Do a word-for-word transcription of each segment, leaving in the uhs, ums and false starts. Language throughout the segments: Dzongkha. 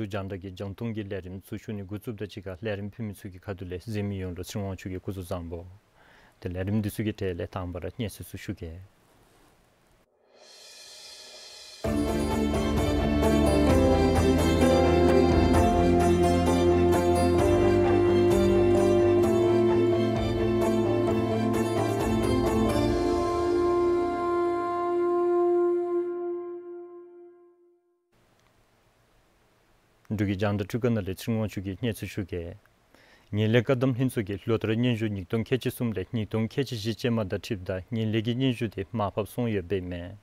འབྲུག་རྒྱང་བསྒྲགས་ཀྱི་རྒྱང་མཐོང་གི་ལས་རིམ་ཚུ་ཞུ་ནི་འགོ་བཙུགསཔ་དང་གཅིག་ཁར་ལས་རིམ་ཕུལ་མི་ཚུ་གི་ཁ་ཐུག་ལས་གཟིགས་མི་ཡོངས་ལུ་ཚེ་རིང་དབང་ཕྱུག་གིས་སྐུ་གཟུགས་བཟང་པོ། ཏེ་ལས་རིམ་འདི་ཚུ་གི་གྲས་ལས་དང་པ་ར་གནས་ཚུལ་ཚུ་ཞུ་གེ། འབྲུག་གི་རྒྱང་བསྒྲགས་འཕྲུལ་ཁང་ནང་ལས་ཚེ་རིང་དབང་ཕྱུག་གིས་གནས་ཚུལ་ཞུ་གེ། ངན་ལྷད་བཀག་སྡོམ་ལྷན་ཚོགས་ཀྱིས་ལོ་ལྟར་སྙན་ཞུ་ཉིས་སྟོང་ཁལ་གཅིག་གསུམ་ལས་ཉིས་སྟོང་ཁལ་གཅིག་བཞི་ཅན་མ་དང་འཁྲིལཝ་ད་ངན་ལྷད་ཀྱི་སྙན་ཞུ་དེ་མར་ཕབ་སོང་ཡོདཔ་ཨིན་མས།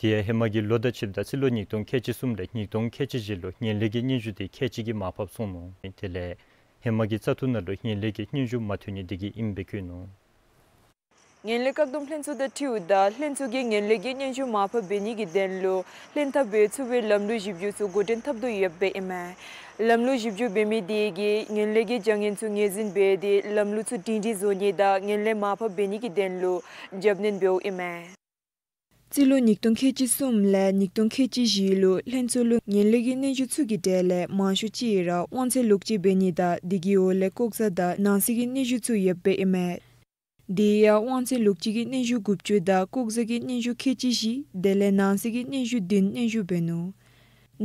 དེ་ཡང་ཧེ་མ་གི་ལོ་དང་ཕྱདཔ་ད་སྤྱི་ལོ་ཉིས་སྟོང་ཁལ་གཅིག་གསུམ་ལས་ཉིས་སྟོང་ཁལ་གཅིག་བཞི་ལུ་ངན་ལྷད་ཀྱི་སྙན་ཞུ་དེ་ཁལ་གཅིག་གིས་མར་ཕབ་སོང་ནུག། དེ་ལས་ཧེ་མ་གི་བཙག་འཐུ་ནང་ལུ་ངན་ལྷད་ཀྱི་སྙན་ཞུ་མ་ཐོན་ནི་དེ་གིས་ཨིནམ་སྦེ་བཀོད་ནུག། ངན་ལྷད་བཀག་སྡོམ་ལྷན་ཚོགས་དང་འཁྲིལཝ་ད་ལྷན་ཚོགས་ཀྱིས་ངན་ལྷད་ཀྱི་སྙན་ཞུ་མར་ཕབ་འབད་ནི་གི་དོན་ལུ་ལྷན་ཐབས་འབད་ཚུགས་པའི་ལམ་ལུགས་ཞིབ་འཇུག་ཚུ་འགོ་འདྲེན་འཐབ་དོ་ཡོདཔ་ཨིན་མས། ལམ་ལུགས་ཞིབ་འཇུག་འབད་མི་དེ་གིས་ངན་ལྷད་ཀྱི་བྱ་ངན་ཚུ་ངོས་འཛིན་འབད་དེ་ལམ་ལུགས་ཚུ་སྒྲིང་སྒྲི་བཟོ་ནི་དང་ངན་ལྷད་མར་ཕབ་འབད་ནི་གི་དོན་ལུ་རྒྱབ་སྣོན་འབདཝ་ཨིན་མས། སྤྱི་ལོ་ཉིས་སྟོང་ཁལ་གཅིག་གསུམ་ལས་ཉིས་སྟོང་ཁལ་གཅིག་བཞི་ལུ་ལྷན་ཚོགས་ལུ་ངན་ལྷད་ཀྱི་སྙན་ཞུ་ཚུ་གི་གྲས་ལས་མང་ཤོས་ཅིག་ར་དབང་ཚད་ལོག་སྤྱོད་འབད་ནི་དང་དེ་གི་འོག་ལས་ལྐོག་ཟ་དང་ནང་གསེས་ཀྱི་སྙན་ཞུ་ཚུ་ཡོདཔ་ཨིན་མས། དེ་ཡང་དབང་ཚད་ལོག་སྤྱོད་ཀྱི་སྙན་ཞུ་དགུ་བཅུ་དང་ལྐོག་ཟ་གི་སྙན་ཞུ་ཁལ་གཅིག་བཞི་དེ་ལས་ནང་གསེས་ཀྱི་སྙན་ཞུ་བདུན་སྙན་ཞུ་འབད་ནུག།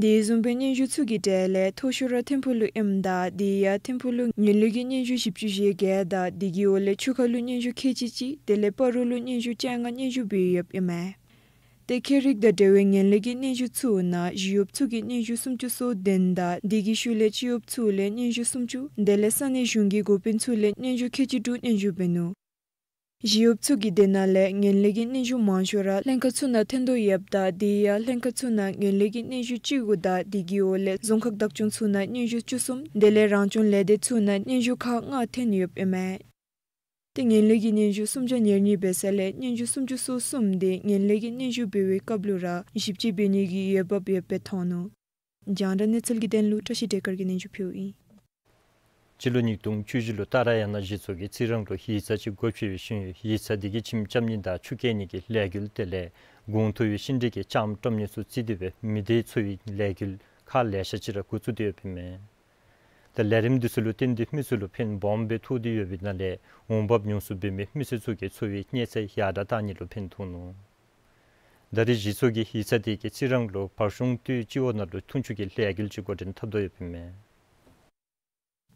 དེ་བཟུམ་སྦེ་སྙན་ཞུ་ཚུ་གི་གྲས་ལས་མཐོ་ཤོས་ར་ཐིམ་ཕུག་ལུ་ཨིནམ་ད་དེ་ཡང་ཐིམ་ཕུག་ལུ་ངན་ལྷད་ཀྱི་སྙན་ཞུ་བཞི་བཅུ་ཞེ་བརྒྱད་དང་དེ་གི་འོག་ལས་ཆུ་ཁ་ལུ་སྙན་ཞུ་ཁལ་གཅིག་གཅིག་དེ་ལས་སྤ་རོ་ལུ་སྙན་ཞུ་བཅོ་ལྔ་སྙན་ཞུ་འབད་ཡོདཔ་ཨིན་མས། ཏེ་ཁྱད་རིག་དང་འབྲེལ་བའི་ངན་ལྷད་ཀྱི་སྙན་ཞུ་ཚུ་ནང་ཞི་གཡོགཔ་ཚུ་གི་སྙན་ཞུ་སུམ་ཅུ་སོ་བདུན་དང་དེ་གི་ཤུལ་ལས་སྤྱི་གཡོགཔ་ཚུ་ལས་སྙན་ཞུ་སུམ་ཅུ་དེ་ལས་ས་གནས་གཞུང་གི་འགོ་དཔོན་ཚུ་ལས་སྙན་ཞུ་ཁལ་གཅིག་དྲུག་སྙན་ཞུ་འབད་ནུག། ཞི་གཡོགཔ་ཚུ་གི་དེ་ནང་ལས་ངན་ལྷད་ཀྱི་སྙན་ཞུ་མང་ཤོས་ར་ལྷན་ཁག་ཚུ་ནང་ཐོན་དོ་ཡོདཔ་ད་དེ་ཡང་ལྷན་ཁག་ཚུ་ནང་ངན་ལྷད་ཀྱི་སྙན་ཞུ་བཅུ་དགུ་དང་དེ་གི་འོག་ལས་རྫོང་ཁག་བདག་སྐྱོང་ཚུ་ནང་སྙན་ཞུ་བཅུ་གསུམ་དེ་ལས་རང་སྐྱོང་ལས་སྡེ་ཚུ་ནང་སྙན་ཞུ་ཁག་ལྔ་ཐོན་ཡོདཔ་ཨིན་མས། ཏེ་ངན་ལྷད་ཀྱི་སྙན་ཞུ་སུམ་བརྒྱ་ཉེར་གཉིས་འབད་ས་ལས་སྙན་ཞུ་སུམ་ཅུ་སོ་གསུམ་དེ་ངན་ལྷད་ཀྱི་སྙན་ཞུ་འབད་བའི་སྐབས་ལུ་ར་ཞིབ་དཔྱད་འབད་ནི་གི་འོས་འབབ་ཡོདཔ་སྦེ་མཐོང་ནུག། རྒྱང་བསྒྲགས་གནས་ཚུལ་གྱི་དོན་ལུ་བཀྲ་ཤིས་བདེ་དཀར་གྱིས་སྙན་ཞུ་ཕུལཝ་ཨིན། སྤྱི་ལོ་ཉིས་སྟོང་བཅུ་བཞི་ལུ་ཏཱ་ར་ཡ་ན་གཞི་ཚོགས་ཀྱིས་རྩི་རང་ལུ་ཡིག་ཚང་ཅིག་སྒོ་ཕྱེ་བའི་ཤུལ་ཡིག་ཚང་དེ་གི་ཁྱིམ་རྐྱབ་ནི་དང་ཆུ་བཀལ་ནི་གི་ལས་འགུལ་དེ་ལས་གོང་མཐོ་བའི་ཤིང་འབྲས་ཀྱི་ལྕངམ་བཀྲམ་ནི་ཚུ་བརྩིས་ཏེ་སྦེ་མི་སྡེ་འཚོ་བའི་ལས་འགུལ་ཁག་ལེ་ཤ་ཅིག་ར་འགོ་བཙུགས་ཏེ་ཡོདཔ་ཨིན་མས། ཏེ་ལས་རིམ་འདི་ཚུ་ལུ་བརྟེན་ཏེ་མི་ཚུ་ལུ་ཕན་སྦོམ་སྦེ་ཐོགས་ཏེ་ཡོད་པའི་ནང་ལས་འོང་འབབ་ཉུང་སུ་འབད་མི་མི་སེར་ཚུ་གི་འཚོ་བའི་གནས་ཚད་ཡར་དྲག་བཏང་ནི་ལུ་ཕན་ཐོགས་ནུག། ད་རེས་གཞི་ཚོགས་ཀྱིས་ཡིག་ཚང་དེ་གིས་རྩི་རང་ལུ་བར་གཞུང་སྟོད་སྤྱི་འོག་ནང་ལུ་འཐུང་ཆུ་གི་ལས་འགུལ་ཅིག་འགོ་འདྲེན་འཐབ་དོ་ཡོདཔ་ཨིན་མས།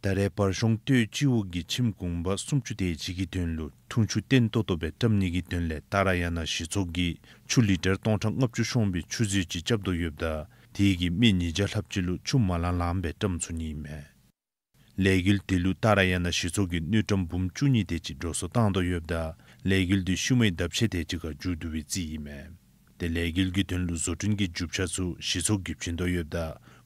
ད་རེས་བར་གཞུང་སྟོད་སྤྱི་འོག་གི་ཁྱིམ་གུང་པ་སུམ་ཅུ་དེ་ཅིག་གི་དོན་ལུ་འཐུང་ཆུ་བརྟན་ཏོག་ཏོ་སྦེ་བཀྲམ་ནི་གི་དོན་ལས་ཏཱ་ར་ཡ་ན་གཞི་ཚོགས་ཀྱིས་ཆུ་ལི་ཊར་སྟོང་ཕྲག་ལྔ་བཅུ་ཤོང་བའི་ཆུ་མཛོད་ཅིག་རྐྱབ་དོ་ཡོདཔ་ད་དེ་གིས་མི་ཉིས་བརྒྱ་ལྷགཔ་ཅིག་ལུ་ཆུ་མ་ལང་ལངམ་སྦེ་བཀྲམ་ཚུགས་ནི་ཨིན་མས། ལས་འགུལ་དེ་ལུ་ཏཱ་ར་ཡ་ན་གཞི་ཚོགས་ཀྱི་དངུལ་ཀྲམ་འབུམ་བཅུ་གཉིས་དེ་ཅིག་འགྲོ་སོང་བཏང་དོ་ཡོདཔ་ད་ལས་འགུལ་དེ་ཤུལ་མའི་ཟླཝ་ཕྱེད་དེ་ཅིག་ཁར་མཇུག་བསྡུ་བའི་རྩིས་ཨིན་མས། ཏེ་ལས་འགུལ་གྱི་དོན་ལུ་བཟོ་སྐྲུན་གྱི་རྒྱུ་ཆ་ཚུ་གཞི་ཚོགས་ཀྱིས་བྱིན་དོ་ཡོདཔ་ད་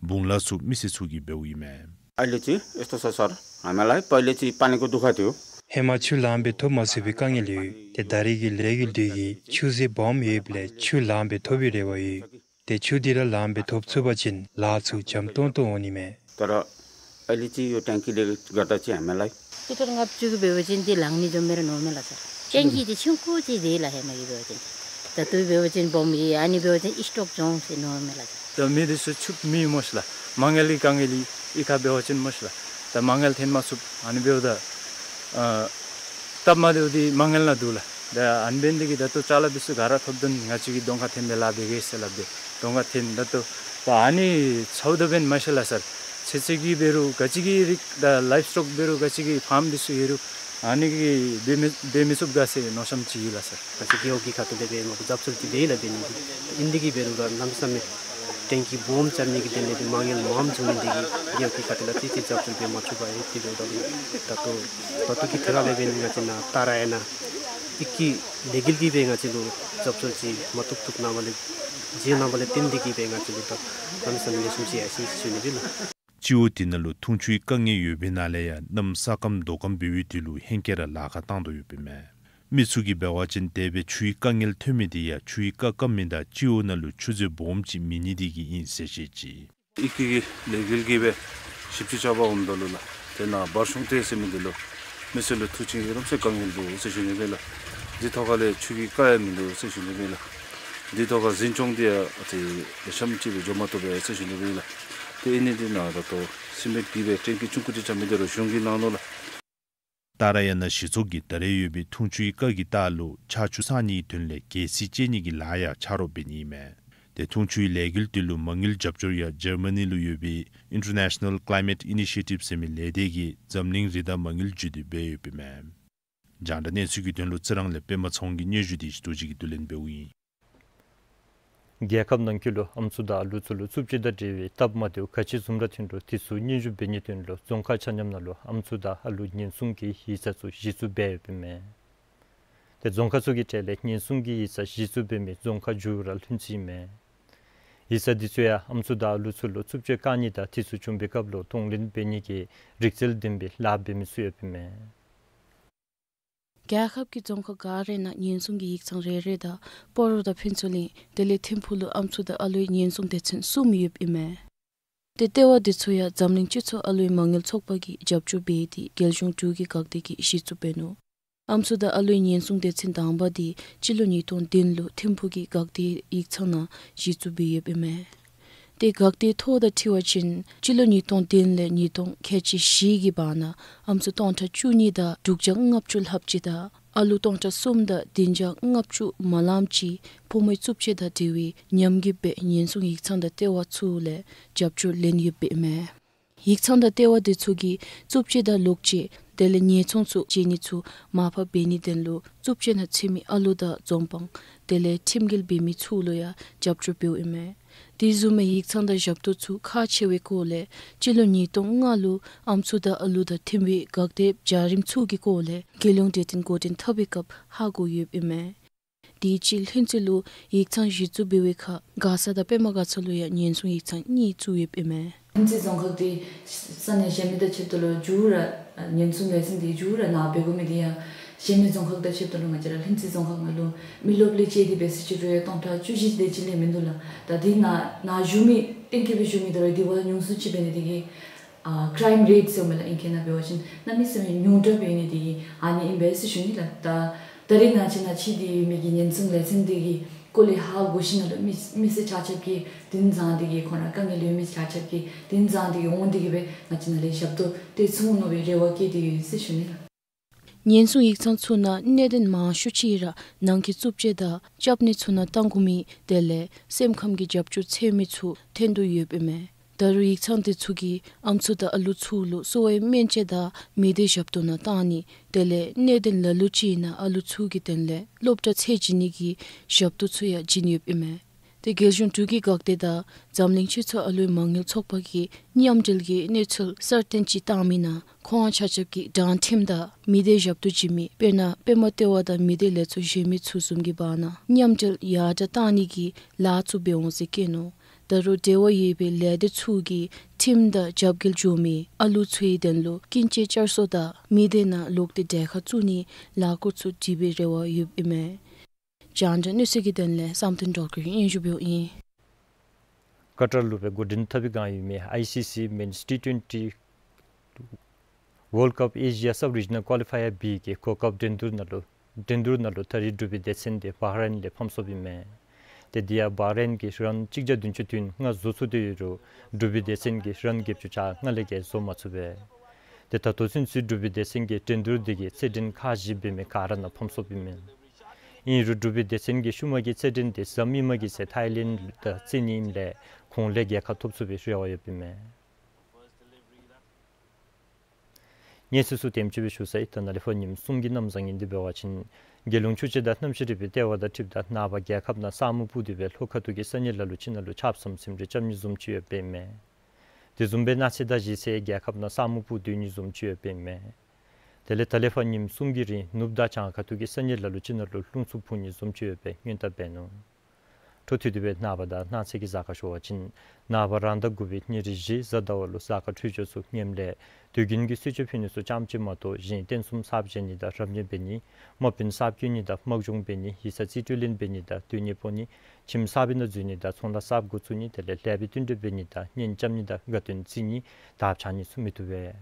བུང་ལཱ་ཚུ་མི་སེར་ཚུ་གིས་འབདཝ་ཨིན་མས། Ahí le estoy, señor. Amén, ahí le estoy, pánico, duja, tío. ཧེ་མ་ཆུ་ལངམ་སྦེ་ཐོབ་མ་ཚུགས་པའི་དཀའ་ངལ་ཡོད། ཏེ་ད་རེས་ཀྱི་ལས་འགུལ་འདི་གིས་ཆུ་རྫི་སྦོམ་ཡོདཔ་ལས་ཆུ་ལངམ་སྦེ་ཐོབ་པའི་རེ་བ་ཡོད། ཏེ་ཆུ་འདི་ར་ལངམ་སྦེ་ཐོབ་ཚུགས་པ་ཅིན་ལཱ་ཚུ་འཇམ་ཏོང་ཏོ་འོང་ནི་མས། ད་ར་ཨ་ལི་ཅིག་ཡོད་ཊེང་ཀི་ལས་ག་ད་ཅི་ཨ་མེ་ལ། ལི་ཊར་ལྔ་བཅུ་གི་འབད་བ་ཅིན་འདི་ལང་ནི་འཇམ་མེ་ར་ནོར་མེ་ལགས་སར། ཊེང་ཀི་འདི་ཆུང་ཀུ་ཅིག་འདི་ལགས། ཧེ་མ་གི་འབད་བ་ཅིན་ད་ལྟོ་འབད་བ་ཅིན་སྦོམ་ཡི་ཨ་ནི་འབད་བ་ཅིན་སི་ཊོག་བྱུང་སྟེ་ནོར་མེ་ལགས་སར། ད་མི་འདི་ཚུ་ཕྱུགཔོ་མི་སྨོ་ཤ་ལགས། མ་དངུལ་གྱི་དཀའ་ངལ་ཡོད་ཁ་འབད་བ་ཅིན་སྨོ་ཤ་ལགས། ད་མ་དངུལ་འཐོན་མ་ཚུགས། ཨ་ནི་འབདཝ་ད་ཨ་སྟབས་མ་བདེཝ་འདི་མ་དངུལ་ནང་འདུག་ལགས། ད་ཨ་ནི་འབད་ནི་འདི་གིས་ད་ལྟོ་ཅ་ལ་འདི་ཚུ་ག་ར་ཐོབ་དོ་ན་ང་བཅས་ཀྱིས་གདོང་ཁར་འཐོན་སྦེ་ལཱ་འབད་གེ་ཟེར་སླབ་སྟེ་གདོང་ཁར་འཐོན། ད་ལྟོ་ད་ཨ་ནི་ཚཝ་ད་འབདན་མ་ཤེས་ལགས་སར། ཚོད་བསྲེ་གི་འབད་རུང་ག་ཅི་གི་རིགས་དང་ལའིབ་སི་ཊོག་འབད་རུང་ག་ཅི་གི་ཕཱམ་འདི་ཚུ་ཡོད་རུང་ཨ་ནི་གིས་འབད་མི་འབད་མི་ཚུགས་ག་ཟེར་མནོ་བསམ་ཅིག་ཡོད་ལགས་སར། ང་བཅས་རྒེད་འོག་གི་ཁ་ཐུག་ལས་འབད་མི་རྒྱབ་སྐྱོར་ཅིག་འབད་ཡི་ལགས། འབད་ནི་འདི་ཨིན་འདི་གིས་འབད་རུང་ར་གནམ་མེད་ས་མེད་ཊེང་ཀི་སྦོམ་རྐྱབ་ནི་གི་དོན་ལས་འདི་མ་དངུལ་མངམ་བྱུང་ནི་འདི་གིས་རྒེད་འོག་གི་ཁ་ཐུག་ལས་ཏེ་ཏེ་རྒྱབ་སྐྱོར་འབད་མ་ཚུགས་པར་ཡོད། དེ་འབདཝ་ད་ད་ལྟོ་ད་ལྟོ་གི་ཐད་ཁར་ལས་འབད་ནི་ང་བཅས་ནཱ་ཏཱ་ར་ཡ་ནང་ཨི་ཀི་ལས་འགུལ་གྱིས་འབད་ང་བཅས་ལུ་རྒྱབ་སྐྱོར་ཅིག་མ་ཐུབ་ཐུབ་གནང་བ་ལས་རྗེས་གནང་བ་ལས་བརྟེན་འདི་གིས་འབད་ང་བཅས་ལུ་ད་གནམ་མེད་ས་མེད་ལེགས་ཤོམ་ཅིག་ཡར་སོང་ཟེར་ཞུ་ནི་ཨིན་ལགས། སྤྱི་འོག་འདི་ནང་ལུ་འཐུང་ཆུའི་དཀའ་ངལ་ཡོད་པའི་ནང་ལས་ཡང་གནམ་ས་སྐམ་དོ་སྐམ་འབད་བའི་དུས་ལུ་ཧེང་སྐལ་ར་ལཱ་ཁག་བཏང་དོ་ཡོདཔ་ཨིན་མས། མི་ཚུ་གིས་འབད་བ་ཅིན་དེ་སྦེ་ཆུའི་དཀའ་ངལ་ཐོན་མི་འདི་ཡང་ཆུའི་རྐ་སྐམ་མི་དང་སྤྱི་འོག་ནང་ལུ་ཆུ་རྫི་སྦོམ་ཅིག་མེད་ནི་འདི་གིས་ཨིན་ཟེར་བཤད་ཅི། ཨི་ཀི་གི་ལས་འགུལ་གྱིས་སྦེ་ཞིབ་དཔྱད་རྐྱབ་པར་འོངམ་ད་ལུ་ལགས། དེ་ནང་བར་གཞུང་ཐེ་ཟེར་མི་འདི་ལུ་མི་སེར་ལུ་མཐུ་ཆེན་གྱི་རིམ་ཚད་དཀའ་ངལ་འདུག་ཟེར་ཞུ་ནི་ཨིན་ལགས། འདི་ཐོག་ཁ་ལས་ཆུ་གི་རྐ་ཡང་མིན་འདུག་ཟེར་ཞུ་ནི་ཨིན་ལགས། འདི་ཐོག་ཁར་འཛིན་སྐྱོང་འདི་ཡང་ཏེ་ལེགས་ཤོམ་ཅིག་སྦེ་འགྱོ་མ་བཏུབ་པས་ཟེར་ཞུ་ནི་ཨིན་ལགས། ཏེ་ཨིན་ནི་འདི་ནང་ད་ལྟོ་སི་མེནཊ་གྱིས་སྦེ་ཊེང་ཀི་ཆུང་ཀུ་ཅིག་རྐྱབ་མི་འདི་ར་གཞུང་གིས་གནང་ནུག་ལགས། ཏཱ་ར་ཡ་ན་གཞི་ཚོགས་ཀྱིས་ད་རེས་ཡོད་པའི་འཐུང་ཆུའི་རྐ་གི་ལྟག་ལུ་ཆར་ཆུ་བསང་ནིའི་དོན་ལས་གད་སིལ་བཅད་ནི་གི་ལཱ་ཡང་ཆ་རོགས་འབད་ནི་ཨིན་མས། ཏེ་འཐུང་ཆུའི་ལས་འགུལ་འདི་ལུ་མ་དངུལ་རྒྱབ་སྐྱོར་ཡང་འཇར་མ་ནི་ལུ་ཡོད་པའི་International Climate Initiative ཟེར་མི་ལས་སྡེ་གིས་འཛམ་གླིང་རི་དྭགས་མ་དངུལ་བརྒྱུད་དེ་འབད་ཡོདཔ་ཨིན་མས། རྒྱང་བསྒྲགས་གནས་ཚུལ་གྱི་དོན་ལུ་རྩི་རང་ལས་པདྨ་ཚེ་དབང་གི་སྙན་ཞུ་འདི་ཞུ་དོ་ཅིག་གིས་བསྡུ་ལེན་འབདཝ་ཨིན། རྒྱལ་ཁབ་ནང་འཁོད་ལུ་ཨམ་སྲུ་དང་ཨ་ལུ་ཚུ་ལུ་རྩུབ་སྤྱོད་དང་འབྲེལ་བའི་སྟབས་མ་བདེཝ་ག་ཅི་བཟུམ་ར་ཐོན་རུང་དེ་ཚུ་སྙན་ཞུ་འབད་ནིའི་དོན་ལུ་རྫོང་ཁག་ཆ་མཉམ་ནང་ལུ་ཨམ་སྲུ་དང་ཨ་ལུ་ཉེན་སྲུང་གི་ཡིག་ཚང་ཚུ་གཞི་བཙུགས་འབད་ཡོདཔ་ཨིན་མས། ཏེ་རྫོང་ཁག་ཚུ་གི་གྲས་ལས་ཉེན་སྲུང་གི་ཡིག་ཚང་གཞི་བཙུགས་འབད་མི་རྫོང་ཁག་མཇུག་ར་ལྷུན་རྩེ་ཨིན་མས། ཡིག་ཚང་འདི་ཚུ་ཡང་ཨམ་སྲུ་དང་ཨ་ལུ་ཚུ་ལུ་རྩུབ་སྤྱོད་བཀག་ནི་དང་དེ་ཚུ་བྱུང་པའི་སྐབས་ལུ་གདོང་ལེན་འབད་ནི་གི་རིག་རྩལ་ལྡན་པའི་ལཱ་འབད་མི་ཚུ་ཡོདཔ་ཨིན་མས། རྒྱལ་ཁབ་ཀྱི་རྫོང་ཁག་ག་ར་ནང་ཉེན་སྲུང་གི་ཡིག་ཚང་རེ་རེ་དང་སྤ་རོ་དང་ཕུན་ཚོགས་གླིང་དེ་ལས་ཐིམ་ཕུག་ལུ་ཨམ་སྲུ་དང་ཨ་ལུའི་ཉེན་སྲུང་སྡེ་ཚན་གསུམ་ཡོདཔ་ཨིན་མས། ཏེ་ལྟེ་བ་འདི་ཚུ་ཡང་འཛམ་གླིང་སྤྱི་ཚོགས་ཨ་ལུའི་མ་དངུལ་ཚོགས་པ་གིས་རྒྱབ་སྐྱོར་འབད་དེ་རྒྱལ་གཞུང་འབྲུག་གི་འགག་སྡེ་གིས་གཞི་བཙུགས་འབད་ནུག། ཨམ་སྲུ་དང་ཨ་ལུའི་ཉེན་སྲུང་སྡེ་ཚན་དང་པ་འདི་སྤྱི་ལོ་ཉིས་སྟོང་བདུན་ལུ་ཐིམ་ཕུག་གི་འགག་སྡེའི་ཡིག་ཚང་ནང་གཞི་བཙུགས་འབད་ཡོདཔ་ཨིན་མས། ཏེ་འགག་སྡེའི་ཐོ་དང་འཁྲིལ་བ་ཅིན་སྤྱི་ལོ་ཉིས་སྟོང་བདུན་ལས་ཉིས་སྟོང་ཁལ་གཅིག་བཞི་གི་བར་ན་ཨམ་སྲུ་སྟོང་ཕྲག་བཅུ་གཉིས་དང་དྲུག་བརྒྱ་ལྔ་བཅུ་ལྷགཔ་ཅིག་དང་ཨ་ལུ་སྟོང་ཕྲག་གསུམ་དང་བདུན་བརྒྱ་ལྔ་བཅུ་མ་ལངམ་ཅིག་ཕོ་མོའི་རྩུབ་སྤྱོད་དང་འབྲེལ་བའི་ཉམས་རྒུད་སྦེ་ཉེན་སྲུང་ཡིག་ཚང་དང་ལྟེ་བ་ཚུ་ལས་རྒྱབ་སྐྱོར་ལེན་ཡོདཔ་ཨིན་མས། ཡིག་ཚང་དང་ལྟེ་བ་འདི་ཚུ་གིས་རྩུབ་སྤྱོད་དང་ལོག་སྤྱོད་དེ་ལས་ཉེས་ཚོང་ཚུ་བྱིན་ནི་ཚུ་མར་ཕབ་འབད་ནིའི་དོན་ལུ་རྩུབ་སྤྱོད་ནང་ཚུད་མི་ཨ་ལུ་དང་འཛོམས་དཔང་དེ་ལས་ཁྲིམས་འགལ་འབད་མི་ཚུ་ལུ་ཡང་རྒྱབ་སྐྱོར་འབདཝ་ཨིན་མས། དེ་བཟུམ་མའི་ཡིག་ཚང་དང་ཞབས་ཏོག་ཚུ་ཁག་ཆེ་བའི་སྐོར་ལས་སྤྱི་ལོ་ཉིས་སྟོང་ལྔ་ལུ་ཨམ་སྲུ་དང་ཨ་ལུ་དང་འཐབ་པའི་འགག་སྡེ་བྱ་རིམ་ཚུ་གི་སྐོར་ལས་རྒྱལ་ཡོངས་གྲོས་བསྟུན་འགོ་འདྲེན་འཐབ་པའི་སྐབས་ཧ་གོ་ཡོདཔ་ཨིན་མས། དེ་ཅིག་ལྷུན་རྩེ་ལུ་ཡིག་ཚང་གཞི་བཙུགས་འབད་བའི་ཁར་མགར་ས་དང་པདྨ་མགར་ས་ལུ་ཡང་ཉེན་སྲུང་ཡིག་ཚང་གཉིས་བཙུགས་ཡོདཔ་ཨིན་མས། ལྷུན་རྩེ་རྫོང་ཁག་འདི་ས་གནས་གཞན་མི་དང་ཕྱདཔ་ད་ལུ་མཇུག་ར་ཉེན་སྲུང་ལས་ཚན་འདི་མཇུག་ར་ནཱ་འབད་དགོ་མི་འདི་ཡང་གཞན་མི་རྫོང་ཁག་དང་ཕྱདཔ་ད་ལུ་ང་བཅས་ར་ལྷུན་རྩེ་རྫོང་ཁག་ནང་ལུ་མི་རློབས་ལས་བཅད་དེ་འབད་ཟེར་ཅི་རུང་ཡང་སྟོང་ཕྲག་བཅུ་བཞི་དེ་ཅིག་ལས་མིན་འདུག་ལགས། ད་འདི་ནཱ་ནཱ་བཞུགས་མི་གཏན་འཁེལ་སྦེ་བཞུགས་མི་དང་ར་འདི་བ་ཉུང་སུ་ཅིག་འབད་ནི་འདི་གིས་ཨ་ཀྲའིམ་རེཊ་ཟེར་མི་ལགས་ཨིང་སྐད་ནང་འབད་བ་ཅིན་གནམ་མེད་ས་མེད་ཉུང་དྲགས་འབད་ནི་འདི་གིས་ཨ་ནི་ཨིན་པས་ཟེར་ཞུ་ནི་ལགས། ད་ད་རེས་ནཱ་ཅིག་ནཱ་ཕྱད་དེ་ཡོད་མི་གི་ཉེན་སྲུང་ལས་ཚན་འདི་གི་སྐོར་ལས་ཧ་གོ་ཞིནམ་ལས་མི་མི་སེར་ཆ་ཁྱབ་ཀྱིས་དོན་བཟང་འདི་གིས་ཁོང་ར་དཀའ་ངལ་ཡོད་མི་ཆ་ཁྱབ་ཀྱིས་དོན་བཟང་འདི་གིས་འོང་འདི་གིས་སྦེ་ང་བཅས་ནཱ་ལས་ཞབས་ཏོག་སྟེར་ཚུགས་འོང་མནོ་བའི་རེ་བ་བསྐྱེད་དེ་ཡོད་ཟེར་ཞུ་ནི་ལགས། ཉེན་སྲུང་ཡིག་ཚང་ཚུ་ནང་གནད་དོན་མང་ཤོས་ཅིག་ར་ནང་གི་རྩུབ་སྤྱོད་དང་སྐྱབས་གནས་ཚུ་ནང་གཏང་དགོ་མི་དེ་ལས་སེམས་ཁམས་ཀྱི་རྒྱབ་སྐྱོར་འཚོལ་མི་ཚུ་ཐོན་དོ་ཡོདཔ་ཨིན་མས། ད་རུང་ཡིག་ཚང་འདི་ཚུ་གིས་ཨམ་སྲུ་དང་ཨ་ལུ་ཚུ་ལུ་གསོ་བའི་སྨན་བཅོས་དང་མི་སྡེའི་ཞབས་ཏོག་ནང་གཏང་ནི་དེ་ལས་གནད་དོན་ལ་ལུ་ཅིག་ཨིན་ན་ཨ་ལུ་ཚུ་གི་དོན་ལས་སློབ་གྲྭ་ཚད་འཛིན་ནི་གི་ཞབས་ཏོག་ཚུ་ཡང་བྱིན་ཡོདཔ་ཨིན་མས། ཏེ་རྒྱལ་གཞུང་འབྲུག་གི་འགག་སྡེ་དང་འཛམ་གླིང་སྤྱི་ཚོགས་ཨ་ལུའི་མ་དངུལ་ཚོགས་པ་གིས་མཉམ་འབྲེལ་གྱི་གནས་ཚུལ་གསར་བཏོན་ཅིག་བཏང་མི་ནང་ཁོང་ཆ་ཁྱབ་ཀྱིས་དྲང་ཁྲིམས་དང་མི་སྡེའི་ཞབས་ཏོག་བྱིན་མི་དཔེར་ན་པདྨ་ལྟེ་བ་དང་མི་སྡེའི་ལས་ཚོགས་གཞན་མི་ཚུ་བཟུམ་གྱི་བར་ན་མཉམ་འབྲེལ་ཡར་དྲག་གཏང་ནི་གི་ལཱ་ཚུ་འབད་འོང་ཟེར་བཀོད་ནུག། ད་རུང་འབྲེལ་བ་ཡོད་པའི་ལས་སྡེ་ཚུ་གིས་ཁྲིམས་དང་རྒྱབ་འགལ་འགྱོ་མི་ཨ་ལུ་ཚུའི་དོན་ལུ་སྐྱིན་ཆད་བསྐྱར་གསོ་དང་མི་སྡེ་ནང་ལོག་སྟེ་གྲལ་ཁར་བཙུགས་ནིའི་ལས་འགུལ་ཚུ་སྒྲིག་པའི་རེ་བ་ཡོདཔ་ཨིན་མས། རྒྱང་བསྒྲགས་གནས་ཚུལ་གྱི་དོན་ལས་བསམ་གཏན་སྒྲོལ་དཀར་གྱིས་སྙན་ཞུ་འབདཝ་ཨིན། ཀ་ཏར་ལུ་སྦེ་འགོ་འདྲེན་འཐབ་པའི་བསྒང་ཡོད་མི་ཨའི་སི་སི་མེནསི་ཊི་ཊུ་ཝེན་ཊི་ཝཱལཌ་ཀཔ་ཨེ་ཤི་ཡ་སབ་རི་ཇི་ནཱལ་ཀོ་ལི་ཕ་ཡར་བི་གི་གོ་སྐབས་འགྲན་བསྡུར་ནང་ལུ་འགྲན་བསྡུར་ནང་ལུ་ད་རིས་འབྲུག་པའི་སྡེ་ཚན་དེ་བྷ་རེན་ལས་ཕམ་སོཔ་ཨིན་མས། ཏེ་དེ་ཡང་བྷ་རེན་གྱིས་རའུནཌ་གཅིག་བརྒྱ་བདུན་ཅུ་དོན་ལྔ་བཟོ་ཚུགས་ཏེ་ཡོད་རུང་འབྲུག་པའི་སྡེ་ཚན་གྱིས་རའུནཌ་བརྒྱད་ཅུ་གྱ་ལྔ་ལས་བརྒལ་བཟོ་མ་ཚུགས་པས། ཏེ་ད་ལྟོ་ཚུན་ཚོད་འབྲུག་པའི་སྡེ་ཚན་གྱིས་འགྲན་བསྡུར་དེ་གི་རྩེད་འགྲན་ཁག་བཞི་འབད་མི་ག་ར་ནང་ཕམ་སོཔ་ཨིན་མས། ཨིན་རུང་འབྲུག་པའི་སྡེ་ཚན་གྱིས་ཤུལ་མ་གི་རྩེད་འགྲན་དེ་གཟའ་མིག་དམར་གྱི་ཚེ་ཐའི་ལེནཌ་དང་རྩེད་ནི་ཨིནམ་ལས་གོང་ལས་རྒྱལ་ཁ་ཐོབ་ཚུགས་པའི་རེ་བ་ཡོདཔ་ཨིན་མས། གནས་ཚུལ་ཚུ་དེམ་ཅིག་སྦེ་ཞུ་ཚར་ཡི། ད་ནཱ་ལས་ཕར་ཉིནམ་གསུམ་གྱི་གནམ་བཟང་ངན་འདི་འབད་བ་ཅིན་རྒྱལ་ཡོངས་ཆུ་དཔྱད་དང་གནམ་གཤིས་རིག་པའི་ལྟེ་བ་དང་འཁྲིལཝ་ད་ནངས་པ་རྒྱལ་ཁབ་ནང་ས་སྨུག་སྤུབས་ཏེ་སྦེ་ལྷོ་ཁ་ཐུག་གི་ས་གནས་ལ་ལུ་ཅིག་ནང་ལུ་ཆརཔ་ཟམ་ཟིམ་རེ་རྐྱབ་ནི་བཟུམ་ཅིག་ཡོདཔ་ཨིན་མས། དེ་བཟུམ་སྦེ་གནངས་ཚེ་དང་གཞེས་ཚེ་རྒྱལ་ཁབ་ནང་ས་སྨུག་སྤུབས་སྡོད་ནི་བཟུམ་ཅིག་ཡོདཔ་ཨིན་མས། དེ་ལས་ད་ལས་ཕར་ཉིནམ་གསུམ་གྱི་རིང་ནུབ་དང་བྱང་ཁ་ཐུག་གི་ས་གནས་ལ་ལུ་ཅིག་ནང་ལུ་རླུང་འཚུབ་འཕུ་ནི་བཟུམ་ཅིག་ཡོད་པའི་སྔོན་བརྡ་འབད་ནུག། འཕྲོ་མཐུད་དེ་སྦེ་ནངས་པ་དང་གནངས་ཚེ་གི་གཟའ་སྐར་ཞུ་བ་ཅིན་ནངས་པ་རང་ཟླ་དགུ་པའི་ཉེར་བཞི་གཟའ་ཟླ་བ་ལུ་གཟའ་སྐར་འཕྲོད་སྦྱོར་ཚུ་ངནམ་ལས་དུས་རྒྱུན་གྱི་གསོལ་མཆོད་ཕུལ་ནི་ཚུ་ཙམ་ཅིག་མ་གཏོགས་གཞན་རྟེན་གསུམ་གསརཔ་བཞེངས་ནི་དང་རབ་གནས་འབད་ནི་དམག་དཔོན་གསརཔ་བསྐོ་ནི་དང་དམག་སྦྱོང་འབད་ནི་ཡིག་ཚང་རྩིས་སྤྲོད་ལེན་འབད་ནི་དང་སྡོད་གནས་སྤོ་ནི་ཁྱིམ་གསར་པའི་ནང་འཛུལ་ནི་དང་ཚོང་ལཱ་གསརཔ་འགོ་བཙུགས་ནི་དེ་ལས་ལེགས་པའི་བསྟུན་གྲོས་འབད་ནི་དང་གཉེན་རྐྱབ་ནི་དང་དགའ་སྟོན་བརྩི་ནི་དར་འཕྱར་ནི་ཚུ་མི་བཏུབ་པས།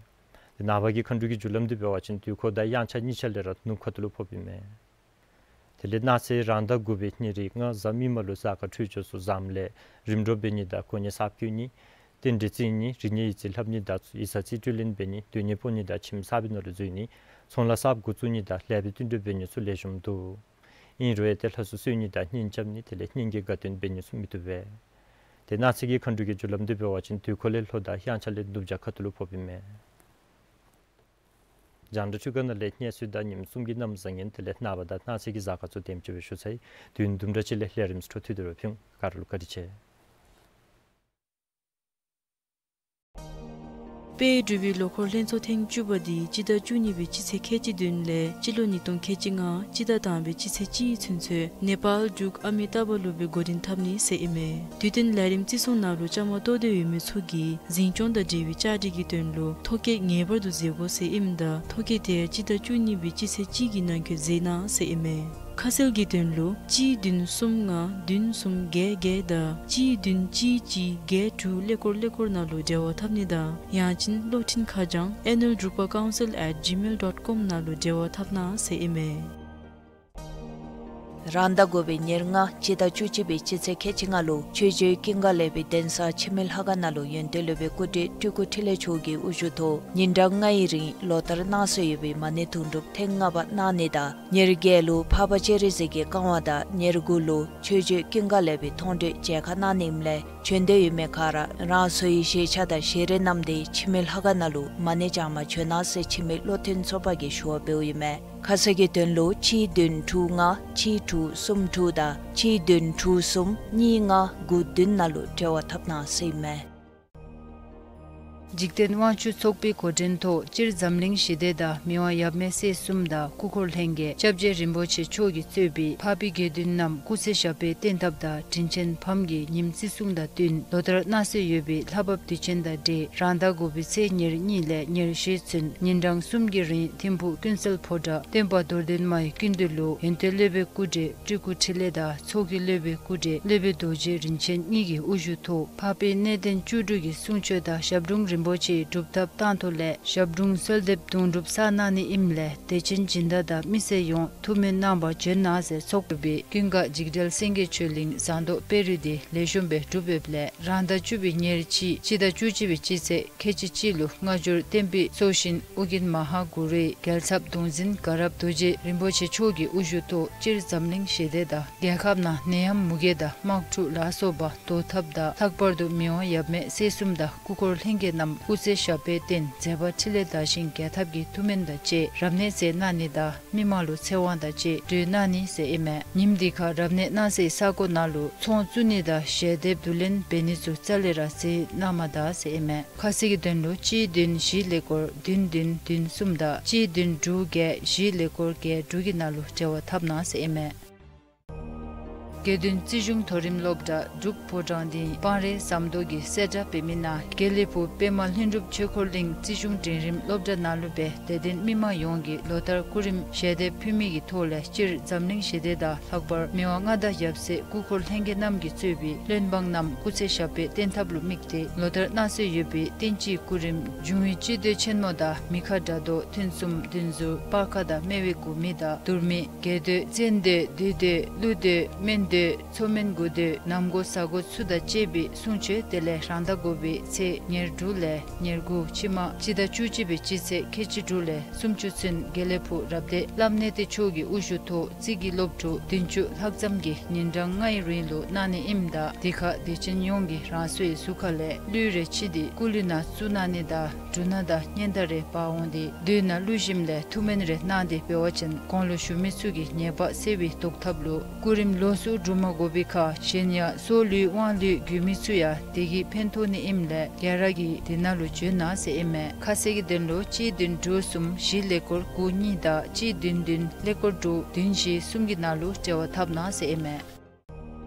དེ་ནངས་པ་གི་མཁའ་འགྲོ་གི་རྒྱུ་ལམ་འདི་འབད་བ་ཅིན་དུས་འཁོར་དང་དབྱངས་འཆར་གཉིས་ཆ་ལས་ར་ནུབ་ཁ་ཐུག་ལུ་ཕོགཔ་ཨིན་མས། དེ་ལས་གནངས་ཚེ་རང་ཟླ་དགུ་པའི་ཉེར་ལྔ་གཟའ་མིག་དམར་ལུ་གཟའ་སྐར་འཕྲོད་སྦྱོར་ཚུ་བཟངམ་ལས་རིམ་གྲོ་འབད་ནི་དང་གོ་གནས་གསརཔ་བསྐོ་ནི་རྟེན་འབྲེལ་བརྩི་ནི་རིག་གནས་ཡིག་རྩིས་ལྷབ་ནི་དང་ཡིག་ཚང་རྩིས་སྤྲོད་ལེན་འབད་ནི་སྡོད་གནས་སྤོ་ནི་དང་ཁྱིམ་གསར་པའི་ནང་ལུ་འཛུལ་ནི་ཚོང་ལཱ་གསརཔ་འགོ་བཙུགས་ནི་དང་ལེགས་པའི་བསྟུན་གྲོས་འབད་ནི་ཚུ་ལེགས་ཤོམ་འདུག། ཨིན་རུང་ཡང་ཏེ་ལྷ་སྲུང་གསོལ་ནི་དང་གཉེན་རྐྱབ་ནི་དེ་ལས་གཉེན་གྱི་དགའ་སྟོན་འབད་ནི་ཚུ་མི་བཏུབ་པས། དེ་གནངས་ཚེ་གི་མཁའ་འགྲོ་གི་རྒྱུ་ལམ་འདི་འབད་བ་ཅིན་དུས་འཁོར་ལས་ལྷོ་དང་དབྱངས་འཆར་ལས་ནུབ་བྱང་ཁ་ཐུག་ལུ་ཕོགཔ་ཨིན་མས། རྒྱང་བསྒྲགས་འཕྲུལ་ཁང་ནང་ལས་གནས་ཚུལ་དང་ཉིནམ་གསུམ་གྱི་གནམ་བཟང་ངན་དེ་ལས་ནངས་པ་དང་གནངས་ཚེ་གི་གཟའ་སྐར་ཚུ་དེམ་ཅིག་སྦེ་ཞུ་ཚར་ཡི། དུས་ཡུན་དུམ་གྲ་ཅིག་ལས་ལས་རིམ་འཕྲོ་མཐུད་དེ་ར་ཕུལ་འོང་། ག་ར་ལུ་བཀའ་དྲིན་ཆེ། དཔལ་འབྲུག་པའི་ལོ་འཁོར་ལྷན་ཚོགས་ཐེངས་བཅུ་པ་འདི་སྤྱི་ཟླ་བཅུ་གཉིས་པའི་སྤྱི་ཚེས་ཁལ་གཅིག་བདུན་ལས་སྤྱི་ལོ་ཉིས་སྟོང་ཁལ་གཅིག་ལྔ་སྤྱི་ཟླ་དང་པའི་སྤྱི་ཚེས་གཅིག་ཚུན་ཚོད་ནེ་པཱལ་འབྲུག་ཨ་མི་ཏཱ་བ་ལུ་སྦེ་འགོ་འདྲེན་འཐབ་ནི་ཟེར་ཨིན་མས། དུས་སྟོན་ལས་རིམ་བརྩི་སྲུང་ནང་ལུ་བཅའ་མར་གཏོགས་ཏེ་ཡོད་མི་ཚུ་གིས་འཛིན་སྐྱོང་དང་འབྲེལ་བའི་བཅའ་སྒྲིག་གི་དོན་ལུ་ཐོ་བཀོད་ངེས་པར་དུ་མཛད་དགོ་ཟེར་ཨིནམ་ད་ཐོ་བཀོད་དེ་སྤྱི་ཟླ་བཅུ་གཉིས་པའི་སྤྱི་ཚེས་གཅིག་གི་ནང་འཁོད་མཛད་གནང་ཟེར་ཨིན་མས། ཁ་གསལ་གྱི་དོན་ལུ་གཅིག་བདུན་གསུམ་ལྔ་བདུན་གསུམ་བརྒྱད་བརྒྱད་དང་གཅིག་བདུན་གཅིག་གཅིག་བརྒྱད་དྲུག་ཀླད་ཀོར་ཀླད་ཀོར་ནང་ལུ་འབྲེལ་བ་འཐབ་ནི་དང་ཡང་ཅིན་གློག་འཕྲིན་ཁ་བྱང་ཨེ་ནུ་ཨེལ་འབྲུག་པ་ཀའུན་སིལ་ཨེཊ་ཇི་མེལ་ཌོཊ་ཀོམ་ནང་ལུ་འབྲེལ་བ་འཐབ་གནང་ཟེར་ཨིན་མས། རང་ཟླ་དགུ་པའི་ཉེར་ལྔ་སྤྱི་ཟླ་བཅུ་གཅིག་པའི་སྤྱི་ཚེས་ཁལ་གཅིག་ལྔ་ལུ་ཆོས་རྗེ་ཀུན་དགའ་ལེགས་པའི་གདན་ས་འཆི་མེད་ལྷ་ཁང་ནང་ལུ་ཡོན་ཏན་སློབ་དཔོན་སྐུ་བགྲེས་སྤྲུལ་སྐུ་འཕྲིན་ལས་མཆོག་གི་དབུ་བཞུགས་ཐོག་ཉིན་གྲངས་ལྔ་ཡི་རིང་ལོ་ལྟར་གནང་སྲོལ་ཡོད་པའི་མ་ཎི་དུང་སྒྲུབ་ཐེངས་ལྔ་པ་གནང་ནི་དང་ཉེར་བརྒྱད་ལུ་འཕགས་པ་སྤྱན་རས་གཟིགས་ཀྱི་བཀའ་དབང་དང་ཉེར་དགུ་ལུ་ཆོས་རྗེ་ཀུན་དགའ་ལེགས་པའི་མཐོང་གྲོལ་མཇལ་ཁ་གནང་ནི་ཨིནམ་ལས་བྱོན་འདོད་ཡོད་མི་ག་ར་རང་སོའི་བཞེས་ཆས་དང་བཞེས་རས་བསྣམས་ཏེ་འཆི་མེད་ལྷ་ཁང་ནང་ལུ་མ་ཎི་བགྱང་པར་བྱོན་གནང་ཟེར་འཆི་མེད་བློ་མཐུན་ཚོགས་པ་གིས་ཞུ་བ་འབདཝ་ཨིན་མས། ཁ་གསལ་གྱི་དོན་ལུ་གཅིག་བདུན་དྲུག་ལྔ་གཅིག་དྲུག་གསུམ་དྲུག་དང་གཅིག་བདུན་དྲུག་གསུམ་གཉིས་ལྔ་དགུ་བདུན་ནང་ལུ་འབྲེལ་བ་འཐབ་གནང་ཟེར་ཨིན་མས། འཇིག་རྟེན་དབང་ཕྱུག་ཚོགས་པའི་འགོ་འདྲེན་ཐོག་སྤྱིར་འཛམ་གླིང་ཞི་བདེ་དང་མི་དབང་ཡབ་མེས་སྲས་གསུམ་དང་སྐུ་འཁོར་ལྷན་རྒྱས་སྐྱབས་རྗེ་རིན་པོ་ཆེ་མཆོག་གིས་གཙོས་པའི་འཕགས་པའི་དགེ་འདུན་རྣམས་སྐུ་ཚེ་ཞབས་པད་བརྟན་ཐབས་དང་དྲིན་ཆེན་ཕམ་གྱི་ཉིནམ་བརྩི་སྲུང་དང་བསྟུན་ལོ་ལྟར་གནང་སྲོལ་ཡོད་པའི་ལྷ་བབས་དུས་ཆེན་དང་འབྲེལ་རང་ཟླ་དགུ་པའི་ཚེས་ཉེར་གཉིས་ལས་ཉེར་བཞི་ཚུན་ཉིན་གྲངས་གསུམ་གྱི་རིང་ཐིམ་ཕུག་ཀུན་གསལ་ཕོ་བྲང་སྟོན་པ་རྡོར་གདན་མའི་སྐུ་མདུན་ལུ་ཡོན་ཏན་སློབ་དཔོན་སྐུ་བགྲེས་སྤྲུལ་སྐུ་འཕྲིན་ལས་དང་ཚོགས་ཀྱི་སློབ་དཔོན་སྐུ་བགྲེས་སློབ་དཔོན་རྡོ་རྗེ་རིན་ཆེན་གཉིས་ཀྱི་དབུ་བཞུགས་ཐོག་འཕགས་པའི་གནས་བརྟན་བཅུ་དྲུག་གི་གསུང་ཆོག་དང་ཞབས་དྲུང་རིན་པོ་ཆེའི་སྒྲུབ་ཐབས་བཏང་ཐོག་ལས་ཞབས་དྲུང་གསོལ་འདེབས་དུང་སྒྲུབ་གསར་གནང་ནི་ཨིནམ་ལས་དད་ཅན་སྦྱིན་བདག་དང་མི་སེར་ཡོངས་ཐུགས་སྨོན་གནང་བར་བྱོན་གནང་ཟེར་ཚོགས་པའི་ཀུན་དགའ་འཇིགས་བྲལ་སེང་གེ་ཆོས་གླིང་ཟངས་མདོག་དཔལ་རི་འདི་ལེགས་ཤོམ་སྦེ་གྲུབ་ཡོདཔ་ལས་རང་ཟླ་བཅུ་པའི་ཉེར་གཅིག་སྤྱི་ཟླ་བཅུ་གཅིག་པའི་སྤྱི་ཚེས་ཁལ་གཅིག་གཅིག་ལུ་སྔ་འགྱུར་བསྟན་པའི་སྲོག་ཤིང་ཨོ་རྒྱན་མ་ཧཱ་གུ་རུའི་རྒྱལ་ཚབ་གདུང་འཛིན་དགའ་རབ་རྡོ་རྗེ་རིན་པོ་ཆེ་མཆོག་གི་དབུ་བཞུགས་ཐོག་སྤྱིར་འཛམ་གླིང་ཞི་བདེ་དང་རྒྱལ་ཁབ་ནང་ནད་ཡམས་མུ་གེ་དང་དམག་འཁྲུག་ལ་སོགས་པ་བཟློག་ཐབས་དང་ལྷག་པར་དུ་མི་དབང་ཡབ་མེས་སྲས་གསུམ་དང་སྐུ་འཁོར་ལྷན་རྒྱས་རྣམས་སྐུ་ཚེ་ཞབས་པད་བརྟན་མཛད་པ་འཕྲིན་ལས་དར་ཞིང་རྒྱས་ཐབས་ཀྱི་ཐུགས་སྨོན་དང་བཅས་རབ་གནས་མཛད་གནང་ནི་དང་མི་མང་ལུ་ཚེ་དབང་དང་བཅས་གྲོལ་གནང་ནི་ཟེར་ཨིན་མས། ཉིནམ་འདི་ཁར་རབ་གནས་གནང་སའི་ས་གོ་ནང་ལུ་ཚོང་བཙུགས་ནི་དང་ཞལ་འདེབས་བསྡུ་ལེན་འབད་ནི་ཚུ་རྩ་ལས་ར་མཛད་གནང་མ་ད་ཟེར་ཨིན་མས། ཁ་གསལ་གྱི་དོན་ལུ་གཅིག་བདུན་བཞི་ཀླད་ཀོར་བདུན་བདུན་བདུན་གསུམ་དང་གཅིག་བདུན་དྲུག་བརྒྱད་བཞི་ཀླད་ཀོར་བརྒྱད་དྲུག་གི་ནང་ལུ་འབྲེལ་བ་འཐབ་གནང་ཟེར་ཨིན་མས། དགེ་འདུན་རྩིས་གཞུང་མཐོ་རིམ་སློབ་གྲྭ་འབྲུག་ཕོ་བྲང་སྡིངས་སྤང་རི་ཟམ་རྡོ་གིས་གསལ་བསྒྲགས་འབད་མི་ནང་དགེ་ལེགས་ཕུག་པདྨ་ལྷུན་གྲུབ་ཆོས་འཁོར་གླིང་རྩིས་གཞུང་འབྲིང་རིམ་སློབ་གྲྭ་ནང་ལུ་སྦེ་དད་ལྡན་མི་མང་ཡོངས་ཀྱིས་ལོ་ལྟར་སྐུ་རིམ་ཞལ་འདེབས་ཕུལ་མི་གི་ཐོག་ལས་སྤྱིར་འཛམ་གླིང་ཞི་བདེ་དང་ལྷག་པར་མི་དབང་མངའ་བདག་ཡབ་སྲས་སྐུ་འཁོར་ལྷན་རྒྱས་རྣམས་ཀྱིས་གཙོས་པའི་བློན་འབངས་རྣམས་སྐུ་ཚེ་ཞབས་པད་བརྟན་ཐབས་ལུ་དམིགས་ཏེ་ལོ་ལྟར་གནང་སྲོལ་ཡོད་པའི་བསྟན་སྤྱིའི་སྐུ་རིམ་འབྱུང་བའི་སྤྱི་མདོས་ཆེན་མོ་དང་མི་ཁ་དགྲ་བཟློག་ཐུན་གསུམ་བདུན་ཟུར་སྤར་ཁ་དང་སྨེ་བའི་དགུ་མི་དང་དུར་མི་རྒྱལ་མདོས་བཙན་མདོས་བདུད་མདོས་ཀླུ་མདོས་སྨན་མདོས་མཚོ་སྨན་དགུ་མདོས་གནམ་སྒོ་ས་སྒོ་ཚུ་དང་བཅས་པའི་གསུང་ཆོས་དེ་ལས་རང་ཟླ་དགུ་པའི་ཚེས་ཉེར་དྲུག་ལས་ཉེར་དགུ་ཕྱི་མ་སྤྱི་ཟླ་བཅུ་གཅིག་པའི་སྤྱི་ཚེས་ཁལ་གཅིག་དྲུག་ལས་སུམ་ཅུ་ཚུན་དགེ་ལེགས་ཕུག་རབ་སྡེ་བླམ་གནས་བརྟན་མཆོག་གི་དབུ་བཞུགས་ཐོག་རྩིས་ཀྱི་སློབ་ཕྲུག་བདུན་ཅུ་ལྷག་ཙམ་གྱིས་ཉིན་གྲངས་ལྔའི་རིང་ལུ་གནང་ནི་ཨིནམ་ད་དེ་ཁར་དད་ཅན་ཡོངས་ཀྱིས་རང་སོའི་གཟུགས་ཁ་ལས་ལུས་རེ་ཕྱིས་ཏེ་སྐུ་ལུས་ནང་བཙུགས་གནང་ནི་དང་འབྲུ་སྣ་དང་སྙན་དར་རེ་འབག་འོང་སྟེ་མདུན་ན་བླུགས་ཞིནམ་ལས་ཐུགས་སྨོན་རེ་གནང་སྟེ་འབད་བ་ཅིན་གོང་ལུ་ཞུ་མི་ཚུ་གི་ཉེས་པ་སེལ་བའི་བཟློག་ཐབས་ལུ་སྐུ་རིམ་ལོགས་སུ་སྒྲུབ་མ་དགོ་པའི་ཁར་གཞན་ཡང་སྲོག་ལུས་དབང་ལུས་རྒུད་མི་ཚུ་ཡང་དེ་གིས་ཕན་ཐོགས་ནི་ཨིནམ་ལས་ག་ར་གིས་དེ་ནང་ལུ་འབྱོན་གནང་ཟེར་ཨིན་མས། ཁ་གསལ་གྱི་དོན་ལུ་གཅིག་བདུན་དྲུག་གསུམ་བཞི་ཀླད་ཀོར་དགུ་གཉིས་དང་གཅིག་བདུན་བདུན་ཀླད་ཀོར་དྲུག་བདུན་བཞི་གསུམ་གྱི་ནང་ལུ་འབྲེལ་བ་འཐབ་གནང་ཟེར་ཨིན་མས།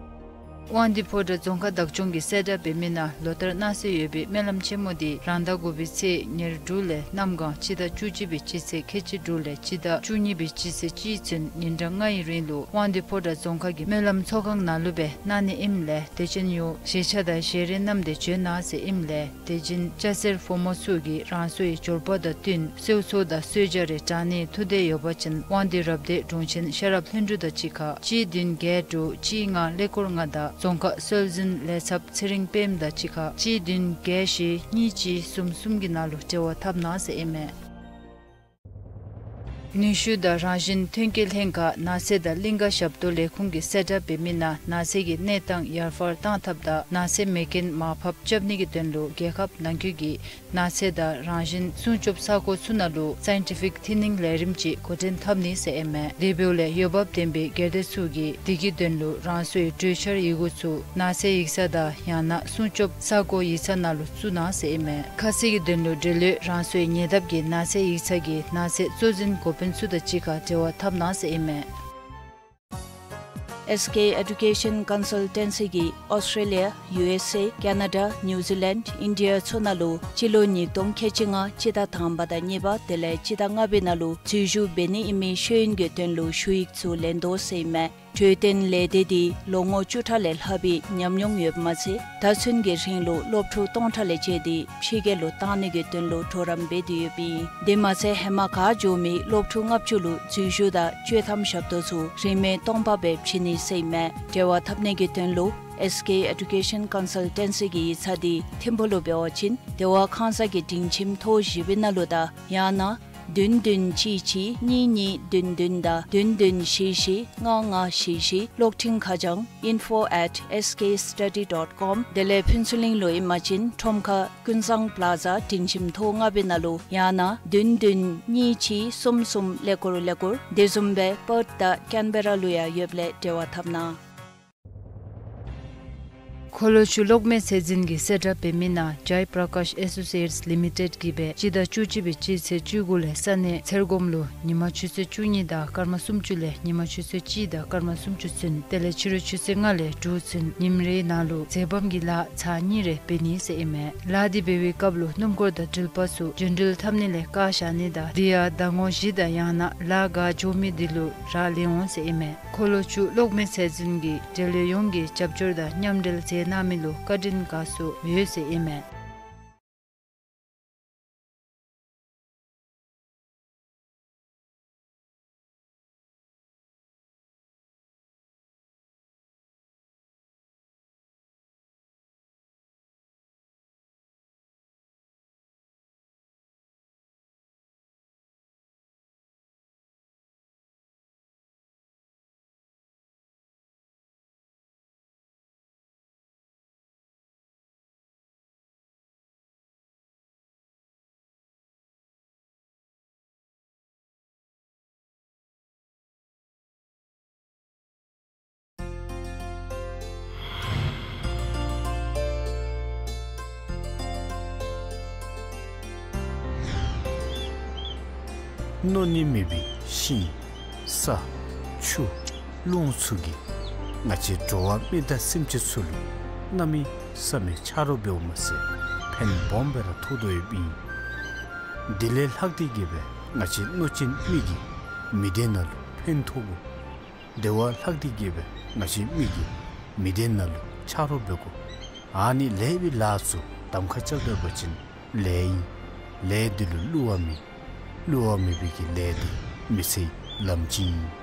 དབང་འདུས་ཕོ་བྲང་རྫོང་ཁག་བདག་སྐྱོང་གིས་གསལ་བསྒྲགས་འབད་མི་ནང་ལོ་ལྟར་གནང་སྲོལ་ཡོད་པའི་སྨོན་ལམ་ཆེན་མོ་དེ་རང་ཟླ་དགུ་པའི་ཚེས་ཉེར་དྲུག་ལས་གནམ་གང་སྤྱི་ཟླ་བཅུ་གཅིག་པའི་སྤྱི་ཚེས་ཁལ་གཅིག་དྲུག་ལས་སྤྱི་ཟླ་བཅུ་གཉིས་པའི་སྤྱི་ཚེས་གཅིག་ཚུན་ཉིན་གྲངས་ལྔའི་རིང་ལུ་དབང་འདུས་ཕོ་བྲང་རྫོང་ཁག་གི་སྨོན་ལམ་ཚོགས་ཁང་ནང་ལུ་སྦེ་གནང་ནི་ཨིནམ་ལས་དད་ཅན་ཡོངས་ཞལ་ཆས་དང་ཞལ་རས་བསྣམས་ཏེ་འབྱོན་གནང་ཟེར་ཨིནམ་ལས་དད་ཅན་སྐྱ་སེར་ཕོ་མོ་ཚུ་གིས་རང་སོའི་འབྱོར་པ་དང་བསྟུན་གསོལ་ཚོགས་དང་གསོལ་ཇ་རེ་དྲང་ནིའི་ཐུགས་འདོད་ཡོད་པ་ཅིན་དབང་འདུས་རབ་སྡེ་དྲུང་ཆེན་ཤེས་རབ་ལྷུན་གྲུབ་དང་གཅིག་ཁར་གཅིག་བདུན་བརྒྱད་དྲུག་གཅིག་ལྔ་ཀླད་ཀོར་ལྔ་དང་རྫོང་ཁག་སྲོལ་འཛིན་ལས་ཚབ་ཚེ་རིང་དཔལམོ་དང་གཅིག་ཁར་གཅིག་བདུན་བརྒྱད་བཞི་གཉིས་གཅིག་གསུམ་གསུམ་གྱི་ནང་ལུ་འབྲེལ་བ་འཐབ་གནང་ཟེར་ཨིན་མས། ནུས་ཤུགས་དང་རང་བཞིན་ཐོན་སྐྱེད་ལྷན་ཁག་ནགས་ཚལ་དང་གླིང་ཀ་ཞབས་ཏོག་ལས་ཁུངས་ཀྱིས་གསལ་བསྒྲགས་འབད་མི་ནང་ནགས་ཚལ་གྱི་གནས་སྟངས་ཡར་འཕར་གཏང་ཐབས་དང་ནགས་ཚལ་མེ་རྐྱེན་མར་ཕབ་རྐྱབ་ནི་གི་དོན་ལུ་རྒྱལ་ཁབ་ནང་འཁོད་ཀྱི་ནགས་ཚལ་དང་རང་བཞིན་སྲུང་སྐྱོབ་ས་གོ་ཚུ་ནང་ལུ་སའིན་ཊི་ཕིག་ཐིན་ནིང་ལས་རིམ་ཅིག་འགོ་འདྲེན་འཐབ་ནི་ཟེར་ཨིན་མས། དེ་འབདཝ་ལས་འོས་འབབ་ལྡན་པའི་སྒེར་སྡེ་ཚུ་གིས་དེ་གི་དོན་ལུ་རང་སོའི་གྲོས་འཆར་ཡི་གུ་ཚུ་ནགས་ཚལ་ཡིག་ཚང་དང་ཡང་ན་སྲུང་སྐྱོབ་ས་གོ་ཡིག་ཚང་ནང་ལུ་བཙུགས་གནང་ཟེར་ཨིན་མས། ཁ་གསལ་གྱི་དོན་ལུ་འབྲེལ་ཡོད་རང་སོའི་ཉེ་འདབས་ཀྱི་ནགས་ཚལ་ཡིག་ཚང་གི་ནགས་ཚལ་གཙོ་འཛིན་འགོ་དཔོན་ཚུ་དང་གཅིག་ཁར་འབྲེལ་བ་འཐབ་གནང་ཟེར་ཨིན་མས། ཨེསི་ཀེ་ཨེ་ཌུ་ཀེ་ཤཱན་ཀོན་སཱལ་ཊེན་སི་གིས་ཨོསི་ཊྲེ་ལི་ཡ་ཡུ་ཨེསི་ཨེ་ཀེ་ན་ཌ་ནིའུ་ཛི་ལེནཌ་ཨིན་ཌི་ཡ་ཚུ་ནང་ལུ་སྤྱི་ལོ་ཉིས་སྟོང་ཁལ་གཅིག་ལྔ་སྤྱི་ཟླ་དང་པ་དང་གཉིས་པ་དེ་ལས་སྤྱི་ཟླ་ལྔ་པའི་ནང་ལུ་འཛུལ་ཞུགས་འབད་ནི་ཨིན་མི་ཤེས་ཡོན་གྱི་དོན་ལུ་ཞུ་ཡིག་ཚུ་ལེན་དོ་ཟེར་ཨིན་མས། གྲོས་བསྟུན་ལས་སྡེ་འདི་ལོ་ངོ་བཅུ་ཕྲག་ལས་ལྷག་པའི་ཉམས་མྱོང་ཡོདཔ་མ་ཚད་ད་ཚུན་གྱི་རིང་ལུ་སློབ་ཕྲུག་སྟོང་ཕྲག་ལས་བཅད་དེ་ཕྱི་རྒྱལ་ལུ་གཏང་ནི་གི་དོན་ལུ་གྲོགས་རམ་འབད་དེ་ཡོདཔ་ཨིན། དེ་མ་ཚད་ཧེ་མ་ཁར་འགྱོ་མི་སློབ་ཕྲུག་ལྔ་བཅུ་ལུ་འཛུལ་ཞུགས་དང་སྤྱོད་ཐམ་ཞབས་ཏོག་ཚུ་རིན་མེད་སྟོང་པ་སྦེ་བྱིན་ནི་ཟེར་ཨིན་མས། འབྲེལ་བ་འཐབ་ནི་གི་དོན་ལུ་ཨེསི་ཀེ་ཨེ་ཌུ་ཀེ་ཤཱན་ཀོན་སཱལ་ཊེན་སི་གི་ཡིག་ཚང་འདི་ཐིམ་ཕུག་ལུ་འབད་བ་ཅིན་དེ་བ་ཁང་གསར་གྱི་སྒྲིང་ཁྱིམ་ཐོག་བཞི་པའི་ནང་ལུ་དང་ཡང་ན་བདུན་བདུན་གཅིག་གཅིག་གཉིས་གཉིས་བདུན་བདུན་དང་བདུན་བདུན་བཞི་བཞི་ལྔ་ལྔ་བཞི་བཞི། གློག་འཕྲིན་ཁ་བྱང་info at S K study dot com། དེ་ལས་ཕུན་ཚོགས་གླིང་ལུ་ཨིན་པ་ཅིན་ཁྲོམ་ཁ་ཀུན་བཟང་པ་ལ་ཛ་སྒྲིང་ཁྱིམ་ཐོག་ལྔ་པའི་ནང་ལུ་ཡང་ན་བདུན་བདུན་གཉིས་གཅིག་གསུམ་གསུམ་ཀླད་ཀོར་ཀླད་ཀོར། དེ་བཟུམ་སྦེ་པརཐ་དང་ཀེན་བེ་ར་ལུ་ཡང་ཡོདཔ་ལས་འབྲེལ་བ་འཐབ་གནང་། འཁོར་ལོ་ཆུ་གློག་མེ་ཚད་འཛིན་གྱིས་གསལ་བསྒྲགས་འབད་མི་ནང་ཇའི་པྲ་ཀཱཤ་ཨེ་སོ་སི་ཨེཊསི་ལི་མི་ཊེཌ་ཀྱིས་སྦེ་སྤྱི་ཟླ་བཅུ་གཅིག་པའི་སྤྱི་ཚེས་བཅུ་དགུ་ལས་ས་གནས་ཚེར་སྒོམ་ལུ་ཉིན་མ་ཆུ་ཚོད་བཅུ་གཉིས་དང་སྐར་མ་སུམ་ཅུ་ལས་ཉིན་མ་ཆུ་ཚོད་གཅིག་དང་སྐར་མ་སུམ་ཅུ་ཚུན་དེ་ལས་ཕྱི་རུ་ཆུ་ཚོད་ལྔ་ལས་དྲུག་ཚུན་ཉིནམ་རེའི་ནང་ལུ་འཛེམ་བམ་གྱི་ལཱ་ཚར་གཉིས་རེ་འབད་ནི་ཟེར་ཨིན་མས། ལཱ་འདི་འབད་བའི་སྐབས་ལུ་སྣུམ་འཁོར་དང་འགྲུལ་པ་ཚུ་རྒྱུན་འགྲུལ་འཐབ་ནི་ལས་བཀག་བཞག་ནི་དང་དེ་ཡང་ཟླ་ངོ་བཞི་དང་ཡང་ན་ལཱ་འགོ་འགྱོ་མི་འདི་ལུ་རག་ལས་འོང་ཟེར་ཨིན་མས། འཁོར་ལོ་ཆུ་གློག་མེ་ཚད་འཛིན་གྱིས་འབྲེལ་ཡོད་ཡོངས་ཀྱི་རྒྱབ་སྐྱོར་དང་མཉམ་འབྲེལ་མཛད་གནང་མི་ལུ་བཀའ་དྲིན་དགའ་ཚོར་ཡོད་ཟེར་ཨིན་མས། གནོད་ནི་མེད་པའི་ཤིང་ས་ཆུ་རླུང་ཚུ་གི་ ང་བཅས་འགྲོ་བ་མི་དང་སེམས་ཅན་ཚུ་ལུ་གནམ་མེད་ས་མེད་ཆ་རོགས་འབདཝ་མ་ཚད་ཕན་སྦོམ་སྦེ་ར་ཐོགས་དོ་ཡོདཔ་ཨིན། དེ་ལས་ལྷག་སྟེ་གིས་སྦེ་ང་བཅས་གནོད་སྦྱིན་མི་གིས་མི་སྡེ་ནང་ལུ་ཕན་ཐོགས་དགོ། དེ་བ་ལྷག་སྟེ་གིས་སྦེ་ང་བཅས་མི་གིས་མི་སྡེ་ནང་ལུ་ཆ་རོགས་འབད་དགོ། ཨ་ནི་ལས་པའི་ལཱ་ཚུ་གདམ་ཁ་རྐྱབ་སྡོད་པ་ཅིན་ལས་ཨིན། ལས་དེ་ལུ་བསླུ་བ་མེད། བསླུ་བ་མེད་པའི་གི་ལས་དེ་མི་ཚེའི་ལམ་སྤྱི་ཨིན།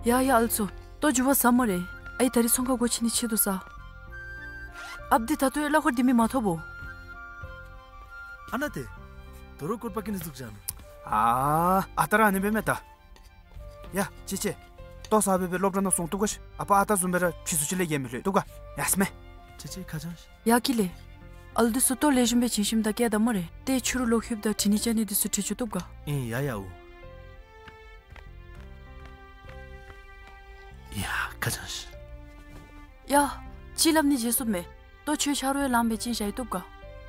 ཡ་ཡ་ཨ་ལུ་ཚུ། ལྟོ་འགྱོ་བ་ཟ་སྨ་རེ། ཨའི་ད་རིས་ཚོང་ཁང་སྒོ་ཕྱེ་ནི་ཆེད་དུ་ས། ཨཔ་འདི་ད་ལྟོ་ཡང་གླ་འཁོར་འདི་མི་མ་ཐོབ་བོ། ཨ་ན་ཏེ། དོ་རུང་སྐོར་པ་ཀི་ནི་འཛུགས་བཞག་ནུག། ཨ་ཨ་ཏ་ར་ཨ་ནི་སྦེ་མེན་ད། ཡ་ཅི་ཅི། ལྟོ་ཟ་སྦེ་སྦེ་སློབ་གྲྭ་ནང་སོང་བཏུབ་ག་ཤིག། ཨ་པ་ཨ་ཏ་བཟུམ་སྦེ་ར་ཕྱི་སུ་ཅིག་ལས་ཡལ་མི་ལྷོད་བཏུབ་ག། ཡ་སྨེ། ཅི་ཅི་ཁ་བྱང་ཤིག། ཡ་ཀི་ལེ། ཨ་ལུ་འདི་ཚུ་ལྟོ་ལེགས་ཤོམ་སྦེ་བྱིན་ཞིནམ་ད་བསྐྱལ་ད་སྨ་རེ། ཏེ་ཕྱི་རུ་ལོག་ལྷོདཔ་ད་དྲི་ནི་བཅར་ནི་འདི་ཚུ་དྲི་བཅུག་བཏུབ་ག། ཨིན་ཡ་ཡ་འོ། ཡ་ཁ་བྱང་ཤིག། ཡ། ཅིག་སླབ་ནི་བརྗེད་སོངམ་མས། ལྟོ་ཁྱོད་ཆ་རོགས་ཡང་ལངམ་སྦེ་བྱིན་བཞག་ཡི་བཏུབ་ག།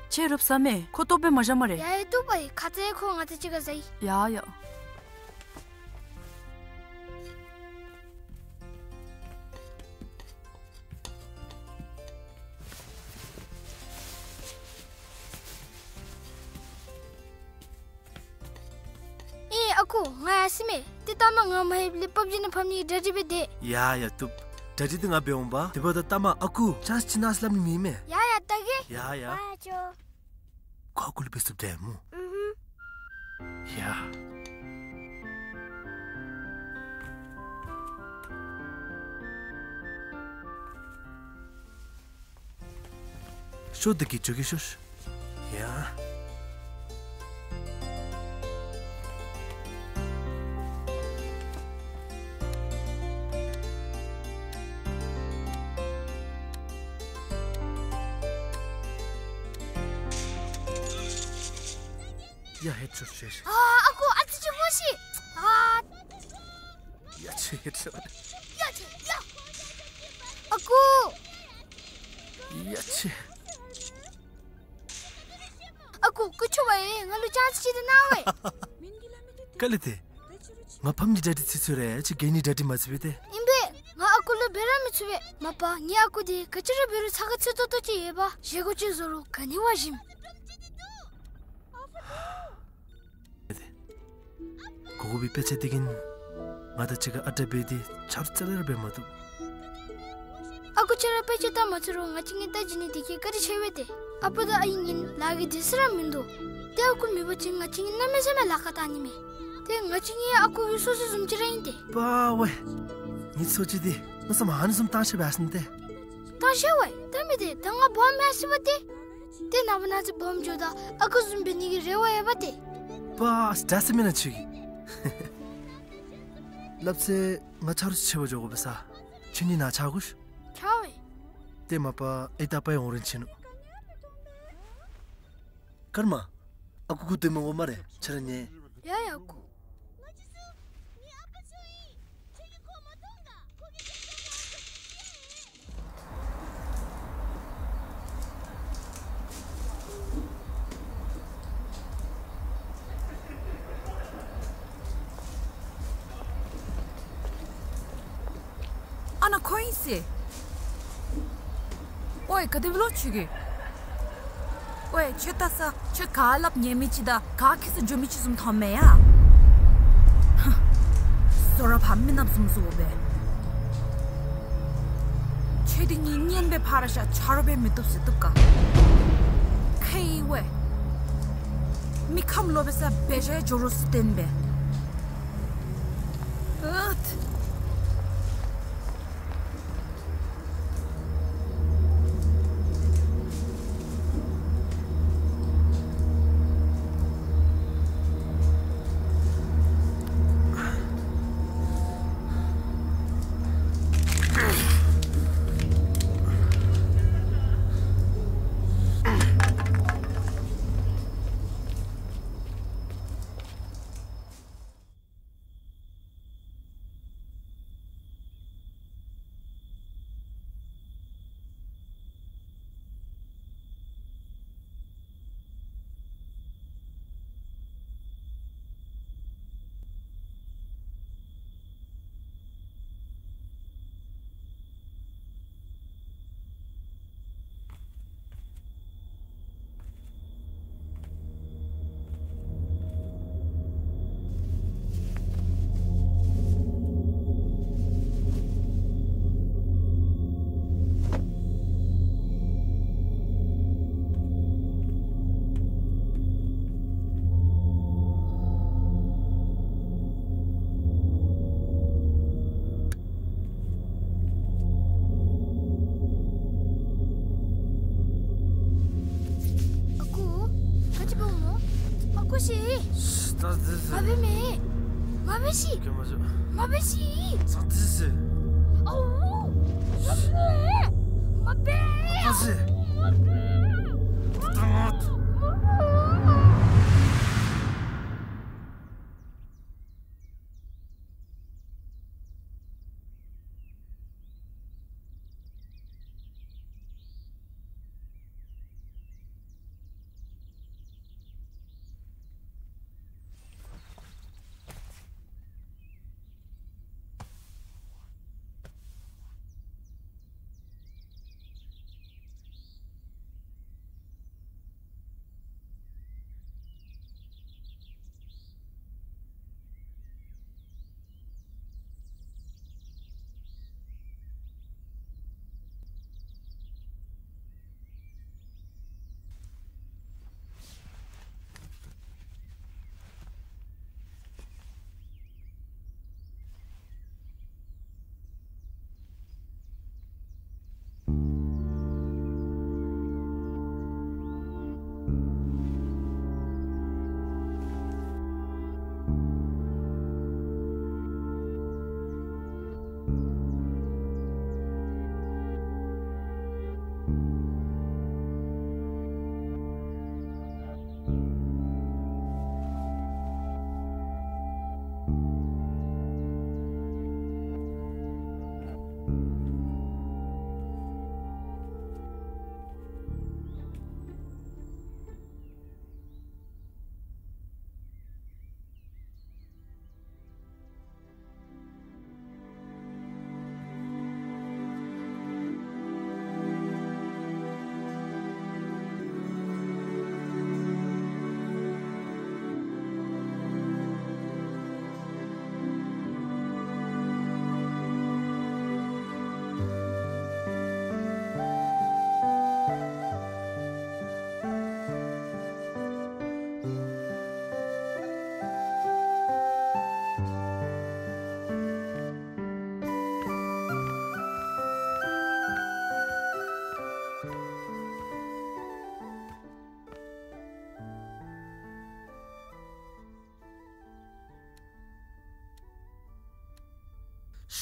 ཁྱོད་རུབ་ཟ་མས། ཁོ་ལྟོ་སྦེ་མ་བཞག་སྨ་རེ། ཡ་ཡ་བཏུབ་པ་ཨིན། ཁ་ཙ་ཁོ་ང་དང་གཅིག་ཁར་ཟ་ཡི། ཡ་ཡ། ཨེ་ཨ་ཁུ་ང་ཡར་སོ་མས། ཏེ་ལྟ་མ་ང་མ་ལྷོདཔ་ལས་པབ་ཇི་ནང་ཕབ་ནི་གི་གྲ་སྒྲིག་འབད་དེས། ཡ་ཡ་བཏུབ། གྲ་སྒྲིག་འདི་ང་འབད་འོང་པ། དེ་འབདཝ་ད་ལྟ་མ་ཨ་ཁུ་ཅཱནསི་ཅིག་གནང་སླབ་ནི་མེད་མས། ཡ་ཡ་ལྟ་གེ། ཡ་ཡ། ཨ་ཅོ། ཁོ་ཨ་ཁུ་ལུ་འབད་ཚུགསཔ་འདྲས་སྨོ། ཨུ་ཧུམ། ཡ། ཤོག་འདི་གིས་འགྱོ་གེ་ཤོག། ཡ། ཡ་ཧེད་ཤོག་ཤོག་ཤོག། ཨ་ཨ་ཁུ་ཨ་ཙི་ཅིག་སྨོ་ཤིག། ཨ། ཡ་ཆེ་ཧེད་ཤོག། ཡ་ཆེ་ཡ། ཨ་ཁུ། ཡ་ཆེ། ཨ་ཁུ་སྐུ་མཁྱེན་པ་ཨེ་ང་ལུ་ཅཱནསི་ཅིག་འདི་གནང་བས། ག་ལས་ཏེ། ང་ཕམ་གྱི་གྲ་སྒྲིག་ཚར་ཚར་རེ་ཅིག་གི་ནི་གྲ་སྒྲིག་མ་ཚར་བས་ཏེ། ཨིན་པས། ང་ཨ་ཁུ་ལུ་འབད་ར་མི་ཚུགས་པས། མ་པ་ངེའི་ཨ་ཁུ་འདི་ག་ཅི་ར་འབད་རུང་ཚ་ཁ་ཚུད་ཏོག་ཏོ་ཅིག་ཡོད་པས། བཞེས་སྒོ་ཅིག་བཟོ་རུང་ག་ནི་བ་ཞིམ། གོ་གོ་བའི་དཔེ་ཆ་འདི་གིས་ང་དང་གཅིག་ཁར་ཨ་བྲ་འབད་དེ་ཆ་རོགས་རྩ་ལས་ར་འབད་མ་བཏུབ། ཨ་ཁུ་ཁྱོད་ར་དཔེ་ཆ་ལྟ་མ་ཚུགས་རུང་ང་བཅས་གཉིས་ལྟ་བྱིན་ནི་འདི་གིས་བཀའ་དྲིན་ཆེ་བས་ཏེ། ཨ་པ་དང་ཨའི་གཉིས་ལཱ་གི་དུས་ཚོད་ར་མིན་འདུག། ཏེ་ཨ་ཁུ་མེད་པ་ཅིན་ང་བཅས་གཉིས་གནམ་མེད་ས་མེད་ལཱ་ཁག་བཏང་ནི་མས། ཏེ་ང་བཅས་གཉིས་ཨ་ཁུ་གི་སོ་སོ་བཟུམ་ཅིག་ར་ཨིན་ཏེ། པ་ཝེ། ངེའི་ཚ་བོ་ཅིག་འདི་མནོ་བསམ་ཨ་ནི་བཟུམ་བཏང་ཤེས་པས་ཟེར་ནི་ཏེ། བཏང་ཤེས་པས། ད་མི་དེ་ད་ང་སྦོམ་མ་སོང་བས་ཏེ། ཏེ་ནངས་པ་གནངས་ཚེ་སྦོམ་འགྱོཝ་ད་ཨ་ཁུ་བཟུམ་འབད་ནི་གི་རེ་བ་ཡོད་པས་ཏེ། པ་ཨ་ཙི་ད་ཟེར་མེན་ན་ཁྱོད་ཀྱིས། སླབ་ཚེ་ང་ཆ་རོགས་ཅིག་འབད་འགྱོ་དགོ་པས་ས། ཁྱོད་གཉིས་ནཱ་ཆ་དགོ་ཤིག། ཆ་བས། ཏེ་མ་པ་ཨའི་དང་པའི་འོང་རན་ཆི་ནུག། ཀརྨ། ཨ་ཁུ་སྒུག་སྡོད་མི་དགོ་སྨ་རེ། ཁྱོད་ར་ཉལ། ཡ་ཡ་ཨ་ཁུ། ཨ་ན་ཁོ་ཨིན་ཟེར། ཝའེ་ག་དེ་སྦེ་ལོ་ཁྱོད་ཀྱིས། ཝའེ་ཁྱོད་ལྟ་ས་ཁྱོད་ག་སླབ་ཉན་མི་ཅིག་དང་ག་ཁྱད་སུ་འགྱོ་མི་ཅིག་བཟུམ་མཐོངམ་མས་ཡ། ཧ། བཟོ་ར་ཕར་མི་ནགཔ་བཟུམ་བཟོ་སྦེ། ཁྱོད་འདི་གཉིས་གཉེན་སྦེ་ཕར་བཞག་ཆ་རོགས་སྦེ་མི་བཏུབ་ཟེར་བཏུབ་ག། ཁེ་ཝའེ། མི་ཁམས་ལོག་པའི་ས་འབད་བཞག་འགྱོ་རོགས་ཟེར་བསྟན་པས། ཨུད། ད་ཟེར་ཟེར། མ་འབད་མེ། མ་འབད་ཤིག། ག་མ་ཤོ། མ་འབད་ཤིག། ད་ཟེར་ཟེར། ཨའུ། མ་འབད། མ་འབད། ད་ཟེར། མ་འབད། ད་ད་ང་། མ་འབད།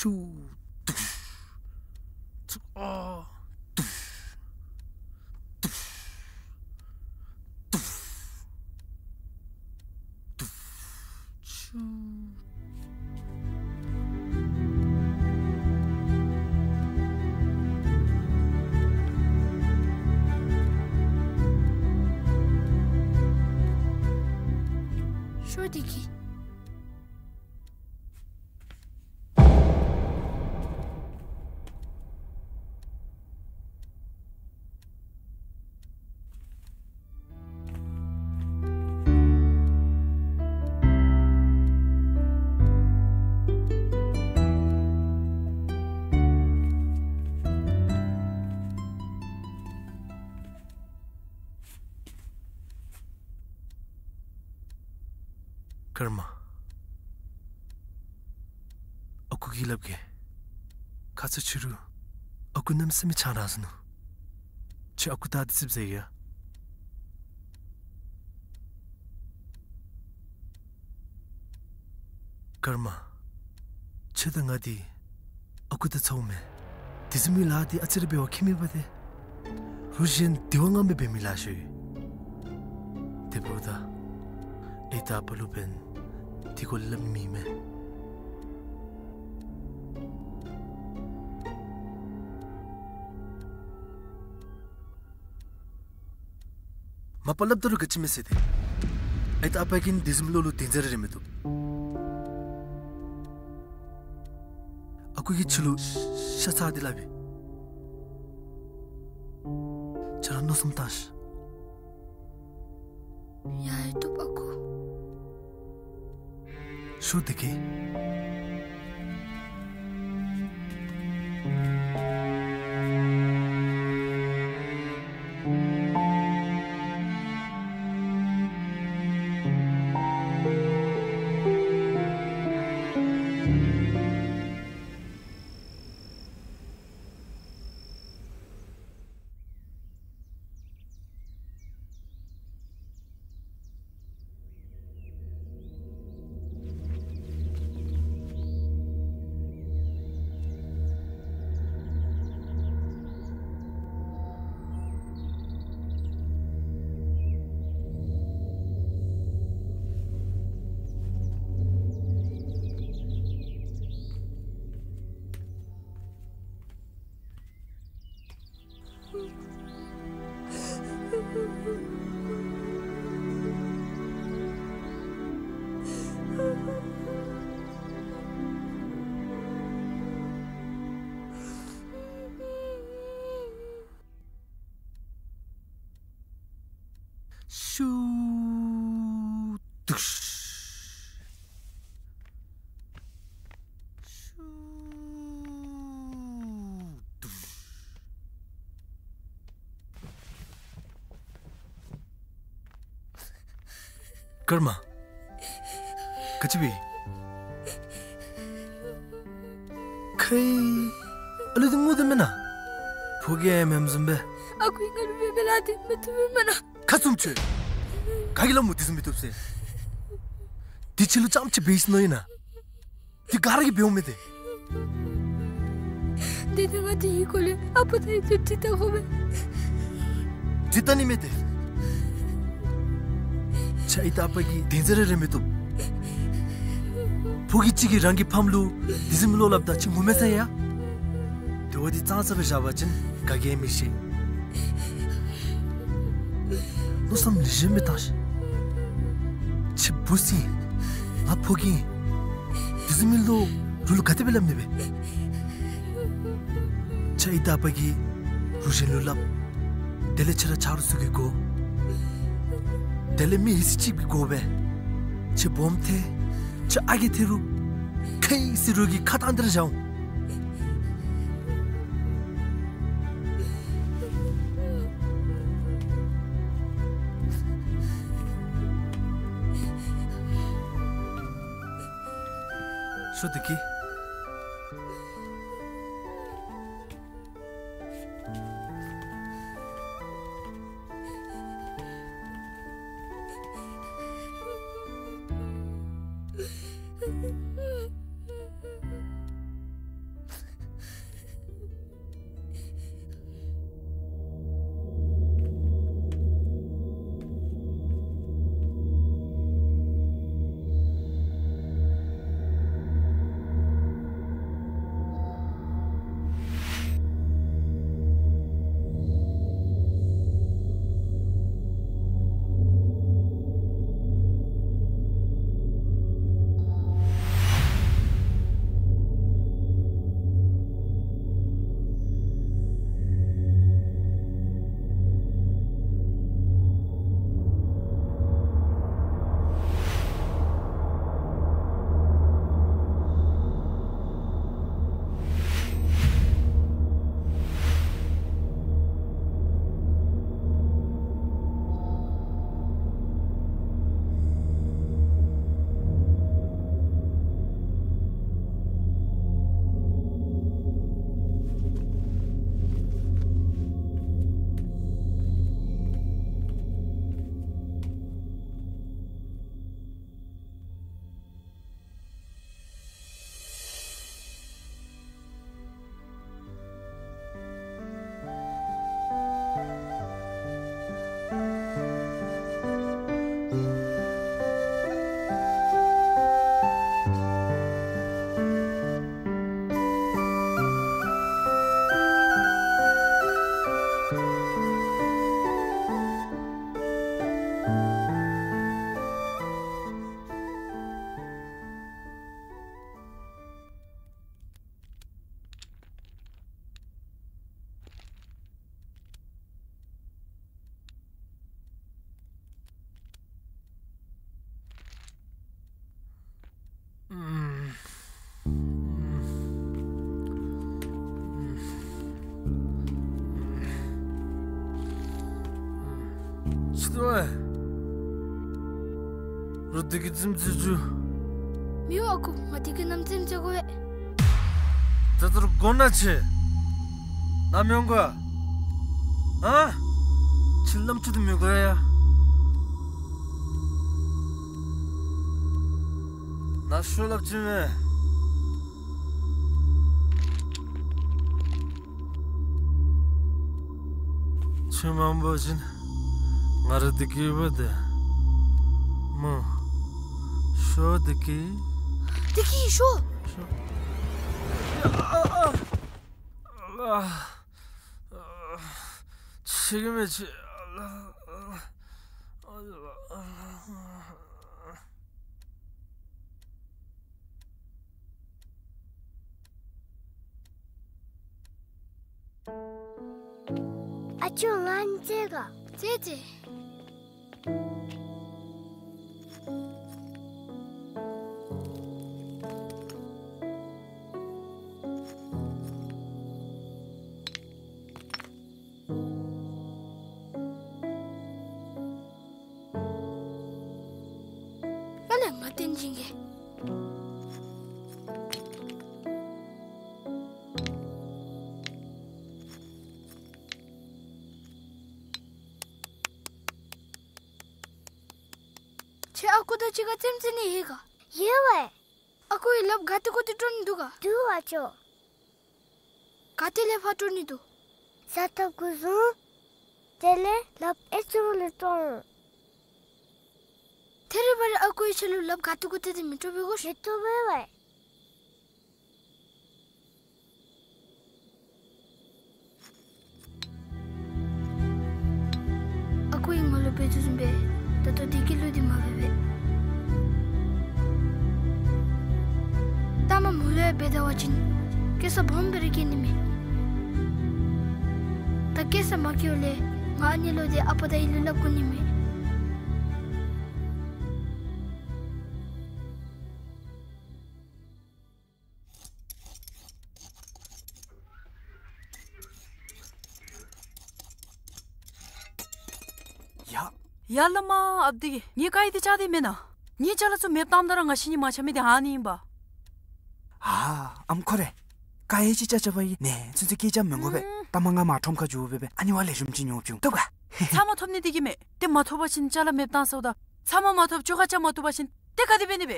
ཤུ། དུཤ། ཚུ། ཨ། དུཤ། དུཤ། དུཤ། དུཤ། ཤུ། ཤོ་དེ་གི། ཀརྨ། ཨ་ཁུ་གིས་སླབ་གེ། ཁ་ཙ་ཕྱི་རུ་ཨ་ཁུ་གནམ་མེད་ས་མེད་ཆང་རག་ཟ་ནུག། ཁྱོད་ཨ་ཁུ་ད་འདི་ཙིགཔ་ཟ་ཡི་ཡ། ཀརྨ། ཁྱོད་དང་ང་འདི་ཨ་ཁུ་དང་ཚ་བོ་མེན། དེ་བཟུམ་མའི་ལཱ་འདི་ཨ་ཙི་རེ་འབད་བ་ཁྱད་མེད་པ་ཏེ། རུ་གཞན་དེ་བ་ང་མི་འབད་མི་ལཱ་ཤོ་ཡོད། དེ་འབདཝ་ད་ཨའི་དང་ཨ་པ་ལུ་འབདན་དེ་གུ་སླབ་ནི་མེད་མེན། མ་པ་སླབ་ད་རུང་ག་ཅི་མེད་ཟེར་ཏེ། ཨའི་དང་ཨ་པ་གིས་དེ་བཟུམ་ལོ་ལུ་དོན་ཟེར་ར་རེ་མི་བཏུབ། ཨ་ཁུ་གིས་ཁྱོད་ལུ་ཤ་ཚ་སྟེ་སླབ་ཨིན། ཁྱོད་ར་མནོ་བསམ་བཏང་ཤིག། ཡ་ཡ་བཏུབ་ཨ་ཁུ། ཤོ་དེ་གི། ཀརྨ། ག་ཅི་སྦེ། ཁའི། ཨ་ལུ་འདི་ངུ་དོ་མེན་ན། ཕོ་རྒྱས་ཨིནམ་བཟུམ་སྦེ། ཨ་ཁུ་ང་ལུ་མི་སྦེ་ལཱ་འདི་མི་བཏུབ་མེན་ན། ཁ་བཙུམ་ཁྱོད། ག་གིས་སླབ་སྨོ་དེ་བཟུམ་མི་བཏུབ་ཟེར། དེ་ཁྱོད་ལུ་རྐྱངམ་ཅིག་འབད་ཡི་ཟེར་མནོ་ཡི་ན། དེ་ག་ར་གིས་འབདཝ་མས་ཏེ། དེ་ནི་ང་དེའི་སྐོར་ལས་ཨ་པ་དང་ཡུམ་ལུ་དྲི་བལྟ་དགོ་པས། དྲི་བལྟ་ནི་མེད་དེ། ཁྱོད་ཨའི་དང་ཨ་པ་གི་དོན་ཟེར་ར་རེ་མི་བཏུབ། ཕོ་རྒྱས་ཅིག་གིས་རང་གི་ཕམ་ལུ་དེ་བཟུམ་མའི་བློ་སླབ་ད་ཁྱོད་ངུ་མས་ཟེར་ཡ། དེ་བ་འདི་ཙང་ཙ་སྦེ་བཞག་པ་ཅིན་ག་གིས་མི་ཤེས། མནོ་བསམ་ལེགས་ཤོམ་སྦེ་བཏང་ཤིག། ཁྱོད་བུ་ཟེར་ང་ཕོ་རྒྱས་ཨིན། དེ་བཟུམ་མའི་བློ་རོགས་ལུ་ག་དེ་སྦེ་སླབ་ནི་སྦེ། ཁྱོད་ཨའི་དང་ཨ་པ་གིས་རོགས་གཞན་ལུ་སླབ། དེ་ལས་ཁྱོད་ར་ཆ་རོགས་ཚུ་གིས་གོ། དེ་ལས་མི་ཡི་སྲིད་ཅིག་གིས་གོ་སྦེ། ཁྱོད་སྦོམ་ཐལ། ཁྱོད་ཨ་རྒས་ཐལ་རུང་། ཁའི་ཟེར་རོགས་ཀྱིས་ཁ་བཏང་སྟེ་ར་བཞག་འོང་། ཤོག་བདེ་སྐྱིད། ཅི་ཏེ་བ། རོགས་བདེ་སྐྱིད་རྩེདམོ་རྩེ་བཅུག། མི་འོང་ཨ་ཁུ། ང་བདེ་སྐྱིད་ནམ་རྩེདམོ་རྩེ་དགོ་པས། ད་ལྟོ་དགོ་ན་ཁྱོད་ནཱ་མི་འོང་ག། ཨ། ཁྱོད་རྣམ་ཅོ་འདི་མི་དགོ་ཡ། ནཱ་ཤོག་སླབ་ཅི་མས། ཁྱོད་མ་འབོ་བ་ཅིན་ང་ར་བདེ་སྐྱིད་འབོ་སྟེ་སྨོ། ཤོག་བདེ་སྐྱིད། བདེ་སྐྱིད་ཤོག། ཤོག། ཨ་ཨ་ཨ། ཨ་ཨ། ཤེས་ཀྱི་མེད་ཅི། ཨ་ཨ། ཨ་ཅོ་ལན་ཅི་ག་ཅི་ཅི། བསྟན་སྦྱིན་གྱིས། ཁྱོད་ཨ་ཁུ་དང་གཅིག་ཁར་རྩེདམོ་རྩེ་ནི་ཡོད་ག། ཡོད་པས། ཨ་ཁུ་གིས་ལགཔ་ག་ཏེ་གོ་ཏེ་དཀྲོག་ནི་འདུག་ག། འདུག་པ་ཅོ། ག་ཏེ་ལས་ཕར་དཀྲོག་ནི་འདུག། ས་ཐོབ་གུ་བཟུང་། དེ་ལས་ལགཔ་ཨེ་ཙུམ་ལས་དཀྲོག་འོང་། ཐད་རི་བ་རི་ཨ་ཁུ་གིས་ཁྱོད་ལུ་ལགཔ་ག་ཏེ་གོ་ཏེ་དེ་མི་དཀྲོག་པས་གོ་ཤིག། མི་དཀྲོག་པས་པ། ཨ་ཁུ་གིས་ང་ལུ་འབད་དོ་བཟུམ་སྦེ་ད་ལྟོ་བདེ་སྐྱིད་ལུ་འདི་མ་འབད་པས། ལྟ་མ་མོ་ལུ་ཡང་འབད་ད་པ་ཅིན་སྐྱེ་ས་སྦོམ་སྦེ་ར་སྐྱེ་ནི་མས། ད་སྐྱེ་ས་མ་སྐྱེཝ་ལས་ང་ཨ་ནི་ལུ་འདི་ཨ་པ་དང་ཨའི་ལུ་སླབ་དགོ་ནི་མས། ཡ། ཡ་བླ་མ་ཨཔ་དེ་གིས་ངེའི་དཀར་ཡོལ་འདི་བཅག་སྟེ་མེན་ན། ངེའི་ཅ་ལ་ཚུ་མེདཔ་བཏངམ་ད་ར་ང་བཤལ་ནི་མ་ཆགས་མི་འདི་ཨ་ནི་ཨིན་པ། ཨ་ཨམ་ཁོ་རེ། དཀར་ཡོལ་ཅིག་བཅག་བཅགཔ་ཨིན་ནི་ཚུན་ཚོད་སྐད་ཆ་མི་གོ་པས། ཨུམ། ད་མ་ང་མར་ཁྲོམ་ཁར་འགྱོ་སྦེ་སྦེ་ཨ་ནི་བ་ལེགས་ཤོམ་ཅིག་ཉོ་བྱིན་འོང་། བཏུབ་ག། ཚབ་མ་ཐོབ་ནི་འདི་གིས་མས། ཏེ་མ་ཐོབ་པ་ཅིན་ཅ་ལ་མེདཔ་བཏང་ཟེརཝ་ད། ཚབ་མ་མ་ཐོབ་བཅོ་ཁ་རྐྱབ་མ་བཏུབ་པ་ཅིན་ཏེ་ག་དེ་འབད་ནི་སྦེ།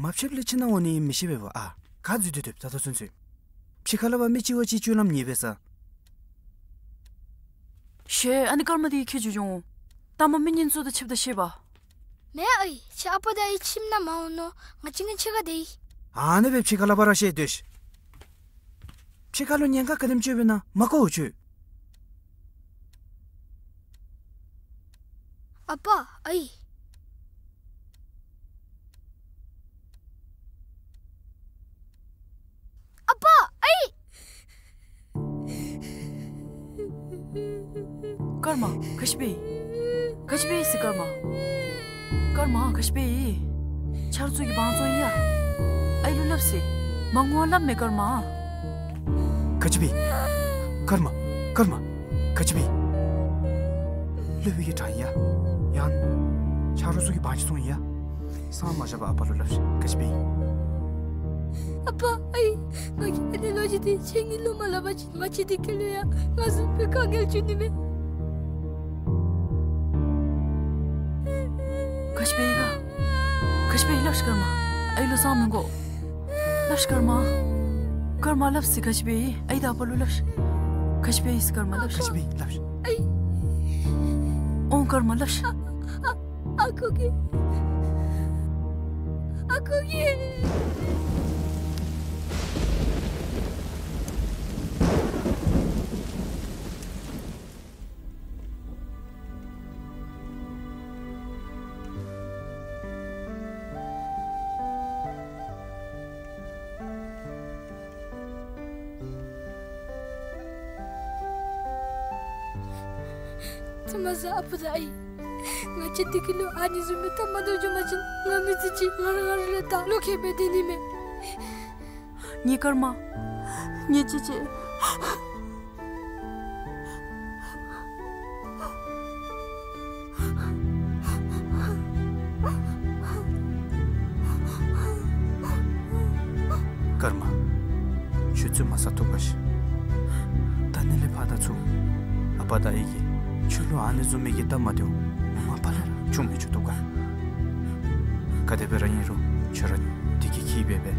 མ་ཕྱདཔ་ལས་ཁྱིམ་ནང་འོང་ནི་མི་ཤེས་པས་པ། ཨ་ག་འཛུལ་ཏེ་སྡོདཔ་ད་ལྟོ་ཚུན་ཚོད། ཕྱི་ཁར་ལུ་འབད་མི་གཅིག་བ་གཅིག་སྤྱོད་ལམ་ཉེས་པས་ས། ཤེས། ཨ་ནི་སྐར་མ་འདི་ཁྱོད་འགྱོ་འོང་། ལྟ་མ་མི་ངན་ཚུ་དང་ཕྱདཔ་ད་ཤེས་པ། མེན་ཨའི། ཁྱོད་ཨ་པ་དང་ཨའི་ཁྱིམ་ནང་མ་འོང་ནོ། ང་གཅིག་ངེའི་ཕྱི་ཁར་སྡོད་ཡི། ཨ་ནི་སྦེ་ཕྱི་ཁར་ལུ་འབད་ར་བཤལ་སྡོད་ཤིག། ཕྱི་ཁར་ལུ་ཉེན་ཁ་ག་དེམ་ཅིག་ཡོདཔ་ཨིན་ན་མ་གོ་ཁྱོད། ཨ་པ་ཨའི། ཨ་པ་ཨའི། སྐར་མ་ག་ཅི་འབད་ཡི། ག་ཅི་འབད་ཡི་ཟེར་སྐར་མ། སྐར་མ་ག་ཅི་འབད་ཡི། ཆ་རོགས་ཚུ་གིས་བང་བཙོང་ཡི་ཡ། ཨའི་ལུ་སླབ་ཟེར། མ་ངུ་བར་སླབ་མས་སྐར་མ། ག་ཅི་འབད་ཡི། སྐར་མ། སྐར་མ། ག་ཅི་འབད་ཡི། སློབ་དཔོན་གྱིས་དྲངས་ཡི་ཡ། ཡང་ཆ་རོགས་ཚུ་གིས་བང་ཅིག་བཙོང་ཡི་ཡ། སངས་མ་རྒྱས་པར་ཨ་པ་ལུ་སླབ་ཤིག། ག་ཅི་འབད་ཡི། ཨ་པ་ཨའི། ང་གིས་ཨ་ནི་ལོ་རྒྱུས་འདི་ཁྱེད་གཉིས་ལུ་མ་སླབ་པ་ཅིན་ང་བཅས་འདི་ཁ་ལུ་ཡང་ང་བཟུམ་སྦེ་དཀའ་ངལ་བྱུང་ནི་མས། ག་ཅི་འབད་ཡི་ག། ག་ཅི་འབད་ཡི་སླབ་ཤིག་སྐར་མ། ཨའི་ལུ་སངས་མི་དགོ། སླབ་ཤིག་སྐར་མ། སྐར་མ་སླབ་ཟེར། ག་ཅི་འབད་ཡི། ཨའི་དང་ཨ་པ་ལུ་སླབ་ཤིག། ག་ཅི་འབད་ཡི་ཟེར་སྐར་མ་སླབ་ཤིག། ག་ཅི་འབད་ཡི་སླབ་ཤིག། ཨའི། འོང་སྐར་མ་སླབ་ཤིག། ཨ་ཨ་ཁུ་གིས། ཨ་ཁུ་གིས། ཐུ་མ་ཟ་ཨ་པ་དང་ཨའི། ང་བཅས་འདི་གི་ལུ་ཨ་ནི་བཟུམ་མའི་སྟབས་མ་བདེཝ་བྱུང་པ་ཅིན་ང་མི་ཚེ་གཅིག་ང་ར་ང་ར་ལུ་ད་བློ་ཁེལ་སྦེ་སྡོད་ནི་མས། ངེའི་སྐར་མ། ངེའི་གཅེས་གཅེས། སྐར་མ། ཁྱོད་ཚུ་མ་ཟ་བཏུབ་ག་ཤིག། ད་ནི་ལས་ཕར་ད་ཚུར་ཨ་པ་དང་ཨའི་གིས་ཁྱོད་ལུ་ཨ་ནི་བཟུམ་མའི་གི་སྟབས་མ་བདེཝ་མ་པ་ལས་ར་བྱུང་མི་བཅུག་བཏུབ་ག། ག་དེ་སྦེ་ར་ཨིན་རུང་ཁྱོད་ར་འདི་གི་ཁྱིམ་སྦེ་སྦེ་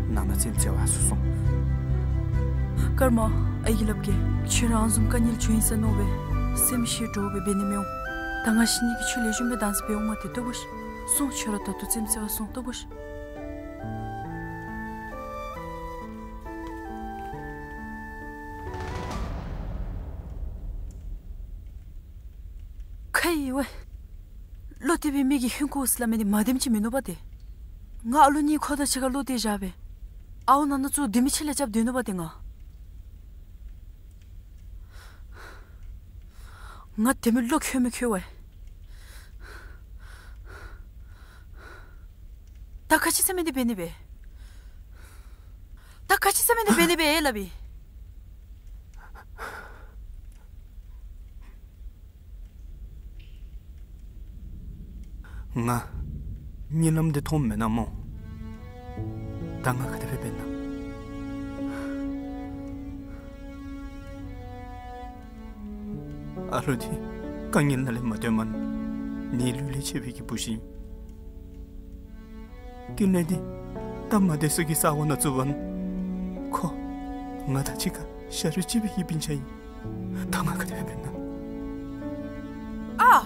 ནང་ན་རྩེདམོ་རྩེ་བར་ཚུར་སོང་། སྐར་མ། ཨའི་གིས་སླབ་གེ། ཁྱོད་ར་ཨ་ནི་བཟུམ་དཀའ་ངལ་བྱུང་ཡི་ཟེར་མནོ་སྦེ་སེམས་ཤི་འདྲོག་སྦེ་འབད་ནི་མི་འོང་། ད་ང་བཤལ་ནི་གི་ཆོས་ལེགས་ཤོམ་སྦེ་བདག་འཛིན་འབད་འོང་མ་སྟེར་བཏུབ་ག་ཤིག། སོང་། ཁྱོད་ར་ད་ལྟོ་རྩེདམོ་རྩེ་བར་སོང་བཏུབ་ག་ཤིག། ཁ་ཡི་ཝའི། བློ་གཏད་པའི་མི་གིས་ཧིང་ཁུ་ཟེར་སླབ་མི་འདི་མ་བདེནམ་ཅིག་མིན་ནུག་པ་ཏེ། ང་ཨ་ལོ་གཉིས་ཁོ་དང་གཅིག་ཁར་བློ་གཏད་བཞག་སྦེ་ཨརཝ་ནང་ན་ཚུར་དེ་མི་ཕྱི་ལས་རྐྱབ་སྡོད་ནུག་པ་ཏེ་ང་། ང་དེ་མི་བློ་ཁོལ་མི་ཁོལ་ཝའི། ད་ག་ཅི་ཟེར་མི་འདི་འབད་ནི་སྦེ། ད་ག་ཅི་ཟེར་མི་འདི་འབད་ནི་སྦེ་ཨེ་སླབ་ཨིན། ང་གཉིད་ལམ་འདི་མཐོངམ་མེན་ན་སྨོ། ད་ང་ག་དེ་སྦེ་འབད་ན། ཨ་ལུ་འདི་དཀའ་ངལ་ནང་ལས་མ་བཏོན་མ་ནི་ལུས་ལས་ཆད་པའི་གི་བུ་ཅིག་ཨིན། ཀུན་ལེགས་འདི་སྟབས་མ་བདེ་ས་གི་ས་གོ་ནང་བཙུགས་པ་ནི་ཁོ་ང་དང་གཅིག་ཁར་ཤ་རུས་གཅིག་པའི་གི་སྤུན་ཆ་ཨིན། ད་ང་ག་དེ་སྦེ་འབད་ན། ཨ།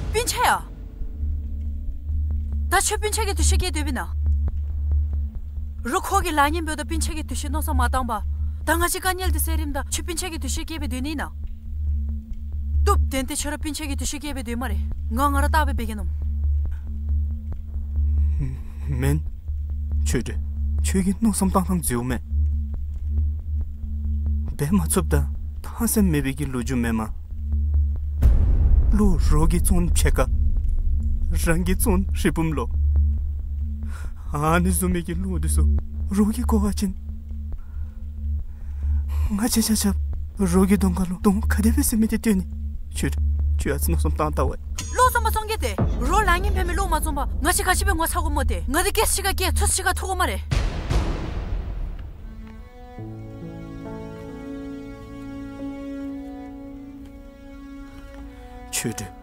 སྤུན་ཆ་ཡ། ད་ཁྱོད་སྤུན་ཆ་གི་འདུ་ཤེས་བསྐྱེད་སྡོདཔ་ཨིན་ན། རོགས་ཁོ་གི་ལཱ་གཉེན་འབདཝ་ད་སྤུན་ཆ་གི་འདུ་ཤེས་མནོ་བསམ་མ་བཏང་པར། ད་ང་བཅས་དཀའ་ངལ་འདི་སེལ་རནམ་ད་ཁྱོད་སྤུན་ཆ་གི་འདུ་ཤེས་བསྐྱེད་སྦེ་སྡོད་ནི་ཨིན་ན། བཏུབ། དེ་འདི་ཁྱོད་ར་སྤུན་ཆ་གི་འདུ་ཤེས་བསྐྱེད་སྦེ་སྡོད་སྨ་རེ། ང་ང་ར་བལྟ་སྦེ་འབད་གེ་མནོཝ། མེན། ཆོས་སྒྲོན། ཁྱོད་ཀྱི་མནོ་བསམ་བཏང་ཐངས་འཛོལཝ་མས། འབད་མ་ཚུགསཔ་ད་ཕངས་སེམས་མེད་པའི་གི་ལོ་རྒྱུས་མེན་མས། བློ་རོགས་ཀྱིས་བཙོང་ཕྱེད་ཀ། རང་གིས་བཙོང་རི་བུམ་ལོ། ཨ་ནི་བཟུམ་མའི་གི་བློ་འདི་ཚུ་རོགས་ཀྱིས་གོ་བ་ཅིན། ང་བཅས་ཆ་ཁྱབ་རོགས་ཀྱི་གདོང་ཁ་ལུ་གདོང་ག་དེ་སྦེ་ཟེར་མི་འདི་སྟོན་ནི། ཁྱོད་ཁྱོད་ཨ་ཙི་མནོ་བསམ་བཏང་བལྟ་བས། བློ་བཟང་པོ་བཙོང་གེ་ཏེ། རོགས་ལཱ་གཉེན་འབད་མི་བློ་མ་བཟང་པར་ང་བཅས་ག་ཅི་སྦེ་ངོ་ཚ་དགོཔ་སྨོ་ཏེ། ང་འདི་སྐད་ཆ་གཅིག་ཁར་སྐད་ཚོད་གཅིག་ཁར་ཐུག་དགོ་སྨ་རེ། ཆོས་སྒྲོན།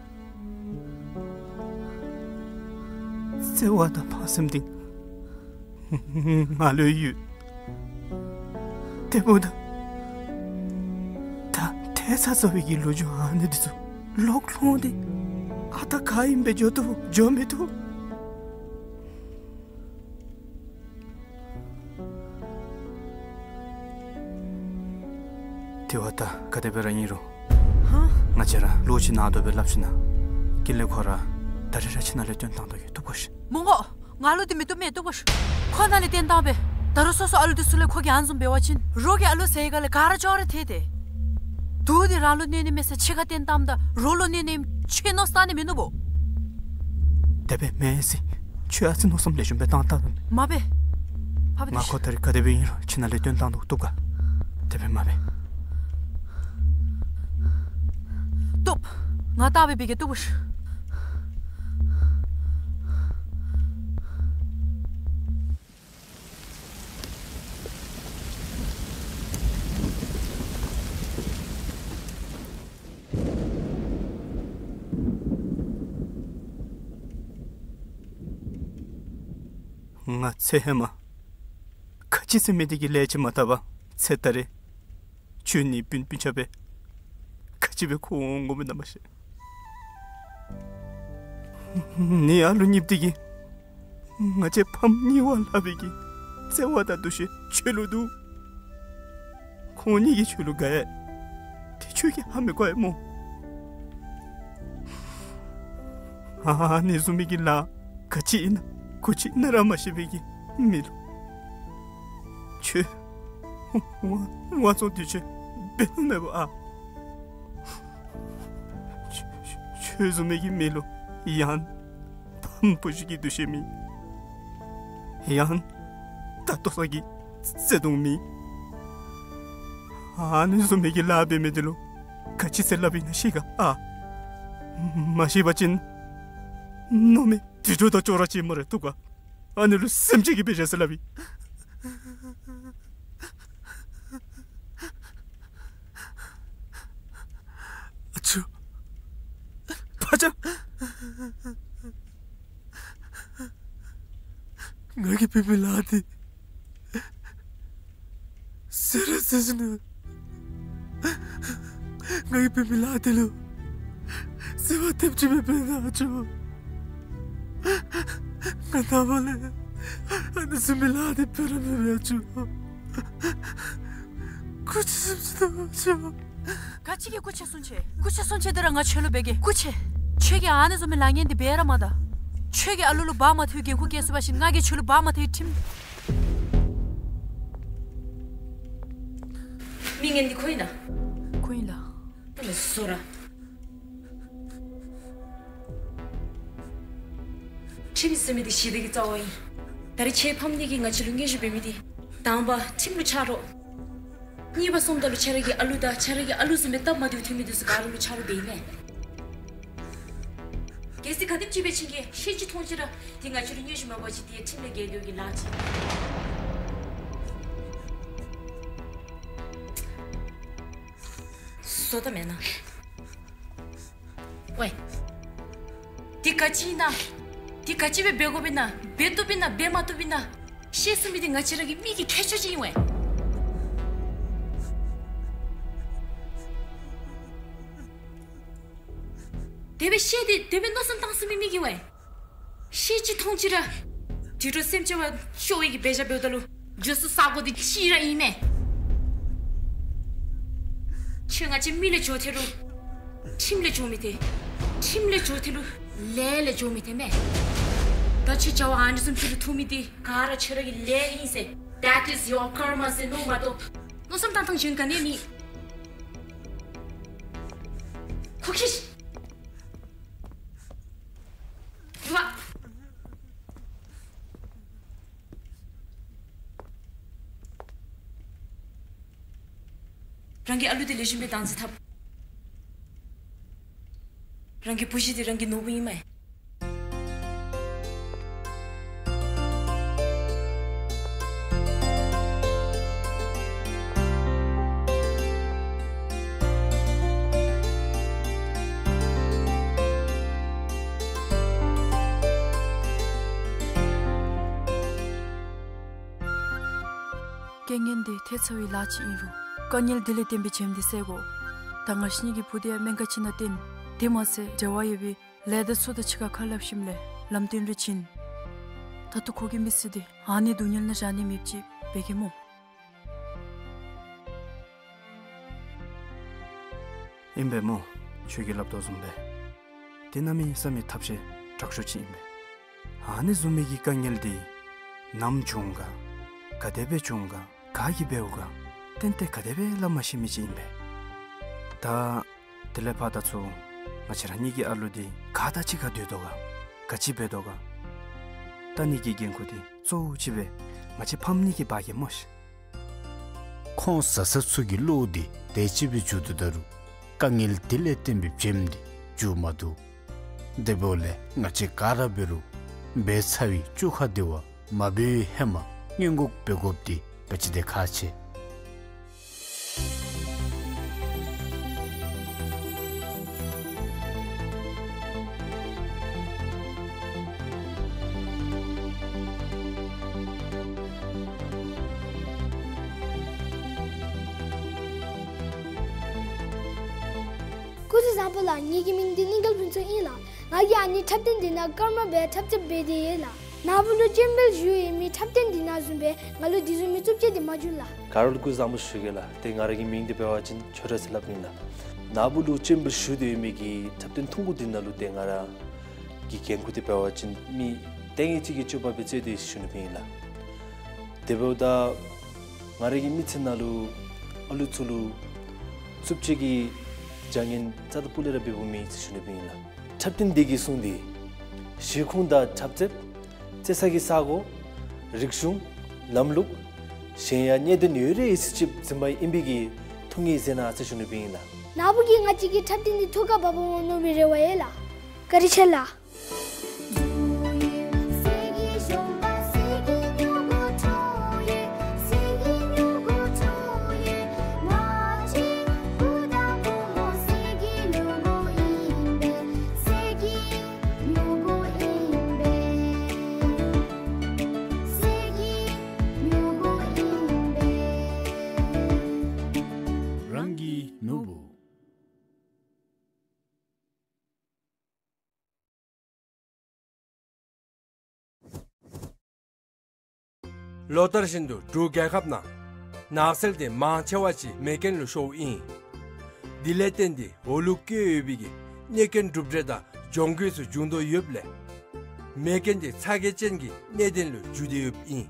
བརྩེ་བ་དང་ཕངས་སེམས་འདི་ང་ལུ་ཡོད། དེ་འབདཝ་ད་ད་ཐལ་ཚ་ཚ་བའི་གི་ལོ་རྒྱུས་ཨ་ནི་འདི་ཚུ་ལོག་ལྷོང་སྟེ་ཨ་རྟག་ག་ཨིནམ་སྦེ་འགྱོ་བཏུབ་འགྱོ་མི་བཏུབ། དེ་བ་ད་ག་དེ་སྦེ་ར་ཨིན་རུང་། ཧ། ང་བཅས་ར་ལོག་ཅིག་ནང་དོག་སྦེ་སླབ་ཞིན་ན། ཀུན་ལེགས་ཁོ་ར་ད་རིས་ར་ཁྱིམ་ནང་ལས་བཏོན་བཏང་དོ་གི། བཏུབ་ག་ཤིག། མི་དགོ། ང་ལུ་འདི་མི་བཏུབ་མས། བཏུབ་ག་ཤིག། ཁོ་ནཱ་ལས་བཏོན་བཏངམ་སྦེ། ད་རུང་སོ་སོ་ཨ་ལུ་འདི་ཚུ་ལས་ཁོ་གིས་ཨ་ནི་བཟུམ་འབད་བ་ཅིན་རོགས་ཀྱི་ཨ་ལུ་ཟེར་ག་ལས་ག་ར་ཅོག་ར་འཐད་དེ། དུག་འདི་རང་ལུ་གནོད་ནི་མས་ཟེར་ཕྱི་ཁར་བཏོན་བཏངམ་ད་རོགས་ལུ་གནོད་ནི་ཨིནམ་ཁྱོད་མནོ་བསམ་བཏང་ནི་མིན་ནུག་པོ། དེ་སྦེ་མེན་ཟེར། ཁྱོད་ཨ་ཙི་མནོ་བསམ་ལེགས་ཤོམ་སྦེ་བཏང་བལྟ་ད། མ་འབད། ཕ་བུ་ང་ཁོ་ད་རིས་ག་དེ་སྦེ་ཨིན་རུང་ཁྱིམ་ནང་ལས་བཏོན་བཏང་དོ། བཏུབ་ག། དེ་སྦེ་མ་འབད། བཏུབ། ང་བལྟ་སྦེ་འབད་གེ། བཏུབ་ག་ཤིག། ང་ཚེ་ཧེ་མ་ག་ཅི་ཟེར་མི་འདི་གི་ལས་ཅིག་མ་བལྟ་བར་ཚེ་ད་རེས་ཁྱོད་ནི་སྤུན་སྤུན་ཆ་སྦེ་ག་ཅི་སྦེ་འཁོར་འོང་འོང་མི་ན་མ་ཤེས། ནི་ཨ་ལུ་གཉིསཔོ་འདི་གིས་ང་བཅས་ཕམ་གཉིས་པོ་ལྷག་པའི་གི་བརྩེ་བ་དང་འདུ་ཤེས་ཁྱོད་ལུ་འདུག། ཁོང་གཉིས་ཀྱིས་ཁྱོད་ལུ་དགའ་ཡི། དེ་ཁྱོད་ཀྱིས་ཧ་མི་གོ་ཡི་སྨོ། ཨ་ནི་བཟུམ་མའི་གི་ལཱ་ག་ཅི་ཨིན་ན་གུ་ཅི་ཨིན་ན་ར་མ་ཤེས་པའི་གི་མི་ལུ་ཁྱོད་དབང་དབང་བཙོང་འདི་ཚུ་འབད་ནི་མེད་པ་ཨ། ཁྱོད་ཁྱོད་བཟུམ་མའི་གི་མི་ལུ་ཡང་ཕམ་བུ་གཞི་གི་འདུ་ཤེས་མེད། ཡང་ད་ལྟོ་ས་གི་བརྩེ་དུང་མེད། ཨ་ནི་བཟུམ་མའི་གི་ལཱ་འབད་མི་འདི་ལུ་ག་ཅི་ཟེར་སླབ་ཨིན་ན་ཤེས་ག་ཨ། མ་ཤེས་པ་ཅིན་མནོ་མི་དུད་འགྲོ་དང་ཅོག་ར་ཅིག་སྨ་རེ། བཏུབ་ག། ཨ་ནི་ལུ་སེམས་ཅན་གྱི་དཔེ་བཞག་ཟེར་སླབ་ཨིན། ཨ་ཅོ། ཕ་ཅག། ང་གིས་འབད་མི་ལཱ་འདི་ཟེར་ར་ཟེར་ཞིན་ན་ང་གིས་འབད་མི་ལཱ་འདི་ལུ་བརྩེ་བ་ཐེབས་ཅིག་མེད་པས་ན་ཨ་ཅོ། ང་ནངས་པ་ལས་ཨ་ནི་བཟུམ་མའི་ལཱ་འདི་འབད་ར་མི་འབད་ཨ་ཅོ། སྐུ་མཁྱེན་སེམས་ཅན་ཨ་ཅོ། ག་ཅི་གི་སྐུ་མཁྱེན་གསུང་ཆེ། སྐུ་མཁྱེན་གསུང་ཆེ་འདི་ར་ང་ཁྱོད་ལུ་འབད་གེ། སྐུ་མཁྱེན། ཁྱོད་ཀྱིས་ཨ་ནི་བཟུམ་མའི་ལཱ་ངན་འདི་འབད་ར་མ་ད། ཁྱོད་ཀྱིས་ཨ་ལུ་ལུ་བག་མ་ཐོན་འགན་ཁུར་བཀལ་ཚུགས་པ་ཅིན་ང་གིས་ཁྱོད་ལུ་བག་མ་ཐོན་ཁྲིམས། མི་ངན་འདི་ཁོ་ཨིན་ན། ཁོ་ཨིན་ལགས། ད་ལས་སོ་ར། ཁྲིམས་ཟེར་མི་འདི་ཞི་བདེ་གི་རྩ་བ་ཨིན། ད་རེས་ཁྱོད་ཕམ་འདི་གིས་ང་བཅས་ལུ་དངོས་ཤུགས་འབད་མི་འདི་དང་པ་ཁྲིམས་ལུ་ཆ་རོགས། གཉིས་པ་སོངམ་ད་ལུ་ཁྱོད་ར་གི་ཨ་ལུ་དང་ཁྱོད་ར་གི་ཨ་ལུ་བཟུམ་མའི་སྟབས་མ་བདེཝ་ཐོན་མི་འདི་ཚུ་ག་ར་ལུ་ཆ་རོགས་འབད་ཨིན་མས། གལ་སྲིད་ག་དེམ་ཅིག་སྦེ་ཕྱིན་གེ་ཤེས་ཅི་མཐོང་ཅི་ར་དེ་ང་བཅས་ར་མངོན་ཤེས་མ་འབད་བ་ཅིན་དེ་ཁྲིམས་ལས་འགལ་དོ་གི་ལཱ་ཅིག། བཟོ་ད་མེན་ན། ཝའེ། དེ་ག་ཅི་ཨིན་ན། དེ་ག་ཅི་སྦེ་འབད་དགོཔ་ཨིན་ན། འབད་བཏུབ་ཨིན་ན། འབད་མ་བཏུབ་ཨིན་ན། ཤེས་ཚུགས་མི་དེ་ང་བཅས་ར་གི་མི་གི་ཁྱད་ཆོས་ཅིག་ཨིན་ཝའེ། དེ་སྦེ་ཤེས་ཏེ་དེ་སྦེ་མནོ་བསམ་བཏང་ཚུགས་མི་མི་གིས་ཝའེ། ཤེས་ཅི་མཐོང་ཅི་ར་དུད་འགྲོ་སེམས་ཅན་བ་ཤོར་བའི་གི་འབད་བཞག་འབདཝ་ད་ལུ་རྒྱུ་ས་ས་གོ་དེ་གཅིག་ར་ཨིན་མས། ཁྱོད་ང་བཅས་མི་ལས་འགྱོ་ཐལ་རུང་ཁྲིམས་ལས་འགྱོ་མི་ཐལ། ཁྲིམས་ལས་འགྱོ་ཐལ་རུང་ལས་ལས་འགྱོ་མི་ཐལ་མས། ད་ཁྱོད་བྱ་བ་ཨ་ནི་བཟུམ་ཅིག་ལུ་ཐུག་མི་དེ་ག་ར་ཁྱོད་ར་གི་ལས་ཨིན་ཟེར། That is your karma ཟེར་མནོ་མ་གཏོགས་མནོ་བསམ་བཏང་ཐངས་གཞན་ག་ནི་མེད། ཁོ་ཁྱི། ལགས། རང་གི་ཨ་ལུ་དེ་ལེགས་ཤོམ་སྦེ་བདག་འཛིན་འཐབ། རང་གི་བུ་གཞི་དེ་རང་གི་ནོར་བུ་ཨིན་མས། རྐྱེན་ངན་དེ་ཐལ་ཚར་བའི་ལཱ་ཅིག་ཨིན་རུང་དཀའ་ངལ་དེ་ལས་བརྟེན་པའི་བྱེམ་དེ་བསལ་དགོ། ད་ང་བཅས་གཉིས་ཀྱི་བུ་དེ་ཡང་སྨན་ཁང་ཅིག་ནང་བསྟེན། དེ་མ་ཚད་འབྲེལ་བ་ཡོད་པའི་ལས་དང་ཚོགས་དང་ཕྱི་ཁར་ཁ་སླབ་ཞིནམ་ལས་ལམ་སྟོན་རེ་བྱིན། ད་ལྟོ་ཁོ་གི་མི་ཚེ་འདི་ཨ་ནི་སྡུག་བསྔལ་ནང་བཞག་ནི་མེདཔ་ཅིག་འབད་གེ་སྨོ། ཨིན་པས་སྨོ། ཁྱོད་ཀྱིས་སླབ་དོ་བཟུམ་སྦེ་དེ་གནམ་མེད་ས་མེད་ཐབས་ཤེས་དྲག་ཤོས་ཅིག་ཨིན་པས། ཨ་ནི་བཟུམ་མའི་གི་དཀའ་ངལ་འདི་ནམ་བྱུང་ག་ག་དེ་སྦེ་བྱུང་ག་ག་གིས་འབདཝ་ག་ཏན་ཏན་ག་དེ་སྦེ་སླབ་མ་ཤེས་མི་ཅིག་ཨིན་པས། ད་དེ་ལས་ཕར་ད་ཚུར་ང་བཅས་ར་གཉིས་ཀྱི་ཨ་ལུ་འདི་ག་དང་གཅིག་ཁར་སྡོད་དོ་ག་ག་ཅི་འབད་དོ་ག་ད་ཨ་ནི་གི་འགན་ཁུར་འདི་གཙོ་བོ་ཅིག་སྦེ་ང་བཅས་ཕམ་གཉིས་ཀྱིས་འབག་གེ་སྨོ་ཤིག། ཁོང་བཟའ་ཚང་ཚུ་གི་བློ་འདི་དེ་ཅིག་སྦེ་འགྱུར་དོ་ད་རུང་དཀའ་ངལ་དེ་ལས་བརྟེན་པའི་བྱེམ་འདི་འགྱུར་མ་བཏུབ། དེ་འབདཝ་ལས་ང་བཅས་ག་ར་འབད་རུང་འབད་ཚར་བའི་བཅོ་ཁ་དེ་བ་མ་འབད་བའི་ཧེ་མ་སྔོན་འགོག་འབད་དགོཔ་འདི་ག་ཅི་དེ་ཁག་ཆེ། སྐུ་གཟུགས་བཟང་པོ་ལགས། ངེ་གི་མིང་འདི་གླིང་དཀར་ཕུན་ཚོགས་ཨིན་ལགས། ང་གིས་ཨ་ནི་འཁྲབ་སྟོན་འདི་ནང་སྐར་མ་སྦེ་འཁྲབ་རྩེདཔ་འབད་དེ་ཡོད་ལགས། ནཱ་བུ་ལུ་ཅེམ་བེལ་ཞུ་ཡོད་མི་འཁྲབ་སྟོན་འདི་ནང་བཟུམ་སྦེ་ང་ལུ་དེ་བཟུམ་མའི་རྩུབ་སྤྱོད་འདི་མ་བྱུང་ལགས། ག་ར་ལུ་སྐུ་གཟུགས་བཟང་པོ་ཞུ་གེ་ལགས། ཏེ་ང་ར་གི་མིང་འདི་འབད་བ་ཅིན་ཆོས་གྲགས་ཟེར་སླབ་ཨིན་ལགས། ནཱ་བུ་ལུ་ཅེམ་བེལ་ཞུ་སྟེ་ཡོད་མི་གི་འཁྲབ་སྟོན་ཐུང་ཀུ་འདི་ནང་ལུ་ཏེ་ང་ར་གི་འགན་ཁུར་འདི་འབད་བ་ཅིན་མི་ལྟས་ངན་ཅིག་གི་སྤྱོད་པ་སྦེ་རྩེ་དེས་ཞུ་ནི་སྦེ་ཨིན་ལགས། དེ་འབདཝ་ད་ང་ར་གི་མི་ཚེ་ནང་ལུ་ཨ་ལུ་ཚུ་ལུ་རྩུབ་སྤྱོད་ཀྱི་བྱ་ངན་རྩ་དང་སྤུ་ལས་ར་འབདཝ་མེད་ཟེར་ཞུ་ནི་སྦེ་ཨིན་ལགས། འཁྲབ་སྟོན་འདི་གིས་གསུངས་ཏེ་གཞིས་ཁོངས་དང་འཁྲབ་རྩེདཔ་རྩེ་ས་གི་ས་གོ་རིག་གཞུང་ལམ་ལུགས་གཞན་ཡང་གནད་དོན་ཡོད་རིགས་ཅིག་འཛིན་པ་ཨིན་པའི་གི་ཐུགས་ངེས་མཛད་གནང་ཟེར་ཞུ་ནི་སྦེ་ཨིན་ལགས། ནཱ་བུ་གིས་ང་བཅས་ཀྱི་འཁྲབ་སྟོན་འདི་ཐུགས་ཁར་བབ་འོང་མནོ་བའི་རེ་བ་ཡོད་ལགས། བཀའ་དྲིན་ཆེ་ལགས། རང་གི་ནོར་བུ། ལོ་ལྟར་བཞིན་དུ་འབྲུག་རྒྱལ་ཁབ་ནང་ནགས་ཚལ་དེ་མང་ཆེ་བ་ཅིག་མེ་རྐྱེན་ལུ་ཤོརཝ་ཨིན། དེ་ལས་བརྟེན་ཏེ་འོག་ལུ་བཀོད་ཡོད་པའི་གི་གནོད་སྐྱོན་གྲུབ་འབྲས་དང་གྱོང་གུད་ཚུ་འབྱུང་དོ་ཡོདཔ་ལས་མེ་རྐྱེན་དེ་ཚ་གྱང་ཅན་གྱི་གནད་དོན་ལུ་འགྱུར་ཏེ་ཡོདཔ་ཨིན།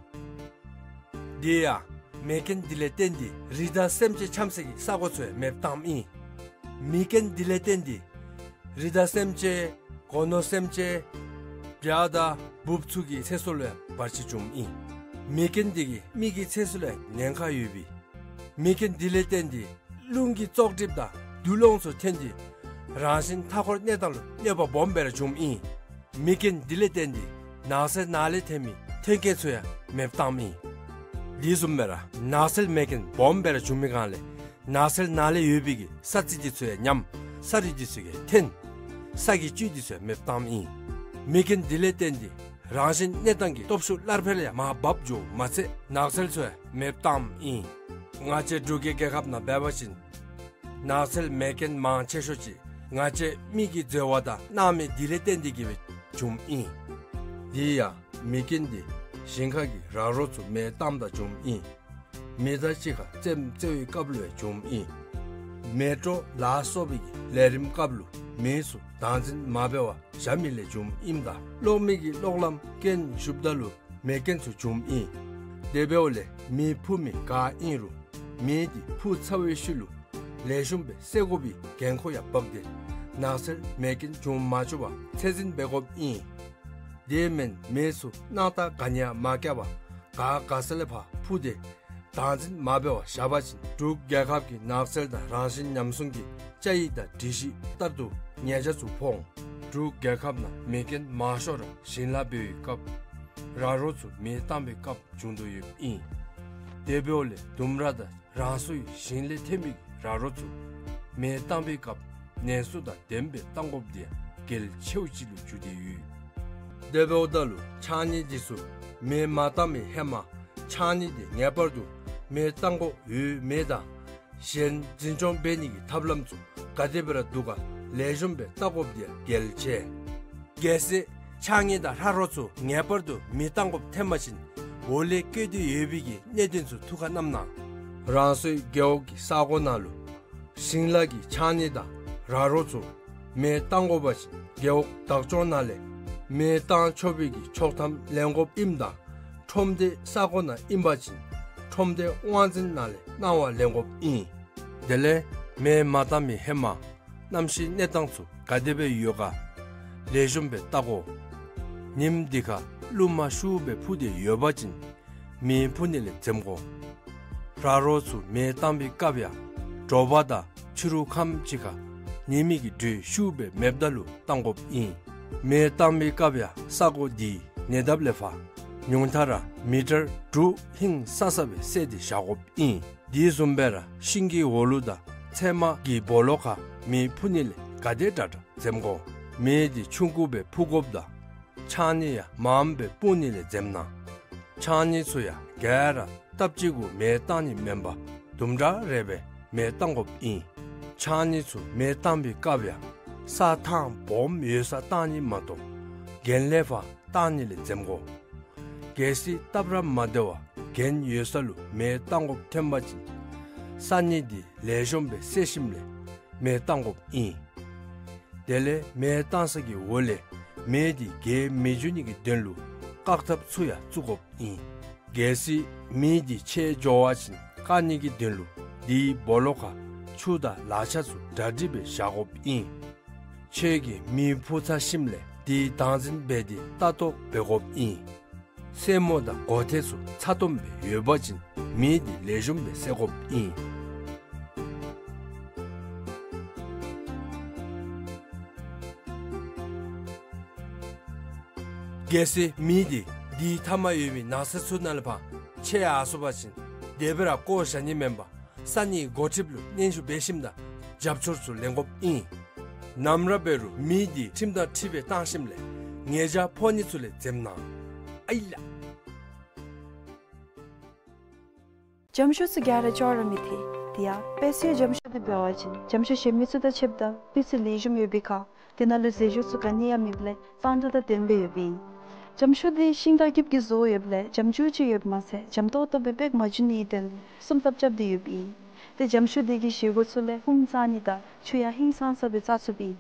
དེ་ཡང་མེ་རྐྱེན་དེ་ལས་བརྟེན་ཏེ་རི་དྭགས་སེམས་ཅན་འཁྱམས་ས་གི་ས་གོ་ཚུ་ཡང་མེདཔ་བཏངམ་ཨིན། མེ་རྐྱེན་དེ་ལས་བརྟེན་ཏེ་རི་དྭགས་སེམས་ཅན་སྒོ་ནོར་སེམས་ཅན་བྱ་དང་འབུཔ་ཚུ་གི་ཚེ་སྲོག་ལུ་ཡང་བར་ཆད་བྱུངམ་ཨིན། མེ་རྐྱེན་དེ་གིས་མི་གི་ཚེ་སྲོག་ལུ་ཡང་ཉེན་ཁ་ཡོད་པས། མེ་རྐྱེན་དེ་ལས་བརྟེན་ཏེ་རླུང་གི་བཙོག་གྲིབ་དང་རྡུལ་སློང་ཚུ་ཐོན་ཏེ་ རང་བཞིན་མཐའ་འཁོར་གནས་སྟངས་ལུ་གནོད་པ་སྦོམ་སྦེ་ར་འབྱུངམ་ཨིན། མེ་རྐྱེན་འདི་ལས་བརྟེན་ཏེ་ནགས་ཚལ་ནང་ལས་ཐོན་མི་ཐོན་སྐྱེད་ཚུ་ཡང་མེདཔ་བཏངམ་ཨིན། དེ་བཟུམ་སྦེ་ར་ནགས་ཚལ་མེ་རྐྱེན་སྦོམ་སྦེ་ར་འབྱུང་མི་སྒང་ལས་ནགས་ཚལ་ནང་ལས་ཡོད་པའི་གི་ས་རྩི་འདི་ཚུ་ཡང་ཉམས། ས་རུད་འདི་ཚུ་ཡང་འཐོན། ས་གི་བཅུད་འདི་ཚུ་ཡང་མེདཔ་བཏངམ་ཨིན། མེ་རྐྱེན་འདི་ལས་བརྟེན་ཏེ་རང་བཞིན་གནས་སྟངས་ཀྱི་སྟོབས་ཤུགས་སླར་འཕེལ་ཡང་མར་བབས་འགྱོཝ་མ་ཚད་ནགས་ཚལ་ཚུ་ཡང་མེདཔ་བཏངམ་ཨིན། ང་བཅས་འབྲུག་གི་རྒྱལ་ཁབ་ནང་འབད་བ་ཅིན་ནགས་ཚལ་མེ་རྐྱེན་མང་ཆེ་ཤོས་ཅིག་ང་བཅས་མི་གི་འཛོལ་བ་དང་སྣང་མེད་འདི་ལས་བརྟེན་ཏེ་གིས་སྦེ་འབྱུངམ་ཨིན། དེ་ཡང་མེ་རྐྱེན་འདི་ཞིང་ཁ་གི་ར་རོ་ཚུ་མེ་བཏངམ་ད་འབྱུངམ་ཨིན། མི་དང་གཅིག་ཁར་རྩེདམོ་རྩེ་བའི་སྐབས་ལུ་ཡང་འབྱུངམ་ཨིན། མེ་དྲོ་ལ་སོགས་པའི་གི་ལས་རིམ་སྐབས་ལུ་མི་ཚུ་བདག་འཛིན་མ་འབད་བར་བཞག་མི་ལས་འབྱུངམ་ཨིནམ་ད་གློག་མེ་གི་གློག་ལམ་རྐྱེན་ཞུགསཔ་ད་ལུ་མེ་རྐྱེན་ཚུ་འབྱུངམ་ཨིན། དེ་འབདཝ་ལས་མེ་འཕུ་མི་ག་ཨིན་རུང་མེ་འདི་འཕུ་ཚར་བའི་ཤུལ་ལུ་ལེགས་ཤོམ་སྦེ་བསད་དགོ་པའི་འགན་ཁུར་ཡང་འབག་སྟེ་ནགས་ཚལ་མེ་རྐྱེན་འབྱུང་མ་བཅུག་པར་ཚད་འཛིན་འབད་དགོཔ་ཨིན། དེ་མེན་མེ་ཚུ་སྣང་ཐག་ག་ནི་ཡང་མ་བཀལ་བར་ག་ག་ས་ལས་ཕར་འཕུ་སྟེ་བདག་འཛིན་མ་འབད་བར་བཞག་པ་ཅིན་འབྲུག་རྒྱལ་ཁབ་ཀྱི་ནགས་ཚལ་དང་རང་བཞིན་ཉམས་སྲུང་གི་བཅའ་ཡིག་དང་སྒྲིག་གཞི་ལྟར་དུ་ཉེས་ཆད་ཚུ་ཕོག་འོང་། འབྲུག་རྒྱལ་ཁབ་ནང་མེ་རྐྱེན་མང་ཤོས་ར་ཞིང་ལཱ་འབད་བའི་སྐབས་ར་རོ་ཚུ་མེ་བཏང་བའི་སྐབས་འབྱུང་དོ་ཡོདཔ་ཨིན། དེ་འབདཝ་ལས་ལྡུམ་ར་དང་རང་སོའི་ཞིང་ལས་ཐོན་མི་ར་རོ་ཚུ་མེ་བཏང་བའི་སྐབས་ནན་གསུང་དང་ལྡནམ་སྦེ་བཏང་དགོཔ་འདི་ཡང་གལ་ཆེཝ་ཅིག་ལུ་གྱུར་ཏེ་ཡོད། དེ་འབདཝ་ད་ལུ་ཕྱགས་སྙིགས་འདི་ཚུ་མེ་མ་བཏང་མི་ཧེ་མ་ཕྱགས་སྙིགས་འདི་ངེས་པར་དུ་མེ་བཏང་དགོཔ་ཡོད་མེད་དང་གཞན་འཛིན་སྐྱོང་འབད་ནི་གི་ཐབས་ལམ་ཚུ་ག་དེ་སྦེ་ར་འདུག་ག་ལེགས་ཤོམ་སྦེ་བལྟ་དགོཔ་འདི་ཡང་གལ་ཆེ། གལ་སྲིད་ཕྱགས་སྙིགས་དང་ར་རོ་ཚུ་ངེས་པར་དུ་མེ་བཏང་དགོཔ་ཐོན་པ་ཅིན་འོག་ལས་བཀོད་དེ་ཡོད་པའི་གི་གནད་དོན་ཚུ་ཐུགས་ཁར་བསྣམ་གནང་། རང་སོའི་རྒེད་འོག་གི་ས་གོ་ནང་ལུ་ཞིང་ལཱ་གི་ཕྱགས་སྙིགས་དང་ར་རོ་ཚུ་མེ་བཏང་དགོ་པ་ཅིན་རྒེད་འོག་བདག་སྐྱོང་ནང་ལས་མེ་བཏང་ཆོག་པའི་གི་ཆོག་ཐམ་ལེན་དགོཔ་ཨིནམ་ད་ཁྲོམ་སྡེ་ས་གོ་ནང་ཨིན་པ་ཅིན་ཁྲོམ་སྡེ་དབང་འཛིན་ནང་ལས་གནང་བ་ལེན་དགོཔ་ཨིན། དེ་ལས་མེ་མ་བཏང་མི་ཧེ་མ་གནམ་གཤིས་གནས་སྟངས་ཚུ་ག་དེ་སྦེ་ཡོད་ག་ལེགས་ཤོམ་སྦེ་བལྟ་དགོ། ཉིམ་འདི་ཁར་རླུང་མ་ཤུགས་སྦེ་འཕུ་སྟེ་ཡོད་པ་ཅིན་མེ་འཕུ་ནི་ལས་འཛེམ་དགོ། ར་རོ་ཚུ་མེ་བཏང་བའི་སྐབས་ཡང་དྲོ་པ་དང་ཕྱི་རུ་ཁམས་ཅིག་ཁར་ཉི་མའི་གི་དྲོད་ཤུགས་སྦེ་མེདཔ་ད་ལུ་བཏང་དགོཔ་ཨིན། མེ་བཏང་བའི་སྐབས་ཡང་ས་གོ་འདི་ཉེ་འདབས་ལས་ཕར་ཉུང་མཐའ་ར་མི་ཊར་དྲུག་ཧིང་སང་ས་སྦེ་བསལ་ཏེ་བཞག་དགོཔ་ཨིན། དེ་བཟུམ་སྦེ་ར་ཤིང་གི་འོག་ལུ་དང་ཚལ་མ་གི་སྦོ་ལོགས་ཁར་མེ་འཕུ་ནི་ལས་ག་དེ་དྲག་དྲག་འཛེམ་དགོ། མེ་འདི་ཆུང་ཀུ་སྦེ་འཕུ་དགོཔ་དང་ཕྱགས་སྙིགས་ཡང་མངམ་སྦེ་སྤུངས་ནི་ལས་འཛེམ་གནང་། ཕྱགས་སྙིགས་ཚུ་ཡང་ག་ར་སྟབས་གཅིག་གུ་མེ་བཏང་ནི་མེན་པར་དུམ་གྲ་རེ་སྦེ་མེ་བཏང་དགོཔ་ཨིན། ཕྱགས་སྙིགས་ཚུ་མེ་བཏང་བའི་སྐབས་ཡང་ས་ཐང་སྦོམ་ཡོད་སར་བཏང་ནི་མ་གཏོགས་གྱེན་ལས་ཕར་བཏང་ནི་ལས་འཛེམ་དགོ། གལ་སྲིད་སྟབས་ར་མ་བདེ་བར་གྱེན་ཡོད་ས་ལུ་མེ་བཏང་དགོཔ་ཐོན་པ་ཅིན་ས་སྙིགས་འདི་ལེགས་ཤོམ་སྦེ་བསལ་ཞིནམ་ལས་མེ་བཏང་དགོཔ་ཨིན། དེ་ལས་མེ་བཏང་ས་གི་འོག་ལས་མེ་འདི་རྒྱས་མི་འགྱོ་ནི་གི་དོན་ལུ་བཀག་ཐབས་ཚུ་ཡང་བཙུགས་དགོཔ་ཨིན། གལ་སྲིད་མེ་འདི་ཆད་འགྱོ་བ་ཅིན་བཀག་ནི་གི་དོན་ལུ་དེའི་སྦོ་ལོགས་ཁར་ཆུ་དང་ལག་ཆ་ཚུ་གྲ་སྒྲིག་སྦེ་བཞག་དགོཔ་ཨིན། ཁྱོད་ཀྱིས་མེ་འཕུ་ཚར་ཞིནམ་ལས་དེ་བདག་འཛིན་འབད་དེ་ལྟ་རྟོག་འབད་དགོཔ་ཨིན། སེན་མོ་དང་སྒོ་ཐེལ་ཚུ་ཚ་ཏོམ་སྦེ་ཡོད་པ་ཅིན་མེ་འདི་ལེགས་ཤོམ་སྦེ་བསད་དགོཔ་ཨིན། གལ་སྲིད་མེ་འདི་དེའི་མཐའ་མར་ཡོད་མི་ནགས་ཚལ་ཚུ་ནང་ལས་ཕར་ཆད་ཡར་སོང་པ་ཅིན་དེ་སྦེ་ར་བཀོ་བཞག་ནི་མེན་པར་ས་གནས་འགོ་ཁྲིདཔ་ལུ་སྙན་ཞུ་འབད་ཞིནམ་ད་རྒྱབ་སྐྱོར་ཚུ་ལེན་དགོཔ་ཨིན། ནམ་ར་འབད་རུང་མེ་འདི་ཁྲིམས་དང་འཁྲིལ་སྦེ་བཏང་ཞིནམ་ལས་ཉེས་བྱ་ཕོག་ནི་ཚུ་ལས་འཛེམ་གནང་། ཨའི་ལགས། འགྱམ་ཤོག་ཚུ་ག་ར་ཅོག་ར་མི་འཐད། དེ་ཡང་དཔལ་སྲིའུ་འགྱམ་ཤོག་འདི་འབད་བ་ཅིན་འགྱམ་ཤོག་གཞན་མི་ཚུ་དང་ཕྱདཔ་ད་སྤུས་ཚད་ལེགས་ཤོམ་ཡོད་པའི་ཁར་དེ་ནང་ལུ་ཟས་བཅུད་ཚུ་ག་ནི་ཡང་མེདཔ་ལས་གཙང་སྦྲ་དང་ལྡནམ་སྦེ་ཡོདཔ་ཨིན། འགྱམ་ཤོག་འདི་ཤིང་དང་སྐྱིབས་ཀྱིས་བཟོ་ཡོདཔ་ལས་འགྱམ་ཆུང་ཅིག་ཡོདཔ་མ་ཚད་འགྱམ་ཏོག་ཏོ་སྦེ་སྦེ་མ་འགྱུར་ནིའི་དོན་ལུ་སྲུང་ཐབས་རྐྱབ་སྟེ་ཡོདཔ་ཨིན། ཏེ་འགྱམ་ཤོག་འདི་གི་བཞེས་སྒོ་ཚུ་ལས་ཧཱུྃ་བཏང་ནི་དང་ཆུ་ཡང་ཧིང་སངས་ས་སྦེ་བཙག་ཚུགསཔ་ཨིན།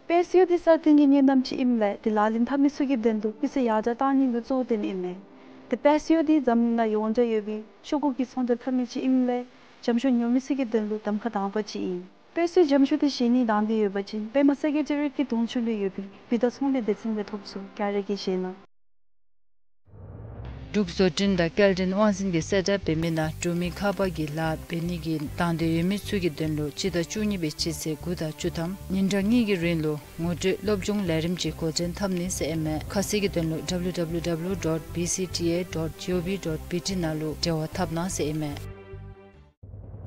དཔལ་སྲིའུ་འདི་གསར་བཏོན་གྱི་དངུལ་རྣམ་ཅིག་ཨིནམ་ལས་དེ་ལག་ལེན་འཐབ་མི་ཚུ་གི་དོན་ལུ་སྤུས་ཚད་ཡར་དྲག་བཏང་ནི་ལུ་གཙོ་བོར་བཏོན་ཨིན་མས། ཏེ་དཔལ་སྲིའུ་འདི་འཛམ་གླིང་ནང་ཡོངས་གྲགས་ཡོད་པའི་ཤོག་གུ་གི་ཚོང་དོན་འཐབ་མི་ཅིག་ཨིནམ་ལས་འགྱམ་ཤོག་ཉོ་མི་ཚུ་གི་དོན་ལུ་གདམ་ཁ་དང་པ་ཅིག་ཨིན། དཔལ་སྲིའུ་འགྱམ་ཤོག་འདི་བཞེས་ནི་དང་འདོད་ཡོད་པ་ཅིན་པདྨ་སེ་ཀེ་ཊི་རི་ཡེཊ་གི་གདོང་ཚུ་ལུ་ཡོད་པའི་བུདྡྷ་ཚོང་ལས་སྡེ་ཚན་ལས་ཐོབ་ཚུགས། ག་ར་གིས་བཞེས་གནང་། འབྲུག་བཟོ་སྐྲུན་དང་སྐྱེལ་འདྲེན་དབང་འཛིན་གྱིས་གསལ་བསྒྲགས་འབད་མི་ནང་འབྲུག་མི་ཁ་པར་གྱི་ལཱ་འབད་ནི་གི་དང་འདོད་ཡོད་མི་ཚུ་གི་དོན་ལུ་སྤྱི་ཟླ་བཅུ་གཉིས་པའི་སྤྱི་ཚེས་དགུ་དང་བཅུ་ཐམ་ཉིན་གྲངས་གཉིས་ཀྱི་རིང་ལུ་ངོ་སྤྲོད་སློབ་སྦྱོང་ལས་རིམ་ཅིག་འགོ་འདྲེན་འཐབ་ནི་ཟེར་ཨིན་མས། ཁ་གསལ་གྱི་དོན་ལུ་W W W dot B C T A dot G O V dot B T ནང་ལུ་འབྲེལ་བ་འཐབ་གནང་ཟེར་ཨིན་མས།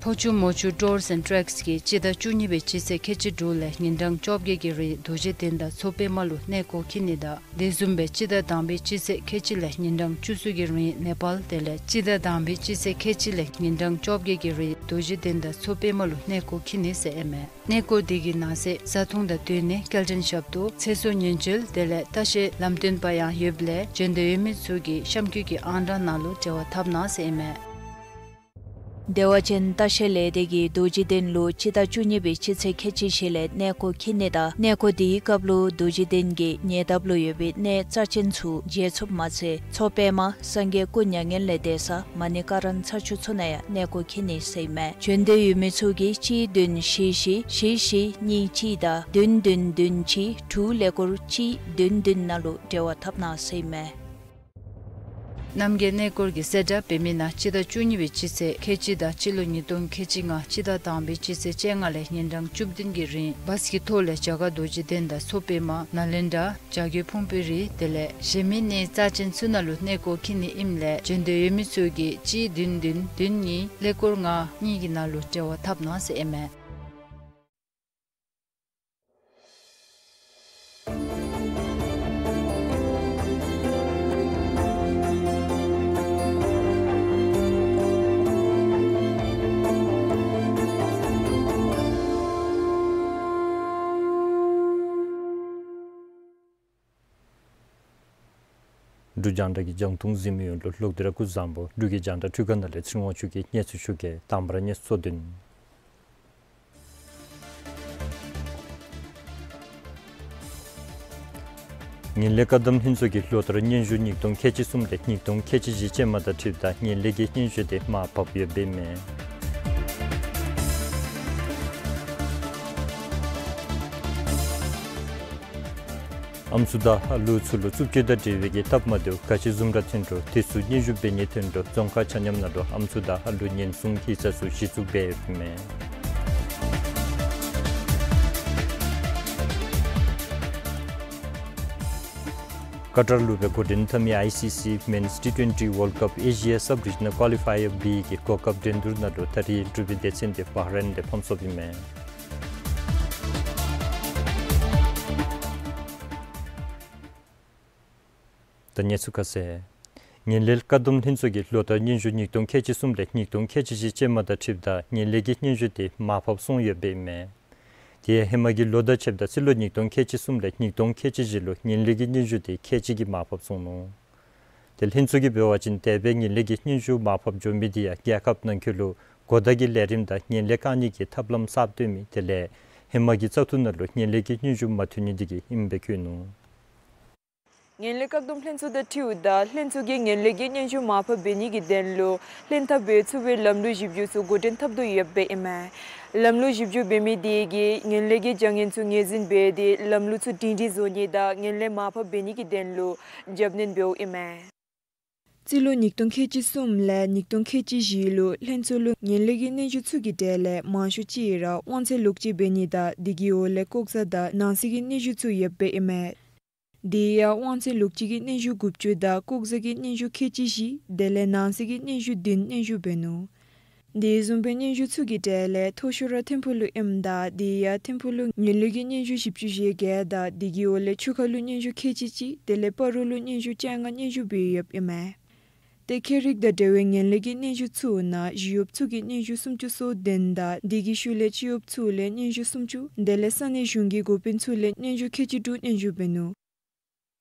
ཕོ་ཆུ་མོ་ཆུ་Tours and Treks གིས་སྤྱི་ཟླ་བཅུ་གཉིས་པའི་སྤྱི་ཚེས་ཁལ་གཅིག་དྲུག་ལས་ཉིན་གྲངས་བཅོ་བརྒྱད་ཀྱི་རིང་རྡོ་རྗེ་གདན་དང་མཚོ་པདྨ་ལུ་གནས་སྐོར་འཁྱིད་ནི་དང་དེ་བཟུམ་སྦེ་སྤྱི་ཟླ་དང་པའི་སྤྱི་ཚེས་ཁལ་གཅིག་ལས་ཉིན་གྲངས་བཅུ་གསུམ་གྱི་རིང་ནེ་པཱལ་དེ་ལས་སྤྱི་ཟླ་དང་པའི་སྤྱི་ཚེས་ཁལ་གཅིག་ལས་ཉིན་གྲངས་བཅོ་བརྒྱད་ཀྱི་རིང་རྡོ་རྗེ་གདན་དང་མཚོ་པདྨ་ལུ་གནས་སྐོར་འཁྱིད་ནི་ཟེར་ཨིན་མས། གནས་སྐོར་དེ་གི་ནང་གསེས་བཟའ་འཐུང་དང་སྡོད་གནས་སྐྱེལ་འདྲེན་ཞབས་ཏོག་ཚེ་སྲོག་ཉེན་བཅོལ་དེ་ལས་ལྟ་བཤལ་ལམ་སྟོན་པ་ཡང་ཡོདཔ་ལས་བྱོན་འདོད་ཡོད་མི་ཚུ་གིས་གཤམ་འཁོད་ཀྱི་ཨང་གྲངས་ནང་ལུ་འབྲེལ་བ་འཐབ་གནང་ཟེར་ཨིན་མས། བདེ་བ་ཅན་ལྟ་བཤལ་ལས་སྡེ་གིས་རྡོ་རྗེ་གདན་ལུ་སྤྱི་ཟླ་བཅུ་གཉིས་པའི་སྤྱི་ཚེས་ཁལ་གཅིག་བཞི་ལས་གནས་སྐོར་འཁྱིད་ནི་དང་གནས་སྐོར་དེའི་སྐབས་ལུ་རྡོ་རྗེ་གདན་གྱི་ཉེ་འདབས་ལུ་ཡོད་པའི་གནས་རྩ་ཅན་ཚུ་མཇལ་ཚུགསཔ་མ་ཚད་མཚོ་པདྨ་སངས་རྒྱས་སྐུ་མྱ་ངན་ལས་འདས་ས་མ་ཎི་ཀ་ར་ན་ཚ་ཆུ་ཚུ་ནང་ཡང་གནས་སྐོར་འཁྱིད་ནི་ཟེར་ཨིན་མས། བྱོན་འདོད་ཡོད་མི་ཚུ་གིས་གཅིག་བདུན་བཞི་བཞི་བཞི་གཉིས་གཅིག་དང་བདུན་བདུན་བདུན་གཅིག་དྲུག་ཀླད་ཀོར་གཅིག་བདུན་བདུན་ནང་ལུ་འབྲེལ་བ་འཐབ་གནང་ཟེར་ཨིན་མས། རྣམ་རྒྱལ་གནས་སྐོར་གྱིས་གསལ་བསྒྲགས་འབད་མི་ནང་སྤྱི་ཟླ་བཅུ་གཉིས་པའི་སྤྱི་ཚེས་ཁལ་གཅིག་དང་སྤྱི་ལོ་ཉིས་སྟོང་ཁལ་གཅིག་ལྔ་སྤྱི་ཟླ་དང་པའི་སྤྱི་ཚེས་བཅོ་ལྔ་ལས་ཉིན་གྲངས་བཅུ་བདུན་གྱི་རིང་བཱས་ཀྱི་ཐོག་ལས་རྒྱ་གར་རྡོ་རྗེ་གདན་དང་མཚོ་པདྨ་ནཱ་ལེནྡྲ་བྱ་རྒོད་ཕུང་པོའི་རི་དེ་ལས་གཞན་མི་གནས་རྩ་ཅན་ཚུ་ནང་ལུ་གནས་སྐོར་འཁྱིད་ནི་ཨིནམ་ལས་བྱོན་འདོད་ཡོད་མི་ཚུ་གིས་གཅིག་བདུན་བདུན་བདུན་གཉིས་ཀླད་ཀོར་ལྔ་གཉིས་ཀྱི་ནང་ལུ་འབྲེལ་བ་འཐབ་གནང་ཟེར་ཨིན་མས། འབྲུག་རྒྱང་བསྒྲགས་ཀྱི་རྒྱང་མཐོང་གཟིགས་མི་ཡོངས་ལུ་ལོག་སྟེ་ར་སྐུ་གཟུགས་བཟང་པོ། འབྲུག་གི་རྒྱང་བསྒྲགས་འཕྲུལ་ཁང་ནང་ལས་ཚེ་རིང་དབང་ཕྱུག་གིས་གནས་ཚུལ་ཞུ་གེ། དང་པ་ར་གནས་ཚུལ་གཙོ་དོན། ངན་ལྷད་བཀག་སྡོམ་ལྷན་ཚོགས་ཀྱིས་ལོ་ལྟར་སྙན་ཞུ་ཉིས་སྟོང་ཁལ་གཅིག་གསུམ་ལས་ཉིས་སྟོང་ཁལ་གཅིག་བཞི་ཅན་མ་དང་འཁྲིལཝ་ད་ངན་ལྷད་ཀྱི་སྙན་ཞུ་དེ་མར་ཕབ་ཡོདཔ་ཨིན་མས། ཨམ་སྲུ་དང་ཧ་ལུག་ཚུ་ལུ་རྩུབ་སྤྱོད་དང་འབྲེལ་བའི་གི་སྟབས་མ་བདེཝ་ག་ཅི་བཟུམ་ར་ཐོན་འགྲོ་དེ་ཚུ་སྙན་ཞུ་འབད་ནི་ཐོན་འགྲོ་རྫོང་ཁག་ཆ་མཉམ་ནང་ལུ་ཨམ་སྲུ་དང་ཧ་ལུག་ཉེན་སྲུང་ཡིག་ཚང་ཚུ་གཞི་བཙུགས་འབད་ཡོདཔ་ཨིན་མས། ཀ་ཏར་ལུ་སྦེ་འགོ་འདྲེན་འཐབ་མི་ཨའི་སི་སི་Men's T twenty World Cup Asia Sub-Regional Qualifier B གི་གོ་སྐབས་འགྲན་བསྡུར་ནང་ལུ་ད་རིས་འབྲུག་པའི་སྡེ་ཚན་དེ་བྷ་རེན་ལས་ཕམ་སོཔ་ཨིན་མས། ད་གནས་ཚུལ་ཁ་གསལ། ངན་ལྷད་བཀག་སྡོམ་ལྷན་ཚོགས་ཀྱིས་ལོ་ལྟར་སྙན་ཞུ་ཉིས་སྟོང་ཁལ་གཅིག་གསུམ་ལས་ཉིས་སྟོང་ཁལ་གཅིག་བཞི་ཅན་མ་དང་འཁྲིལཝ་ད་ངན་ལྷད་ཀྱི་སྙན་ཞུ་དེ་མར་ཕབ་སོང་ཡོདཔ་ཨིན་མས། དེ་ཡང་ཧེ་མ་གི་ལོ་དང་ཕྱདཔ་ད་སྤྱི་ལོ་ཉིས་སྟོང་ཁལ་གཅིག་གསུམ་ལས་ཉིས་སྟོང་ཁལ་གཅིག་བཞི་ལུ་ངན་ལྷད་ཀྱི་སྙན་ཞུ་དེ་ཁལ་གཅིག་གིས་མར་ཕབ་སོང་ནུག། དེ་ལྷན་ཚོགས་ཀྱིས་འབད་བ་ཅིན་དེ་སྦེ་ངན་ལྷད་ཀྱི་སྙན་ཞུ་མར་ཕབ་འགྱོ་མི་དེ་ཡང་རྒྱལ་ཁབ་ནང་འཁོད་ལུ་གོ་བརྡ་གི་ལས་རིམ་དང་ངན་ལྷད་བཀག་ནི་གི་ཐབས་ལམ་གསརཔ་བཏོན་མི་དེ་ལས་ཧེ་མ་གི་བཙག་འཐུ་ནང་ལུ་ངན་ལྷད་ཀྱི་སྙན་ཞུ་མ་ཐོན་ནི་དེ་གིས་ཨིནམ་སྦེ་བཀོད་ནུག། ངན་ལྷད་བཀག་སྡོམ་ལྷན་ཚོགས་དང་འཁྲིལཝ་ད་ལྷན་ཚོགས་ཀྱིས་ངན་ལྷད་ཀྱི་སྙན་ཞུ་མར་ཕབ་འབད་ནི་གི་དོན་ལུ་ལྷན་ཐབས་འབད་ཚུགས་པའི་ལམ་ལུགས་ཞིབ་འཇུག་ཚུ་འགོ་འདྲེན་འཐབ་དོ་ཡོདཔ་ཨིན་མས། ལམ་ལུགས་ཞིབ་འཇུག་འབད་མི་དེ་གིས་ངན་ལྷད་ཀྱི་བྱ་ངན་ཚུ་ངོས་འཛིན་འབད་དེ་ལམ་ལུགས་ཚུ་སྒྲིང་སྒྲི་བཟོ་ནི་དང་ངན་ལྷད་མར་ཕབ་འབད་ནི་གི་དོན་ལུ་རྒྱབ་སྣོན་འབདཝ་ཨིན་མས། རྩིས་ལོ་ཉིས་སྟོང་ཁལ་གཅིག་གསུམ་ལས་ཉིས་སྟོང་ཁལ་གཅིག་བཞི་ལུ་ལྷན་ཚོགས་ལུ་ངན་ལྷད་ཀྱི་སྙན་ཞུ་ཚུ་གི་གྲས་ལས་མང་ཤོས་ཅིག་ར་དབང་ཚད་ལོག་སྤྱོད་འབད་ནི་དང་དེ་གི་འོག་ལས་ལྐོག་ཟ་དང་ནང་གསེས་ཀྱི་སྙན་ཞུ་ཚུ་ཡོདཔ་ཨིན་མས། དེ་ཡང་དབང་ཚད་ལོག་སྤྱོད་ཀྱི་སྙན་ཞུ་དགུ་བཅུ་དང་ལྐོག་ཟ་གི་སྙན་ཞུ་ཁལ་གཅིག་བཞི་དེ་ལས་ནང་གསེས་ཀྱི་སྙན་ཞུ་བདུན་སྙན་ཞུ་འབད་ནུག། དེ་བཟུམ་སྦེ་སྙན་ཞུ་ཚུ་གི་གྲས་ལས་མཐོ་ཤོས་ར་ཐིམ་ཕུག་ལུ་ཨིནམ་ད་དེ་ཡང་ཐིམ་ཕུག་ལུ་ངན་ལྷད་ཀྱི་སྙན་ཞུ་བཞི་བཅུ་ཞེ་བརྒྱད་དང་དེ་གི་འོག་ལས་ཆུ་ཁ་ལུ་སྙན་ཞུ་ཁལ་གཅིག་གཅིག་དེ་ལས་སྤ་རོ་ལུ་སྙན་ཞུ་བཅོ་ལྔ་སྙན་ཞུ་འབད་ཡོདཔ་ཨིན་མས། ཏེ་ཁྱད་རིག་དང་འབྲེལ་བའི་ངན་ལྷད་ཀྱི་སྙན་ཞུ་ཚུ་ནང་ཞི་གཡོགཔ་ཚུ་གི་སྙན་ཞུ་སུམ་ཅུ་སོ་བདུན་དང་དེ་གི་ཤུལ་ལས་སྤྱི་གཡོགཔ་ཚུ་ལས་སྙན་ཞུ་སུམ་ཅུ་དེ་ལས་ས་གནས་གཞུང་གི་འགོ་དཔོན་ཚུ་ལས་སྙན་ཞུ་ཁལ་གཅིག་དྲུག་སྙན་ཞུ་འབད་ནུག།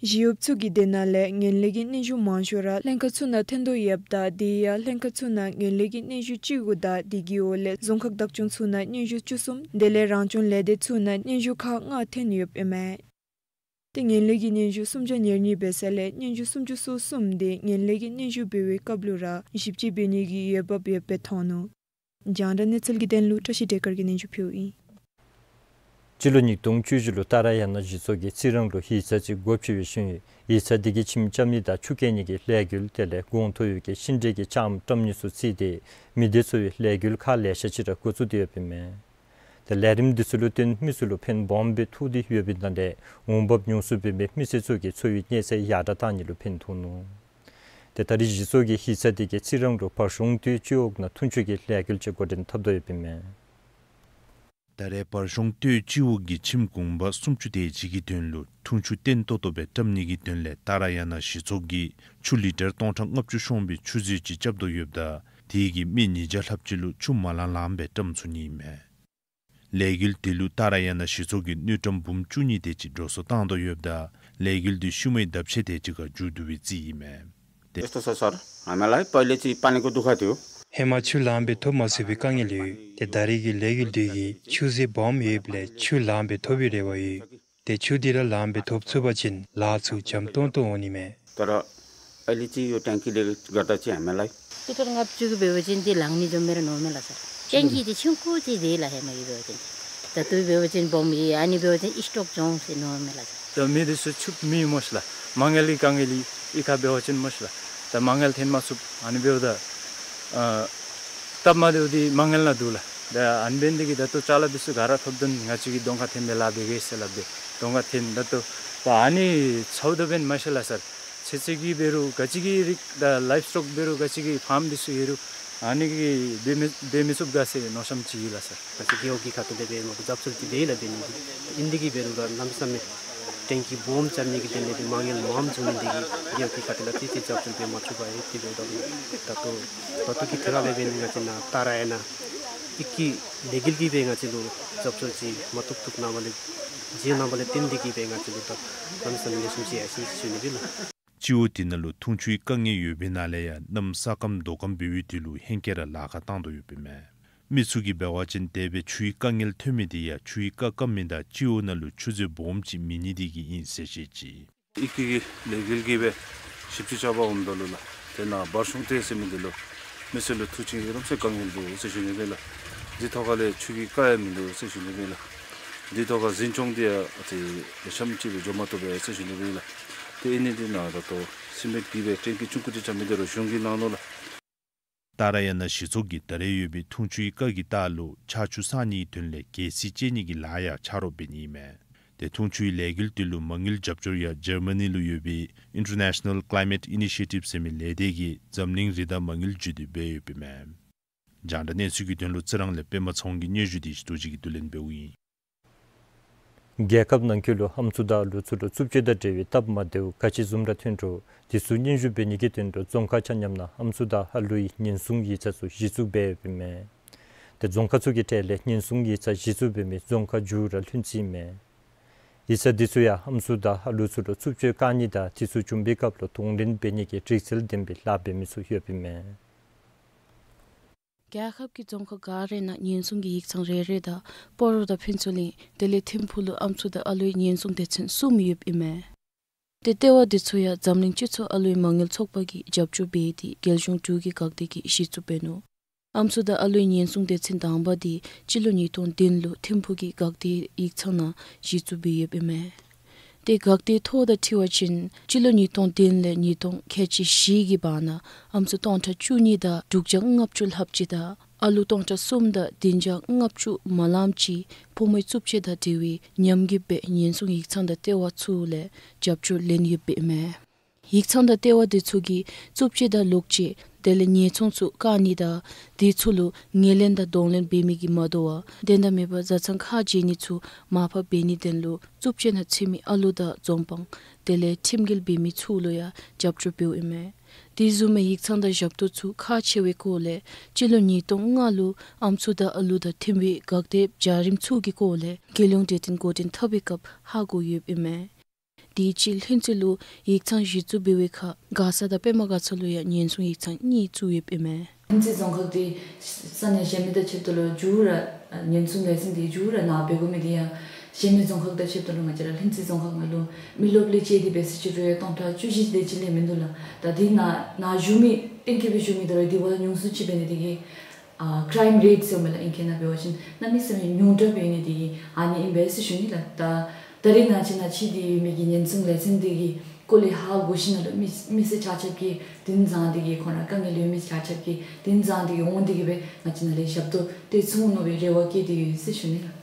ཞི་གཡོགཔ་ཚུ་གི་དེ་ནང་ལས་ངན་ལྷད་ཀྱི་སྙན་ཞུ་མང་ཤོས་ར་ལྷན་ཁག་ཚུ་ནང་ཐོན་དོ་ཡོདཔ་ད་དེ་ཡང་ལྷན་ཁག་ཚུ་ནང་ངན་ལྷད་ཀྱི་སྙན་ཞུ་བཅུ་དགུ་དང་དེ་གི་འོག་ལས་རྫོང་ཁག་བདག་སྐྱོང་ཚུ་ནང་སྙན་ཞུ་བཅུ་གསུམ་དེ་ལས་རང་སྐྱོང་ལས་སྡེ་ཚུ་ནང་སྙན་ཞུ་ཁག་ལྔ་ཐོན་ཡོདཔ་ཨིན་མས། ཏེ་ངན་ལྷད་ཀྱི་སྙན་ཞུ་སུམ་བརྒྱ་ཉེར་གཉིས་འབད་ས་ལས་སྙན་ཞུ་སུམ་ཅུ་སོ་གསུམ་དེ་ངན་ལྷད་ཀྱི་སྙན་ཞུ་འབད་བའི་སྐབས་ལུ་ར་ཞིབ་དཔྱད་འབད་ནི་གི་འོས་འབབ་ཡོདཔ་སྦེ་མཐོང་ནུག། རྒྱང་བསྒྲགས་གནས་ཚུལ་གྱི་དོན་ལུ་བཀྲ་ཤིས་བདེ་དཀར་གྱིས་སྙན་ཞུ་ཕུལཝ་ཨིན། སྤྱི་ལོ་ཉིས་སྟོང་བཅུ་བཞི་ལུ་ཏཱ་ར་ཡ་ན་གཞི་ཚོགས་ཀྱིས་རྩི་རང་ལུ་ཡིག་ཚང་ཅིག་སྒོ་ཕྱེ་བའི་ཤུལ་ཡིག་ཚང་དེ་གིས་ཁྱིམ་རྐྱབ་ནི་དང་ཆུ་བསྐྱལ་ནི་གི་ལས་འགུལ་དེ་ལས་གོང་མཐོ་ཡོད་ཀྱི་ཤིང་འབྲས་ཀྱི་ལྕངམ་བཀྲམ་ནི་ཚུ་རྩིས་ཏེ་མི་སྡེ་གཙོ་བའི་ལས་འགུལ་ཁག་ལེ་ཤ་ཅིག་ར་འགོ་བཙུགས་ཏེ་ཡོདཔ་ཨིན་མས། ཏེ་ལས་རིམ་འདི་ཚུ་ལུ་བརྟེན་མི་ཚུ་ལུ་ཕན་སྦོམ་སྦེ་ཐོགས་ཏེ་ཡོདཔ་ཨིན་ནི་དང་འབྲེལ་འོང་འབབ་ཉུང་སུ་འབད་མི་མི་སེར་ཚུ་གིས་འཚོ་བའི་གནས་ཚད་ཡར་དྲག་བཏང་ནི་ལུ་ཕན་ཐོགས་ནུག། ཏེ་ད་རེས་གཞི་ཚོགས་ཀྱིས་ཡིག་ཚང་དེ་གིས་རྩི་རང་ལུ་བར་གཞུང་སྟོད་སྤྱི་འོག་ནང་འཐུང་ཆུ་གི་ལས་འགུལ་ཅིག་འགོ་འདྲེན་འཐབ་དོ་ཡོདཔ་ཨིན་མས། ད་རེས་བར་གཞུང་སྟོད་སྤྱི་འོག་གི་ཁྱིམ་གུང་པ་སུམ་ཅུ་དེ་ཅིག་གི་དོན་ལུ་འཐུང་ཆུ་བརྟན་ཏོག་ཏོ་སྦེ་བཀྲམ་ནི་གི་དོན་ལས་ཏཱ་ར་ཡ་ན་གཞི་ཚོགས་ཀྱིས་ཆུ་ལི་ཊར་སྟོང་ཕྲག་ལྔ་བཅུ་ཤོང་པའི་ཆུ་མཛོད་ཅིག་རྐྱབ་དོ་ཡོདཔ་ད་དེ་གིས་མི་ཉིས་བརྒྱ་ལྷགཔ་ཅིག་ལུ་ཆུ་མ་ལང་ལངམ་སྦེ་བཀྲམ་ཚུགས་ནི་ཨིན་མས། ལས་འགུལ་དེ་ལུ་ཏཱ་ར་ཡ་ན་གཞི་ཚོགས་ཀྱིས་དངུལ་ཀྲམ་འབུམ་བཅུ་གཉིས་དེ་ཅིག་འགྲོ་སོང་བཏང་དོ་ཡོདཔ་ད་ལས་འགུལ་དེ་ཤུལ་མའི་ཟླཝ་ཕྱེད་དེ་ཅིག་ཁར་མཇུག་བསྡུ་བའི་རྩིས་ཨིན་མས། ཏེ་यस्तो छ सर, हामीलाई पहिले चाहिँ पानीको दुःख थियो। ཧེ་མ་ཆུ་ལངམ་སྦེ་ཐོབ་མ་ཚུགས་པའི་དཀའ་ངལ་ཡོད། ཏེ་ད་རེས་ཀྱི་ལས་འགུལ་འདི་གིས་ཆུ་མཛོད་སྦོམ་ཡོདཔ་ལས་ཆུ་ལངམ་སྦེ་ཐོབ་པའི་རེ་བ་ཡོད། ཏེ་ཆུ་འདི་ར་ལངམ་སྦེ་ཐོབ་ཚུགས་པ་ཅིན་ལཱ་ཚུ་འཇམ་ཏོང་ཏོ་འོང་ནི་མས། तर अहिले चाहिँ यो ट्याङ्कीले गर्दा चाहिँ हामीलाई लिटर ལྔ་བཅུ་གི་འབད་བ་ཅིན་འདི་ལང་ནི་འཇམ་མེད་ར་ནོར་མས་ལགས་སར། ཊེང་ཀི་འདི་ཆུང་ཀུ་ཅིག་འདི་ལགས། ཧེ་མ་གི་འབད་བ་ཅིན་ད་ལྟོ་འབད་བ་ཅིན་སྦོམ་ཡི་ཨ་ནི་འབད་བ་ཅིན་སི་ཊོག་བྱུང་ཟེར་ནོར་མས་ལགས་སར། ད་མི་འདི་ཚུ་ཆུ་མེད་སྨོ་ཤ་ལགས། མ་དངུལ་གྱི་དཀའ་ངལ་ལས་ཨི་ཁར་འབད་བ་ཅིན་སྨོ་ཤ་ལགས། ད་མ་དངུལ་འཐོན་མ་ཚུགས། ཨ་ནི་འབདཝ་ད་ཨ་སྟབས་མ་བདེཝ་འདི་མ་དངུལ་ནང་འདུག་ལགས། ད་ཨ་ནི་འབད་ནི་འདི་གིས་ད་ལྟོ་ཅ་ལ་འདི་ཚུ་ག་ར་ཐོབ་དོ་ན་ང་བཅས་ཀྱིས་གདོང་ཁར་འཐོན་སྦེ་ལཱ་འབད་གེ་ཟེར་སླབ་སྦེ་གདོང་ཁར་འཐོན། ད་ལྟོ་ད་ཨ་ནི་ཚཝ་ད་འབདན་མ་ཤེས་ལགས་སར། ཚེ་ཚེ་གི་འབད་རུང་ག་ཅི་གི་རིགས་ད་ལའིབ་སི་ཊོག་འབད་རུང་ག་ཅི་གི་ཕཱམ་འདི་ཚུ་ཡོད་རུང་ཨ་ནི་གིས་འབད་མི་འབད་མི་ཚུགས་ག་ཟེར་མནོ་བསམ་ཅིག་ཡོད་ལགས་སར། ང་བཅས་རྒེད་འོག་གི་ཁ་ཐུག་ལས་འབད་མ་གུ་རྒྱབ་སྐྱོར་ཅིག་འབད་ཡི་ལགས། འབད་ནི་འདི་ཨིན་འདི་གིས་འབད་རུང་ར་གནམ་མེད་ས་མེད་ཊེང་ཀི་སྦོམ་རྐྱབ་ནི་གི་དོན་ལས་འདི་མ་དངུལ་མངམ་བྱུང་ནི་འདི་གིས་རྒེད་འོག་གི་ཁ་ཐུག་ལས་ཏེ་ཏེ་རྒྱབ་སྐྱོར་འབད་མ་ཚུགས་པར་ཡོད། དེ་འབདཝ་ད་ད་ལྟོ་ད་ལྟོ་གི་ཐད་ཁར་ལས་འབད་ནི་ང་བཅས་ནཱ་ཏཱ་ར་ཡ་ན་ཨི་ཀི་ལས་འགུལ་གྱིས་འབད་ང་བཅས་ལུ་རྒྱབ་སྐྱོར་ཅིག་མ་ཐུབ་ཐུབ་གནང་བ་ལས་རྗེས་གནང་བ་ལས་བརྟེན་འདི་གིས་འབད་ང་བཅས་ལུ་ད་གནམ་མེད་ས་མེད་ལེགས་ཤོམ་ཅིག་ཡར་སོང་ཡི་ཟེར་ཞུ་ནི་ཨིན་ལགས། སྤྱི་འོག་དེ་ནང་ལུ་འཐུང་ཆུའི་དཀའ་ངལ་ཡོད་པའི་ནང་ལས་ཡང་གནམ་ས་སྐམ་དོ་སྐམ་འབད་བའི་དུས་ལུ་ཧེང་སྐལ་ར་ལཱ་ཁག་བཏང་དོ་ཡོདཔ་ཨིན་མས། མི་ཚུ་གིས་འབད་བ་ཅིན་དེ་སྦེ་ཆུའི་དཀའ་ངལ་ཐོན་མི་དེ་ཡང་ཆུའི་རྐ་སྐམ་མི་དང་སྤྱི་འོག་ནང་ལུ་ཆུ་མཛོད་སྦོམ་ཅིག་མེད་ནི་དེ་གིས་ཨིན་ཟེར་བཤད་ཅི། ཨི་ཀི་གི་ལས་འགུལ་གྱིས་སྦེ་ཞིབ་དཔྱད་རྐྱབ་པར་འོངམ་ད་ལུ་ལགས། དེ་ནང་བར་གཞུང་སྟོད་ཟེར་མི་འདི་ལུ་མི་སེར་ལུ་འཐུང་ཆུ་གི་གནམ་མེད་ས་མེད་དཀའ་ངལ་འདུག་ཟེར་ཞུ་ནི་ཨིན་ལགས། འདི་ཐོག་ཁ་ལས་ཆུ་གི་རྐ་ཡང་མིན་འདུག་ཟེར་ཞུ་ནི་ཨིན་ལགས། འདི་ཐོག་ཁར་འཛིན་སྐྱོང་འདི་ཡང་ཏེ་ལེགས་ཤོམ་ཅིག་སྦེ་འགྱོ་མ་བཏུབ་པས་ཟེར་ཞུ་ནི་ཨིན་ལགས། ཏེ་ཨིན་ནི་འདི་ནང་ད་ལྟོ་སི་མེནཊ་གྱིས་སྦེ་ཊེང་ཀི་ཆུང་ཀུ་ཅིག་རྐྱབ་མི་འདི་ར་གཞུང་གིས་གནང་ནུག་ལགས། ཏཱ་ར་ཡ་ན་གཞི་ཚོགས་ཀྱིས་ད་རེས་ཡོད་པའི་འཐུང་ཆུའི་རྐ་གི་ལྟག་ལུ་ཆར་ཆུ་བསང་ནིའི་དོན་ལས་གལ་སྲིད་བཅད་ནི་གི་ལཱ་ཡང་ཆ་རོགས་འབད་ནི་ཨིན་མས། ཏེ་འཐུང་ཆུའི་ལས་འགུལ་དེ་ལུ་མ་དངུལ་རྒྱབ་སྐྱོར་ཡང་འཇར་མ་ནི་ལུ་ཡོད་པའི་International Climate Initiative ཟེར་མི་ལས་སྡེ་གིས་འཛམ་གླིང་རི་དྭགས་མ་དངུལ་བརྒྱུད་དེ་འབད་ཡོདཔ་ཨིན་མས། རྒྱང་བསྒྲགས་གནས་ཚུལ་གྱི་དོན་ལུ་རྩི་རང་ལས་པདྨ་ཚེ་དབང་གི་སྙན་ཞུ་དེ་ཞུ་དོ་ཅིག་གིས་བསྡུ་ལེན་འབདཝ་ཨིན། རྒྱལ་ཁབ་ནང་འཁོད་ལུ་ཨམ་སྲུ་དང་ཨ་ལུ་ཚུ་ལུ་རྩུབ་སྤྱོད་དང་འབྲེལ་བའི་སྟབས་མ་བདེཝ་ག་ཅི་བཟུམ་ར་ཐོན་འགྲོ་དེ་ཚུ་སྙན་ཞུ་འབད་ནི་གི་དོན་ལུ་རྫོང་ཁག་ཆ་མཉམ་ནང་ཨམ་སྲུ་དང་ཨ་ལུའི་ཉེན་སྲུང་ཡིག་ཚང་ཚུ་གཞི་བཙུགས་འབད་ཡོདཔ་ཨིན་མས། ཏེ་རྫོང་ཁག་ཚུ་གི་གྲས་ལས་ཉེན་སྲུང་ཡིག་ཚང་གཞི་བཙུགས་འབད་མི་རྫོང་ཁག་མཇུག་ར་ལྷུན་རྩེ་ཨིན་མས། ཡིག་ཚང་དེ་ཚུ་ཡང་ཨམ་སྲུ་དང་ཨ་ལུ་ཚུ་ལུ་རྩུབ་སྤྱོད་བཀག་ནི་དང་དེ་ཚུ་བྱུང་བའི་སྐབས་ལུ་གདོང་ལེན་འབད་ནི་གི་སྒྲིག་སྲོལ་ལྡན་པའི་ལཱ་འབད་མི་ཚུ་ཡོདཔ་ཨིན་མས། རྒྱལ་ཁབ་ཀྱི་རྫོང་ཁག་ག་ར་ནང་ཉེན་སྲུང་གི་ཡིག་ཚང་རེ་རེ་དང་སྤ་རོ་དང་ཕུན་ཚོགས་གླིང་དེ་ལས་ཐིམ་ཕུག་ལུ་ཨམ་སྲུ་དང་ཨ་ལུའི་ཉེན་སྲུང་སྡེ་ཚན་གསུམ་ཡོདཔ་ཨིན་མས། ཏེ་ལྟེ་བ་དེ་ཚུ་ཡང་འཛམ་གླིང་སྤྱི་ཚོགས་ཨ་ལུའི་མ་དངུལ་ཚོགས་པ་གིས་རྒྱབ་སྐྱོར་འབད་དེ་རྒྱལ་གཞུང་འབྲུག་གི་འགག་སྡེ་གིས་གཞི་བཙུགས་འབད་ནུག། ཨམ་སྲུ་དང་ཨ་ལུའི་ཉེན་སྲུང་སྡེ་ཚན་དང་པ་དེ་སྤྱི་ལོ་ཉིས་སྟོང་བདུན་ལུ་ཐིམ་ཕུག་གི་འགག་སྡེའི་ཡིག་ཚང་ནང་གཞི་བཙུགས་འབད་ཡོདཔ་ཨིན་མས། ཏེ་འགག་སྡེའི་ཐོ་དང་འཁྲིལ་བ་ཅིན་སྤྱི་ལོ་ཉིས་སྟོང་བདུན་ལས་ཉིས་སྟོང་ཁལ་གཅིག་བཞི་གི་བར་ན་ཨམ་སྲུ་སྟོང་ཕྲག་བཅུ་གཉིས་དང་དྲུག་བརྒྱ་ལྔ་བཅུ་ལྷགཔ་ཅིག་དང་ཨ་ལུ་སྟོང་ཕྲག་གསུམ་དང་བདུན་བརྒྱ་ལྔ་བཅུ་མ་ལངམ་ཅིག་ཕོ་མོའི་རྩུབ་སྤྱོད་དང་འབྲེལ་བའི་ཉམས་རྒུད་འབད་ཉེན་སྲུང་ཡིག་ཚང་དང་ལྟེ་བ་ཚུ་ལས་རྒྱབ་སྐྱོར་ལེན་ཡོདཔ་ཨིན་མས། ཡིག་ཚང་དང་ལྟེ་བ་དེ་ཚུ་གིས་རྩུབ་སྤྱོད་དང་ལོག་སྤྱོད་དེ་ལས་ཉེས་ཚོང་ཚུ་བཀག་ནི་དང་དེ་ཚུ་ལུ་ངོས་ལེན་དང་གདོང་ལེན་འབད་མི་གིས་མ་དོ་བར་དོན་དག་མེད་པར་བཟའ་ཚང་ཁ་འབྱལ་ནི་ཚུ་མར་ཕབ་འབད་ནིའི་དོན་ལུ་རྩུབ་སྤྱོད་ནང་ཚུད་མི་ཨ་ལུ་དང་འཛོམས་དཔང་དེ་ལས་ཁྲིམས་འགལ་འབད་མི་ཚུ་ལུ་ཡང་རྒྱབ་སྐྱོར་འབདཝ་ཨིན་མས། དེ་བཟུམ་མའི་ཡིག་ཚང་དང་ཞབས་ཏོག་ཚུ་ཁག་ཆེ་བའི་སྐོར་ལས་སྤྱི་ལོ་ཉིས་སྟོང་ལྔ་ལུ་ཨམ་སྲུ་དང་ཨ་ལུ་དང་འཐིམ་པའི་འགག་སྡེ་བྱ་རིམ་ཚུ་གི་སྐོར་ལས་རྒྱལ་ཡོངས་གྲོས་བསྟུན་འགོ་འདྲེན་འཐབ་པའི་སྐབས་ཧ་གོ་ཡོདཔ་ཨིན་མས། དེ་ཅིག་ལྷུན་རྩེ་ལུ་ཡིག་ཚང་གཞི་བཙུགས་འབད་བའི་ཁར་མགར་ས་དང་པདྨ་མགར་ས་ལུ་ཡང་ཉེན་སྲུང་ཡིག་ཚང་གཉིས་བཙུགས་ཡོདཔ་ཨིན་མས། ལྷུན་རྩེ་རྫོང་ཁག་འདི་ས་གནས་གཞན་མི་དང་ཕྱདཔ་ད་ལུ་མཇུག་ར་ཉེན་སྲུང་ལས་ཚན་འདི་མཇུག་ར་ནཱ་འབད་དགོ་མི་འདི་ཡང་གཞན་མི་རྫོང་ཁག་དང་ཕྱདཔ་ད་ལུ་ང་བཅས་ར་ལྷུན་རྩེ་རྫོང་ཁག་ནང་ལུ་མི་རློབས་ལས་བཅད་དེ་འབད་ཟེར་ཅི་རུང་ཡང་སྟོང་ཕྲག་བཅུ་བཞི་དེ་ཅིག་ལས་མིན་འདུག་ལགས། ད་འདི་ནཱ་ནཱ་བཞུགས་མི་གཏན་འཁེལ་སྦེ་བཞུགས་མི་དང་ར་འདི་བ་ཉུང་སུ་ཅིག་འབད་ནི་དེ་གིས་ ཨ་ཀྲའིམ་རེཊ་ཟེར་མི་ལགས་ཨིང་སྐད་ནང་འབད་བ་ཅིན་གནམ་མེད་ས་མེད་ཉུང་དྲགས་འབད་ནི་དེ་གིས་ཨ་ནི་ཨིན་པས་ཟེར་ཞུ་ནི་ལགས། ད་ད་རེས་ནངས་ཅིག་ནང་ཕྱི་འདི་ཡོད་མི་གི་ཉེན་སྲུང་ལས་ཚན་འདི་གིས་སྐོར་ལས་ཧ་གོ་ཞིནམ་ལས་མི་མི་སེར་ཆ་ཁྱབ་ཀྱིས་དེ་ནང་འཛམ་འདི་གི་ཁོང་ར་དཀའ་ངལ་ཡོད་མི་ཆ་ཁྱབ་ཀྱིས་དེ་ནང་འཛམ་འདི་གི་འོང་སྟེ་གིས་སྦེ་ང་བཅས་ནང་ལས་ཞབས་ཏོག་སྟེར་ཚུགས་ནི་སྦེ་རེ་བ་བསྐྱེད་དེ་ཡོད་ཟེར་ཞུ་ནི་ལགས།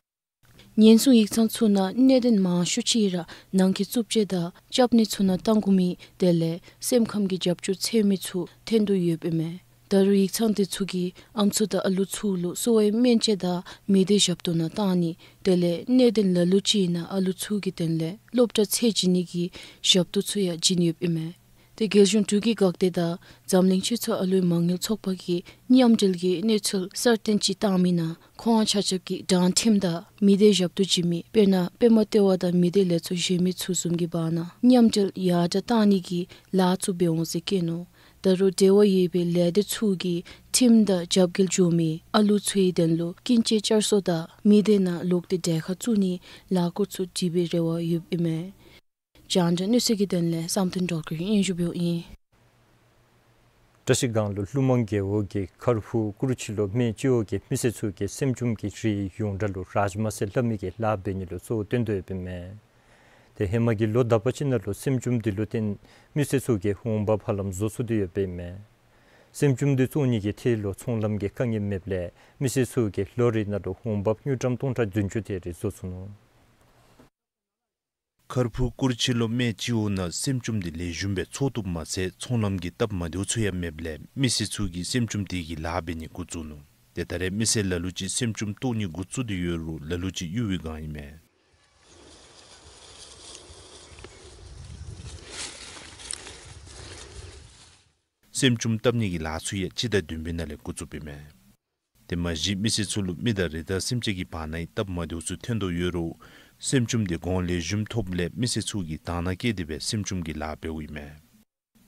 ཉེན་སྲུང་ཡིག་ཚང་ཚུ་ནང་གནད་དོན་མང་ཤོས་ཅིག་ར་ནང་གི་རྩུབ་སྤྱོད་དང་རྐྱབ་ནི་ཚུ་ནང་བཏང་དགོ་མི་དེ་ལས་སེམས་ཁམས་ཀྱི་རྒྱབ་སྐྱོར་འཚོལ་མི་ཚུ་ཐོན་དོ་ཡོདཔ་ཨིན་མས། ད་རུང་ཡིག་ཚང་དེ་ཚུ་གིས་ཨམ་སྲུ་དང་ཨ་ལུ་ཚུ་ལུ་གསོ་བའི་སྨན་དཔྱད་དང་མི་སྡེ་ཞབས་ཏོག་ནང་བཏང་ནི་དེ་ལས་གནད་དོན་ལ་ལུ་ཅིག་ནང་ཨ་ལུ་ཚུ་གི་དོན་ལས་སློབ་གྲྭ་ཚད་བྱིན་ནི་གི་ཞབས་ཏོག་ཚུ་ཡང་བྱིན་ཡོདཔ་ཨིན་མས། དེ་རྒྱལ་གཞུང་འབྲུག་གི་འགག་སྡེ་དང་འཛམ་གླིང་ཆོས་ཚོགས་ཨ་ལུའི་མ་དངུལ་ཚོགས་པ་གིས་མཉམ་འབྲེལ་གྱི་གནས་ཚུལ་གསར་བཏོན་ཅིག་བཏང་མི་ནང་ཁོང་ཆ་ཁྱབ་ཀྱིས་དྲང་ཁྲིམས་དང་མི་སྡེ་ཞབས་ཏོག་བྱིན་མི་དཔེར་ན་པདྨ་ལྟེ་བ་དང་མི་སྡེ་ལས་ཚོགས་གཞན་མི་ཚུ་བཟུམ་གྱི་བར་ན་མཉམ་འབྲེལ་ཡར་དྲག་བཏང་ནི་གི་ལཱ་ཚུ་འབད་འོང་ཟེར་བཀོད་ནུག། ད་རུང་འབྲེལ་བ་ཡོད་པའི་ལས་སྡེ་ཚུ་གིས་ཁྲིམས་དང་རྒྱབ་འགལ་འགྱོ་མི་ཨ་ལུ་ཚུའི་དོན་ལུ་ཀུན་སྤྱོད་བསྐྱར་གསོ་དང་མི་སྡེ་ནང་ལོག་སྟེ་གྲལ་ཁར་བཙུགས་ནིའི་ལས་འགུལ་ཚུ་སྒྲིག་པའི་རེ་བ་ཡོདཔ་ཨིན་མས། རྒྱང་བསྒྲགས་གནས་ཚུལ་གྱི་དོན་ལས་བསམ་གཏན་སྒྲོལ་དཀར་གྱིས་སྙན་ཞུ་འབདཝ་ཨིན། བཀྲ་ཤིས་སྒང་ལུ་ཀླུ་མང་རྒེད་འོག་གི་ཁར་ཕུ་ཀུ་རུ་ཕྱི་ལོ་སྨད་སྤྱི་འོག་གི་མི་སེར་ཚུ་གིས་སེམ་ཅུམ་གྱི་རིགས་ཡོངས་གྲགས་ལུ་རཱཇ་མ་ཟེར་སླབ་མི་གི་ལཱ་འབད་ནི་ལུ་གཙོ་བོ་བཏོན་དོ་ཡོདཔ་ཨིན་མས། དེ་ཧེ་མ་གི་ལོ་དག་པ་ཅིག་ནང་ལུ་སེམ་ཅུམ་འདི་ལུ་བརྟེན་མི་སེར་ཚུ་གིས་འོང་འབབ་ཧ་ལམ་བཟོ་ཚུགས་ཏེ་ཡོདཔ་ཨིན་མས། སེམ་ཅུམ་འདི་བཙོང་ནི་གི་ཐད་ལུ་ཚོང་ལམ་གྱི་དཀའ་ངལ་མེདཔ་ལས་མི་སེར་ཚུ་གིས་ལོ་རེ་ནང་ལུ་འོང་འབབ་དངུལ་ཀྲམ་སྟོང་ཕྲག་བདུན་ཅུ་དེ་རེ་བཟོ་ཚུགས་ནུག། ཁར་ཕུ་ཀུ་རུ་ཕྱི་ལོ་སྨད་སྤྱི་འོག་ནང་སེམ་ཅུམ་འདི་ལེགས་ཤོམ་སྦེ་བཙོང་བཏུབ་མ་ཚད་ཚོང་ལམ་གྱི་སྟབས་མ་བདེཝ་ཚུ་ཡང་མེདཔ་ལས་མི་སེར་ཚུ་གིས་སེམ་ཅུམ་དེ་གི་ལཱ་འབད་ནི་འགོ་བཙུགས་ནུག། དེ་ད་རེས་མི་སེར་ལ་ལུ་ཅིག་སེམ་ཅུམ་བཏོག་ནི་འགོ་བཙུགས་ཏེ་ཡོད་རུང་ལ་ལུ་ཅིག་གཡུར་བའི་སྒང་ཨིན་མས། སེམ་ཅུམ་བཏབ་ནི་གི་ལཱ་ཚུ་ཡང་སྤྱི་ཟླ་བདུན་པའི་ནང་ལས་འགོ་བཙུགསཔ་ཨིན་མས། དེ་མ་གཞི་མི་སེར་ཚུ་ལུ་མི་དང་རི་དྭགས་སེམས་ཅན་གྱི་བར་ནའི་སྟབས་མ་བདེཝ་ཚུ་ཐོན་དོ་ཡོད་རུང་སེམ་ཅུམ་དེ་གོང་ལེགས་ཤོམ་ཐོབ་ལས་མི་སེར་ཚུ་གིས་དང་ན་བསྐྱེད་དེ་སྦེ་སེམ་ཅུམ་གྱི་ལཱ་འབདཝ་ཨིན་མས།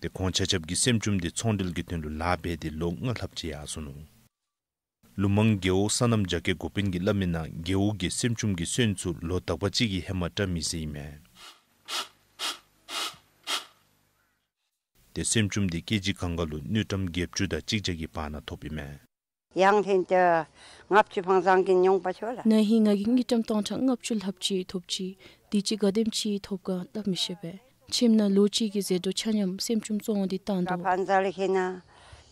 དེ་ཁོང་ཆ་ཁྱབ་ཀྱིས་སེམ་ཅུམ་དེ་ཚོང་འབྲེལ་གྱི་དོན་ལུ་ལཱ་འབད་དེ་ལོ་ལྔ་ལྷགཔ་ཅིག་ཡར་སོ་ནུག། ཀླུ་མང་རྒེད་འོག་སོ་ནམ་རྒྱ་སྐྱེད་འགོ་དཔོན་གྱིས་སླབ་མིའི་ནང་རྒེད་འོག་གི་སེམ་ཅུམ་གྱི་སོན་ཚུ་ལོ་དག་པ་ཅིག་གི་ཧེ་མ་བཀྲམ་ཡི་ཟེར་ཨིན་མས། དེ་སེམ་ཅུམ་དེ་ཀེ་ཇི་གང་ག་ལུ་དངུལ་ཀྲམ་བརྒྱད་ཅུ་དང་གཅིག་བརྒྱ་གི་བར་ན་ཐོབ་ཨིན་མས། ཡང་ལྷན་དུ་ལྔ་བཅུ་ཕང་ཚང་གི་ཉོང་པ་ཆོག་ལགས། ན་ཧིང་ང་གིས་དངུལ་ཀྲམ་སྟོང་ཕྲག་ལྔ་བཅུ་ལྷགཔ་ཅིག་ཐོབ་ཅི། དུས་ཅི་ག་དེམ་ཅིག་ཐོབ་ག་སླབ་མི་ཤེས་པས། ཁྱིམ་ནང་ལོ་གཅིག་གི་ཟད་འགྲོ་ཆ་མཉམ་སེམ་ཅུམ་བཙོང་སྟེ་བཏང་དོ། ཕང་ཚང་ལས་ཁེ་ན་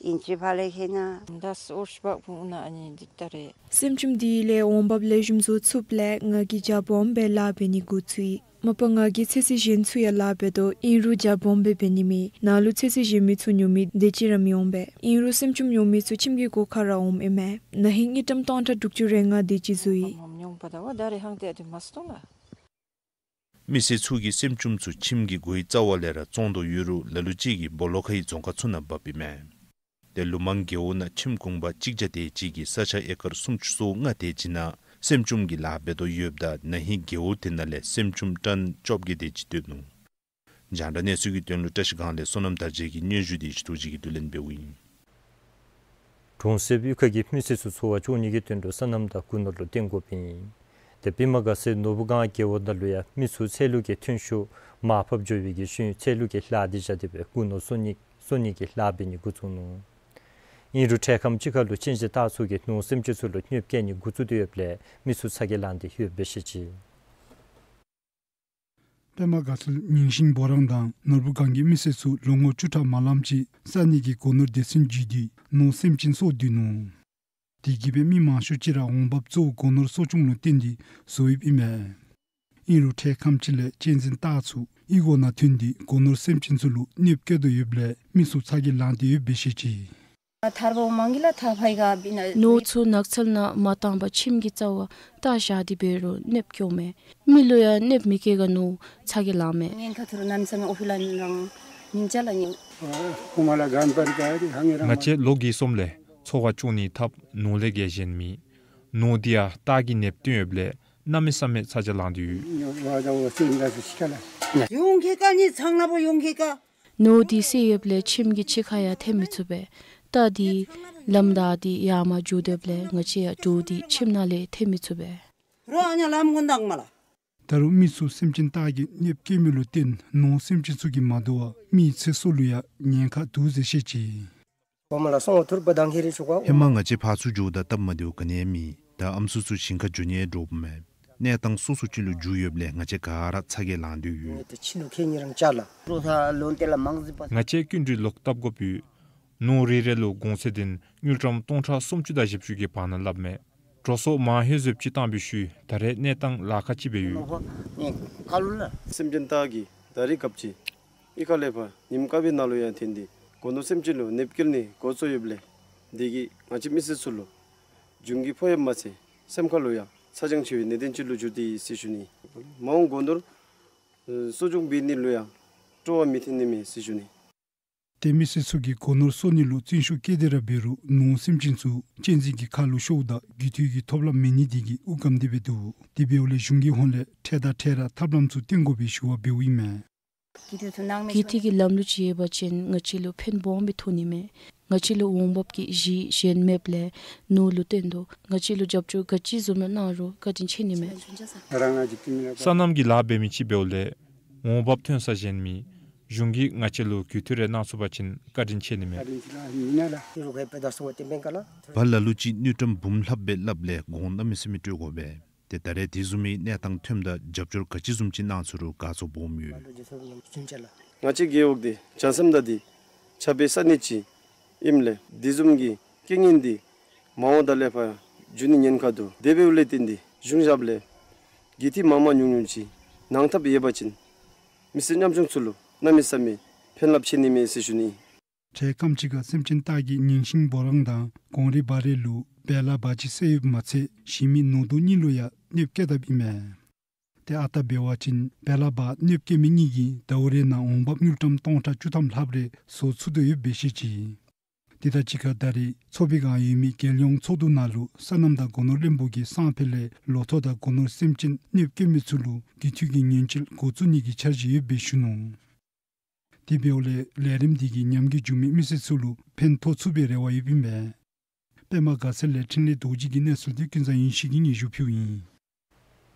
ཨིན་ཅི་ཕ་ལས་ཁེ་ན། ད་སོར་ཤི་བག་ཕུང་ན་ཨ་ནི་འདི་ལྟ་རེ། སེམ་ཅུམ་འདི་ལས་འོང་འབབ་ལེགས་ཤོམ་བཟོ་ཚུགསཔ་ལས་ང་གིས་རྒྱབ་འོང་སྦེ་ལཱ་འབད་ནི་འགོ་བཙུགས་ཡི། མ་པ་ང་གིས་ཚོད་བསྲེ་གཞན་ཚུ་ཡང་ལཱ་འབད་དོ། ཨིན་རུང་རྒྱབ་འོང་སྦེ་འབད་ནི་མེད། ནཱ་ལུ་ཚོད་བསྲེ་གཞན་མི་ཚུ་ཉོ་མི་དེ་ཅིག་ར་མི་འོང་པས། ཨིན་རུང་སེམ་ཅུམ་ཉོ་མི་ཚུ་ཁྱིམ་གྱི་སྒོ་ཁར་ར་འོངམ་ཨིན་མས། ན་ཧིང་དངུལ་ཀྲམ་སྟོང་ཕྲག་དྲུག་ཅུ་རེ་ལྔ་དེ་ཅིག་བཟོ་ཡི། མི་སེར་ཚུ་གིས་སེམ་ཅུམ་ཚུ་ཁྱིམ་གྱི་སྒོའི་རྩ་བ་ལས་ར་བཙོང་དོ་ཡོད་རུང་ལ་ལུ་ཅིག་གིས་སྦོ་ལོགས་ཁའི་རྫོང་ཁག་ཚུ་ནང་འབགཔ་ཨིན་མས། དེ་ལས་ཀླུ་མང་རྒེད་འོག་ནང་ཁྱིམ་གུང་པ་གཅིག་བརྒྱ་དེ་ཅིག་གིས་ས་ཆ་ཨེ་ཀར་སུམ་ཅུ་སོ་ལྔ་དེ་ཅིག་ནང་སེམ་ཅུམ་གྱི་ལཱ་འབད་དོ་ཡོདཔ་ད་ན་ཧིང་རྒེད་འོག་དེ་ནང་ལས་སེམ་ཅུམ་ཊོན་བཅོ་བརྒྱད་དེ་ཅིག་བཏོན་ནུག། རྒྱང་བསྒྲགས་གནས་ཚུལ་གྱི་དོན་ལུ་བཀྲ་ཤིས་སྒང་ལས་བསོད་ནམས་དར་རྒྱས་ཀྱི་སྙན་ཞུ་དེ་ཞུ་ཐུགས་རྗེ་གིས་བསྡུ་ལེན་འབདཝ་ཨིན། གྲོང་གསེབ་གཡུས་ཁ་གི་མི་སེར་ཚུ་འཚོ་བ་སྐྱོང་ནི་གི་དོན་ལུ་སོ་ནམ་དང་སྒོ་ནོར་ལུ་བརྟེན་དགོཔ་ཨིན། དེ་སྦེ་མ་དགའ་སའི་ནོར་བུ་སྒང་རྒེད་འོག་ནང་ལུ་ཡང་མི་ཚུ་ཚལ་ལུ་གི་ཐོན་ཤུགས་མར་ཕབ་འགྱོ་བའི་གི་ཤུལ་ཚལ་ལུ་གི་ལཱ་འདི་བཞག་སྟེ་སྦེ་སྒོ་ནོར་གསོ་ནི་གསོ་ནི་གི་ལཱ་འབད་ནི་འགོ་བཙུགས་ནུག། ཨིན་རུང་འཕྲལ་ཁམས་ཅིག་ཁར་ལུ་གཅན་གཟན་སྟག་ཚུ་གིས་ནོར་སེམས་ཅན་ཚུ་ལུ་གནོདཔ་བཀལ་ནི་འགོ་བཙུགས་ཏེ་ཡོདཔ་ལས་མི་ཚུ་ཚ་གྱང་ལངས་ཏེ་ཡོདཔ་སྦེ་བཤད་ཅི། པདྨ་དགའ་ཚལ་རྙིང་ཞིང་སྦོ་ར་དང་ནོར་བུ་སྒང་གི་མི་སེར་ཚུ་ལོ་ངོ་བཅུ་ཕྲག་མ་ལངམ་ཅིག་ས་གནས་ཀྱི་སྒོ་ནོར་སྡེ་ཚན་བརྒྱུད་དེ་ནོར་སེམས་ཅན་གསོ་སྡོད་ནུག། དེ་གིས་སྦེ་མི་མང་ཤོས་ཅིག་ར་འོང་འབབ་གཙོ་བོ་སྒོ་ནོར་གསོ་སྐྱོང་ལུ་བརྟེན་ཏེ་བཟོཝ་ཨིན་མས། ཨིན་རུང་འཕྲལ་ཁམས་ཅིག་ལས་གཅན་གཟན་སྟག་ཚུ་གཡུས་སྒོ་ནང་ཐོན་ཏེ་སྒོ་ནོར་སེམས་ཅན་ཚུ་ལུ་གནོདཔ་བཀལ་དོ་ཡོདཔ་ལས་མི་ཚུ་ཚ་གྱང་ལངས་ཏེ་ཡོདཔ་སྦེ་བཤད་ཅི། ནོར་ཚུ་ནགས་ཚལ་ནང་མ་བཏང་པར་ཁྱིམ་གྱི་རྩ་བར་བཏགས་བཞག་སྟེ་འབད་རུང་གནོདཔ་བཀལཝ་མས། མི་ལུ་ཡང་གནོདཔ་མི་བཀལ་ག་ནོར་ཚ་གྱང་ལངས་མས། ང་བཅས་ལོ་འགོ་གསུམ་ལས་འཚོ་བ་སྐྱོང་ནིའི་ཐབས་ནོར་ལས་བརྒལ་གཞན་མེད། ནོར་འདི་ཡང་སྟག་གིས་གནོདཔ་བཏོན་ཡོདཔ་ལས་གནམ་མེད་ས་མེད་ཚ་གྱང་ལངས་ཏེ་ཡོད། ནོར་འདི་བསད་ཡོདཔ་ལས་ཁྱིམ་གྱི་ཕྱི་ཁར་ཡང་ཐོན་མི་ཚུགས་པས། སྟག་འདི་ལམ་བདའ་སྟེ་ཡར་མར་འགྱོ་དོ་ཡོདཔ་ལས་ང་བཅས་ཡང་འདྲོག་སྟེ་ཁྱིམ་ནང་ལས་ཐོན་མི་ཚུགས་པས། ད་རུང་མི་ཚུ་སེམས་ཅན་སྟག་གིས་གནོདཔ་བཀལ་མི་ལུ་བརྟེན་ནོར་སེམས་ཅན་ཚུ་གིས་མ་དོ་བར་མིའི་ཚེ་སྲོག་ལུ་ཡང་ཉེན་ཁ་འདུག་ཟེར་བཤད་ཅི། གོང་མ་ལ་སོང་ཐུར་པ་དང་ཁེ་རེ་ཆུ་ག། ཧེ་མ་ང་བཅས་ཕར་ཚུར་འགྱོཝ་ད་སྟབས་མ་བདེཝ་ག་ནི་ཡང་མེད། ད་ཨམ་སྲུ་ཚུ་ཞིང་ཁར་འགྱོ་ནི་འདྲཝ་མས། གནས་སྟངས་སོ་སོ་ཅིག་ལུ་འགྱུར་ཡོདཔ་ལས་ང་བཅས་ག་ར་ཚ་གྱང་ལང་སྟེ་ཡོད། ང་བཅས་སྐྱིན་འགྲུལ་ལོག་བཏབ་དགོཔ་ཡོད། ནོར་རེ་རེ་ལུ་གོང་ཚད་དོན་དངུལ་ཀྲམ་སྟོང་ཕྲག་སུམ་ཅུ་དང་བཞི་བཅུ་གི་བར་ན་སླབ་མས། འགྲོ་སོང་མང་ཧེང་བཟོདཔ་ཅིག་བཏང་བའི་ཤུལ་ད་རེས་གནས་སྟངས་ལཱ་ཁག་ཅིག་སྦེ་ཡོད། སེམས་ཅན་སྟག་གིས་ད་རིས་སྐབས་ཅིག་ཨི་ཁ་ལས་ཕར་ཉིམ་དཀར་པོའི་ནང་ལུ་ཡང་འཐོན་ཏེ་སྒོ་ནོར་སེམས་ཅན་ལུ་གནོདཔ་བཀལ་ནི་འགོ་བཙུགས་ཡོདཔ་ལས་དེ་གིས་ང་བཅས་མི་སེར་ཚུ་ལུ་འབྱུང་རྒྱུ་ཕོག་ཡོདཔ་མ་ཚད་སེམས་ཁ་ལུ་ཡང་ཚ་གྱང་ཆེ་བའི་གནད་དོན་ཅིག་ལུ་འགྱུར་ཏེ་ཡོད་ཟེར་ཞུ་ནི། མ་འོངས་སྒོ་ནོར་གསོ་སྐྱོང་འབད་ནི་ལུ་ཡང་སྤྲོ་བ་མི་འཐོན་ནི་མས་ཟེར་ཞུ་ནི། ཏེ་མི་སེར་ཚུ་གིས་སྒོ་ནོར་གསོ་ནི་ལུ་བརྩོན་ཤུགས་བསྐྱེད་དེ་ར་འབད་རུང་ནོར་སེམས་ཅན་ཚུ་གཅན་གཟན་གྱི་ཁ་ལུ་ཤོརཝ་ད་རྒུད་འཐུས་ཀྱི་ཐོབ་ལམ་མེད་ནི་དེ་གིས་དབུགས་སྒམ་སྟེ་སྦེ་འདུག། དེ་འབདཝ་ལས་གཞུང་གི་ཧོངས་ལས་འཕྲལ་དང་འཕྲལ་ར་ཐབས་ལམ་ཚུ་བཏོན་དགོ་པའི་ཞུ་བ་འབདཝ་ཨིན་མས། རྒུད་འཐུས་ཀྱི་ལམ་ལུགས་ཅིག་ཡོད་པ་ཅིན་ང་བཅས་ལུ་ཕན་སྦོམ་སྦེ་ཐོགས་ནི་མས། ང་བཅས་ལུ་འོང་འབབ་ཀྱི་གཞི་གཞན་མེདཔ་ལས་ནོར་ལུ་བརྟེན་དོ། ང་བཅས་ལུ་རྒྱབ་སྐྱོར་ག་ཅི་བཟུམ་ཡང་གནང་རུང་བཀའ་དྲིན་ཆེ་ནི་མས། སོ་ནམ་གྱི་ལཱ་འབད་མི་ཅིག་འབདཝ་ལས་འོང་འབབ་ཐོན་ས་གཞན་མེད། གཞུང་གིས་ང་བཅས་ལུ་རྒུད་འཐུས་རེ་གནང་ཚུགས་པ་ཅིན་བཀའ་དྲིན་ཆེ་ནི་མས། བ་ལ་ལུ་ཅིག་དངུལ་ཀྲམ་འབུམ་ལྷགཔ་སྦེ་སླབ་ལས་དགོངས་གནམ་མེད་ས་མེད་སྤྲོད་དགོ་པས། ཏེ་ད་རེས་དེ་བཟུམ་མའི་གནས་སྟངས་ཐོནམ་ད་རྒྱབ་སྐྱོར་ག་ཅི་བཟུམ་ཅིག་གནང་ཚུགས་རུང་དགའ་ཚོར་སྦོམ་ཡོད། ང་བཅས་རྒེད་འོག་འདི་བྱང་སེམས་དང་འདི་ཆ་པའི་ས་གནས་ཅིག་ཨིནམ་ལས་དེ་བཟུམ་གྱི་རྐྱེན་ངན་འདི་མ་འོངས་ད་ལས་ཕར་འགྱུར་ནི་ཉེན་ཁ་འདུག། དེ་འབདཝ་ལས་བརྟེན་ཏེ་གཞུང་ཞབས་ལས་རྒུད་འཐུས་མང་མང་ཉུང་ཉུང་ཅིག་གནང་ཐབས་ཡོད་པ་ཅིན་མི་སེར་ཉམ་ཆུང་ཚུ་ལུ་གནམ་མེད་ས་མེད་ཕན་རླབས་ཆེ་ནི་མས་ཟེར་ཞུ་ནི། འཕྲལ་སྐམ་ཅིག་ཁར་སེམས་ཅན་སྟག་གིས་ཉིང་ཤིང་བོ་རང་དང་གོང་རི་བ་རི་ལུ་བེ་ལ་བ་ཅིག་བསད་ཡོདཔ་མ་ཚད་གཞན་མི་ནོར་དུང་གཉིས་ལུ་ཡང་གནོདཔ་བཀལ་དཔ་ཨིན་མས། ཏེ་ཨ་རྟག་འབད་བ་ཅིན་བེ་ལ་བ་གནོདཔ་བཀལ་མི་གཉིས་ཀྱིས་ཟླཝ་རེ་ནང་འོང་འབབ་དངུལ་ཀྲམ་སྟོང་ཕྲག་བཅུ་ཐམ་ལྷགཔ་རེ་བཟོ་ཚུགས་དོ་ཡོདཔ་སྦེ་བཤད་ཅི། དེ་དང་གཅིག་ཁར་ད་རེས་མཚོ་པདྨ་ཡུལ་མིའི་རྒྱལ་ཡོངས་ཚོགས་འདུ་ནང་ལུ་སོ་ནམ་དང་སྒོ་ནོར་བློན་པོ་གིས་སང་ཕོད་ལས་ལོ་ཐོག་དང་སྒོ་ནོར་སེམས་ཅན་གནོདཔ་བཀལ་མི་ཚུ་ལུ་རྒུད་འཐུས་ཀྱི་ཉེན་བཅོལ་འགོ་བཙུགས་ནི་གི་འཆར་གཞི་ཡོདཔ་སྦེ་ཞུ་ནུག། དེ་འབདཝ་ལས་ལས་རིམ་འདི་གིས་ཉམས་རྒུད་བྱུང་མི་མི་སེར་ཚུ་ལུ་ཕན་ཐོགས་ཚུགས་པའི་རེ་བ་ཡོདཔ་ཨིན་པས། པདྨ་དགའ་ཚལ་ལས་འཕྲིན་ལས་རྡོ་རྗེ་གི་གནས་ཚུལ་འདི་ཀུན་བཟང་ཡེ་ཤེས་ཀྱིས་སྙན་ཞུ་ཕུལཝ་ཨིན།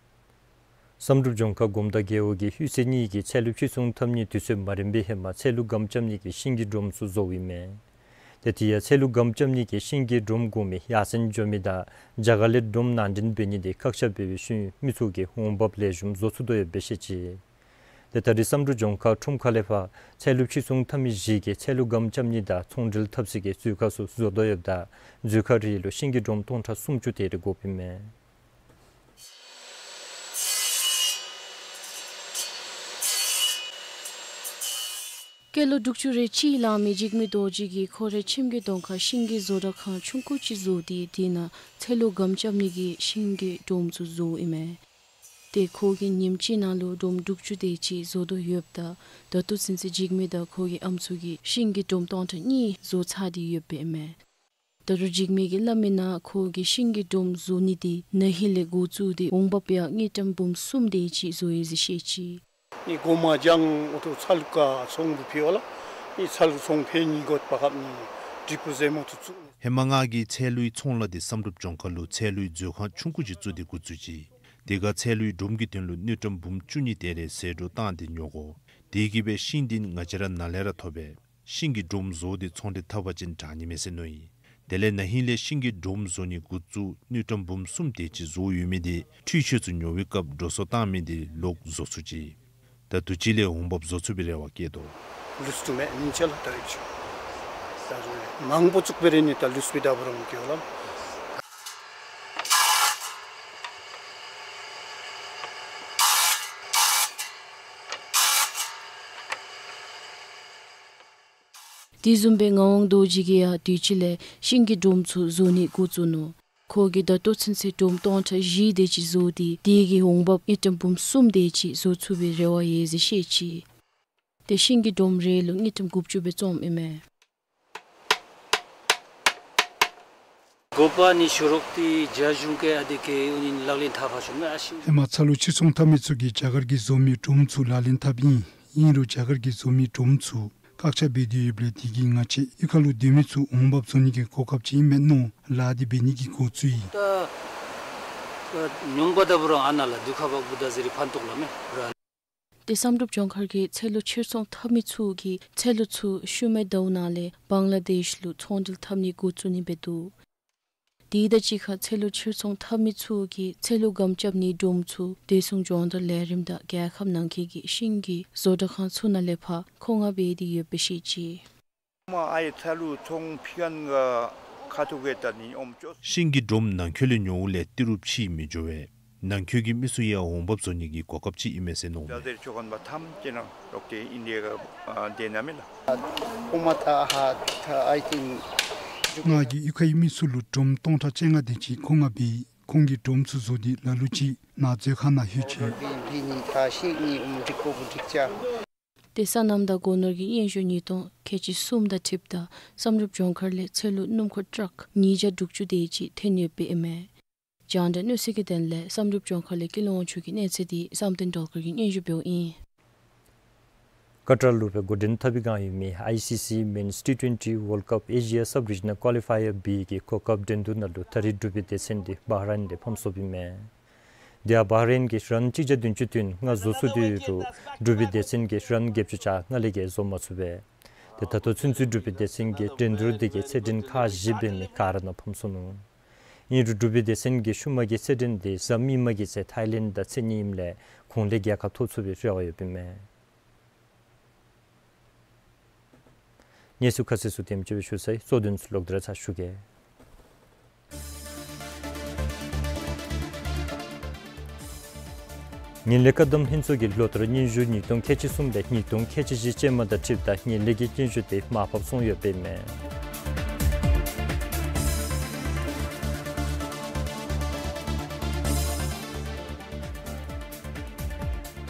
བསམ་གྲུབ་ལྗོངས་མཁར་དགོངམ་དང་རྒེད་འོག་གིས་ལྷུས་སེ་གཉིས་ཀྱིས་ཚལ་ལུ་ཕྱིར་ཚོང་འཐབ་ནིའི་དུས་ཚོད་མ་རན་པའི་ཧེ་མ་ཚལ་ལུ་སྒམ་རྐྱབ་ནི་གི་ཤིང་གི་སྒྲོམ་ཚུ་བཟོཝ་ཨིན་མས། ཏེ་དེ་ཡང་ཚལ་ལུ་སྒམ་རྐྱབ་ནི་གི་ཤིང་གི་སྒྲོམ་དགོ་མི་ཡར་སེང་འགྱོ་མི་དང་རྒྱ་གར་ལས་སྒྲོམ་ནང་འདྲེན་འབད་ནི་དེ་བཀག་ཆ་འབད་བའི་ཤུལ་མི་ཚུ་གིས་འོང་འབབ་ལེགས་ཤོམ་བཟོ་ཚུགས་དོ་ཡོདཔ་སྦེ་བཤད་ཅི། ཏེ་ད་རེས་བསམ་གྲུབ་ལྗོངས་མཁར་ཁྲོམ་ཁ་ལས་ཕར་ཚལ་ལུ་ཕྱིར་ཚོང་འཐབ་མི་བཞི་གིས་ཚལ་ལུ་སྒམ་རྐྱབ་ནི་དང་ཚོང་འབྲེལ་འཐབ་སའི་གི་མཛོད་ཁང་ཚུ་བཟོ་དོ་ཡོདཔ་ད་མཛོད་ཁང་རེ་ལུ་ཤིང་གི་སྒྲོམ་སྟོང་ཕྲག་སུམ་ཅུ་དེ་རེ་དགོཔ་ཨིན་མས། སྐྱེས་ལོ་དྲུག་ཅུ་རེ་གཅིག་ལང་མི་འཇིགས་མེད་རྡོ་རྗེ་གིས་ཁོ་རའི་ཁྱིམ་གྱི་གདོང་ཁར་ཤིང་གི་བཟོ་གྲྭ་ཁང་ཆུང་ཀུ་ཅིག་བཟོ་སྟེ་དེ་ནང་ཚལ་ལུ་སྒམ་རྐྱབ་ནི་གི་ཤིང་གི་སྒྲོམ་ཚུ་བཟོཝ་ཨིན་མས། ཏེ་ཁོ་གིས་ཉིནམ་གཅིག་ནང་ལུ་སྒྲོམ་དྲུག་ཅུ་དེ་ཅིག་བཟོ་དོ་ཡོདཔ་ད་ད་ལྟོ་ཚུན་ཚོད་འཇིགས་མེད་དང་ཁོ་གི་ཨམ་སྲུ་གིས་ཤིང་གི་སྒྲོམ་སྟོང་ཕྲག་གཉིས་བཟོ་ཚར་ཏེ་ཡོདཔ་ཨིན་མས། ད་རུང་འཇིགས་མེད་ཀྱིས་སླབ་མི་ནང་ཁོ་གིས་ཤིང་གི་སྒྲོམ་བཟོ་ནི་དེ་ན་ཧིང་ལས་འགོ་བཙུགས་ཏེ་འོང་འབབ་ཡང་དངུལ་ཀྲམ་འབུམ་གསུམ་དེ་ཅིག་བཟོ་ཡི་ཟེར་བཤད་ཅི། ནི་གོ་མ་ལྗང་འོ་ཐུ་ཚལ་ཁ་ཚོང་འབུ་ཕི་ཝ་ལ་ནི་ཚལ་ཚོང་ཕི་ནི་གོད་པ་ཁབ་ནི་ཏྲི་པུ་ཟེ་མོ་ཐུ་ཚུ། ཧེ་མ་ང་གིས་ཚལ་ལུའི་ཚོང་ལཱ་དེ་བསམ་གྲུབ་ལྗོངས་མཁར་ལུ་ཚལ་ལུའི་མཛོད་ཁང་ཆུང་ཀུ་ཅིག་བཙུགས་ཏེ་འགོ་བཙུགས་ཅི། དེ་ཁར་ཚལ་ལུའི་སྒྲོམ་གྱི་དོན་ལུ་དངུལ་ཀྲམ་འབུམ་བཅུ་གཉིས་དེ་རེ་ཟད་འགྲོ་བཏང་སྟེ་ཉོ་དགོ། དེ་གིས་སྦེ་ཤིང་འདི་ང་བཅས་ར་ནཱ་ལས་ར་ཐོབ་པས། ཤིང་གི་སྒྲོམ་བཟོ་སྟེ་ཚོང་འབྲེལ་འཐབ་པ་ཅིན་དྲག་ནི་མས་ཟེར་མནོ་ཡི། དེ་ལས་ན་ཧིང་ལས་ཤིང་གི་སྒྲོམ་བཟོ་ནི་འགོ་བཙུགས་དངུལ་ཀྲམ་འབུམ་གསུམ་དེ་ཅིག་བཟོ་ཡོད་མི་དེ་འཕྲུལ་ཆས་ཚུ་ཉོ་བའི་སྐབས་འགྲོ་སོང་བཏང་མི་དེ་ལོག་བཟོ་ཚུགས་ཅི། ད་དུས་ཅི་ལས་འོང་འབབ་བཟོ་ཚུགས་པའི་རེ་བ་བསྐྱེད་དོ། ལུས་ཏུ་མེད་ཉིན་བྱེད་ལ་ལྟོས་ཅི། ད་རུང་མང་པོ་བཙུགས་པའི་རེ་ནི་ད་ལུས་པའི་ད་བུ་རང་གི་ཝ་ལ། དེ་བཟུམ་སྦེ་ངག་དབང་རྡོ་རྗེ་གིས་ཡང་དུས་ཅི་ལས་ཤིང་གི་སྒྲོམ་ཚུ་བཟོ་ནི་འགོ་བཙུགས་ནུག། ཁོ་གིས་ད་ལྟོ་ཚུན་ཚོད་སྒྲོམ་སྟོང་ཕྲག་བཞི་དེ་ཅིག་བཟོ་སྟེ་དེ་གིས་འོང་འབབ་དངུལ་ཀྲམ་འབུམ་གསུམ་དེ་ཅིག་བཟོ་ཚུགས་པའི་རེ་བ་ཡོད་ཟེར་བཤད་ཅི། ཏེ་ཤིང་གི་སྒྲོམ་རེ་ལུ་དངུལ་ཀྲམ་དགུ་བཅུ་སྦེ་བཙོངམ་ཨིན་མས། དགོ་པ་ནི་ཤོ་རོག་ཏི་རྒྱ་གཞུང་གི་ཨ་དེ་གི་ཨུ་ནི་ལག་ལེན་འཐབ་ཕ་ཤོ་ན་ཨ་ཤི། ཧེ་མ་ཚལ་ལུ་ཕྱིར་ཚོང་འཐབ་མི་ཚུ་གིས་རྒྱ་གར་གྱིས་བཟོ་མི་སྒྲོམ་ཚུ་ལག་ལེན་འཐབ་ཨིན། ཨིན་རུང་རྒྱ་གར་གྱིས་བཟོ་མི་སྒྲོམ་ཚུ་བཀག་ཆ་འབད་དེ་ཡོདཔ་ལས་དེ་གིས་ང་བཅས་ཨི་ཁ་ལུ་སྡོད་མི་ཚུ་འོང་འབབ་བཟོ་ནི་གི་གོ་སྐབས་ཅིག་ཨིན་མས་མནོ་ལཱ་འདི་འབད་ནི་གི་འགོ་བཙུགས་ཡི། ད་ཉོང་པ་ད་བུ་རང་ཨ་ན་ལ་དུ་ཁ་བག་བུ་ད་ཟེར་རི་ཕན་ཐོགས་ལ་མེ་ར། ཏེ་བསམ་གྲུབ་ལྗོངས་མཁར་གྱིས་ཚལ་ལུ་ཕྱིར་ཚོང་འཐབ་མི་ཚུ་གིས་ཚལ་ལུ་ཚུ་ཤུལ་མའི་ཟླཝ་ནང་ལས་བང་ལ་དེཤ་ལུ་ཚོང་འབྲེལ་འཐབ་ནི་འགོ་བཙུགས་ནི་སྦེ་འདུག། དེ་དང་གཅིག་ཁར་ཚལ་ལུ་ཕྱིར་ཚོང་འཐབ་མི་ཚུ་གིས་ཚལ་ལུ་སྒམ་རྐྱབ་ནིའི་སྒྲོམ་ཚུ་བདེ་སྲུང་སྦྱོང་བརྡར་ལས་རིམ་དང་རྒྱལ་ཁབ་ནང་འཁོད་ཀྱི་ཤིང་གི་བཟོ་གྲྭ་ཁང་ཚུ་ནང་ལས་ཕར་མཁོ་མངགས་འབད་དེ་ཡོདཔ་སྦེ་བཤད་ཅི། མ་ཨའི་ཚལ་ལུ་ཚོང་ཕྱི་ཁར་ཁ་ཐུག་གི་ད་ནི་ཨོམ་ཅོ། ཤིང་གི་སྒྲོམ་ནང་འཁོད་ལས་ཉོཝ་ལས་ཏི་རུ་ཕྱིས་མི་འགྱོ་བས། ནང་འཁོད་ཀྱི་མི་ཚུ་ཡང་འོང་འབབ་བཟོ་ནི་གི་གོ་སྐབས་ཅིག་ཨིན་མས་ཟེར་མནོཝ་མས། ང་གིས་གཡུས་ཁའི་མི་ཚུ་ལུ་སྒྲོམ་སྟོང་ཕྲག་བཅོ་ལྔ་དེ་ཅིག་མཁོ་མངགས་འབད། ཁོང་གིས་སྒྲོམ་ཚུ་བཟོ་སྟེ་ལ་ལུ་ཅིག་ནང་འཛུལ་ཁང་ནང་ལྷོད་ཅི། ཏེ་སོ་ནམ་དང་སྒོ་ནོར་གྱི་སྙན་ཞུ་ཉིས་སྟོང་ཁལ་གཅིག་གསུམ་དང་འཁྲིལཝ་ད་བསམ་གྲུབ་ལྗོངས་མཁར་ལས་ཚལ་ལུ་སྣུམ་འཁོར་ཊཱརཀ་ཉིས་བརྒྱ་དྲུག་ཅུ་དེ་ཅིག་ཐོན་ཡོདཔ་ཨིན་མས། རྒྱང་བསྒྲགས་གནས་ཚུལ་གྱི་དོན་ལས་བསམ་གྲུབ་ལྗོངས་མཁར་ལས་ཀུན་ལེགས་དབང་ཕྱུག་གི་གནས་ཚུལ་དེ་བསམ་གཏན་སྒྲོལ་དཀར་གྱིས་སྙན་ཞུ་འབདཝ་ཨིན། ཀ་ཏར་ལུ་སྦེ་འགོ་འདྲེན་འཐབ་པའི་བསྒང་ཡོད་མི་ཨའི་སི་སི་Men's T twenty World Cup Asia Sub-Regional Qualifier B གི་གོ་སྐབས་འགྲན་བསྡུར་ནང་ལུ་ད་རིས་གྲུབ་པའི་སྡེ་ཚན་འདི་བྷ་རེན་ལས་ཕམ་སོཔ་ཨིན་མས། དེ་ཡང་བྷ་རེན་གྱིས་རའུན་གཅིག་བརྒྱ་བདུན་ཅུ་དོན་ལྔ་བཟོ་ཚུགས་ཏེ་རུང་གྲུབ་པའི་སྡེ་ཚན་གྱིས་རའུན་བརྒྱད་ཅུ་གྱ་ལྔ་ལས་བརྒལ་བཟོ་མ་ཚུགས་པས། ཏེ་ད་ལྟོ་ཚུན་ཚོད་གྲུབ་པའི་སྡེ་ཚན་གྱི་འགྲན་བསྡུར་འདི་གི་རྩེད་འགྲན་ཁག་བཞི་འབད་མི་ག་ར་ནང་ཕམ་སོ་ནུག། ཨིན་རུང་གྲུབ་པའི་སྡེ་ཚན་གྱི་ཤུལ་མ་གི་རྩེད་འགྲན་འདི་གཟའ་མིག་དམར་གྱི་ཚེ་ཐའི་ལེནཌ་དང་རྩེད་ནི་ཨིནམ་ལས་གོང་ལས་རྒྱལ་ཁ་ཐོབ་ཚུགས་པའི་རེ་བ་ཡོདཔ་ཨིན་མས། གནས་ཚུལ་ཁ་གསལ་ཚུ་དེམ་ཅིག་སྦེ་ཞུ་ཚར་ཡི། གཙོ་དོན་ཚུ་ལོག་སྟེ་ར་ཚར་ཞུ་གེ། ངན་ལྷད་བཀག་སྡོམ་ལྷན་ཚོགས་ཀྱི་ལོ་བསྟར་སྙན་ཞུ་ཉིས་སྟོང་ཁལ་གཅིག་གསུམ་ལས་ཉིས་སྟོང་ཁལ་གཅིག་བཞི་ཅན་མ་དང་འཁྲིལཝ་ད་ངན་ལྷད་ཀྱི་སྙན་ཞུ་དེ་མར་ཕབ་སོང་ཡོདཔ་ཨིན་མས།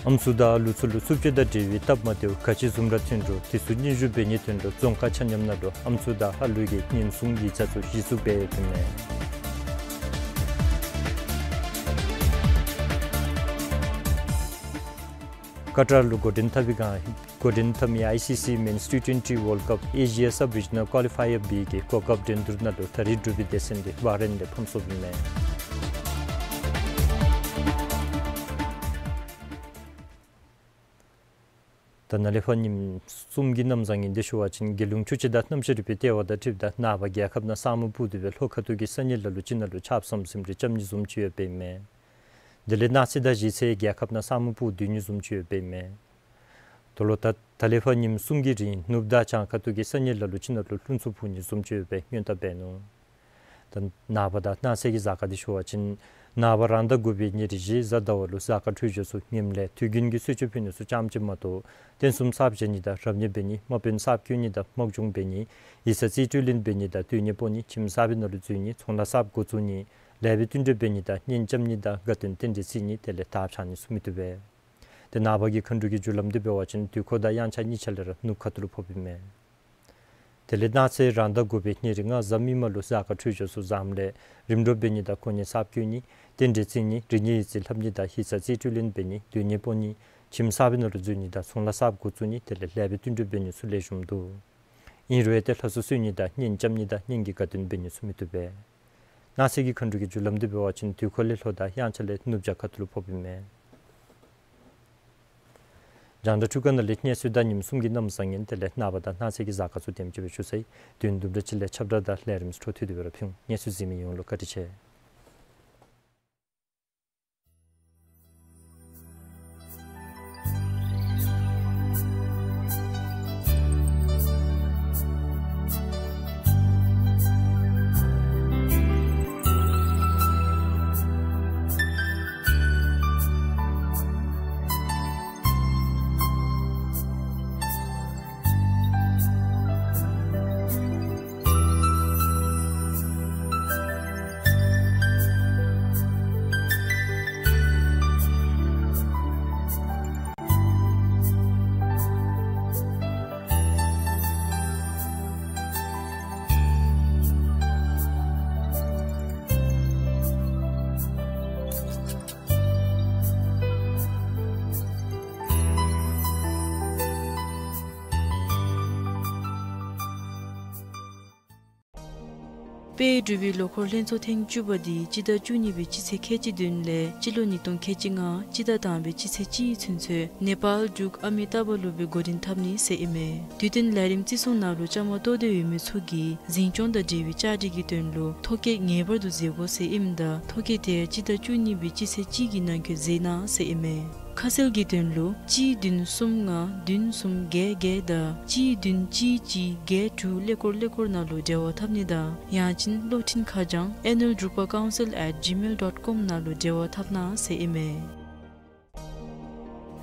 ཨམ་སྲུ་དང་ཨ་ལུ་ཚུ་ལུ་རྩུབ་སྤྱོད་དང་འབྲེལ་བའི་སྟབས་མ་བདེཝ་ག་ཅི་བཟུམ་ར་ཐོན་རུང་དེ་ཚུ་སྙན་ཞུ་འབད་ནིའི་དོན་ལུ་རྫོང་ཁག་ཆ་མཉམ་ནང་ལུ་ཨམ་སྲུ་དང་ཨ་ལུ་གི་ཉེན་སྲུང་ཡིག་ཚང་ཚུ་གཞི་བཙུགས་འབད་ཡོདཔ་ཨིན་མས། ཀ་ཏར་ལུ་འགོ་འདྲེན་འཐབ་པའི་བསྒང་འགོ་འདྲེན་འཐབ་མི་ཨའི་སི་སི་Men's T twenty World Cup Asia Sub-Regional Qualifier B གི་གོ་སྐབས་འགྲན་བསྡུར་ནང་ལུ་ད་རིས་གྲུབ་པའི་སྡེ་ཚན་འདི་བྷ་རེན་ལས་ཕམ་སོཔ་ཨིན་མས། ད་ནཱ་ལས་ཕར་ཉིནམ་གསུམ་གྱི་གནམ་བཟང་ངན་འདི་ཞུ་བ་ཅིན་རྒྱལ་ཡོངས་ཆུ་སྤྱི་དང་གནམ་གཤིས་རིག་པའི་ལྟེ་བ་དང་འཁྲིལཝ་ད་ནངས་པ་རྒྱལ་ཁབ་ནང་ས་སྨུག་སྤུབས་ཏེ་སྦེ་ལྷོ་ཁ་ཐུག་གི་ས་གནས་ལ་ལུ་ཅིག་ནང་ལུ་ཆརཔ་ཟམ་ཟིམ་རི་རྐྱབ་ནི་བཟུམ་ཅིག་ཡོདཔ་ཨིན་མས། དེ་ལས་གནངས་ཚེ་དང་གཞེས་ཚེ་རྒྱལ་ཁབ་ནང་ས་སྨུག་སྤུབས་སྡོད་ནི་བཟུམ་ཅིག་ཡོདཔ་ཨིན་མས། དོ་ལོ་ད་ད་ལས་ཕར་ཉིནམ་གསུམ་གྱི་རིང་ནུབ་དང་བྱང་ཁ་ཐུག་གི་ས་གནས་ལ་ལུ་ཅིག་ནང་ལུ་རླུང་འཚུབ་འཕུ་ནི་བཟུམ་ཅིག་ཡོད་པའི་སྔོན་བརྡ་འབད་ནུག། ད་ནངས་པ་དང་གནངས་ཚེ་གི་གཟའ་སྐར་འདི་ཞུ་བ་ཅིན་ནངས་པ་རང་ཟླ་དགུ་པའི་ཉེར་བཞི་གཟའ་ཟླ་བ་ལུ་གཟའ་སྐར་འཕྲོད་སྦྱོར་ཚུ་ངནམ་ལས་དུས་རྒྱུན་གྱི་གསོལ་མཆོད་ཕུལ་ནི་ཚུ་རྐྱངམ་ཅིག་མ་གཏོགས་རྟེན་གསུམ་གསརཔ་བཞེངས་ནི་དང་རབ་གནས་འབད་ནི་དམག་དཔོན་གསརཔ་བསྐོ་ནི་དང་དམག་སྦྱོང་འབད་ནི་ཡིག་ཚང་རྩིས་སྤྲོད་ལེན་འབད་ནི་དང་སྡོད་གནས་སྤོ་ནི་ཁྱིམ་གསར་པའི་ནང་ལུ་འཛུལ་ནི་ཚོང་ལཱ་གསརཔ་འགོ་བཙུགས་ནི་ལེགས་པའི་བསྟུན་གྲོས་འབད་ནི་དང་གཉེན་རྐྱབ་ནི་དང་དགའ་སྟོན་རྟེན་འབྲེལ་བརྩི་ནི་དེ་ལས་དར་འཕྱར་ནི་ཚུ་མི་བཏུབ་པས། ཏེ་ནངས་པ་གི་མཁའ་འགྲོ་གི་རྒྱུ་ལམ་འདི་འབད་བ་ཅིན་དུས་འཁོར་དང་དབྱངས་འཆར་གཉིས་ཆ་ལས་ར་ནུབ་ཁ་ཐུག་ལུ་ཕོགཔ་ཨིན་མས། དེ་ལས་གནངས་ཚེ་རང་ཟླ་དགུ་པའི་ཉེར་ལྔ་གཟའ་མིག་དམར་ལུ་གཟའ་སྐར་འཕྲོད་སྦྱོར་ཚུ་བཟངམ་ལས་རིམ་གྲོ་འབད་ནི་དང་གོ་གནས་གསརཔ་བསྐོ་ནི་རྟེན་འབྲེལ་བརྩི་ནི་རིག་གནས་ཡིག་རྩིས་ལྷབ་ནི་དང་ཡིག་ཚང་རྩིས་སྤྲོད་ལེན་འབད་ནི་སྡོད་གནས་སྤོ་ནི་ཁྱིམ་གསར་པའི་ནང་ལུ་འཛུལ་ནི་དང་ཚོང་ལཱ་གསརཔ་འགོ་བཙུགས་ནི་དེ་ལས་ལེགས་པའི་བསྟུན་གྲོས་འབད་ནི་ཚུ་ལེགས་ཤོམ་འདུག། ཨིན་རུང་ཡང་ཏེ་ལྷ་སྲུང་གསོལ་ནི་དང་གཉེན་རྐྱབ་ནི་དང་གཉེན་གྱི་དགའ་སྟོན་འབད་ནི་ཚུ་མི་བཏུབ་པས། གནངས་ཚེ་གི་མཁའ་འགྲོ་གི་རྒྱུ་ལམ་འདི་འབད་བ་ཅིན་དུས་འཁོར་ལས་ལྷོ་དང་དབྱངས་འཆར་ལས་ནུབ་བྱང་ཁ་ཐུག་ལུ་ཕོགཔ་ཨིན་མས། རྒྱང་བསྒྲགས་འཕྲུལ་ཁང་ནང་ལས་གནས་ཚུལ་དང་ཉིནམ་གསུམ་གྱི་གནམ་བཟང་ངན་དེ་ལས་ནངས་པ་དང་གནངས་ཚེ་གི་གཟའ་སྐར་ཚུ་དེམ་ཅིག་སྦེ་ཞུ་ཚར་ཡི། དུས་ཡུན་དུམ་གྲ་ཅིག་ལས་ཁྱབ་བསྒྲགས་དང་ལས་རིམ་ཚུ་འཕྲོ་མཐུད་དེ་སྦེ་ར་ཕུལ་འོང་། གནས་ཚུལ་གཟིགས་མི་ཡོངས་ལུ་བཀའ་དྲིན་ཆེ། དཔལ་འབྲུག་པའི་ལོ་འཁོར་ལྷན་ཚོགས་ཐེངས་བཅུ་པ་འདི་སྤྱི་ཟླ་བཅུ་གཉིས་པའི་སྤྱི་ཚེས་ཁལ་གཅིག་བདུན་ལས་སྤྱི་ལོ་ཉིས་སྟོང་ཁལ་གཅིག་ལྔ་སྤྱི་ཟླ་དང་པའི་སྤྱི་ཚེས་གཅིག་ཚུན་ཚོད་ནེ་པཱལ་འབྲུག་ཨ་མི་ཏཱ་བ་ལུ་སྦེ་འགོ་འདྲེན་འཐབ་ནི་ཟེར་ཨིན་མས། དུས་སྟོན་ལས་རིམ་བརྩི་སྲུང་ནང་ལུ་བཅའ་མར་གཏོགས་ཏེ་ཡོད་མི་ཚུ་གིས་འཛིན་སྐྱོང་དང་འབྲེལ་བའི་བཅའ་སྒྲིག་གི་དོན་ལུ་ཐོ་བཀོད་ངེས་པར་དུ་མཛད་དགོ་ཟེར་ཨིནམ་ད་ཐོ་བཀོད་དེ་སྤྱི་ཟླ་བཅུ་གཉིས་པའི་སྤྱི་ཚེས་གཅིག་གི་ནང་འཁོད་མཛད་གནང་ཟེར་ཨིན་མས། ཁ་གསལ་གྱི་དོན་ལུ་གཅིག་བདུན་གསུམ་ལྔ་བདུན་གསུམ་བརྒྱད་བརྒྱད་དང་གཅིག་བདུན་གཅིག་གཅིག་བརྒྱད་དྲུག་ཀླད་ཀོར་ཀླད་ཀོར་ནང་ལུ་འབྲེལ་བ་འཐབ་ནི་དང་ཡང་ཅིན་གློག་འཕྲིན་ཁ་བྱང་ཨེ་ནུལ་འབྲུག་པ་ཀའུན་སིལ་ཨེཊ་ཇི་མེལ་ཌོཊ་ཀོམ་ནང་ལུ་འབྲེལ་བ་འཐབ་གནང་ཟེར་ཨིན་མས།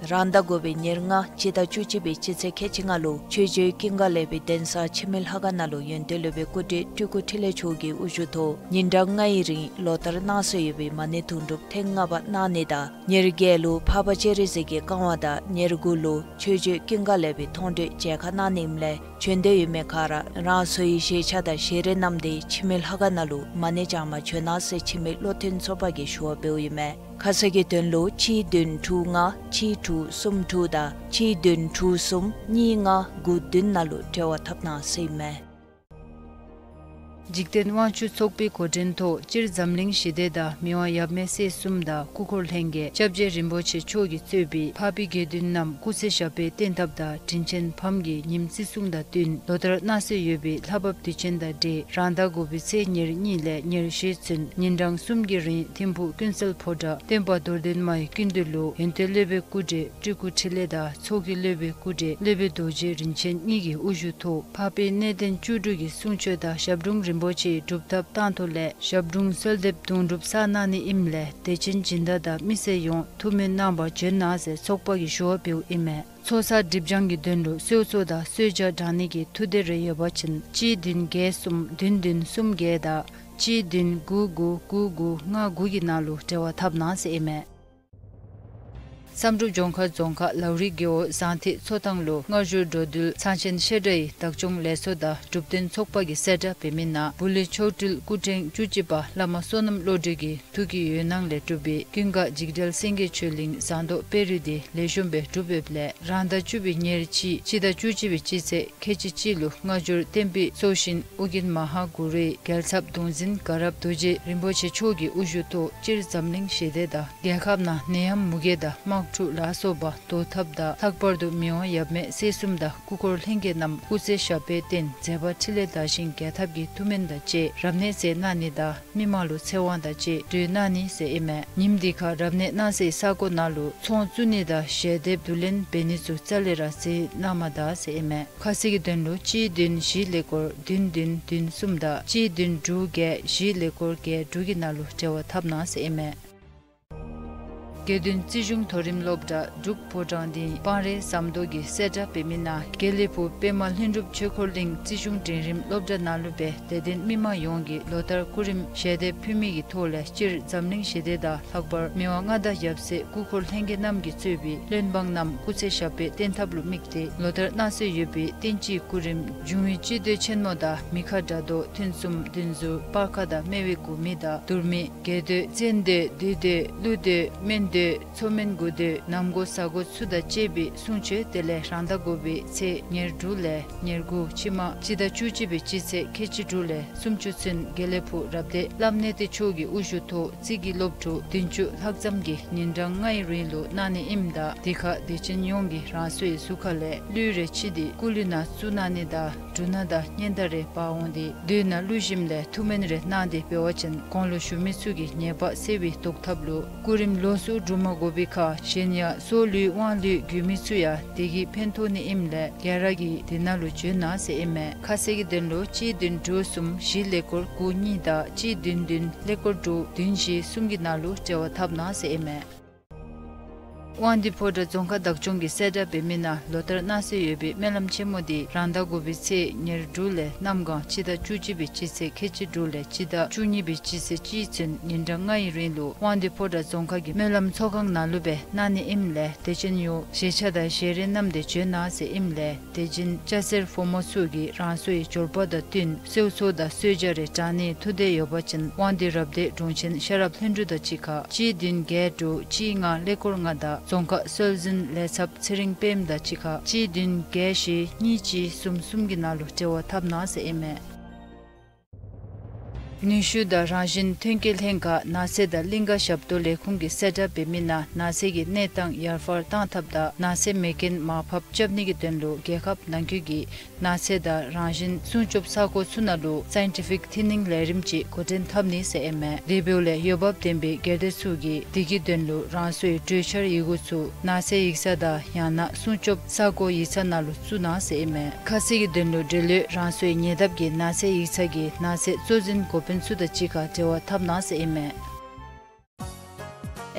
རང་ཟླ་དགུ་པའི་ཉེར་ལྔ་སྤྱི་ཟླ་བཅུ་གཅིག་པའི་སྤྱི་ཚེས་ཁལ་གཅིག་ལྔ་ལུ་ཆོས་རྗེ་ཀུན་དགའ་ལེགས་པའི་གདན་ས་འཆི་མེད་ལྷ་ཁང་ནང་ལུ་ཡོན་ཏན་སློབ་དཔོན་སྐུ་བགྲེས་སྤྲུལ་སྐུ་འཕྲིན་ལས་མཆོག་གི་དབུ་བཞུགས་ཐོག་ཉིན་གྲངས་ལྔའི་རིང་ལོ་ལྟར་གནང་སྲོལ་ཡོད་པའི་མ་ཎི་དུང་སྒྲུབ་ཐེངས་ལྔ་པ་གནང་ནི་དང་ཉེར་བརྒྱད་ལུ་འཕགས་པ་སྤྱན་རས་གཟིགས་ཀྱི་བཀའ་དབང་དང་ཉེར་དགུ་ལུ་ཆོས་རྗེ་ཀུན་དགའ་ལེགས་པའི་མཐོང་གྲོལ་མཇལ་ཁ་གནང་ནི་ཨིནམ་ལས་བྱོན་འདོད་ཡོད་མི་ག་ར་རང་སོའི་བཞེས་ཆ་དང་བཞེས་རས་བསྣམས་ཏེ་འཆི་མེད་ལྷ་ཁང་ནང་ལུ་མ་ཎི་བགྱང་པར་བྱོན་གནང་ཟེར་འཆི་མེད་བློ་མཐུན་ཚོགས་པ་གིས་ཞུ་བ་འབདཝ་ཨིན་མས། ཁ་གསལ་གྱི་དོན་ལུ་གཅིག་བདུན་དྲུག་ལྔ་གཅིག་དྲུག་གསུམ་དྲུག་དང་གཅིག་བདུན་དྲུག་གསུམ་གཉིས་ལྔ་དགུ་བདུན་ནང་ལུ་འབྲེལ་བ་འཐབ་གནང་ཟེར་ཨིན་མས། འཇིག་རྟེན་དབང་ཕྱུག་ཚོགས་པའི་འགོ་འདྲེན་ཐོག་སྤྱིར་འཛམ་གླིང་ཞི་བདེ་དང་མི་དབང་ཡབ་མེས་སྲས་གསུམ་དང་སྐུ་འཁོར་ལྷན་རྒྱས་སྐྱབས་རྗེ་རིན་པོ་ཆེ་མཆོག་གིས་གཙོས་པའི་འཕགས་པའི་དགེ་འདུན་རྣམས་སྐུ་ཚེ་ཞབས་པད་བརྟན་ཐབས་དང་དྲིན་ཆེན་བམ་གྱི་ཉིནམ་བརྩི་སྲུང་དང་བསྟུན་ལོ་ལྟར་གནང་སྲོལ་ཡོད་པའི་ལྷ་བབས་དུས་ཆེན་དང་འབྲེལ་རང་ཟླ་དགུ་པའི་ཚེས་ཉེར་གཉིས་ལས་ཉེར་བཞི་ཚུན་ཉིན་གྲངས་གསུམ་གྱི་རིང་ཐིམ་ཕུག་ཀུན་གསལ་ཕོ་བྲང་སྟོན་པ་རྡོར་གདན་མའི་སྐུ་མདུན་ལུ་ཡོན་ཏན་སློབ་དཔོན་སྐུ་བགྲེས་སྤྲུལ་སྐུ་འཕྲིན་ལས་དང་ཚོགས་ཀྱི་སློབ་དཔོན་སྐུ་བགྲེས་སློབ་དཔོན་རྡོ་རྗེ་རིན་ཆེན་གཉིས་ཀྱི་དབུ་བཞུགས་ཐོག་འཕགས་པའི་གནས་བརྟན་བཅུ་དྲུག་གི་གསུང་ཆོག་དང་ཞབས་དྲུང་རིན་པོ་ཆེའི་སྒྲུབ་ཐབས་བཏང་ཐོག་ལས་ཞབས་དྲུང་གསོལ་འདེབས་དུང་སྒྲུབ་བསགས་གནང་ནི་ཨིནམ་ལས་དད་ཅན་སྦྱིན་བདག་དང་མི་སེར་ཡོངས་ཐུགས་སྨོན་གནང་པར་བྱོན་གནང་ཟེར་ཚོགས་པ་གིས་ཞུ་བ་འབདཝ་ཨིན་མས། ཚོགས་བསགས་སྒྲིབ་སྦྱང་གི་དོན་ལུ་གསོལ་ཚོགས་དང་གསོལ་ཇ་དྲང་ནི་གི་ཐུགས་འདོད་རེ་ཡོད་པ་ཅིན་གཅིག་བདུན་བརྒྱད་གསུམ་བདུན་བདུན་གསུམ་བརྒྱད་དང་གཅིག་བདུན་དགུ་དགུ་དགུ་དགུ་ལྔ་དགུ་གི་ནང་ལུ་འབྲེལ་བ་འཐབ་གནང་ཟེར་ཨིན་མས། བསམ་གྲུབ་ལྗོངས་མཁར་རྫོང་ཁག་ལའུ་རི་རྒེད་འོག་ཟངས་ཐིག་མཚོ་ཐང་ལུ་སྔ་འགྱུར་འགྲོ་འདུལ་ཚངས་ཆེན་བཤད་གྲྭའི་བདག་སྐྱོང་ལས་ཚོགས་དང་སྒྲུབ་སྡེ་ཚོགས་པ་གིས་གསལ་བསྒྲགས་འབད་མི་ནང་བུ་ལི་མཆོག་སྤྲུལ་སྐུ་ཕྲེང་བཅུ་གཅིག་པ་བླ་མ་བསོད་ནམས་བློ་གྲོས་ཀྱི་ཐུགས་ཀྱི་འོད་སྣང་ལས་གྲུབ་པའི་ཀུན་དགའ་འཇིགས་བྲལ་སེང་གེ་ཆོས་གླིང་ཟངས་མདོག་དཔལ་རི་འདི་ལེགས་ཤོམ་སྦེ་གྲུབ་ཡོདཔ་ལས་རང་ཟླ་བཅུ་པའི་ཉེར་གཅིག་སྤྱི་ཟླ་བཅུ་གཅིག་པའི་སྤྱི་ཚེས་ཁལ་གཅིག་གཅིག་ལུ་སྔ་འགྱུར་བསྟན་པའི་སྲོག་ཤིང་ཨོ་རྒྱན་མ་ཧཱ་གུ་རུའི་རྒྱལ་ཚབ་གདུང་འཛིན་དགའ་རབ་རྡོ་རྗེ་རིན་པོ་ཆེ་མཆོག་གི་དབུ་བཞུགས་ཐོག་སྤྱིར་འཛམ་གླིང་ཞི་བདེ་དང་རྒྱལ་ཁབ་ནང་ནད་ཡམས་མུ་གེ་དང་དམག་འཁྲུག་ལ་སོགས་པ་བཟློག་ཐབས་དང་ལྷག་པར་དུ་མི་དབང་ཡབ་མེས་སྲས་གསུམ་དང་སྐུ་འཁོར་ལྷན་རྒྱས་རྣམས་སྐུ་ཚེ་ཞབས་པད་བརྟན་མཛད་པ་འཕྲིན་ལས་དར་ཞིང་རྒྱས་ཐབས་ཀྱི་ཐུགས་སྨོན་དང་བཅས་རབ་གནས་མཛད་གནང་ནི་དང་མི་མང་ལུ་ཚེ་དབང་དང་བཅས་སྒྲོལ་གནང་ནི་ཟེར་ཨིན་མས། ཉིནམ་འདི་ཁར་རབ་གནས་གནང་སའི་ས་གོ་ནང་ལུ་ཚོང་བཙུགས་ནི་དང་ཞལ་འདེབས་བསྡུ་ལེན་འབད་ནི་ཚུ་རྩ་ལས་ར་མཛད་གནང་མ་ད་ཟེར་ཨིན་མས། ཁ་གསལ་གྱི་དོན་ལུ་གཅིག་བདུན་བཞི་ཀླད་ཀོར་བདུན་བདུན་བདུན་གསུམ་དང་གཅིག་བདུན་དྲུག་བརྒྱད་བཞི་ཀླད་ཀོར་བརྒྱད་དྲུག་གི་ནང་ལུ་འབྲེལ་བ་འཐབ་གནང་ཟེར་ཨིན་མས། དགེ་འདུན་རྩིས་གཞུང་མཐོ་རིམ་སློབ་གྲྭ་འབྲུག་ཕོ་བྲང་སྡིངས་སྤང་རི་ཟམ་མདོ་གིས་གསལ་བསྒྲགས་འབད་མི་ནང་དགེ་ལེགས་ཕུག་པདྨ་ལྷུན་གྲུབ་ཆོས་འཁོར་གླིང་རྩིས་གཞུང་འབྲིང་རིམ་སློབ་གྲྭ་ནང་ལུ་སྦེ་དད་ལྡན་མི་མང་ཡོངས་ཀྱིས་ལོ་ལྟར་སྐུ་རིམ་ཞལ་འདེབས་ཕུལ་མི་གི་ཐོག་ལས་སྤྱིར་འཛམ་གླིང་ཞི་བདེ་དང་ལྷག་པར་མི་དབང་མངའ་བདག་ཡབ་སྲས་སྐུ་འཁོར་ལྷན་རྒྱས་རྣམས་ཀྱིས་གཙོས་པའི་བློན་འབངས་རྣམས་སྐུ་ཚེ་ཞབས་པད་བརྟན་ཐབས་ལུ་དམིགས་ཏེ་ལོ་ལྟར་གནང་སྲོལ་ཡོད་པའི་བསྟན་སྤྱིའི་སྐུ་རིམ་འབྱུང་བའི་སྤྱི་མདོས་ཆེན་མོ་དང་མི་ཁ་དགྲ་བཟློག་ཐུན་གསུམ་བདུན་ཟུར་སྤར་ཁ་དང་སྨེ་བའི་འགུ་མི་དང་དུར་མི་རྒྱལ་མདོས་བཙན་མདོས་བདུད་མདོས་ཀླུ་མདོས་སྨན་མདོས་མཚོ་སྨན་དགུ་མདོས་ནམ་མགོ་གཟའ་མགོ་ཚུ་དང་བཅས་པའི་གསུང་ཆོག་དེ་ལས་རང་ཟླ་དགུ་པའི་ཚེས་ཉེར་དྲུག་ལས་ཉེར་དགུ་ཕྱི་མ་སྤྱི་ཟླ་བཅུ་གཅིག་པའི་སྤྱི་ཚེས་ཁལ་གཅིག་དྲུག་ལས་སུམ་ཅུ་ཚུན་དགེ་ལེགས་ཕུག་རབ་སྡེ་བླམ་གནས་བརྟན་མཆོག་གི་དབུ་བཞུགས་ཐོག་རྩིས་ཀྱི་སློབ་ཕྲུག་བདུན་ཅུ་ལྷག་ཙམ་གྱིས་ཉིན་གྲངས་ལྔའི་རིང་ལུ་གནང་ནི་ཨིནམ་ད་དེ་ཁར་དད་ཅན་ཡོངས་ཀྱིས་རང་སོའི་གཟུགས་ཁ་ལས་གླུད་རེ་ཕྱིས་ཏེ་སྐུ་གླུད་ནང་བཙུགས་གནང་ནི་དང་འབྲུ་སྣ་དང་སྙན་དར་རེ་འབག་འོང་སྟེ་མདུན་ན་བླུགས་ཞིནམ་ལས་ཐུགས་སྨོན་རེ་གནང་སྟེ་འབད་བ་ཅིན་གོང་ལུ་ཞུ་མི་ཚུ་གི་ཉེས་པ་སེལ་བའི་བཟློག་ཐབས་ལུ་སྐུ་རིམ་ལོགས་སུ་སྒྲུབ་མ་དགོ་པའི་ཁར་གཞན་ཡང་སྲོག་བླུའི་དབང་བླུའི་རྒྱུད་མི་ཚུ་ཡང་དེ་གིས་ཕན་ཐོགས་ནི་ཨིནམ་ལས་ག་ར་གིས་དེ་ནང་ལུ་འབྱོན་གནང་ཟེར་ཨིན་མས། ཁ་གསལ་གྱི་དོན་ལུ་གཅིག་བདུན་དྲུག་གསུམ་བཞི་ཀླད་ཀོར་དགུ་གཉིས་དང་གཅིག་བདུན་བདུན་ཀླད་ཀོར་དྲུག་བདུན་བཞི་གསུམ་གྱི་ནང་ལུ་འབྲེལ་བ་འཐབ་གནང་ཟེར་ཨིན་མས། དབང་འདུས་ཕོ་བྲང་རྫོང་ཁག་བདག་སྐྱོང་གིས་གསལ་བསྒྲགས་འབད་མི་ནང་ལོ་ལྟར་གནང་སྲོལ་ཡོད་པའི་སྨོན་ལམ་ཆེན་མོ་འདི་རང་ཟླ་དགུ་པའི་ཚེས་ཉེར་དྲུག་ལས་གནམ་གང་སྤྱི་ཟླ་བཅུ་གཅིག་པའི་སྤྱི་ཚེས་ཁལ་གཅིག་དྲུག་ལས་སྤྱི་ཟླ་བཅུ་གཉིས་པའི་སྤྱི་ཚེས་གཅིག་ཚུན་ཉིན་གྲངས་ལྔའི་རིང་ལུ་དབང་འདུས་ཕོ་བྲང་རྫོང་ཁག་གི་སྨོན་ལམ་ཚོགས་ཁང་ནང་ལུ་སྦེ་གནང་ནི་ཨིནམ་ལས་དད་ཅན་ཡོངས་བཞེས་ཆ་དང་བཞེས་རས་བསྣམས་ཏེ་འབྱོན་གནང་ཟེར་ཨིནམ་ལས་དད་ཅན་སྐྱ་སེར་ཕོ་མོ་ཚུ་གིས་རང་སོའི་འབྱོར་པ་དང་བསྟུན་གསོལ་ཚོགས་དང་གསོལ་ཇ་རེ་དྲང་ནི་ཐུགས་འདོད་ཡོད་པ་ཅིན་དབང་འདུས་རབ་སྡེ་དྲུང་ཆེན་ཤེས་རབ་ལྷུན་གྲུབ་དང་གཅིག་ཁར་གཅིག་བདུན་བརྒྱད་དྲུག་གཅིག་ལྔ་ཀླད་ཀོར་ལྔ་དང་རྫོང་ཁག་སྲོལ་འཛིན་ལས་ཚབ་ཚེ་རིང་དཔལམོ་དང་གཅིག་ཁར་གཅིག་བདུན་བརྒྱད་བཞི་གཉིས་གཅིག་གསུམ་གསུམ་གྱི་ནང་ལུ་འབྲེལ་བ་འཐབ་གནང་ཟེར་ཨིན་མས། ནུས་ཤུགས་དང་རང་བཞིན་ཐོན་སྐྱེད་ལྷན་ཁག་ནགས་ཚལ་དང་གླིང་ཀ་ཞབས་ཏོག་ལས་ཁུངས་ཀྱིས་གསལ་བསྒྲགས་འབད་མི་ནང་ནགས་ཚལ་གྱི་གནས་སྟངས་ཡར་འཕར་གཏང་ཐབས་དང་ནགས་ཚལ་མེ་རྐྱེན་མར་ཕབ་རྐྱབ་ནི་གི་དོན་ལུ་རྒྱལ་ཁབ་ནང་འཁོད་ཀྱི་ནགས་ཚལ་དང་རང་བཞིན་སྲུང་སྐྱོབ་ས་ཁོངས་ཚུ་ནང་ལུ་སའིན་ཊི་ཕིག་ཐིན་ནིང་ལས་རིམ་ཅིག་འགོ་འདྲེན་འཐབ་ནི་ཟེར་ཨིན་མས། དེ་འབདཝ་ལས་འོས་འབབ་ལྡན་པའི་སྒེར་སྡེ་ཚུ་གིས་དེ་གི་དོན་ལུ་རང་སོའི་གྲོས་འཆར་ཡི་གུ་ཚུ་ནགས་ཚལ་ཡིག་ཚང་དང་ཡང་ན་སྲུང་སྐྱོབ་ས་ཁོངས་ཡིག་ཚང་ནང་ལུ་བཙུགས་གནང་ཟེར་ཨིན་མས། ཁ་གསལ་གྱི་དོན་ལུ་འབྲེལ་ཡོད་རང་སོའི་ཉེ་འདབས་ཀྱི་ནགས་ཚལ་ཡིག་ཚང་གི་ནགས་ཚལ་གཙོ་འཛིན་འགོ་དཔོན་ཚུ་དང་གཅིག་ཁར་འབྲེལ་བ་འཐབ་གནང་ཟེར་ཨིན་མས།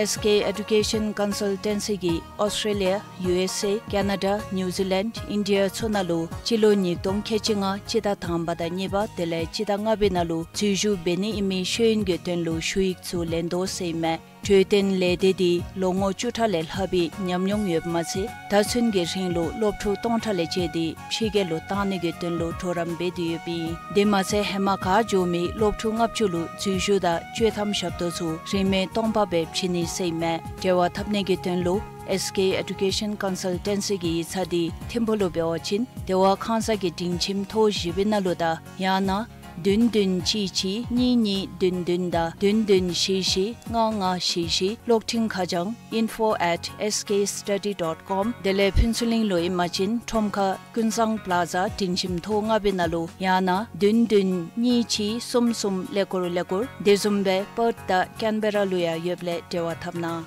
ཨེསི་ཀེ་ཨེ་ཌུ་ཀེ་ཤཱན་ཀོན་སཱལ་ཊན་སི་གིས་ཨོསི་ཊྲེ་ལི་ཡ་ཡུ་ཨེསི་ཨེ་ཀེ་ན་ཌ་ནིའུ་ཛི་ལེནཌ་ཨིན་ཌི་ཡ་ཚུ་ནང་ལུ་སྤྱི་ལོ་ཉིས་སྟོང་ཁལ་གཅིག་ལྔ་སྤྱི་ཟླ་དང་པ་དང་གཉིས་པ་དེ་ལས་སྤྱི་ཟླ་ལྔ་པའི་ནང་ལུ་འཛུལ་ཞུགས་འབད་ནི་ཨིན་མི་ཤེས་ཡོན་གྱི་དོན་ལུ་ཞུ་ཡིག་ཚུ་ལེན་དོ་ཟེར་ཨིན་མས། གྲོས་བསྟུན་ལས་སྡེ་འདི་ལོ་ངོ་བཅུ་ཕྲག་ལས་ལྷག་པའི་ཉམས་མྱོང་ཡོདཔ་མ་ཚད་ད་ཚུན་གྱི་རིང་ལུ་སློབ་ཕྲུག་སྟོང་ཕྲག་ལས་བཅད་དེ་ཕྱི་རྒྱལ་ལུ་བཏང་ནི་གི་དོན་ལུ་གྲོགས་རམ་འབད་དེ་ཡོདཔ་ཨིན། དེ་མ་ཚད་ཧེ་མ་ག་འགྱོ་མི་སློབ་ཕྲུག་ལྔ་བཅུ་ལུ་འཛུལ་ཞུགས་དང་སྤྱོད་ཐམ་ཞབས་ཏོག་ཚུ་རིན་མེད་སྟོང་པ་སྦེ་བྱིན་ནི་ཟེར་ཨིན་མས། འབྲེལ་བ་འཐབ་ནི་གི་དོན་ལུ་ཨེསི་ཀེ་ཨེ་ཌུ་ཀེ་ཤཱན་ཀོན་སཱལ་ཊན་སི་གི་ཡིག་ཚང་འདི་ཐིམ་ཕུག་ལུ་འབད་བ་ཅིན་བདེ་བ་ཁང་གསར་གྱི་སྒྲིང་ཁྱིམ་ཐོག་བཞི་པའི་ནང་ལུ་དང་ཡང་ན་བདུན་བདུན་གཅིག་གཅིག་གཉིས་གཉིས་བདུན་བདུན་དང་བདུན་བདུན་བཞི་བཞི་ལྔ་ལྔ་བཞི་བཞི། གློག་འཕྲིན་ཁ་བྱང་info at S K study dot com། དེ་ལས་ཕུན་ཚོགས་གླིང་ལུ་ཨིན་པ་ཅིན་ཁྲོམ་ཁ་ཀུན་བཟང་པ་ལ་ཛ་སྒྲིང་ཁྱིམ་ཐོག་ལྔ་པའི་ནང་ལུ་ཡང་ན་བདུན་བདུན་གཉིས་གཅིག་གསུམ་གསུམ་ཀླད་ཀོར་ཀླད་ཀོར། དེ་བཟུམ་སྦེ་པརཐ་དང་ཀེན་བེ་ར་ལུ་ཡང་ཡོདཔ་ལས་འབྲེལ་བ་འཐབ་གནང་།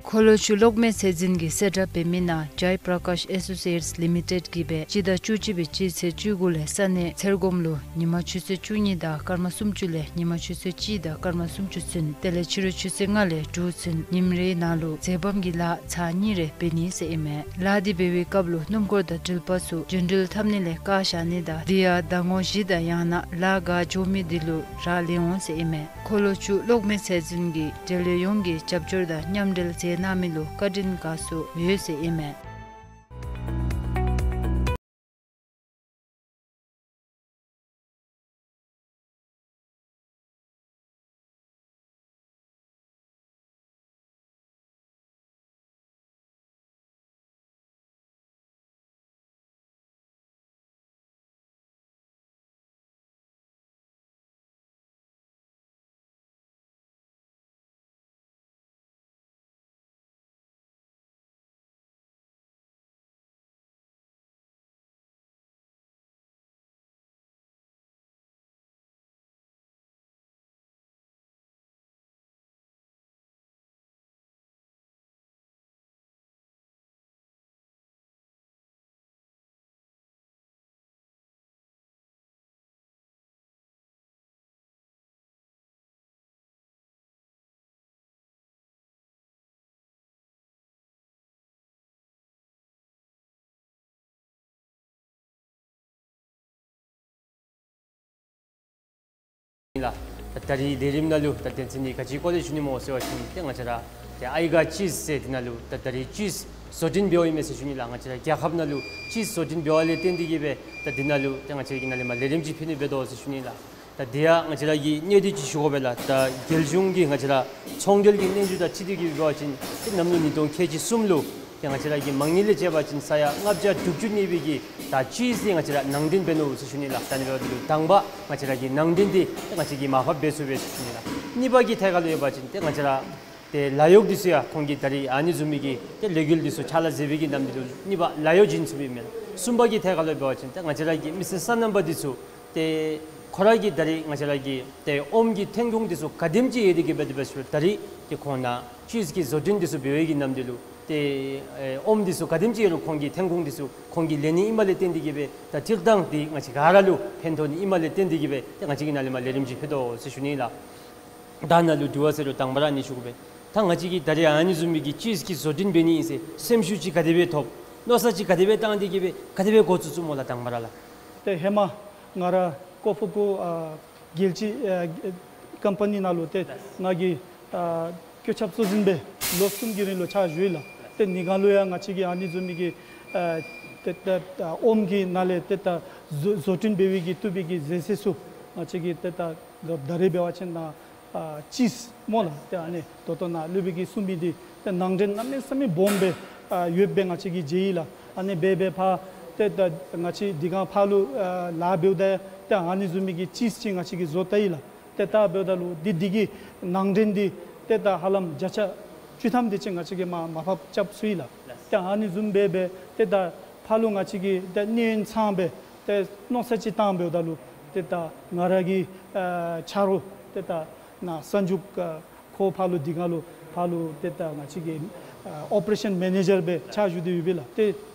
འཁོར་ལོ་ཆུ་གློག་མེ་ཚད་འཛིན་གྱིས་གསལ་བསྒྲགས་འབད་མི་ནང་ཇའི་པྲ་ཀཱཤ་ཨེ་སོ་སི་ཨེཊསི་ལི་མི་ཊེཌ་ཀྱིས་སྦེ་སྤྱི་ཟླ་བཅུ་གཅིག་པའི་སྤྱི་ཚེས་བཅུ་དགུ་ལས་ས་གནས་ཚེར་སྒོམ་ལུ་ཉིན་མ་ཆུ་ཚོད་བཅུ་གཉིས་དང་སྐར་མ་སུམ་ཅུ་ལས་ཉིན་མ་ཆུ་ཚོད་གཅིག་དང་སྐར་མ་སུམ་ཅུ་ཚུན་དེ་ལས་ཕྱི་རུ་ཆུ་ཚོད་ལྔ་ལས་དྲུག་ཚུན་ཉིནམ་རེའི་ནང་ལུ་འཛེམ་བམ་གྱི་ལཱ་ཚར་གཉིས་རེ་འབད་ནི་ཟེར་ཨིན་མས། ལཱ་འདི་འབད་བའི་སྐབས་ལུ་སྣུམ་འཁོར་དང་འགྲུལ་པ་ཚུ་རྒྱུན་འགྲུལ་འཐབ་ནི་ལས་བཀག་བཞག་ནི་དང་དེ་ཡང་ཟླ་ངོ་བཞི་དང་ཡང་ན་ལཱ་འགག་འགྱོ་མི་འདི་ལུ་རག་ལས་འོང་ཟེར་ཨིན་མས། འཁོར་ལོ་ཆུ་གློག་མེ་ཚད་འཛིན་གྱིས་འབྲེལ་ཡོད་ཡོངས་ཀྱི་རྒྱབ་སྐྱོར་དང་མཉམ་འབྲེལ་མཛད་གནང་མི་ལུ་བཀའ་དྲིན་དགའ་ཚོར་ཡོད་ཟེར་ཨིན་མས། ལགས། ད་ད་རིས་ལས་རིམ་ནང་ལུ་ད་དོན་ཚན་འདི་ག་ཅི་སྐོར་ལས་ཞུ་ནི་སྨོ་ཟེར་བ་ཅིན་ཏེ་ང་བཅས་ར་ཏེ་ཨའི་ག་ཅིས་ཟེར་འདི་ནང་ལུ་ད་ད་རིས་ཅིས་བཟོ་སྐྲུན་འབདཝ་ཨིན་མས་ཟེར་ཞུ་ནི་ལགས། ང་བཅས་ར་རྒྱལ་ཁབ་ནང་ལུ་ཅིས་བཟོ་སྐྲུན་འབདཝ་ལས་བརྟེན་ཏེ་གིས་སྦེ་ད་འདི་ནང་ལུ་ཏེ་ང་བཅས་ཀྱིས་ནཱ་ལས་མར་ལས་རིམ་ཅིག་ཕུལ་ནི་འབད་དོ་ཟེར་ཞུ་ནི་ལགས། ད་དེ་ཡང་ང་བཅས་ར་གི་གནད་དོན་ཅིག་ཞུ་དགོ་པས་ལགས། ད་རྒྱལ་གཞུང་གི་ང་བཅས་ར་ཚོང་འབྲེལ་གྱི་སྙན་ཞུ་དང་འཁྲིལ་ཏེ་གིས་འབད་བ་ཅིན་ཏེ་གནམ་ལོ་ཉིས་སྟོང་ཁལ་གཅིག་གསུམ་ལུ་ཏེ་ང་བཅས་ར་གི་མང་ཉིད་ལས་བཅད་པ་ཅིན་ས་ཡ་ལྔ་བརྒྱ་དྲུག་ཅུ་གནས་པའི་གི་ད་ཅིས་འདི་ང་བཅས་ར་ནང་འདྲེན་འབད་ནུག་ཟེར་ཞུ་ནི་ལགས། ད་ནི་འབདཝ་ད་ལུ་དང་པ་ང་བཅས་ར་གི་ནང་འདྲེན་འདི་ཏེ་ང་བཅས་ཀྱིས་མར་ཕབ་འབད་ཚུགས་པས་ཟེར་ཞུ་ནི་ལགས། གཉིས་པ་གི་ཐད་ཁར་ལུ་ཡོད་པ་ཅིན་ཏེ་ང་བཅས་ར་ཏེ་ལཱ་གཡོག་འདི་ཚུ་ཡང་ཁོང་གིས་ད་རིས་ཨ་ནི་བཟུམ་མའི་གི་ཏེ་ལས་འགུལ་འདི་ཚུ་ཕྱག་ལཱ་མཛད་པའི་གི་ནམ་འདི་ལུ་གཉིས་པ་ལཱ་གཡོག་བྱིན་ཚུགསཔ་ཨིན་མས། གསུམ་པ་གི་ཐད་ཁར་ལུ་འབད་བ་ཅིན་ཏེ་ང་བཅས་ར་གི་མི་སེར་སོ་ནམ་པ་འདི་ཚུ་ཏེ་ཁོང་ར་གི་ད་རིས་ང་བཅས་ར་གི་ཏེ་ཨོམ་གྱི་ཐོན་ཁུངས་འདི་ཚུ་ག་དེམ་ཅིག་ཡོད་དེ་གིས་འབད་དེ་འབད་ཞུ་ད་རིས་ཏེ་ཁོང་ནཱ་ཅིས་ཀྱི་བཟོ་སྐྲུན་འདི་ཚུ་འབད་བའི་གི་ནམ་འདི་ལུ་ཏེ་ཨེ་ཨོམ་འདི་ཚུ་ག་དེམ་ཅིག་ཡོད་རུང་ཁོང་གི་ཐོན་ཁུངས་འདི་ཚུ་ཁོང་གིས་ལེན་ནི་ཨིནམ་ལས་བརྟེན་ཏེ་གིས་སྦེ་ད་སྤྱིར་བཏང་འདི་ང་བཅས་ག་ར་ལུ་ཕན་ཐོགས་ནི་ཨིནམ་ལས་བརྟེན་ཏེ་གིས་སྦེ་ཏེ་ང་བཅས་ཀྱིས་ནཱ་ལས་མར་ལས་རིམ་ཅིག་ཕུལ་དོ་ཟེར་ཞུ་ནི་ལགས། ད་ནཱ་ལུ་དྲི་བ་ཟེར་རུང་དང་པ་ར་ཨ་ནི་ཞུ་དགོ་པས། ད་ང་བཅས་ཀྱིས་ད་རིས་ཨ་ནི་བཟུམ་མའི་གི་ཅིས་ཀྱི་བཟོ་སྐྲུན་འབད་ནི་ཨིན་ཟེར་སེམས་ཤུགས་ཅིག་ག་དེ་སྦེ་ཐོབ། མནོ་བསམ་ཅིག་ག་དེ་སྦེ་བཏང་སྟེ་གིས་སྦེ་ག་དེ་སྦེ་འགོ་བཙུགས་བཙུགསཔ་སྨོ་ལགས་དང་པ་ར་ལགས། ཏེ་ཧེ་མ་ང་ར་ཀོ་ཕུ་ཀུ་ཨ་རྒྱལ་སྤྱི་ཨ་ཀམ་པ་ནི་ནང་ལུ་ཏེ་ང་གིས་ཨ་བཀོད་ཁྱབ་གཙོ་འཛིན་སྦེ་ལོ་གསུམ་གྱི་རིང་ལུ་ཕྱག་ཞུ་ཡི་ལགས། ཏེ་ནི་ག་ལུ་ཡང་ང་བཅས་ཀྱིས་ཨ་ནི་བཟུམ་མའི་གི་ཨ་ཏེ་ད་ཨོམ་གྱི་ནང་ལས་ཏེ་ད་བཟོ་བཟོ་སྐྲུན་འབད་བའི་གི་བཏུབ་པའི་གི་ཟས་ཟས་ཚུ་ང་བཅས་ཀྱིས་ཏེ་ད་ད་རིས་འབད་བ་ཅིན་ནཱ་ཨ་ཅིས་སྨོ་ལགས། ཏེ་ཨ་ནི་ད་ལྟོ་ནཱ་སློབ་དཔོན་གྱིས་གསུངས་མི་འདི་ཏེ་ནང་འདྲེན་གནམ་མེད་ས་མེད་སྦོམ་སྦེ་ཨ་ཡོདཔ་སྦེ་ང་བཅས་ཀྱིས་མཇལ་ཡི་ལགས། ཨ་ནི་འབད་འབད་ཕར་ ཏེ་ད་ང་བཅས་འདི་གང་ཕར་ལུ་ཨ་ལཱ་འབདཝ་ད་ཏེ་ཨ་ནི་བཟུམ་མའི་གི་ཅིསཊ་ཅིག་ང་བཅས་ཀྱིས་བཟོ་བལྟ་ཡི་ལགས། ཏེ་ད་འབདཝ་ད་ལུ་འདི་འདི་གི་ནང་འདྲེན་འདི་ཏེ་ད་ཧ་ལམ་བརྒྱ་ཆ་བཅུ་ཐམ་དེ་ཅིག་ང་བཅས་ཀྱིས་མར་མར་ཕབ་རྐྱབ་ཚུགས་ཡི་ལགས། ཏེ་ཨ་ནི་བཟུམ་སྦེ་སྦེ་ཏེ་ད་ཕར་ལུ་ང་བཅས་ཀྱིས་ཏེ་གནས་ཡུན་ཚངམ་སྦེ་ཏེ་མནོ་བསམ་ཅིག་བཏང་འབདཝ་ད་ལུ་ཏེ་ད་ང་ར་གི་ཨ་ཆ་རོགས་ཏེ་ད་ནཱ་སན་ཇུག་ཨ་ཁོ་ཕར་ལུ་འདི་གང་ལུ་ཕར་ལུ་ཏེ་ད་ང་བཅས་ཀྱི་ཨ་ཨོ་པ་རེ་ཤཱན་མེ་ནེ་ཇར་སྦེ་ཕྱག་ཞུ་སྟེ་ཡོད་པས་ལགས། ཏེ་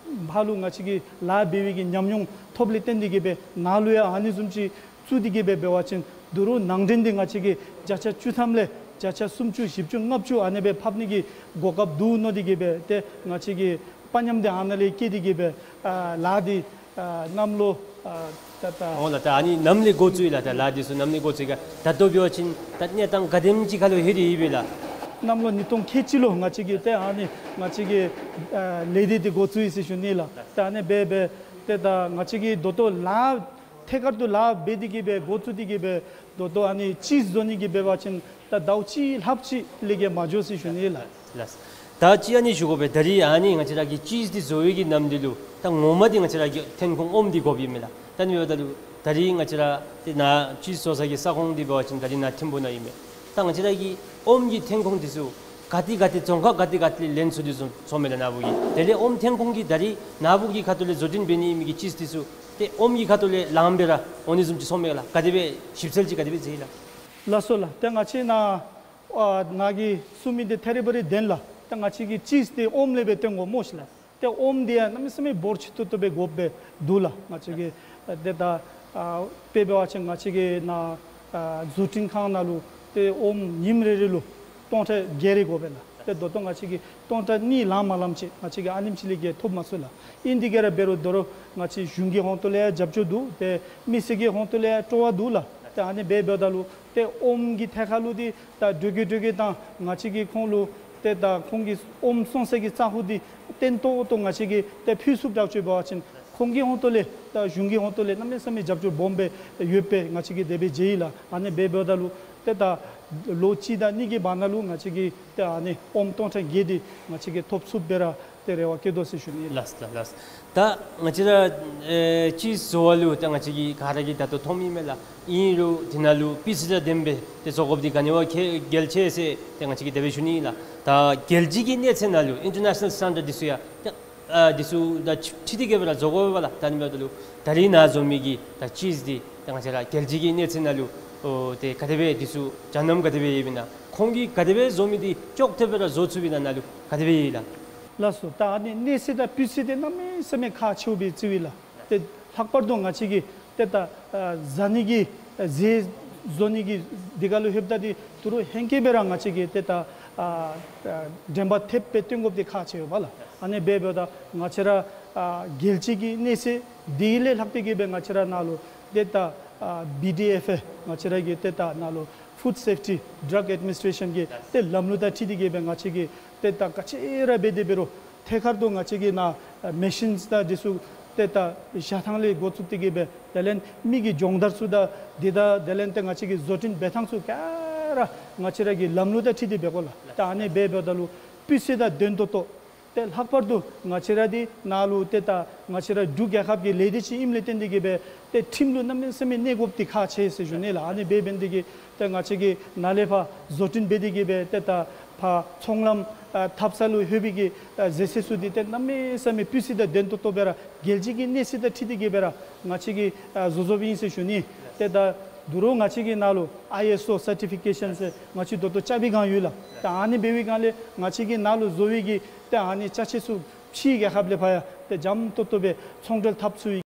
ཕར་ལུ་ང་བཅས་ཀྱིས་ལཱ་འབད་བའི་གི་ཉམས་མྱོང་ཐོབ་ལས་བརྟེན་ཏེ་གིས་སྦེ་ནཱ་ལུ་ཡང་ཨ་ནི་བཟུམ་ཅིག་བཙུགས་ཏེ་གིས་སྦེ་འབད་བ་ཅིན་ད་རུང་ནང་འདྲེན་འདི་ང་བཅས་ཀྱིས་བརྒྱ་ཆ་བཅུ་ཐམ་ལས་བརྒྱ་ཆ་སུམ་ཅུ་བཞི་བཅུ་ལྔ་བཅུ་ཨ་ནི་སྦེ་ཕབ་ནི་གི་གོ་སྐབས་འདུག་མནོ་སྟེ་གིས་སྦེ་ཏེ་ང་བཅས་ཀྱིས་དཔའ་ཉམས་འདི་ཨ་ནཱ་ལས་བསྐྱེད་དེ་གིས་སྦེ་ཨ་ལཱ་འདི་ཨ་གནམ་ལོ་ཨ་ད་ད་འོང་ལགས། ད་ཨ་ནི་ནམ་ལས་འགོ་བཙུགས་ཡི་ལགས། ད་ལཱ་འདི་ཚུ་ནམ་ལས་འགོ་བཙུགས་ཡི་ག། ད་ལྟོ་འབད་བ་ཅིན་ད་གནས་སྟངས་ག་དེམ་ཅིག་ཁར་ལུ་ལྷོད་དེ་ཡོད་པས་ལགས། གནམ་ལོ་ཉིས་སྟོང་ཁལ་གཅིག་ལུ་ང་བཅས་ཀྱིས་ཏེ་ཨ་ནི་ང་བཅས་ཀྱིས་ཨ་ལས་སྡེ་འདི་འགོ་བཙུགས་ཡི་ཟེར་ཞུ་ནི་ལགས། ད་ཨ་ནི་སྦེ་སྦེ་ཏེ་ད་ང་བཅས་ཀྱིས་ད་ལྟོ་ལཱ་ཐད་ཀར་དུ་ལཱ་འབད་དེ་གིས་སྦེ་འགོ་བཙུགས་ཏེ་གིས་སྦེ་ད་ལྟོ་ཨ་ནི་ཅིསཊ་བཟོ་ནི་གི་འབད་བ་ཅིན་ད་ཟླཝ་གཅིག་ལྷགཔ་ཅིག་ལས་བརྒལ་མ་འགྱོ་ཟེར་ཞུ་ནི་ལགས། ལགས། ད་ཅི་ཨ་ནི་ཞུ་དགོ་པས། ད་རིས་ཨ་ནི་ང་བཅས་ར་གི་ཅིསཊ་འདི་བཟོ་བའི་གི་ནམ་འདི་ལུ་ད་ངོ་མ་འདི་ང་བཅས་ར་གི་ཐོན་ཁུངས་ཨོམ་འདི་དགོཔ་ཨིན་མས་ལགས། ད་ཨ་ནི་འབདཝ་ད་ལུ་ད་རིས་ང་བཅས་ར་ཏེ་ནཱ་ཅིསཊ་བཟོ་ས་གི་ས་ཁོངས་འདི་འབད་བ་ཅིན་ད་རིས་ནཱ་ཐིམ་ཕུ་ནང་ཨིན་མས། ད་ང་བཅས་ར་གི་ཨོམ་གྱི་ཐོན་ཁུངས་འདི་ཚུ་ག་ཏེ་ག་ཏེ་རྫོང་ཁག་ག་ཏེ་ག་ཏེ་ལས་ལེན་ཚུགས་ཏེ་སོང་སོངམ་མས་ལགས་ནཱ་བུ་གིས། དེ་ལས་ཨོམ་ཐོན་ཁུངས་འདི་ད་རིས་ནཱ་བུ་གི་ཁ་ཐུག་ལས་བཟོ་སྐྲུན་འབད་ནི་མི་གི་ཅིསཊ་འདི་ཚུ་ཏེ་ཨོམ་གྱི་ཁ་ཐུག་ལས་ལངམ་སྦེ་ར་འོང་ནི་བཟུམ་ཅིག་སོངམ་མས་ལགས། ག་དེ་སྦེ་ཞིབ་འཚོལ་ཅིག་ག་དེ་སྦེ་མཛད་ཡི་ལགས། ལགས་སོ་ལགས། ཏེ་ང་བཅས་ནཱ་ཨ་ནཱ་གིས་གསུང་མི་འདི་ཐད་རི་བ་རི་བདེན་ལགས། ཏེ་ང་བཅས་ཀྱིས་ཅིསཊ་འདི་ཨོམ་ལས་སྦེ་བཏོན་དགོ་སྨོ་ཤི་ལགས། ཏེ་ཨོམ་འདི་ཡང་གནམ་མེད་ས་མེད་འབོར་ཆེ་ཏོག་ཏོ་སྦེ་དགོཔ་སྦེ་འདུག་ལགས། ང་བཅས་ཀྱིས་ཨ་ཏེ་ད་ཨ་དཔེ་འབད་བ་ཅིན་ང་བཅས་ཀྱིས་ནཱ་ཨ་བཟོ་སྐྲུན་ཁང་ནང་ལུ་ཏེ་ཨོམ་ཉིནམ་རེ་རེ་ལུ་སྟོང་ཕྲག་བརྒྱད་རེ་དགོ་པས་ལགས། ཏེ་ད་ལྟོ་ང་བཅས་ཀྱིས་སྟོང་ཕྲག་གཉིས་ལང་མ་ལངམ་ཅིག་ང་བཅས་ཀྱིས་ཨ་ནེམ་ཅིག་ལས་བརྒལ་ཐོབ་མ་ཚུགས་ལགས། ཨིན་དེ་གིས་ར་འབད་རུང་ད་རུང་ང་བཅས་གཞུང་གི་ཧོངས་ཏོ་ལས་ཡང་རྒྱབ་སྐྱོར་འདུག། ཏེ་མི་སེར་གྱི་ཧོངས་ཏོ་ལས་ཡང་སྤྲོ་བ་འདུག་ལགས། ཏེ་ཨ་ནི་སྦེ་འབདཝ་ད་ལུ་ཏེ་ཨོམ་གྱི་ཐད་ཁར་ལུ་འདི་ད་འགྲོ་གི་འགྲོ་གི་དང་ང་བཅས་ཀྱིས་ཁོང་ལུ་ཏེ་ད་ཁོང་གི་ཨོམ་བཙོང་ས་གི་ས་ཁོངས་འདི་བརྟན་ཏོག་ཏོ་ང་བཅས་ཀྱིས་ཏེ་ཕུལ་ཚུགསཔ་དྲག་ཅིག་འབད་བ་ཅིན་ཁོང་གི་ཧོངས་ཏོ་ལས་ད་གཞུང་གི་ཧོངས་ཏོ་ལས་གནམ་མེད་ས་མེད་རྒྱབ་སྐྱོར་སྦོམ་སྦེ་ཡོདཔ་སྦེ་ང་བཅས་ཀྱིས་དེ་སྦེ་མཇལ་ཡི་ལགས། ཨ་ནི་སྦེ་འབདཝ་ད་ལུ་ཏེ་ད་ལོ་གཅིག་དང་གཉིས་ཀྱི་བར་ན་ལུ་ང་བཅས་ཀྱིས་ཏེ་ཨ་ནི་ཨོམ་སྟོང་ཕྲག་བརྒྱད་འདི་ང་བཅས་ཀྱིས་ཐོབ་ཚུགསཔ་སྦེ་ར་ཏེ་རེ་བ་བསྐྱེད་དོ་ཟེར་ཞུ་ནི་ལགས། ལགས་ལགས། ད་ང་བཅས་ར་ཨེ་ཅིསཊ་བཟོ་བ་ལུ་ད་ང་བཅས་ཀྱིས་ག་ར་གིས་ད་ལྟོ་མཐོངམ་ཨིན་མས་ལགས། ཨིན་རུང་དེ་ནང་ལུ་སྤུས་ཚད་དང་ལྡནམ་སྦེ་ཏེ་བཟོ་དགོཔ་འདི་ག་ནི་བ་གལ་གལ་ཆེ་ཟེར་ཏེ་ང་བཅས་ཀྱིས་དེ་སྦེ་ཞུ་ནི་ལགས། ད་རྒྱལ་སྤྱི་གི་གནས་ཚད་ནང་ལུ་ཨིན་ཊར་ནེ་ཤ་ནཱལ་སི་ཊེན་ཌརཌ་འདི་ཚུ་ཡང་ཏེ་ཨ་འདི་ཚུ་དང་འཁྲིལ་ཏེ་གིས་སྦེ་ར་བཟོ་དགོ་པས་ལགས། ད་ཨ་ནི་འབདཝ་ད་ལུ་ད་རིས་ནཱ་བཟོ་མི་གི་ད་ཅིསཊ་འདི་ད་ང་བཅས་ར་རྒྱལ་སྤྱི་གི་གནས་ཚད་ནང་ལུ་ཨོ་ཏེ་ག་དེ་སྦེ་འདི་ཚུ་སྦྱང་གནང་ག་དེ་སྦེ་ཡོདཔ་ཨིན་ན། ཁོང་གིས་ག་དེ་སྦེ་བཟོ་མི་འདི་ཅོག་འཐདཔ་སྦེ་ར་བཟོ་ཚུགསཔ་ཨིན་ན་ནཱ་ལུ་ག་དེ་སྦེ་ཡོད་ལགས། ལགས་སོ། ད་ཨ་ནི་གནས་ཚད་དང་སྤུས་ཚད་འདི་གནམ་མེད་ས་མེད་ཁག་ཆེཝ་སྦེ་བརྩིཝ་ཨིན་ལགས། ཏེ་ལྷག་པར་དུ་ང་བཅས་ཀྱིས་ཏེ་ད་ཨ་བཟའ་ནི་གི་ཨ་ཟས་བཟོ་ནི་གི་འདི་ཁར་ལུ་ལྷོདཔ་ད་འདི་ད་རུང་ཧེང་སྐལ་སྦེ་ར་ང་བཅས་ཀྱིས་ཏེ་ད་ཨ་ཨ་དྲན་པ་ཐེབས་སྦེ་སྟོན་དགོཔ་འདི་ཁག་ཆེ་བས་ལགས། ཨ་ནི་སྦེ་འབདཝ་ད་ང་བཅས་ར་ཨ་རྒྱལ་སྤྱི་གི་གནས་ཚད་འདི་ལས་ལྷག་སྟེ་གིས་སྦེ་ང་བཅས་ར་ནཱ་ལུ་ཏེ་ད་ཨ་བི་ཌི་ཨེཕ་ཨེ་ང་བཅས་ར་གི་ཏེ་ད་ནཱ་ལུ་ཕུཌ་སེཕ་ཊི་ཌྲག་ཨེཌ་མི་ནིས་ཊྲེ་ཤཱན་གྱི་ཏེ་ལམ་ལུགས་དང་འཁྲིལ་ཏེ་གིས་སྦེ་ང་བཅས་ཀྱིས་ཏེ་ད་ག་ཅི་ར་འབད་དེ་འབད་རུང་ཐད་ཀར་དུ་ང་བཅས་ཀྱིས་ནཱ་ཨ་མེ་ཤིནསི་དང་འདི་ཚུ་ཏེ་ད་བཞག་ཐངས་ལས་འགོ་བཙུགས་ཏེ་གིས་སྦེ་དེ་ལས་མི་གི་སྦྱོང་བརྡར་ཚུ་དང་འདི་དང་དེ་ལས་ཏེ་ང་བཅས་ཀྱི་བཟོ་སྐྲུན་འབད་ཐངས་ཚུ་ག་ར་ང་བཅས་ར་གི་ལམ་ལུགས་དང་འཁྲིལ་ཏེ་འབད་དགོ་ལགས། ད་ཨ་ནི་སྦེ་འབདཝ་ད་ལུ་སྤུས་ཚད་དང་ལྡན་ཏོག་ཏོ་ཏེ་ལྷག་པར་དུ་ང་བཅས་ར་འདི་ནཱ་ལུ་ཏེ་ད་ང་བཅས་ར་འབྲུག་རྒྱལ་ཁབ་ཀྱི་ལས་སྡེ་ཅིག་ཨིནམ་ལས་བརྟེན་ཏེ་གིས་སྦེ་ཏེ་ཁྲིམས་ལུ་གནམ་མེད་ས་མེད་གནས་དགོཔ་འདི་ཁག་ཆེ་ཟེར་ཞུ་ནི་ལགས། ཨ་ནི་སྦེ་འབད་ནི་དེ་གིས་ཏེ་ང་བཅས་ཀྱིས་ནཱ་ལས་ཕར་བཟོ་སྐྲུན་འབད་དེ་གིས་སྦེ་ཏེ་ད་ཕར་ཚོང་ལམ་ཨ་འཐབ་ས་ལུ་ལྷོད་པའི་གི་ཨ་ཟས་ཟས་ཚུ་འདི་ཏེ་གནམ་མེད་ས་མེད་སྤུས་ཚད་དང་ལྡན་ཏོག་ཏོ་སྦེ་ར་རྒྱལ་སྤྱི་གི་གནས་ཚད་དང་འཁྲིལ་ཏེ་གིས་སྦེ་ར་ང་བཅས་ཀྱིས་ཨ་བཟོ་བཟོཝ་ཨིན་ཟེར་ཞུ་ནི། ཏེ་ད་ད་རུང་ང་བཅས་ཀྱི་ནཱ་ལུ་ཨའི་ཨེསི་ཨོ་སར་ཊི་ཕི་ཀེ་ཤཱན་ཟེར་ང་བཅས་ད་ལྟོ་རྐྱབ་པའི་སྒང་ཡོད་ལགས། ད་ཨ་ནི་འབད་བའི་སྒང་ལས་ང་བཅས་ཀྱིས་ནཱ་ལུ་བཟོ་བའི་གི་ཏེ་ཨ་ནི་ཅ་ཆས་ཚུ་ཕྱིའི་རྒྱལ་ཁབ་ལས་ཕར་ཡང་ཏེ་འཇམ་ཏོག་ཏོ་སྦེ་ཚོང་འབྲེལ་འཐབ་ཚུགས་པའི།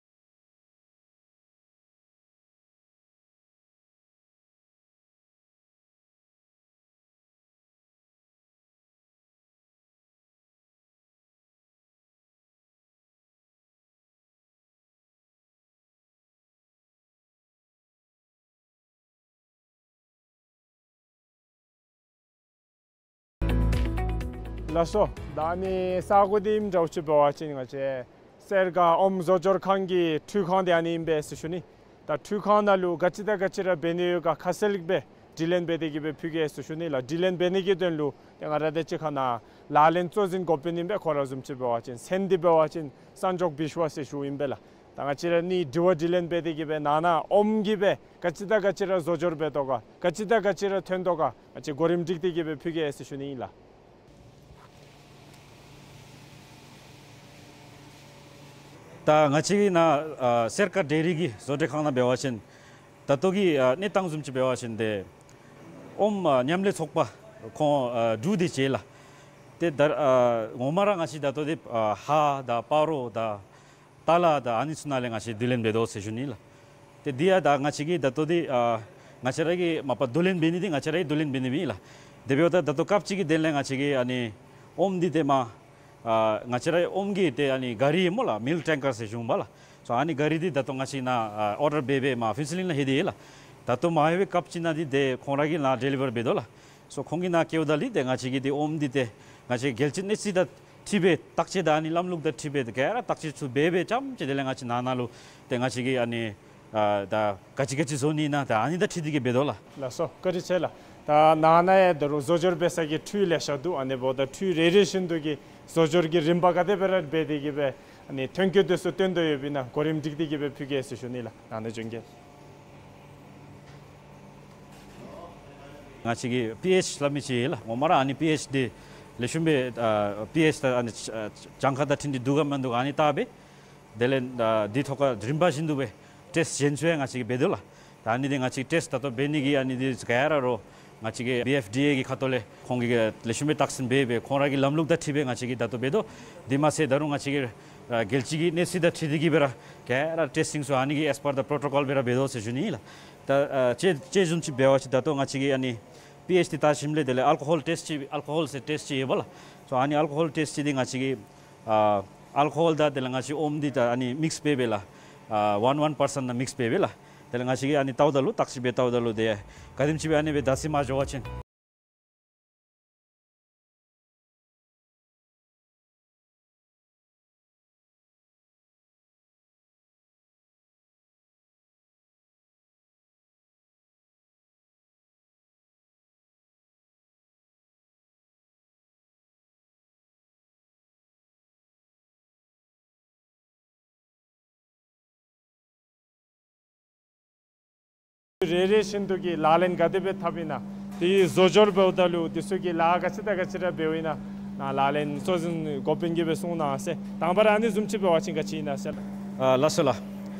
ལགས་སོ། ད་ཨ་ནི་ས་གོ་འདི་ཨིནམ་འདྲཝ་ཅིག་འབད་བ་ཅིན་ང་བཅས་སེར་སྒང་ཨོམ་བཟོ་སྦྱོར་ཁང་གི་འཕྲུལ་ཁང་འདི་ཨ་ནི་ཨིན་པས་ཟེར་ཞུ་ནི། ད་འཕྲུལ་ཁང་ནང་ལུ་ག་ཅི་དང་ག་ཅི་ར་འབད་ནི་ཡོད་ག་ཁ་གསལ་སྦེ་ དྲི་ལེན་འབད་དེ་གི་སྦེ་ཕུལ་གེ་ཟེར་ཞུ་ནི་ལགས། དྲི་ལེན་འབད་ནི་གི་དོན་ལུ་ཏེ་ང་ར་དང་གཅིག་ཁར་ནཱ་ལག་ལེན་གཙོ་འཛིན་འགོ་དཔོན་ཨིན་པས། ཁོ་ར་བཟུམ་ཅིག་འབད་བ་ཅིན་མཚན་འདི་འབད་བ་ཅིན་སངས་མགྱོགས་བི་ཤྭ་ཟེར་ཞུཝ་ཨིན་པས་ལགས། ད་ང་བཅས་ར་ནི་དྲི་བ་དྲི་ལེན་འབད་དེ་གི་སྦེ་ནང་ན་ཨོམ་གྱིས་སྦེ་ག་ཅི་དང་ག་ཅི་ར་བཟོ་སྦྱོར་འབད་དོ་ག། ག་ཅི་དང་ག་ཅི་ར་ཐོན་དོ་ག། ང་བཅས་གོ་རིམ་སྒྲིག་སྟེ་གི་སྦེ་ཕུལ་གེ་ཟེར་ཞུ་ནི་ཨིན་ལགས། ད་ང་བཅས་ཀྱི་ནཱ་ཨ་སེར་དཀར་ཌེ་རི་གི་བཟོ་གྲྭའི་ཁང་ནང་འབད་བ་ཅིན་ད་ལྟོ་གི་ཨ་གནས་སྟངས་བཟུམ་ཅིག་འབད་བ་ཅིན་ཏེ་ཨོམ་ཨ་མཉམ་ལས་ཚོགས་པ་ཁོང་ཨ་དྲུག་དེ་ཅིག་ལགས། ཏེ་ད་ཨ་ངོ་མ་ར་ང་བཅས་ད་ལྟོ་འདི་ཨ་ཧ་དང་སྤ་རོ་དང་ཏ་ལ་དང་ཨ་ནི་ཚུ་ནང་ལས་ང་བཅས་བསྡུ་ལེན་འབད་དོ་ཟེར་ཞུ་ནི་ལགས། ཏེ་འདི་ཡང་ད་ང་བཅས་ཀྱིས་ད་ལྟོ་འདི་ཨ་ང་བཅས་ར་གིས་མ་པ་བསྡུ་ལེན་འབད་ནི་འདི་ང་བཅས་ར་གིས་བསྡུ་ལེན་འབད་ནི་མེན་ལགས། དེ་འབདཝ་ད་ད་ལྟོ་སྐབས་ཅིག་གི་དོན་ལས་ང་བཅས་ཀྱིས་ཨ་ནི་ཨོམ་འདི་ཏེ་མ་ཨ་ང་བཅས་ར་ཨོམ་གྱི་ཏེ་ཨ་ནི་ག་རི་སྨོ་ལགས། མིལཀ་ཊེང་ཀར་ཟེར་ཞུཝ་མས་ལགས། སོ་ཨ་ནི་ག་རི་འདི་ད་ལྟོ་ང་བཅས་ནཱ་ཨ་ཨོར་ཌར་འབད་འབད་མར་ཕུན་ཚོགས་གླིང་ལུ་ལྷོད་དེ་ཡོད་ལགས། ད་ལྟོ་མར་ལྷོད་པའི་སྐབས་ཅིག་ནང་འདི་ཏེ་ཁོང་ར་གིས་ནཱ་ཌེ་ལི་བར་འབད་དོ་ལགས། སོ་ཁོང་གིས་ནཱ་བསྐྱལཝ་ད་ལུ་ཏེ་ང་བཅས་ཀྱིས་ཏེ་ཨོམ་འདི་ཏེ་ང་བཅས་རྒྱལ་སྤྱིའི་གནས་ཚད་དང་འཁྲིལ་སྦེ་བརྟག་དཔྱད་དང་ཨ་ནི་ལམ་ལུགས་དང་འཁྲིལ་སྦེ་ག་ར་བརྟག་དཔྱད་ཚུ་འབད་འབད་རྐྱངམ་ཅིག་དེ་ལས་ང་བཅས་ནང་ན་ལུ་ཏེ་ང་བཅས་ཀྱིས་ཨ་ནི་ཨ་ད་ག་ཅི་ག་ཅི་བཟོ་ནི་ཨིན་ན་ད་ཨ་ནི་དང་འཁྲིལ་ཏེ་གི་འབད་དོ་ལགས། ལགས་སོ། བཀའ་དྲིན་ཆེ་ལགས། ད་ནང་ན་ཡང་ད་རུང་བཟོ་སྦྱོར་འབད་ས་གི་འཕྲུལ་ལེ་ཤ་འདུག། ཨ་ནི་འབདཝ་ད་འཕྲུལ་རེ་རེ་བཞིན་དུ་གི་བཟོ་སྦྱོར་གྱི་རིམ་པ་ག་དེ་སྦེ་ར་འབད་དེ་གི་སྦེ་ཨ་ནི་ཐོན་སྐྱེད་དེ་ཚུ་བཏོན་དོ་ཡོདཔ་ཨིན་ན་གོ་རིམ་སྒྲིག་སྟེ་གི་སྦེ་ཕུལ་གེ་ཟེར་ཞུ་ནི་ལགས། ནང་ན་བྱོན་གེ། ང་བཅས་ཀྱི་པི་ཨེཆ་སླབ་མི་ཅིག་ཡོད་ལགས། ངོ་མ་ར་ཨ་ནི་པི་ཨེཆ་འདི་ལེགས་ཤོམ་སྦེ་ཨ་པི་ཨེཆ་ད་ཨ་ནི་ཨ་གྱངས་ཁ་དང་འཁྲིལ་ཏེ་འདུག་ག་མིན་འདུག་ག་ཨ་ནི་བལྟ་སྦེ་དེ་ལས་ཨ་འདི་ཐོག་ཁར་རིམ་པ་བཞིན་དུ་སྦེ་ཊེསཊ་གཞན་ཚུ་ཡང་ང་བཅས་ཀྱིས་འབད་དོ་ལགས། ད་ཨ་ནི་འདི་ང་བཅས་ཊེསཊ་ད་ལྟོ་འབད་ནི་གི་ཨ་ནི་འདི་ག་ར་རོགས་ང་བཅས་ཀྱི་བི་ཨེཕ་ཌི་ཨེ་གི་ཁ་ཐུག་ལས་ཁོང་གིས་ལེགས་ཤོམ་སྦེ་བརྟག་ཞིབ་འབད་འབད་ཁོང་ར་གི་ལམ་ལུགས་དང་འཁྲིལ་སྦེ་ང་བཅས་ཀྱིས་ད་ལྟོ་འབད་དོ། དེ་མ་ཚད་ད་རུང་ང་བཅས་ཀྱི་ཨ་རྒྱལ་སྤྱི་གི་གནས་ཚད་དང་འཁྲིལ་ཏེ་གི་སྦེ་ར་ག་ར་ཊེསི་ཊིང་ཚུ་ཨ་ནི་གི་ཨེས་པར་ད་པྲོ་ཊོ་ཀོལ་སྦེ་ར་འབད་དོ་ཟེར་ཞུ་ནི་ལགས། ད་ཨ་དཔྱེ་དཔྱེ་བཟུམ་ཅིག་འབད་བ་ཅིན་ད་ལྟོ་ང་བཅས་ཀྱིས་ཨ་ནི་པི་ཨེཆ་འདི་བལྟ་ཞིནམ་ལས་དེ་ལས་ཨལ་ཀོ་ཧོལ་ཊེསཊ་ཅིག་ཨལ་ཀོ་ཧོལ་ཟེར་ཊེསཊ་ཅིག་ཡོད་པ་ལགས། སོ་ཨ་ནི་ཨལ་ཀོ་ཧོལ་ཊེསཊ་ཅིག་འདི་ང་བཅས་ཀྱིས་ཨ་ཨལ་ཀོ་ཧོལ་དང་དེ་ལས་ང་བཅས་ཨོམ་འདི་ད་ཨ་ནི་མིགསི་འབད་འབད་ལགས། ཨ་ཝན་ཝན་པར་སེནཊ་ནང་མིགསི་འབད་འབད་ལགས། དེ་ལས་ང་བཅས་ཀྱིས་ཨ་ནི་བལྟཝ་ད་ལུ་བརྟག་ཞིབ་འབད་བལྟཝ་ད་ལུ་ཏེ་ག་དེམ་ཅིག་སྦེ་ཨ་ནི་སྦེ་ད་ཟེར་མ་འགྱོ་བ་ཅིན། རེ་རེ་བཞིན་དུ་གི་ལག་ལེན་ག་དེ་སྦེ་འཐབ་ཨིན་ན། དེ་བཟོ་སྦྱོར་འབདཝ་ད་ལུ་དེ་ཚུ་གི་ལཱ་ག་ཅི་དང་ག་ཅི་ར་འབདཝ་ཨིན་ན། ནཱ་ལག་ལེན་གཙོ་འཛིན་འགོ་དཔོན་གྱིས་སྦེ་གསུང་གནང་ཟེར། དང་པ་ར་ཨ་ནི་བཟུམ་ཅིག་འབད་བ་ཅིན་ག་ཅི་ཨིན་ན་ཟེར། ཨ་ལགས་སོ་ལགས།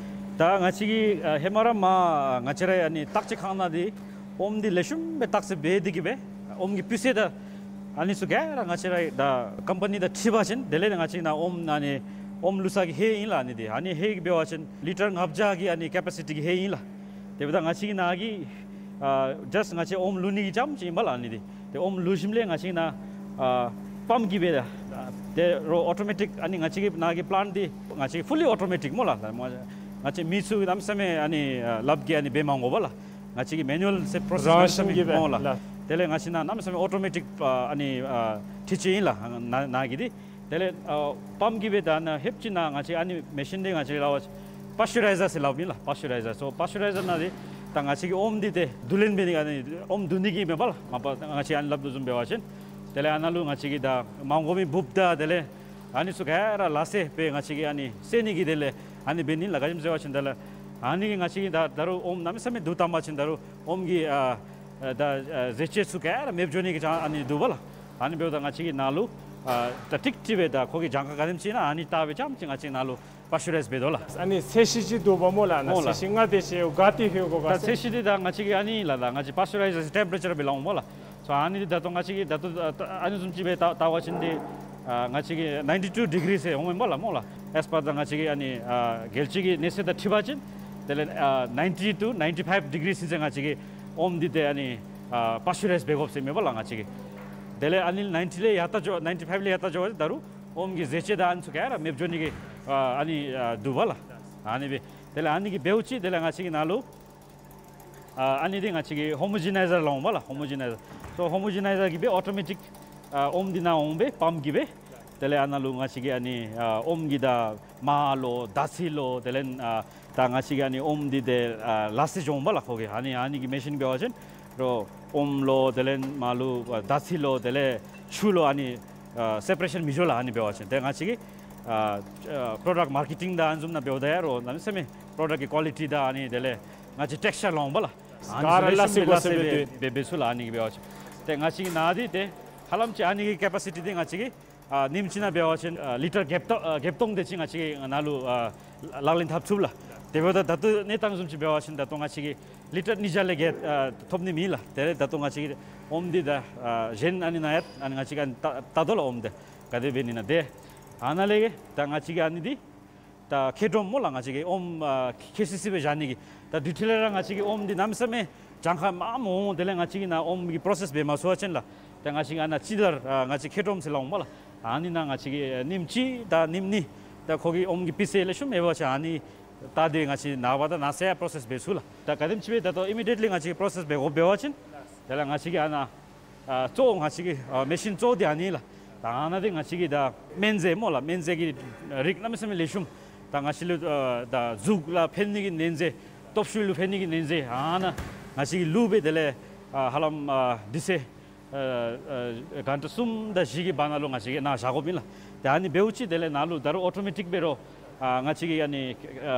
ད་ང་བཅས་ཀྱིས་ཨ་ཧེ་མ་ར་མར་ང་བཅས་ར་ཨ་ནི་བརྟག་དཔྱད་ཁང་ནང་འདི་ཨོམ་འདི་ལེགས་ཤོམ་སྦེ་བརྟག་དཔྱད་འབད་དེ་གི་སྦེ་ཨོམ་གྱི་སྤུས་ཚད་དང་ཨ་ནི་ཚུ་ག་ར་ང་བཅས་ར་ད་ཀམ་པ་ནི་དང་འཁྲིལ་བ་ཅིན་དེ་ལས་ང་བཅས་ནཱ་ཨོམ་ཨ་ནི་ཨོམ་བླུག་ས་གི་ཧེ་ཨིན་ལགས། ཨ་ནི་འདི་ཨ་ནི་ཧེ་གི་འབད་བ་ཅིན་ལི་ཊར་ལྔ་བརྒྱ་གི་ཨ་ནི་ཀེ་པ་སི་ཊི་གི་ཧེ་ཨིན་ལགས། དེ་འབདཝ་ད་ང་བཅས་ཀྱི་ནཱ་གི་ཨ་ཇཱསཊ་ང་བཅས་ཨོམ་བླུག་ནི་གི་རྐྱངམ་ཅིག་ཨིན་པ་ལགས། ཨ་ནི་འདི་ཏེ་ཨོམ་བླུག་ཞིནམ་ལས་ང་བཅས་ནཱ་ཨ་པམཔ་གིས་སྦེ་ད་ཏེ་རོགས་ཨོ་ཊོ་མེ་ཊིཀ་ཨ་ནི་ང་བཅས་ཀྱི་ནཱ་གི་པི་ལེནཊ་འདི་ང་བཅས་ཀྱི་ཕུ་ལི་ཨོ་ཊོ་མེ་ཊིཀ་སྨོ་ལགས། ང་བཅས་མི་ཚུ་གནམ་མེད་ས་མེད་ཨ་ནི་ཨ་ལགཔ་གིས་ཨ་ནི་འབད་མ་དགོ་པ་ལགས། ང་བཅས་ཀྱི་མེ་ནུ་ཨལ་ཟེར་པྲོ་སེསི་རང་བཞིན་གྱིས་སྦེ་སྨོ་ལགས། ལགས། དེ་ལས་ང་བཅས་ནཱ་གནམ་མེད་ས་མེད་ཨོ་ཊོ་མེ་ཊིཀ་ཨ་ཨ་ནི་ཨ་འཕྲུལ་ཆས་ཨིན་ལགས། ནཱ་ནཱ་གི་འདི་དེ་ལས་ཨ་པམཔ་གིས་སྦེ་ད་ནཱ་ལྷོདཔ་ཅིག་ནཱ་ང་བཅས་ཨ་ནི་མེ་ཤིན་འདི་ང་བཅས་ལཱ་པཱས་ཅུ་རའི་ཛར་ཟེར་སླབ་ཨིན་ལགས། པཱས་ཅུ་རའི་ཛར། སོ་པཱས་ཅུ་རའི་ཛར་ནང་འདི་ད་ང་བཅས་ཀྱི་ཨོམ་འདི་ཏེ་བསྡུ་ལེན་འབད་ནི་ཨ་ནི་ཨོམ་བསྡུ་ནི་གི་མེན་པ་ལགས། མ་པ་ང་བཅས་ཨ་ནི་སླབ་དོ་བཟུམ་འབད་བ་ཅིན་དེ་ལས་ཨ་ནཱ་ལུ་ང་བཅས་ཀྱིས་ད་མ་དགོ་མི་འབུཔ་དང་དེ་ལས་ཨ་ནི་ཚུ་ག་ར་ལ་སེ་སྦེ་ང་བཅས་ཀྱིས་ཨ་ནི་བསལ་ནི་གི་དེ་ལས་ཨ་ནི་འབད་ནི་ལགས། ག་ཅི་སྨོ་ཟེར་བ་ཅིན་དེ་ལས་ཨ་ནི་གིས་ང་བཅས་ཀྱིས་ད་ད་རུང་ཨོམ་གནམ་མེད་ས་མེད་བསྡུ་བཏང་པ་ཅིན་ད་རུང་ཨོམ་གྱི་ཨ་ཨ་ད་ཨ་རྫས་བཅོས་ཚུ་ག་ར་མེདཔ་འགྱོ་ནི་གི་ཅང་ཨ་ནི་འདུག་པ་ལགས། ཨ་ནི་འབདཝ་ད་ང་བཅས་ཀྱིས་ནཱ་ལུ་ཨ་ད་ཀྲིག་ཀྲི་སྦེ་ད་ཁོ་གི་གྱངས་ཁ་ག་དེམ་ཅིག་ཨིན་ན་ཨ་ནི་བལྟ་སྦེ་རྐྱངམ་ཅིག་ང་བཅས་ནཱ་ལུ་པཱས་ཅུ་རའིཛ་འབད་དོ་ལགས། ཨ་ནི་ཚད་གཞི་ཅིག་འདུག་པ་སྨོ་ལགས། ནཱ་སྨོ་ལགས། ཚད་གཞི་ལྔ་དེ་ཅིག་ག་ཏེ་ལྷོད་དགོ་ག་ད་ཟེར། ཚད་གཞི་འདི་ད་ང་བཅས་ཀྱི་ཨ་ནི་ལགས། ད་ང་བཅས་པཱས་ཅུ་རའི་ཛར་ཊེམ་པ་རེ་ཅར་སྦེ་སླབ་འོང་སྨོ་ལགས། སོ་ཨ་ནི་འདི་ད་ལྟོ་ང་བཅས་ཀྱིས་ད་ལྟོ་ཨ་ཨ་ནི་བཟུམ་ཅིག་སྦེ་བལྟ་བལྟ་བ་ཅིན་འདི་ཨ་ང་བཅས་ཀྱིས་ནའིན་ཊི་ཊུ་ཌི་གི་རི་ཟེར་འོང་མས་སྨོ་ལགས། སྨོ་ལགས། ཨེས་པར་ད་ང་བཅས་ཀྱི་ཨ་ནི་ཨ་རྒྱལ་སྤྱི་གི་གནས་ཚད་དང་འཁྲིལ་བ་ཅིན་དེ་ལས་ཨ་ནའིན་ཊི་ཊུ་ནའིན་ཊི་ཕའིབ་ཌི་གི་རི་ཟེར་ང་བཅས་ཀྱི་ཨོམ་འདི་ཏེ་ཨ་ནི་ཨ་པཱས་ཅུ་རའིཛ་འབད་དགོཔ་ཟེར་མས་པ་ལགས་ང་བཅས་ཀྱིས། དེ་ལས་ཨ་ནི་ནའིན་ཊི་ལས་ཡར་ལྟ་འགྱོ་ནའིན་ཊི་ཕའིབ་ལས་ཡར་ལྟ་འགྱོ་བ་ཅིན་ད་རུང་ཨོམ་གྱི་རྫས་བཅོས་དང་ཨ་ནི་ཚུ་ག་ར་མེདཔ་འགྱོ་ནི་གི་ཨ་ཨ་ནི་ཨ་འདུག་པ་ལགས། ཨ་ནི་སྦེ་དེ་ལས་ཨ་ནི་གིས་འབདཝ་ཅིག་དེ་ལས་ང་བཅས་ཀྱི་ནཱ་ལུ་ཨ་ཨ་ནི་འདི་ང་བཅས་ཀྱིས་ཧོ་མོ་ཇི་ནའི་ཛར་སླབ་འོང་པ་ལགས། ཧོ་མོ་ཇི་ནའི་ཛར། སོ་ཧོ་མོ་ཇི་ནའི་ཛར་གྱིས་སྦེ་ཨོ་ཊོ་མེ་ཊིཀ་ཨ་ཨོམ་འདི་ནཱ་འོང་སྦེ་པམཔ་གིས་སྦེ་དེ་ལས་ཨ་ནཱ་ལུ་ང་བཅས་ཀྱི་ཨ་ནི་ཨ་ཨོམ་གྱི་ད་མར་ལོ་ད་ཚི་ལོ་དེ་ལས་ཨ་ད་ང་བཅས་ཀྱི་ཨ་ནི་ཨོམ་འདི་ཏེ་ཨ་ལ་སེ་འགྱོ་འོང་པ་ལགས་ཁོ་གིས། ཨ་ནི་ཨ་ནི་གི་མེ་ཤིན་འབད་བ་ཅིན་ རོ་ཨོམ་ལོ་དེ་ལས་མར་ལུ་ཨ་དར་ཚི་ལོ་དེ་ལས་ཆུ་ལོ་ཨ་ནི་ཨ་སེ་པ་རེ་ཤཱན་མི་འགྱོ་ལགས། ཨ་ནི་འབད་བ་ཅིན་ཏེ་ང་བཅས་ཀྱིས་ཨ་ཨ་པྲོ་ཌཀཊ་མར་ཀེ་ཊིང་དང་ཨ་ནི་བཟུམ་ནང་འབདཝ་ད་ཡང་རོ་གནམ་མེད་ས་མེད་པྲོ་ཌཀཊ་ཀྱི་ཀོ་ལི་ཊི་དང་ཨ་ནི་དེ་ལས་ང་བཅས་ཊེག་སི་ཅར་ལོང་པ་ལགས། ཨ་ནི་ག་ར་ཚུ་ལེགས་ཤོམ་སྦེ་ལགས་སྦེ་སྦེ་འབད་འབད་ཚུགས་ལགས། ཨ་ནི་གིས་འབད་བ་ཅིན་ཏེ་ང་བཅས་ཀྱི་ནཱ་འདི་ཏེ་ཧ་ལམ་ཅིག་ཨ་ནི་གི་ཀེ་པ་སི་ཊི་འདི་ང་བཅས་ཀྱིས་ཨ་ཉིནམ་གཅིག་ནང་འབད་བ་ཅིན་ཨ་ལི་ཊར་བརྒྱད་སྟོང་ཨ་བརྒྱད་སྟོང་དེ་ཅིག་ང་བཅས་ཀྱིས་ནཱ་ལུ་ཨ་ལག་ལེན་འཐབ་ཚུགས་ལགས། དེ་འབདཝ་ད་ད་ལྟོ་གནས་སྟངས་བཟུམ་ཅིག་འབད་བ་ཅིན་ད་ལྟོ་ང་བཅས་ཀྱིས་ལི་ཊར་ཉིས་བརྒྱ་ལས་བརྒལ་ཨ་ཐོབ་ནི་མེད་ལགས། དེ་ལས་ད་ལྟོ་ང་བཅས་ཀྱིས་ཨོམ་འདི་ད་ཨ་གཞན་ཨ་ནི་ནང་ཡང་ཨ་ནི་ང་བཅས་ཀྱིས་ཨ་ནི་བལྟ་བལྟ་དོ་ལགས། ཨོམ་འདི་ག་དེ་འབད་ནི་ཨིན་ན་ཏེ་ཨ་ནཱ་ལས་ད་ང་བཅས་ཀྱིས་ཨ་ནི་འདི་ད་ཁེ་ཏྲོམ་སྨོ་ལགས། ང་བཅས་ཀྱིས་ཨོམ་ཨ་ཁེ་སི་སི་སྦེ་བཞག་ནི་གི་ད་དུས་ཐོག་ལས་ར་ང་བཅས་ཀྱིས་ཨོམ་འདི་གནམ་མེད་ས་མེད་གྱངས་ཁ་མངམ་འོང་། དེ་ལས་ང་བཅས་ཀྱིས་ནཱ་ཨོམ་གྱི་པྲོ་སེསི་འབད་མ་ཚུགས་པ་ཅིན་ལགས། ཏེ་ང་བཅས་ཀྱིས་ཨ་ནཱ་ཅི་ལྟར་ཨ་ང་བཅས་ཁེ་ཏྲོམ་ཟེར་སླབ་འོང་པ་ལགས། ཨ་ནི་ནང་ང་བཅས་ཀྱིས་ཉིནམ་གཅིག་དང་ཉིནམ་གཉིས་ད་ཁོ་གི་ཨོམ་གྱི་སྤུས་ཚད་ལེགས་ཤོམ་ཡོད་པ་ཅིན་ཨ་ནི་བལྟ་སྟེ་ང་བཅས་ནངས་པ་དང་གནངས་ཚེ་ཡང་པྲོ་སེསི་འབད་ཚུགས་ལགས། ད་ག་དེམ་ཅིག་སྦེ་ད་ལྟོ་ཨི་མི་ཌི་ཡེཊ་ལི་ང་བཅས་ཀྱིས་པྲོ་སེསི་འབད་དགོ་འབད་བ་ཅིན་དེ་ལས་ང་བཅས་ཀྱིས་ཨ་ནཱ་ཨ་གཙོ་བོ་ང་བཅས་ཀྱི་ཨ་མེ་ཤིན་གཙོ་བོ་འདི་ཨ་ནི་ལགས། ད་ཨ་ནཱ་འདི་ང་བཅས་ཀྱིས་ད་སྨན་རྫས་སྨོ་ལགས། སྨན་རྫས་ཀྱི་རིགས་གནམ་མེད་ས་མེད་ལེགས་ཤོམ། ད་ང་བཅས་ལུ་ཨ་ད་གཟུགས་ལུ་ཕན་ནི་གི་སྨན་རྫས་སྟོབས་ཤུགས་ལུ་ཕན་ནི་གི་སྨན་རྫས་ཨ་ནཱ་ང་བཅས་ཀྱིས་བླུགས་སྦེ་དེ་ལས་ཨ་ཧ་ལམ་ཨ་དུས་ཚོད་ཨ་ཨ་གྷན་ཊ་གསུམ་དང་བཞི་གི་བར་ན་ལུ་ང་བཅས་ཀྱིས་ནཱ་བཞག་དགོཔ་ཨིན་ལགས། ཏེ་ཨ་ནི་འབདཝ་ཅིག་དེ་ལས་ནཱ་ལུ་ད་རུང་ཨོ་ཊོ་མེ་ཊིཀ་འབད་རུང་ཨ་ང་བཅས་ཀྱིས་ཨ་ནི་ཨ་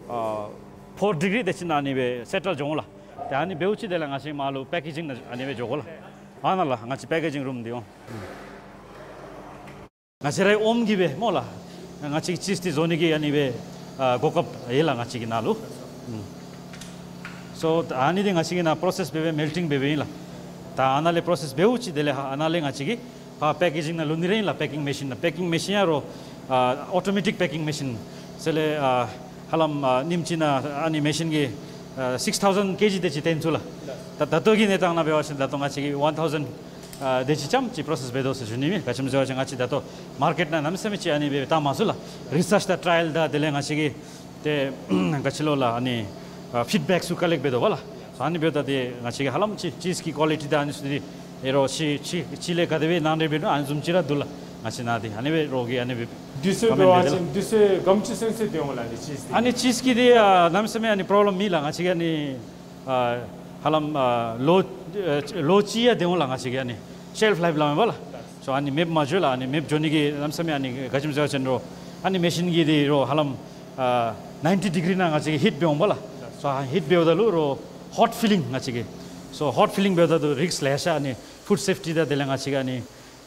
ཨ་ཕོར་ཌི་གི་རི་དེ་ཅིག་ནང་ཨ་ནི་སྦེ་སེ་ཊལ་འགྱོ་འོང་ལགས། ཏེ་ཨ་ནི་འབདཝ་ཅིག་དེ་ལས་ང་བཅས་མར་ལུ་པེ་ཀེ་ཇིང་ནང་ཨ་ནི་སྦེ་འགྱོ་དགོ་ལགས། ཨ་ནཱ་ལགས་ང་བཅས་པེ་ཀེ་ཇིང་རུམ་འདི་འོང་། ང་བཅས་རའི་ཨོམ་གྱིས་སྦེ་སྨོ་ལགས། ང་བཅས་ཀྱིས་ཅིསི་འདི་བཟོ་ནི་གི་ཨ་ནི་སྦེ་ཨ་གོ་སྐབས་ཡོད་ལགས་ང་བཅས་ཀྱི་ནཱ་ལུ། ཨུམ། སོ་ཨ་ནི་འདི་ང་བཅས་ཀྱིས་ནཱ་པྲོ་སེསི་འབད་སྦེ་མེལ་ཊིང་འབད་སྦེ་ཨིན་ལགས། ད་ཨ་ནཱ་ལས་པྲོ་སེསི་འབདཝ་ཅིག་དེ་ལས་ཧ་ཨ་ནཱ་ལས་ང་བཅས་ཀྱིས་ཕར་པེ་ཀེ་ཇིང་ནང་བླུག་ནི་ར་ཨིན་ལགས། པེ་ཀིང་མེ་ཤིན་ནང་། པེ་ཀིང་མེ་ཤིན་ཡང་རོ་ཨ་ཨོ་ཊོ་མེ་ཊིཀ་པེ་ཀིང་མེ་ཤིན་ཟེར་ལས་ཨ་ཧ་ལམ་ཨ་ཉིནམ་གཅིག་ནང་ཨ་ནི་མེ་ཤིན་གྱིས་ཨ་སིགསི་ཐའུ་ཟེན་ཀེ་ཇི་དེ་ཅིག་བཏོན་ཚུགས་ལགས། ད་ད་ལྟོ་གི་གནས་སྟངས་ནང་འབད་བ་ཅིན་ད་ལྟོ་ང་བཅས་ཀྱིས་ཝན་ཐའུ་ཟེན་ཨ་དེ་ཅིག་ཙམ་ཅིག་པྲོ་སེསི་འབད་དོ་ཟེར་ཞུ་ནི་ཨིན། ག་ཅི་སྨོ་ཟེར་བ་ཅིན་ང་བཅས་ད་ལྟོ་མར་ཀེཊ་ནང་གནམ་མེད་ས་མེད་ཅིག་ཨ་ནི་སྦེ་བཏང་མ་ཚུགས་ལགས། རི་སརཆ་དང་ཊ་ར་ཡལ་དང་དེ་ལས་ང་བཅས་ཀྱིས་ཏེ་ག་ཅི་ལོ་ལགས་ཨ་ནི་ཨ་ཕིཌ་བེཀ་ཚུ་ཀ་ལེཀཊ་འབད་དོ་བ་ལགས། ཨ་ནི་འབདཝ་ད་ཏེ་ང་བཅས་ཀྱིས་ཧ་ལམ་ཅིག་ཅིསི་གི་ཀོ་ལི་ཊི་དང་ཨ་ནི་ཚུ་འདི་ཨེ་རོ་ཅིག་ཅིག་ཅིག་ལས་ག་དེ་སྦེ་ནང་འདྲེན་འབད་ནུག་ཨ་ནི་བཟུམ་ཅིག་ར་འདུག་ལགས། ང་བཅས་ནཱ་འདི་ཨ་ནི་སྦེ་རོགས་ཀྱིས་ཨ་ནི་སྦེ་དུས་ཚོད་འབད་བ་ཅིན་དུས་ཚོད་ག་དེམ་ཅིག་ཚུན་ཚོད་སྡོད་འོང་ལགས་ཨ་ནི་ཅིསི་འདི། ཨ་ནི་ཅིསི་གི་འདི་ཨ་གནམ་མེད་ས་མེད་ཨ་ནི་པྲོབ་ལེམ་མེད་ལགས། ང་བཅས་ཀྱིས་ཨ་ནི་ཨ་ཧ་ལམ་ཨ་ལོ་ཨ་ལོ་གཅིག་ཡང་སྡོད་འོང་ལགས། ང་བཅས་ཀྱིས་ཨ་ནི་ཤེལཕ་ལའིཕ་སླབ་མས་པ་ལགས། སོ་ཨ་ནི་མེདཔ་མ་འགྱོ་ལགས། ཨ་ནི་མེདཔ་འགྱོ་ནི་གི་གནམ་མེད་ས་མེད་ཨ་ནི་ག་ཅི་སྨོ་ཟེར་བ་ཅིན་རོ་ཨ་ནི་མེ་ཤིན་གྱི་འདི་རོ་ཧ་ལམ་ཨ་ནའིན་ཊི་ཌི་གི་རི་ནང་ང་བཅས་ཀྱིས་ཧིཊ་འབད་འོང་པ་ལགས། སོ་ཧིཊ་འབདཝ་ད་ལུ་རོ་ཧོཊ་ཕི་ལིང་ང་བཅས་ཀྱིས། སོ་ཧོཊ་ཕི་ལིང་འབདཝ་ད་ལུ་རིསཀ་ལེ་ཤ་ཨ་ནི་ཕུཌ་སེཕ་ཊི་དང་དེ་ལས་ང་བཅས་ཀྱིས་ཨ་ནི་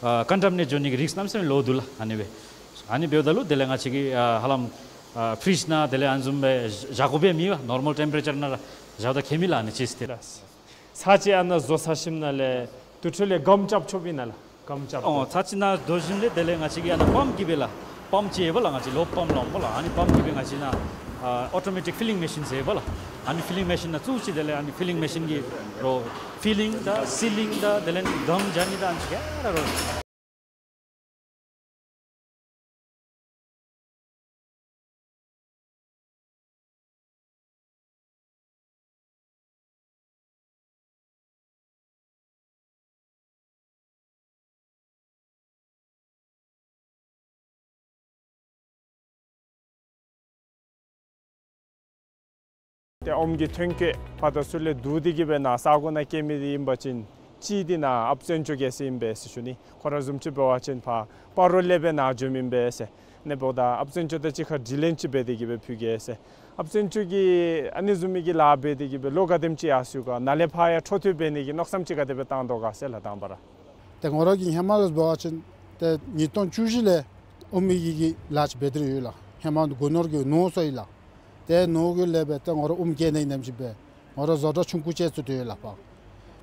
ཨ་ཀོན་ཊ་མི་ནེཊ་འགྱོ་ནི་གི་རིསཀ་གནམ་མེད་ས་མེད་ལོ་འདུག་ལགས། ཨ་ནི་སྦེ་ཨ་ནི་འབདཝ་ད་ལུ་དེ་ལས་ང་བཅས་ཀྱིས་ཨ་ཧ་ལམ་ཨ་ཕི་རིཇ་ནང་དེ་ལས་ཨ་ནི་བཟུམ་སྦེ་བཞག་དགོཔ་ཡང་མེད་པ། ནོར་མལ་ཊེམ་པ་རེ་ཅར་ནང་ར་བཞགཔ་ད་ཁྱད་མེད་ལགས་ཨ་ནི་ཅིསི་འདི་ལགས། ཚར་གཅིག་ཨ་ནཱ་བཟོ་ཚར་ཞིནམ་ལས་དེ་འཕྲོ་ལས་སྒམ་རྐྱབ་ཆོགཔ་ཨིན་ན་ལགས། སྒམ་རྐྱབ། ཨོ་ཚར་གཅིག་ནཱ་བཟོ་ཞིནམ་ལས་དེ་ལས་ང་བཅས་ཀྱིས་ཨ་ནཱ་པམཔ་གིས་སྦེ་ལགས། པམཔ་ཅིག་ཡོད་པ་ལགས། ང་བཅས་ལོ་པམཔ་སླབ་འོང་པ་ལགས། ཨ་ནི་པམཔ་གིས་སྦེ་ང་བཅས་ནཱ་ཨ་ཨོ་ཊོ་མེ་ཊིཀ་ཕི་ལིང་མེ་ཤིན་ཟེར་བ་ལགས། ཨ་ནི་ཕི་ལིང་མེ་ཤིན་ནང་བཙུགས་ཅི། དེ་ལས་ཨ་ནི་ཕི་ལིང་མེ་ཤིན་གྱིས་རོ་ཕི་ལིང་དང་སི་ལིང་དང་དེ་ལས་གང་རྒྱག་ནི་དང་ཨ་ནི་ཚུ་ག་ར་རོ། ཏེ་ཨོམ་གྱི་ཐོན་སྐྱེད་ཕར་དང་ཚུར་ལས་བསྡུ་སྟེ་གིས་སྦེ་ནཱ་ས་གོ་ནང་སྐྱེལ་མི་འདི་ཨིན་པ་ཅིན་གཅིག་འདི་ནཱ་ཨཔ་བཙན་སྐྱོགས་རྒྱལ་མཚན་ཨིན་པས་ཟེར་ཞུ་ནི། ཁོ་ར་བཟུམ་ཅིག་འབད་བ་ཅིན་ཕར་སྤ་རོ་ལས་སྦེ་ནཱ་འགྱོཝ་ཨིན་པས་ཟེར། ཨ་ནི་འབདཝ་ད་ཨཔ་བཙན་སྐྱོགས་དང་གཅིག་ཁར་དྲི་ལན་ཅིག་འབད་དེ་གིས་སྦེ་ཕུལ་གེ་ཟེར། ཨཔ་བཙན་སྐྱོགས་ཀྱིས་ཨ་ནི་བཟུམ་མའི་གི་ལཱ་འབད་དེ་གིས་སྦེ་ལོ་ག་དེམ་ཅིག་ཡར་སོང་ག། ནཱ་ལས་ཕར་ཡང་འཕྲོ་མཐུད་འབད་ནི་གི་མནོ་བསམ་ཅིག་ག་དེ་སྦེ་བཏང་དོ་ག་ཟེར་ལགས་དང་པ་ར། ཏེ་ང་ར་གིས་ཧེ་མ་ལས་འབད་བ་ཅིན་ཏེ་ཉིས་སྟོང་བཅུ་བཞི་ལས་ཨོམ་གྱི་གི་ལཱ་ཅིག་འབད་དེ་ར་ཡོད་ལགས། ཧེ་མ་སྒོ་ནོར་གྱི་ནོར་སོང་ཡི་ལགས། ཏེ་ནོར་གྱི་ལས་སྦེ་ཏེ་ང་ར་ཨོམ་སྐྱེལ་ནི་ནེམ་ཅིག་སྦེ་ང་ར་བཟོ་གྲྭ་ཆུང་ཀུ་ཅིག་བཙུགས་ཏེ་ཡོད་ལགས། ཕར་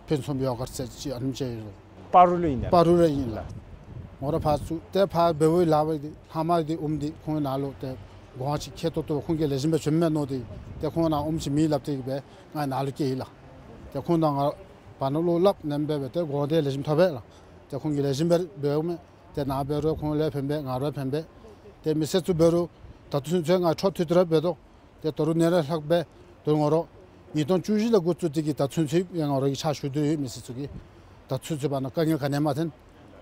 ཕུན་སུམ་ཡོ་གརཊ་ཟེར་ཅིག་ཨ་ནེམ་ཅིག་ཡོད་ལགས། སྤ་རོ་ལུ་ཨིན་ལགས། སྤ་རོ་ལུ་ཨིན་ལགས། ང་ར་ཕར་བཙུགས་ཏེ་ཕར་འབད་བའི་ལཱ་འབད་དེ་ལྷག་མ་འདི་ཨོམ་འདི་ཁོང་ནཱ་ལུ་ཏེ་གོང་ཅིག་ཁེ་ཏོག་ཏོ་ཁོང་གིས་ལེགས་ཤོམ་སྦེ་བྱིནམ་མས་མནོ་སྟེ་ཏེ་ཁོང་ནཱ་ཨོམ་ཅིག་མེད་སླབ་སྟེ་གིས་སྦེ་ང་ནཱ་ལུ་བསྐྱལ་ཡི་ལགས། ཏེ་ཁོང་དང་ང་བར་ན་བློ་སླབ་ནེམ་སྦེ་སྦེ་ཏེ་གོང་ཏེ་ལེགས་ཤོམ་ཐོབ་པས་ལགས། ཏེ་ཁོང་གིས་ལེགས་ཤོམ་སྦེ་འབདཝ་མས། ཏེ་ནཱ་འབད་རུང་ཁོང་ལུ་ཡང་ཕན་པས་ང་ར་ཡང་ཕན་པས། ཏེ་མི་སེར་ཚུ་འབད་རུང་ད་ལྟོ་ཚུན་ཚོད་ང་འཕྲོ་མཐུད་དེ་ར་འབད་དོ། ཏེ་ད་རུང་ཨ་ནི་ལས་ལྷག་སྦེ་ད་རུང་ང་ར་ཉིས་སྟོང་བཅུ་བཞི་ལས་འགོ་བཙུགས་ཏེ་གིས་ད་ལྟོ་ཚུན་ཚོད་ཡང་ང་ར་གིས་ཕྱག་ཞུ་སྟེ་ཡོད། མི་སེར་ཚུ་གི་ད་ལྟོ་ཚུན་ཚོད་བར་ན་དཀའ་ངལ་ག་ནི་ཡང་མ་ཐོན།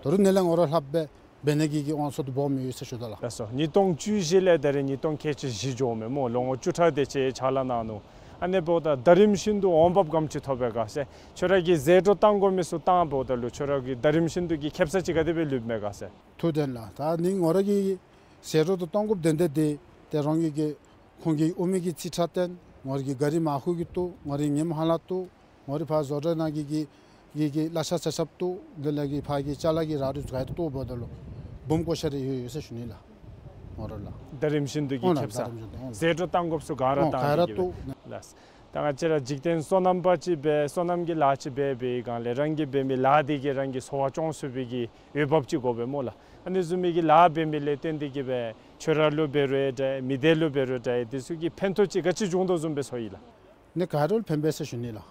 ད་རུང་ཨ་ནི་ལས་ང་ར་ལྷག་སྦེ་འབད་ནི་གི་གི་དབང་ཚད་དུམ་གྲ་ཡོད་ཟེར་ཞུ་དོ་ལགས། ལགས་སོ། ཉིས་སྟོང་བཅུ་བཞི་ལས་ད་རེས་ཉིས་སྟོང་ཁལ་གཅིག་བཞི་འགྱོཝ་མས་སྨོ། ལོ་ངོ་བཅུ་ཕྲག་དེ་ཅིག་ཕྱག་ལཱ་གནང་ནུག། ཨ་ནི་འབདཝ་ད་ཟླ་རིམ་བཞིན་དུ་འོང་འབབ་ག་དེམ་ཅིག་ཐོབ་པས་ག་ཟེར། ཁྱོད་ར་གིས་ཟད་འགྲོ་བཏང་དགོ་མི་ཚུ་བཏང་འབདཝ་ད་ལུ་ཁྱོད་ར་གི་ཟླ་རིམ་བཞིན་དུ་གི་ཁེབ་ས་ཅིག་ག་དེ་སྦེ་ལུསཔ་མས་ག་ཟེར། ཐུགས་བདེན་ལགས། ད་ནི་ང་ར་གིས་ཟད་འགྲོ་དེ་གཏང་དགོཔ་དོན་དེ་འདི་ཏེ་རང་གི་གི་ཁོང་གི་དབུ་མའི་གི་རྩིས་ཁྲ་བཏོན། ང་ར་གི་གཱ་རི་མར་ཁུ་གི་བཏོག། ང་ར་གི་ཉིམ་ཧ་ལ་བཏོག། ང་ར་ཕར་བཟོ་གྲྭ་ནང་གི་གི་གི་གི་གླ་ཆ་ཆ་ཆབ་བཏོག། དེ་ལས་གི་ཕར་གི་ཅ་ལ་གི་རག་རུང་ག་ར་བཏོག་འབདཝ་ད་ལུ་འབུམ་བརྐོ་ཤ་རེ་ཡོད་ཡོད་ཟེར་ཞུ་ནི་ལགས། ང་ར་ལགས། ཟླ་རིམ་བཞིན་དུ་གི་ཨོ་ལགས། ཁེབ་ས། ཟླ་རིམ་བཞིན་དུ་ཨོ། ཟད་འགྲོ་བཏང་དགོཔ་ཚུ་ག་ར་ཨོ་བཏང་ག་ར་སྟེ་གི་བཏོག། ལགས། ད་ང་བཅས་ར་འཇིག་རྟེན་སོ་ནམ་པ་ཅིག་འབད་སོ་ནམ་གྱི་ལཱ་ཅིག་འབད་བའི་སྒང་ལས་རང་གིས་འབད་མི་ལཱ་དེ་གིས་རང་གི་འཚོ་བ་སྐྱོང་ཚུགས་པའི་གི་འོས་འབབ་ཅིག་དགོ་པས་སྨོ་ལགས། ཨ་ནི་བཟུམ་མའི་གི་ལཱ་འབད་མི་ལས་བརྟེན་ཏེ་གི་སྦེ་ཁྱོད་ར་ལུ་འབད་རུང་འདྲ་མི་སྡེ་ལུ་འབད་རུང་འདྲ་དེ་ཚུ་གིས་ཕན་ཐོགས་ཅིག་ག་ཅི་བྱུང་དོ་བཟུམ་སྦེ་ཚོར་ཡི་ལགས། ནི་ག་ར་ལུ་ཕན་པས་ཟེར་ཞུ་ནི་ལགས།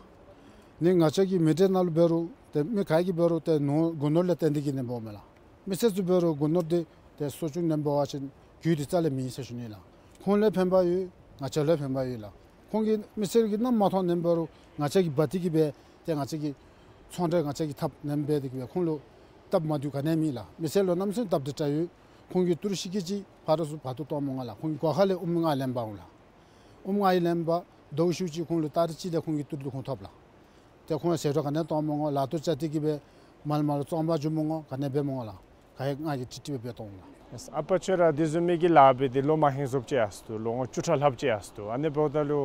ནི་ང་བཅས་ཀྱི་མི་སྡེ་ནང་ལུ་འབད་རུང་ཏེ་མི་ག་གིས་འབད་རུང་ཏེ་ནོར་སྒོ་ནོར་ལས་བརྟེན་ཏེ་གི་ནི་འབདཝ་མས་ལགས། མི་སེར་ཚུ་འབད་རུང་སྒོ་ནོར་འདི་ཏེ་གསོ་སྐྱོང་ནི་འབད་བ་ཅིན་རྒྱུ་འདི་རྩ་ལས་མེད་ཟེར་ཞུ་ནི་ལགས། ཁོང་ལུ་ཕན་པ་ཡོད། ང་བཅས་ལུ་ཕན་པ་ཡོད་ལགས། ཁོང་གིས་མི་སེར་གྱིས་གནམ་མ་མཐོང་ནི་འབད་རུང་ང་བཅས་ཀྱིས་འབག་སྟེ་གི་སྦེ་ཏེ་ང་བཅས་ཀྱི་ཚོང་འབྲེལ་ང་བཅས་ཀྱིས་འཐབ་ནི་འབད་དེ་གི་སྦེ་ཁོང་ལུ་སྟབས་མ་བདེཝ་ག་ནི་ཡང་མེད་ལགས། མི་སེར་ལུ་གནམ་མེད་ས་མེད་སྟབས་བདེ་དྲགས་ཡོད། ཁོང་གིས་ཏི་རུ་ཤིག་གེ་ཅིག་ཕར་ཚུར་བར་དུ་གཏང་མི་འོང་ལགས། ཁོང་གི་སྒོ་ཁ་ལས་ཨོམ་ལྔ་ལེན་པར་འོང་ལགས། ཨོམ་ལྔ་ཡང་ལེན་པར་ཟླཝ་ཤུལ་ཅིག་ཁོང་ལུ་ཏ་རིག་གཅིག་ལས་ཁོང་གི་ཏི་རུ་དེ་ཁོང་ཐོབ་ལགས། ཏེ་ཁོང་ཟད་འགྲོ་ག་ནི་ཡང་གཏང་མི་འོང་། ལཱ་ཐོག་བཅའ་སྟེ་གི་སྦེ་མར་མར་བཙོང་པར་འགྱོ་མི་འོང་། ག་ནི་འབད་མི་འོང་ལགས། ག་ཡང་ང་གིས་ཀྲིག་ཀྲི་སྦེ་འབད་གཏང་འོང་ལགས། ཨ་པ་ཁྱོད་ར་དེ་བཟུམ་མའི་གི་ལཱ་འབད་དེ་ལོ་མ་ཧེང་སོངམ་ཅིག་ཡར་སོ་ནུག། ལོ་ངོ་བཅུ་ཕྲག་ལྷགཔ་ཅིག་ཡར་སོ་ནུག། ཨ་ནི་འབདཝ་ད་ལུ་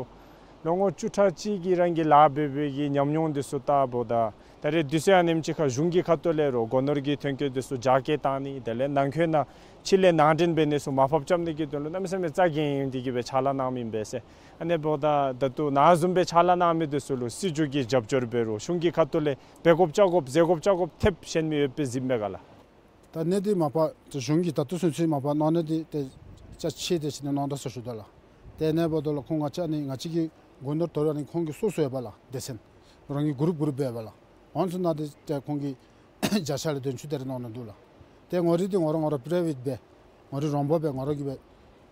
ལོ་ངོ་བཅུ་ཕྲག་གཅིག་གི་རང་གི་ལཱ་འབད་བའི་གི་ཉམས་མྱོང་དེ་ཚུ་བལྟཝ་ད་ད་རེས་དུས་ཚོད་ཨ་ནེམ་ཅིག་ཁར་གཞུང་གི་ཁ་ཐུག་ལས་རུང་སྒོ་ནོར་གྱི་ཐོན་སྐྱེད་དེ་ཚུ་རྒྱ་སྐྱེད་བཏང་ནི་དེ་ལས་ནང་འཁོད་ནང་ཕྱི་ལས་ནང་འདྲེན་འབད་ནི་ཚུ་མར་ཕབ་རྐྱབ་ནི་གི་དོན་ལུ་གནམ་མེད་ས་མེད་རྩ་འགེངས་ཏེ་གི་སྦེ་ཕྱག་ལཱ་གནང་མི་ཨིན་པས་ཟེར། ཨ་ནི་འབདཝ་ད་ད་ལྟོ་ནཱ་བཟུམ་སྦེ་ཕྱག་ལཱ་གནང་མི་དེ་ཚུ་ལུ་སྲིད་བྱུས་ཀྱི་རྒྱབ་སྐྱོར་འབད་རུང་གཞུང་གི་ཁ་ཐུག་ལས་འབད་དགོཔ་བཅའ་དགོཔ་ཟད་དགོཔ་བཅའ་དགོཔ་ཐེབས་བཞེས་མི་ཡོད་པས་གཟིགསཔ་མས་ག་ལགས། ད་ནི་འདི་མ་པ་ཏེ་གཞུང་གིས་ད་ལྟོ་ཚུན་ཚོད་མ་པ་གནང་ནི་འདི་ཏེ་ཅ་ཆས་དེ་ཅིག་ནི་གནང་དོ་ཟེར་ཞུ་དོ་ལགས། ཏེ་ཨ་ནི་འབདཝ་ད་ལུ་ཁོང་ང་བཅས་ནི་ང་བཅས་ཀྱི་སྒོ་ནོར་དོ་རུང་ཨ་ནི་ཁོང་གི་སོ་སོ་ཡོད་པས་ལགས། སྡེ་ཚན་རང་གི་གུ་རུབ་གུ་རུབ་འབད་བས་ལགས། འོང་ཚུ་ནང་འདི་ཏེ་ཁོང་གིས་བརྒྱ་ཆ་ལས་བདུན་ཅུ་དེ་རེ་གནང་ནི་འདུག་ལགས། ཏེ་ངོ་རིས་འདི་ང་ར་ང་ར་པ་རའི་ཝེཊ་སྦེ་ང་ར་རོང་པ་སྦེ་ང་ར་གིས་སྦེ་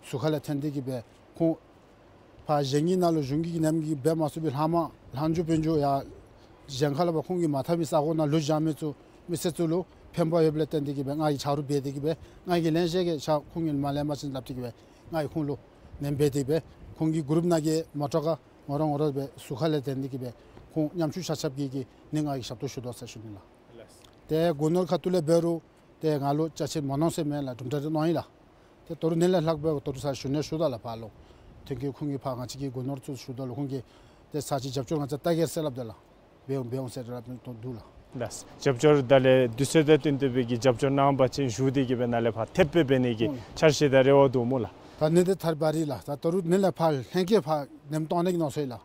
ཟུར་ཁ་ལས་འཐེན་ཏེ་གི་སྦེ་ཁོང་ཕར་གཞན་གྱི་ནང་ལུ་གཞུང་གི་ནམ་གྱི་འབད་མ་ཚུགས་པའི་ལྷག་མ་ལྷག་འགྱོ་དཔོན་འགྱོ་ཡར་གཞན་ཁ་ལས་ཕར་ཁོང་གིས་མ་འཐབ་མི་ས་གོ་ནང་ལུ་བཞག་མི་ཚུ་མི་སེར་ཚུ་ལུ་ཕན་པ་ཡོདཔ་ལས་བརྟེན་ཏེ་གི་སྦེ་ང་གིས་ཆ་རོགས་འབད་དེ་གི་སྦེ་ང་གིས་ལེན་ཤེས་གི་ཆ་ཁོང་གིས་མ་ལེན་པ་ཅིན་སླབ་སྟེ་གི་སྦེ་ང་གིས་ཁོང་ལུ་ལེན་འབད་དེ་སྦེ་ཁོང་གི་གུ་རུབ་ནང་གི་མོ་ཊ་ཁར་ང་ར་ང་ར་སྦེ་ཟུར་ཁ་ལས་འཐེན་ཏེ་གི་སྦེ་ཁོང་ཉམ་ཆུང་ཆ་ཁྱབ་ཀྱི་གི་ནི་ང་གིས་ཞབས་ཏོག་ཞུ་དོ་ཟེར་ཞུ་ནི་ལགས། ཏེ་སྒོ་ནོར་ཁ་ཐུག་ལས་འབད་རུང་ཏེ་ང་ལུ་ཅ་ཆས་མ་གནང་ཟེར་མེད་ལགས། གྲུབ་འབྲས་རེ་གནང་ཡི་ལགས། ཏེ་ད་རུང་ནི་ལས་ལྷག་སྦེ་ད་རུང་ཚར་ཞུ་ནི་ཞུ་དོ་ལགས་ཕར་ལུ། ཐོན་སྐྱེད་ཁོང་གིས་ཕར་ང་བཅས་ཀྱི་སྒོ་ནོར་ཚུ་ཞུ་དོ་ལགས། ཁོང་གིས་ཏེ་ཚར་ཅིག་རྒྱབ་སྐྱོར་ང་བཅས་བལྟ་གེ་ཟེར་སླབ་དོ་ལགས། འབད་འོང་འབད་འོང་ཟེར་སླབ་དོ་འདུག་ལགས། ལགས། རྒྱབ་སྐྱོར་ད་ལས་དུས་ཚོད་དང་བསྟུན་ཏེ་སྦེ་གི་རྒྱབ་སྐྱོར་གནང་པ་ཅིན་ཞུ་སྟེ་གི་སྦེ་ནཱ་ལས་ཕར་ཐེབས་སྦེ་འབད་ནི་གི་ཨོ་འཆར་གཞི་དང་རེ་བ་འདུག་སྨོ་ལགས། ད་ནི་འདི་ཐར་བ་རེ་ལགས། ད་ད་རུང་ནི་ལས་ཕར་ལྷན་རྒྱས་ཕར་ནེམ་གཏང་ནི་གི་མནོ་སོང་ཡི་ལགས།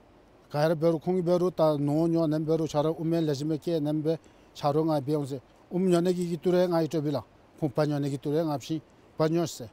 ག་ར་འབད་རུང་ཁོང་གིས་འབད་རུང་ད་ནོར་ཉོ་ནེམ་འབད་རུང་ཆ་རོགས་ཨོམ་ལེན་ལེགས་ཤོམ་སྦེ་བཀལ་ནེམ་སྦེ་ཆ་རོགས་ང་འབད་འོང་ཟེར། ཨོམ་ཉོ་ནི་གི་གི་ཏི་རུ་ང་གིས་སྤྲོད་པས་ལགས། ཁོང་བལ་ཉོ་ནི་གི་ཏི་རུ་ང་ཕྱིན་བལ་ཉོ་ཟེར།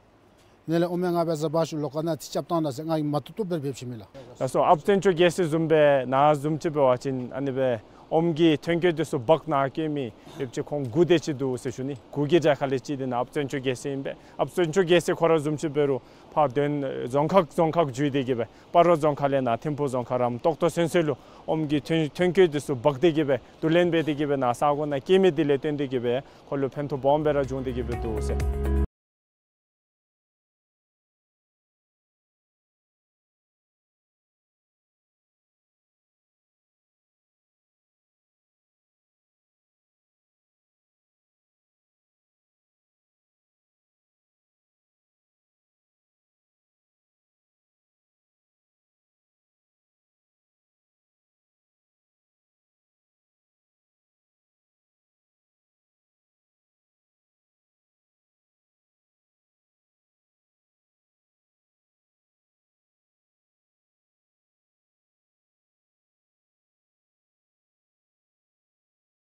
ནི་ལས་ཨོམ་ང་འབད་ཟ་བ་ཤུ་ལོག་ཁ་ནང་ཏེ་རྐྱབ་བཏང་ད་ཟེར་ང་གིས་མ་བཏུབ་བཏུབ་སྦེ་འབད་ཕྱིན་མས་ལགས། ལགས་སོ། ཨཔ་བཙན་སྐྱོགས་རྒྱལ་མཚན་བཟུམ་སྦེ་ནཱ་བཟུམ་ཅིག་འབད་བ་ཅིན་ཨ་ནི་སྦེ་ཨོམ་གྱི་ཐོན་སྐྱེད་དེ་ཚུ་འབག་ནཱ་བསྐྱལ་མི་ཡོདཔ་ཅིག་ཁོང་དགུ་དེ་ཅིག་འདུག་ཟེར་ཞུ་ནི། དགུ་གི་གྲས་ཁ་ལས་གཅིག་དེ་ནཱ་ཨཔ་བཙན་སྐྱོགས་རྒྱལ་མཚན་ཨིན་པས། ཨཔ་བཙན་སྐྱོགས་རྒྱལ་མཚན་ཁོ་ར་བཟུམ་ཅིག་འབད་རུང་ཕར་དོན་རྫོང་ཁག་རྫོང་ཁག་བརྒྱུད་དེ་གི་སྦེ་སྤ་རོ་རྫོང་ཁག་ལས་ནཱ་ཐིམ་ཕུ་རྫོང་ཁག་རམ་ཏོག་ཏོ་ཚུན་ཚོད་ལུ་ཨོམ་གྱི་ཐོན་ཐོན་སྐྱེད་དེ་ཚུ་འབག་སྟེ་གི་སྦེ་བསྡུ་ལེན་འབད་དེ་གི་སྦེ་ནཱ་ས་གོ་ནང་བསྐྱལ་མི་དེ་ལས་བརྟེན་ཏེ་གི་སྦེ་ཁོ་ལུ་ཕན་ཐོགས་སྦོམ་སྦེ་ར་བྱུང་སྟེ་གི་སྦེ་འདུག་ཟེར།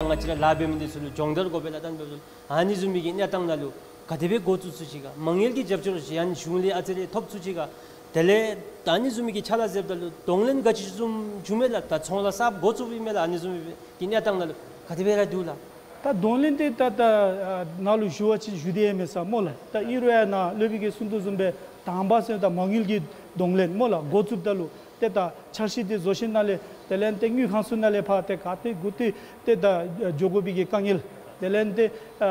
ང་བཅས་ར་ལཱ་འབད་མི་འདི་ཚུ་ལུ་སྦྱོང་བརྡར་དགོ་པས་ལགས། ད་ཨ་ནི་འབདཝ་ད་ཨ་ནི་བཟུམ་མའི་གི་གནས་སྟངས་ནང་ལུ་ག་དེ་སྦེ་འགོ་བཙུགས་ཚུགས་ཅི་ག། མ་དངུལ་གྱི་རྒྱབ་སྐྱོར་ཅིག་ཡང་གཞུང་ལས་ཨ་ཙི་རེ་ཐོབ་ཚུགས་ཅི་ག། དེ་ལས་ད་ཨ་ནི་བཟུམ་མའི་གི་ཕྱག་ལཱ་མཛདཔ་ད་ལུ་གདོང་ལེན་ག་ཅི་བཟུམ་བྱུང་མས་ལགས། ད་ཚོང་ལཱ་གསརཔ་འགོ་བཙུགསཔ་ཨིན་མས་ལགས། ཨ་ནི་བཟུམ་མའི་གི་གནས་སྟངས་ནང་ལུ་ག་དེ་སྦེ་ར་འདུག་ལགས། ད་གདོང་ལེན་འདི་ད་ད་ནཱ་ལུ་ཞུ་བ་ཅིན་ཞུ་སྟེ་ཡང་མེད་ས་སྨོ་ལགས། ད་ཨིན་རུང་ཡང་ནཱ་སློབ་དཔོན་གྱིས་གསུང་དོ་བཟུམ་སྦེ་དང་པ་ཟེར་ད་མ་དངུལ་གྱི་གདོང་ལེན་སྨོ་ལགས། འགོ་བཙུགསཔ་ད་ལུ་ཏེ་ད་འཆར་གཞི་འདི་བཟོ་ཞིནམ་ལས་དེ་ལས་ཏེ་དངུལ་ཁང་ཚུ་ནང་ལས་ཕར་ཏེ་ག་ཏེ་གུ་ཏེ་ཏེ་ད་འགྱོ་དགོ་པའི་གི་དཀའ་ངལ། དེ་ལས་ཏེ་ཨ་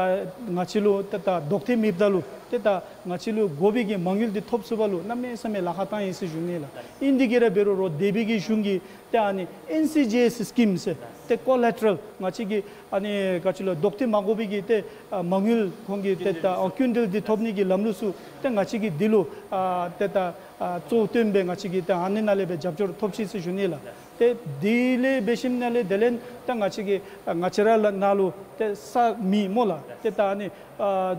ང་བཅས་ལུ་ཏེ་ད་ལྡོག་ཐེངས་མེདཔ་ད་ལུ་ ཏེ་ད་ང་བཅས་ལུ་དགོ་པའི་གི་མ་དངུལ་འདི་ཐོབ་ཚུགས་པ་ལུ་གནམ་མེད་ས་མེད་ལཱ་ཁག་བཏང་ཡི་ཟེར་ཞུ་ནི་ལགས། ཨིན་དེ་གི་ར་འབད་རུང་རོགས་དེ་སྦེ་གི་གཞུང་གིས་ཏེ་ཨ་ནི་ཨེན་སི་ཇི་ཨེསི་སི་ཀིམ་ཟེར་ཏེ་ཀོ་ལེ་ཊ་རལ་ང་བཅས་ཀྱི་ཨ་ནི་ག་ཅི་ལོ་བཟློག་ཏེ་མ་དགོ་པའི་གི་ཏེ་ཨ་མ་དངུལ་ཁོང་གིས་ཏེ་ད་ཨ་སྐྱིན་འགྲུལ་འདི་ཐོབ་ནི་གི་ལམ་ལུགས་ཚུ་ཏེ་ང་བཅས་ཀྱིས་འདི་ལུ་ཨ་ཏེ་ད་ཨ་གཙོ་བོ་བཏོན་སྦེ་ང་བཅས་ཀྱིས་ཏེ་ཨ་ནི་ནང་ལས་སྦེ་རྒྱབ་སྐྱོར་ཐོབ་ཅི་ཟེར་ཞུ་ནི་ལགས། ཏེ་དེ་ལས་འབད་ཞིནམ་ལས་དེ་ལས་ད་ང་བཅས་ཀྱི་ང་བཅས་ར་ལུ་ནང་ལུ་ཏེ་ས་མེད་སྨོ་ལགས། ཏེ་ད་ཨ་ནི་ཨ་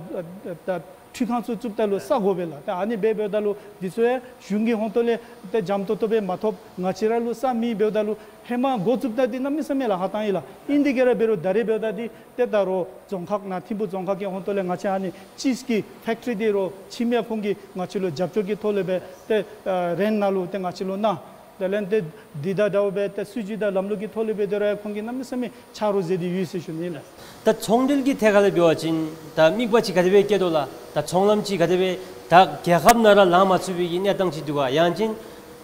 ད་ཁྲུས་ཁང་ཚུ་བཙུགས་ད་ལུ་ས་དགོ་པས་ལགས། ཏེ་ཨ་ནི་སྦེ་འབདཝ་ད་ལུ་འདི་ཚུ་ཡང་གཞུང་གི་ཧོང་ཏོ་ལས་ཏེ་འཇམ་ཏོང་ཏོ་སྦེ་མ་ཐོབ། ང་བཅས་ར་ལུ་ས་མེད་འབདཝ་ད་ལུ་ཧེ་མ་འགོ་བཙུགས་ད་འདི་གནམ་མེད་ས་མེད་ལཱ་ཁག་བཏང་ཡི་ལགས། ཨིན་དེ་གི་ར་འབད་རུང་ད་རེས་འབདཝ་ད་འདི་ཏེ་ད་རོགས་རྫོང་ཁག་ནང་ཐིམ་ཕུ་རྫོང་ཁག་གི་ཧོང་ཏོ་ལས་ང་བཅས་ཨ་ནི་ཅིསི་གི་ཕེཀ་ཊི་རི་འདི་རོགས་ཁྱིམ་ཡ་ཁོང་གིས་ང་བཅས་ལུ་རྒྱབ་སྐྱོར་གྱི་ཐོག་ལས་སྦེ་ཏེ་ཨ་རེནཊ་ནང་ལུ་ཏེ་ང་བཅས་ལུ་གནང་། དེ་ལས་ཏེ་འདི་དང་འདྲཝ་སྦེ་ཏེ་སྲིད་བྱུས་དང་ལམ་ལུགས་ཀྱི་ཐོག་ལས་སྦེ་ཏེ་ར་ཁོང་གིས་གནམ་མེད་ས་མེད་ཆ་རོགས་མཛད་དེ་ཡོད་ཟེར་ཞུ་ནི་ལགས། ད་ཚོང་འབྲེལ་གྱི་ཐད་ཁར་ལས་འབད་བ་ཅིན་ད་དམིགས་པ་ཅིག་ག་དེ་སྦེ་བསྐྱེད་དོ་ལགས། ད་ཚོང་ལམ་ཅིག་ག་དེ་སྦེ་ད་རྒྱལ་ཁབ་ནང་ར་ལང་མ་ཚུགས་པའི་གི་གནས་སྟངས་ཅིག་འདུག་ག། ཡང་ཅིན་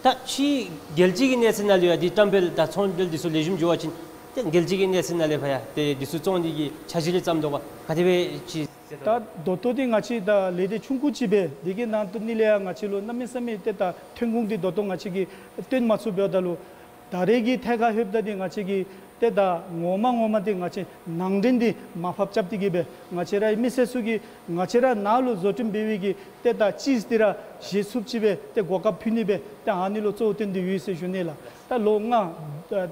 ད་ཕྱི་རྒྱལ་སྤྱི་གི་གནས་ཚད་ནང་ལུ་ཡང་འདི་བཀྲམ་སྤེལ་ད་ཚོང་འབྲེལ་འདི་ཚུ་ལེགས་ཤོམ་འགྱོ་བ་ཅིན་ཏེ་རྒྱལ་སྤྱི་གི་གནས་ཚད་ནང་ལས་ཕར་ཡང་ཏེ་འདི་ཚུ་བཙོང་ནི་གི་འཆར་གཞི་རེ་བརྩམ་དོ་ག། ག་དེ་སྦེ་ཅིག། ད་ད་ལྟོ་འདི་ང་བཅས་ད་ལས་སྡེ་ཆུང་ཀུ་ཅིག་སྦེ་འདི་གི་ནང་དུ་ནི་ལས་ཡང་ང་བཅས་ལུ་གནམ་མེད་ས་མེད་ཏེ་ད་ཐོན་ཁུངས་འདི་ད་ལྟོ་ང་བཅས་ཀྱིས་བཏོན་མ་ཚུགས་འབདཝ་ད་ལུ་ད་རེས་ཀྱི་ཐད་ཁར་ལྷོདཔ་ད་འདི་ང་བཅས་ཀྱིས་ཏེ་ད་ངོ་མ་ངོ་མ་འདི་ང་བཅས་ནང་འདྲེན་འདི་མར་ཕབ་རྐྱབ་སྟེ་གི་སྦེ་ང་བཅས་ར་མི་སེར་ཚུ་གིས་ང་བཅས་ར་ནང་ལུ་བཟོ་སྐྲུན་འབད་བའི་གི་ཏེ་ད་ཅིསི་འདི་ར་བཞེས་ཚུགསཔ་ཅིག་སྦེ་ཏེ་གོ་སྐབས་ཕུལ་ནི་སྦེ་ཏེ་ཨ་ནི་ལུ་གཙོ་བོ་བཏོན་ཏེ་ཡོད་ཟེར་ཞུ་ནི་ལགས། ད་ལོ་ལྔ་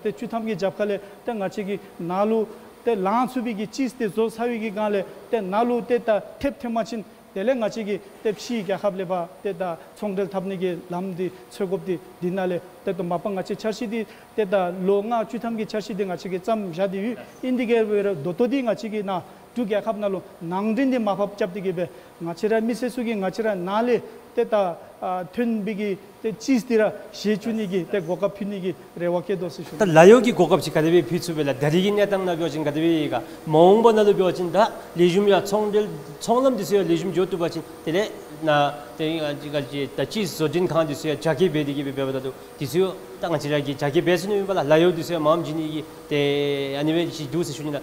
ཏེ་བཅུ་ཐམ་གྱི་རྒྱབ་ཁ་ལས་ཏེ་ང་བཅས་ཀྱི་ནང་ལུ་ཏེ་ལང་ཚུགས་པའི་གི་ཅིསི་འདི་བཟོ་ཚར་བའི་གི་སྒང་ལས་ཏེ་ནང་ལུ་ཏེ་ད་ཐེབས་ཐོན་པ་ཅིན་དེ་ལས་ང་བཅས་ཀྱིས་ཏེ་ཕྱི་རྒྱལ་ཁབ་ལས་ཕར་ཏེ་ད་ཚོང་འབྲེལ་འཐབ་ནི་གི་ལམ་འདི་འཚོལ་དགོཔ་འདི་འདི་ནང་ལས་ཏེ་ད་མ་པ་ང་བཅས་འཆར་གཞི་འདི་ཏེ་ད་ལོ་ལྔ་བཅུ་ཐམ་གྱི་འཆར་གཞི་འདི་ང་བཅས་ཀྱིས་བརྩམས་བཞག་སྟེ་ཡོད། ཨིན་དེ་གི་ར་འབད་རུང་ད་ལྟོ་འདི་ང་བཅས་ཀྱི་ནཱ་འབྲུག་རྒྱལ་ཁབ་ནང་ལུ་ནང་འདྲེན་འདི་མར་ཕབ་རྐྱབ་སྟེ་གི་སྦེ་ང་བཅས་ར་མི་སེར་ཚུ་གིས་ང་བཅས་ར་ནང་ལས་ཏེ་ད་ཨ་ཐོན་པའི་གི་ཏེ་ཅིསི་འདི་ར་བཞེས་བཅུག་ནི་གི་ཏེ་གོ་སྐབས་ཕུལ་ནི་གི་རེ་བ་བསྐྱེད་དོ་ཟེར་ཞུ། ད་ལཱ་གཡོག་གི་གོ་སྐབས་ཅིག་ག་དེ་སྦེ་ཕུལ་ཚུགས་པས་ལགས། ད་རེས་ཀྱི་གནས་སྟངས་ནང་འབད་བ་ཅིན་ག་དེ་སྦེ་ཡོད་ག། མ་འོངས་པ་ནང་ལུ་འབད་བ་ཅིན་ད་ལེགས་ཤོམ་ཡང་ཚོང་འབྲེལ་ཚོང་ལམ་འདི་ཚུ་ཡང་ལེགས་ཤོམ་འགྱོ་བཏུབ་པ་ཅིན་དེ་ལས་ནཱ་ཏེ་ཨ་ཅི་ག་ཅི་ད་ཅིསི་བཟོ་སྐྲུན་ཁང་འདི་ཚུ་ཡང་རྒྱ་སྐྱེད་འབད་དེ་གི་སྦེ་འབདཝ་ད་ལུ་འདི་ཚུ་ཡང་ད་ང་བཅས་ར་གིས་རྒྱ་སྐྱེད་འབད་ཚུགས་ནི་ཨིན་པས་ལགས། ལཱ་གཡོག་འདི་ཚུ་ཡང་མངམ་བྱིན་ནི་གི་ཏེ་ཨ་ནི་སྦེ་ཅིག་འདུག་ཟེར་ཞུ་ནི་ལགས།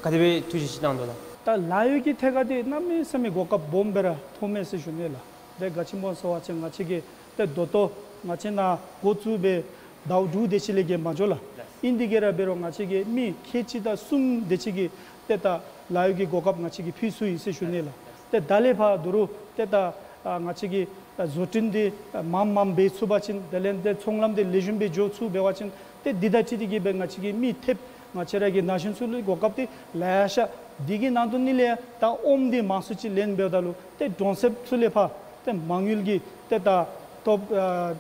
ག་དེ་སྦེ་ཐུགས་བཞེད་ཅིག་གནང་དོ་ལགས། ད་ལཱ་གཡོག་གི་ཐད་ཁར་འདི་གནམ་མེད་ས་མེད་གོ་སྐབས་སྦོམ་སྦེ་ར་མཐོངམ་མས་ཟེར་ཞུ་ནི་ལགས། ཏེ་ག་ཅི་སྨོ་ཟེར་བ་ཅིན་ང་བཅས་ཀྱིས་ཏེ་ད་ལྟོ་ང་བཅས་ནཱ་འགོ་བཙུགས་སྦེ་ཟླཝ་དྲུག་དེ་ཅིག་ལས་བརྒལ་མ་འགྱོ་ལགས། ཨིན་དེ་གི་ར་འབད་རུང་ང་བཅས་ཀྱིས་མི་ཁལ་གཅིག་དང་གསུམ་དེ་ཅིག་གི་ཏེ་ད་ལཱ་གཡོག་གི་གོ་སྐབས་ང་བཅས་ཀྱིས་ཕུལ་ཚུགས་ཡི་ཟེར་ཞུ་ནི་ལགས། ཏེ་ད་ལས་ཕར་ད་རུང་ཏེ་ད་ཨ་ང་བཅས་ཀྱིས་ཨ་བཟོ་སྐྲུན་འདི་ཨ་མངམ་མངམ་འབད་ཚུགས་པ་ཅིན་དེ་ལས་ཏེ་ཚོང་ལམ་འདི་ལེགས་ཤོམ་སྦེ་འགྱོ་ཚུགས་འབད་བ་ཅིན་ཏེ་འདི་དང་འཁྲིལ་ཏེ་གི་སྦེ་ང་བཅས་ཀྱི་མི་ཐེབས་ང་བཅས་ར་གི་ན་གཞོན་ཚུ་ལུ་གོ་སྐབས་འདི་ལེ་ཤ། འདི་གི་ནང་དུ་ནི་ལས་ད་ཨོམ་འདི་མང་སུ་ཅིག་ལེན་འབདཝ་ད་ལུ་ཏེ་གྲོང་གསེབ་ཚུ་ལས་ཕར་ཏེ་མ་དངུལ་གྱི་ཏེ་ད་ཐོབ་ཨ་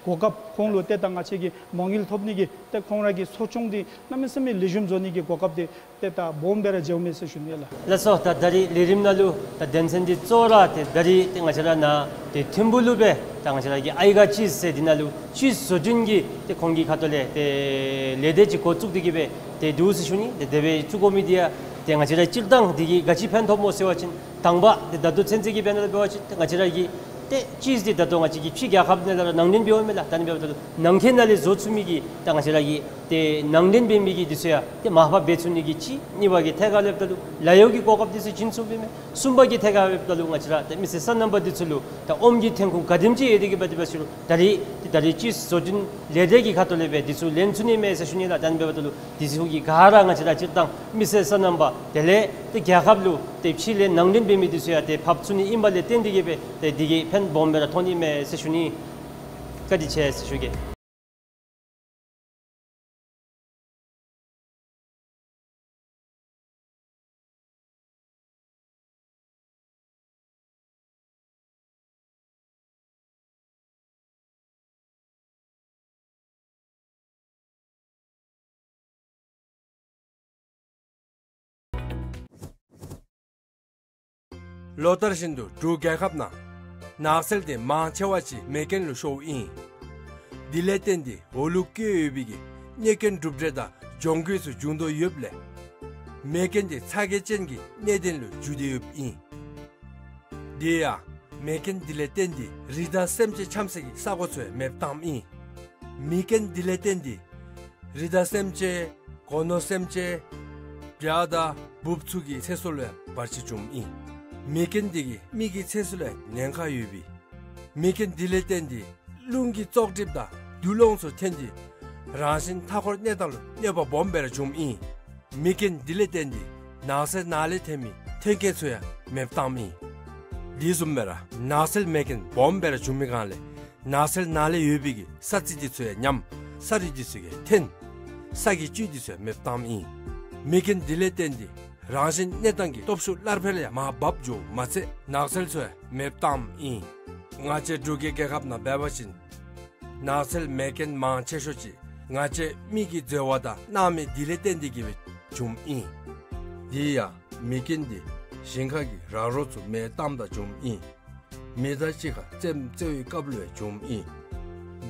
གོ་སྐབས་ཁོང་ལུ་ཏེ་ད་ང་བཅས་ཀྱིས་མ་དངུལ་ཐོབ་ནི་གི་ཏེ་ཁོང་ར་གི་གསོ་སྐྱོང་འདི་གནམ་མེད་ས་མེད་ལེགས་ཤོམ་བཟོ་ནི་གི་གོ་སྐབས་འདི་ཏེ་ད་སྦོམ་སྦེ་ར་འགྱོཝ་མས་ཟེར་ཞུ་ནི་ལགས། ལགས་སོ། ད་ད་རིས་ལས་རིམ་ནང་ལུ་ད་དོན་ཚན་འདི་གཙོ་བོ་ར་ཏེ་ད་རིས་ཏེ་ང་བཅས་ར་ནཱ་ཏེ་ཐིམ་ཕུག་ལུ་སྦེ་ད་ང་བཅས་ར་གི་ཨའི་ག་ཅིསི་ཟེར་འདི་ནང་ལུ་ཅིསི་བཟོ་སྐྲུན་གྱི་ཏེ་ཁོང་གི་ཁ་ཐུག་ལས་ཏེ་ལས་སྡེ་ཅིག་འགོ་བཙུགས་ཏེ་གི་སྦེ་ཏེ་འདུག་ཟེར་ཞུ་ནི། ཏེ་དེ་སྦེ་བཙུགས་དགོ་མི་འདི་ཡང་ཏེ་ང་བཅས་ར་སྤྱིར་བཏང་འདི་གིས་ག་ཅི་ཕན་ཐོགས་སྨོ་ཟེར་བ་ཅིན་དང་པ་ཏེ་ད་ལྟོ་ཚུན་ཚོད་ཀྱི་དཔེ་ནང་ལུ་འབད་བ་ཅིན་ཏེ་ང་བཅས་ར་གི་ཏེ་ཅིསི་འདི་ད་ལྟོ་ང་བཅས་ཀྱི་ཕྱི་རྒྱལ་ཁབ་ནང་ལས་ར་ནང་འདྲེན་འབདཝ་མས་ལགས། ད་ནི་འབདཝ་ད་ལུ་ནང་འཁོད་ནང་ལས་བཟོ་ཚུགས་མི་གི་ད་ང་བཅས་ར་གི་ཏེ་ནང་འདྲེན་འབད་མི་གི་འདི་ཚུ་ཡང་ཏེ་མར་ཕབ་འབད་ཚུགས་ནི་གི་གཅིག། གཉིས་པ་གི་ཐད་ཁར་ལྷོདཔ་ད་ལུ་ལཱ་གཡོག་གི་གོ་སྐབས་འདི་ཚུ་བྱིན་ཚུགས་པས་མས། གསུམ་པ་གི་ཐད་ཁར་ལྷོདཔ་ད་ལུ་ང་བཅས་ར་ཏེ་མི་སེར་སོ་ནམ་པ་འདི་ཚུ་ལུ་ད་ཨོམ་གྱི་ཐོན་ཁུངས་ག་དེམ་ཅིག་ཡོད་དེ་གི་སྦེ་དེ་སྦེ་ཞུ་རུང་ད་རིས་ཏེ་ད་རིས་ཅིསི་བཟོ་སྐྲུན་ལས་སྡེ་གི་ཁ་ཐུག་ལས་སྦེ་འདི་ཚུ་ལེན་ཚུགས་ནི་མས་ཟེར་ཞུ་ནི་ལགས། ད་ནི་འབདཝ་ད་ལུ་འདི་ཚུ་གི་ག་ར་ང་བཅས་ར་སྤྱིར་བཏང་མི་སེར་སོ་ནམ་པ་དེ་ལས་ཏེ་རྒྱལ་ཁབ་ལུ་ཏེ་ཕྱི་ལས་ནང་འདྲེན་འབད་མི་འདི་ཚུ་ཡང་ཏེ་ཕབ་ཚུགས་ནི་ཨིན་པ་ལས་བརྟེན་ཏེ་གི་སྦེ་ཏེ་འདི་གིས་ཕན་སྦོམ་སྦེ་ར་ཐོགས་ནི་མས་ཟེར་ཞུ་ནི། བཀའ་དྲིན་ཆེ་ཟེར་ཞུ་གེ། ལོ་ལྟར་བཞིན་དུ་འབྲུག་རྒྱལ་ཁབ་ནང་ནགས་ཚལ་དེ་མང་ཆེ་བ་ཅིག་མེ་རྐྱེན་ལུ་ཤོརཝ་ཨིན། དེ་ལས་བརྟེན་ཏེ་འོ་ལུ་བཀོད་ཡོད་པའི་གི་གནོད་སྐྱོན་གྲུབ་འབྲས་དང་གྱོང་གུད་ཚུ་འབྱུང་དོ་ཡོདཔ་ལས་མེ་རྐྱེན་དེ་ཚ་གྱང་ཅན་གྱི་གནད་དོན་ལུ་འགྱུར་ཏེ་ཡོདཔ་ཨིན། དེ་ཡང་མེ་རྐྱེན་དེ་ལས་བརྟེན་ཏེ་རི་དྭགས་སེམས་ཅན་འཁྱམ་ས་གི་ས་གོ་ཚུ་ཡང་མེདཔ་བཏངམ་ཨིན། མེ་རྐྱེན་དེ་ལས་བརྟེན་ཏེ་རི་དྭགས་སེམས་ཅན་སྒོ་ནོར་སེམས་ཅན་བྱ་དང་འབུཔ་ཚུ་གི་ཚེ་སྲོག་ལུ་ཡང་བར་ཆད་བྱུངམ་ཨིན། མེ་རྐྱེན་འདི་གིས་མི་གི་ཚེ་སྲོག་ལུ་ཉེན་ཁ་ཡོདཔ་ཨིན། མེ་རྐྱེན་འདི་ལས་བརྟེན་ཏེ་རླུང་གི་བཙོག་གྲིབ་དང་རྡུལ་སློངས་ཚུ་ཐོན་ཏེ་རང་བཞིན་མཐའ་འཁོར་གནས་སྟངས་ལུ་གནོད་པ་སྦོམ་སྦེ་ར་འབྱུངམ་ཨིན། མེ་རྐྱེན་འདི་ལས་བརྟེན་ཏེ་ནགས་ཚལ་ནང་ལས་ཐོན་མི་ཐོན་སྐྱེད་ཚུ་ཡང་མེདཔ་བཏངམ་ཨིན། དེ་བཟུམ་སྦེ་ར་ནགས་ཚལ་མེ་རྐྱེན་སྦོམ་སྦེ་ར་འབྱུང་མི་སྒང་ལས་ནགས་ཚལ་ནང་ལས་ཡོད་པའི་གི་ས་རྩི་འདི་ཚུ་ཡང་ཉམས། ས་རུད་འདི་ཚུ་ཡང་ཐོན། ས་གི་བཅུད་འདི་ཚུ་ཡང་མེདཔ་བཏངམ་ཨིན། མེ་རྐྱེན་འདི་ལས་བརྟེན་ཏེ་རང་བཞིན་གནས་སྟངས་ཀྱི་སྟོབས་ཤུགས་སླར་འཕེལ་ཡང་མར་བབས་འགྱོཝ་མ་ཚད་ནགས་ཚལ་ཚུ་ཡང་མེདཔ་བཏངམ་ཨིན། ང་བཅས་འབྲུག་གི་རྒྱལ་ཁབ་ནང་འབད་བ་ཅིན་ནགས་ཚལ་མེ་རྐྱེན་མང་ཆེ་ཤོས་ཅིག་ང་བཅས་མི་གི་འཛོལ་བ་དང་སྣང་མེད་འདི་ལས་བརྟེན་ཏེ་གིས་སྦེ་འབྱུངམ་ཨིན། དེ་ཡང་མེ་རྐྱེན་འདི་ཞིང་ཁ་གི་ར་རོ་ཚུ་མེ་བཏངམ་ད་འབྱུངམ་ཨིན། མེ་དང་གཅིག་ཁར་རྩེདམོ་རྩེ་བའི་སྐབས་ལུ་ཡང་འབྱུངམ་ཨིན།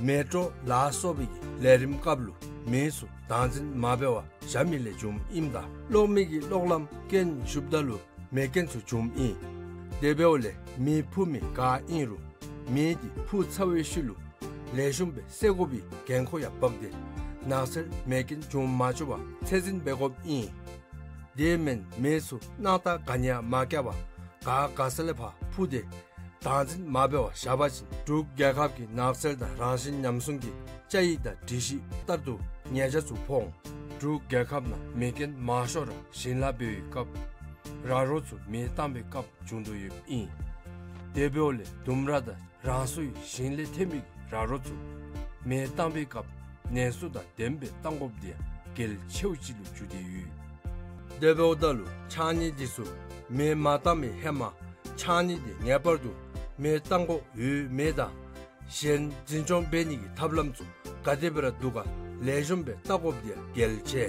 མེ་སྤྲོ་ལ་སོགས་པའི་གི་ལས་རིམ་སྐབས་ལུ་མེ་ཚུ་བདག་འཛིན་མ་འབད་བར་བཞག་མི་ལས་འབྱུངམ་ཨིནམ་ད་གློག་མེ་གི་གློག་ལམ་རྐྱེན་ཞུགསཔ་ད་ལུ་མེ་རྐྱེན་ཚུ་འབྱུངམ་ཨིན། དེ་འབདཝ་ལས་མེ་འཕུ་མི་ག་ཨིན་རུང་མེ་འདི་འཕུ་ཚར་བའི་ཤུལ་ལུ་ལེགས་ཤོམ་སྦེ་བསལ་དགོ་པའི་འགན་ཁུར་ཡང་བབས་ཏེ་ནགས་ཚལ་མེ་རྐྱེན་འབྱུང་མ་བཅུག་པར་ཚད་འཛིན་འབད་དགོཔ་ཨིན། དེ་མེན་མེ་ཚུ་སྣང་ཐག་ག་ནི་ཡང་མ་བཀལ་བར་ག་ག་ས་ལས་ཕར་འཕུ་སྟེ་བདག་འཛིན་མ་འབད་བར་བཞག་པ་ཅིན་འབྲུག་རྒྱལ་ཁབ་ཀྱི་ནགས་ཚལ་དང་རང་བཞིན་ཉམས་སྲུང་གི་བཅའ་ཡིག་དང་སྒྲིག་གཞི་ལྟར་དུ་ཉེས་བྱ་ཚུ་ཕོག་འོང་། འབྲུག་རྒྱལ་ཁབ་ནང་མེ་རྐྱེན་མང་ཤོས་ར་ཞིང་ལཱ་འབད་བའི་སྐབས་ར་རོ་ཚུ་མེ་བཏང་བའི་སྐབས་བྱུང་དོ་ཡོདཔ་ཨིན། དེ་འབདཝ་ལས་ལྡུམ་ར་དང་རང་སོའི་ཞིང་ལས་ཐོན་མི་ར་རོ་ཚུ་མེ་བཏང་བའི་སྐབས་ནན་སུ་དང་ལྡནམ་སྦེ་བཏང་དགོཔ་འདི་ཡང་གལ་ཆེཝ་ཅིག་ལུ་གྱུར་ཏེ་ཡོད། དེ་འབདཝ་ད་ལུ་ཕྱགས་སྙིགས་འདི་ཚུ་མེ་མ་བཏང་བའི་ཧེ་མ་ཕྱགས་སྙིགས་འདི་ངེས་པར་དུ་མེ་བཏང་དགོཔ་ཡོད་མེད་དང་གཞན་འཛིན་སྐྱོང་འབད་ནི་གི་ཐབས་ལམ་ཚུ་ག་དེ་སྦེ་ར་འདུག་ག་ལེགས་ཤོམ་སྦེ་བལྟ་དགོཔ་འདི་ཡང་གལ་ཆེ།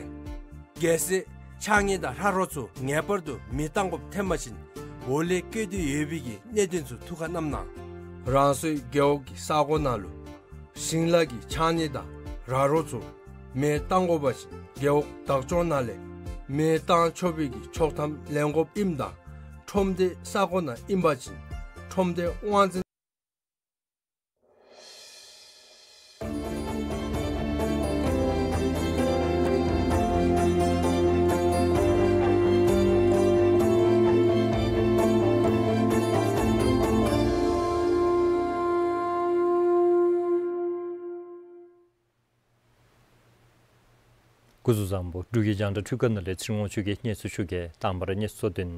གལ་སྲིད་ཕྱགས་སྙིགས་དང་ར་རོ་ཚུ་ངེས་པར་དུ་མེ་བཏང་དགོཔ་ཐོན་པ་ཅིན་འོག་ལས་བཀོད་དེ་ཡོད་པའི་གི་གནད་དོན་ཚུ་ཐུགས་ཁར་བསྣམས་གནང་། རང་སོའི་རྒེད་འོག་གི་ས་གོ་ནང་ལུ་ཞིང་ལཱ་གི་ཕྱགས་སྙིགས་དང་ར་རོ་ཚུ་མེ་བཏང་དགོ་པ་ཅིན་རྒེད་འོག་བདག་སྐྱོང་ནང་ལས་མེ་བཏང་ཆོག་པའི་གི་ཆོག་ཐམ་ལེན་དགོཔ་ཨིནམ་ད་ཁྲོམ་སྡེ་ས་གོ་ནང་ཨིན་པ་ཅིན་ཁྲོམ་སྡེ་དབང་འཛིན། སྐུ་གཟུགས་བཟང་པོ། འབྲུག་གི་རྒྱང་བསྒྲགས་འཕྲུལ་ཁང་ནང་ལས་ཚེ་རིང་དབང་ཕྱུག་གིས་གནས་ཚུལ་ཞུ་གེ། དང་པ་ར་གནས་ཚུལ་གཙོ་དོན།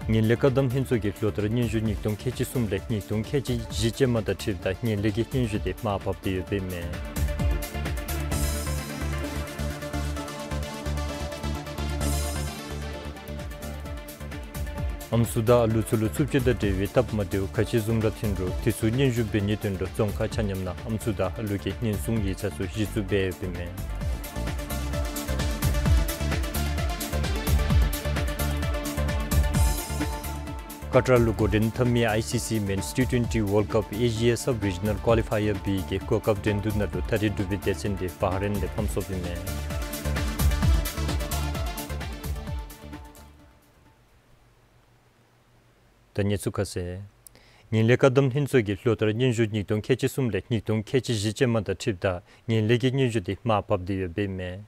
ངན་ལྷད་བཀག་སྡོམ་ལྷན་ཚོགས་ཀྱིས་ལོ་ལྟར་སྙན་ཞུ་ཉིས་སྟོང་ཁལ་གཅིག་གསུམ་ལས་ཉིས་སྟོང་ཁལ་གཅིག་བཞི་ཅན་མ་དང་འཁྲིལཝ་ད་ངན་ལྷད་ཀྱི་སྙན་ཞུ་དེ་མར་ཕབ་སྟེ་ཡོདཔ་ཨིན་མས། ཨམ་སྲུ་དང་ཨ་ལུ་ཚུ་ལུ་འཚུབ་ཆུ་དང་འབྲེལ་བའི་སྟབས་མ་བདེཝ་ག་ཅི་བཟུམ་ར་ཐོན་རུང་དེ་ཚུ་སྙན་ཞུ་འབད་ནིའི་དོན་ལུ་རྫོང་ཁག་ཆ་མཉམ་ནང་ཨམ་སྲུ་དང་ཨ་ལུ་གི་ཉེན་སྲུང་ཡིག་ཚང་ཚུ་གཞི་བཙུགས་འབད་ཡོདཔ་ཨིན་མས། ཀ་ཏར་ལུ་འགོ་འདྲེན་འཐབ་མི་ཨའི་སི་སི་Men's T twenty World Cup Asia Sub-Regional Qualifier B གི་གོ་སྐབས་འགྲན་བསྡུར་ནང་ལུ་ད་རིས་འབྲུག་པའི་སྡེ་ཚན་དེ་བྷ་རེན་ལས་ཕམ་སོཔ་ཨིན་མས། ད་གནས་ཚུལ་ཁ་གསལ། ངན་ལྷད་བཀག་སྡོམ་ལྷན་ཚོགས་ཀྱིས་ལོ་ལྟར་སྙན་ཞུ་ཉིས་སྟོང་ཁལ་གཅིག་གསུམ་ལས་ཉིས་སྟོང་ཁལ་གཅིག་བཞི་ཅན་མ་དང་འཁྲིལཝ་ད་ངན་ལྷད་ཀྱི་སྙན་ཞུ་དེ་མར་ཕབ་སྟེ་ཡོདཔ་ཨིན་མས།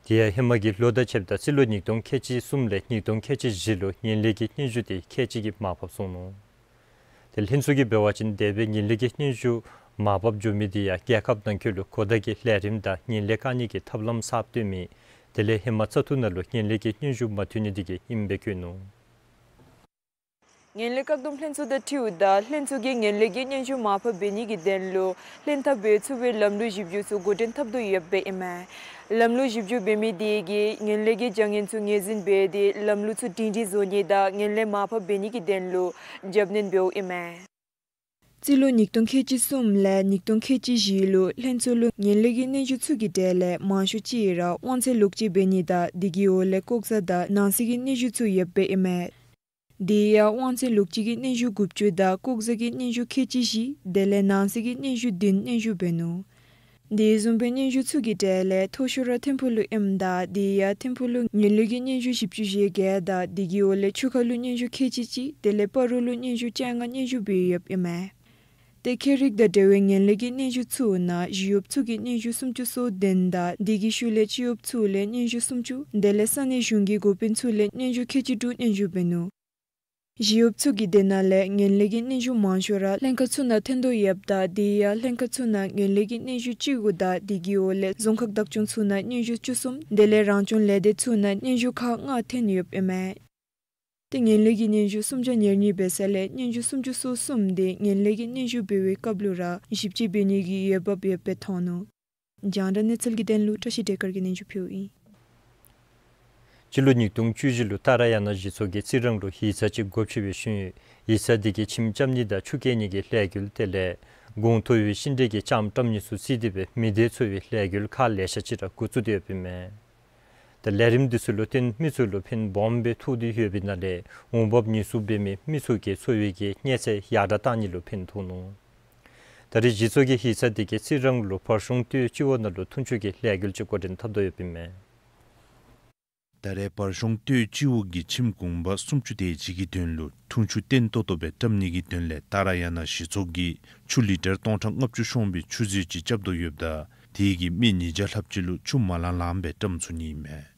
དེ་ཡང་ཧེ་མ་གི་ལོ་དང་ཕྱདཔ་ད་རྩིས་ལོ་ཉིས་སྟོང་ཁལ་གཅིག་གསུམ་ལས་ཉིས་སྟོང་ཁལ་གཅིག་བཞི་ལུ་ངན་ལྷད་ཀྱི་སྙན་ཞུ་དེ་ཁལ་གཅིག་གིས་མར་ཕབ་སོང་ནུག། དེ་ལྷན་ཚོགས་ཀྱིས་འབད་བ་ཅིན་དེ་སྦེ་ངན་ལྷད་ཀྱི་སྙན་ཞུ་མར་ཕབ་འགྱོ་མི་དེ་ཡང་རྒྱལ་ཁབ་ནང་འཁོད་ལུ་གོ་བརྡ་གི་ལས་རིམ་དང་ངན་ལྷད་བཀག་ནི་གི་ཐབས་ལམ་གསརཔ་བཏོན་མི་དེ་ལས་ཧེ་མ་ཚ་ཐུག་ནང་ལུ་ངན་ལྷད་ཀྱི་སྙན་ཞུ་མ་ཐོན་ནི་དེ་གིས་ཨིནམ་སྦེ་བཀོད་ནུག། ངན་ལྷད་བཀག་སྡོམ་ལྷན་ཚོགས་དང་འཁྲིལཝ་ད་ལྷན་ཚོགས་ཀྱིས་ངན་ལྷད་ཀྱི་སྙན་ཞུ་མར་ཕབ་འབད་ནི་གི་དོན་ལུ་ལྷན་ཐབས་འབད་ཚུགས་པའི་ལམ་ལུགས་ཞིབ་འཇུག་ཚུ་འགོ་འདྲེན་འཐབ་དོ་ཡོདཔ་ཨིན་མས། ལམ་ལུགས་ཞིབ་འཇུག་འབད་མི་དེ་གིས་ངན་ལྷད་ཀྱི་བྱ་ངན་ཚུ་ངོས་འཛིན་འབད་དེ་ལམ་ལུགས་ཚུ་སྒྲིང་སྒྲིང་བཟོ་ནི་དང་ངན་ལྷད་མར་ཕབ་འབད་ནི་གི་དོན་ལུ་རྒྱབ་སྣོན་འབདཝ་ཨིན་མས། རྩིས་ལོ་ཉིས་སྟོང་ཁལ་གཅིག་གསུམ་ལས་ཉིས་སྟོང་ཁལ་གཅིག་བཞི་ལུ་ལྷན་ཚོགས་ལུ་ངན་ལྷད་ཀྱི་སྙན་ཞུ་ཚུ་གི་གྲས་ལས་མང་ཤོས་ཅིག་ར་དབང་ཚད་ལོག་སྤྱོད་འབད་ནི་དང་དེ་གི་འོག་ལས་ལྐོག་ཟ་དང་ནང་གསེས་ཀྱི་སྙན་ཞུ་ཚུ་ཡོདཔ་ཨིན་མས། དེ་ཡང་དབང་ཚད་ལོག་སྤྱོད་ཀྱི་སྙན་ཞུ་དགུ་བཅུ་དང་ལྐོག་ཟ་གི་སྙན་ཞུ་ཁལ་གཅིག་བཞི་དེ་ལས་ནང་གསེས་ཀྱི་སྙན་ཞུ་བདུན་སྙན་ཞུ་འབད་ནུག། དེ་བཟུམ་སྦེ་སྙན་ཞུ་ཚུ་གི་གྲས་ལས་མཐོ་ཤོས་ར་ཐིམ་ཕུག་ལུ་ཨིནམ་ད་དེ་ཡང་ཐིམ་ཕུག་ལུ་ངན་ལྷད་ཀྱི་སྙན་ཞུ་བཞི་བཅུ་ཞེ་བརྒྱད་དང་དེ་གི་འོག་ལས་ཆུ་ཁ་ལུ་སྙན་ཞུ་ཁལ་གཅིག་གཅིག་དེ་ལས་སྤ་རོ་ལུ་སྙན་ཞུ་བཅོ་ལྔ་སྙན་ཞུ་འབད་ཡོདཔ་ཨིན་མས། ཏེ་ཁྱད་རིག་དང་འབྲེལ་བའི་ངན་ལྷད་ཀྱི་སྙན་ཞུ་ཚུ་ནང་ཞི་གཡོགཔ་ཚུ་གིས་སྙན་ཞུ་སུམ་ཅུ་སོ་བདུན་དང་དེ་གི་ཤུལ་ལས་སྤྱི་གཡོགཔ་ཚུ་ལས་སྙན་ཞུ་སུམ་ཅུ་དེ་ལས་ས་གནས་གཞུང་གི་འགོ་དཔོན་ཚུ་ལས་སྙན་ཞུ་ཁལ་གཅིག་དྲུག་སྙན་ཞུ་འབད་ནུག། ཞི་གཡོགཔ་ཚུ་གིས་དེ་ནང་ལས་ངན་ལྷད་ཀྱི་སྙན་ཞུ་མང་ཤོས་ར་ལྷན་ཁག་ཚུ་ནང་ཐོན་དོ་ཡོདཔ་ད་དེ་ཡང་ལྷན་ཁག་ཚུ་ནང་ངན་ལྷད་ཀྱི་སྙན་ཞུ་བཅུ་དགུ་དང་དེ་གི་འོག་ལས་རྫོང་ཁག་བདག་སྐྱོང་ཚུ་ནང་སྙན་ཞུ་བཅུ་གསུམ་དེ་ལས་རང་སྐྱོང་ལས་སྡེ་ཚུ་ནང་སྙན་ཞུ་ཁག་ལྔ་ཐོན་ཡོདཔ་ཨིན་མས། ཏེ་ངན་ལྷད་ཀྱི་སྙན་ཞུ་སུམ་བརྒྱ་ཉེར་གཉིས་འབད་ས་ལས་སྙན་ཞུ་སུམ་ཅུ་སོ་གསུམ་དེ་ངན་ལྷད་ཀྱི་སྙན་ཞུ་འབད་བའི་སྐབས་ལུ་ར་ཞིབ་དཔྱད་འབད་ནི་གི་འོས་འབབ་ཡོདཔ་སྦེ་མཐོང་ནུག། རྒྱང་བསྒྲགས་གནས་ཚུལ་གྱི་དོན་ལུ་བཀྲ་ཤིས་བདེ་དཀར་གྱིས་སྙན་ཞུ་ཕུལཝ་ཨིན། སྤྱི་ལོ་ཉིས་སྟོང་བཅུ་བཞི་ལུ་ཏཱ་ར་ཡ་ན་གཞི་ཚོགས་ཀྱིས་རྩི་རང་ལུ་ཡིག་ཚང་ཅིག་སྒོ་ཕྱེ་བའི་ཤུལ་ཡིག་ཚང་དེ་གིས་ཁྱིམ་རྐྱབ་ནི་དང་ཆུ་བཀལ་ནི་གི་ལས་འགུལ་དེ་ལས་གུང་ཐུབ་པའི་ཤིང་འབྲས་ཀྱི་ལྕངམ་བཀྲམ་ནི་ཚུ་བརྩིས་ཏེ་སྦེ་མི་སྡེ་ཚུ་གི་ལས་འགུལ་ཁག་ལེ་ཤ་ཅིག་ར་འགོ་བཙུགས་ཏེ་ཡོདཔ་ཨིན་མས། ཏེ་ལས་རིམ་འདི་ཚུ་ལུ་བརྟེན་མི་ཚུ་ལུ་ཕན་སྦོམ་སྦེ་ཐོགས་ཏེ་ཡོདཔ་ཨིན་ན་ལས་འོང་འབབ་ཉེན་སྲུང་འབད་མི་མི་ཚུ་གི་འཚོ་བའི་གི་གནས་ཚད་ཡར་དྲག་བཏང་ནི་ལུ་ཕན་ཐོགས་ནུག། ད་རེས་གཞི་ཚོགས་ཀྱིས་ཡིག་ཚང་དེ་གིས་རྩི་རང་ལུ་བར་གཞུང་སྟོད་སྤྱི་འོག་ནང་ལུ་འཐུང་ཆུ་གི་ལས་འགུལ་ཅིག་འགོ་འདྲེན་འཐབ་དོ་ཡོདཔ་ཨིན་མས། ད་རེས་བར་གཞུང་སྟོད་སྤྱི་འོག་གི་ཁྱིམ་གུང་པ་སུམ་ཅུ་དེ་ཅིག་གི་དོན་ལུ་འཐུང་ཆུ་བརྟན་ཏོག་ཏོ་སྦེ་བཀྲམ་ནི་གི་དོན་ལས་ཏཱ་ར་ཡ་ན་གཞི་ཚོགས་ཀྱིས་ཆུ་ལི་ཊར་སྟོང་ཕྲག་ལྔ་བཅུ་ཤོང་པའི་ཆུ་མཛོད་ཅིག་རྐྱབ་དོ་ཡོདཔ་ད་དེ་གིས་མི་ཉིས་བརྒྱ་ལྷགཔ་ཅིག་ལུ་ཆུ་མ་ལང་ལངམ་སྦེ་བཀྲམ་ཚུགས་ནི་ཨིན་མས།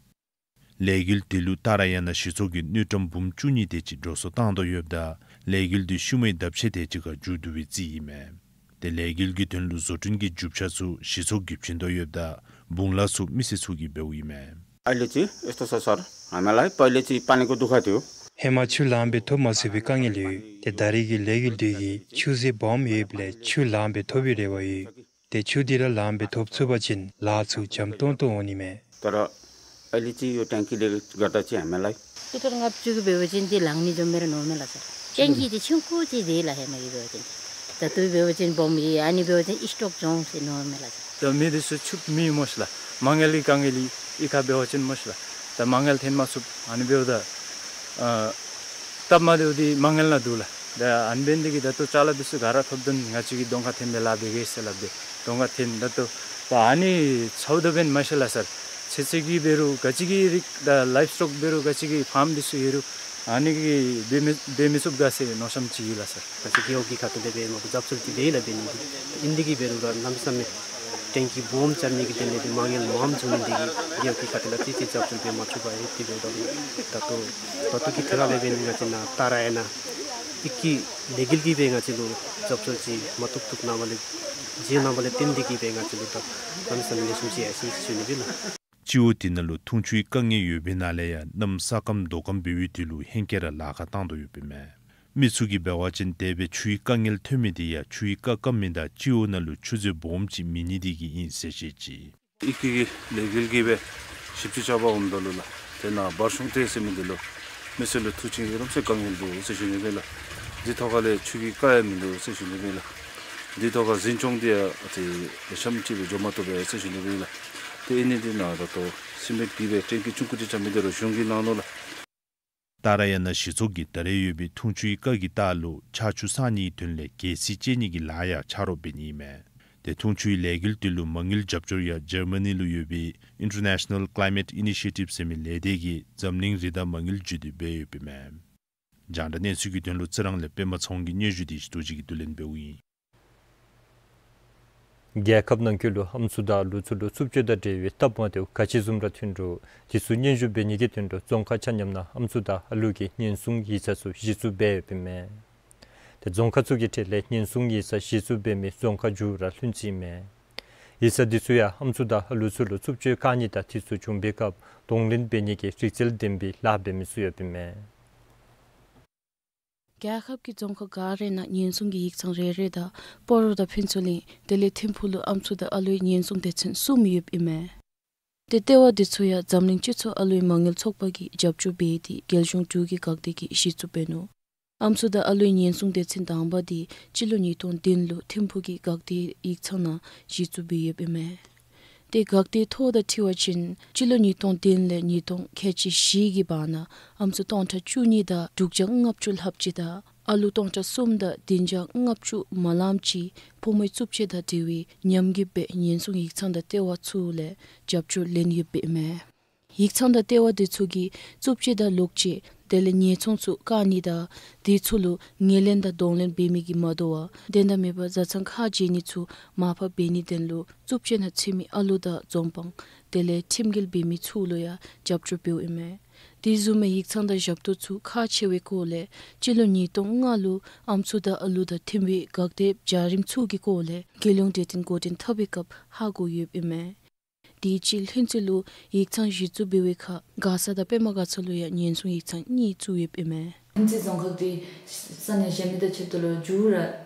ལས་འགུལ་དེ་ལུ་ཏཱ་ར་ཡ་ན་གཞི་ཚོགས་ཀྱིས་དངུལ་ཀྲམ་འབུམ་བཅུ་གཉིས་དེ་ཅིག་འགྲོ་སོང་བཏང་དོ་ཡོདཔ་ད་ལས་འགུལ་དེ་ཤུལ་མའི་ཟླཝ་ཕྱེད་དེ་ཅིག་ཁར་མཇུག་བསྡུ་བའི་རྩིས་ཨིན་མས། ཏེ་ལས་འགུལ་གྱི་དོན་ལུ་བཟོ་སྐྲུན་གྱི་རྒྱུ་ཆ་ཚུ་གཞི་ཚོགས་ཀྱིས་བྱིན་དོ་ཡོདཔ་ད་བུང་ལ་ཚུ་མི་སེར་ཚུ་གིས་འབདཝ་ཨིན་མས། अहिले चाहिँ यस्तो छ सर, हामीलाई पहिले चाहिँ पानीको दुःख थियो। ཧེ་མ་ཆུ་ལངམ་སྦེ་ཐོབ་མ་ཚུགས་པའི་དཀའ་ངལ་ཡོད། ཏེ་ད་རེས་ཀྱི་ལས་འགུལ་འདི་གིས་ཆུ་མཛོད་སྦོམ་ཡོདཔ་ལས་ཆུ་ལངམ་སྦེ་ཐོབ་པའི་རེ་བ་ཡོད། ཏེ་ཆུ་འདི་ར་ལངམ་སྦེ་ཐོབ་ཚུགས་པ་ཅིན་ལཱ་ཚུ་འཇམ་ཏོང་ཏོ་འོང་ནི་མས། तर अहिले चाहिँ यो ट्याङ्कीले गर्दा चाहिँ हामीलाई लिटर ལྔ་བཅུ་གི་འབད་བ་ཅིན་འདི་ལང་ནི་འཇམ་སྦེ་ར་འོང་མས་ལགས་སར། ཊེང་ཀི་འདི་ཆུང་ཀུ་ཅིག་འདི་ལགས། ཧེ་མ་གི་འབད་བ་ཅིན་ད་ལྟོ་འབད་བ་ཅིན་སྦོམ་ཡི་ཨ་ནི་འབད་བ་ཅིན་སི་ཊོག་བྱུང་སྟེ་འོང་མས་ལགས་སར། ད་མི་འདི་ཚུ་ཆུ་མེད་སྨོ་ཤིག་ལགས། མ་དངུལ་གྱི་དཀའ་ངལ་ཡོད། ཨི་ཁར་འབད་བ་ཅིན་སྨོ་ཤིག་ལགས། ད་མ་དངུལ་འཐོན་མ་ཚུགས། ཨ་ནི་འབདཝ་ད་ཨ་སྟབས་མ་བདེཝ་འདི་མ་དངུལ་ནང་འདུག་ལགས། ད་ཨ་ནི་འབད་ནི་འདི་གིས་ད་ལྟོ་ཅ་ལ་འདི་ཚུ་ག་ར་ཐོབ་དོ་ན་ང་བཅས་ཀྱིས་གདོང་ཁར་འཐོན་སྦེ་ལཱ་འབད་གེ་ཟེར་སླབ་སྟེ་གདོང་ཁར་འཐོན། ད་ལྟོ་ད་ཨ་ནི་ཚཝ་ད་འབདན་མ་ཤེས་ལགས་སར། ཚོད་བསྲེ་གི་འབད་རུང་ག་ཅི་གི་རིགས་དང་ལའིབ་སི་ཊོག་འབད་རུང་ག་ཅི་གི་ཕཱམ་འདི་ཚུ་ཡོད་རུང་ཨ་ནི་གིས་འབད་མི་འབད་མི་ཚུགས་ག་ཟེར་མནོ་བསམ་ཅིག་ཡོད་ལགས་སར། ང་བཅས་རྒེད་འོག་གི་ཁ་ཐུག་ལས་འབད་མ་པ་རྒྱབ་སྐྱོར་ཅིག་འབད་ལགས་འབད་ནི་འདི་ཨིན། འདི་གིས་འབད་རུང་ར་གནམ་མེད་ས་མེད་ཊེང་ཀི་སྦོམ་རྐྱབ་ནི་གི་དོན་ལས་འདི་མ་དངུལ་མངམ་བྱུང་ནི་འདི་གིས་རྒེད་འོག་གི་ཁ་ཐུག་ལས་ཅིག་ཅིག་རྒྱབ་སྐྱོར་འབད་མ་ཚུགས་པར་ཡོད། དེ་འབདཝ་ད་ད་ལྟོ་ད་ལྟོ་གི་ཐད་ཁར་ལས་འབད་ནི་ང་བཅས་ནཱ་ཏཱ་ར་ཡ་ན་ཨི་ཀི་ལས་འགུལ་གྱིས་འབད་ང་བཅས་ལུ་རྒྱབ་སྐྱོར་ཅིག་མ་ཐུབ་ཐུབ་གནང་བ་ལས་བྱིན་གནང་བ་ལས་བརྟེན་འདི་གིས་འབད་ང་བཅས་ལུ་ད་གནམ་མེད་ས་མེད་ལེགས་ཤོམ་ཅིག་ཡར་སོང་ཡི་ཟེར་ཞུ་ནི་ཨིན་ལགས། སྤྱི་འོག་དེ་ནང་ལུ་འཐུང་ཆུའི་དཀའ་ངལ་ཡོད་པའི་ནང་ལས་ཡང་གནམ་ས་སྐམ་རྡོ་སྐམ་འབད་བའི་དུས་ལུ་ཧེང་སྐལ་ར་ལཱ་ཁག་བཏང་དོ་ཡོདཔ་ཨིན་མས། མི་ཚུ་གིས་འབད་བ་ཅིན་དེ་སྦེ་ཆུའི་དཀའ་ངལ་ཐོན་མི་དེ་ཡང་ཆུའི་རྐ་སྐམ་མི་དང་སྤྱི་འོག་ནང་ལུ་ཆུ་མཛོད་སྦོམ་ཅིག་མེད་ནི་དེ་གིས་ཨིན་ཟེར་བཤད་ཅི། ཨི་ཀི་གི་ལས་འགུལ་གྱིས་སྦེ་ཞིབ་དཔྱད་རྐྱབ་པར་འོངམ་ད་ལུ་ལགས། དེ་ནང་བར་གཞུང་སྟོད་ཟེར་མི་འདི་ལུ་མི་སེར་ལུ་མཐུ་རྐྱེན་གྱི་རིམ་ཟེར་དཀའ་ངལ་འདུག་ཟེར་ཞུ་ནི་ཨིན་ལགས། འདི་ཐོག་ཁ་ལས་ཆུ་གི་རྐ་ཡང་མིན་འདུག་ཟེར་ཞུ་ནི་ཨིན་ལགས། འདི་ཐོག་ཁར་འཛིན་སྐྱོང་འདི་ཡང་ཏེ་ལེགས་ཤོམ་ཅིག་སྦེ་འགྱོ་མ་བཏུབ་པས་ཟེར་ཞུ་ནི་ཨིན་ལགས། ཏེ་ཨིན་ནི་འདི་ནང་ད་ལྟོ་སི་མེནཊ་གྱིས་སྦེ་ཊེང་ཀི་ཆུང་ཀུ་ཅིག་རྐྱབ་མི་འདི་ར་གཞུང་གིས་གནང་ནུག་ལགས། ཏཱ་ར་ཡ་ན་གཞི་ཚོགས་ཀྱིས་ད་རེས་ཡོད་པའི་འཐུང་ཆུའི་རྐ་གི་ལྟག་ལུ་ཆར་ཆུ་བསང་ནིའི་དོན་ལས་གད་སིལ་བཅད་ནི་གི་ལཱ་ཡང་ཆ་རོགས་འབད་ནི་ཨིན་མས། ཏེ་འཐུང་ཆུའི་ལས་འགུལ་དེ་ལུ་མ་དངུལ་རྒྱབ་སྐྱོར་ཡང་འཇར་མ་ནི་ལུ་ཡོད་པའི་International Climate Initiative ཟེར་མི་ལས་སྡེ་གིས་འཛམ་གླིང་རི་དྭགས་མ་དངུལ་བརྒྱུད་དེ་འབད་ཡོདཔ་ཨིན་མས། རྒྱང་བསྒྲགས་གནས་ཚུལ་གྱི་དོན་ལུ་རྩི་རང་ལས་པདྨ་ཚེ་དབང་གི་སྙན་ཞུ་འདི་ཞུ་དོ་ཅིག་གིས་བསྡུ་ལེན་འབདཝ་ཨིན། རྒྱལ་ཁབ་ནང་འཁོད་ལུ་ཨམ་སྲུ་དང་ཨ་ལུ་ཚུ་ལུ་རྩུབ་སྤྱོད་དང་འབྲེལ་བའི་སྟབས་མ་བདེཝ་ག་ཅི་བཟུམ་ར་ཐོན་རུང་དེ་ཚུ་སྙན་ཞུ་འབད་ནི་གི་དོན་ལུ་རྫོང་ཁག་ཆ་མཉམ་ནང་ཨམ་སྲུ་དང་ཨ་ལུ་གི་ཉེན་སྲུང་ཡིག་ཚང་ཚུ་གཞི་བཙུགས་འབད་ཡོདཔ་ཨིན་མས། ཏེ་རྫོང་ཁག་ཚུ་གི་གྲས་ལས་ཉེན་སྲུང་ཡིག་ཚང་གཞི་བཙུགས་འབད་མི་རྫོང་ཁག་མཇུག་ར་ལྷུན་རྩེ་ཨིན་མས། ཡིག་ཚང་འདི་ཚུ་ཡང་ཨམ་སྲུ་དང་ཨ་ལུ་ཚུ་ལུ་རྩུབ་སྤྱོད་བཀག་ནི་དང་དེ་ཚུ་བྱུང་པའི་སྐབས་གདོང་ལེན་འབད་ནི་གི་རིག་རྩལ་ལྡན་པའི་ལཱ་འབད་མི་ཚུ་ཡོདཔ་ཨིན་མས། རྒྱལ་ཁབ་ཀྱི་རྫོང་ཁག་ག་ར་ནང་ཉེན་སྲུང་གི་ཡིག་ཚང་རེ་རེ་དང་སྤ་རོ་དང་ཕུན་ཚོགས་གླིང་དེ་ལས་ཐིམ་ཕུག་ལུ་ཨམ་སྲུ་དང་ཨ་ལུའི་ཉེན་སྲུང་སྡེ་ཚན་གསུམ་ཡོདཔ་ཨིན་མས། ཏེ་ལྟེ་བ་འདི་ཚུ་ཡང་འཛམ་གླིང་སྤྱི་ཚོགས་ཨ་ལུའི་མ་དངུལ་ཚོགས་པ་གིས་རྒྱབ་སྐྱོར་འབད་དེ་རྒྱལ་གཞུང་འབྲུག་གི་འགག་སྡེ་གིས་གཞི་བཙུགས་འབད་ནུག། ཨམ་སྲུ་དང་ཨ་ལུའི་ཉེན་སྲུང་སྡེ་ཚན་དང་པ་འདི་སྤྱི་ལོ་ཉིས་སྟོང་བདུན་ལུ་ཐིམ་ཕུག་གི་འགག་སྡེའི་ཡིག་ཚང་ནང་གཞི་བཙུགས་འབད་ཡོདཔ་ཨིན་མས། ཏེ་འགག་སྡེའི་ཐོ་དང་འཁྲིལ་བ་ཅིན་སྤྱི་ལོ་ཉིས་སྟོང་བདུན་ལས་ཉིས་སྟོང་ཁལ་གཅིག་བཞི་གི་བར་ན་ཨམ་སྲུ་སྟོང་ཕྲག་བཅུ་གཉིས་དང་དྲུག་བརྒྱ་ལྔ་བཅུ་ལྷགཔ་ཅིག་དང་ཨ་ལུ་སྟོང་ཕྲག་གསུམ་དང་བདུན་བརྒྱ་ལྔ་བཅུ་མ་ལངམ་ཅིག་ཕོ་མོའི་རྩུབ་སྤྱོད་དང་འབྲེལ་བའི་ཉམས་རྒུད་པའི་ཉེན་སྲུང་ཡིག་ཚང་དང་ལྟེ་བ་ཚུ་ལས་རྒྱབ་སྐྱོར་ལེན་ཡོདཔ་ཨིན་མས། ཡིག་ཚང་དང་ལྟེ་བ་འདི་ཚུ་གིས་རྩུབ་སྤྱོད་དང་ལོག་སྤྱོད་ དེ་ལས་ཉེས་ཚོང་ཚུ་བཀག་ནི་དང་དེ་ཚུ་ལུ་ངོས་ལེན་དང་གདོང་ལེན་འབད་མི་གིས་མ་དོ་བར་དེ་དང་མེད་པར་བཟའ་ཚང་ཁ་འབྱལ་ནི་ཚུ་མར་ཕབ་འབད་ནིའི་དོན་ལུ་རྩུབ་སྤྱོད་ནང་ཚུད་མི་ཨ་ལུ་དང་འཛོམས་དཔང་དེ་ལས་ཁྲིམས་འགལ་འབད་མི་ཚུ་ལུ་ཡང་རྒྱབ་སྐྱོར་འབདཝ་ཨིན་མས། དེ་བཟུམ་མའི་ཡིག་ཚང་དང་ཞབས་ཏོག་ཚུ་ཁག་ཆེ་བའི་སྐོར་ལས་སྤྱི་ལོ་ཉིས་སྟོང་ལྔ་ལུ་ཨམ་སྲུ་དང་ཨ་ལུ་དང་འཐེམ་པའི་འགག་སྡེ་འཇའ་རིསམོ་ཚུ་གི་སྐོར་ལས་རྒྱལ་ཡོངས་གྲོས་བསྟུན་འགོ་འདྲེན་འཐབ་པའི་སྐབས་ཧ་གོ་ཡོདཔ་ཨིན་མས། དེ་ཅིག་ལྷུན་རྩེ་ལུ་ཡིག་ཚང་གཞི་བཙུགས་འབད་བའི་ཁར་མགར་ས་དང་པདྨ་དགའ་ཚལ་ལུ་ཡང་ཉེན་སྲུང་ཡིག་ཚང་གཉིས་བཙུགས་ཡོདཔ་ཨིན་མས། ལྷུན་རྩེ་རྫོང་ཁག་འདི་ས་གནས་གཞན་མི་དང་ཕྱདཔ་ད་ལུ་མཇུག་ར་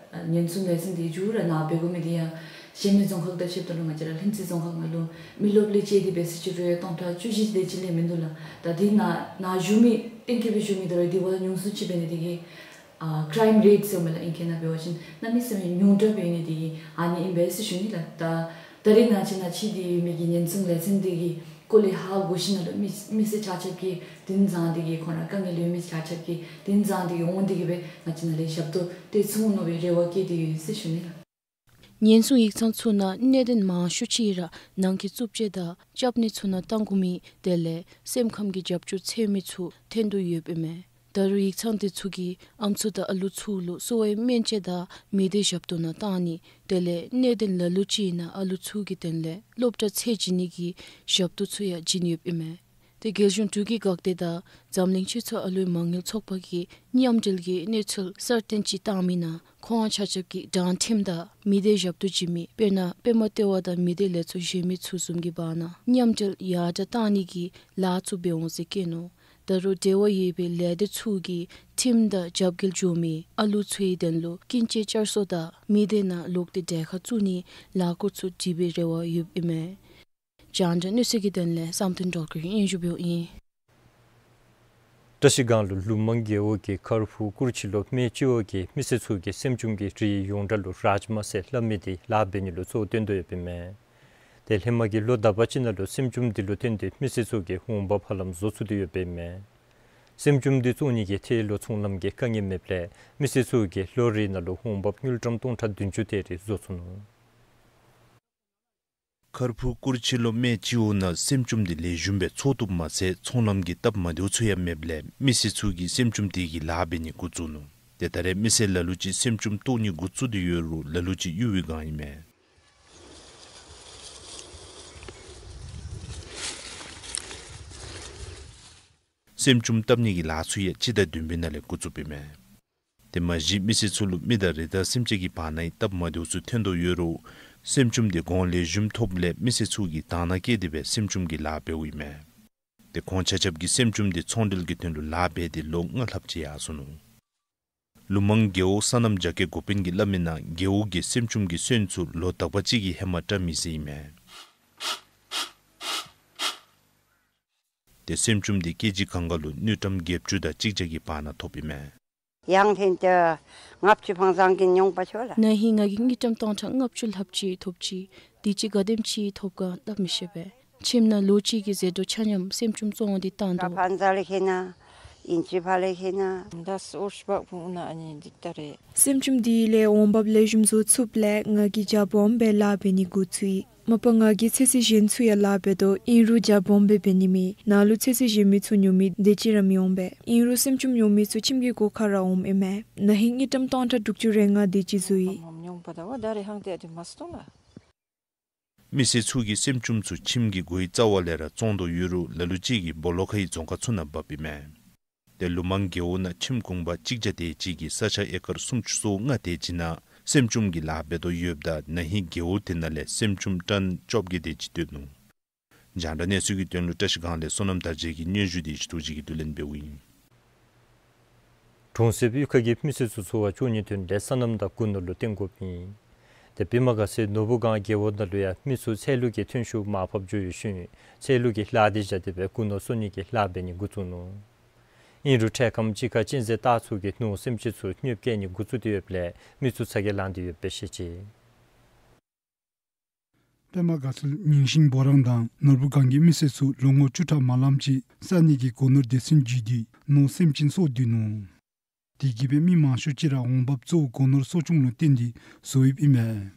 ཉེན་སྲུང་ལས་ཚན་འདི་མཇུག་ར་ནཱ་འབད་དགོ་མི་འདི་ཡང་གཞན་མི་རྫོང་ཁག་དང་ཕྱདཔ་ད་ལུ་ང་བཅས་ར་ལྷུན་རྩེ་རྫོང་ཁག་ནང་ལུ་མི་རློབས་ལས་བཅད་དེ་འབད་ས་ཅིག་རུང་ཡང་སྟོང་ཕྲག་བཅུ་བཞི་དེ་ཅིག་ལས་མིན་འདུག་ལགས། ད་འདི་ནཱ་ནཱ་བཞུགས་མི་གཏན་འཁེལ་སྦེ་བཞུགས་མི་དང་ར་འདི་བ་ཉུང་སུ་ཅིག་འབད་ནི་དེ་གིས་ཨ་ཀྲའིམ་རེཊ་ཟེར་མི་ལགས་ཨིང་སྐད་ནང་འབད་བ་ཅིན་གནམ་མེད་ས་མེད་ཉུང་དྲགས་འབད་ནི་དེ་གིས་ཨ་ནི་ཨིན་པས་ཟེར་ཞུ་ནི་ལགས། ད་ད་རེས་ནཱ་ཅིག་ནཱ་ཕྱད་དེ་ཡོད་མི་གི་ཉེན་སྲུང་ལས་ཚན་འདི་གི་སྐོར་ལས་ཧ་གོ་ཞིནམ་ལས་མི་མི་སེར་ཆ་ཁྱབ་ཀྱིས་དུས་བཟང་འདི་གིས་ཁོང་ར་དཀའ་ངལ་ཡོད་མི་ཆ་ཁྱབ་ཀྱིས་དུས་བཟང་འདི་གིས་འོང་སྟེ་གིས་སྦེ་ང་བཅས་ནཱ་ལས་ཞབས་ཏོག་སྟེར་ཚུགས་འོང་མནོ་བའི་རེ་བ་བསྐྱེད་དེ་ཡོད་ཟེར་ཞུ་ནི་ལགས། ཉེན་སྲུང་ཡིག་ཚང་ཚུ་ནང་གནད་དོན་མང་ཤོས་ཅིག་ར་ནང་འཁོད་རྩུབ་སྤྱོད་དང་སྐྱབས་གནས་ཚུ་ནང་བཏང་དགོ་མི་དེ་ལས་སེམས་ཁམས་ཀྱི་རྒྱབ་སྐྱོར་འཚོལ་མི་ཚུ་ཐོན་དོ་ཡོདཔ་ཨིན་མས། ད་རུང་ཡིག་ཚང་དེ་ཚུ་གིས་ཨམ་སྲུ་དང་ཨ་ལུ་ཚུ་ལུ་གསོ་བའི་སྨན་བཅོས་དང་མི་སྡེ་ཞབས་ཏོག་ནང་བཏང་ནི་དེ་ལས་གནད་དོན་ལ་ལུ་ཅིག་ནང་ཨ་ལུ་ཚུ་གི་དོན་ལས་སློབ་གྲྭ་ཚད་འཛིན་ནི་གི་ཞབས་ཏོག་ཚུ་ཡང་བྱིན་ཡོདཔ་ཨིན་མས། དེ་རྒྱལ་གཞུང་འབྲུག་གི་འགག་སྡེ་དང་འཛམ་གླིང་ཆོས་ཚོགས་ཨ་ལུའི་མ་དངུལ་ཚོགས་པ་གིས་མཉམ་འབྲེལ་གྱི་གནས་ཚུལ་གསར་བཏོན་ཅིག་བཏང་མི་ནང་ཁོང་ཆ་ཁྱབ་ཀྱིས་དྲང་ཁྲིམས་དང་མི་སྡེ་ཞབས་ཏོག་བྱིན་མི་དཔེར་ན་པདྨ་ལྟེ་བ་དང་མི་སྡེ་ལས་ཚོགས་གཞན་མི་ཚུ་བཟུམ་གྱི་བར་ན་མཉམ་འབྲེལ་ཡར་དྲགས་བཏང་ནི་གི་ལཱ་ཚུ་འབད་འོང་ཟེར་བཀོད་ནུག། ད་རུང་འབྲེལ་བ་ཡོད་པའི་ལས་སྡེ་ཚུ་གིས་ཁྲིམས་དང་རྒྱབ་འགལ་འགྱོ་མི་ཨ་ལུ་ཚུའི་དོན་ལུ་ཀུན་སྤྱོད་བསྐྱར་གསོ་དང་མི་སྡེ་ནང་ལོག་སྟེ་གྲལ་ཁར་བཙུགས་ནིའི་ལས་འགུལ་ཚུ་སྒྲིག་པའི་རེ་བ་ཡོདཔ་ཨིན་མས། རྒྱང་བསྒྲགས་གནས་ཚུལ་གྱི་དོན་ལས་བསམ་གཏན་སྒྲོལ་དཀར་གྱིས་སྙན་ཞུ་འབདཝ་ཨིན། བཀྲ་ཤིས་སྒང་ལུ་ལུ་མང་རྒེད་འོག་གི་ཁར་ཕུ་ཀུར་ཆི་ལོ་སྨད་སྤྱི་འོག་གི་མི་སེར་ཚུ་གིས་སེམས་ཅུང་གི་རིགས་ཡོངས་གྲགས་ལུ་རཱཇ་མ་ཟེར་སླབ་མི་དེ་ལཱ་འབད་ནི་ལུ་གཙོ་བོ་བཏོན་དོ་ཡོདཔ་ཨིན་མས། དེ་ཧེ་མ་གི་ལོ་དག་པ་ཅིག་ནང་ལུ་སེམས་ཅུང་དེ་ལུ་བརྟེན་ཏེ་མི་སེར་ཚུ་གིས་འོང་འབབ་ཧ་ལམ་བཟོ་ཚུགས་ཏེ་ཡོདཔ་ཨིན་མས། སེམས་ཅུང་དེ་བཙོང་ནི་གི་ཐད་ལུ་ཚོང་ལམ་གྱི་དཀའ་ངལ་མེདཔ་ལས་མི་སེར་ཚུ་གིས་ལོ་རེ་ནང་ལུ་འོང་འབབ་དངུལ་ཀྲམ་སྟོང་ཕྲག་བདུན་ཅུ་དེ་རེ་བཟོ་ཚུགས་ནུག། ཁར་ཕུ་ཀུར་ཆི་ལོ་སྨད་སྤྱི་འོག་ནང་སེམས་ཅུང་དེ་ལེགས་ཤོམ་སྦེ་འཚོ་བཏུབ་མ་ཚད་ཚོང་ལམ་གྱི་སྟབས་མ་བདེཝ་ཚུ་ཡང་མེདཔ་ལས་མི་སེར་ཚུ་གིས་སེམས་ཅུང་དེ་གི་ལཱ་འབད་ནི་འགོ་བཙུགས་ནུག། དེ་ད་རེས་མི་སེར་ལ་ལུ་ཅིག་སེམས་ཅུང་བཏོག་ནི་འགོ་བཙུགས་ཏེ་ཡོད་རུང་ལ་ལུ་ཅིག་གཡུར་བའི་སྒང་ཨིན་མས། སེམས་ཅུང་བཏབ་ནི་གི་ལཱ་ཚུ་ཡང་སྤྱི་ཟླ་བདུན་པའི་ནང་ལས་འགོ་བཙུགསཔ་ཨིན་མས། དེ་མ་གཞི་མི་སེར་ཚུ་ལུ་མི་དང་རི་དྭགས་སེམས་ཅན་གྱི་བར་ན་ཡང་སྟབས་མ་བདེཝ་ཚུ་ཐོན་དོ་ཡོད་རུང་སེམས་ཅུང་དེ་གོང་ལེགས་ཤོམ་ཐོབ་ལས་མི་སེར་ཚུ་གིས་དང་བླངས་བསྐྱེད་དེ་སྦེ་སེམས་ཅུང་གི་ལཱ་འབདཝ་ཨིན་མས། དེ་ཁོང་ཆ་ཁྱབ་ཀྱིས་སེམས་ཅུང་དེ་ཚོང་འབྲེལ་གྱི་དོན་ལུ་ལཱ་འབད་དེ་ལོ་ལྔ་ལྷགཔ་ཅིག་ཡར་སོ་ནུག། ལུ་མང་རྒེད་འོག་སོ་ནམ་རྒྱ་སྐྱེད་འགོ་དཔོན་གྱིས་སླབ་མིའི་ནང་རྒེད་འོག་གི་སེམས་ཅུང་གི་སོན་ཚུ་ལོ་དག་པ་ཅིག་གི་ཧེ་མ་བཀྲམ་མི་ཟེར་ཨིན་མས། དེ་སེམས་ཅུང་དེ་ཀེ་ཇི་གང་ག་ལུ་དངུལ་ཀྲམ་བརྒྱད་ཅུ་དང་གཅིག་བརྒྱ་གི་བར་ན་ཐོབ་ཨིན་མས། ཡང་ཐེངས་ཏེ་ལྔ་བཅུ་ཕང་ཚང་གི་ཉོང་པ་ཆོག་ལགས། ན་ཧིང་ང་གིས་དངུལ་ཀྲམ་སྟོང་ཕྲག་ལྔ་བཅུ་ལྷགཔ་ཅིག་ཐོབ་ཅི། དེ་ཅིག་ག་དེམ་ཅིག་ཐོབ་ག་སླབ་མི་ཤེས་པས། ཁྱིམ་ནང་ལོ་གཅིག་གི་ཟད་འགྲོ་ཆ་མཉམ་སེམས་ཅུང་བཙོང་སྟེ་བཏང་དོ། ཕང་ཚང་ལས་ཁེ་ན་ཨིན་ཅི་ཕ་ལས་ཁེ་ན། ད་སོར་ཤ་བག་ཕུང་ན་ཨ་ནི་འདི་ད་རེ། སེམས་ཅུང་དེ་ལས་འོང་འབབ་ལེགས་ཤོམ་བཟོ་ཚུགསཔ་ལས་ང་གིས་རྒྱབ་འོང་སྦེ་ལཱ་འབད་ནི་འགོ་བཙུགས་ཡི། མ་པ་ང་གིས་ཚོད་བསྲེ་གཞན་ཚུ་ཡང་ལཱ་འབད་དོ། ཨིན་རུང་རྒྱབ་འོང་སྦེ་འབད་ནི་མེད། ནཱ་ལུ་ཚོད་བསྲེ་གཞན་མི་ཚུ་ཉོ་མི་དེ་ཅིག་ར་མི་འོང་པས། ཨིན་རུང་སེམས་ཅུང་ཉོ་མི་ཚུ་ཁྱིམ་གྱི་སྒོ་ཁར་ར་འོངམ་ཨིན་མས། ན་ཧིང་དངུལ་ཀྲམ་སྟོང་ཕྲག་དྲུག་ཅུ་རེ་ལྔ་དེ་ཅིག་བཟོ་ཡི། མི་སེར་ཚུ་གིས་སེམས་ཅུང་ཚུ་ཁྱིམ་གྱི་སྒོའི་རྩ་བ་ལས་ར་བཙོང་དོ་ཡོད་རུང་ལ་ལུ་ཅིག་གིས་སྦོ་ལོགས་ཁའི་རྫོང་ཁག་ཚུ་ནང་འབགཔ་ཨིན་མས། དེ་ལུ་མང་རྒེད་འོག་ནང་ཁྱིམ་གུང་པ་གཅིག་བརྒྱ་དེ་ཅིག་གིས་ས་ཆ་ཨེ་ཀར་སུམ་ཅུ་སོ་ལྔ་དེ་ཅིག་ནང་སེམས་ཅུང་གི་ལཱ་འབད་དོ་ཡོདཔ་ད་ན་ཧིང་རྒེད་འོག་དེ་ནང་ལས་སེམས་ཅུང་ཊོན་བཅོ་བརྒྱད་དེ་ཅིག་བཏོན་ནུག། རྒྱང་བསྒྲགས་གནས་ཚུལ་གྱི་དོན་ལུ་བཀྲ་ཤིས་སྒང་ལས་བསོད་ནམས་དར་རྒྱས་ཀྱི་སྙན་ཞུ་དེ་ཞུ་ཐུགས་རྗེ་གིས་བསྡུ་ལེན་འབདཝ་ཨིན། གྲོང་གསེབ་གཡུས་ཁ་གི་མི་སེར་ཚུ་འཚོ་བ་སྐྱོང་ནིའི་དོན་ལས་སོ་ནམ་དང་སྒོ་ནོར་ལུ་བརྟེན་དགོཔ་ཨིན། དེ་སྦེ་མ་ག་ཚད་ནོར་བུ་སྒང་རྒེད་འོག་ནང་ལུ་ཡང་མི་ཚུ་ཚལ་ལུ་གི་ཐོན་ཤུགས་མར་ཕབ་འགྱོ་ཡོད་ཤུལ་ཚལ་ལུ་གི་ལཱ་དེ་བཞག་སྟེ་སྦེ་སྒོ་ནོར་གསོ་ནི་གི་ལཱ་འབད་ནི་འགོ་བཙུགས་ནུག། ཨིན་རུང་འཕྲལ་ཁམས་ཅིག་ཁར་གཅན་གཟན་སྟག་ཚུ་གིས་ནོར་སེམས་ཅན་ཚུ་གནོདཔ་བཀལ་ནི་འགོ་བཙུགས་ཏེ་ཡོདཔ་ལས་མི་ཚུ་ཚ་གྱང་ལངས་ཏེ་ཡོདཔ་སྦེ་བཤད་ཅི། པདྨ་དགའ་ཚལ་ཉིང་ཤིང་སྦོ་རང་དང་ནོར་བུ་སྒང་གི་མི་སེར་ཚུ་ལོ་ངོ་བཅུ་ཕྲག་མ་ལངམ་ཅིག་ས་གནས་ཀྱི་སྒོ་ནོར་སྡེ་ཚན་བརྒྱུད་དེ་ནོར་སེམས་ཅན་སོར་བསྡུ་ནུག། དེ་གིས་སྦེ་མི་མང་ཤོས་ཅིག་ར་འོང་འབབ་གཙོ་བོ་སྒོ་ནོར་གསོ་སྐྱོང་ལུ་བརྟེན་ཏེ་བཟོ་ཡོདཔ་ཨིན་མས།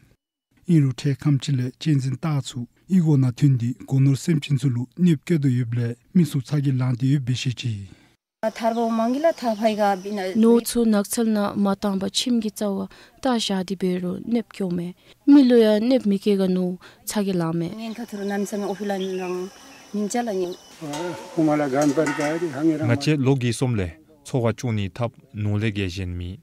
ཨིན་རུང་འཕྲལ་ཁམས་ཅིག་ལས་གཅན་གཟན་སྟག་ཚུ་གཡུས་སྒོ་ནང་ཐོན་ཏེ་སྒོ་ནོར་སེམས་ཅན་ཚུ་ལུ་གནོདཔ་བཀལ་དོ་ཡོདཔ་ལས་མི་ཚུ་ཚ་གྱང་ལངས་ཏེ་ཡོདཔ་སྦེ་བཤད་ཅི། ཐར་པ་མང་གི་ལ་ཐར་པའི་ག་བི་ན། ནོར་ཚུ་ནགས་ཚལ་ནང་མ་བཏང་པར་ཁྱིམ་གྱི་རྩ་བར་བཏགས་བཞག་སྟེ་འབད་རུང་གནོདཔ་བཀལཝ་མས། མི་ལུ་ཡང་གནོདཔ་མི་བཀལ་ག་ནོར་ཚ་གྱང་ལངམ་མས། ངན་ཁག་ཐུར་ནམ་ས་མེད་ཨོ་ཕི་ལ་ནང་ཉིན་ཅ་ལ་ཉིན། ང་བཅས་ལོ་འགོ་གསུམ་ལས་འཚོ་བ་སྐྱོང་ནི་ཐབས་ནོར་ལས་བརྒལ་གཞན་མེད།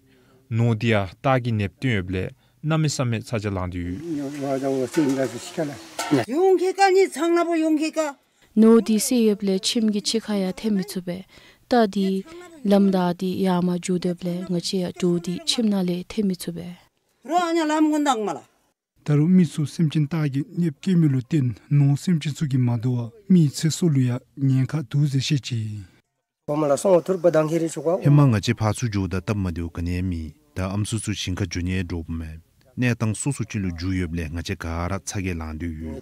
ནོར་འདི་ཡང་སྟག་གིས་གནོདཔ་བཏོན་ཡོདཔ་ལས་གནམ་མེད་ས་མེད་ཚ་གྱང་ལངས་ཏེ་ཡོད། ཡོང་ཁེ་ཀ་ནི་ཚང་ན་བོ་ཡོང་ཁེ་ཀ། ནོར་འདི་བསད་ཡོདཔ་ལས་ཁྱིམ་གྱི་ཕྱི་ཁར་ཡང་འཐེན་མི་ཚུགས་པས། སྟག་འདི་ལམ་བདའ་སྟེ་ཡར་མར་འགྱོ་དོ་ཡོདཔ་ལས་ང་བཅས་ཡང་འདྲོག་སྟེ་ཁྱིམ་ནང་ལས་འཐེན་མི་ཚུགས་པས། རོ་ཨ་ཉ་ལམ་གོན་དག་མ་ལ། ད་རུང་མི་ཚུ་སེམས་ཅན་སྟག་གིས་གནོདཔ་བཀལ་མི་ལུ་བརྟེན་ནོར་སེམས་ཅན་ཚུ་གིས་མ་དོ་བར་མིའི་ཚེ་སྲོག་ལུ་ཡང་ཉེན་ཁ་འདུག་ཟེར་བཤད་ཅི། ཧེ་མ་ང་བཅས་ཕར་ཚུར་འགྱོཝ་ད་སྟབས་མ་བདེཝ་ག་ནི་ཡང་མེད། ད་ཨམ་སྲུ་ཚུ་ཞིང་ཁར་འགྱོ་ནི་འདྲཝ་མས། གནས་སྟངས་སོ་སོ་ཅིག་ལུ་འགྱུར་ཡོདཔ་ལས་ང་བཅས་ག་ར་ཚ་གྱང་ལངས་ཏེ་ཡོད།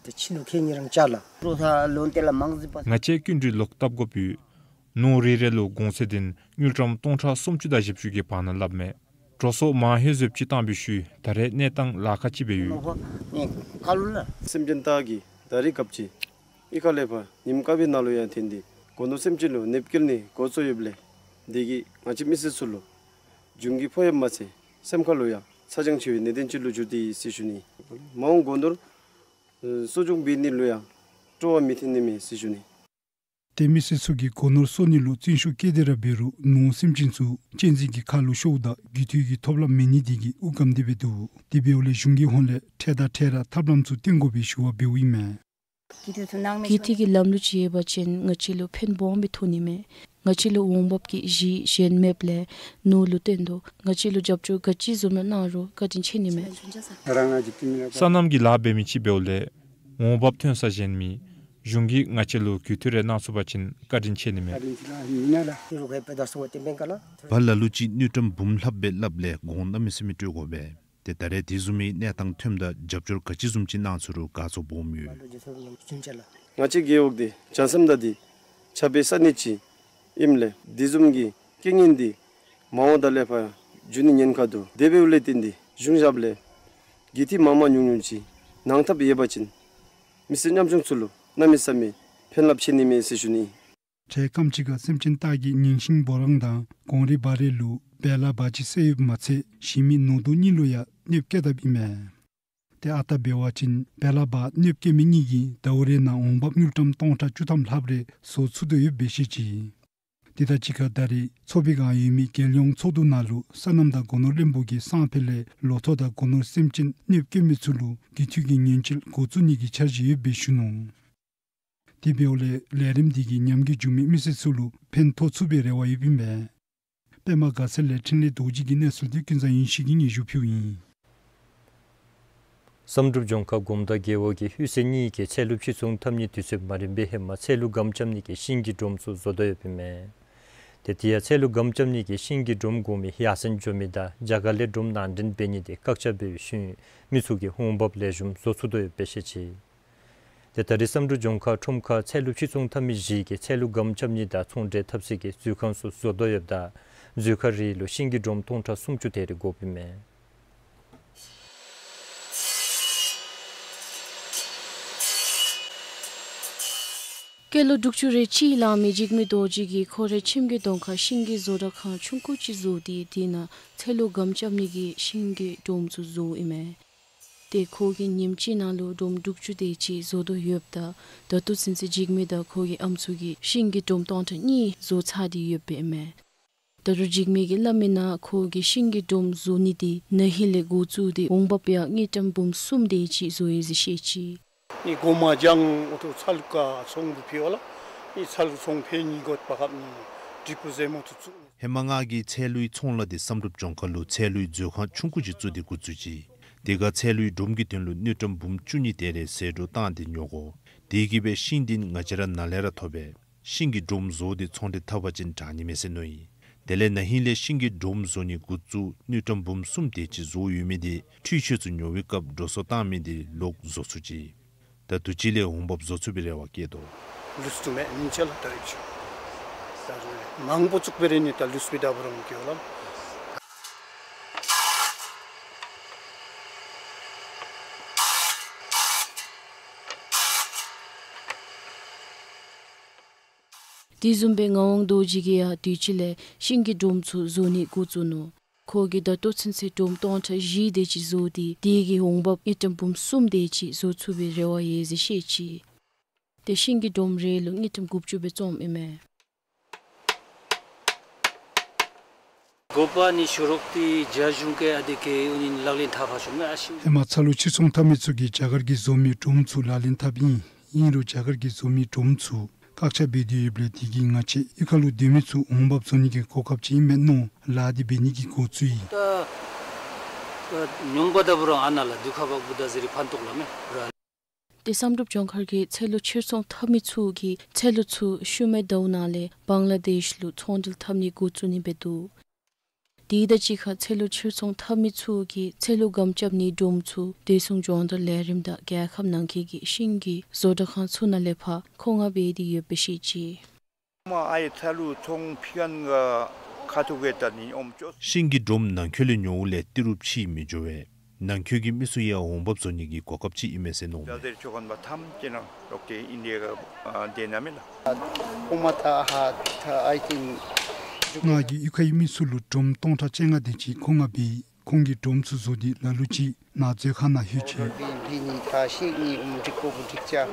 ང་བཅས་སྐྱིན་འགྲུལ་ལོག་བཏབ་དགོཔ་ཡོད། ནོར་རེ་རེ་ལུ་གོང་ཚད་དེ་དངུལ་ཀྲམ་སྟོང་ཕྲག་སུམ་ཅུ་དང་བཞི་བཅུ་གི་བར་ན་སླབ་མས། འགྲོ་སོང་མང་ཧེང་བཟོདཔ་ཅིག་བཏང་བའི་ཤུལ་ད་རེས་གནས་སྟངས་ལཱ་ཁག་ཅིག་སྦེ་ཡོད། སེམས་ཅན་སྟག་གིས་ད་རེས་སྐབས་ཅིག་གཡུས་ཁ་ལས་ཕར་ཉིམ་དཀར་པོའི་ནང་ལུ་ཡང་འཐོན་ཏེ་སྒོ་ནོར་སེམས་ཅན་ལུ་གནོདཔ་བཀལ་ནི་འགོ་བཙུགས་ཡོདཔ་ལས་དེ་གིས་ང་བཅས་མི་སེར་ཚུ་ལུ་འབྱུང་གི་ཕོག་ཡོདཔ་མ་ཚད་སེམས་ཁ་ལུ་ཡང་ཚ་གྱང་ཆེ་བའི་གནད་དོན་ཅིག་ལུ་འགྱུར་ཏེ་ཡོད་ཟེར་ཞུ་ནི། མ་འོངས་སྒོ་ནོར་གསོ་སྐྱོང་འབད་ནི་ལུ་ཡང་སྤྲོ་བ་མི་ཐོན་ནི་མས་ཟེར་ཞུ་ནི། ཏེ་མི་སེར་ཚུ་གིས་སྒོ་ནོར་གསོ་ནི་ལུ་བརྩོན་ཤུགས་བསྐྱེད་དེ་ར་འབད་རུང་ནོར་སེམས་ཅན་ཚུ་གཅན་གཟན་གྱི་ཁ་ལུ་ཤོརཝ་ད་རྒུད་འཐུས་ཀྱི་ཐོབ་ལམ་མེད་ནི་དེ་གིས་དབུགས་སྐམ་སྟེ་སྦེ་འདུག། དེ་འབདཝ་ལས་གཞུང་གི་ཧོངས་ལས་འཕྲལ་དང་འཕྲལ་ར་ཐབས་ལམ་ཚུ་བཏོན་དགོ་པའི་ཞུ་བ་འབདཝ་ཨིན་མས། རྒུད་འཐུས་ཀྱི་ལམ་ལུགས་ཅིག་ཡོད་པ་ཅིན་ང་བཅས་ལུ་ཕན་སྦོམ་སྦེ་ཐོགས་ནི་མས། ང་བཅས་ལུ་འོང་འབབ་ཀྱི་གཞི་གཞན་མེདཔ་ལས་ནོར་ལུ་བརྟེན་དོ། ང་བཅས་ལུ་རྒྱབ་སྐྱོར་ག་ཅི་བཟུམ་ཡང་གནང་རུང་བཀའ་དྲིན་ཆེ་ནི་མས། སོ་ནམ་གྱི་ལཱ་འབད་མི་ཅིག་འབདཝ་ལས་འོང་འབབ་ཐོན་ས་གཞན་མེད། གཞུང་གིས་ང་བཅས་ལུ་རྒུད་འཐུས་རེ་གནང་ཚུགས་པ་ཅིན་བཀའ་དྲིན་ཆེ་ནི་མས། བ་ལ་ལུ་ཅིག་དངུལ་ཀྲམ་འབུམ་ལྷགཔ་སྦེ་སླབ་ལས་གོང་གནམ་མེད་ས་མེད་སྤྲོད་དགོ་པས། ཏེ་ད་རེས་དེ་བཟུམ་མའི་གནས་སྟངས་ཐོནམ་ད་རྒྱབ་སྐྱོར་ག་ཅི་བཟུམ་ཅིག་གནང་ཚུགས་རུང་དགའ་ཚོར་སྦོམ་ཡོད། ང་བཅས་རྒེད་འོག་འདི་བྱང་སེམས་དང་འདི་ཆ་པའི་ས་གནས་ཅིག་ཨིནམ་ལས་དེ་བཟུམ་གྱི་རྐྱེན་ངན་འདི་མ་འོངས་ད་ལས་ཕར་འགྱུར་ནི་ཉེན་ཁ་འདུག། དེ་འབདཝ་ལས་བརྟེན་ཏེ་གཞུང་ཞབས་ལས་རྒུད་འཐུས་མང་མང་ཉུང་ཉུང་ཅིག་གནང་ཐབས་ཡོད་པ་ཅིན་མི་སེར་ཉམ་ཆུང་ཚུ་ལུ་གནམ་མེད་ས་མེད་ཕན་རླབས་ཆེ་ནི་མས་ཟེར་ཞུ་ནི། འཕྲལ་སྐམ་ཅིག་ཁར་སེམས་ཅན་སྟག་གིས་ཉིང་ཤིང་བོ་རང་དང་གོང་རི་བ་རེ་ལུ་བེ་ལ་བ་ཅིག་བསད་ཡོདཔ་མ་ཚད་གཞན་མི་ནོར་དུང་གཉིས་ལུ་ཡང་གནོདཔ་བཀལ་དཔ་ཨིན་མས། ཏེ་ཨ་རྟག་འབད་བ་ཅིན་བེ་ལ་བ་གནོདཔ་བཀལ་མི་གཉིས་ཀྱིས་ཟླཝ་རེ་ནང་འོང་འབབ་དངུལ་ཀྲམ་སྟོང་ཕྲག་བཅུ་ཐམ་ལྷགཔ་རེ་བཟོ་ཚུགས་དོ་ཡོདཔ་སྦེ་བཤད་ཅི། དེ་དང་གཅིག་ཁར་ད་རེས་ཚོགས་པའི་སྒང་ཡོད་མི་རྒྱལ་ཡོངས་ཚོགས་འདུ་ནང་ལུ་སོ་ནམ་དང་སྒོ་ནོར་བློན་པོ་གིས་སང་ཕོད་ལས་ལོ་ཐོག་དང་སྒོ་ནོར་སེམས་ཅན་གནོདཔ་བཀལ་མི་ཚུ་ལུ་རྒུད་འཐུས་ཀྱི་ཉེན་བཅོལ་འགོ་བཙུགས་ནི་གི་འཆར་གཞི་ཡོདཔ་སྦེ་ཞུ་ནུག། དེ་འབདཝ་ལས་ལས་རིམ་འདི་གིས་ཉམས་རྒུད་བྱུང་མི་མི་སེར་ཚུ་ལུ་ཕན་ཐོགས་ཚུགས་པའི་རེ་བ་ཡོདཔ་ཨིན་པས། པདྨ་དགའ་ཚལ་ལས་འཕྲིན་ལས་རྡོ་རྗེ་གི་གནས་ཚུལ་འདི་ཀུན་བཟང་ཡེ་ཤེས་ཀྱིས་སྙན་ཞུ་ཕུལཝ་ཨིན། བསམ་གྲུབ་ལྗོངས་མཁར་དགོངས་དག་རྒེད་འོག་གི་ཧུད་ཟེར་གཉིས་ཀྱིས་ཚལ་ལུ་ཕྱིར་ཚོང་འཐབ་ནིའི་དུས་ཚོད་མ་རན་པའི་ཧེ་མ་ཚལ་ལུ་སྒམ་རྐྱབ་ནི་གི་ཤིང་གི་སྒྲོམ་ཚུ་བཟོ་དོ་ཡོདཔ་ཨིན་མས། ཏེ་དེ་ཡང་ཚལ་ལུ་སྒམ་རྐྱབ་ནི་གི་ཤིང་གི་སྒྲོམ་དགོ་མི་ཡར་སེང་འགྱོ་མི་དང་རྒྱ་གར་ལས་སྒྲོམ་ནང་འདྲེན་འབད་ནི་དེ་བཀག་ཆ་འབད་བའི་ཤུལ་མི་ཚུ་གིས་འོང་འབབ་ལེགས་ཤོམ་བཟོ་ཚུགས་དོ་ཡོདཔ་སྦེ་བཤད་ཅི། ཏེ་ད་རེས་བསམ་གྲུབ་ལྗོངས་མཁར་ཁྲོམ་ཁར་ཚལ་ལུ་ཕྱིར་ཚོང་འཐབ་མི་བཞི་གིས་ཚལ་ལུ་སྒམ་རྐྱབ་ནི་དང་ཚོང་འབྲེལ་འཐབ་སའི་གི་མཛོད་ཁང་ཚུ་བཟོ་དོ་ཡོདཔ་ད་མཛོད་ཁང་རེ་ལུ་ཤིང་གི་སྒྲོམ་སྟོང་ཕྲག་སུམ་ཅུ་དེ་རེ་དགོཔ་ཨིན་མས། སྐྱེས་ལོ་དྲུག་ཅུ་རེ་གཅིག་ལང་མི་འཇིགས་མེད་རྡོ་རྗེ་གིས་ཁོ་རའི་ཁྱིམ་གྱི་གདོང་ཁར་ཤིང་གི་བཟོ་གྲྭ་ཁང་ཆུང་ཀུ་ཅིག་བཟོ་སྟེ་དེ་ནང་ཚལ་ལུ་སྒམ་རྐྱབ་ནི་གི་ཤིང་གི་སྒྲོམ་ཚུ་བཟོཝ་ཨིན་མས། ཏེ་ཁོ་གིས་ཉིནམ་གཅིག་ནང་ལུ་སྒྲོམ་དྲུག་ཅུ་དེ་ཅིག་བཟོ་དོ་ཡོདཔ་ད་ད་ལྟོ་ཚུན་ཚོད་འཇིགས་མེད་དང་ཁོ་གི་ཨམ་སྲུ་གིས་ཤིང་གི་སྒྲོམ་སྟོང་ཕྲག་གཉིས་བཟོ་ཚར་ཏེ་ཡོདཔ་ཨིན་མས། ད་རུང་འཇིགས་མེད་ཀྱིས་སླབ་མིའི་ནང་ཁོ་གིས་ཤིང་གི་སྒྲོམ་བཟོ་ནི་དེ་ན་ཧིང་ལས་འགོ་བཙུགས་ཏེ་འོང་འབབ་ཡང་དངུལ་ཀྲམ་འབུམ་གསུམ་དེ་ཅིག་བཟོ་ཡི་ཟེར་བཤད་ཅི། ནི་གོ་མ་ལྗང་འོ་ཐུ་ཚལ་ཁ་ཚོང་འབུ་ཕི་ཝ་ལ་ནི་ཚལ་ཚོང་ཕན་ནི་གོ་པ་ཁབ་ནི་ཌི་པུ་ཟེ་མོ་ཐུ་ཚུ། ཧེ་མ་ང་གིས་ཚལ་ལུའི་ཚོང་ལཱ་འདི་བསམ་གྲུབ་ལྗོངས་མཁར་ལུ་ཚལ་ལུའི་མཛོད་ཁང་ཆུང་ཀུ་ཅིག་བཙུགས་ཏེ་འགོ་བཙུགས་ཅི། དེ་ཁར་ཚལ་ལུའི་སྒྲོམ་གྱི་དོན་ལུ་དངུལ་ཀྲམ་འབུམ་བཅུ་གཉིས་དེ་རེ་ཟད་འགྲོ་བཏང་སྟེ་ཉོ་དགོ། དེ་གིས་སྦེ་ཤིང་འདི་ང་བཅས་ར་ནཱ་ལས་ར་ཐོབ་པས། ཤིང་གི་སྒྲོམ་བཟོ་སྟེ་ཚོང་འབྲེལ་འཐབ་པ་ཅིན་དྲག་ནི་མས་ཟེར་མནོ་ཡི། དེ་ལས་ན་ཧིང་ལས་ཤིང་གི་སྒྲོམ་བཟོ་ནི་འགོ་བཙུགས་དངུལ་ཀྲམ་འབུམ་གསུམ་དེ་ཅིག་བཟོ་ཡོད་མི་དེ་འཕྲུལ་ཆས་ཚུ་ཉོ་བའི་སྐབས་འགྲོ་སོང་བཏང་མི་དེ་ལོག་བཟོ་ཚུགས་ཅི། ད་དུས་ཅི་ལས་འོང་འབབ་བཟོ་ཚུགས་པའི་རེ་བ་བསྐྱེད་དོ། ལུས་ཏེ་མེད་ཉིན་ཆ་ལ་ད་རེས་ཅིག་ད་མང་པོ་བཙུགས་པའི་རེ་ནི་ད་ལུས་པའི་ད་བུ་རང་གི་ཝ་ལ། དེ་བཟུམ་སྦེ་ངག་དབང་རྡོ་རྗེ་གིས་ཡང་དུས་ཅི་ལས་ཤིང་གི་སྒྲོམ་ཚུ་བཟོ་ནི་འགོ་བཙུགས་ནུག། ཁོ་གིས་ད་ལྟོ་ཚུན་ཚོད་སྒྲོམ་སྟོང་ཕྲག་བཞི་དེ་ཅིག་བཟོ་སྟེ་དེ་གི་འོང་འབབ་དངུལ་ཀྲམ་འབུམ་གསུམ་དེ་ཅིག་བཟོ་ཚུགས་པའི་རེ་བ་ཡོད་ཟེར་བཤད་ཅི། ཏེ་ཤིང་གི་སྒྲོམ་རེ་ལུ་དངུལ་ཀྲམ་དགུ་བཅུ་སྦེ་བཙོངམ་ཨིན་མས། དགོ་པ་ནི་ཞུ་རོགས་ཏེ་རྒྱ་གཞུང་གི་ཨ་དེ་གི་འོ་ནི་ལག་ལེན་འཐབ་ཕར་ཞུ་མི་ཨ་ཤུ། ཧེ་མ་ཚ་ལུ་ཕྱིར་ཚོང་འཐབ་མི་ཚུ་གིས་རྒྱ་གར་གྱིས་བཟོ་མི་སྒྲོམ་ཚུ་ལག་ལེན་འཐབ་ཨིན། ཨིན་རུང་རྒྱ་གར་གྱིས་བཟོ་མི་སྒྲོམ་ཚུ་བཀག་ཆ་འབད་དེ་ཡོདཔ་ལས་དེ་གིས་ང་བཅས་གཡུས་ཁ་ལུ་སྡོད་མི་ཚུ་འོང་འབབ་བཟོ་ནི་གི་གོ་སྐབས་ཅིག་ཨིན་མས་མནོ་ལགས་ཏེ་འབད་ནི་གི་འགོ་བཙུགས་ཡི། ད་ཉུང་པ་ད་བུ་རང་ཨ་ན་ལ་དུ་ཁ་བ་བུ་ད་ཟེར་རི་ཕན་ཐོགས་ལ་མེ་ར། ཏེ་བསམ་གྲུབ་ལྗོངས་མཁར་གྱིས་ཚལ་ལུ་ཕྱིར་ཚོང་འཐབ་མི་ཚུ་གིས་ཚལ་ལུ་ཚུ་ཤུལ་མའི་ཟླཝ་ནང་ལས་བང་ལ་དེཤ་ལུ་ཚོང་འབྲེལ་འཐབ་ནི་འགོ་བཙུགས་ནི་འབད་དོ། དེ་དང་གཅིག་ཁར་ཚལ་ལུ་ཕྱིར་ཚོང་འཐབ་མི་ཚུ་གིས་ཚལ་ལུ་སྒམ་རྐྱབ་ནིའི་སྒྲོམ་ཚུ་བདེ་སྲུང་སྦྱོང་བརྡར་ལས་རིམ་དང་རྒྱལ་ཁབ་ནང་འཁོད་ཀྱི་ཤིང་གི་བཟོ་གྲྭ་ཁང་ཚུ་ནང་ལས་ཕར་མཁོ་མངགས་འབད་དེ་ཡོདཔ་སྦེ་བཤད་ཅི། མ་ཨའི་ཚལ་ལུ་ཚོང་ཕི་ཁན་ག་ཁ་ཐུག་གེ་ད་ནི་ཨོམ་ཅོས། ཤིང་གི་སྒྲོམ་ནང་འཁོད་ལས་ཉོཝ་ལས་ཏི་རུབ་ཕྱིས་མི་འགྱོ་བས། ནང་འཁོད་ཀྱི་མི་ཚུ་ཡང་འོང་འབབ་བཟོ་ནི་གི་གོ་སྐབས་ཅིག་ཨིན་མས་ཟེར་མནོཝ་མས། ད་ཟེར་ཆོ་ཁན་པ་ཐམས་ཅད་ན་ལོག་སྟེ་ཨིན་དེ་ག་དེ་ན་མེ་ལ། ཨོ་མ་ཐ་ཧ་ཐ་ཨའི་ཐིང་། ང་གིས་གཡུས་ཁའི་མི་ཚུ་ལུ་སྒྲོམ་སྟོང་ཕྲག་བཅོ་ལྔ་དེ་ཅིག་མཁོ་མངགས་འབད་ཡི། ཁོང་གིས་སྒྲོམ་ཚུ་བཟོ་སྟེ་ལ་ལུ་ཅིག་ནང་མཛོད་ཁང་ནང་ལྷོད་ཅི། ལི་ལི་ནི་ཐ་ཤེག་ནི་ཨུམ་འགྲིག་པོ་བུ་འགྲིག་ཅ།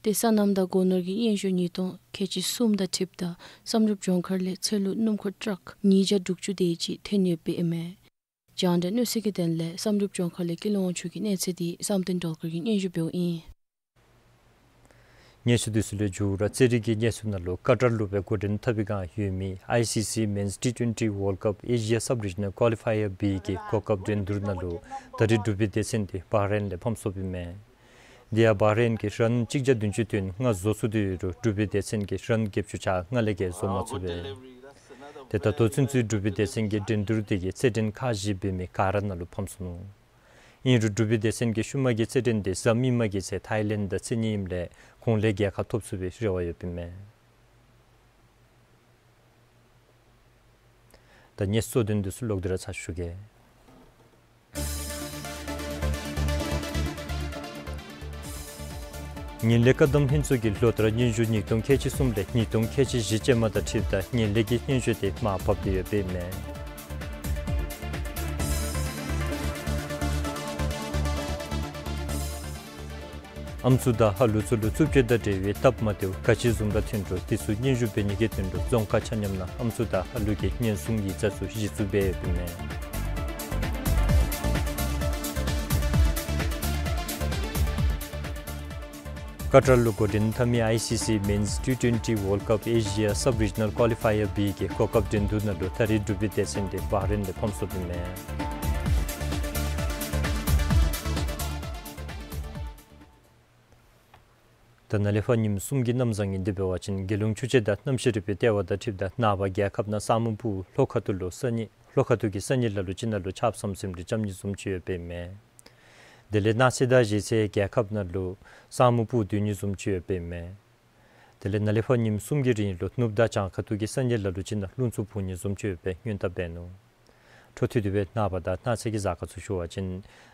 ཏེ་སོ་ནམ་དང་སྒོ་ནོར་གྱི་སྙན་ཞུ་ཉིས་སྟོང་ཁལ་གཅིག་གསུམ་དང་འཁྲིལཝ་ད་བསམ་གྲུབ་ལྗོངས་མཁར་ལས་ཚལ་ལུ་སྣུམ་འཁོར་ཊཱག་ཉིས་བརྒྱ་དྲུག་ཅུ་དེ་ཅིག་ཐོན་ཡོདཔ་ཨིན་མས། རྒྱང་བསྒྲགས་གནས་ཚུལ་གྱི་དོན་ལས་བསམ་གྲུབ་ལྗོངས་མཁར་ལས་ཀུན་ལེགས་དབང་ཕྱུག་གི་གནས་ཚུལ་དེ་བསམ་གཏན་སྒྲོལ་དཀར་གྱིས་སྙན་ཞུ་འབདཝ་ཨིན། གནས་ཚུལ་འདི་ཚུ་ལས་མཇུག་ར་རྩེད་རིགས་ཀྱི་གནས་ཚུལ་ནང་ལུ་ཀ་ཏར་ལུ་སྦེ་འགོ་འདྲེན་འཐབ་པའི་བསྒང་ཡོད་མི་ཨའི་སི་སི་Men's T twenty World Cup Asia Sub-Regional Qualifier B གི་གོ་སྐབས་འགྲན་བསྡུར་ནང་ལུ་ད་རིས་འབྲུག་པའི་སྡེ་ཚན་དེ་བྷ་རེན་ལས་ཕམ་སོཔ་ཨིན་མས། དེ་ཡང་བྷ་རེན་གྱིས་རན་གཅིག་བརྒྱ་བདུན་ཅུ་དོན་ལྔ་བཟོ་ཚུགས་ཏེ་ཡོད་རུང་འབྲུག་པའི་སྡེ་ཚན་གྱིས་རན་བརྒྱད་ཅུ་གྱ་ལྔ་ལས་བརྒལ་བཟོ་མ་ཚུགས་པས། ཏེ་ད་ལྟོ་ཚུན་ཚོད་འབྲུག་པའི་སྡེ་ཚན་གྱིས་འགྲན་བསྡུར་དེ་གི་རྩེད་འགྲན་ཁག་བཞི་འབད་མི་ག་ར་ནང་ལུ་ཕམ་སོ་ནུག། ཨིན་རུང་འབྲུག་པའི་སྡེ་ཚན་གྱི་ཤུལ་མ་གི་རྩེད་འགྲན་དེ་གཟའ་མིག་དམར་གྱི་ཚེ་ཐའི་ལེནཌ་དང་རྩེད་ནི་ཨིནམ་ལས་ཁོང་ལས་རྒྱལ་ཁ་ཐོབ་ཚུགས་པའི་རེ་བ་ཡོདཔ་ཨིན་མས། ད་གནས་ཚུལ་གཙོ་དོན་འདི་ཚུ་ལོག་སྟེ་ར་ཚར་ཞུ་གེ། ངན་ལྷད་བཀག་སྡོམ་ལྷན་ཚོགས་ཀྱིས་ལོ་ལྟར་སྙན་ཞུ་ཉིས་སྟོང་ཁལ་གཅིག་གསུམ་ལས་ཉིས་སྟོང་ཁལ་གཅིག་བཞི་ཅན་མ་དང་འཁྲིལཝ་ད་ངན་ལྷད་ཀྱི་སྙན་ཞུ་དེ་མར་ཕབ་སྟེ་ཡོདཔ་ཨིན་མས། ཨམ་སྲུ་དང་ཧ་ལུག་ཚུ་ལུ་རྩུབ་སྤྱོད་དང་འབྲེལ་བའི་སྟབས་མ་བདེཝ་ག་ཅི་བཟུམ་ར་ཐོན་རུང་དེ་ཚུ་སྙན་ཞུ་འབད་ནི་གི་དོན་ལུ་རྫོང་ཁག་ཆ་མཉམ་ནང་ཨམ་སྲུ་དང་ཧ་ལུག་གི་ཉེན་སྲུང་ཡིག་ཚང་ཚུ་གཞི་བཙུགས་འབད་ཡོདཔ་ཨིན་མས། ཀ་ཏར་ལུ་འགོ་འདྲེན་འཐབ་མི་ཨའི་སི་སི་Men's T twenty World Cup Asia Sub-Regional Qualifier B གི་གོ་སྐབས་འགྲན་བསྡུར་ནང་ལུ་ད་རིས་འབྲུག་པའི་སྡེ་ཚན་དེ་བྷ་རེན་ལས་ཕམ་སོཔ་ཨིན་མས། ད་ནཱ་ལས་ཕར་ཉིནམ་གསུམ་གྱི་གནམ་བཟང་ངན་འདི་འབད་བ་ཅིན་དགེ་སློང་ཆུ་སྤྱོད་དང་གནམ་གཤིས་རིག་པའི་ལྟེ་བ་དང་འཁྲིལཝ་ད་ནངས་པ་རྒྱལ་ཁབ་ནང་ས་སྨུག་སྤུབས། ལྷོ་ཁ་ཐུག་ལུ་ས་གནས་ལྷོ་ཁ་ཐུག་གི་ས་གནས་ལ་ལུ་ཅིག་ནང་ལུ་ཆརཔ་ཟམ་ཟིམ་རེ་རྐྱབ་ནི་བཟུམ་ཅིག་ཡོདཔ་ཨིན་མས། དེ་ལས་གནངས་ཚེ་དང་གཞེས་ཚེ་རྒྱལ་ཁབ་ནང་ལུ་ས་སྨུག་སྤུབས་སྡོད་ནི་བཟུམ་ཅིག་ཡོདཔ་ཨིན་མས། དེ་ལས་ནཱ་ལས་ཕར་ཉིནམ་གསུམ་གྱི་རིང་ལུ་ནུབ་དང་བྱང་ཁ་ཐུག་གི་ས་གནས་ལ་ལུ་ཅིག་ནང་རླུང་འཚུབ་འཕུ་ནི་བཟུམ་ཅིག་ཡོད་པའི་སྔོན་བརྡ་འབད་ནུག། འཕྲོ་མཐུད་དེ་སྦེ་ནངས་པ་དང་གནངས་ཚེ་གི་གཟའ་སྐར་ཚུ་ཞུ་བ་ཅིན་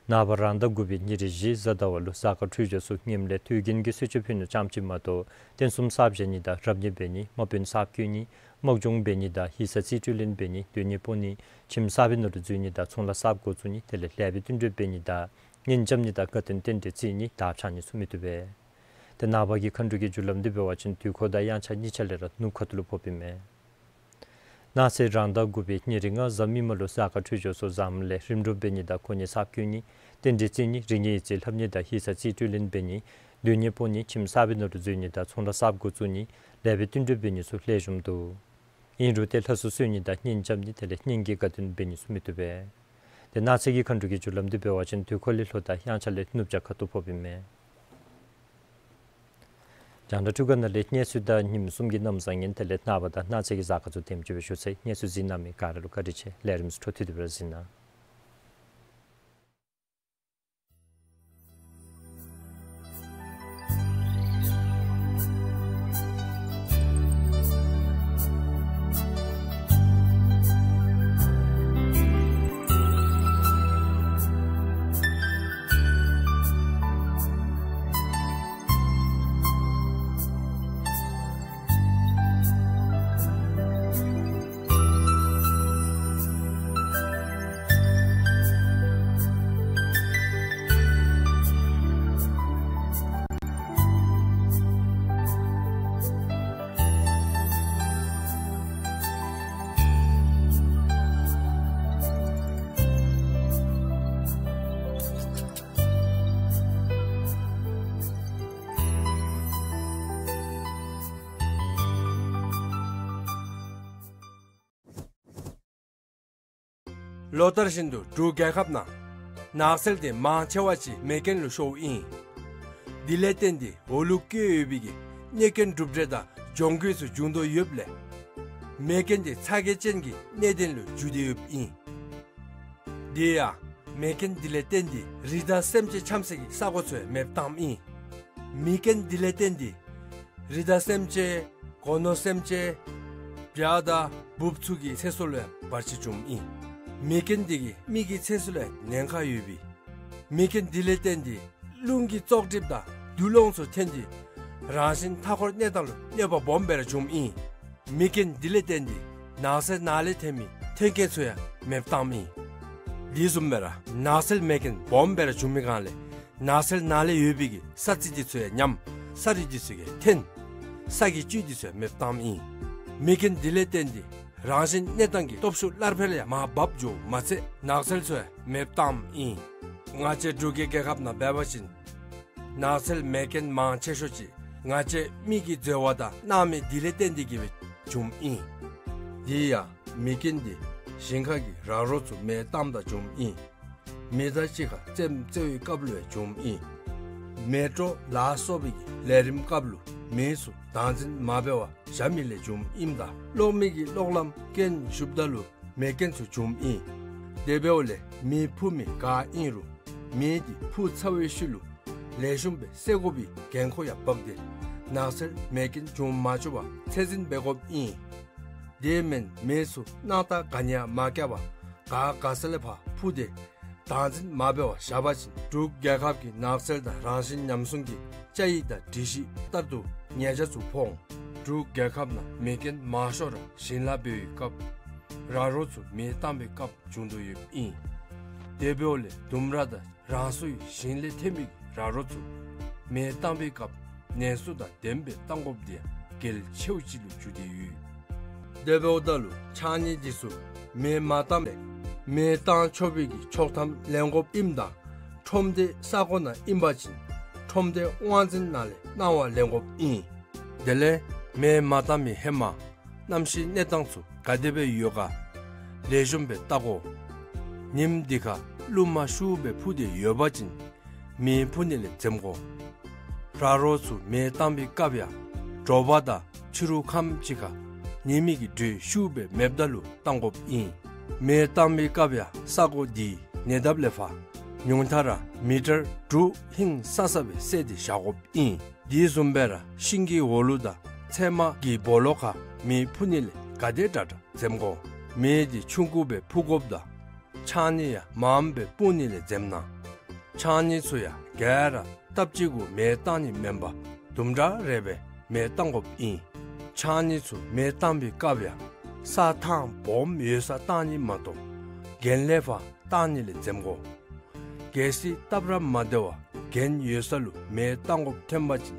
ནངས་པ་རང་ཟླ་དགུ་པའི་ཉེར་བཞི་གཟའ་ཟླ་བ་ལུ་གཟའ་སྐར་འཕྲོད་སྦྱོར་ཚུ་ངནམ་ལས་དུས་རྒྱུན་གྱི་གསོལ་མཆོད་ཕུལ་ནི་ཙམ་ཅིག་མ་གཏོགས་རྟེན་གསུམ་གསརཔ་བཞེངས་ནི་དང་རབ་གནས་འབད་ནི་དམག་དཔོན་གསརཔ་བསྐོ་ནི་དམག་སྦྱོང་འབད་ནི་དང་ཡིག་ཚང་རྩིས་སྤྲོད་ལེན་འབད་ནི་སྡོད་གནས་སྤོ་ནི་ཁྱིམ་གསར་པའི་ནང་ལུ་འཛུལ་ནི་དང་ཚོང་ལཱ་གསརཔ་འགོ་བཙུགས་ནི་དེ་ལས་ལེགས་པའི་བསྟུན་གྲོས་འབད་ནི་དང་གཉེན་རྐྱབ་ནི་དང་དགའ་སྟོན་རྟེན་འབྲེལ་བརྩི་ནི་དར་འཕྱང་ནི་ཚུ་མི་བཏུབ་པས། ཏེ་ནངས་པ་གི་མཁའ་འགྲོ་གི་རྒྱུ་ལམ་འདི་འབད་བ་ཅིན་དུས་འཁོར་དང་དབྱངས་འཆར་གཉིས་ཆ་ལས་ར་ནུབ་ཁ་ཐུག་ལུ་ཕོགཔ་ཨིན་མས། གནངས་ཚེ་རང་ཟླ་དགུ་པའི་ཉེར་ལྔ་གཟའ་མིག་དམར་ལུ་གཟའ་སྐར་འཕྲོད་སྦྱོར་ཚུ་བཟངམ་ལས་རིམ་གྲོ་འབད་ནི་དང་གོ་གནས་གསརཔ་བསྐོ་ནི་རྟེན་འབྲེལ་བརྩི་ནི་རིག་གནས་ཡིག་རྩིས་ལྷབ་ནི་དང་ཡིག་ཚང་རྩིས་སྤྲོད་ལེན་འབད་ནི་སྡོད་གནས་སྤོ་ནི་ཁྱིམ་གསར་པའི་ནང་ལུ་འཛུལ་ནི་དང་ཚོང་ལཱ་གསརཔ་འགོ་བཙུགས་ནི་ལེགས་པའི་བསྟུན་གྲོས་འབད་ནི་ཚུ་ལེགས་ཤོམ་འདུག། ཨིན་རུང་ཏེ་ལྷ་གསོལ་གསོལ་ནི་དང་གཉེན་རྐྱབ་ནི་དེ་ལས་གཉེན་གྱི་དགའ་སྟོན་འབད་ནི་ཚུ་མི་བཏུབ་པས། ཏེ་གནངས་ཚེ་གི་མཁའ་འགྲོ་གི་རྒྱུ་ལམ་འདི་འབད་བ་ཅིན་དུས་འཁོར་ལས་ལྷོ་དང་དབྱངས་འཆར་ལས་ནུབ་བྱང་ཁ་ཐུག་ཕོགཔ་ཨིན་མས། རྒྱང་བསྒྲགས་འཕྲུལ་ཁང་ནང་ལས་གནས་ཚུལ་དང་ཉིནམ་གསུམ་གྱི་གནམ་བཟང་ངན་དེ་ལས་ནངས་པ་དང་གནངས་ཚེ་གི་གཟའ་སྐར་ཚུ་དེམ་ཅིག་སྦེ་ཞུ་ཚར་ཡི། གནས་ཚུལ་གཟིགས་གནང་མི་ག་ར་ལུ་བཀའ་དྲིན་ཆེ། ལས་རིམ་ཚུ་འཕྲོ་མཐུད་དེ་སྦེ་ར་གཟིགས་གནང་། ལོ་ལྟར་བཞིན་དུ་འབྲུག་རྒྱལ་ཁབ་ནང་ནགས་ཚལ་དེ་མང་ཆེ་བ་ཅིག་མེ་རྐྱེན་ལུ་ཤོརཝ་ཨིན། དེ་ལས་བརྟེན་ཏེ་འོ་ལུ་བཀོད་ཡོད་པའི་གི་གནོད་སྐྱོན་གྲུབ་འབྲས་དང་གྱོང་གུད་ཚུ་འབྱུང་དོ་ཡོདཔ་ལས་མེ་རྐྱེན་དེ་ཚ་གྱང་ཅན་གྱི་གནད་དོན་ལུ་འགྱུར་ཏེ་ཡོདཔ་ཨིན། དེ་ཡང་མེ་རྐྱེན་དེ་ལས་བརྟེན་ཏེ་རི་དྭགས་སེམས་ཅན་འཁྱམས་སའི་གི་ས་གོ་ཚུ་ཡང་མེདཔ་བཏངམ་ཨིན། མེ་རྐྱེན་དེ་ལས་བརྟེན་ཏེ་རི་དྭགས་སེམས་ཅན་སྒོ་ནོར་སེམས་ཅན་བྱ་དང་འབུཔ་ཚུ་གི་ཚེ་སྲོག་ལུ་ཡང་བར་ཆད་བྱུངམ་ཨིན། མེ་རྐྱེན་དེ་གིས་མི་གི་ཚེ་སྲོག་ལུ་ཡང་ཉེན་ཁ་ཡོད་པས། མེ་རྐྱེན་དེ་ལས་བརྟེན་ཏེ་རླུང་གི་བཙོག་གྲིབ་དང་རྡུལ་སློང་ཚུ་ཐོན་ཏེ་རང་བཞིན་མཐའ་འཁོར་གནས་སྟངས་ལུ་གནོད་པ་སྦོམ་སྦེ་ར་བྱུངམ་ཨིན། མེ་རྐྱེན་དེ་ལས་བརྟེན་ཏེ་ནགས་ཚལ་ནང་ལས་ཐོན་མི་མཐུན་རྐྱེན་ཚུ་ཡང་མེདཔ་བཏངམ་ཨིན། དེ་བཟུམ་སྦེ་ར་ནགས་ཚལ་མེ་རྐྱེན་སྦོམ་སྦེ་ར་བྱུང་མི་སྒང་ལས་ནགས་ཚལ་ནང་ལས་ཡོད་པའི་གི་ས་རྩི་དེ་ཚུ་ཡང་ཉམས། ས་རུད་དེ་ཚུ་ཡང་ཐོན། ས་གི་བཅུད་དེ་ཚུ་ཡང་མེདཔ་བཏངམ་ཨིན། མེ་རྐྱེན་དེ་ལས་བརྟེན་ཏེ་རང་བཞིན་གནས་སྟངས་ཀྱི་སྟོབས་ཤུགས་སླར་འཕེལ་ཡང་མར་བབས་འགྱོཝ་མ་ཚད་ནགས་ཚལ་ཚུ་ཡང་མེདཔ་བཏངམ་ཨིན། ང་བཅས་འབྲུག་གི་རྒྱལ་ཁབ་ནང་འབད་བ་ཅིན་ནགས་ཚལ་མེ་རྐྱེན་མང་ཆེ་ཤོས་ཅིག་ང་བཅས་མི་གི་འཛོལ་བ་དང་སྣང་མེད་དེ་ལས་བརྟེན་ཏེ་གིས་སྦེ་བྱུངམ་ཨིན། དེ་ཡང་མེ་རྐྱེན་དེ་ཞིང་ཁ་གི་ར་རོ་ཚུ་མེ་བཏངམ་ད་བྱུངམ་ཨིན། མི་དང་གཅིག་ཁར་རྩེདམོ་རྩེ་བའི་སྐབས་ལུ་ཡང་བྱུངམ་ཨིན། མེ་སྤྲོ་ལ་སོགས་པའི་གི་ལས་རིམ་སྐབས་ལུ་མི་ཚུ་བདག་འཛིན་མ་འབད་བར་བཞག་མི་ལས་བྱུངམ་ཨིནམ་ད་གློག་མེ་གི་གློག་ལམ་རྐྱེན་ཞུགསཔ་ད་ལུ་མེ་རྐྱེན་ཚུ་བྱུངམ་ཨིན། དེ་འབདཝ་ལས་མེ་འཕུ་མི་ག་ཨིན་རུང་མེ་དེ་འཕུ་ཚར་བའི་ཤུལ་ལུ་ལེགས་ཤོམ་སྦེ་བསད་དགོ་པའི་འགན་ཁུར་ཡང་བབས་ཏེ་ནགས་ཚལ་མེ་རྐྱེན་འབྱུང་མ་བཅུག་པར་ཚད་འཛིན་འབད་དགོཔ་ཨིན། དེ་མེན་མེ་ཚུ་སྣང་ཐག་ག་ནི་ཡང་མ་བཀལ་བར་ག་དགའ་ས་ལས་ཕར་འཕུ་སྟེ་བདག་འཛིན་མ་འབད་བར་བཞག་པ་ཅིན་འབྲུག་རྒྱལ་ཁབ་ཀྱི་ནགས་ཚལ་དང་རང་བཞིན་ཉམས་སྲུང་གི་བཅའ་ཡིག་དང་སྒྲིག་གཞི་ལྟར་དུ་ཉེས་ཆད་ཚུ་ཕོག་འོང་། འབྲུག་རྒྱལ་ཁབ་ནང་མེ་རྐྱེན་མང་ཤོས་ར་ཞིང་ལཱ་འབད་བའི་སྐབས་ར་རོ་ཚུ་མེ་བཏང་བའི་སྐབས་བྱུང་དོ་ཡོདཔ་ཨིན། དེ་འབདཝ་ལས་ལྡུམ་ར་དང་རང་སོའི་ཞིང་ལས་ཐོན་མི་ར་རོ་ཚུ་མེ་བཏང་བའི་སྐབས་ནན་སོ་དང་ལྡནམ་སྦེ་བཏང་དགོཔ་དེ་ཡང་གལ་ཆེཝ་ཅིག་ལུ་གྱུར་ཏེ་ཡོད། དེ་འབདཝ་ད་ལུ་ཕྱགས་སྙིགས་འདི་ཚུ་མེ་མ་བཏངམ་ལས་མེ་བཏང་ཆོག་པའི་གི་ཆོག་ཐམ་ལེན་དགོཔ་ཨིནམ་ད་ཁྲོམ་སྡེ་ས་གོ་ནང་ཨིན་པ་ཅིན་ཁྲོམ་སྡེ་དབང་འཛིན་ནང་ལས་གནང་བ་ལེན་དགོཔ་ཨིན། དེ་ལས་མེ་མ་བཏང་མི་ཧེ་མ་གནམ་གཤིས་གནས་སྟངས་ཚུ་ག་དེ་སྦེ་ཡོད་ག་ལེགས་ཤོམ་སྦེ་བལྟ་དགོ། ཉིམ་འདི་ཁར་རླུང་མ་ཤུགས་སྦེ་འཕུ་སྟེ་ཡོད་པ་ཅིན་མེ་འཕུ་ནི་ལས་འཛེམ་དགོ། ར་རོ་ཚུ་མེ་བཏང་བའི་སྐབས་ཡང་དྲོ་པ་དང་ཕྱི་རུ་ཁམས་ཅིག་ཁར་ཉི་མའི་གི་དྲོད་ཤུགས་སྦེ་མེདཔ་ད་ལུ་བཏང་དགོཔ་ཨིན། མེ་བཏང་བའི་སྐབས་ཡང་ས་གོ་འདི་ཉེ་འདབས་ལས་ཕར་ཉུང་མཐའ་ར་མི་ཊར་དྲུག་ཧིང་སང་ས་སྦེ་བསལ་ཏེ་བཞག་དགོཔ་ཨིན། དེ་བཟུམ་སྦེ་ར་ཤིང་གི་འོག་ལུ་དང་ཚལ་མ་གི་སྦོ་ལོགས་ཁར་མེ་འཕུ་ནི་ལས་ག་དེ་དྲག་དྲག་འཛེམ་དགོ། མེ་འདི་ཆུང་ཀུ་སྦེ་འཕུ་དགོཔ་དང་ཕྱགས་སྙིགས་ཡང་མངམ་སྦེ་སྤུངས་ནི་ལས་འཛེམ་གནང་། ཕྱགས་སྙིགས་ཚུ་ཡང་ག་ར་སྟབས་གཅིག་གུ་མེ་བཏང་ནི་མེན་པར་དུམ་གྲ་རེ་སྦེ་མེ་བཏང་དགོཔ་ཨིན། ཕྱགས་སྙིགས་ཚུ་མེ་བཏང་བའི་སྐབས་ཡང་ས་ཐང་སྦོམ་ཡོད་སར་བཏང་ནི་མ་གཏོགས་གྱེན་ལས་ཕར་བཏང་ནི་ལས་འཛེམ་དགོ། གལ་སྲིད་སྟབས་ར་མ་བདེ་བར་གྱེན་ཡོད་ས་ལུ་མེ་བཏང་དགོཔ་ཐོན་པ་ཅིན་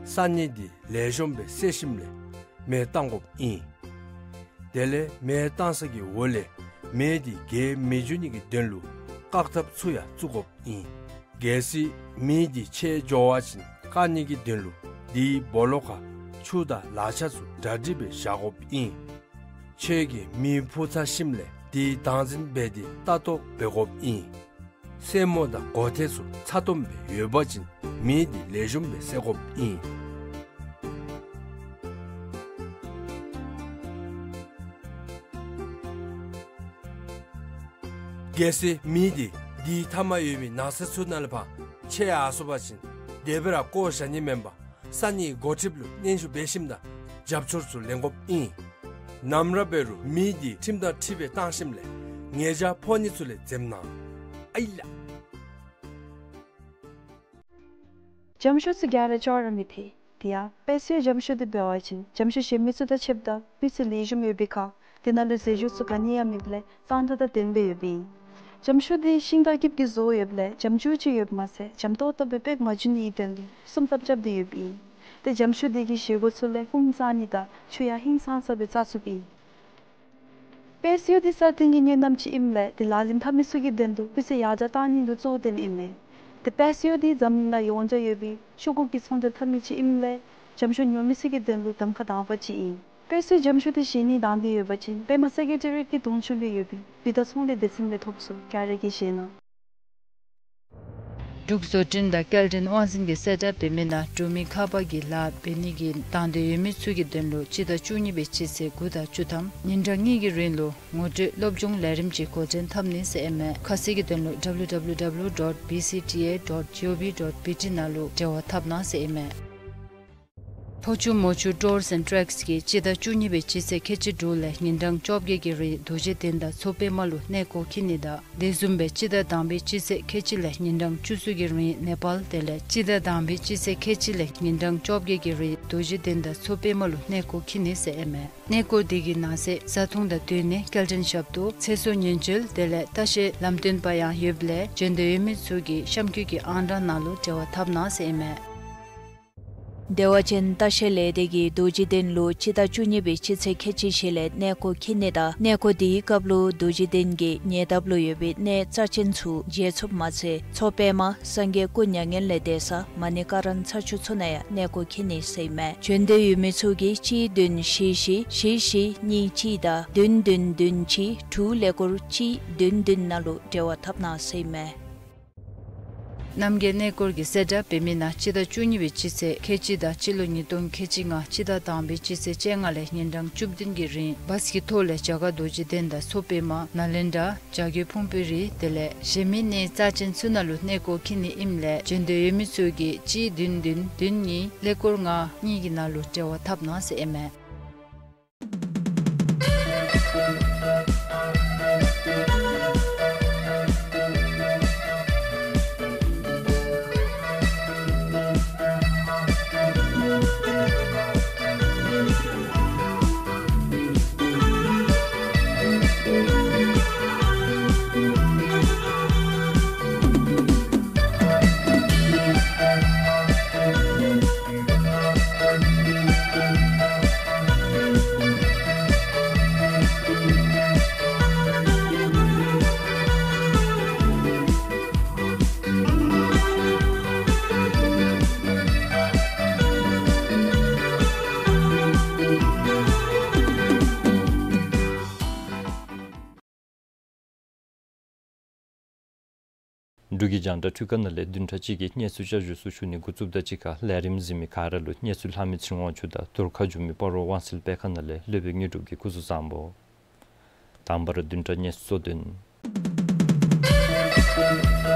ས་སྙིགས་འདི་ལེགས་ཤོམ་སྦེ་བསལ་ཞིནམ་ལས་མེ་བཏང་དགོཔ་ཨིན། དེ་ལས་མེ་བཏང་ས་གི་འོག་ལས་མེ་འདི་རྒྱས་མི་འགྱོ་ནི་གི་དོན་ལུ་བཀག་ཐབས་ཚུ་ཡང་བཙུགས་དགོཔ་ཨིན། གལ་སྲིད་མེ་འདི་ཆད་འགྱོ་བ་ཅིན་བཀག་ནི་གི་དོན་ལུ་དེའི་སྦོ་ལོགས་ཁར་ཆུ་དང་ལག་ཆ་ཚུ་གྲ་སྒྲིག་སྦེ་བཞག་དགོཔ་ཨིན། ཁྱོད་ཀྱིས་མེ་འཕུ་ཚར་ཞིནམ་ལས་དེ་བདག་འཛིན་འབད་དེ་ལྟ་རྟོག་འབད་དགོཔ་ཨིན། སེན་མོ་དང་སྒོ་ཐེལ་ཚུ་ཚ་ཏོམ་སྦེ་ཡོད་པ་ཅིན་མེ་འདི་ལེགས་ཤོམ་སྦེ་བསད་དགོཔ་ཨིན། གལ་སྲིད་མེ་འདི་དེའི་མཐའ་མར་ཡོད་མི་ནགས་ཚལ་ཚུ་ནང་ལས་ཕར་ཆད་ཡར་སོང་པ་ཅིན་དེ་སྦེ་ར་བཀོ་བཞག་ནི་མེན་པར་ས་གནས་འགོ་ཁྲིདཔ་ལུ་སྙན་ཞུ་འབད་ཞིནམ་དང་རྒྱབ་སྐྱོར་ཚུ་ལེན་དགོཔ་ཨིན། ནམ་ར་འབད་རུང་མེ་འདི་ཁྲིམས་དང་འཁྲིལ་སྦེ་བཏང་ཞིནམ་ལས་ཉེས་བྱ་ཕོག་ནི་ཚུ་ལས་འཛེམ་གནང་། ཨའི་ལགས། འཇམ་ཤོག་ཚུ་ག་ར་ཅོག་ར་མི་འཐད། དེ་ཡང་པེ་སི་ཡོ་འཇམ་ཤོག་འདི་འབད་བ་ཅིན་འཇམ་ཤོག་གཞན་མི་ཚུ་དང་ཕྱདཔ་ད་སྤུས་ཚད་ལེགས་ཤོམ་ཡོད་པའི་ཁར་དེ་ནང་ལུ་རྫས་སྦྱོར་ཚུ་ག་ནི་ཡང་མེདཔ་ལས་གཙང་སྦྲ་དང་ལྡནམ་སྦེ་ཡོདཔ་ཨིན། འཇམ་ཤོག་འདི་ཤིང་དང་སྐྱིབས་ཀྱིས་བཟོ་ཡོདཔ་ལས་འཇམ་ཅུང་ཅིག་ཡོདཔ་མ་ཚད་འཇམ་ཏོག་ཏོ་སྦེ་སྦེ་མ་འགྱུར་ནིའི་དོན་ལུ་སྲུང་ཐབས་རྐྱབ་སྟེ་ཡོདཔ་ཨིན། ཏེ་འཇམ་ཤོག་འདི་གི་བཞེས་སྒོ་ཚུ་ལས་ཧཱུྃ་བཟང་ནི་དང་ཆུ་ཡང་ཧིང་སངས་ས་སྦེ་བཙག་ཚུགསཔ་ཨིན། པེ་སི་ཡོ་འདི་སྲ་བརྟན་གྱི་གནོད་རྣམ་ཅིག་ཨིནམ་ལས་དེ་ལག་ལེན་འཐབ་མི་ཚུ་གི་དོན་ལུ་སྤུས་ཚད་ཡར་དྲག་གཏང་ནི་ལུ་གཙོ་བོ་བཏོནམ་ཨིན་མས། ཏེ་པེ་སི་ཡོ་འདི་འཛམ་གླིང་ནང་ཡོངས་གྲགས་ཡོད་པའི་ཤོག་ཀུ་གི་ཚོང་འབྲེལ་འཐབ་མི་ཅིག་ཨིནམ་ལས་འཇམ་ཤོག་ཉོ་མི་ཚུ་གི་དོན་ལུ་གདམ་ཁ་དང་པ་ཅིག་ཨིན། དཔེ་སྲིད་འཇམ་ཤོས་དེ་བཞེས་ནི་དང་འདོད་ཡོད་པ་ཅིན་པདྨ་སེ་ཀེ་ཊི་རི་ཡེཊ་ཀྱི་གདོང་ཅུང་ལས་ཡོད་པའི་བི་ཏ་ཚོང་ལས་སྡེ་ཚན་ལས་ཐོབ་ཚུགས། ག་ར་གིས་བཞེས་གནང་། འབྲུག་བཟོ་སྐྲུན་དང་སྐྱེལ་འདྲེན་དབང་འཛིན་གྱིས་གསལ་བསྒྲགས་འབད་མི་ནང་འབྲུག་མི་ཁ་པར་གྱི་ལཱ་འབད་ནི་གི་དང་འདོད་ཡོད་མི་ཚུ་གི་དོན་ལུ་སྤྱི་ཟླ་བཅུ་གཉིས་པའི་སྤྱི་ཚེས་དགུ་དང་བཅུ་ཐམ་ཉིན་གྲངས་གཉིས་ཀྱི་རིང་ལུ་ངོ་སྤྲོད་སློབ་སྦྱོང་ལས་རིམ་གྱི་འགོ་འདྲེན་འཐབ་ནི་ཟེར་ཨིན་མས། ཁ་གསལ་གྱི་དོན་ལུ་W W W dot B C T A dot G O V dot B T ནང་ལུ་འབྲེལ་བ་འཐབ་གནང་ཟེར་ཨིན་མས། ཕོ་ཆུ་མོ་ཆུ་ཊུརསི་ཨེནཌ་ཊེགསི་གིས་སྤྱི་ཟླ་བཅུ་གཉིས་པའི་སྤྱི་ཚེས་ཁལ་གཅིག་དྲུག་ལས་ཉིན་གྲངས་བཅོ་བརྒྱད་ཀྱི་རིང་རྡོ་རྗེ་གདན་དང་མཚོ་པདྨ་ལུ་གནས་སྐོར་འཁྱིད་ནི་དང་དེ་བཟུམ་སྦེ་སྤྱི་ཟླ་དང་པའི་སྤྱི་ཚེས་ཁལ་གཅིག་ལས་ཉིན་གྲངས་བཅུ་གསུམ་གྱི་རིང་ནེ་པཱལ་དེ་ལས་སྤྱི་ཟླ་དང་པའི་སྤྱི་ཚེས་ཁལ་གཅིག་ལས་ཉིན་གྲངས་བཅོ་བརྒྱད་ཀྱི་རིང་རྡོ་རྗེ་གདན་དང་མཚོ་པདྨ་ལུ་གནས་སྐོར་འཁྱིད་ནི་ཟེར་ཨིན་མས། གནས་སྐོར་དེ་གི་ནང་གསེས་བཟའ་འཐུང་དང་སྡོད་གནས་སྐྱེལ་འདྲེན་ཞབས་ཏོག་ཚེ་སྲོག་ཉེན་བཅོལ་དེ་ལས་ལྟ་བཤལ་ལམ་སྟོན་པ་ཡང་ཡོདཔ་ལས་བྱོན་འདོད་ཡོད་མི་ཚུ་གིས་གཤམ་འཁོད་ཀྱི་ཨང་གྲངས་ནང་ལུ་འབྲེལ་བ་འཐབ་གནང་ཟེར་ཨིན་མས། བདེ་བ་ཅན་ལྟ་བཤལ་ལས་སྡེ་གིས་རྡོ་རྗེ་གདན་ལུ་སྤྱི་ཟླ་བཅུ་གཉིས་པའི་སྤྱི་ཚེས་ཁལ་གཅིག་བཞེས་ལས་གནས་སྐོར་འཁྱིད་ནི་དང་གནས་སྐོར་དེའི་སྐབས་ལུ་རྡོ་རྗེ་གདན་གྱི་ཉེ་འདབས་ལུ་ཡོད་པའི་གནས་རྩ་ཅན་ཚུ་མཇལ་ཚུགསཔ་མ་ཚད་མཚོ་པདྨ་སངས་རྒྱས་སྐུ་མྱ་ངན་ལས་འདས་ས་མ་ཎི་ཀ་ར་ཚ་ཆུ་མཚོ་ནང་ཡང་གནས་སྐོར་འཁྱིད་ནི་ཟེར་ཨིན་མས། བྱོན་འདོད་ཡོད་མི་ཚུ་གིས་གཅིག་བདུན་བཞི་བཞི་བཞི་བཞི་གཉིས་གཅིག་དང་བདུན་བདུན་བདུན་གཅིག་དྲུག་ཀླད་ཀོར་གཅིག་བདུན་བདུན་ནང་ལུ་འབྲེལ་བ་འཐབ་གནང་ཟེར་ཨིན་མས། རྣམ་རྒྱལ་གནས་སྐོར་གྱིས་གསལ་བསྒྲགས་འབད་མི་ནང་སྤྱི་ཟླ་བཅུ་གཉིས་པའི་སྤྱི་ཚེས་ཁལ་གཅིག་དང་སྤྱི་ལོ་ཉིས་སྟོང་ཁལ་གཅིག་ལྔ་སྤྱི་ཟླ་དང་པའི་སྤྱི་ཚེས་བཅོ་ལྔ་ལས་ཉིན་གྲངས་བཅུ་བདུན་གྱི་རིང་བཱས་ཀྱི་ཐོག་ལས་རྒྱ་གར་རྡོ་རྗེ་གདན་དང་མཚོ་པདྨ་ནཱ་ལེནྡྲ་བྱ་རྒོད་ཕུང་པོའི་རི་དེ་ལས་གཞན་མི་གནས་རྩ་ཅན་ཚུ་ནང་ལུ་གནས་སྐོར་འཁྱིད་ནི་ཨིནམ་ལས་བྱོན་འདོད་ཡོད་མི་ཚུ་གིས་གཅིག་བདུན་བདུན་བདུན་གཉིས་ཀླད་ཀོར་ལྔ་གཉིས་ཀྱི་ནང་ལུ་འབྲེལ་བ་འཐབ་གནང་ཟེར་ཨིན་མས། འབྲུག་གི་རྒྱང་བསྒྲགས་འཕྲུལ་ཁང་ནང་ལས་བདུན་ཕྲག་གཅིག་གི་གནས་ཚུལ་བསྐྱར་ཞུ་ཚུ་ཞུ་ནི་འགོ་བཙུགས་དང་གཅིག་ཁར་ལས་རིམ་གཟིགས་མི་ག་ར་ལུ་གནས་ཚུལ་ལྷག་མི་ཚེ་རིང་དབང་ཕྱུག་དང་དོ་རུང་ཁ་བསྒྱུར་མི་སྤ་རོ་དབང་གསལ་དཔེ་ཁང་ནང་ལས་སློབ་དཔོན་དངོས་གྲུབ་ཀྱིས་སྐུ་གཟུགས་བཟང་པོ། དང་པ་ར་བདུན་ཕྲག་གནས་ཚུལ་གཙོ་དོན།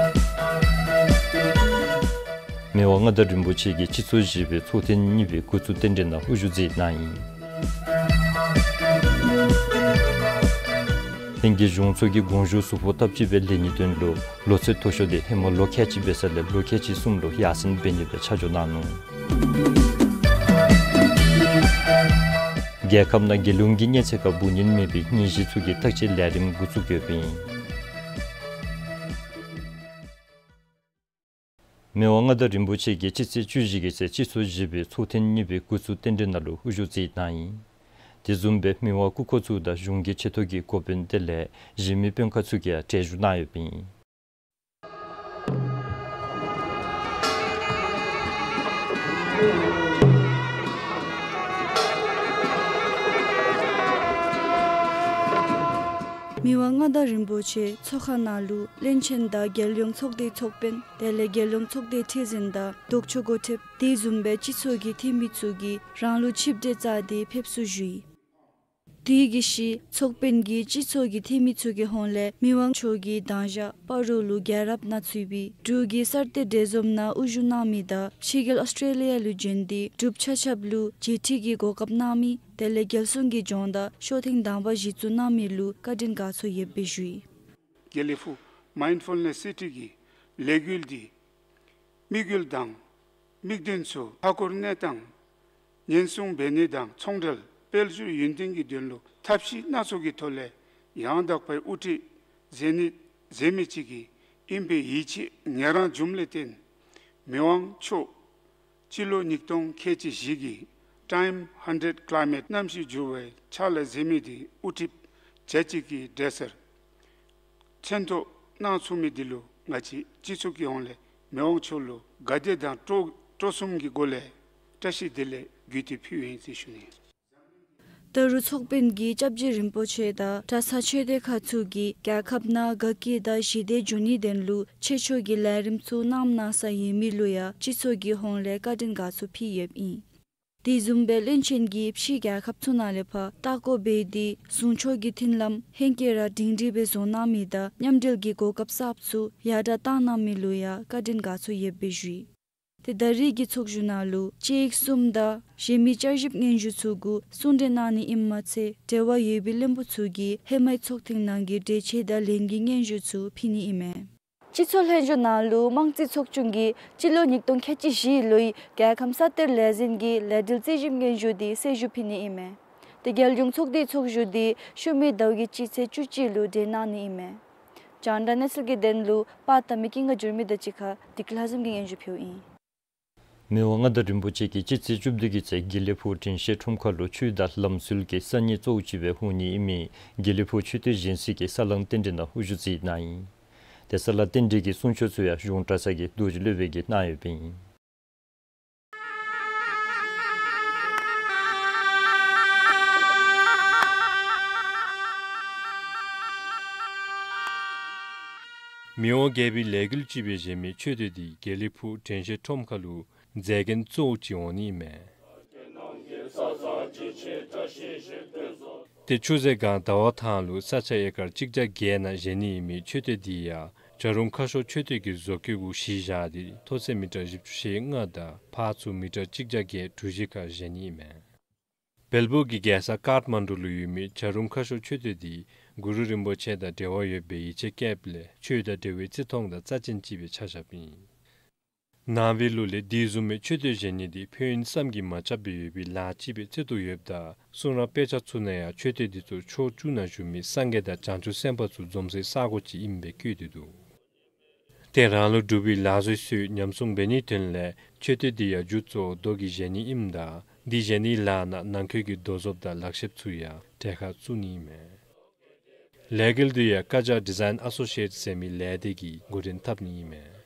མི་དབང་མངའ་བདག་རིན་པོ་ཆེ་གིས་སྤྱི་ཚོགས་བཞི་པའི་ཚོགས་ཐེངས་གཉིས་པའི་འགོ་བཙུགས་རྟེན་འབྲེལ་ནང་དབུ་བཞུགས་མཛད་གནང་ཡི། ལྷན་རྒྱས་གཞུང་ཚོགས་ཀྱི་དགོངས་ཞུ་གཟུགས་པོ་སྟབས་གཅིག་སྦེ་ལེན་ནིའི་དོན་ལུ་ལོ་ཚོད་མཐོ་ཤོས་དེ་ཧེ་མ་ལོ་ཁལ་གཅིག་འབད་ས་ལས་ལོ་ཁལ་གཅིག་གསུམ་ལུ་ཡར་སེང་འབད་ནི་སྦེ་ཆ་འཇོག་གནང་ནུག། རྒྱལ་ཁབ་ནང་རྒྱལ་ཡོངས་ཀྱི་གཉན་ཚད་ཁར་འབུ་ཉེན་མེད་པའི་ནད་གཞི་ཚུ་གི་བརྟག་དཔྱད་ལས་རིམ་འགོ་བཙུགས་ཡོདཔ་ཨིན། མི་དབང་མངའ་བདག་རིན་པོ་ཆེ་གིས་སྤྱི་ཚེས་བཅུ་བཞི་གི་ཚེ་སྤྱི་ཚོགས་བཞི་པའི་ཚོགས་ཐེངས་གཉིས་པའི་འགོ་བཙུགས་རྟེན་འབྲེལ་ནང་ལུ་དབུ་བཞུགས་མཛད་གནང་ཡི། དེ་བཟུམ་སྦེ་མི་དབང་སྐུ་འཁོར་ཚུ་དང་གཞུང་གི་ཆེ་མཐོ་གི་འགོ་དཔོན་དེ་ལས་གཞན་མི་དཔོན་ཁག་ཚུ་གིས་ཡང་གྲལ་བཞུགས་གནང་ཡོདཔ་ཨིན། མི་དབང་མངའ་བདག་རིན་པོ་ཆེ་ཚོགས་ཁང་ནང་ལུ་བློན་ཆེན་དང་རྒྱལ་ཡོངས་ཚོགས་སྡེའི་ཚོགས་དཔོན་དེ་ལས་རྒྱལ་ཡོངས་ཚོགས་སྡེའི་ཁྲི་འཛིན་དང་ལྡོག་ཕྱོགས་འགོ་ཁྲིདཔ་དེ་བཟུམ་སྦེ་སྤྱི་ཚོགས་ཀྱི་འཐུས་མི་ཚུ་གིས་རང་ལུ་ཆིབས་གྲལ་བཅའ་སྟེ་ཕེབས་བསུ་ཞུ་ཡི། དེ་གི་ཤུལ་ཚོགས་དཔོན་གྱིས་སྤྱི་ཚོགས་ཀྱི་འཐུས་མི་ཚུ་གི་ཧོངས་ལས་མི་དབང་མཆོག་གིས་དང་ཞག་སྤ་རོ་ལུ་རྒྱལ་རབས་ནང་ཚུད་པའི་འབྲུག་གི་གསར་གཏོད་འབྲེལ་འཛོམས་ནང་དབུ་བཞུགས་གནང་མི་དང་ཕྱི་རྒྱལ་ཨོསི་ཊེ་ལི་ཡ་ལུ་བྱོན་ཏེ་འབྲུགཔ་ཆ་ཁྱབ་ལུ་མཇལ་ཕྲད་ཀྱི་གོ་སྐབས་གནང་མི་དེ་ལས་རྒྱལ་སྲུང་གི་སྦྱོང་བརྡར་ཤོག་ཐེངས་དང་པ་གཞི་བཙུགས་གནང་མི་ལུ་བཀའ་དྲིན་དགའ་ཚོར་ཡོདཔ་སྦེ་ཞུ་ཡི། དགེ་ལེགས་ཕུག་མའིནཌ་ཕུལ་ནེསི་སི་ཊི་གི་ལས་འགུལ་འདི་དམིགས་ཡུལ་དང་དམིགས་དོན་ཚུ་མཐའ་འཁོར་གནས་སྟངས་ཉེན་སྲུང་འབད་ནི་དང་ཚོང་འབྲེལ་དཔལ་འབྱོར་ཡུན་བརྟན་གྱི་དོན་ལུ་ཐབས་ཤེས་སྣ་ཚོགས་ཀྱི་ཐོག་ལས་ཡང་དག་པའི་དབུ་ཁྲིད་མཛད་ནི་མཛད་མི་ཅིག་གི་ཨིན་པའི་ཡིད་ཆེས་ངེས་རང་བྱུངམ་ལས་བརྟེན་མི་དབང་མཆོག་སྤྱི་ལོ་ཉིས་སྟོང་ཁལ་གཅིག་བཞི་གི་ཊའིམ་ཧན་ཌེཌ་ཀ་ལའི་མེཊ་གནམ་གཤིས་འགྱུར་བའི་ཕྱག་ལཱ་མཛད་མི་དེ་དབུ་ཁྲིདཔ་བྱ་གཅིག་གི་གྲས་སུ་མཚན་ཐོགས་གནང་ཚུགས་མི་དེ་ལུ་ང་བཅས་སྤྱི་ཚོགས་ཀྱི་ཧོངས་ལས་མི་དབང་མཆོག་ལུ་དགའ་དད་དང་སྤྲོ་སྤྲོ་གསུམ་གྱི་སྒོ་ལས་བཀྲ་ཤིས་བདེ་ལེགས་བརྒྱུད་དེ་ཕུལཝ་ཨིན་ཟེར་ཞུ་ནི། ད་རུང་ཚོགས་དཔོན་གྱིས་སྐྱབས་རྗེ་རིན་པོ་ཆེ་དང་གྲྭ་ཚང་ཆོས་སྡེ་ཁག་ཚུ་གིས་རྒྱལ་ཁབ་ནང་དགའ་སྐྱིད་དང་ཞི་བདེ་འབྱུང་ནིའི་དོན་ལུ་ཆེ་མཆོག་གི་ལས་རིམ་ཚུ་གནངམ་གནང་ས་ཡོད་མི་ལུ་ཡང་སྤྱི་ཚོགས་ཀྱི་ཧོངས་ལས་བཀའ་དྲིན་དགའ་ཚོར་ཕུལ་ཡོདཔ་ཨིན། དེ་བཟུམ་སྦེ་བློན་ཆེན་གྱིས་ཕྱི་རྒྱལ་ཁབ་ཚུ་ནང་ལས་ཕར་ལྟ་སྐོར་འབད་དེ་གཟུངས་མཆོག་གི་མཐུན་ལམ་ཧེང་སྐལ་ར་སྒྲིང་སྒྲིང་སྦེ་བཟོ་གནང་མི་དང་མཉམ་འབྲེལ་གྱི་གོ་སྐབས་གསརཔ་ཚུ་ཡར་དྲགས་བཏང་གནང་མི་ལུ་ཡང་བཀའ་དྲིན་དགའ་ཚོར་ཡོདཔ་སྦེ་ཞུ་ཡི། ཏེ་ད་རིས་ཀྱི་ཚོགས་བཞུགས་ནང་ལུ་སྤྱི་ཡིག་གསུམ་དང་གཞན་མི་བསྐྱར་ཞིབ་སྙན་ཞུ་ཚུ་གུ་གསུང་གྲོས་གནང་ནི་ཨིནམ་མ་ཚད་འབྲེལ་བ་ཡོད་པའི་བློན་པོ་ཚུ་གིས་ཧེ་མའི་ཚོགས་ཐེངས་ནང་གི་གྲོས་ཆོད་དང་ལན་གྱི་སྙན་ཞུ་ཚུ་ཕུལ་ནི་ཨིན་མས། སྤྱི་ཚོགས་ལྷན་བཞུགས་ནང་ལུ་དམངས་རྩིས་ཚོགས་ཆུང་གིས་སྤྱི་ལོ་ཉིས་སྟོང་ཁལ་གཅིག་བཞི་ལོའི་རྒྱལ་ཁམས་ས་གཏེར་ལས་འཛིན་གྱི་ལས་འབྲེལ་རྩིས་ཞིབ་སྙན་ཞུ་དེ་གསལ་ཞུ་ཕུལ་ནི་ཨིན་མས། ཏེ་རྒྱལ་ཡོངས་ཚོགས་སྡེའི་ཚོགས་བཞུགས་དེ་ཤུལ་མའི་ཟླཝ་གི་སྤྱི་ཚེས་བཅུ་གཅིག་ལུ་གྲོལ་གནང་ནི་ཨིན་མས། རྒྱང་བསྒྲགས་གནས་ཚུལ་གྱི་དོན་ལུ་པར་བཏབ་མི་ཀུན་དགའ་འགྱུར་མེད་དང་གཅིག་ཁར་བདེ་སྐྱིད་ལྷ་འཛོམས་ཀྱིས་སྙན་ཞུ་ཕུལཝ་ཨིན། མི་དབང་མངའ་བདག་རིན་པོ་ཆེ་གིས་སྤྱི་ཚེས་བཅུ་བདུན་གྱི་ཚེ་དགེ་ལེགས་ཕུག་དྲན་ཤེས་ཁྲོམ་ཁ་ལུ་ཆོས་དང་ལམ་སྲོལ་གྱི་གསར་རྙིང་གཙོ་བོ་ཅིག་སྦེ་འོང་ནི་ཨིན་མི་དགེ་ལེགས་ཕུག་ཆོས་སྡེ་གཞན་སའི་ས་བསླང་རྟེན་འབྲེལ་ནང་དབུ་བཞུགས་མཛད་གནང་ཡི། ཏེ་ས་བསླང་རྟེན་འབྲེལ་གྱི་གསུང་ཆོག་ཚུ་ཡང་གཞུང་གྲྭ་ཚང་གི་རྡོ་རྗེ་སློབ་དཔོན་གྱིས་གནང་ཡོདཔ་ཨིན། མི་དབང་རྒྱལ་པོའི་ལས་འགུལ་ཅིག་སྦེ་བཞེངས་མི་ཆོས་སྡེ་འདི་དགེ་ལེགས་ཕུག་དྲན་ཤེས་ཁྲོམ་ཁ་ལུ་མཛད་འགན་གཙོ་བོ་ཅིག་འོང་ནི་ཨིན་མས། ཏེ་ཆུ་ཟེ་སྒང་ཟླ་བ་ཐང་ལུ་ས་ཆ་ཨེ་ཀར་གཅིག་བརྒྱ་བརྒྱད་ནང་བཞེངས་ནི་ཨིན་མི་ཆོས་སྡེ་འདི་ཡང་བྱ་རུང་ཁ་ཤོར་ཆོས་སྡེ་གི་བཟོ་བཀོད་གུ་གཞི་བཞག་སྟེ་མཐོ་ཚད་མི་ཊར་བཞི་བཅུ་ཞེ་ལྔ་དང་འཕར་ཚུགས་མི་ཊར་གཅིག་བརྒྱ་བརྒྱད་གྲུ་བཞི་ཁར་བཞེངས་ནི་ཨིན་མས། བལ་པོ་གི་རྒྱལ་ས་ཀཱཐ་མན་ཌུ་ལུ་ཡོད་མི་བྱ་རུང་ཁ་ཤོར་ཆོས་སྡེ་འདི་གུ་རུ་རིན་པོ་ཆེ་དང་འབྲེལ་བ་ཡོད་པའི་ཡིད་ཆེས་བསྐྱེདཔ་ལས་ཆོས་དང་འབྲེལ་བའི་བརྩི་མཐོང་དང་རྩ་ཅན་ཅིག་སྦེ་ཆ་བཞགཔ་ཨིན། ནང་པའི་ལུགས་ལས་དེ་བཟུམ་མའི་ཆོས་སྡེ་བཞེངས་ནི་འདི་ཕན་ཡོན་བསམ་གྱིས་མ་ཁྱབ་པའི་ཡོད་པའི་ལཱ་ཅིག་སྦེ་བརྩི་དོ་ཡོདཔ་ད་གསུང་རབ་དཔེ་ཆ་ཚུ་ནང་ཡང་ཆོས་སྡེ་འདི་ཚུ་ཕྱོགས་བཅུ་ན་བཞུགས་མི་སངས་རྒྱས་དང་བྱང་ཆུབ་སེམས་དཔའ་ཚུ་འཛོམས་སའི་ས་གོ་ཅིག་ཨིནམ་སྦེ་བཀོད་དེ་འདུག། ཏེ་རང་ལུ་འབྲུག་པའི་ལག་བཟོའི་སྲོལ་ཉམས་སྲུང་འབད་ནིའི་དོན་ལས་ཆོས་སྡེ་འདི་ཡང་མཇུག་གཙོ་བོ་རྡོ་གིས་བཞེངས་ནི་ཨིནམ་ད་འདི་བཞེངས་ནིའི་ལཱ་ནང་ནང་འཁོད་ཀྱི་རྡོ་བཟོཔ་དང་ལག་ཤེསཔ་ཚུ་ཡང་གྲལ་ཁར་བཙུགས་ནི་ཨིན་མས། ལས་འགུལ་འདི་ཡང་ཀ་ཇ་ཌི་ཛའིན་ཨ་སོ་ཤི་ཨེཊ་ཟེར་མི་ལས་སྡེ་གིས་འགོ་འདྲེན་འཐབ་ནི་ཨིན་མས།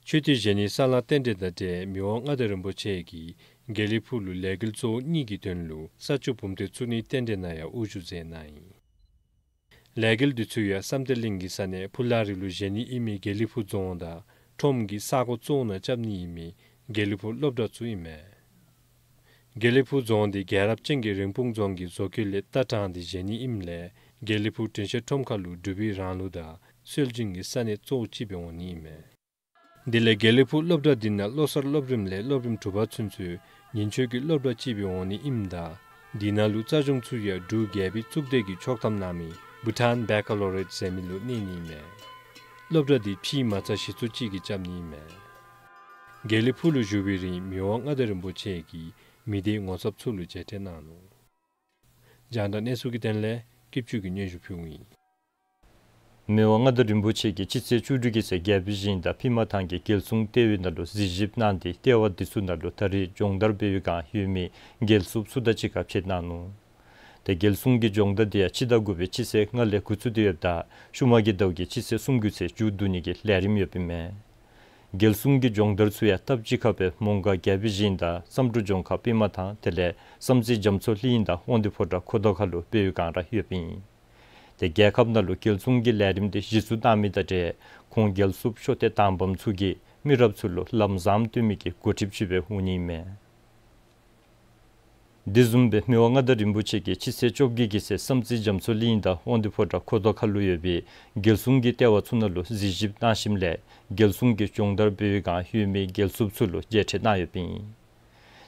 ཆོས་སྡེ་བཞེངས་ནིའི་ས་བསླང་རྟེན་འབྲེལ་དང་འབྲེལ་མི་དབང་མངའ་བདག་རིན་པོ་ཆེ་གིས་དགེ་ལེགས་ཕུག་ལུ་ལས་འགུལ་གཙོ་བོ་གཉིས་ཀྱི་དོན་ལུ་ས་ཆུ་བུམ་ཐེངས་བཙུགས་ནིའི་རྟེན་འབྲེལ་ནང་ཡང་དབུ་བཞུགས་མཛད་གནང་ཡི། ལས་འགུལ་འདི་ཚུ་ཡང་བསམ་གཏན་གླིང་གི་ས་གནས་ཕུ་ལ་རི་ལུ་བཞེངས་ནི་ཨིན་མི་དགེ་ལེགས་ཕུག་རྫོང་དང་ཁྲོམ་གྱི་ས་གོ་གཙོ་བོ་ནང་རྐྱབ་ནི་ཨིན་མི་དགེ་ལེགས་ཕུག་སློབ་གྲྭ་ཚུ་ཨིན་མས། དགེ་ལེགས་ཕུག་རྫོང་འདི་རྒྱལ་རབས་ཅན་གྱི་རིན་སྤུངས་རྫོང་གི་བཟོ་བཀོད་ལས་ལྟ་དྲངས་ཏེ་བཞེངས་ནི་ཨིནམ་ལས་དགེ་ལེགས་ཕུག་དྲན་ཤེས་ཁྲོམ་ཁ་ལུ་འབྲུག་པའི་རང་ལུགས་དང་སྲོལ་རྒྱུན་གྱི་ས་གནས་གཙོ་བོ་ཅིག་སྦེ་འོང་ནི་ཨིན་མས། དེ་ལས་དགེ་ལེགས་ཕུག་སློབ་གྲྭ་འདི་ནང་བློ་གསར་སློབ་རིམ་ལས་སློབ་རིམ་དྲུག་པ་ཚུན་ཚོད་ཉིན་ཆོས་ཀྱི་སློབ་གྲྭ་ཅིག་སྦེ་འོང་ནི་ཨིནམ་ད་འདི་ནང་ལུ་རྩ་གཞུང་ཚུ་ཡང་འབྲུག་རྒྱལ་པོའི་གཙུག་སྡེ་གིས་ཆོག་ཐམ་གནང་མི་བྷུ་ཊཱན་བེ་ཀ་ལོ་རི་ཡེཊ་ཟེར་མི་ལུ་གནས་ནི་ཨིན་མས། སློབ་གྲྭ་འདི་ཕྱི་མ་རྩ་གཞི་བཙུགས་ཅིག་གིས་རྐྱབ་ནི་ཨིན་མས། དགེ་ལེགས་ཕུག་ལུ་བཞུགས་པའི་རིང་མི་དབང་མངའ་བདག་རིན་པོ་ཆེ་གིས་མི་སྡེའི་ངོ་ཚབ་ཚུ་ལུ་མཇལ་འཕྲད་གནང་ནུག། རྒྱང་བསྒྲགས་གནས་ཚུལ་གྱི་དོན་ལས་སྐྱིད་ཆུ་གིས་སྙན་ཞུ་ཕུལཝ་ཨིན། མི་དབང་མངའ་བདག་རིན་པོ་ཆེ་གིས་སྤྱི་ཚེས་བཅུ་དྲུག་གི་ཚེ་རྒྱལ་པོའི་ཞིང་དང་པདྨ་ཐང་གི་རྒྱལ་སྲུང་ལྟེ་བའི་ནང་ལུ་གཟིགས་ཞིབ་གནང་སྟེ་ལྟེ་བ་འདི་ཚུ་ནང་ལུ་ད་རེས་སྦྱོང་བརྡར་འབད་བའི་བསྒང་ཡོད་མི་རྒྱལ་སྲུངཔ་ཚུ་དང་གཅིག་ཁར་ཕྱད་གནང་ནུག། ཏེ་རྒྱལ་སྲུང་གི་སྦྱོང་བརྡར་འདི་ཡང་སྤྱི་ཟླ་དགུ་པའི་སྤྱི་ཚེས་ལྔ་ལས་འགོ་བཙུགས་ཏེ་ཡོདཔ་ད་ཤུལ་མ་གི་ཟླཝ་གི་སྤྱི་ཚེས་སུམ་ཅུ་ཚུན་མཇུག་བསྡུ་ནི་གི་ལས་རིམ་ཡོདཔ་ཨིན་མས། རྒྱལ་སྲུང་གི་སྦྱོང་བརྡར་ཚུ་ཡང་སྟབས་གཅིག་ཁར་སྦེ་མོང་སྒར་རྒྱལ་པོའི་ཞིང་དང་བསམ་འགྲུབ་ལྗོངས་མཁར་པདྨ་ཐང་དེ་ལས་བསམ་རྩེ་རྒྱ་མཚོ་གླིང་དང་དབང་འདུས་ཕོ་བྲང་ཁོ་ཐང་ཁ་ལུ་འབད་བའི་བསྒང་ར་ཡོདཔ་ཨིན། ཏེ་རྒྱལ་ཁབ་ནང་ལུ་རྒྱལ་སྲུང་གི་ལས་རིམ་འདི་གཞི་བཙུགས་གནང་མི་དང་འབྲེལ་ཁོང་རྒྱལ་སྲུངཔ་ཤོ་ཏེ་དང་པམ་ཚུ་གིས་མི་རབས་ཚུ་ལུ་ལམ་བཟངམ་སྟོན་མི་གི་འགོ་ཁྲིདཔ་ཅིག་སྦེ་འོང་ནི་ཨིན་མས། དེ་བཟུམ་སྦེ་མི་དབང་མངའ་བདག་རིན་པོ་ཆེ་གིས་སྤྱི་ཚེས་བཅོ་བརྒྱད་ཀྱི་ཚེ་བསམ་རྩེ་རྒྱ་མཚོ་གླིང་དང་དབང་འདུས་ཕོ་བྲང་ཁོ་ཐང་ཁ་ལུ་ཡོད་པའི་རྒྱལ་སྲུང་གི་ལྟེ་བ་ཚུ་ནང་ལུ་གཟིགས་ཞིབ་གནང་ཞིནམ་ལས་རྒྱལ་སྲུང་གི་སྦྱོང་བརྡར་འབད་བའི་བསྒང་ཡོད་མི་རྒྱལ་སྲུངཔ་ཚུ་ལུ་མཇལ་འཕྲད་གནང་ཡོདཔ་ཨིན།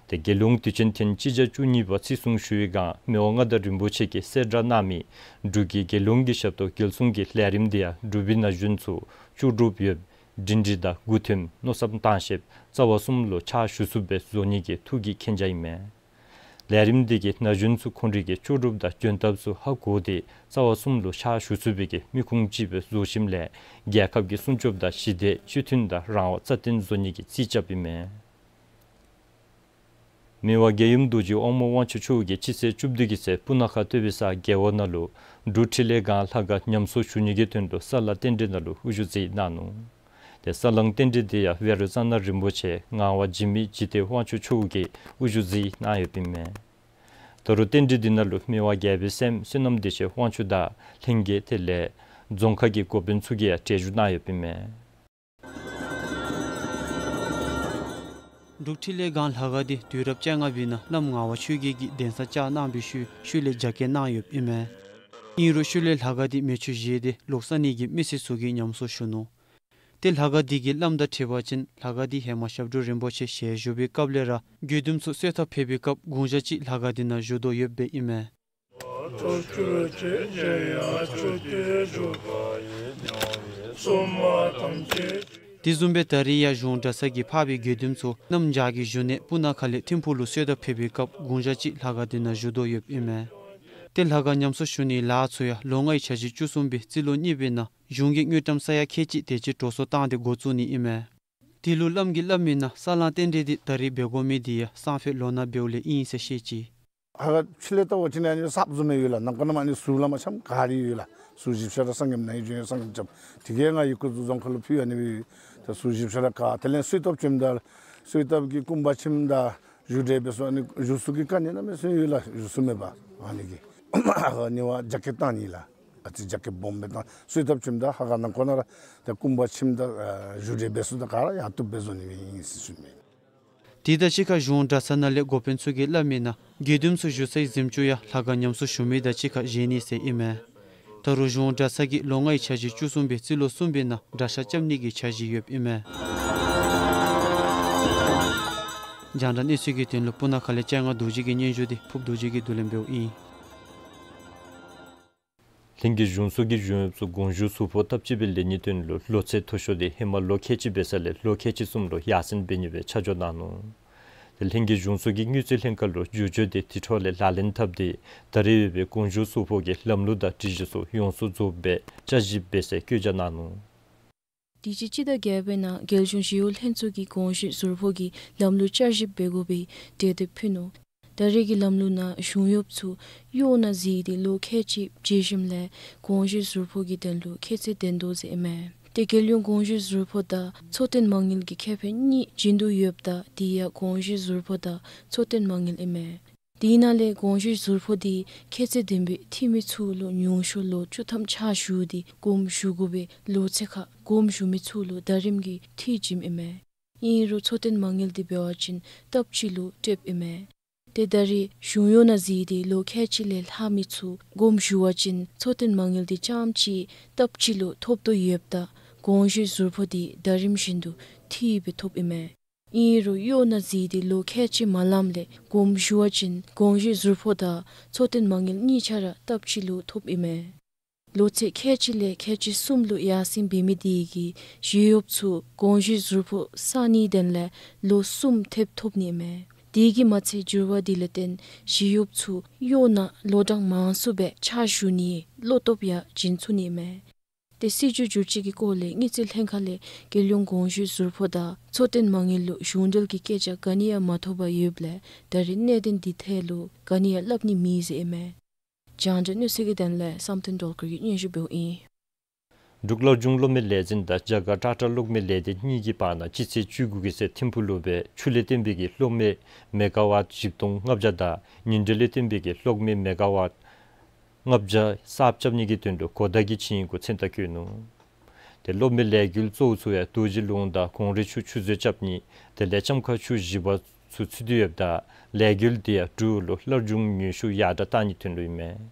ཏེ་རྒྱལ་ཡོངས་དུས་ཆེན་ཐེངས་གཅིག་བརྒྱ་བཅུ་གཉིས་པ་བརྩི་སྲུང་ཞུ་བའི་བསྒང་མི་དབང་མངའ་བདག་རིན་པོ་ཆེ་གིས་གསལ་བསྒྲགས་གནང་མི་འབྲུག་གི་རྒྱལ་ཡོངས་ཀྱི་ཞབས་ཏོག་རྒྱལ་སྲུང་གི་ལས་རིམ་འདི་ཡང་འབྲུག་པའི་ན་གཞོན་ཚུ་ལྕོགས་གྲུབ་ཡོདཔ་སྒྲིང་སྒྲི་དང་མགུ་འཐོམ་མནོ་བསམ་བཏང་ཤེསཔ་རྩ་བ་གསུམ་ལུ་ཕྱག་ཞུ་ཚུགསཔ་སྦེ་བཟོ་ནི་གི་ཐུགས་ཀྱི་མཁྱེན་རྒྱ་ཨིན་མས། ལས་རིམ་འདི་གིས་ན་གཞོན་ཚུ་ཁོང་རའི་གི་ལྕོགས་གྲུབ་དང་འཇོན་ཐངས་ཚུ་ཧ་གོ་སྟེ་རྩ་བ་གསུམ་ལུ་ཕྱག་ཞུ་ཚུགས་པའི་གི་མི་ཁུངས་ཅིག་སྦེ་བཟོ་ཞིནམ་ལས་རྒྱལ་ཁབ་ཀྱི་སྲུང་སྐྱོབ་དང་ཞི་བདེ་སྤྱི་མཐུན་དང་རང་དབང་རྩ་བརྟན་བཟོ་ནི་གི་རྩིས་རྐྱབ་ཨིན་མས། མི་དབང་རྒྱལ་ཡུམ་རྡོ་རྗེ་དབང་མོ་དབང་ཕྱུག་མཆོག་གིས་སྤྱི་ཚེས་བཅུ་བདུན་གྱི་ཚེ་སྤུ་ན་ཁ་སྟོད་པའི་ས་རྒེད་འོག་ནང་ལུ་འབྲུག་འཕྲིན་ལས་སྒང་ལྷ་ཁང་ཉམས་གསོ་ཞུ་ནི་གི་དོན་ལུ་ས་བསླང་རྟེན་འབྲེལ་ནང་ལུ་དབུ་བཞུགས་མཛད་གནང་ནུག། ཏེ་ས་བསླང་རྟེན་འབྲེལ་འདི་ཡང་བཻ་རོ་ཙ་ན་རིན་པོ་ཆེ་ངག་དབང་འཇིགས་མེད་འཇིགས་བྲལ་དབང་ཕྱུག་མཆོག་གིས་དབུ་བཞུགས་མཛད་གནང་ཡོདཔ་ཨིན་མས། ད་ ད་རུང་རྟེན་འབྲེལ་འདི་ནང་ལུ་མི་དབང་རྒྱལ་པོའི་སྲསམོ་བསོད་ནམས་བདེ་ཆེན་དབང་ཕྱུག་དང་ལྷན་རྒྱས་དེ་ལས་རྫོང་ཁག་གི་འགོ་དཔོན་ཚུ་གིས་ཡང་གྲལ་བཞུགས་གནང་ཡོདཔ་ཨིན་མས། འབྲུག་འཕྲིན་ལས་སྒང་ལྷ་ཁང་འདི་དུས་རབས་བཅོ་ལྔ་པའི་ནང་བླམ་ངག་དབང་ཆོས་རྒྱལ་གྱིས་གདན་ས་བཅགས་གནང་བའི་ཤུལ་ཤུལ་ལས་རྒྱ་བསྐྱེད་གནང་ཡོདཔ་ཨིན་མས། ཨིན་རུང་ཤུལ་ལས་ལྷ་ཁང་འདི་མེ་མཆོད་བཞེས་ཏེ་ལོག་ས་གནས་ཀྱི་མི་སེར་ཚུ་གིས་ཉམས་གསོ་ཞུ་ནུག། ཏེ་ལྷ་ཁང་འདི་གི་བླམ་དང་འཁྲིལ་བ་ཅིན་ལྷ་ཁང་འདི་ཧེ་མ་ཞབས་དྲུང་རིན་པོ་ཆེ་ཞལ་བཞུགས་པའི་སྐབས་ལས་ར་དགེ་འདུན་ཚུ་གསོལ་ཐབ་ཕེབས་པའི་སྐབས་དགུང་ཞག་གཅིག་ལྷ་ཁང་འདི་ནང་བཞུགས་དོ་ཡོདཔ་ཨིན་མས། དེ་བཟུམ་སྦེ་ད་རིས་ཡང་གཞུང་གྲྭ་ཚང་གི་འཕགས་པའི་དགེ་འདུན་ཚུ་གནམ་བྱཱར་གྱི་བཞུགས་གནས་སྤུ་ན་ཁ་ལས་ཐིམ་ཕུག་ལུ་གསོལ་ཐབ་ཕེབས་པའི་སྐབས་དགུང་ཞག་གཅིག་ལྷ་ཁང་འདི་ནང་བཞུགས་དོ་ཡོདཔ་ཨིན་མས། ཏེ་ལྷ་ཁང་ཉམས་གསོ་ཞུ་ནིའི་ལཱ་ཚུ་ཡང་ལོ་ལྔའི་འཆར་གཞི་བཅུ་གསུམ་པའི་རྩིས་ལོ་གཉིས་པའི་ནང་གཞུང་གི་དངུལ་ཀྲམ་ས་ཡ་ཁལ་གཅིག་དེ་ཅིག་འགྲོ་སོང་བཏང་སྟེ་འགོ་བཙུགས་ནི་ཨིན་མས། དེ་ལུ་བླམ་གིས་སླབ་མིའི་ནང་ས་བསླང་རྟེན་འབྲེལ་འདི་ད་རིས་འབད་དགོ་མི་འདི་ཡང་སང་ཕོད་ལོ་ན་བལ་ལས་ཨིན་ཟེར་བཤད་ཅི། ཧ་ལམ་ཕྱི་ལས་བལྟ་བ་ཅིན་ཨ་ནི་གསརཔ་བཟུམ་སྦེ་ཡོད་ལགས། ནང་ཁོག་ནང་ཨ་ནི་ཟུར་ལས་མར་ཆམ་ག་ར་ཡོད་ལགས། ཟུར་བཞི་ཆ་ར་སངས་རྒྱས་ནང་ཡོད་སངས་རྒྱས་ཆམ། དེ་གིས་ང་ཡི་གུ་ཟུར་རྫོང་ཁ་ལུ་ཕུལ་ཨ་ནི་སྦེ་ད་ཟུར་བཞི་ཆ་ར་ག་དེ་ལས་གསོལ་ཐབ་ཁྱིམ་དང་གསོལ་ཐབ་ཀྱི་སྐུ་འབག་ཁྱིམ་དང་བཞུགས་གྲལ་འབད་ས་ཨ་ནི་བཞུགས་ས་གི་ག་ནི་གནམ་མེད་ས་མེད་ཡོད་ལགས། བཞུགས་ས་མེད་པར་ཨ་ནི་གི་ཨ་ནི་བ་རྒྱ་བསྐྱེད་བཏང་ནི་ལགས། ཨ་ཙི་རྒྱ་བསྐྱེད་སྦོམ་སྦེ་བཏང་གསོལ་ཐབ་ཁྱིམ་དང་ཧ་ག་ནང་ཁོག་ནང་ར་ད་སྐུ་འབག་ཁྱིམ་དང་ཨ་བཞུགས་གྲལ་འབད་ས་དང་ག་ར་ཡར་བཏུབ་སྦེ་བཟོ་ནི་སྦེ་ཨིན་ཟེར་ཞུ་ནི། དེ་དང་གཅིག་ཁར་གཞུང་གྲྭ་ཚང་ནང་ལས་འགོ་དཔོན་ཚུ་གིས་སླབ་མིའི་ནང་དགེ་འདུན་ཚུ་བཞུགས་སའི་གཟིམ་ཅུང་ཡང་ལྷ་ཁང་ཉམས་གསོ་ཞུ་མི་དང་གཅིག་ཁར་བཞེངས་ནི་ཟེར་ཨིན་མས། ད་རུང་གཞུང་གྲྭ་ཚང་གིས་ལོ་ལྔའི་འཆར་གཞི་བཅུ་གསུམ་པའི་རྩིས་ལོ་གསུམ་པའི་ནང་གྲྭ་ཤག་རྐྱབ་ནི་གི་འཆར་གཞི་ཡོདཔ་ཨིན་མས། རྒྱང་བསྒྲགས་གནས་ཚུལ་གྱི་དོན་ལུ་སྤུ་ན་ཁ་ལས་སྤྱན་སྔ་རྡོ་རྗེ་གི་སྙན་ཞུ་འདི་ཕུབ་རྡོ་རྗེ་གིས་བསྡུ་ལེན་འབདཝ་ཨིན། ལྷན་རྒྱས་གཞུང་ཚོགས་ཀྱི་གཞུང་གཡོགཔ་ཚུ་དགོངས་ཞུ་ཟུར་ཕོགས་སྟབས་གཅིག་སྦེ་ལེན་ནིའི་དོན་ལུ་ལོ་ཚད་མཐོ་ཤོས་འདི་ཧེ་མ་ལོ་ཁལ་གཅིག་འབད་ས་ལས་ལོ་ཁལ་གཅིག་གསུམ་ལུ་ཡར་སེང་འབད་ནི་སྦེ་ཆ་འཇོག་གནང་ནུག། ཏེ་ལྷན་རྒྱས་གཞུང་ཚོགས་ཀྱི་དངུལ་རྩིས་ལྷན་ཁག་ལུ་བསྒྱུར་བཅོས་འདི་དེ་འཕྲོ་ལས་ལག་ལེན་འཐབ་སྟེ་ད་རེས་ཡོད་པའི་དགོངས་ཞུ་ཟུར་ཕོགས་ཀྱི་ལམ་ལུགས་དང་སྒྲིག་གཞི་ཚུ་ཡོངས་སུ་རྫོགསཔ་སྦེ་བསྐྱར་ཞིབ་འབད་སའི་བཀོད་རྒྱ་གནང་ནུག། དུས་ཅི་སྤྱི་ཟླ་བརྒྱད་པའི་ནང་རྒྱལ་གཞུང་ཞི་གཡོག་ལྷན་ཚོགས་ཀྱིས་དགོངས་ཞུ་ཟུར་ཕོགས་ཀྱི་ལམ་ལུགས་བསྐྱར་ཞིབ་འབད་དགོ་པའི་གྲོས་འདེབས་ཕུལ་ནུག། ད་རེས་ཀྱི་ལམ་ལུགས་ནང་གཞུང་གཡོགཔ་ཚུ་གཡོག་ནང་འཛུལ་ཏེ་ལོ་ཁལ་གཅིག་བརྒྱད་ཞིནམ་ལས་དགོངས་ཞུ་ཟུར་ཕོགས་ཀྱི་དོན་ལུ་ཁྱད་ཚད་ལྡན་དོ་ཟེར་ཨིན་མས། ཏེ་རྒྱལ་ཡོངས་དགོངས་ཞུ་ཟུར་ཕོགས་དང་འཚོ་རྟེན་མ་དངུལ་གྱི་ཁེ་ཕན་གཉིས་བྱིན་དོ་ཡོདཔ་ད་དེ་ཡང་དགོངས་ཞུ་ཟུར་ཕོགས་དང་འཚོ་རྟེན་མ་དངུལ་ཨིན་མས། དེ་ནང་ལས་དགོངས་ཞུའི་ཟུར་ཕོགས་འདི་ཁྱད་ཚད་ལྡན་པའི་འཐུས་མི་ཚུ་ལུ་ཉུང་ཤོས་ལོ་བཅུ་ཐམ་ཕྱག་ཞུ་སྟེ་དགོངས་ཞུ་དགོ་པའི་ལོ་ཚད་ཁར་དགོངས་ཞུ་མི་ཚུ་ལུ་ཟླ་རིམ་གྱིས་འཐུས་བྱིནམ་ཨིན་མས། ཨིན་རུང་འཚོ་རྟེན་མ་དངུལ་འདི་འབད་བ་ཅིན་སྟབས་གཅིག་ལུ་སྤྲོདཔ་ཨིན་མས། ཏེ་ད་རེས་གཞུང་གཡོག་ནང་འཛུལ་ཏེ་ལོ་ཁལ་གཅིག་ལས་ལྷག་མི་ཚུ་དགོངས་ཞུ་བ་ཅིན་འཚོ་རྟེན་མ་དངུལ་འདི་རྐྱངམ་ཅིག་སྟབས་གཅིག་ལུ་ཐོབ་དོ་ཡོདཔ་ད་དགོངས་ཞུའི་ཟུར་ཕོགས་འདི་ཟླ་རིམ་བཞིན་དུ་འཐུས་སྦེ་ཐོབ་ཨིན་མས། ཨིན་རུང་གཡོག་ནང་འཛུལ་ཏེ་ལོ་ཁལ་གཅིག་མ་ལངམ་ལས་དགོངས་ཞུ་བ་ཅིན་དགོངས་ཞུའི་ཟུར་ཕོགས་དང་འཚོ་རྟེན་མ་དངུལ་གཉིས་ཆ་ར་སྟབས་གཅིག་ལུ་ཐོབ་ཨིན་མས། ལོ་ཚད་ཁལ་གཅིག་ལས་ཁལ་གཅིག་གསུམ་ལུ་ཡར་སེང་འབད་མི་དེ་གིས་ཞི་གཡོགཔ་ཚུ་དགོངས་ཞུའི་ཟུར་ཕོགས་བསག་ནིའི་དོན་ལས་ལོ་གསུམ་ཐེབས་ཐོབ་ནི་ཨིན་མས། དེ་གིས་མ་ཚད་འགྱུར་བ་དེ་ལས་བརྟེན་ཞི་གཡོགཔ་ཚུ་གཡོག་ནང་ལོ་གྲངས་མང་སུ་སྦེ་ཕྱག་ཞུ་ནིའི་བློ་སྟོབས་ཡང་བྱིན་ཚུགས་ནི་ཨིན་མས། ཏེ་སྲིད་བྱུས་བསྒྱུར་བཅོས་ཀྱི་སྐོར་ལས་དངུལ་རྩིས་ལྷན་ཁག་ལས་རྒྱལ་ཡོངས་དགོངས་ཞུའི་ཟུར་ཕོགས་དང་འཚོ་རྟེན་མ་དངུལ་ལུ་གཞུང་འབྲེལ་གྱི་སྐད་ཆ་ག་ནི་ཡང་མ་ཐོབ་པར་ཡོདཔ་ལས་ད་རེས་གནད་དོན་འདི་ཐད་ལུ་ག་ནི་ཡང་སླབ་ནི་མེད་ཟེར་ཨིན་མས། རྒྱང་བསྒྲགས་གནས་ཚུལ་གྱི་དོན་ལས་བསམ་གཏན་སྒྲོལ་དཀར་གྱིས་སྙན་ཞུ་འབདཝ་ཨིན། འབྲུག་སླར་འབྱུང་གློག་མེ་ལས་འཛིན་དང་རྒྱ་གར་ཊ་ཊ་གློག་མེ་ལས་སྡེ་གཉིས་ཀྱི་བར་ན་སྤྱི་ཚེས་བཅུ་དགུ་གི་ཚེ་ཐིམ་ཕུག་ལུ་སྦེ་ཆུ་ལས་བཏོན་པའི་གི་གློག་མེ་མེ་ག་ཝཊ་བཞི་སྟོང་ལྔ་བརྒྱ་དང་ཉིན་དྲོད་ལས་བཏོན་པའི་གི་གློག་མེ་མེ་ག་ཝཊ་ལྔ་བརྒྱ་གསརཔ་རྐྱབ་ནི་གི་དོན་ལུ་གོ་བརྡ་གི་ཆིངས་ཡིག་གུ་མཚན་རྟགས་བཀོད་ནུག། ཏེ་གློག་མེ་ལས་འགུལ་གཙོ་བོ་ཚུ་ཡང་རྡོ་རྗེ་ལུང་དང་གོང་རི་ཆུ་ཆུ་མཛོད་རྐྱབ་ནི་དེ་ལས་ལྕམ་མཁར་ཆུ་བཞི་པ་ཚུ་ཚུད་དེ་ཡོདཔ་ད་ལས་འགུལ་འདི་ཡང་འབྲུག་ལུ་སླར་འབྱུང་ནུས་ཤུགས་ཡར་དྲག་གཏང་ནིའི་དོན་ལུ་ཨིན་མས།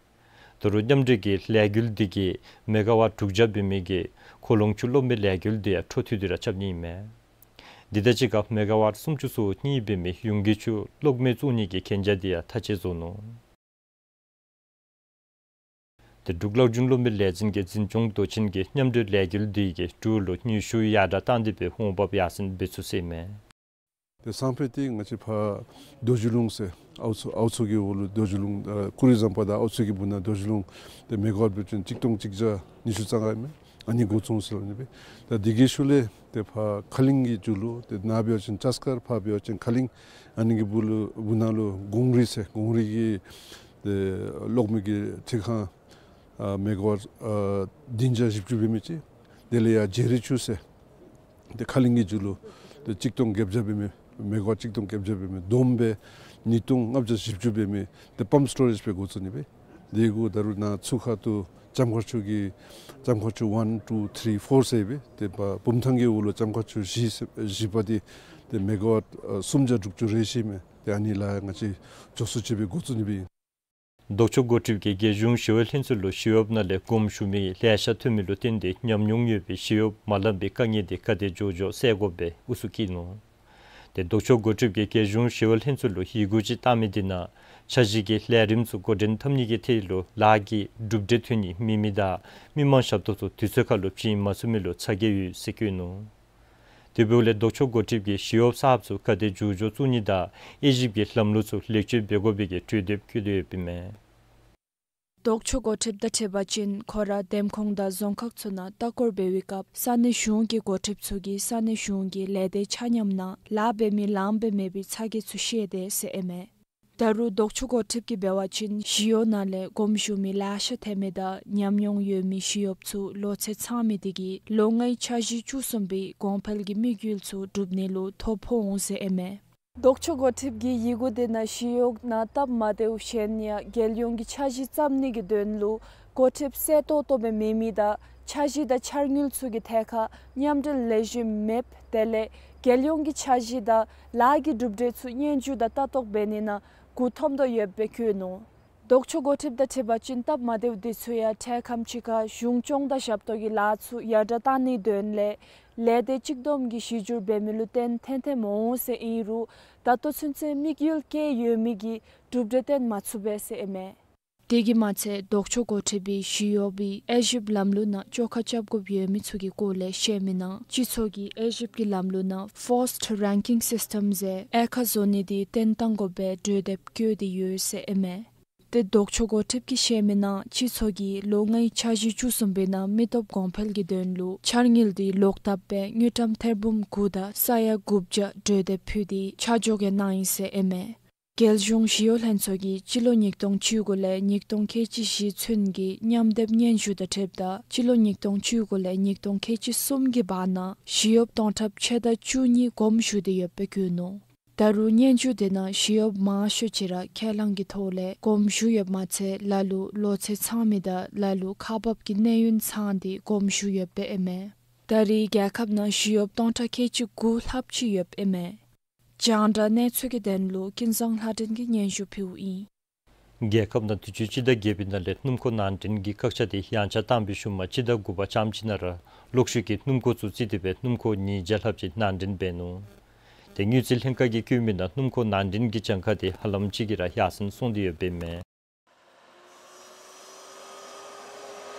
ད་རུང་མཉམ་འབྲེལ་གྱི་ལས་འགུལ་འདི་གིས་མེ་ག་ཝཊ་དྲུག་བརྒྱ་འབད་མི་གི་ཁོ་ལོང་ཆུ་གློག་མེ་ལས་འགུལ་འདི་ཡང་འཕྲོ་མཐུད་དེ་ར་རྐྱབ་ནི་ཨིན་མས། འདི་དང་གཅིག་ཁར་མེ་ག་ཝཊ་སུམ་ཅུ་སོ་གཉིས་འབད་མི་ཡུང་གི་ཆུ་གློག་མེ་བཙུགས་ནི་གི་གན་རྒྱ་འདི་ཡང་ཐག་བཅད་བཟོ་ནུག། ཏེ་འབྲུག་སླར་འབྱུང་གློག་མེ་ལས་འཛིན་གྱི་འཛིན་སྐྱོང་མདོ་ཆེན་གྱིས་མཉམ་འབྲེལ་ལས་འགུལ་འདི་གིས་འབྲུག་ལུ་ནུས་ཤུགས་ཡར་དྲག་གཏང་སྟེ་སྦེ་འོང་འབབ་ཡར་སེང་འབད་ཚུགས་ཟེར་ཨིན་མས། ཏེ་སང་ཕོད་འདི་ང་བཅས་ཕར་རྡོ་རྗེ་ལུང་ཟེར་ཨའུ་མཚོ་ཨའུ་མཚོ་གི་འོག་ལུ་རྡོ་རྗེ་ལུང་ཨ་ཀུ་རི་ཟམ་པ་དང་ཨའུ་མཚོ་གི་སྦུག་ན་རྡོ་རྗེ་ལུང་ཏེ་མེ་ག་ཝཊ་འབད་བ་ཅིན་གཅིག་སྟོང་གཅིག་བརྒྱ་ཉི་ཤུ་རྩ་ལྔ་ཨིན་མས། ཨ་ནི་འགོ་བཙུགས་ཟེར་ཨ་ནི་སྦེ། ད་དེ་གི་ཤུལ་ལས་ཏེ་ཕར་ཁ་གླིང་གི་མཇུག་ལུ་ཏེ་ནཱ་འབད་བ་ཅིན་ཅཱསྐར་ཕར་འབད་བ་ཅིན་ཁ་གླིང་ཨ་ནི་གི་སྦུག་ལུ་སྦུག་ན་ལུ་གོང་རི་ཟེར་གོང་རི་གི་ཏེ་གློག་མེ་གི་ཁྲི་ཁང་ཨ་མེ་ག་ཝཊ་ཨ་བདུན་བརྒྱ་བཞི་བཅུ་འབད་མི་ཅིག། དེ་ལས་ཡར་བྱེ་རི་ཆུ་ཟེར་ཏེ་ཁ་གླིང་གི་མཇུག་ལུ་ཏེ་གཅིག་སྟོང་བརྒྱད་བརྒྱ་འབད་མི་མེ་ག་ཝཊ་གཅིག་སྟོང་བརྒྱད་བརྒྱ་འབད་མི་བསྡོམས་སྦེ་ ཉིས་སྟོང་ལྔ་བརྒྱ་བཞི་བཅུ་འབད་མི་ཏེ་pump storage སྦེ་འགོ་བཙུགས་ནི་སྦེ། དེ་གུ་ད་རུང་ནཱ་ཚུར་ཁ་ཐུག་ལྕམ་མཁར་ཆུ་གི་ལྕམ་མཁར་ཆུ་ཝན་ཊུ་ཐི་རི་ཕོར་ཟེར་སྦེ་ཏེ་བུམ་ཐང་གི་འོག་ལུ་ལྕམ་མཁར་ཆུ་བཞི་ཟེར་བཞི་པ་འདི་ཏེ་མེ་ག་ཝཊ་ཨ་སུམ་བརྒྱ་དྲུག་ཅུ་རེ་བཞི་མས། ཏེ་ཨ་ནི་ལཱ་ང་བཅས་མགྱོགས་སུ་ཅིག་སྦེ་འགོ་བཙུགས་ནི་སྦེ་ཨིན། ལྡོག་ཕྱོགས་འགོ་ཁྲིདཔ་གིས་རྒྱལ་གཞུང་ཞི་གཡོག་ལྷན་ཚོགས་ལུ་ཞི་གཡོགཔ་ནང་ལས་དགོངསམ་ཞུ་མི་ལེ་ཤ་ཐོན་མི་ལུ་བརྟེན་ཏེ་ཉམས་མྱོང་ཡོད་པའི་ཞི་གཡོགཔ་མ་ལངམ་པའི་དཀའ་ངལ་དེ་ག་དེ་མགྱོགས་མགྱོགས་སེལ་དགོཔ་སྦེ་ཨུ་ཚུགས་བསྐྱེད་ནུག། ཏེ་ལྡོག་ཕྱོགས་འགོ་ཁྲིདཔ་གིས་རྒྱལ་གཞུང་ཞི་གཡོག་ལྷན་ཚོགས་ལུ་ཡི་གུ་ཅིག་བཏང་མི་དེ་ནང་འཆར་གཞི་གི་ལས་རིམ་ཚུ་འགོ་འདྲེན་འཐབ་ནི་གི་ཐད་ལུ་ལཱ་གི་གྲུབ་འབྲས་ཐོན་ནི་མེད་མི་དང་མི་མང་ཞབས་ཏོག་ཚུ་དུས་ཚོད་ཁར་ལུ་བྱིན་མ་ཚུགས་མི་ལུ་ཚ་གྱང་ཡོད་ཟེར་བཀོད་ནུག། དེ་འབདཝ་ལས་ལྡོག་ཕྱོགས་འགོ་ཁྲིདཔ་གིས་ཞི་གཡོགཔ་གསརཔ་ཚུ་ག་དེ་མགྱོགས་མགྱོགས་བཙུགས་ནི་དང་དབྱེ་ཞིབ་ཀྱི་ལམ་ལུགས་ཚུ་ལེགས་བཅོས་འབད་དགོ་པའི་གི་གྲོས་འདེབས་བཀོད་དེ་ཡོདཔ་ཨིན་མས། ལྡོག་ཕྱོགས་འགོ་ཁྲིདཔ་དང་འཁྲིལ་བ་ཅིན་ཁོ་ར་འདེམས་ཁོངས་དང་རྫོང་ཁག་ཚུ་ནང་ལྟ་སྐོར་འབད་བའི་སྐབས་ས་གནས་གཞུང་གི་འགོ་ཁྲིདཔ་ཚུ་གིས་ས་གནས་གཞུང་གི་ལས་སྡེ་ཆ་མཉམ་ནང་ལཱ་འབད་མི་ལངམ་སྦེ་མེད་པའི་ཚ་གྱང་ཚུ་བཤད་དེས་ཟེར་ཨིན་མས། ད་རུང་ལྡོག་ཕྱོགས་འགོ་ཁྲིདཔ་གིས་འབད་བ་ཅིན་ཞི་གཡོག་ནང་ལས་དགོངསམ་ཞུ་མི་ལེ་ཤ་ཐོན་མི་དང་ཉམས་མྱོང་ཡོད་མི་ཞི་གཡོགཔ་ཚུ་ལོ་ཚད་ཚང་མི་དེ་གིས་ལོ་ལྔའི་འཆར་གཞི་བཅུ་གསུམ་པའི་གོང་འཕེལ་གྱི་དམིགས་ཡུལ་ཚུ་འགྲུབ་ནི་ལུ་ཐོ་ཕོག་འོང་ཟེར་ཨིན་མས། ལྡོག་ཕྱོགས་འགོ་ཁྲིདཔ་གིས་ཡི་གུ་དེ་ནང་ཞི་གཡོག་ནང་སྟབས་མ་བདེཝ་གཞན་ཡང་རྒྱལ་ཡོངས་ཀྱི་འཆར་གཞི་བརྩམ་ནི་གི་དོན་ལུ་འགོ་ཁྲིདཔ་གསལ་ཏོག་ཏོ་སྦེ་མེད་མི་དང་འཆར་གཞི་དང་འཆར་དངུལ་ཚུ་གི་ཐད་ཁར་མཉམ་འབྲེལ་ལེགས་ཤོམ་མེདཔ་དེ་ལས་རྒྱལ་ཡོངས་ཀྱི་འཆར་གཞི་དང་ལཱ་གི་གྲུབ་འབྲས་ཚུ་སྙན་ཞུ་དང་ལྟ་རྟོག་འབད་ནི་ནང་མགུ་འཐོམ་དོ་ཡོདཔ་སྦེ་བཀོད་ནུག། ལྡོག་ཕྱོགས་འགོ་ཁྲིདཔ་དང་འཁྲིལ་བ་ཅིན་སྟབས་མ་བདེཝ་དེ་ཚུ་ཡང་འཕྲལ་ཁམས་ཅིག་ཁར་གཞུང་སྐྱོང་དང་ཞབས་ཏོག་གི་ལཱ་ཚུ་ཡར་དྲག་གཏང་ནིའི་དོན་ལས་ལས་སྡེ་གཅིག་བསྡོམས་ཀྱི་གཞི་བསྒྱུར་འབད་མི་ལུ་བརྟེན་ཐོན་ཐོནམ་འོང་ཟེར་ཨིན་རུང་ད་ལྟོ་ཚུན་ཚོད་དམིགས་ཡུལ་བསྐྱེད་ཡོད་མི་གི་གྲུབ་འབྲས་སྟོན་མ་ཚུགས་པས་ཟེར་ཨིན་མས། དེ་གིས་མ་ཚད་ལྡོག་ཕྱོགས་འགོ་ཁྲིདཔ་གིས་ཞི་གཡོག་པའི་དབྱེ་ཞིབ་ལམ་ལུགས་ནང་བཅོ་ཁ་རྐྱབ་དགོཔ་ཡོད་མི་ཚུ་གི་སྐོར་ལས་བཤད་མི་ནང་སྤྱི་ཚོགས་ཀྱི་དབྱེ་ཞིབ་ཀྱི་ལམ་ལུགས་ནང་Forced Ranking System ཟེར་དབྱེ་ཁག་བཟོ་ནི་དེ་བཏོན་གཏང་དགོཔ་སྦེ་གྲོས་འདེབས་བཀོད་དེ་ཡོད་ཟེར་ཨིན་མས། ཏེ་ལྡོག་ཕྱོགས་འགོ་ཁྲིདཔ་གིས་བཤད་མི་ནང་སྤྱི་ཚོགས་ཀྱིས་ལོ་ལྔའི་འཆར་གཞི་བཅུ་གསུམ་པའི་ནང་མི་སྟོབས་གོང་འཕེལ་གྱི་དོན་ལུ་འཆར་དངུལ་དེ་ལོག་བཏབ་སྦེ་དངུལ་ཀྲམ་ཐེར་འབུམ་དགུ་དང་ས་ཡ་དགུ་བརྒྱ་གྲོས་འདེབས་ཕུལ་ཏེ་ཆ་འཇོག་ཡང་གནང་ཡི་ཟེར་ཨིན་མས། རྒྱལ་གཞུང་ཞི་གཡོག་ལྷན་ཚོགས་ཀྱིས་སྤྱི་ལོ་ཉིས་སྟོང་བཅུ་དགུ་ལས་ཉིས་སྟོང་ཁལ་གཅིག་བཞི་ཚུན་གྱི་མཉམ་སྡེབ་སྙན་ཞུ་དང་འཁྲིལཝ་ད་སྤྱི་ལོ་ཉིས་སྟོང་བཅུ་དགུ་ལས་ཉིས་སྟོང་ཁལ་གཅིག་གསུམ་གྱི་བར་ན་ཞི་གཡོགཔ་སྟོང་ཕྲག་ཕྱེད་དང་བཅུ་གཉིས་དགོངསམ་ཞུ་སྟེ་ཡོདཔ་སྦེ་བཀོད་ནུག། ད་རུང་སྙན་ཞུ་དེ་ནང་ཞི་གཡོགཔ་མང་ཤོས་ཅིག་ར་ཁས་བླངས་ཀྱི་ཐོག་ལས་དགོངསམ་ཞུ་ཡོདཔ་མ་ཚད་ལ་ལུ་ལོ་ཚད་ཚང་མི་དང་ལ་ལུ་ཁག་འབགཔ་གི་གནས་ཡུན་ཚང་སྟེ་དགོངསམ་ཞུ་ཡོདཔ་སྦེ་ཨིན་མས། ད་རེས་རྒྱལ་ཁབ་ནང་ཞི་གཡོགཔ་སྟོང་ཕྲག་ཁལ་གཅིག་དགུ་ལྷགཔ་ཅིག་ཡོདཔ་ཨིན་མས། རྒྱང་བསྒྲགས་གནས་ཚུལ་གྱི་དོན་ལུ་ཀུན་བཟང་ལྷ་སྒྲོན་གྱིས་སྙན་ཞུ་ཕུལཝ་ཨིན། རྒྱལ་ཁབ་ནང་དུས་ཅི་སྤྱི་ཟླ་བརྒྱད་པའི་ནང་ལས་སྣུམ་འཁོར་ནང་འདྲེན་གྱི་བཀག་ཆ་དེ་ཡངས་ཆག་བཏང་བའི་ཤུལ་མ་སྤྱི་ཟླ་དགུ་པ་ཙམ་ཅིག་ནང་ར་གློག་ཤུགས་ཀྱི་སྣུམ་འཁོར་ཚུ་རྩིས་ཏེ་སྦེ་སྣུམ་འཁོར་ཉིས་བརྒྱ་ལྷགཔ་ཅིག་ནང་འདྲེན་འབད་ནུག། ཏེ་དངུལ་རྩིས་ལྷན་ཁག་གིས་བཀོད་མི་ནང་སྣུམ་འཁོར་ནང་འདྲེན་གྱི་གྱངས་ཁ་དེ་ཧ་ལམ་ཅིག་གིས་ར་ཡར་སེང་སོང་སྟེ་ཡོདཔ་ཨིན་མས།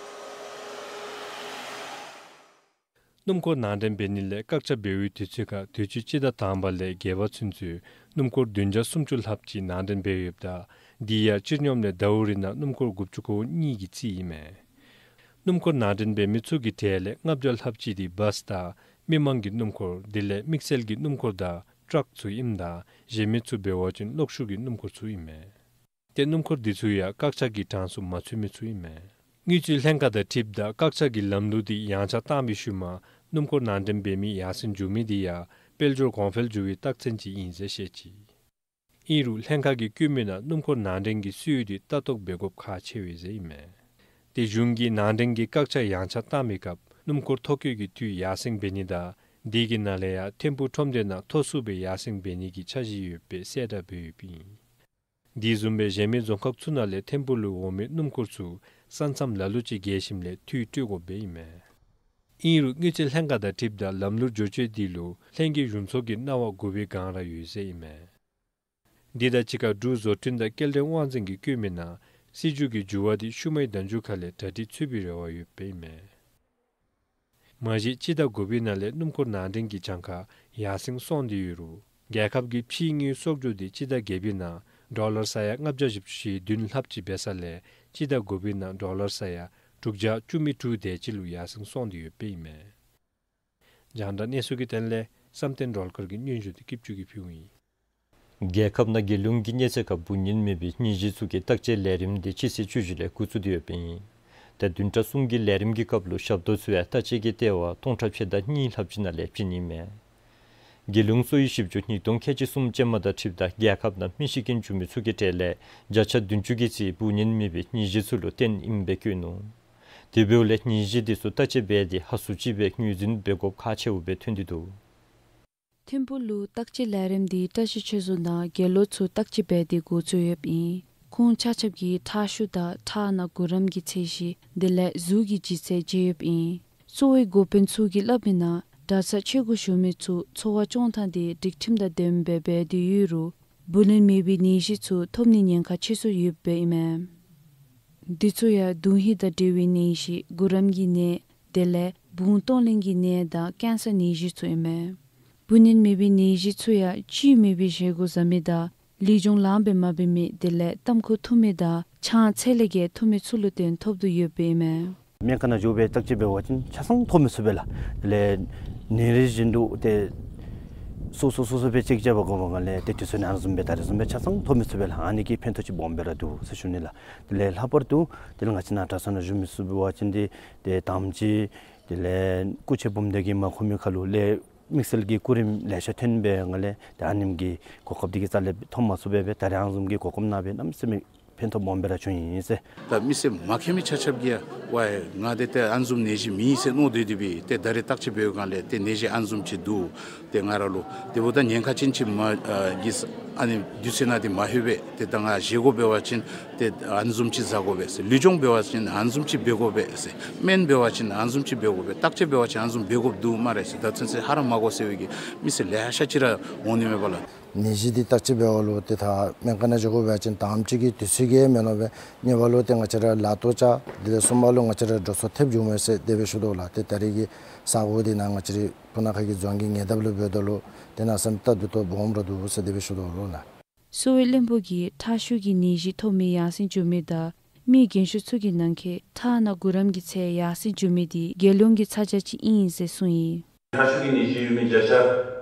སྣུམ་འཁོར་ནང་འདྲེན་འབད་ནི་ལས་བཀག་ཆ་འབད་བའི་དུས་ཚོད་ཁར་དུས་ཅི་སྤྱི་ཟླ་དང་པ་ལས་བརྒྱད་པ་ཚུན་ཚོད་སྣུམ་འཁོར་བདུན་བརྒྱ་སུམ་ཅུ་ལྷགཔ་ཅིག་ནང་འདྲེན་འབད་ཡོདཔ་ད་དེ་ཡང་སྤྱིར་སྙོམས་ལས་ཟླཝ་རེ་ནང་སྣུམ་འཁོར་དགུ་བཅུ་གོ་གཉིས་ཀྱི་རྩིས་ཨིན་མས། སྣུམ་འཁོར་ནང་འདྲེན་འབད་མི་ཚུ་གི་གྲས་ལས་ལྔ་བརྒྱ་ལྷགཔ་ཅིག་དེ་བཱས་དང་མི་མང་གི་སྣུམ་འཁོར་དེ་ལས་དམིགས་བསལ་གྱི་སྣུམ་འཁོར་དང་ཊཱག་ཚུ་ཨིནམ་ད་གཞན་མི་ཚུ་འབད་བ་ཅིན་གློག་ཤུགས་ཀྱི་སྣུམ་འཁོར་ཚུ་ཨིན་མས། ཏེ་སྣུམ་འཁོར་འདི་ཚུ་ཡང་བཀག་ཆ་གི་གྲངས་སུ་མ་ཚུད་མི་ཚུ་ཨིན་མས། དངུལ་རྩིས་ལྷན་ཁག་དང་འཁྲིལཝ་ད་བཀག་ཆ་གི་ལམ་ལུགས་འདི་ཡངས་ཆག་བཏང་བའི་ཤུལ་མ་སྣུམ་འཁོར་ནང་འདྲེན་འབད་མི་ཡར་སེང་འགྱོ་མི་འདི་ཡང་དཔལ་འབྱོར་གོང་འཕེལ་འགྱོ་བའི་རྟགས་མཚན་ཅིག་ཨིན་ཟེར་བཤད་ཅི། ཨིན་རུང་ལྷན་ཁག་གིས་བཀོད་མི་ནང་སྣུམ་འཁོར་ནང་འདྲེན་གྱི་སྲོལ་འདི་ལྟ་རྟོག་འབད་དགོཔ་ཁག་ཆེ་བས་ཟེར་ཨིན་མས། ཏེ་གཞུང་གིས་ནང་འདྲེན་གྱི་བཀག་ཆ་ཡངས་ཆག་བཏང་བའི་སྐབས་སྣུམ་འཁོར་ཐོ་བཀོད་ཀྱི་འཐུས་ཡར་སེང་འབད་ནི་དང་དེ་གི་ནང་ལས་ཡང་ཐིམ་ཕུག་ཁྲོམ་སྡེ་ནང་མཐོ་སུ་སྦེ་ཡར་སེང་འབད་ནི་གི་འཆར་གཞི་ཡོདཔ་སྦེ་གསལ་བསྒྲགས་འབད་ཡོདཔ་ཨིན། དེ་བཟུམ་སྦེ་གཞན་མི་རྫོང་ཁག་ཚུ་ནང་ལས་ཐིམ་ཕུག་ལུ་འོང་མི་སྣུམ་འཁོར་ཚུ་ས་མཚམས་ལ་ལུ་ཅིག་བརྒལ་ཞིནམ་ལས་འཐུས་སྤྲོད་དགོཔ་སྦེ་ཨིན་མས། ཨིན་རུང་དངུལ་རྩིས་ལྷན་ཁག་དང་འཁྲིལཝ་ད་ལམ་ལུགས་བསྒྱུར་བཅོས་འདི་ལུ་ལྷན་རྒྱས་གཞུང་ཚོགས་ཀྱི་གནང་བ་དགོ་པའི་སྒང་ར་ཡོད་ཟེར་ཨིན་མས། འདི་དང་གཅིག་ཁར་འབྲུག་བཟོ་སྐྲུན་དང་སྐྱེལ་འདྲེན་དབང་འཛིན་གྱིས་བཀོད་མི་ནང་སྲིད་བྱུས་ཀྱི་འགྱུར་བ་འདི་ཤུལ་མའི་ཟླ་མཇུག་ཁ་ལས་གྲ་སྒྲིག་ཚུད་པའི་རེ་བ་ཡོདཔ་ཨིན་མས། མ་གཞི་སྤྱི་ཟླ་དགུ་པའི་ནང་ལས་སྣུམ་འཁོར་ནང་འདྲེན་གྱི་གྱངས་ཁ་ཡར་སེང་སོང་སྟེ་ཡོད་རུང་རྒྱལ་ཁབ་ཀྱི་ཕྱིའི་དངུལ་གསོག་འཇོག་འདི་སྤྱི་ཟླ་བརྒྱད་པའི་ནང་ཌོ་ལར་ས་ཡ་ལྔ་བརྒྱ་བཞི་བཅུ་ཞེ་བདུན་ལྷགཔ་ཅིག་འབད་ས་ལས་སྤྱི་ཟླ་དགུ་པའི་ནང་ཌོ་ལར་ས་ཡ་དྲུག་བརྒྱ་བཅུ་མེད་དྲུག་དེ་ཅིག་ལུ་ཡར་སེང་སོང་སྟེ་ཡོདཔ་ཨིན་མས། རྒྱང་བསྒྲགས་གནས་ཚུལ་གྱི་དོན་ལས་བསམ་གཏན་སྒྲོལ་དཀར་གྱི་སྙན་ཞུ་འདི་ཀིབ་ཅུ་གིས་ཕུལཝ་ཨིན། རྒྱལ་ཁབ་ནང་རྒྱལ་ཡོངས་ཀྱི་གནས་ཚད་ཁར་འབུ་གཉན་མེད་པའི་སྙིང་རྗེ་ཚུ་གི་བརྟག་དཔྱད་ལས་རིམ་འདི་སྤྱི་ཟླ་བཅུ་བཞི་ལས་འགོ་བཙུགས་ཏེ་ཡོདཔ་ཨིན། ཏེ་བདུན་ཕྲག་གསུམ་གྱི་ལས་རིམ་གྱི་སྐབས་ལུ་ཞབས་ཏོག་ཚུ་ཡང་བརྟག་དཔྱད་ཀྱི་ལྟེ་བ་སྟོང་ཕྲག་ཕྱེད་དང་གཉིས་ལྷགཔ་ཅིག་ནང་ལས་བྱིན་ནི་མས། རྒྱལ་ཡོངས་གསོ་བའི་ཞིབ་འཇུག་ཉིས་སྟོང་ཁལ་གཅིག་གསུམ་ཅན་མ་དང་འཁྲིལཝ་ད་རྒྱལ་ཁབ་ནང་མི་ཤི་རྐྱེན་བྱུང་མི་ཚུ་གི་གྲས་ལས་བརྒྱ་ཆ་བདུན་ཅུ་གི་རྩིས་བུ་ཉིད་མེད་པའི་ནད་གཞི་ཚུ་ལུ་བརྟེན་ཨིནམ་སྦེ་བཀོད་ནུག། དེ་འབདཝ་ལས་ནད་གཞི་དེ་ཚུ་བརྟག་དཔྱད་འབད་དེ་ཧ་སུ་ཅིག་སྦེ་ངོས་འཛིན་འབད་དགོཔ་ཁག་ཆེཝ་སྦེ་ཐོན་ཏེ་འདུག། ཐིམ་ཕུག་ལུ་བརྟག་དཔྱད་ལས་རིམ་འདི་བཀྲ་ཤིས་ཆོས་རྫོང་དང་རྒྱལ་ལོ་ཚུ་བརྟག་དཔྱད་འབད་དེ་འགོ་བཙུགས་ཡོདཔ་ཨིན། ཁོང་ཆ་ཁྱབ་ཀྱིས་ཁྲག་ཤུགས་དང་ཁྲག་ནང་གུ་རམ་གྱི་ཚད་གཞི་དེ་ལས་གཟུགས་ཀྱི་ལྗིད་ཚད་མཇལ་ཡོདཔ་ཨིན། གསོ་བའི་འགོ་དཔོན་ཚུ་གིས་སླབ་མིའི་ནང་གྲྭ་ཚང་ཆས་གོས་ཞུ་མི་ཚུ་འཚོ་བ་སྐྱོང་ཐངས་དེ་སྒྲིག་ཁྲིམས་དང་ལྡནམ་སྦེ་འབད་དེ་ཡོད་རུང་བུ་ལོན་མེད་པའི་ནད་གཞི་ཚུ་ཐོབ་ནིའི་ཉེན་ཁ་ཆེ་སུ་ཡོདཔ་ཨིན་མས། དེ་ཚུ་ཡང་གདོང་ཧིང་དང་འབྲེལ་བའི་ནད་གཞི་གུ་རམ་གྱི་ནད་དེ་ལས་བུང་གཏོང་ལེན་གྱི་ནད་དང་ཀེན་སར་ནད་གཞི་ཚུ་ཨིན་མས། བུ་ལོན་མེད་པའི་ནད་གཞི་ཚུ་ཡང་བཅུད་མེད་པའི་བཞེས་སྒོ་བཟའ་མི་དང་ལུས་སྦྱོང་ལངམ་སྦེ་མ་འབད་མི་དེ་ལས་ཏམ་ཁུ་འཐུང་མི་དང་ཆང་ཚད་ལས་བརྒལ་འཐུང་མི་ཚུ་ལུ་བརྟེན་ཐོབ་དོ་ཡོདཔ་ཨིན་མས། སྨན་ཁང་ནང་འགྱོ་སྦེ་བརྟག་དཔྱད་འབད་བ་ཅིན་ཆ་ཚང་ཐོབ་མི་ཚུགས་པས་ལགས། དེ་ལས་ནད་རིགས་བཞིན་དུ་ཏེ་སོ་སོ་སོ་སོ་སྦེ་ཅེཀ་རྐྱབ་པའི་སྒང་ལས་ཏེ་དུས་ཚོད་ནང་བཟུམ་སྦེ་ད་རེས་བཟུམ་སྦེ་ཆ་ཚང་ཐོབ་མི་ཚུགས་པས་ལགས། ཨ་ནི་གིས་ཕན་ཐོགས་ཅིག་སྦོམ་སྦེ་ར་འདུག་ཟེར་ཞུ་ནི་ལགས། དེ་ལས་ལྷག་པར་དུ་དེ་ལས་ང་བཅས་ནཱ་གྲྭ་ཚང་ནང་བཞུགས་མི་ཚུ་འབད་བ་ཅིན་ཏེ་ཏེ་དང་པ་ཅིག་དེ་ལས་སྐུ་མཆེད་བུམ་སྡེ་གིས་མ་མཁོ་མི་ཁར་ལུ་དེ་ལས་དམིགས་བསལ་གྱི་སྐུ་རིམ་ལེ་ཤ་ཐོན་པའི་སྒང་ལས་ཏེ་ཨ་ནེམ་གྱི་གོ་སྐབས་དེ་གིས་རྩ་ལས་ཐོབ་མ་ཚུགས་པས། ད་རེས་བཟུམ་གྱི་གོ་སྐབས་གནང་བས་གནམ་མེད་ས་མེད་ཕན་ཐོགས་སྦོམ་སྦེ་ར་བྱུང་ཡི་ཟེར། ད་མི་སེར་མ་མཁྱེན་མི་ཆ་ཁྱབ་ཀྱིས་ཡང་ཝའི་ང་དེ་ཏེ་ཨ་ནི་བཟུམ་ནད་གཞི་མེད་ཟེར་མནོ་སྡོད་དེ་སྦེ་ཏེ་ད་རེས་བརྟག་དཔྱད་འབད་བའི་སྒང་ལས་ཏེ་ནད་གཞི་ཨ་ནི་བཟུམ་ཅིག་འདུག། ཏེ་ང་ར་ལུ་དེ་འབདཝ་ད་ཉེན་ཁ་ཅན་ཅིག་མ་ཨ་གི་ཨ་ནི་དུས་ཚོད་ནང་འདི་མ་ལྷོད་པས། ཏེ་ད་ང་བཞེས་སྒོ་འབད་བ་ཅིན་ཏེ་ཨ་ནི་བཟུམ་ཅིག་བཟའ་དགོ་པས་ཟེར། ལུས་སྦྱོང་འབད་བ་ཅིན་ཨ་ནི་བཟུམ་ཅིག་འབད་དགོ་པས་ཟེར། སྨན་འབད་བ་ཅིན་ཨ་ནི་བཟུམ་ཅིག་འབད་དགོ་པས། བརྟག་དཔྱད་འབད་བ་ཅིན་ཨ་ནི་བཟུམ་འབད་དགོཔ་འདུག་སྨ་རེ་ཟེར། ད་ཚུན་ཚོད་ཧ་ར་མ་གོ་ཟེར་བའི་གི་མི་སེར་ལེ་ཤ་ཅིག་ར་འོང་ནི་མས་པ་ལགས། ནད་གཞི་འདི་བརྟག་དཔྱད་འབདཝ་ལུ་ཏེ་ད་སྨན་ཁང་ནང་འགྱོ་དགོ་པ་ཅིན་དང་པ་ཅིག་གི་དུས་ཚོད་ཀྱིས་མེན་ནོ་སྦེ་གཉིས་པ་ལུ་ཏེ་ང་བཅས་ར་ལཱ་ལྟོ་ཆག། དེ་ལས་གསུམ་པ་ལུ་ང་བཅས་ར་འགྲོ་སོང་ཐེབས་འགྱོཝ་མས་ཟེར་དེ་སྦེ་ཞུ་དོ་ལགས། ཏེ་ད་རེས་ཀྱི་ས་གོ་འདི་ནང་ང་བཅས་ར་སྤུ་ན་ཁ་གི་རྫོང་གི་ཉེ་འདབས་ལུ་འབདཝ་ད་ལུ་ཏེ་གནམ་མེད་ས་མེད་ལྟ་འདི་ཏོག་སྦོམ་ར་འདུག་ཟེར་དེ་སྦེ་ཞུ་དོ་ལགས། གསོ་བའི་བློན་པོ་གིས་ཁྲག་ཤུགས་ཀྱི་ནད་གཞི་ཐོབ་མི་ཡར་སེང་འགྱོ་མི་དང་མི་རྒན་ཤོས་ཚུ་གི་ནང་འཁོད་ཁྲག་ནང་གུ་རམ་གྱི་ཚད་ཡར་སེང་འགྱོ་མི་འདི་རྒྱལ་ཡོངས་ཀྱི་ཚ་གྱང་ཅིག་ཨིན་ཟེར་གསུངས་ཡི། ཁྲག་ཤུགས་ཀྱི་ནད་གཞི་ཡོད་མི་བརྒྱ་ཆ་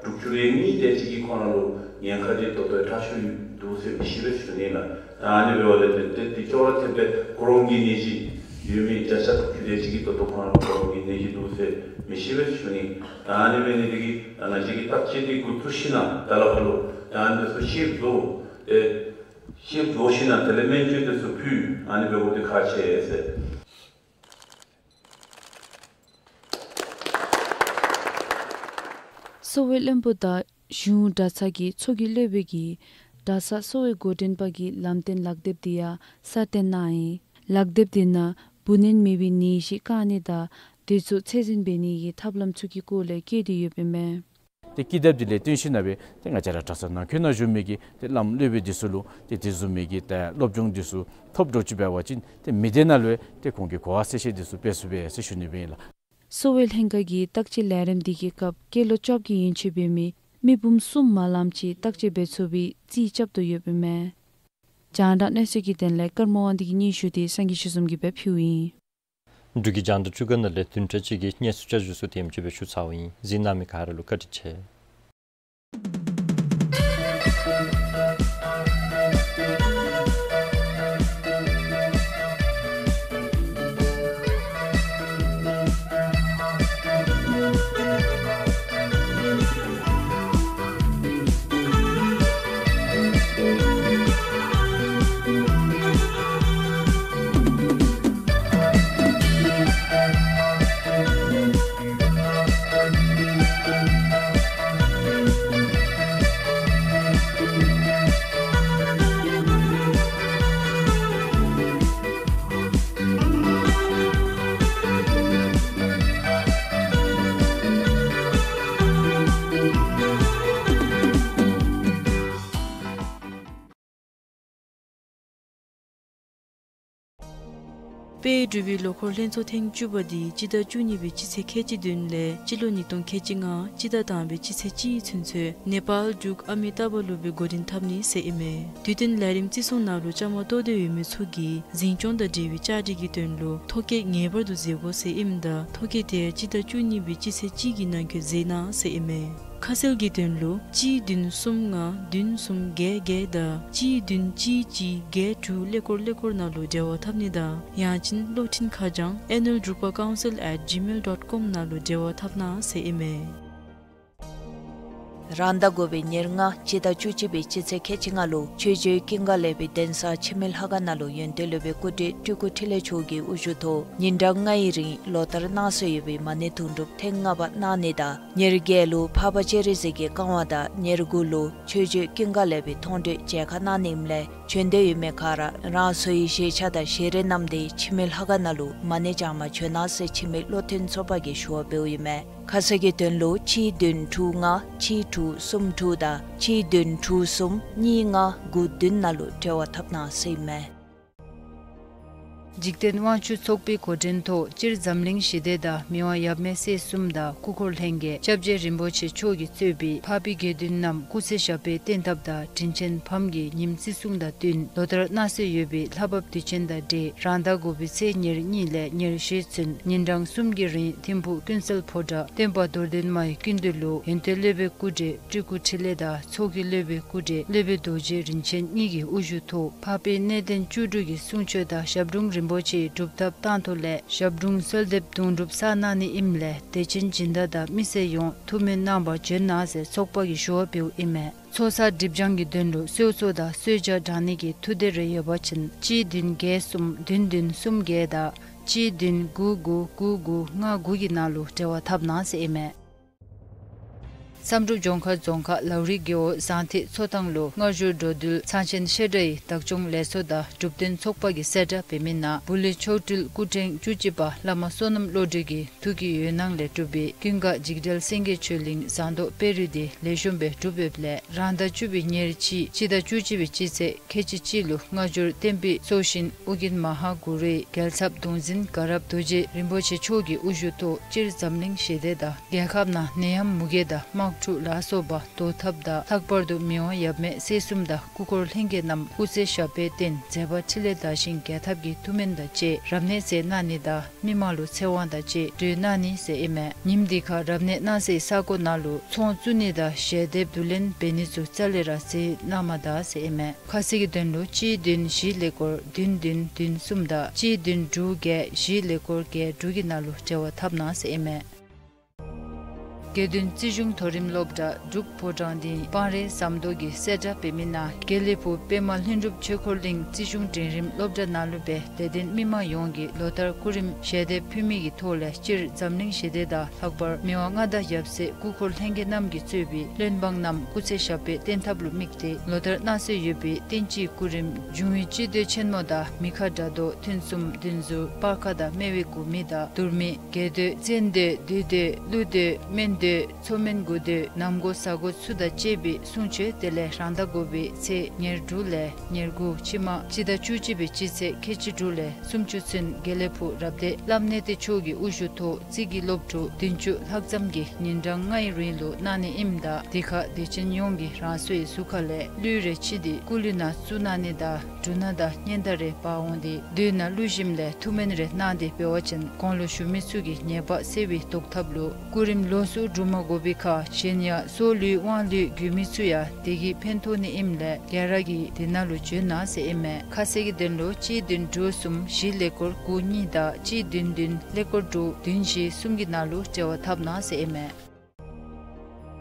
དྲུག་ཅུ་རེ་གཉིས་དེ་ཅིག་གི་ཁོང་ར་ལུ་ཉེན་ཁ་འདི་ད་ལྟོ་ཁྲག་ཤུགས་འདུག་ཟེར་མི་ཤེས་པས་ཟེར་ཞུ་ནི་ལགས། ད་ཨ་ནི་འབདཝ་ལས་ཏེ་ཏེ་ཏེ་ཅོག་ར་འཐདཔ་སྦེ་གུ་རམ་གྱི་ནད་གཞི་ཡོད་མི་བརྒྱ་ཆ་དྲུག་ཅུ་དེ་ཅིག་གིས་ད་ལྟོ་ཁོང་ར་ལུ་གུ་རམ་གྱི་ནད་གཞི་འདུག་ཟེར་མི་ཤེས་པས་ཟེར་ཞུ་ནི། ད་ཨ་ནི་འབད་ནི་དེ་གིས་ད་ང་བཅས་ཀྱི་བརྟག་དཔྱད་འདི་འགོ་བཙུགས་ཞིནམ་ད་ལས་ཕར་ལུ་ད་ཨ་ནི་ཚུ་ཤེསཔ་བཟོ་ཏེ་ཤེསཔ་བཟོ་ཞིནམ་དེ་ལས་སྨན་བཅོས་དེ་ཚུ་ཕུལ་ཨ་ནི་འབད་དགོཔ་འདི་ཁག་ཆེ་ཟེར། གསོ་བའི་བློན་པོ་དང་གཞུང་གྲྭ་ཚང་གི་ཚོགས་ཀྱི་སློབ་དཔོན་གྱིས་གྲྭ་ཚང་གསོ་བའི་འགོ་འདྲེན་པ་གི་ལམ་སྟོན་ལག་དེབ་འདི་ཡང་གསར་བཏོན་གནང་ཡི། ལག་དེབ་འདི་ནང་བུ་ལོན་མེད་པའི་ནད་གཞི་བཀག་ནི་དང་དེ་ཚུ་ཚད་འཛིན་འབད་ནི་གི་ཐབས་ལམ་ཚུ་གི་སྐོར་ལས་བཀོད་དེ་ཡོདཔ་ཨིན་མས། ཏེ་ཀི་དེབ་འདི་ལས་བརྟེན་ཞིནམ་ལས་ཏེ་ང་བཅས་ར་གྲྭ་ཚང་ནང་འཁོད་ནང་བཞུགས་མི་གི་ཏེ་བླམ་སློབ་དཔོན་འདི་ཚུ་ལུ་ཏེ་དེ་བཟུམ་མའི་གི་ཏེ་སློབ་སྦྱོང་འདི་ཚུ་ཐོབ་འགྱོ་ཚུགས་པ་ཅིན་ཏེ་མི་སྡེ་ནང་ལུ་ཏེ་ཁོང་གིས་གོ་བ་གསལ་བཤད་འདི་ཚུ་སྤེལ་ཚུགས་པས་ཟེར་ཞུ་ནི་སྦེ་ཨིན་ལགས། གསོ་བའི་ལྷན་ཁག་གིས་བརྟག་དཔྱད་ལས་རིམ་འདི་གི་སྐབས་སྐྱེས་ལོ་བཅོ་བརྒྱད་ཡན་ཆད་འབད་མི་མི་འབུམ་གསུམ་མ་ལངམ་ཅིག་བརྟག་དཔྱད་འབད་ཚུགས་པའི་རྩིས་རྐྱབ་དོ་ཡོདཔ་ཨིན་མས། རྒྱང་བསྒྲགས་གནས་ཚུལ་གྱི་དོན་ལས་ཀརྨ་དབང་འདུས་ཀྱིས་སྙན་ཞུ་འདི་སངས་རྒྱས་ཆོས་འཛོམས་ཀྱིས་སྦེ་ཕུལཝ་ཨིན། འབྲུག་གི་རྒྱང་བསྒྲགས་ཅུ་ག་ནང་ལས་བདུན་ཕྲག་གཅིག་གི་གནས་ཚུལ་བསྐྱར་ཞུ་ཚུ་དེམ་ཅིག་སྦེ་ཞུ་ཚརཝ་ཨིན། གཟིགས་གནང་མི་ག་ར་ལུ་བཀའ་དྲིན་ཆེ། དཔལ་འབྲུག་པའི་ལོ་འཁོར་ལྷན་ཚོགས་ཐེངས་བཅུ་པ་འདི་སྤྱི་ཟླ་བཅུ་གཉིས་པའི་སྤྱི་ཚེས་ཁལ་གཅིག་བདུན་ལས་སྤྱི་ལོ་ཉིས་སྟོང་ཁལ་གཅིག་ལྔ་སྤྱི་ཟླ་དང་པའི་སྤྱི་ཚེས་གཅིག་ཚུན་ཚོད་ནེ་པཱལ་འབྲུག་ཨ་མི་ཏཱ་བ་ལུ་སྦེ་འགོ་འདྲེན་འཐབ་ནི་ཟེར་ཨིན་མས། དུས་སྟོན་ལས་རིམ་བརྩི་སྲུང་ནང་ལུ་བཅའ་མར་གཏོགས་ཏེ་ཡོད་མི་ཚུ་གིས་འཛིན་སྐྱོང་དང་འབྲེལ་བའི་བཅའ་སྒྲིག་གི་དོན་ལུ་ཐོ་བཀོད་ངེས་པར་དུ་མཛད་དགོ་ཟེར་ཨིནམ་ད་ཐོ་བཀོད་དེ་སྤྱི་ཟླ་བཅུ་གཉིས་པའི་སྤྱི་ཚེས་གཅིག་གི་ནང་འཁོད་མཛད་གནང་ཟེར་ཨིན་མས། ཁ་གསལ་གྱི་དོན་ལུ་གཅིག་བདུན་གསུམ་ལྔ་བདུན་གསུམ་བརྒྱད་བརྒྱད་དང་གཅིག་བདུན་གཅིག་གཅིག་བརྒྱད་དྲུག་ཀླད་ཀོར་ཀླད་ཀོར་ནང་ལུ་འབྲེལ་བ་འཐབ་ནི་དང་ཡང་ཅིན་གློག་འཕྲིན་ཁ་བྱང་ཨེ་ནུ་ཨེལ་འབྲུག་པ་ཀའུན་སིལ་ཨེཊ་ཇི་མེལ་ཌོཊ་ཀོམ་ནང་ལུ་འབྲེལ་བ་འཐབ་གནང་ཟེར་ཨིན་མས། རང་ཟླ་དགུ་པའི་ཉེར་ལྔ་སྤྱི་ཟླ་བཅུ་གཅིག་པའི་སྤྱི་ཚེས་ཁལ་གཅིག་ལྔ་ལུ་ཆོས་རྗེ་ཀུན་དགའ་ལེགས་པའི་གདན་ས་འཆི་མེད་ལྷ་ཁང་ནང་ལུ་ཡོན་ཏན་སློབ་དཔོན་སྐུ་བགྲེས་སྤྲུལ་སྐུ་འཕྲིན་ལས་མཆོག་གི་དབུ་བཞུགས་ཐོག་ཉིན་གྲངས་ལྔའི་རིང་ལོ་ལྟར་གནང་སྲོལ་ཡོད་པའི་མ་ཎི་དུང་སྒྲུབ་ཐེངས་ལྔ་པ་གནང་ནི་དང་ཉེར་བརྒྱད་ལུ་འཕགས་པ་སྤྱན་རས་གཟིགས་ཀྱི་བཀའ་དབང་དང་ཉེར་དགུ་ལུ་ཆོས་རྗེ་ཀུན་དགའ་ལེགས་པའི་མཐོང་གྲོལ་མཇལ་ཁ་གནང་ནི་ཨིནམ་ལས་བྱོན་འདོད་ཡོད་མི་ག་ར་རང་སོའི་བཞེས་ཆ་དང་བཞེས་རས་བསྣམས་ཏེ་འཆི་མེད་ལྷ་ཁང་ནང་ལུ་མ་ཎི་བགྱང་པར་བྱོན་གནང་ཟེར་འཆི་མེད་བློ་མཐུན་ཚོགས་པ་གིས་ཞུ་བ་འབདཝ་ཨིན་མས། ཁ་གསལ་གྱི་དོན་ལུ་གཅིག་བདུན་དྲུག་ལྔ་གཅིག་དྲུག་གསུམ་དྲུག་དང་གཅིག་བདུན་དྲུག་གསུམ་གཉིས་ལྔ་དགུ་བདུན་ནང་ལུ་འབྲེལ་བ་འཐབ་གནང་ཟེར་ཨིན་མས། འཇིག་རྟེན་དབང་ཕྱུག་ཚོགས་པའི་འགོ་འདྲེན་ཐོག་སྤྱིར་འཛམ་གླིང་ཞི་བདེ་དང་མི་དབང་ཡབ་མེས་སྲས་གསུམ་དང་སྐུ་འཁོར་ལྷན་རྒྱས་སྐྱབས་རྗེ་རིན་པོ་ཆེ་མཆོག་གིས་གཙོས་པའི་འཕགས་པའི་དགེ་འདུན་རྣམས་སྐུ་ཚེ་ཞབས་པད་བརྟན་ཐབས་དང་དྲིན་ཆེན་བམ་གྱི་ཉིནམ་བརྩི་སྲུང་དང་བསྟུན་ལོ་ལྟར་གནང་སྲོལ་ཡོད་པའི་ལྷ་བབས་དུས་ཆེན་དང་འབྲེལ་རང་ཟླ་དགུ་པའི་ཚེས་ཉེར་གཉིས་ལས་ཉེར་བཞི་ཚུན་ཉིན་གྲངས་གསུམ་གྱི་རིང་ཐིམ་ཕུག་ཀུན་གསལ་ཕོ་བྲང་སྟོན་པ་རྡོར་གདན་མའི་སྐུ་མདུན་ལུ་ཡོན་ཏན་སློབ་དཔོན་སྐུ་བགྲེས་སྤྲུལ་སྐུ་འཕྲིན་ལས་དང་ཚོགས་ཀྱི་སློབ་དཔོན་སྐུ་བགྲེས་སློབ་དཔོན་རྡོ་རྗེ་རིན་ཆེན་གཉིས་ཀྱི་དབུ་བཞུགས་ཐོག་འཕགས་པའི་གནས་བརྟན་བཅུ་དྲུག་གི་གསུང་ཆོག་དང་ཞབས་དྲུང་རིན་པོ་ཆེའི་སྒྲུབ་ཐབས་བཏང་ཐོག་ལས་ཞབས་དྲུང་གསོལ་འདེབས་དུང་སྒྲུབ་བསགས་གནང་ནི་ཨིནམ་ལས་དད་ཅན་སྦྱིན་བདག་དང་མི་སེར་ཡོངས་ཐུགས་སྨོན་གནང་བར་བྱོན་གནང་ཟེར་ཚོགས་པ་གིས་ཞུ་བ་འབདཝ་ཨིན་མས། ཚོགས་བསགས་སྒྲིབ་སྦྱང་གི་དོན་ལུ་གསོལ་ཚོགས་དང་གསོལ་ཇ་དྲང་ནི་གི་ཐུགས་འདོད་རེ་ཡོད་པ་ཅིན་གཅིག་བདུན་བརྒྱད་གསུམ་བདུན་བདུན་གསུམ་བརྒྱད་དང་གཅིག་བདུན་དགུ་དགུ་དགུ་དགུ་ལྔ་དགུ་གི་ནང་ལུ་འབྲེལ་བ་འཐབ་གནང་ཟེར་ཨིན་མས། བསམ་གྲུབ་ལྗོངས་མཁར་རྫོང་ཁག་ལའུ་རི་རྒེད་འོག་ཟངས་ཐིག་མཚོ་ཐང་ལུ་སྔ་འགྱུར་འགྲོ་འདུལ་ཚང་ཆེན་བཤད་གྲྭའི་བདག་སྐྱོང་ལས་ཚོགས་དང་སྒྲུབ་སྡེ་ཚོགས་པ་གིས་གསལ་བསྒྲགས་འབད་མི་ནང་བུ་ལི་མཆོག་སྤྲུལ་སྐུ་ཕྲེང་བཅུ་གཅིག་པ་བླ་མ་བསོད་ནམས་བློ་གྲོས་ཀྱི་ཐུགས་ཀྱི་འོད་སྣང་ལས་གྲུབ་པའི་ཀུན་དགའ་འཇིགས་བྲལ་སེང་གེ་ཆོས་གླིང་ཟངས་མདོག་དཔལ་རི་འདི་ལེགས་ཤོམ་སྦེ་གྲུབ་ཡོདཔ་ལས་རང་ཟླ་བཅུ་པའི་ཉེར་གཅིག་སྤྱི་ཟླ་བཅུ་གཅིག་པའི་སྤྱི་ཚེས་ཁལ་གཅིག་གཅིག་ལུ་སྔ་འགྱུར་བསྟན་པའི་སྲོག་ཤིང་ཨོ་རྒྱན་མ་ཧཱ་གུ་རུའི་རྒྱལ་ཚབ་གདུང་འཛིན་དགའ་རབ་རྡོ་རྗེ་རིན་པོ་ཆེ་མཆོག་གི་དབུ་བཞུགས་ཐོག་སྤྱིར་འཛམ་གླིང་ཞི་བདེ་དང་རྒྱལ་ཁབ་ནང་ནད་ཡམས་མུ་གེ་དང་དམག་འཁྲུག་ལ་སོགས་པ་བཟློག་ཐབས་དང་ལྷག་པར་དུ་མི་དབང་ཡབ་མེས་སྲས་གསུམ་དང་སྐུ་འཁོར་ལྷན་རྒྱས་རྣམས་སྐུ་ཚེ་ཞབས་པད་བརྟན་མཛད་པ་འཕྲིན་ལས་དར་ཞིང་རྒྱས་ཐབས་ཀྱི་ཐུགས་སྨོན་དང་བཅས་རབ་གནས་མཛད་གནང་ནི་དང་མི་མང་ལུ་ཚེ་དབང་དང་བཅས་སྒྲོལ་གནང་ནི་ཟེར་ཨིན་མས། ཉིནམ་འདི་ཁར་རབ་གནས་གནང་སའི་ས་གོ་ནང་ལུ་ཚོང་བཙུགས་ནི་དང་ཞལ་འདེབས་བསྡུ་ལེན་འབད་ནི་ཚུ་རྩ་ལས་ར་མཛད་གནང་མ་ད་ཟེར་ཨིན་མས། ཁ་གསལ་གྱི་དོན་ལུ་གཅིག་བདུན་བཞི་ཀླད་ཀོར་བདུན་བདུན་བདུན་གསུམ་དང་གཅིག་བདུན་དྲུག་བརྒྱད་བཞི་ཀླད་ཀོར་བརྒྱད་དྲུག་གི་ནང་ལུ་འབྲེལ་བ་འཐབ་གནང་ཟེར་ཨིན་མས། དགེ་འདུན་རྩིས་གཞུང་མཐོ་རིམ་སློབ་གྲྭ་འབྲུག་ཕོ་བྲང་སྡིངས་སྤང་རི་ཟམ་མདོ་གིས་གསལ་བསྒྲགས་འབད་མི་ནང་དགེ་ལེགས་ཕུག་པདྨ་ལྷུན་གྲུབ་ཆོས་འཁོར་གླིང་རྩིས་གཞུང་འབྲིང་རིམ་སློབ་གྲྭ་ནང་ལུ་སྦེ་དད་ལྡན་མི་མང་ཡོངས་ཀྱིས་ལོ་ལྟར་སྐུ་རིམ་ཞལ་འདེབས་ཕུལ་མི་གི་ཐོག་ལས་སྤྱིར་འཛམ་གླིང་ཞི་བདེ་དང་ལྷག་པར་མི་དབང་མངའ་བདག་ཡབ་སྲས་སྐུ་འཁོར་ལྷན་རྒྱས་རྣམས་ཀྱིས་གཙོས་པའི་བློན་འབངས་རྣམས་སྐུ་ཚེ་ཞབས་པད་བརྟན་ཐབས་ལུ་དམིགས་ཏེ་ལོ་ལྟར་གནང་སྲོལ་ཡོད་པའི་བསྟན་སྤྱིའི་སྐུ་རིམ་འབྱུང་བའི་སྤྱི་མདོས་ཆེན་མོ་དང་མི་ཁ་དགྲ་མདོས་ཐུན་གསུམ་བདུན་ཟུར་སྤར་ཁ་དང་སྨེ་བའི་དགུ་མི་དང་དུར་མི་རྒྱལ་མདོས་བཙན་མདོས་བདུད་མདོས་ཀླུ་མདོས་སྨན་མདོས་མཚོ་སྨན་དགུ་མདོས་ནམ་མགོ་གཟའ་མགོ་ཚུ་དང་བཅས་པའི་གསུང་ཆོག་དེ་ལས་རང་ཟླ་དགུ་པའི་ཚེས་ཉེར་དྲུག་ལས་ཉེར་དགུ་ཕྱི་མ་སྤྱི་ཟླ་བཅུ་གཅིག་པའི་སྤྱི་ཚེས་ཁལ་གཅིག་དྲུག་ལས་སུམ་ཅུ་ཚུན་དགེ་ལེགས་ཕུག་རབ་སྡེ་བླམ་གནས་བརྟན་མཆོག་གི་དབུ་བཞུགས་ཐོག་རྩིས་ཀྱི་སློབ་ཕྲུག་བདུན་ཅུ་ལྷག་ཙམ་གྱིས་ཉིན་གྲངས་ལྔའི་རིང་ལུ་གནང་ནི་ཨིནམ་ད་འདི་ཁར་དད་ཅན་ཡོངས་ཀྱིས་རང་སོའི་གཟུགས་ཁ་ལས་གླུད་རེ་ཕྱེ་སྟེ་སྐུ་གླུད་ནང་བཙུགས་གནང་ནི་དང་འབྲུ་སྣ་དང་སྙན་དར་རེ་འབག་འོང་སྟེ་མདུན་ན་བླུགས་ཞིནམ་ལས་ཐུགས་སྨོན་རེ་གནང་སྟེ་འབད་བ་ཅིན་གོང་ལུ་ཞུ་མི་ཚུ་གི་ཉེས་པ་སེལ་བའི་བཟློག་ཐབས་ལུ་སྐུ་རིམ་ལོགས་སུ་སྒྲུབ་མ་དགོ་པའི་ཁར་གཞན་ཡང་སྲོག་གླུད་དབང་གླུད་དགོ་མི་ཚུ་ཡང་དེ་གིས་ཕན་ཐོགས་ནི་ཨིནམ་ལས་ག་ར་གིས་དེ་ནང་ལུ་བྱོན་གནང་ཟེར་ཨིན་མས། ཁ་གསལ་གྱི་དོན་ལུ་གཅིག་བདུན་དྲུག་གསུམ་བཞི་ཀླད་ཀོར་དགུ་གཉིས་དང་གཅིག་བདུན་བདུན་ཀླད་ཀོར་དྲུག་བདུན་བཞི་གསུམ་གྱི་ནང་ལུ་འབྲེལ་བ་འཐབ་གནང་ཟེར་ཨིན་མས།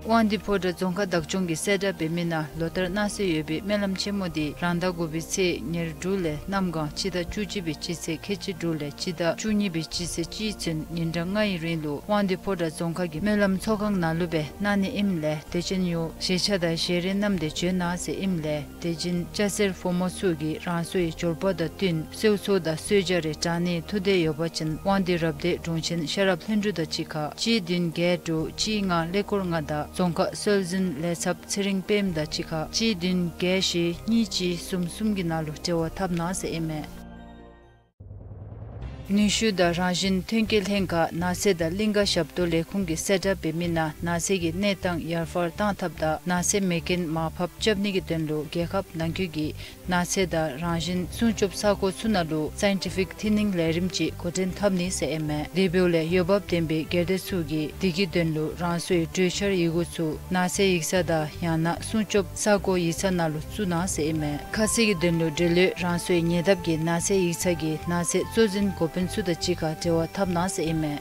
དབང་འདུས་ཕོ་བྲང་རྫོང་ཁག་བདག་སྐྱོང་གིས་གསལ་བསྒྲགས་འབད་མི་ནང་ལོ་ལྟར་གནང་སྲོལ་ཡོད་པའི་སྨོན་ལམ་ཆེན་མོ་འདི་རང་ཟླ་དགུ་པའི་ཚེས་ཉེར་དྲུག་ལས་གནམ་གང་སྤྱི་ཟླ་བཅུ་གཅིག་པའི་སྤྱི་ཚེས་ཁལ་གཅིག་དྲུག་ལས་སྤྱི་ཟླ་བཅུ་གཉིས་པའི་སྤྱི་ཚེས་གཅིག་ཚུན་ཉིན་གྲངས་ལྔའི་རིང་ལུ་དབང་འདུས་ཕོ་བྲང་རྫོང་ཁག་གི་སྨོན་ལམ་ཚོགས་ཁང་ནང་ལུ་སྦེ་གནང་ནི་ཨིནམ་ལས་དད་ཅན་ཡོངས་བཞེས་ཆ་དང་བཞེས་རས་བསྣམས་ཏེ་བྱོན་གནང་ཟེར་ཨིནམ་ལས་དད་ཅན་སྐྱ་སེར་ཕོ་མོ་ཚུ་གིས་རང་སོའི་འབྱོར་པ་དང་བསྟུན་གསོལ་ཚོགས་དང་གསོལ་ཇ་རེ་དྲང་ནིའི་ཐུགས་འདོད་ཡོད་པ་ཅིན་དབང་འདུས་རབ་སྡེ་དྲུང་ཆེན་ཤེས་རབ་ལྷུན་གྲུབ་དང་གཅིག་ཁར་གཅིག་བདུན་བརྒྱད་དྲུག་གཅིག་ལྔ་ཀླད་ཀོར་ལྔ་དང་རྫོང་ཁག་སྲོལ་འཛིན་ལས་ཚབ་ཚེ་རིང་དཔལམོ་དང་གཅིག་ཁར་གཅིག་བདུན་བརྒྱད་བཞི་གཉིས་གཅིག་གསུམ་གསུམ་གྱི་ནང་ལུ་འབྲེལ་བ་འཐབ་གནང་ཟེར་ཨིན་མས། ནུས་ཤུགས་དང་རང་བཞིན་ཐོན་སྐྱེད་ལྷན་ཁག་ནགས་ཚལ་དང་གླིང་ཀ་ཞབས་ཏོག་ལས་ཁུངས་ཀྱིས་གསལ་བསྒྲགས་འབད་མི་ནང་ནགས་ཚལ་གྱི་གནས་སྟངས་ཡར་འཕར་བཏང་ཐབས་དང་ནགས་ཚལ་མེ་རྐྱེན་མར་ཕབ་རྐྱབ་ནི་གི་དོན་ལུ་རྒྱལ་ཁབ་ནང་འཁོད་ཀྱི་ནགས་ཚལ་དང་རང་བཞིན་སྲུང་སྐྱོབ་ས་ཁོངས་ཚུ་ནང་ལུ་སའིན་ཊི་ཕིག་ཐིན་ནིང་ལས་རིམ་ཅིག་འགོ་འདྲེན་འཐབ་ནི་ཟེར་ཨིན་མས། དེ་འབདཝ་ལས་འོས་འབབ་ལྡན་པའི་སྒེར་སྡེ་ཚུ་གིས་དེ་གི་དོན་ལུ་རང་སོའི་གྲོས་འཆར་ཡི་གུ་ཚུ་ནགས་ཚལ་ཡིག་ཚང་དང་ཡང་ན་སྲུང་སྐྱོབ་ས་ཁོངས་ཡིག་ཚང་ནང་ལུ་བཙུགས་གནང་ཟེར་ཨིན་མས། ཁ་གསལ་གྱི་དོན་ལུ་འབྲེལ་ཡོད་རང་སོའི་ཉེ་འདབས་ཀྱི་ནགས་ཚལ་ཡིག་ཚང་གི་ནགས་ཚལ་གཙོ་འཛིན་འགོ་དཔོན་ཚུ་དང་གཅིག་ཁར་འབྲེལ་བ་འཐབ་གནང་ཟེར་ཨིན་མས།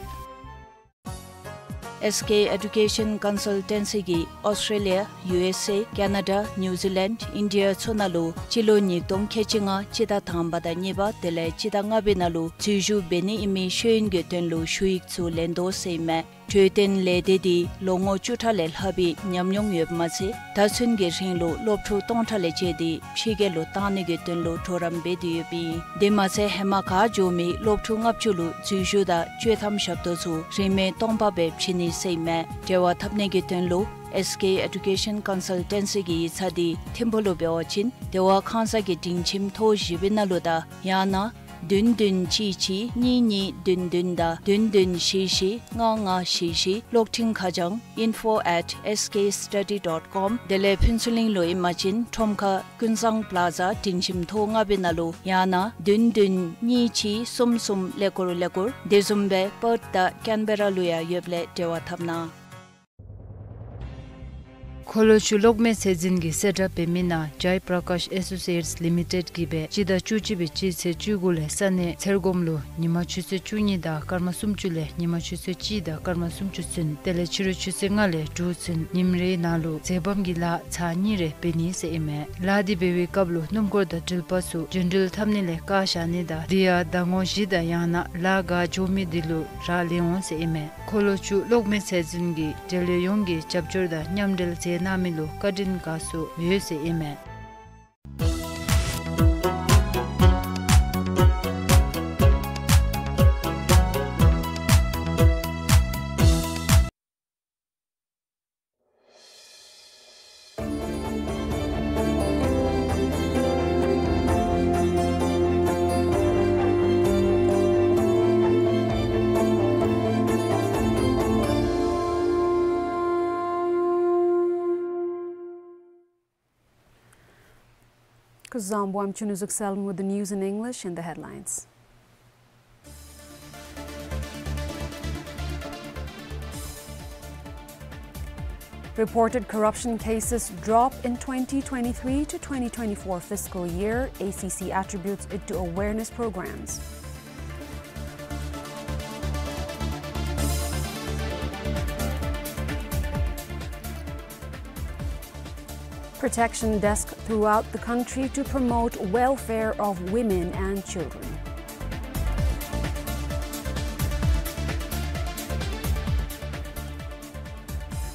ཨེས་ཀེ་ཨེ་ཌུ་ཀེ་ཤཱན་ཀོན་སཱལ་ཊེན་སི་གིས་ཨོསི་ཊྲེ་ལི་ཡ། ཡུ་ཨེསི་ཨེ། ཀེ་ན་ཌ། ནིའུ་ཛི་ལེནཌ། ཨིན་ཌི་ཡ་ཚུ་ནང་ལུ་སྤྱི་ལོ་ཉིས་སྟོང་ཁལ་གཅིག་ལྔ་སྤྱི་ཟླ་དང་པ་དང་གཉིས་པ་དེ་ལས་སྤྱི་ཟླ་ལྔ་པའི་ནང་ལུ་འཛུལ་ཞུགས་འབད་ནི་ཨིན་མི་ཤེས་ཡོན་གྱི་དོན་ལུ་ཞུ་ཡིག་ཚུ་ལེན་དོ་ཟེར་ཨིན་མས། གྲོས་བསྟུན་ལས་སྡེ་འདི་ལོ་ངོ་བཅུ་ཕྲག་ལས་ལྷག་པའི་ཉམས་མྱོང་ཡོདཔ་མ་ཚད་ད་ཚུན་གྱི་རིང་ལུ་སློབ་ཕྲུག་སྟོང་ཕྲག་ལས་བཅད་དེ་ཕྱི་རྒྱལ་ལུ་བཏང་ནི་གི་དོན་ལུ་གྲོགས་རམ་འབད་དེ་ཡོདཔ་ཨིན། དེ་མ་ཚད་ཧེ་མ་ག་འགྱོ་མི་སློབ་ཕྲུག་ལྔ་བཅུ་ལུ་འཛུལ་ཞུགས་དང་སྤྱོད་ཐམ་ཞབས་ཏོག་ཚུ་རིན་མེད་སྟོང་པ་སྦེ་བྱིན་ནི་ཟེར་ཨིན་མས། འབྲེལ་བ་འཐབ་ནི་གི་དོན་ལུ་ཨེས་ཀེ་ཨེ་ཌུ་ཀེ་ཤཱན་ཀོན་སཱལ་ཊེན་སི་གི་ཡིག་ཚང་འདི་ཐིམ་ཕུག་ལུ་འབད་བ་ཅིན་དེ་བ་ཁང་གསར་གྱི་སྒྲིང་ཁྱིམ་ཐོག་བཞི་པའི་ནང་ལུ་དང་ཡང་ན་བདུན་བདུན་གཅིག་གཅིག་གཉིས་གཉིས་བདུན་བདུན་དང་བདུན་བདུན་བཞི་བཞི་ལྔ་ལྔ་བཞི་བཞི། གློག་འཕྲིན་ཁ་བྱང་info at S K study dot com། དེ་ལས་ཕུན་ཚོགས་གླིང་ལུ་ཨིན་པ་ཅིན་ཁྲོམ་ཁ་ཀུན་བཟང་པ་ལ་ཛ་སྒྲིང་ཁྱིམ་ཐོག་ལྔ་པའི་ནང་ལུ་ཡང་ན་བདུན་བདུན་གཉིས་གཅིག་གསུམ་གསུམ་ཀླད་ཀོར་ཀླད་ཀོར། དེ་བཟུམ་སྦེ་པརཐ་དང་ཀེན་བེ་ར་ལུ་ཡང་ཡོདཔ་ལས་འབྲེལ་བ་འཐབ་གནང་། འཁོར་ལོ་ཅུ་གློག་མེ་ཚད་འཛིན་གྱི་གསལ་བསྒྲགས་འབད་མི་ནང་Jai Prakash Associates Limited གིས་སྦེ་སྤྱི་ཟླ་བཅུ་གཅིག་པའི་སྤྱི་ཚེས་བཅུ་དགུ་ལས་ས་གནས་ཚེར་སྒོམ་ལུ་ཉིན་མ་ཆུ་ཚོད་བཅུ་གཉིས་དང་སྐར་མ་སུམ་ཅུ་ལས་ཉིན་མ་ཆུ་ཚོད་གཅིག་དང་སྐར་མ་སུམ་ཅུ་ཚུན་དེ་ལས་ཕྱི་རུ་ཆུ་ཚོད་ལྔ་ལས་དྲུག་ཚུན་ཉིནམ་རེའི་ནང་ལུ་འཛེམ་བམ་གྱི་ལཱ་ཚར་གཉིས་རེ་འབད་ནི་ཟེར་ཨིན་མས། ལཱ་འདི་འབད་བའི་སྐབས་ལུ་སྣུམ་འཁོར་དང་འགྲུལ་པ་ཚུ་རྒྱུན་འགྲུལ་འཐབ་ནི་ལས་བཀག་བཞག་ནི་དང་དེ་ཡང་ཟླ་ངོ་བཞི་དང་ཡང་ན་ལཱ་ག་འགྱོ་མི་དེ་ལུ་རག་ལས་འོང་ཟེར་ཨིན་མས། འཁོར་ལོ་ཅུ་གློག་མེ་ཚད་འཛིན་གྱིས་འབྲེལ་ཡོད་ཡོངས་ཀྱིས་རྒྱབ་སྐྱོར་དང་མཉམ་འབྲེལ་མཛད་གནང་མི་ལུ་བཀའ་དྲིན་དགའ་ཚོར་ཡོད་ཟེར་ཨིན་མས། Kuzuzangpo, I'm Chunuzuk Salmu with the news in English and the headlines. Reported corruption cases drop in twenty twenty-three to twenty twenty-four fiscal year, A C C attributes it to awareness programs. Protection desk throughout the country to promote welfare of women and children.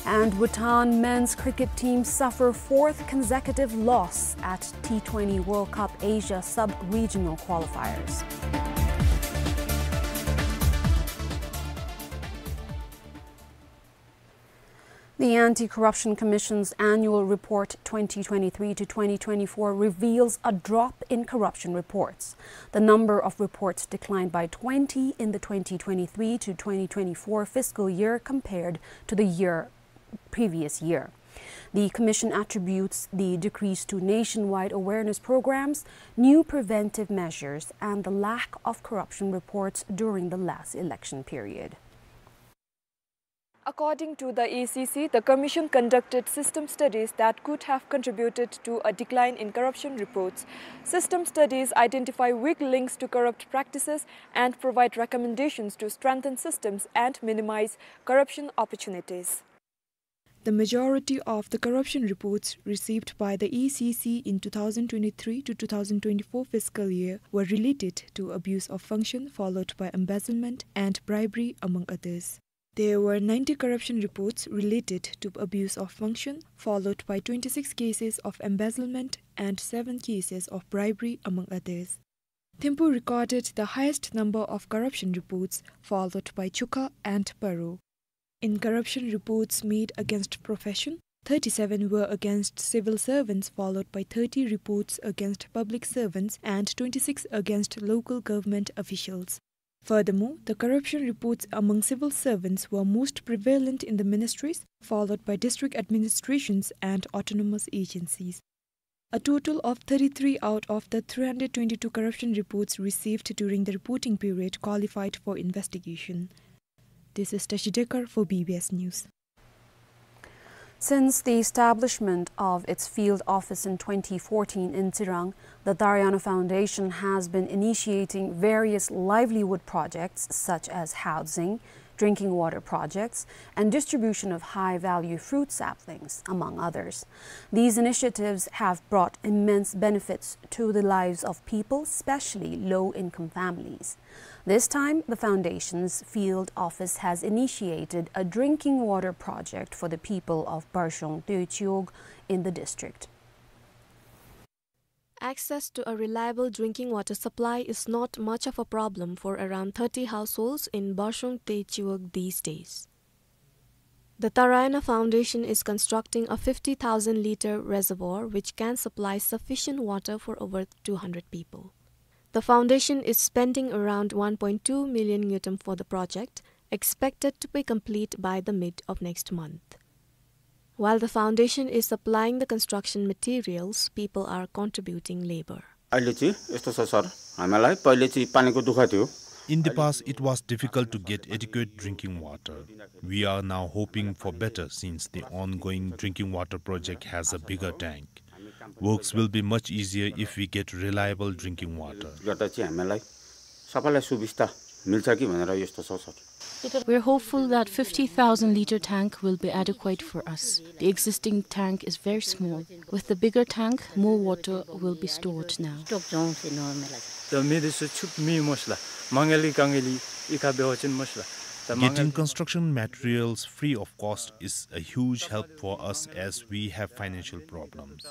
And Bhutan men's cricket team suffer fourth consecutive loss at T twenty World Cup Asia sub-regional qualifiers. The Anti-Corruption Commission's annual report twenty twenty-three to twenty twenty-four reveals a drop in corruption reports. The number of reports declined by twenty in the twenty twenty-three to twenty twenty-four fiscal year compared to the year, previous year. The Commission attributes the decrease to nationwide awareness programs, new preventive measures, and the lack of corruption reports during the last election period. According to the A C C, the Commission conducted system studies that could have contributed to a decline in corruption reports. System studies identify weak links to corrupt practices and provide recommendations to strengthen systems and minimize corruption opportunities. The majority of the corruption reports received by the A C C in two thousand twenty-three to two thousand twenty-four fiscal year were related to abuse of function, followed by embezzlement and bribery, among others. There were ninety corruption reports related to abuse of function, followed by twenty-six cases of embezzlement and seven cases of bribery, among others. Thimphu recorded the highest number of corruption reports, followed by Chukha and Paro. In corruption reports made against profession, thirty-seven were against civil servants, followed by thirty reports against public servants and twenty-six against local government officials. Furthermore, the corruption reports among civil servants were most prevalent in the ministries, followed by district administrations and autonomous agencies. A total of thirty-three out of the three hundred twenty-two corruption reports received during the reporting period qualified for investigation. This is Tashi Dekar for B B S News. Since the establishment of its field office in twenty fourteen in Tsirang, the Taraiyana Foundation has been initiating various livelihood projects such as housing, drinking water projects, and distribution of high-value fruit saplings, among others. These initiatives have brought immense benefits to the lives of people, especially low-income families. This time, the foundation's field office has initiated a drinking water project for the people of Barshong Techiwog in the district. Access to a reliable drinking water supply is not much of a problem for around thirty households in Barshong Techiwog these days. The Tarayana Foundation is constructing a fifty thousand litre reservoir which can supply sufficient water for over two hundred people. The foundation is spending around one point two million ngultrum for the project, expected to be complete by the mid of next month. While the foundation is supplying the construction materials, people are contributing labor. अहिले चाहिँ यस्तो छ सर, हामीलाई पहिले चाहिँ पानीको दुःख थियो। In the past, it was difficult to get adequate drinking water. We are now hoping for better since the ongoing drinking water project has a bigger tank. Works will be much easier if we get reliable drinking water. गर्दा चाहिँ हामीलाई सबैलाई सुविस्ता मिल्छ कि भनेर यस्तो छ sir. We're hopeful that fifty thousand litre tank will be adequate for us. The existing tank is very small. With the bigger tank, more water will be stored now. ད་མི་འདི་ཚུ་ཕྱུགཔོ་མེན་མས་ལགས། མ་དངུལ་གྱི་དཀའ་ངལ་ཨི་ཁ་འབད་བ་ཅིན་མས་ལགས། ད་མ་དངུལ། Getting construction materials free of cost is a huge help for us as we have financial problems.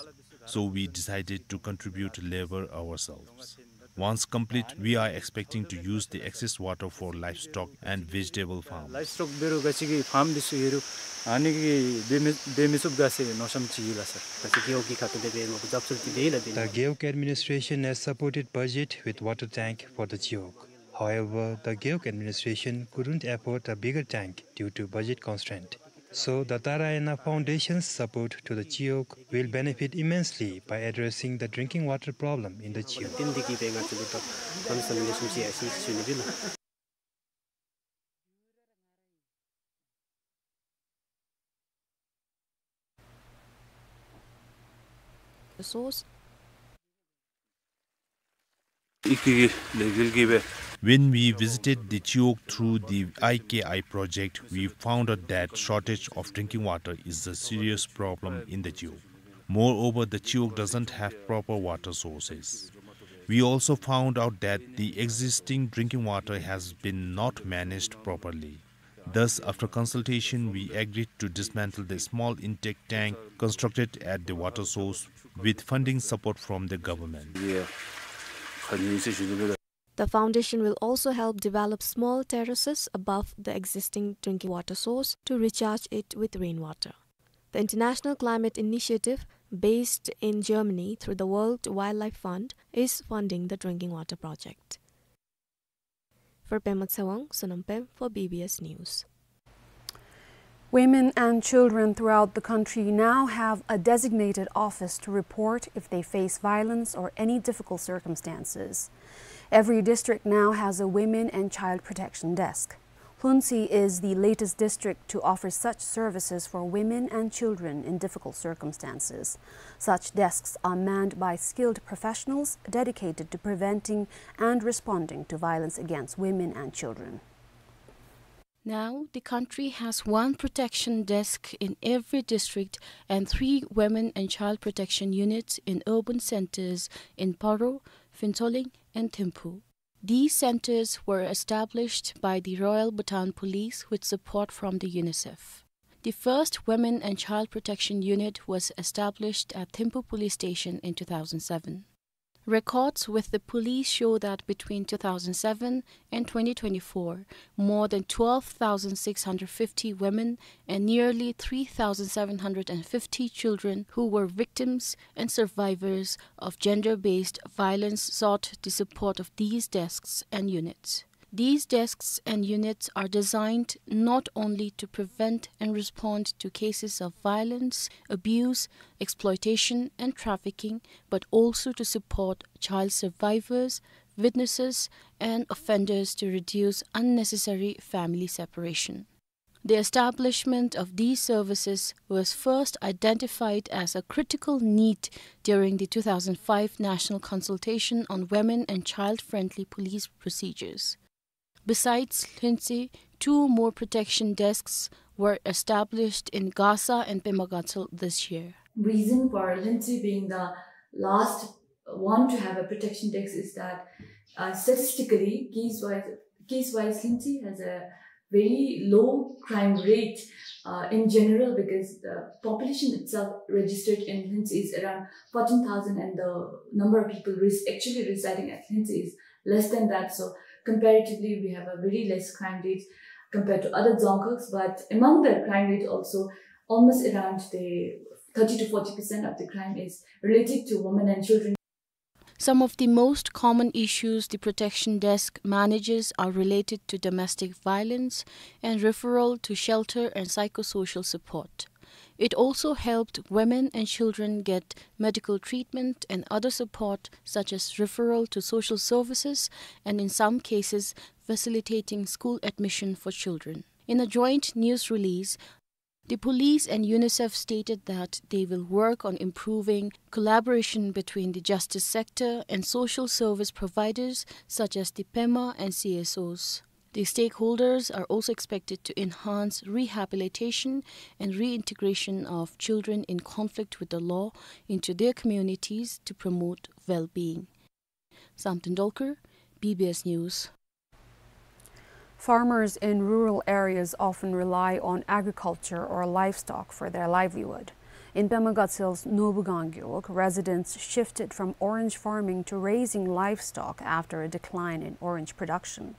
So we decided to contribute labor ourselves. Once complete, we are expecting to use the excess water for livestock and vegetable farms. Livestock འབད་རུང་ག་ཅི་གི་ཕཱམ་འདི་ཚུ་ཡོད་རུང་ཨ་ནི་གིས་འབད་མི་འབད་མི་ཚུགས་ག་ཟེར་མནོ་བསམ་ཅིག་ཡོད་ལགས་སར། ག་ཅི་རྒེད་འོག་གི་ཁ་ཐུག་ལས་འབད་མི་ཚུ་རྒྱབ་སྐྱོར་ཅིག་འབད་ཡི་ལགས། The Gewog administration has supported budget with water tank for the Gewog. However, the Gewog administration couldn't afford a bigger tank due to budget constraint. So the Tarayana Foundation's support to the Gewog will benefit immensely by addressing the drinking water problem in the Gewog. Source. When we visited the Gewog through the I K I project, we found out that shortage of drinking water is a serious problem in the Gewog. Moreover, the Gewog doesn't have proper water sources. We also found out that the existing drinking water has been not managed properly. Thus, after consultation, we agreed to dismantle the small intake tank constructed at the water source with funding support from the government. The foundation will also help develop small terraces above the existing drinking water source to recharge it with rainwater. The International Climate Initiative, based in Germany through the World Wildlife Fund, is funding the drinking water project. For Pema Tshewang, Sonam Pem for B B S News. Women and children throughout the country now have a designated office to report if they face violence or any difficult circumstances. Every district now has a women and child protection desk. Lhuentse is the latest district to offer such services for women and children in difficult circumstances. Such desks are manned by skilled professionals dedicated to preventing and responding to violence against women and children. Now, the country has one protection desk in every district and three women and child protection units in urban centers in Paro, Phuentsholing, and Thimphu. These centers were established by the Royal Bhutan Police with support from the UNICEF. The first Women and Child Protection Unit was established at Thimphu Police Station in two thousand seven. Records with the police show that between two thousand seven and twenty twenty-four, more than twelve thousand six hundred fifty women and nearly three thousand seven hundred fifty children who were victims and survivors of gender-based violence sought the support of these desks and units. These desks and units are designed not only to prevent and respond to cases of violence, abuse, exploitation, and trafficking, but also to support child survivors, witnesses, and offenders to reduce unnecessary family separation. The establishment of these services was first identified as a critical need during the two thousand five National Consultation on Women and Child-Friendly Police Procedures. Besides Lhuentse, two more protection desks were established in Gasa and Pema Gatshel this year. Reason for Lhuentse being the last one to have a protection desk is that, uh, statistically, case-wise, case-wise, Lhuentse has a very low crime rate, uh, in general, because the population itself registered in Lhuentse is around fourteen thousand, and the number of people res-, actually residing at Lhuentse is less than that. So comparatively, we have a very less crime rate compared to other dzongkhags. But among the crime rate also, almost around the thirty to forty percent of the crime is related to women and children. Some of the most common issues the protection desk manages are related to domestic violence and referral to shelter and psychosocial support. It also helped women and children get medical treatment and other support, such as referral to social services and, in some cases, facilitating school admission for children. In a joint news release, the police and UNICEF stated that they will work on improving collaboration between the justice sector and social service providers such as the Pema and C S Os. The stakeholders are also expected to enhance rehabilitation and reintegration of children in conflict with the law into their communities to promote well-being. Samten Dolkar, B B S News. Farmers in rural areas often rely on agriculture or livestock for their livelihood. In Pema Gatshel's Norbugang Gewog, residents shifted from orange farming to raising livestock after a decline in orange production.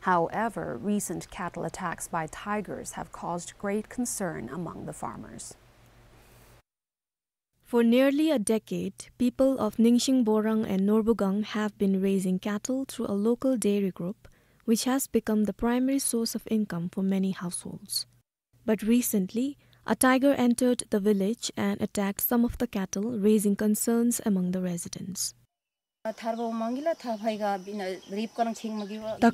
However, recent cattle attacks by tigers have caused great concern among the farmers. For nearly a decade, people of Ningsing Borang and Norbugang have been raising cattle through a local dairy group, which has become the primary source of income for many households. But recently, a tiger entered the village and attacked some of the cattle, raising concerns among the residents. The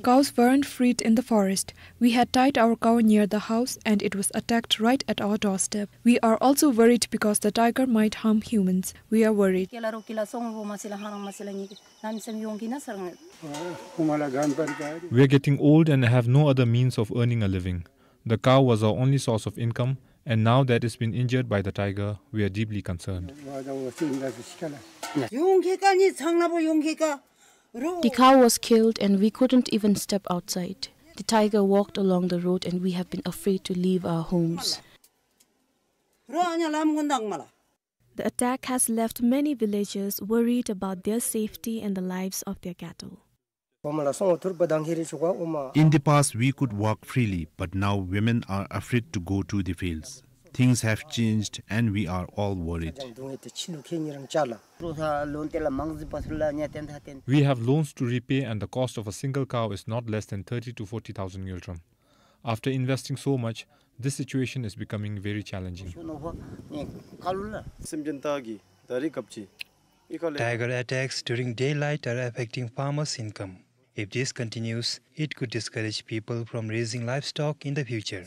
cows weren't freed in the forest. We had tied our cow near the house and it was attacked right at our doorstep. We are also worried because the tiger might harm humans. We are worried. We are getting old and have no other means of earning a living. The cow was our only source of income, and now that it's been injured by the tiger, we are deeply concerned. The cow was killed and we couldn't even step outside. The tiger walked along the road and we have been afraid to leave our homes. The attack has left many villagers worried about their safety and the lives of their cattle. In the past, we could walk freely, but now women are afraid to go to the fields. Things have changed and we are all worried. We have loans to repay and the cost of a single cow is not less than thirty to forty thousand ngultrum. After investing so much, this situation is becoming very challenging. Tiger attacks during daylight are affecting farmers' income. If this continues, it could discourage people from raising livestock in the future.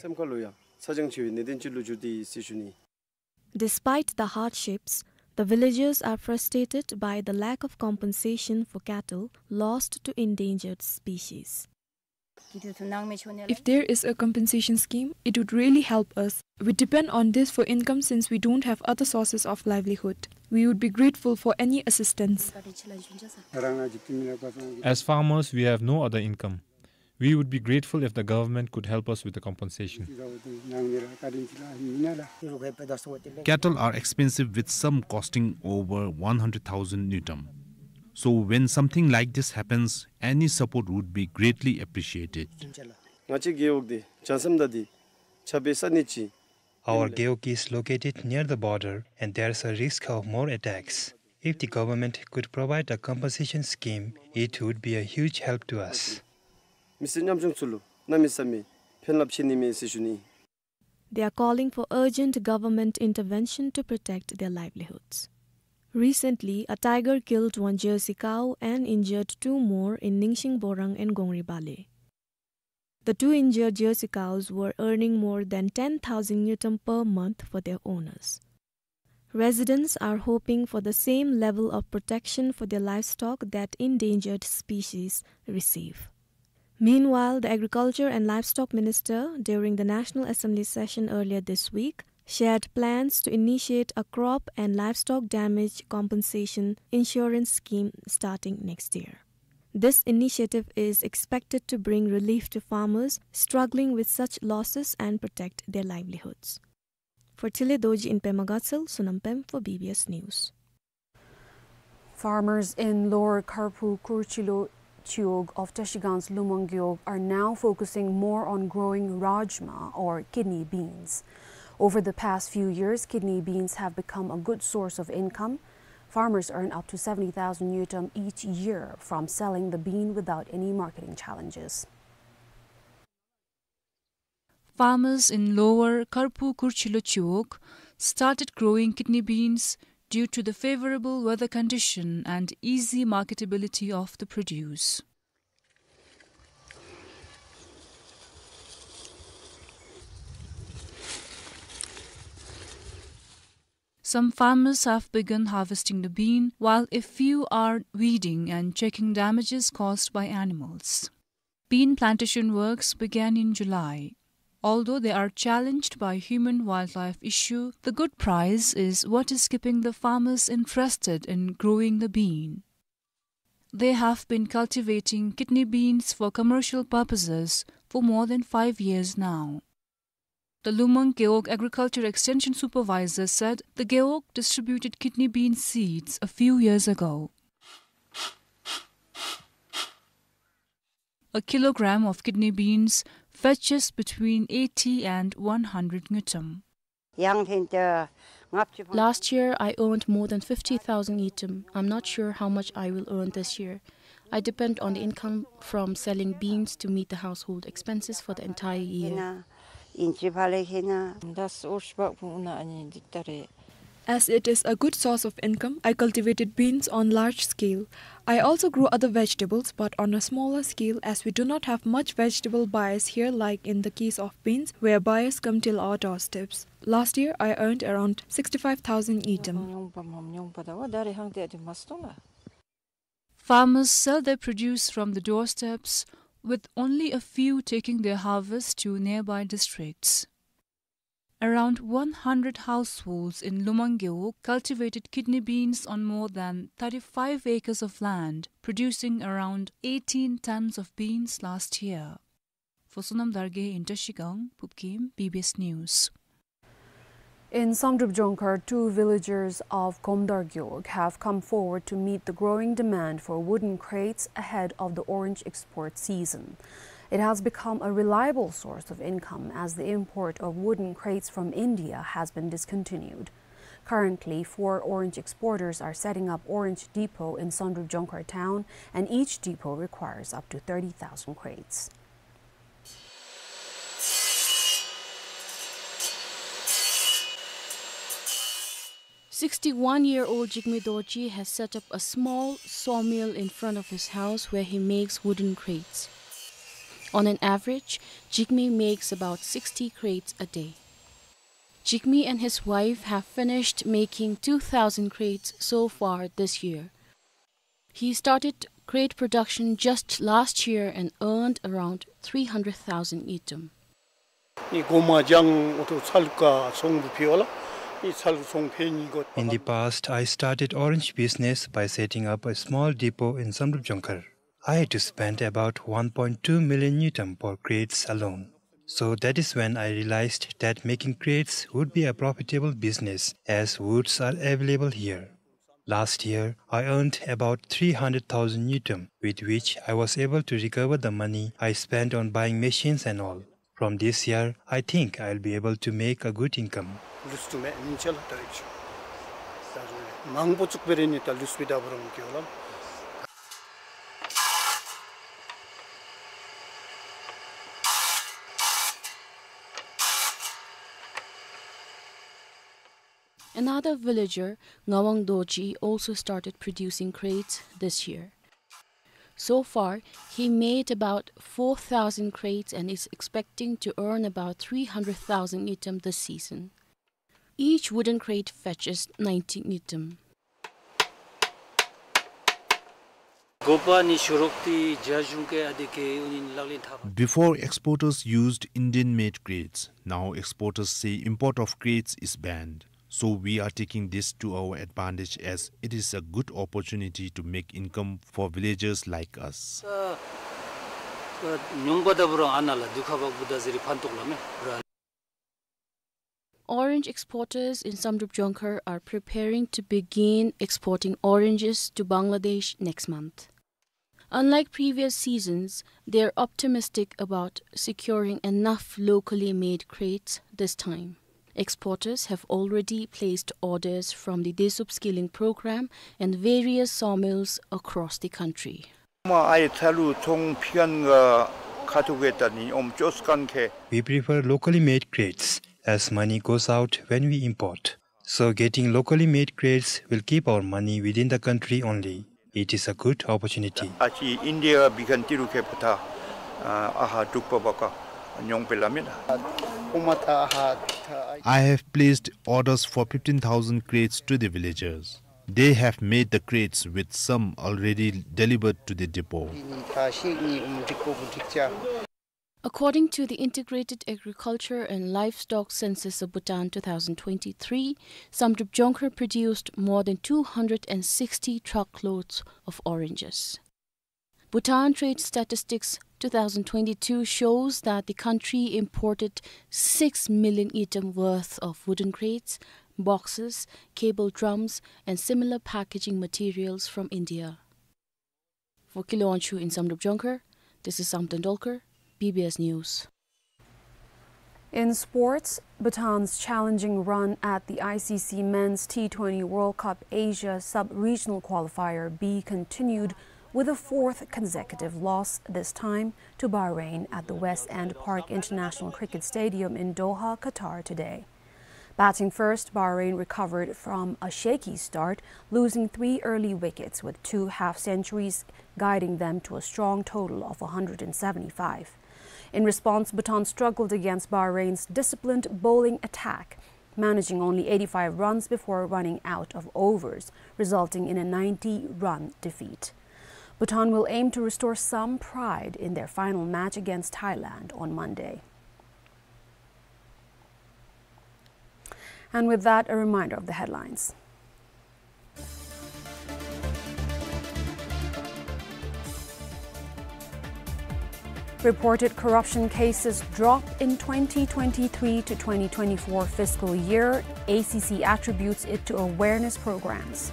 Despite the hardships, the villagers are frustrated by the lack of compensation for cattle lost to endangered species. If there is a compensation scheme, it would really help us. We depend on this for income since we don't have other sources of livelihood. We would be grateful for any assistance. As farmers, we have no other income. We would be grateful if the government could help us with the compensation. Cattle are expensive, with some costing over one hundred thousand ngultrum. So when something like this happens, any support would be greatly appreciated. Our gewog is located near the border and there's a risk of more attacks. If the government could provide a compensation scheme, it would be a huge help to us. They are calling for urgent government intervention to protect their livelihoods. Recently, a tiger killed one Jersey cow and injured two more in Ningsing Borang and Gongri Bale. The two injured Jersey cows were earning more than ten thousand ngultrum per month for their owners. Residents are hoping for the same level of protection for their livestock that endangered species receive. Meanwhile, the Agriculture and Livestock Minister, during the National Assembly session earlier this week, shared plans to initiate a crop and livestock damage compensation insurance scheme starting next year. This initiative is expected to bring relief to farmers struggling with such losses and protect their livelihoods. For Thili Dorji in Pema Gatshel, Sonam Pem for B B S News. Farmers in Lower Karphu Kurchilo Chiwog of Trashigang's Lumang Gewog are now focusing more on growing rajma or kidney beans. Over the past few years, kidney beans have become a good source of income. Farmers earn up to seventy thousand ngultrum each year from selling the bean without any marketing challenges. Farmers in Lower Karphu Kurchilo Chiwog started growing kidney beans due to the favorable weather condition and easy marketability of the produce. Some farmers have begun harvesting the bean, while a few are weeding and checking damages caused by animals. Bean plantation works began in July. Although they are challenged by human-wildlife issue, the good price is what is keeping the farmers interested in growing the bean. They have been cultivating kidney beans for commercial purposes for more than five years now. The Lumang Gewog Agriculture Extension Supervisor said the Gewog distributed kidney bean seeds a few years ago. A kilogram of kidney beans fetches between eighty and one hundred ngultrum. Last year, I earned more than fifty thousand ngultrum. I'm not sure how much I will earn this year. I depend on the income from selling beans to meet the household expenses for the entire year. As it is a good source of income, I cultivated beans on large scale. I also grow other vegetables, but on a smaller scale, as we do not have much vegetable buyers here, like in the case of beans, where buyers come till our doorsteps. Last year, I earned around sixty-five thousand ngultrum. Farmers sell their produce from the doorsteps, with only a few taking their harvest to nearby districts. Around one hundred households in Lumang Gewog cultivated kidney beans on more than thirty-five acres of land, producing around eighteen tons of beans last year. For Sonam Dargay in Trashigang, Pupkim, B B S News. In Samdrup Jongkhar, two villagers of Komdar Gewog have come forward to meet the growing demand for wooden crates ahead of the orange export season. It has become a reliable source of income as the import of wooden crates from India has been discontinued. Currently, four orange exporters are setting up orange depot in Samdrup Jongkhar town, and each depot requires up to thirty thousand crates. Sixty-one-year-old Jigme Dorji has set up a small sawmill in front of his house where he makes wooden crates. On an average, Jigme makes about sixty crates a day. Jigme and his wife have finished making two thousand crates so far this year. He started crate production just last year and earned around three hundred thousand ngultrum. ནི་གོ་མ་ལྗང་འོ་ཐོག་ཚལ་ཀ་ཚོང་འབུ་ཕི་ཝ་ལ། ནི་ཚལ་ཚོང་ཕེ་ནི་གོ། In the past, I started orange business by setting up a small depot in Samdrup Jongkhar. I had to spend about one point two million ngultrum for crates alone. So that is when I realized that making crates would be a profitable business, as woods are available here. Last year, I earned about three hundred thousand ngultrum, with which I was able to recover the money I spent on buying machines and all. From this year, I think I'll be able to make a good income. ལུས་ཏེ་མེན་ནི་ཅ་ལ་ད་ཡིག་ཆ་མང་པོ་བཙུགས་པའི་རིང་ནི་ད་ལུས་པའི་ད་བུ་རང་གི་ཝ་ལ། Another villager, Ngawang Dorji, also started producing crates this year. So far, he made about four thousand crates and is expecting to earn about three hundred thousand ngultrum this season. Each wooden crate fetches ninety ngultrum. དགོ་པ་ནི་ཞུ་རོགས་ཏེ་རྒྱ་གཞུང་གིས་ཨ་དེ་གི་ཨུ་ནི་ལག་ལེན་འཐབ། Before, exporters used Indian-made crates. Now exporters say import of crates is banned. So we are taking this to our advantage as it is a good opportunity to make income for villagers like us. ཨ་ཨ་ཉོང་པ་ད་བུ་རང་ཨ་ན་ལ་དུ་ཁ་བག་བུ་ད་ཟེར་རི་ཕན་ཐོགས་ལ་མེ་ར། Orange exporters in Samdrup Jongkhar are preparing to begin exporting oranges to Bangladesh next month. Unlike previous seasons, they are optimistic about securing enough locally made crates this time. Exporters have already placed orders from the DESUP skilling program and various sawmills across the country. མ་ཨའི་ཚ་ལུ་ཚོང་ཕི་ཁན་ག་ཁ་ཐུག་གེ་ད་ནི་ཨོམ་ཅོས་ཁན་ཁེ། We prefer locally made crates as money goes out when we import. So getting locally made crates will keep our money within the country only. It is a good opportunity. ཨ་ཅི་ཨིན་ཌི་ཡ་བི་ཁན་ཏི་རུ་ཁེ་པ་ཐ་ཨ་ཧ་དུག་པ་བ་ཀ་ཉོང་པེ་ལ་མེ་ན། ཨོ་མ་ཐ་ཨ་ཧ་ཐ། I have placed orders for fifteen thousand crates to the villagers. They have made the crates with some already delivered to the depot. According to the Integrated Agriculture and Livestock Census of Bhutan two thousand twenty-three, Samdrup Jongkhar produced more than two hundred and sixty truckloads of oranges. Bhutan Trade Statistics two thousand twenty-two shows that the country imported six million ngultrum worth of wooden crates, boxes, cable drums, and similar packaging materials from India. For Kilo Wangchuk in Samdrup Jongkhar, this is Samten Dolkar, B B S News. In sports, Bhutan's challenging run at the I C C Men's T twenty World Cup Asia Sub-Regional Qualifier B continued with a fourth consecutive loss, this time to Bahrain at the West End Park International Cricket Stadium in Doha, Qatar today. Batting first, Bahrain recovered from a shaky start, losing three early wickets, with two half centuries guiding them to a strong total of a hundred and seventy-five. In response, Bhutan struggled against Bahrain's disciplined bowling attack, managing only eighty-five runs before running out of overs, resulting in a ninety-run defeat. Bhutan will aim to restore some pride in their final match against Thailand on Monday. And with that, a reminder of the headlines. Reported corruption cases drop in twenty twenty-three to twenty twenty-four fiscal year. A C C attributes it to awareness programs.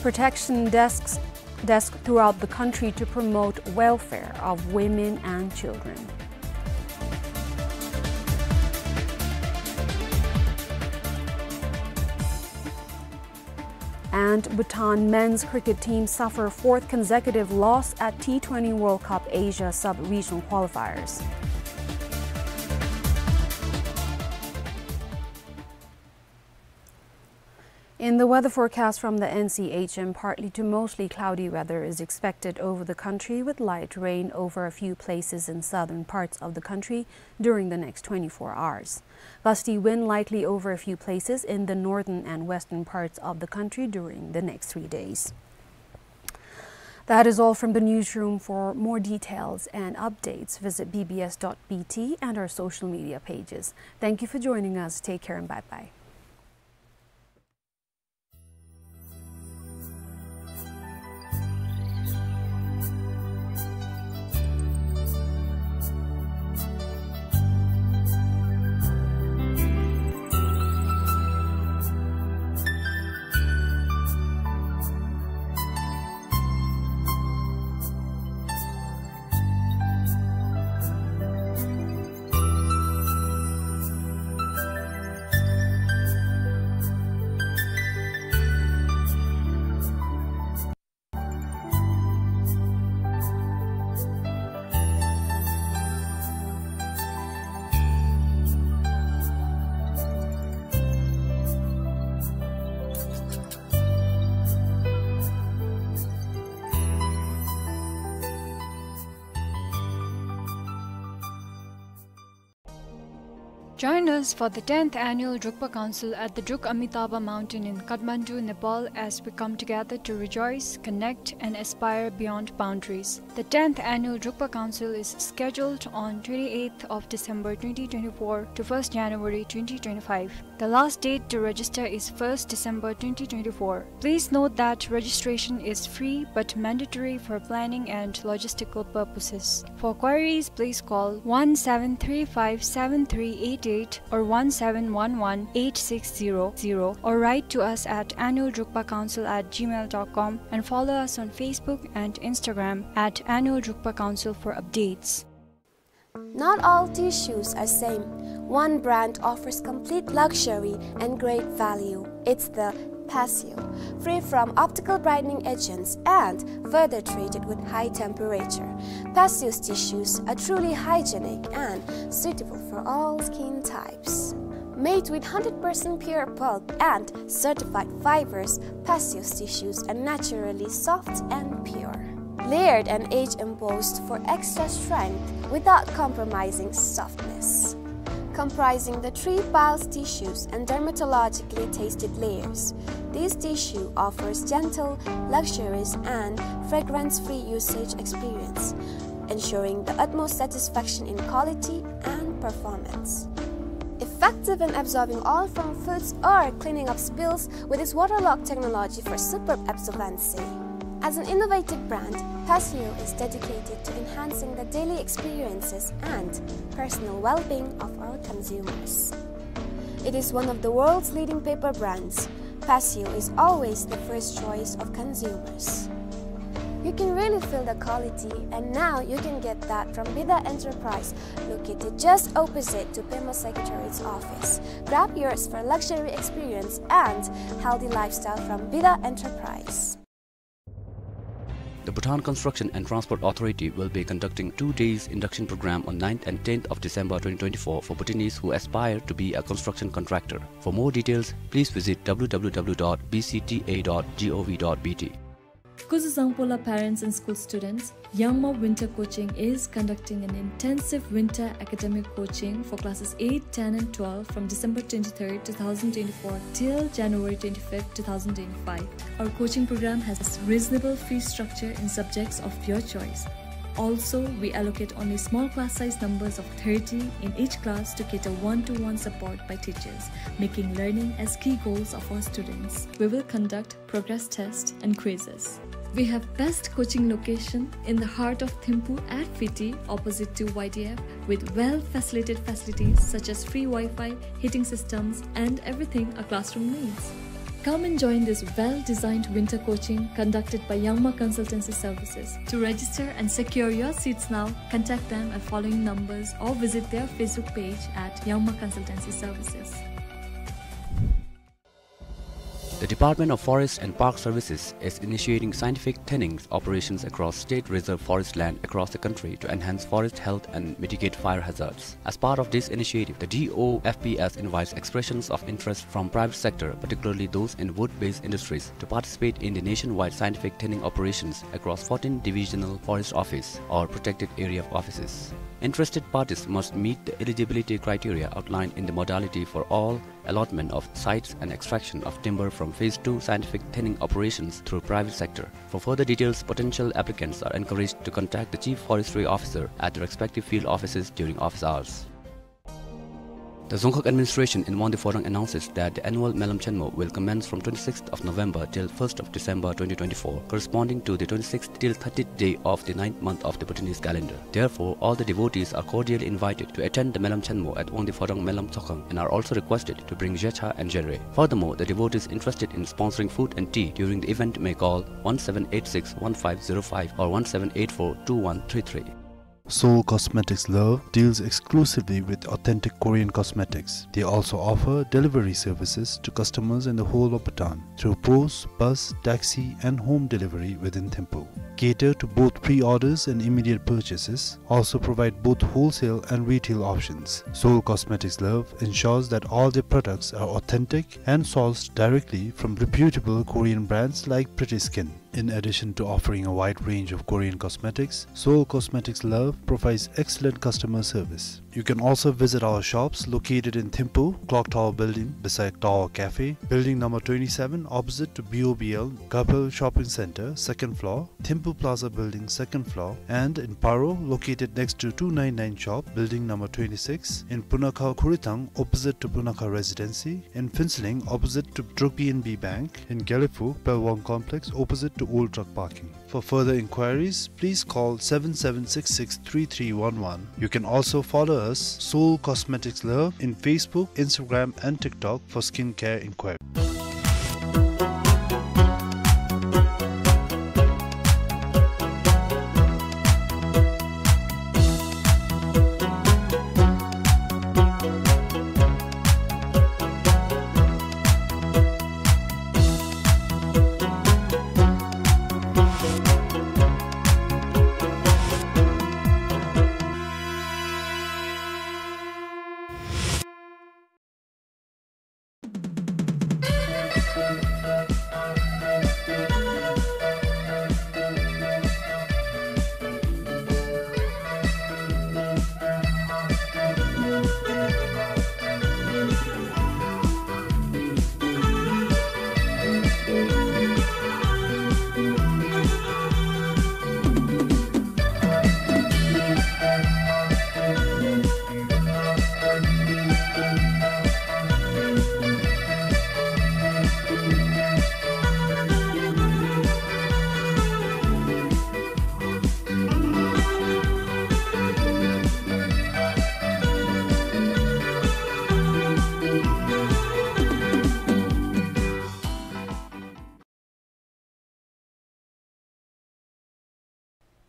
Protection desks, desk throughout the country to promote welfare of women and children. And Bhutan men's cricket team suffer fourth consecutive loss at T twenty World Cup Asia Sub-Regional Qualifiers. In the weather forecast from the N C H M, partly to mostly cloudy weather is expected over the country, with light rain over a few places in southern parts of the country during the next twenty-four hours. Gusty wind likely over a few places in the northern and western parts of the country during the next three days. That is all from the newsroom. For more details and updates, visit B B S dot B T and our social media pages. Thank you for joining us. Take care and bye-bye. Join us for the tenth annual Drukpa Council at the Druk Amitabha Mountain in Kathmandu, Nepal, as we come together to rejoice, connect, and aspire beyond boundaries. The tenth annual Drukpa Council is scheduled on twenty-eighth of December twenty twenty-four to first January twenty twenty-five. The last date to register is first December twenty twenty-four. Please note that registration is free but mandatory for planning and logistical purposes. For queries, please call one seven three five seven three eight eight or one seven one one eight six zero zero, or write to us at annual drukpa council at gmail dot com and follow us on Facebook and Instagram at annual drukpa council for updates. Not all tissues are same. One brand offers complete luxury and great value. It's the Passio, free from optical brightening agents and further treated with high temperature. Passio's tissues are truly hygienic and suitable for all skin types. Made with hundred percent pure pulp and certified fibers, Passio's tissues are naturally soft and pure. Layered and age embossed for extra strength without compromising softness. Comprising the three piles tissues and dermatologically tested layers, this tissue offers gentle, luxurious, and fragrance-free usage experience, ensuring the utmost satisfaction in quality and performance. Effective in absorbing oil from foods or cleaning up spills with its waterlock technology for superb absorbency. As an innovative brand, Passio is dedicated to enhancing the daily experiences and personal well-being of our consumers. It is one of the world's leading paper brands. Passio is always the first choice of consumers. You can really feel the quality, and now you can get that from Bida Enterprise, located just opposite to Pema Secretariat's office. Grab yours for luxury experience and healthy lifestyle from Bida Enterprise. The Bhutan Construction and Transport Authority will be conducting two days induction program on ninth and tenth of December twenty twenty-four for Bhutanese who aspire to be a construction contractor. For more details, please visit w w w dot b c t a dot g o v dot b t. Kuzuzangpo la parents and school students, Yangma Winter Coaching is conducting an intensive winter academic coaching for classes eight, ten and twelve from December twenty-third, two thousand twenty-four till January twenty-fifth, two thousand twenty-five. Our coaching program has reasonable fee structure in subjects of your choice. Also, we allocate only small class size numbers of thirty in each class to cater one-to-one support by teachers, making learning as key goals of our students. We will conduct progress test and quizzes. We have best coaching location in the heart of Thimphu at Fiti, opposite to Y D F, with well-facilitated facilities such as free Wi-Fi, heating systems, and everything a classroom needs. Come and join this well-designed winter coaching conducted by Yangma Consultancy Services. To register and secure your seats now, contact them at following numbers or visit their Facebook page at Yangma Consultancy Services. The Department of Forest and Park Services is initiating scientific thinning operations across state reserve forest land across the country to enhance forest health and mitigate fire hazards. As part of this initiative, the D O F P S invites expressions of interest from private sector, particularly those in wood-based industries, to participate in the nationwide scientific thinning operations across fourteen divisional forest office or protected area offices. Interested parties must meet the eligibility criteria outlined in the modality for all allotment of sites and extraction of timber from phase two scientific thinning operations through private sector. For further details, potential applicants are encouraged to contact the Chief Forestry Officer at the respective field offices during office hours. The Dzongkhag administration in Wangdue Phodrang announces that the annual Melam Chenmo will commence from twenty-sixth of November till first of December twenty twenty-four, corresponding to the twenty-sixth till thirtieth day of the ninth month of the Bhutanese calendar. Therefore, all the devotees are cordially invited to attend the Melam Chenmo at Wangdue Phodrang Melam Tsokhang and are also requested to bring jecha and jere. Furthermore, the devotees interested in sponsoring food and tea during the event may call one seven eight six one five zero five or one seven eight four two one three three. Seoul Cosmetics Love deals exclusively with authentic Korean cosmetics. They also offer delivery services to customers in the whole of Bhutan through post, bus, taxi, and home delivery within Thimphu. Cater to both pre-orders and immediate purchases. Also provide both wholesale and retail options. Seoul Cosmetics Love ensures that all their products are authentic and sourced directly from reputable Korean brands like Pretty Skin. In addition to offering a wide range of Korean cosmetics, Seoul Cosmetics Love provides excellent customer service. You can also visit our shops located in Thimphu, Clock Tower Building, beside Tower Cafe, Building number twenty-seven, opposite to B O B L, Kapil Shopping Center, second floor, Thimphu Plaza Building, second floor, and in Paro, located next to two nine nine shop, Building number twenty-six, in Punakha Khurithang, opposite to Punakha Residency, in Phuentsholing, opposite to Druk P N B Bank, in Gelephu, Pelwang Complex, opposite to Old Truck Parking. For further inquiries, please call seven seven six six three three one one. You can also follow us, Seoul Cosmetics Love, in Facebook, Instagram, and TikTok for skincare inquiry.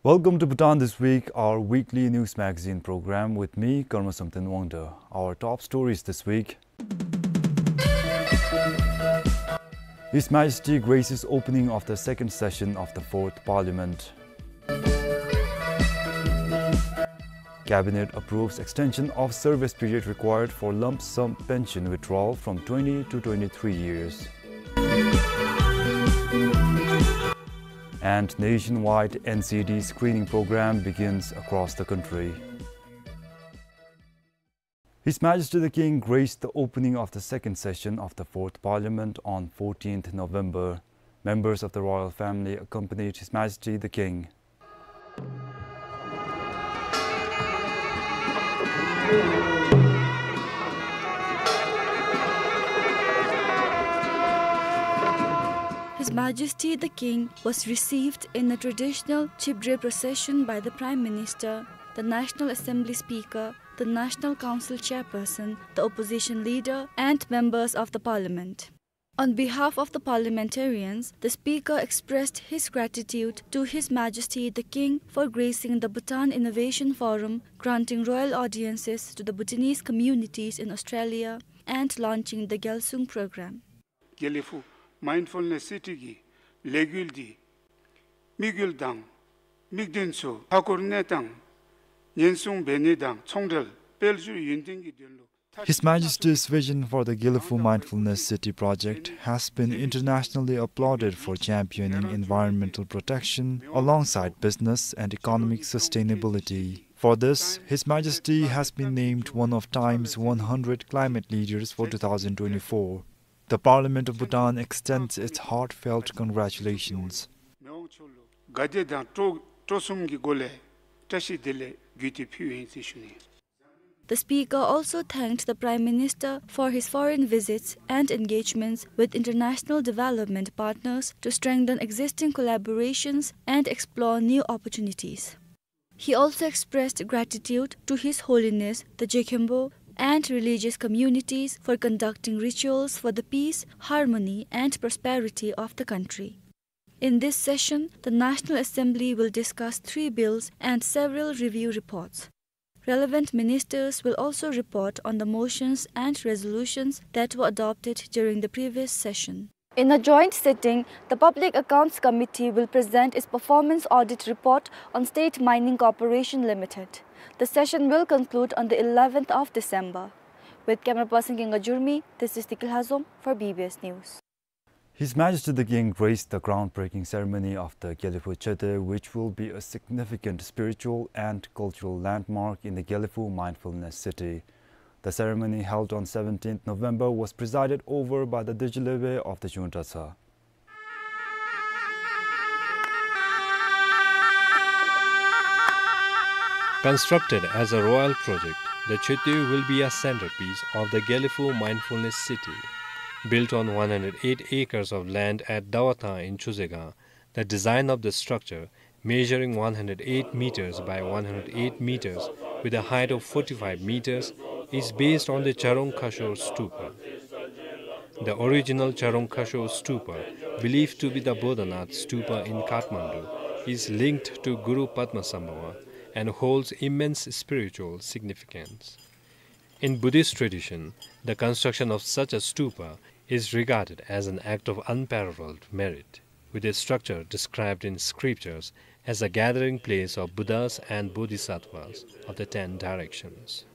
Welcome to Bhutan This Week, our weekly news magazine program with me, Karma Samten Wangda. Our top stories this week. His Majesty graces opening of the second session of the Fourth Parliament. Cabinet approves extension of service period required for lump sum pension withdrawal from twenty to twenty-three years. And nationwide N C D screening program begins across the country. His Majesty the King graced the opening of the second session of the Fourth Parliament on fourteenth November. Members of the royal family accompanied His Majesty the King. His Majesty the King was received in a traditional Chibdre procession by the Prime Minister, the National Assembly Speaker, the National Council Chairperson, the Opposition Leader, and members of the Parliament. On behalf of the parliamentarians, the Speaker expressed his gratitude to His Majesty the King for gracing the Bhutan Innovation Forum, granting royal audiences to the Bhutanese communities in Australia, and launching the Gyalsung program. དགེ་ལེགས་ཕུག་མའིནཌ་ཕུལ་ནེསི་སི་ཊི་གི་ལས་འགུལ་འདི་དམིགས་ཡུལ་དང་དམིགས་དོན་ཚུ་མཐའ་འཁོར་ནེ་དང་ཉེན་སྲུང་འབད་ནི་དང་ཚོང་འབྲེལ་དཔལ་འབྱོར་ཡུན་བརྟན་གྱི་དོན་ལུ། His Majesty's vision for the Gelephu Mindfulness City project has been internationally applauded for championing environmental protection alongside business and economic sustainability. For this, His Majesty has been named one of Time's one hundred climate leaders for two thousand twenty-four. The Parliament of Bhutan extends its heartfelt congratulations. ག་དེ་དང་སྤྲོ་སྤྲོ་གསུམ་གྱི་སྒོ་ལས་བཀྲ་ཤིས་བདེ་ལེགས་བརྒྱུད་དེ་ཕུལཝ་ཨིན་ཟེར་ཞུ་ནི། The Speaker also thanked the Prime Minister for his foreign visits and engagements with international development partners to strengthen existing collaborations and explore new opportunities. He also expressed gratitude to His Holiness the Jekhembo and religious communities for conducting rituals for the peace, harmony, and prosperity of the country. In this session, the National Assembly will discuss three bills and several review reports. Relevant ministers will also report on the motions and resolutions that were adopted during the previous session. In a joint sitting, the Public Accounts Committee will present its performance audit report on State Mining Corporation Limited. The session will conclude on the eleventh of December. With camera person Kinga Jurmi, this is Tikil Hazom for B B S News. His Majesty the King graced the groundbreaking ceremony of the Gelephu Chöte, which will be a significant spiritual and cultural landmark in the Gelephu Mindfulness City. The ceremony, held on seventeenth November, was presided over by the Dögyi Lobey of the Junta Tsa. Constructed as a royal project, the Chöte will be a centerpiece of the Gelephu Mindfulness City. Built on one hundred eight acres of land at Dawathang in Chozehgang, the design of the structure, measuring one hundred eight meters by one hundred eight meters with a height of forty-five meters, is based on the Charong Khashor Stupa. The original Charong Khashor Stupa, believed to be the Bodhanath Stupa in Kathmandu, is linked to Guru Padmasambhava and holds immense spiritual significance. In Buddhist tradition, the construction of such a stupa is regarded as an act of unparalleled merit, with the structure described in scriptures as a gathering place of Buddhas and Bodhisattvas of the ten directions.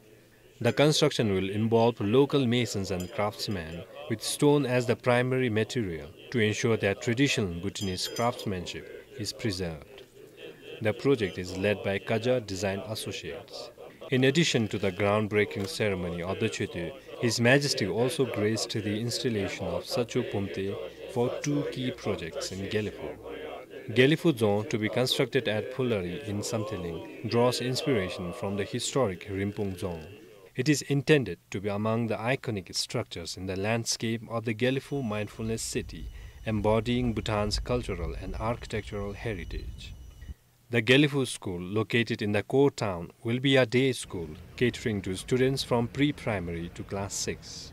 The construction will involve local masons and craftsmen with stone as the primary material to ensure that traditional Bhutanese craftsmanship is preserved. The project is led by Kaja Design Associates. In addition to the groundbreaking ceremony of the Chöte, His Majesty also graced the installation of Sacho Pumte for two key projects in Gelephu. Gelephu Dzong, to be constructed at Phulari in Samthiling, draws inspiration from the historic Rinpung Dzong. It is intended to be among the iconic structures in the landscape of the Gelephu Mindfulness City, embodying Bhutan's cultural and architectural heritage. The Gelephu School, located in the core town, will be a day school catering to students from pre-primary to class six.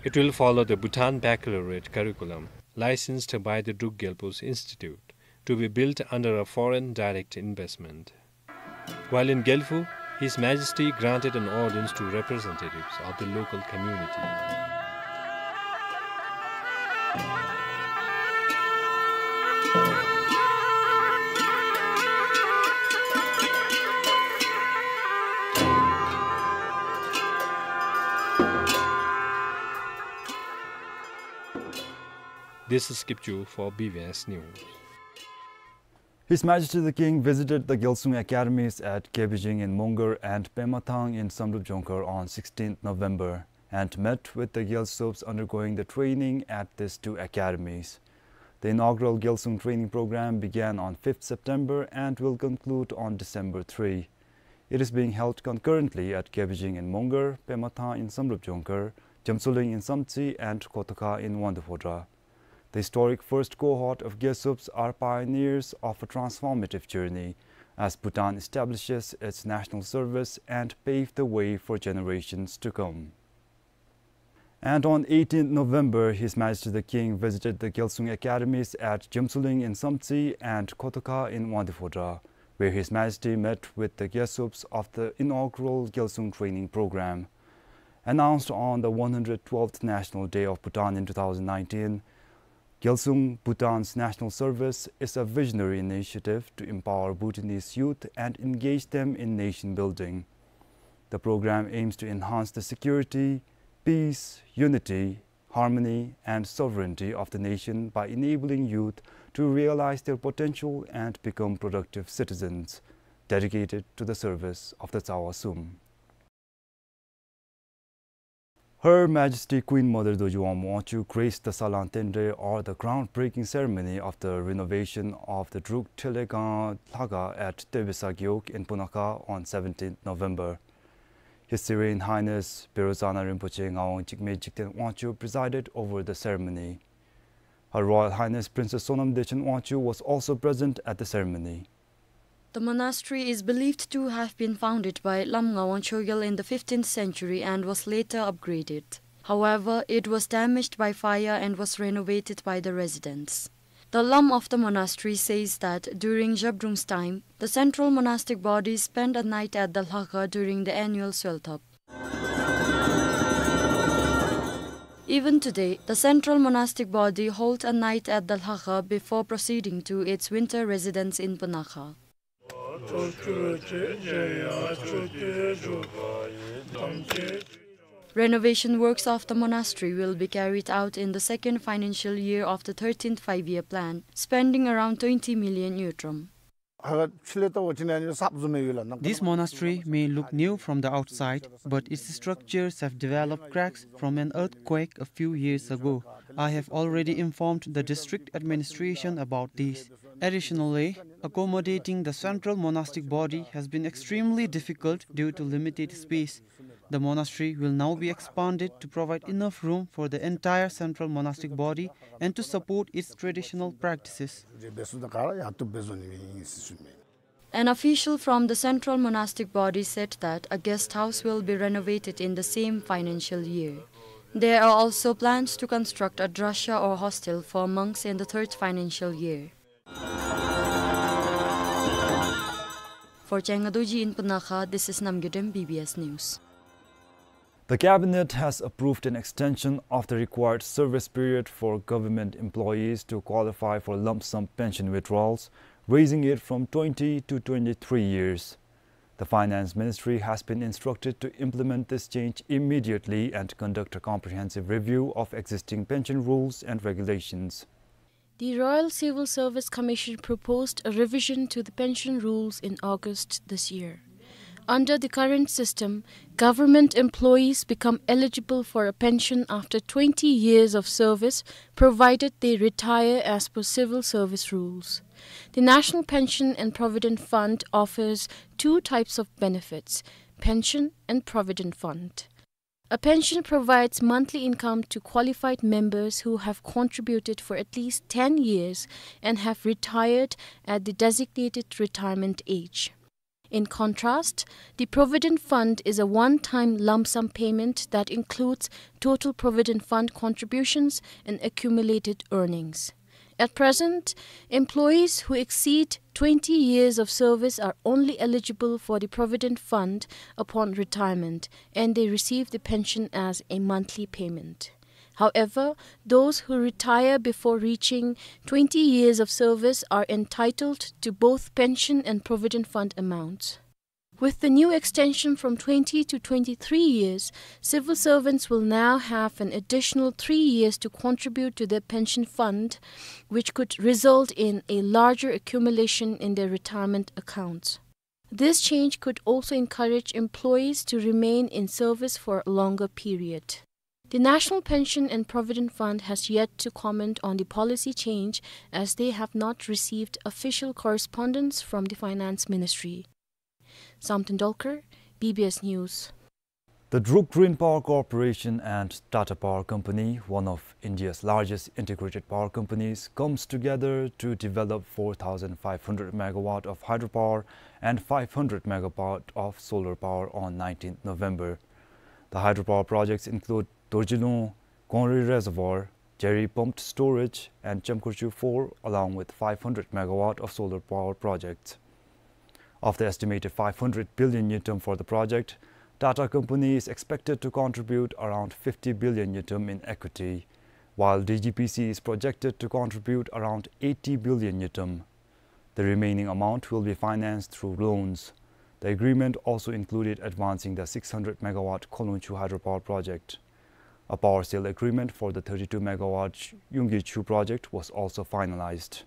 It will follow the Bhutan Baccalaureate curriculum, licensed by the Druk Gyalpo's Institute, to be built under a foreign direct investment. While in Gelephu, His Majesty granted an audience to representatives of the local community. This is Kipchu for B V S News. His Majesty the King visited the Gyalsung Academies at Gebijing in Mongar and Pemathang in Samdrup Jongkhar on sixteenth November and met with the Gyalsups undergoing the training at these two academies. The inaugural Gyalsung training program began on fifth September and will conclude on December three. It is being held concurrently at Gebijing in Mongar, Pemathang in Samdrup Jongkhar, Jemtsoling in Samtse, and Kotokha in Wangdue Phodrang. The historic first cohort of Gyalsups are pioneers of a transformative journey as Bhutan establishes its national service and pave the way for generations to come. And on eighteenth November, His Majesty the King visited the Gyalsung Academies at Jemtsoling in Samtse and Kotokha in Wangdue Phodrang, where His Majesty met with the Gyalsups of the inaugural Gyalsung training program. Announced on the one hundred twelfth National Day of Bhutan in two thousand nineteen, Gyalsung, Bhutan's National Service, is a visionary initiative to empower Bhutanese youth and engage them in nation building. The program aims to enhance the security, peace, unity, harmony, and sovereignty of the nation by enabling youth to realize their potential and become productive citizens dedicated to the service of the Tsawa Sum. Her Majesty Queen Mother Dorji Wangmo Wangchuck graced the Salang Tendre, or the groundbreaking ceremony of the renovation of the Druk Threllegang Lhakha at Tebesa Gewog in Punakha on seventeenth November. His Serene Highness Bero Tsangna Rinpoche Ngawang Jigme Jigten Wangchuck presided over the ceremony. Her Royal Highness Princess Sonam Dechen Wangchuck was also present at the ceremony. The monastery is believed to have been founded by Lam Ngawang Chogyal in the fifteenth century and was later upgraded. However, it was damaged by fire and was renovated by the residents. The Lam of the monastery says that during Zhabdrung's time, the central monastic body spent a night at the Lhakha during the annual Swelthap. Even today, the central monastic body hold a night at the Lhakha before proceeding to its winter residence in Punakha. Renovation works of the monastery will be carried out in the second financial year of the thirteenth Five-Year Plan, spending around twenty million ngultrum. This monastery may look new from the outside, but its structures have developed cracks from an earthquake a few years ago. I have already informed the district administration about this. Additionally, accommodating the central monastic body has been extremely difficult due to limited space. The monastery will now be expanded to provide enough room for the entire central monastic body and to support its traditional practices. An official from the central monastic body said that a guest house will be renovated in the same financial year. There are also plans to construct a drasha or hostel for monks in the third financial year. For Changa Dorji in Punakha, this is Namgay Dem, B B S News. The Cabinet has approved an extension of the required service period for government employees to qualify for lump sum pension withdrawals, raising it from twenty to twenty-three years. The Finance Ministry has been instructed to implement this change immediately and conduct a comprehensive review of existing pension rules and regulations. The Royal Civil Service Commission proposed a revision to the pension rules in August this year. Under the current system, government employees become eligible for a pension after twenty years of service, provided they retire as per civil service rules. The National Pension and Provident Fund offers two types of benefits: pension and provident fund. A pension provides monthly income to qualified members who have contributed for at least ten years and have retired at the designated retirement age. In contrast, the provident fund is a one-time lump sum payment that includes total provident fund contributions and accumulated earnings. At present, employees who exceed twenty years of service are only eligible for the provident fund upon retirement, and they receive the pension as a monthly payment. However, those who retire before reaching twenty years of service are entitled to both pension and provident fund amounts. With the new extension from twenty to twenty-three years, civil servants will now have an additional three years to contribute to their pension fund, which could result in a larger accumulation in their retirement accounts. This change could also encourage employees to remain in service for a longer period. The National Pension and Provident Fund has yet to comment on the policy change, as they have not received official correspondence from the Finance Ministry. Samten Dolkar, B B S News. The Druk Green Power Corporation and Tata Power Company, one of India's largest integrated power companies, comes together to develop four thousand five hundred megawatt of hydropower and five hundred megawatt of solar power on nineteenth November. The hydropower projects include Dorjilung Gongri Reservoir, Jeri Pumped Storage and Chamkhorchu four, along with five hundred megawatt of solar power projects. Of the estimated five hundred billion ngultrum for the project, Tata Company is expected to contribute around fifty billion ngultrum in equity, while D G P C is projected to contribute around eighty billion ngultrum. The remaining amount will be financed through loans. The agreement also included advancing the six hundred megawatt Kholungchu hydropower project. A power sale agreement for the thirty-two megawatt Yungkichu project was also finalized.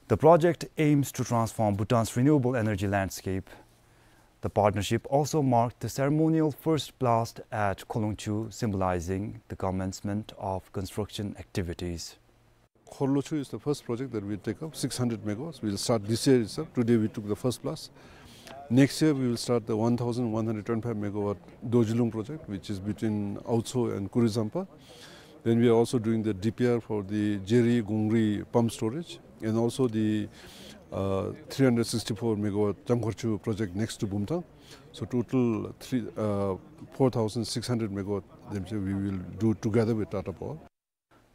The project aims to transform Bhutan's renewable energy landscape. The partnership also marked the ceremonial first blast at Kholungchu, symbolizing the commencement of construction activities. Kholungchu is the first project that we take up, six hundred megawatts. We'll start this year itself. Today we took the first blast. Next year we will start the one thousand one hundred twenty-five megawatt Dorjilung project, which is between Aocho and Kurizampa. Then we are also doing the D P R for the Jeri Gongri pump storage and also the, uh, three hundred sixty-four megawatt Chamkhorchu project next to Bumthang. So total three, uh, four thousand six hundred megawatt, them say we will do together with Tata Power.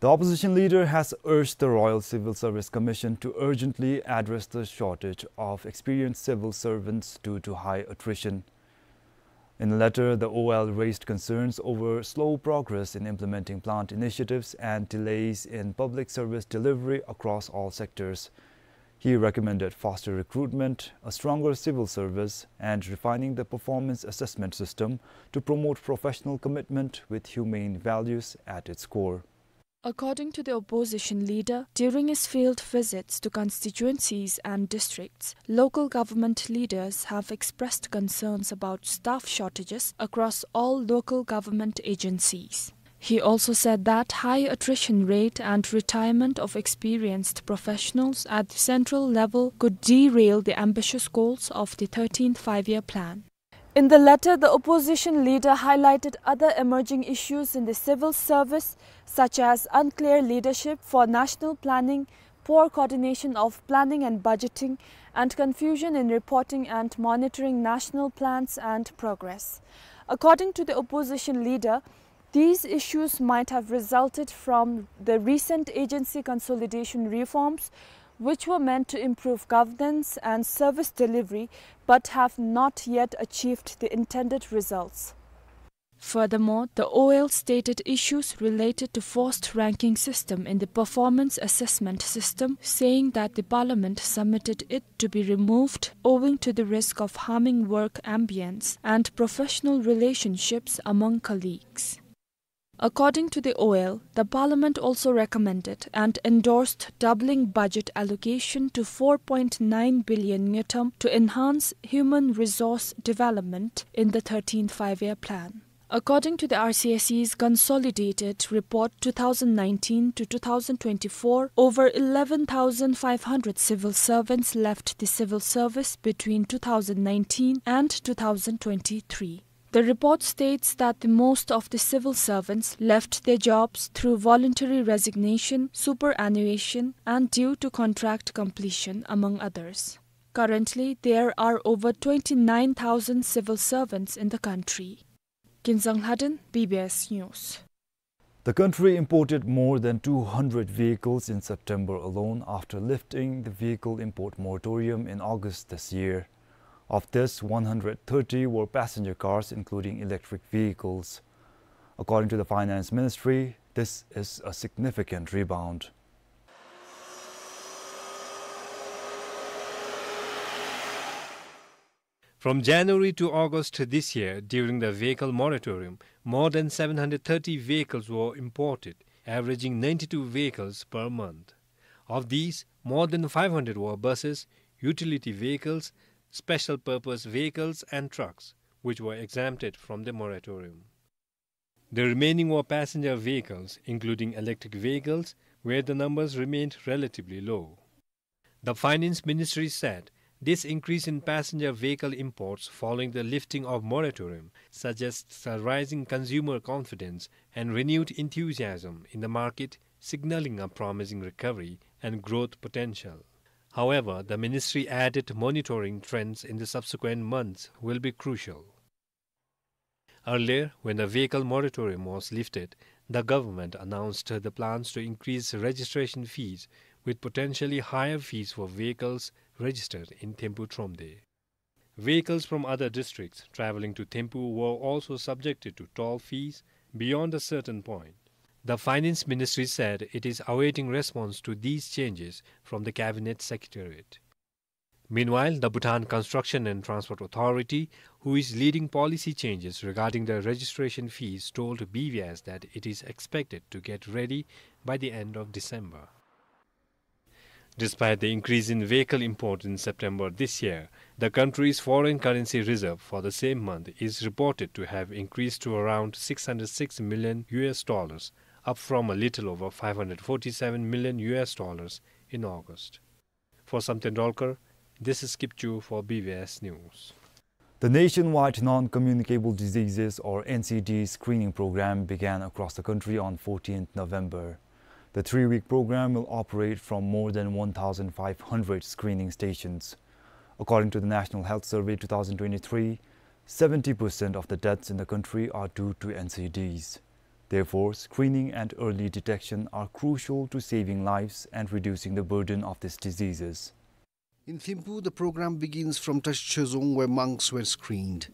The opposition leader has urged the Royal Civil Service Commission to urgently address the shortage of experienced civil servants due to high attrition. In a letter, the O L raised concerns over slow progress in implementing plant initiatives and delays in public service delivery across all sectors. He recommended faster recruitment, a stronger civil service, and refining the performance assessment system to promote professional commitment with humane values at its core. According to the opposition leader, during his field visits to constituencies and districts, local government leaders have expressed concerns about staff shortages across all local government agencies. He also said that high attrition rate and retirement of experienced professionals at the central level could derail the ambitious goals of the thirteenth Five-Year Plan. In the letter, the opposition leader highlighted other emerging issues in the civil service, such as unclear leadership for national planning, poor coordination of planning and budgeting, and confusion in reporting and monitoring national plans and progress. According to the opposition leader, these issues might have resulted from the recent agency consolidation reforms, which were meant to improve governance and service delivery, but have not yet achieved the intended results. Furthermore, the O L stated issues related to forced ranking system in the performance assessment system, saying that the parliament submitted it to be removed owing to the risk of harming work ambience and professional relationships among colleagues. According to the O L, the parliament also recommended and endorsed doubling budget allocation to four point nine billion ngultrum to enhance human resource development in the thirteenth Five-Year Plan. According to the R C S E's consolidated report two thousand nineteen to two thousand twenty-four, over eleven thousand five hundred civil servants left the civil service between two thousand nineteen and two thousand twenty-three. The report states that the most of the civil servants left their jobs through voluntary resignation, superannuation, and due to contract completion, among others. Currently, there are over twenty-nine thousand civil servants in the country. Kinzang Lhaden, B B S News. The country imported more than two hundred vehicles in September alone after lifting the vehicle import moratorium in August this year. Of this, one hundred thirty were passenger cars, including electric vehicles. According to the Finance Ministry, this is a significant rebound. From January to August this year, during the vehicle moratorium, more than seven hundred thirty vehicles were imported, averaging ninety-two vehicles per month. Of these, more than five hundred were buses, utility vehicles, special purpose vehicles and trucks, which were exempted from the moratorium. The remaining were passenger vehicles, including electric vehicles, where the numbers remained relatively low. The Finance Ministry said this increase in passenger vehicle imports following the lifting of moratorium suggests a rising consumer confidence and renewed enthusiasm in the market, signaling a promising recovery and growth potential. However, the ministry added monitoring trends in the subsequent months will be crucial. Earlier, when the vehicle moratorium was lifted, the government announced the plans to increase registration fees, with potentially higher fees for vehicles registered in Thimphu Thromde. Vehicles from other districts travelling to Thimphu were also subjected to toll fees beyond a certain point. The Finance Ministry said it is awaiting response to these changes from the Cabinet Secretariat. Meanwhile, the Bhutan Construction and Transport Authority, who is leading policy changes regarding the registration fees, told B V S that it is expected to get ready by the end of December. Despite the increase in vehicle import in September this year, the country's foreign currency reserve for the same month is reported to have increased to around six hundred six million U S dollars, up from a little over five hundred forty-seven million U S dollars in August. For Samten Dolkar, this is Kipchu for B B S News. The nationwide non-communicable diseases, or N C D, screening program began across the country on fourteenth November. The three-week program will operate from more than one thousand five hundred screening stations. According to the National Health Survey two thousand twenty-three, seventy percent of the deaths in the country are due to N C Ds. Therefore, screening and early detection are crucial to saving lives and reducing the burden of these diseases. In Thimphu, the program begins from Tashi Choezong, where monks were screened.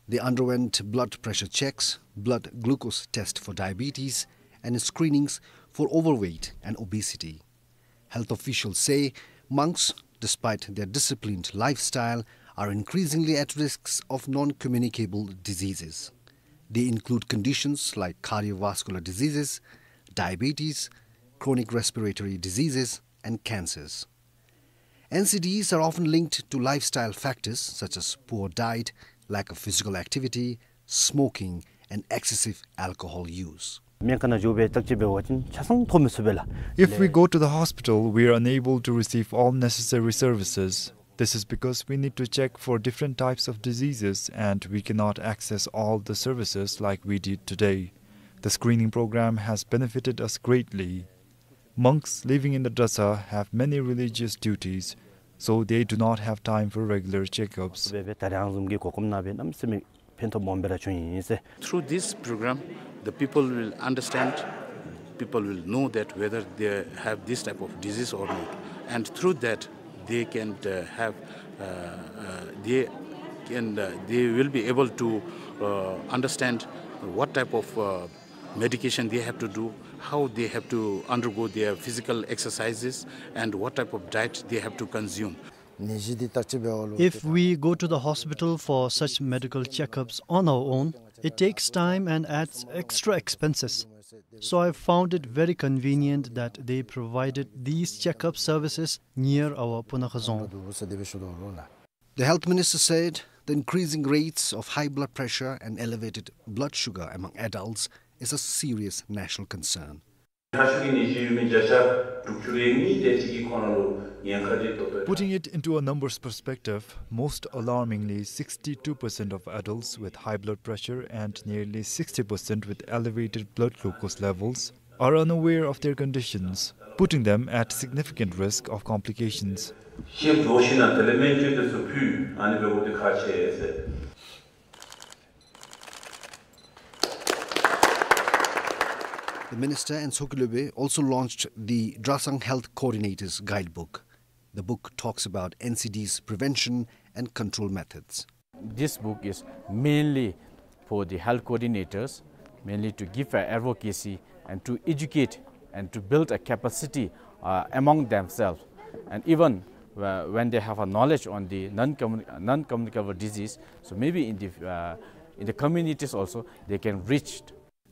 They underwent blood pressure checks, blood glucose test for diabetes, and screenings for overweight and obesity. Health officials say monks despite their disciplined lifestyle, are increasingly at risks of non-communicable diseases. They include conditions like cardiovascular diseases, diabetes, chronic respiratory diseases, and cancers. N C Ds are often linked to lifestyle factors such as poor diet, lack of physical activity, smoking, and excessive alcohol use. སྨན་ཁང་ནང་འགྱོ་སྦེ་བརྟག་དཔྱད་འབད་བ་ཅིན་ཆ་ཚང་ཐོབ་མི་ཚུགས་པས་ལགས། If we go to the hospital, we are unable to receive all necessary services. This is because we need to check for different types of diseases and we cannot access all the services like we did today. The screening program has benefited us greatly. Monks living in the Drasa have many religious duties, so they do not have time for regular checkups. སྦེ་སྦེ་ད་རང་བཟུམ་གྱི་གོ་སྐོན་ནང་སྦེ་གནམ་མེད་ས་མེད་ཕན་ཐོགས་སྦོམ་སྦེ་ར་བྱུང་ཡི་ཟེར། Through this program, the people will understand, people will know that whether they have this type of disease or not. And through that, they can, uh, have, uh, uh, they can, uh, they will be able to, uh, understand what type of, uh, medication they have to do, how they have to undergo their physical exercises, and what type of diet they have to consume. If we go to the hospital for such medical checkups on our own, it takes time and adds extra expenses. So I found it very convenient that they provided these checkup services near our Punakha zone. The health minister said the increasing rates of high blood pressure and elevated blood sugar among adults is a serious national concern. Putting it into a numbers perspective, most alarmingly, sixty-two percent of adults with high blood pressure and nearly sixty percent with elevated blood glucose levels are unaware of their conditions, putting them at significant risk of complications. ཤིང་བཟོ་ཞིནམ་དེ་ལས་སྨན་བཅོས་དེ་ཚུ་ཕུལ། ཨ་ནི་འབད་དགོཔ་དེ་ཁག་ཆེ་ཟེར། The minister and Tshogkyu Lobey also launched the Drasang Health Coordinators Guidebook. The book talks about N C Ds prevention and control methods. This book is mainly for the health coordinators, mainly to give a advocacy and to educate and to build a capacity, uh, among themselves. And even, uh, when they have a knowledge on the non-commu-, non-communicable disease, so maybe in the, uh, in the communities also, they can reach.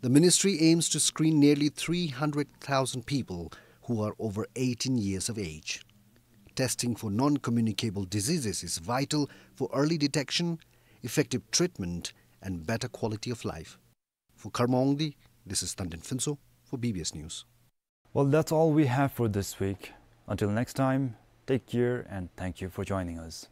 The ministry aims to screen nearly three hundred thousand people who are over eighteen years of age. Testing for non-communicable diseases is vital for early detection, effective treatment, and better quality of life. For Karma Wangdi, this is Tandin Phuntsho for B B S News. Well, that's all we have for this week. Until next time, take care and thank you for joining us.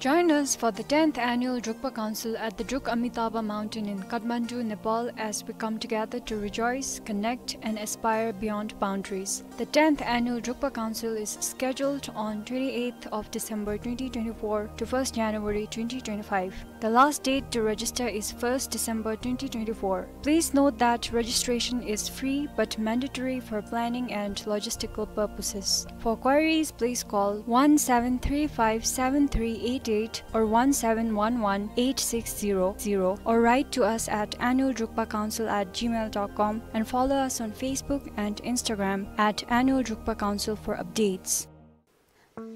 Join us for the tenth annual Drukpa Council at the Druk Amitabha Mountain in Kathmandu, Nepal, as we come together to rejoice, connect, and aspire beyond boundaries. The tenth annual Drukpa Council is scheduled on twenty-eighth of December twenty twenty-four to first January twenty twenty-five. The last date to register is first December twenty twenty-four. Please note that registration is free but mandatory for planning and logistical purposes. For queries, please call one seven three five seven three eight eight or one seven one one eight six zero zero, or write to us at annual drukpa council at gmail dot com and follow us on Facebook and Instagram at annual drukpa council for updates.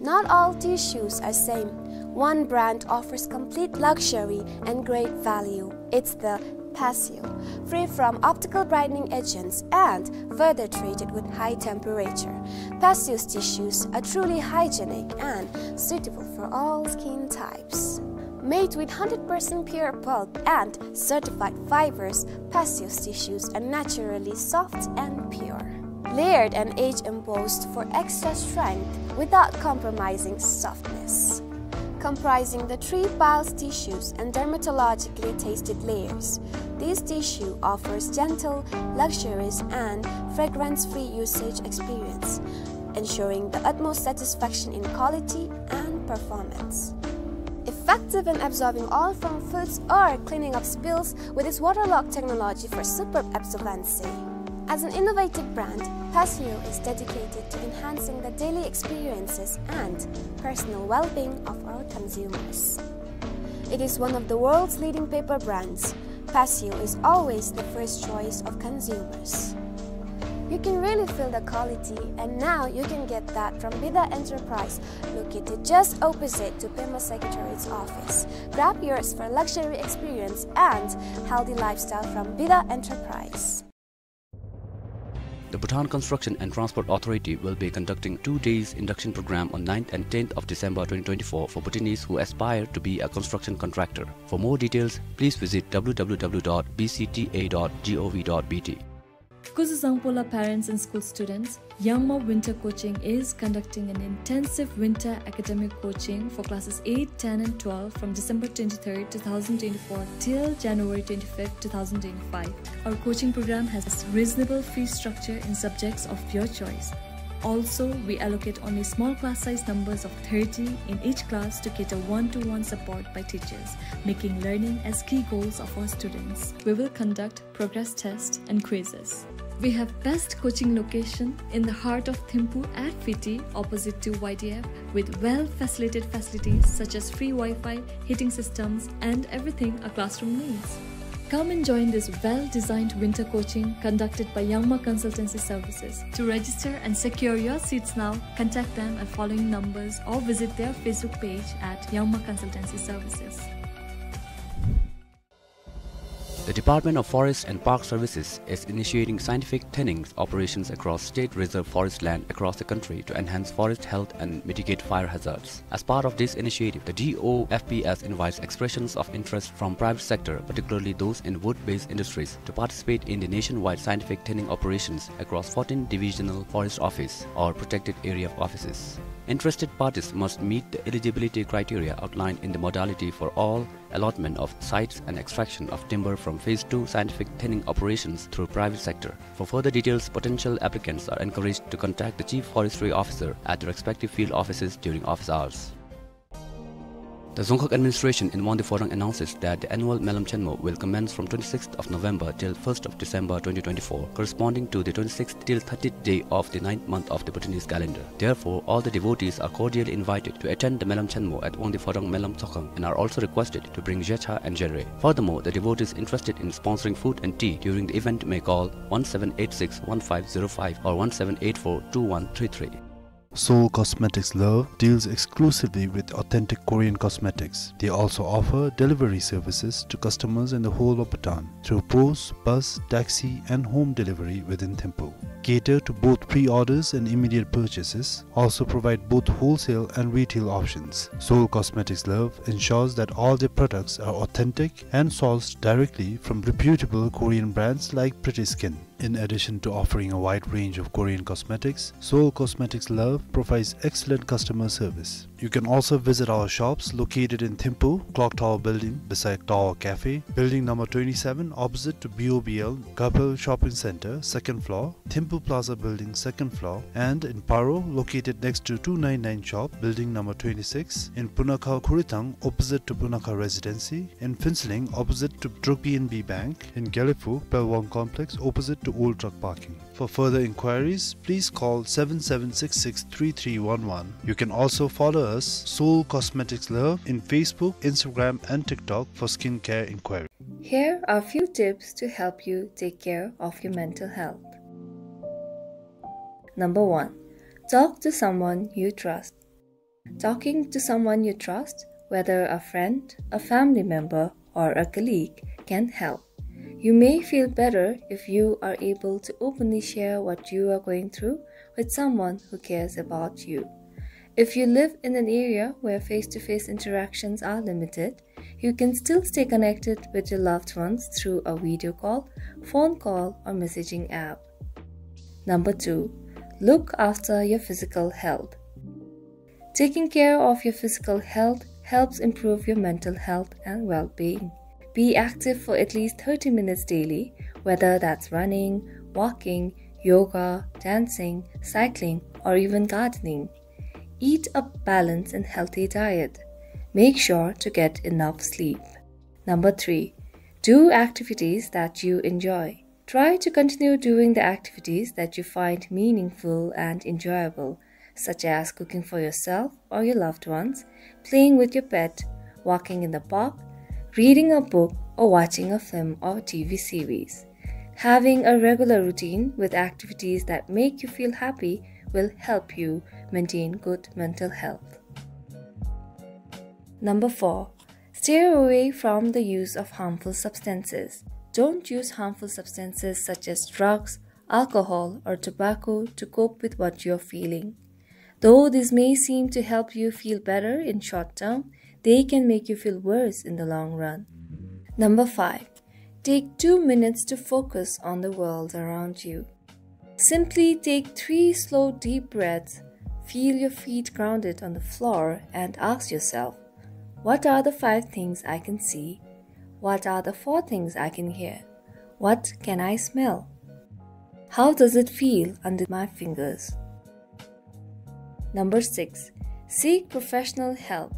Not all tissues are same. One brand offers complete luxury and great value. It's the Passio, free from optical brightening agents and further treated with high temperature. Passio's tissues are truly hygienic and suitable for all skin types. Made with hundred percent pure pulp and certified fibers, Pasio's tissues are naturally soft and pure. Layered and age embossed for extra strength without compromising softness. Comprising the three piles tissues and dermatologically tested layers, this tissue offers gentle, luxurious, and fragrance-free usage experience, ensuring the utmost satisfaction in quality and performance. Effective in absorbing oil from foods or cleaning up spills with its waterlock technology for superb absorbency. As an innovative brand, Pasio is dedicated to enhancing the daily experiences and personal well-being of our consumers. It is one of the world's leading paper brands. Pasio is always the first choice of consumers. You can really feel the quality, and now you can get that from Bida Enterprise, located just opposite to Pema Secretariat's office. Grab yours for luxury experience and healthy lifestyle from Bida Enterprise. The Bhutan Construction and Transport Authority will be conducting two days induction program on ninth and tenth of December twenty twenty-four for Bhutanese who aspire to be a construction contractor. For more details, please visit W W W dot B C T A dot gov dot B T. Kuzuzangpo la parents and school students, Yangma Winter Coaching is conducting an intensive winter academic coaching for classes eight, ten and twelve from December twenty-third, two thousand twenty-four till January twenty-fifth, two thousand twenty-five. Our coaching program has reasonable fee structure in subjects of your choice. Also, we allocate only small class size numbers of thirty in each class to cater one-to-one support by teachers, making learning as key goals of our students. We will conduct progress tests and quizzes. We have best coaching location in the heart of Thimphu at Fiti, opposite to Y D F, with well-facilitated facilities such as free Wi-Fi, heating systems, and everything a classroom needs. Come and join this well-designed winter coaching conducted by Yangma Consultancy Services. To register and secure your seats now, contact them at following numbers or visit their Facebook page at Yangma Consultancy Services. The Department of Forest and Park Services is initiating scientific thinning operations across state reserve forest land across the country to enhance forest health and mitigate fire hazards. As part of this initiative, the D O F P S invites expressions of interest from private sector, particularly those in wood-based industries, to participate in the nationwide scientific thinning operations across fourteen divisional forest office or protected area offices. Interested parties must meet the eligibility criteria outlined in the modality for all allotment of sites and extraction of timber from phase two scientific thinning operations through private sector. For further details, potential applicants are encouraged to contact the Chief Forestry Officer at the respective field offices during office hours. The Dzongkhag administration in Wangdue Phodrang announces that the annual Melam Chenmo will commence from twenty-sixth of November till first of December twenty twenty-four, corresponding to the twenty-sixth till thirtieth day of the ninth month of the Bhutanese calendar. Therefore, all the devotees are cordially invited to attend the Melam Chenmo at Wangdue Phodrang Melam Tsokhang and are also requested to bring jecha and jere. Furthermore, the devotees interested in sponsoring food and tea during the event may call one seven eight six one five zero five or one seven eight four two one three three. Seoul Cosmetics Love deals exclusively with authentic Korean cosmetics. They also offer delivery services to customers in the whole of Bhutan through post, bus, taxi, and home delivery within Thimphu. Cater to both pre-orders and immediate purchases. Also provide both wholesale and retail options. Seoul Cosmetics Love ensures that all their products are authentic and sourced directly from reputable Korean brands like Pretty Skin. In addition to offering a wide range of Korean cosmetics, Seoul Cosmetics Love provides excellent customer service. You can also visit our shops located in Thimphu, Clock Tower Building, beside Tower Cafe, Building number twenty-seven, opposite to B O B L, Gapel Shopping Center, second floor, Thimphu Plaza Building, second floor, and in Paro, located next to two nine nine shop, Building number twenty-six, in Punakha Khurithang, opposite to Punakha Residency, in Phuentsholing, opposite to Druk P N B Bank, in Gelephu, Pelwang Complex, opposite to old truck parking. For further inquiries, please call seven seven six six three three one one. You can also follow us, Seoul Cosmetics Love, in Facebook, Instagram, and TikTok for skincare inquiry. Here are few tips to help you take care of your mental health. Number one, talk to someone you trust. Talking to someone you trust, whether a friend, a family member, or a colleague, can help. You may feel better if you are able to openly share what you are going through with someone who cares about you. If you live in an area where face-to-face interactions are limited, You can still stay connected with your loved ones through a video call, phone call, or messaging app. Number two, look after your physical health. Taking care of your physical health helps improve your mental health and well-being. Be active for at least thirty minutes daily, whether that's running, walking, yoga, dancing, cycling, or even gardening. Eat a balanced and healthy diet. Make sure to get enough sleep. Number three, do activities that you enjoy. Try to continue doing the activities that you find meaningful and enjoyable, such as cooking for yourself or your loved ones, playing with your pet, walking in the park, reading a book, or watching a film or T V series. Having a regular routine with activities that make you feel happy will help you maintain good mental health. Number four, steer away from the use of harmful substances. Don't use harmful substances such as drugs, alcohol, or tobacco to cope with what you're feeling. Though this may seem to help you feel better in short term, they can make you feel worse in the long run. Number five, take two minutes to focus on the world around you. Simply take three slow, deep breaths, feel your feet grounded on the floor, and ask yourself, "What are the five things I can see? What are the four things I can hear? What can I smell? How does it feel under my fingers?" Number six, seek professional help.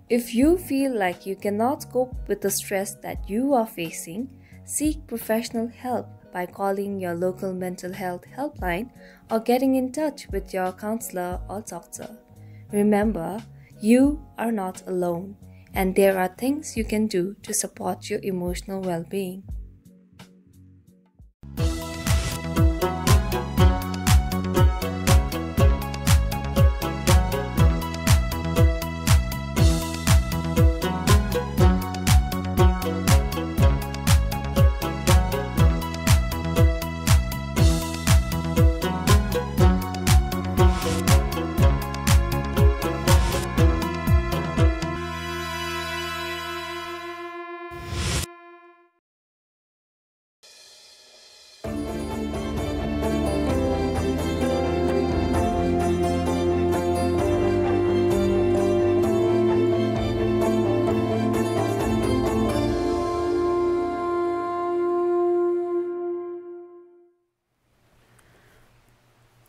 If you feel like you cannot cope with the stress that you are facing, seek professional help by calling your local mental health helpline or getting in touch with your counselor or doctor. Remember, you are not alone, and there are things you can do to support your emotional well-being.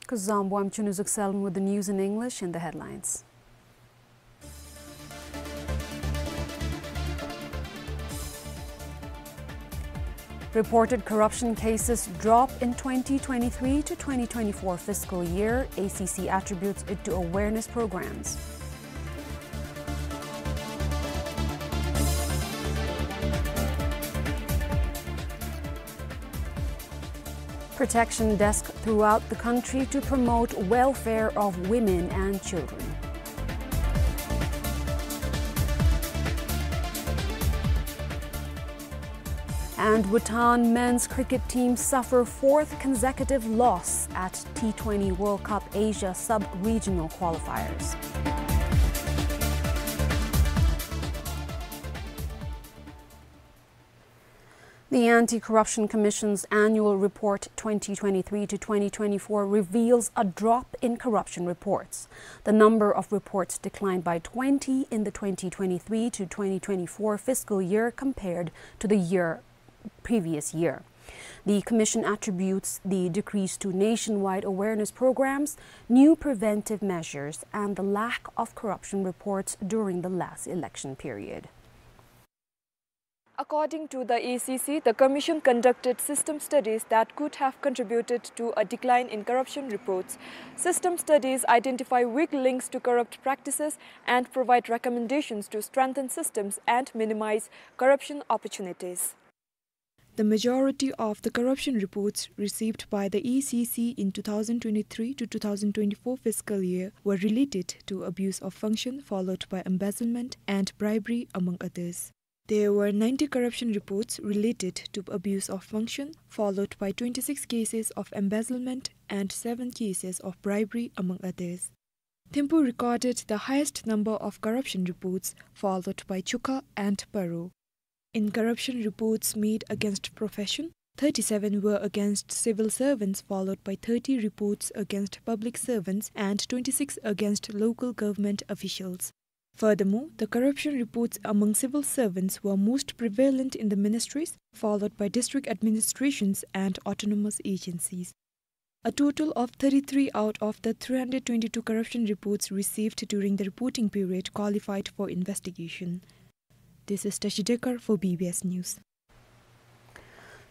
Kuzuzangpo, I'm Chunuzuk Selm with the news in English and the headlines. Reported corruption cases drop in twenty twenty-three to twenty twenty-four fiscal year, A C C attributes it to awareness programs. Protection desk throughout the country to promote welfare of women and children. And Bhutan men's cricket team suffer fourth consecutive loss at T twenty World Cup Asia sub-regional qualifiers. The Anti-Corruption Commission's annual report twenty twenty-three to twenty twenty-four reveals a drop in corruption reports. The number of reports declined by twenty in the twenty twenty-three to twenty twenty-four fiscal year compared to the year, previous year. The commission attributes the decrease to nationwide awareness programs, new preventive measures, and the lack of corruption reports during the last election period. According to the A C C, the commission conducted system studies that could have contributed to a decline in corruption reports. System studies identify weak links to corrupt practices and provide recommendations to strengthen systems and minimize corruption opportunities. The majority of the corruption reports received by the A C C in two thousand twenty-three to two thousand twenty-four fiscal year were related to abuse of function, followed by embezzlement and bribery, among others. There were ninety corruption reports related to abuse of function, followed by twenty-six cases of embezzlement and seven cases of bribery, among others. Thimphu recorded the highest number of corruption reports, followed by Chukha and Paro. In corruption reports made against profession, thirty-seven were against civil servants, followed by thirty reports against public servants and twenty-six against local government officials. Furthermore, the corruption reports among civil servants were most prevalent in the ministries, followed by district administrations and autonomous agencies. A total of thirty-three out of the three hundred twenty-two corruption reports received during the reporting period qualified for investigation. This is Tashi Dekar for B B S News.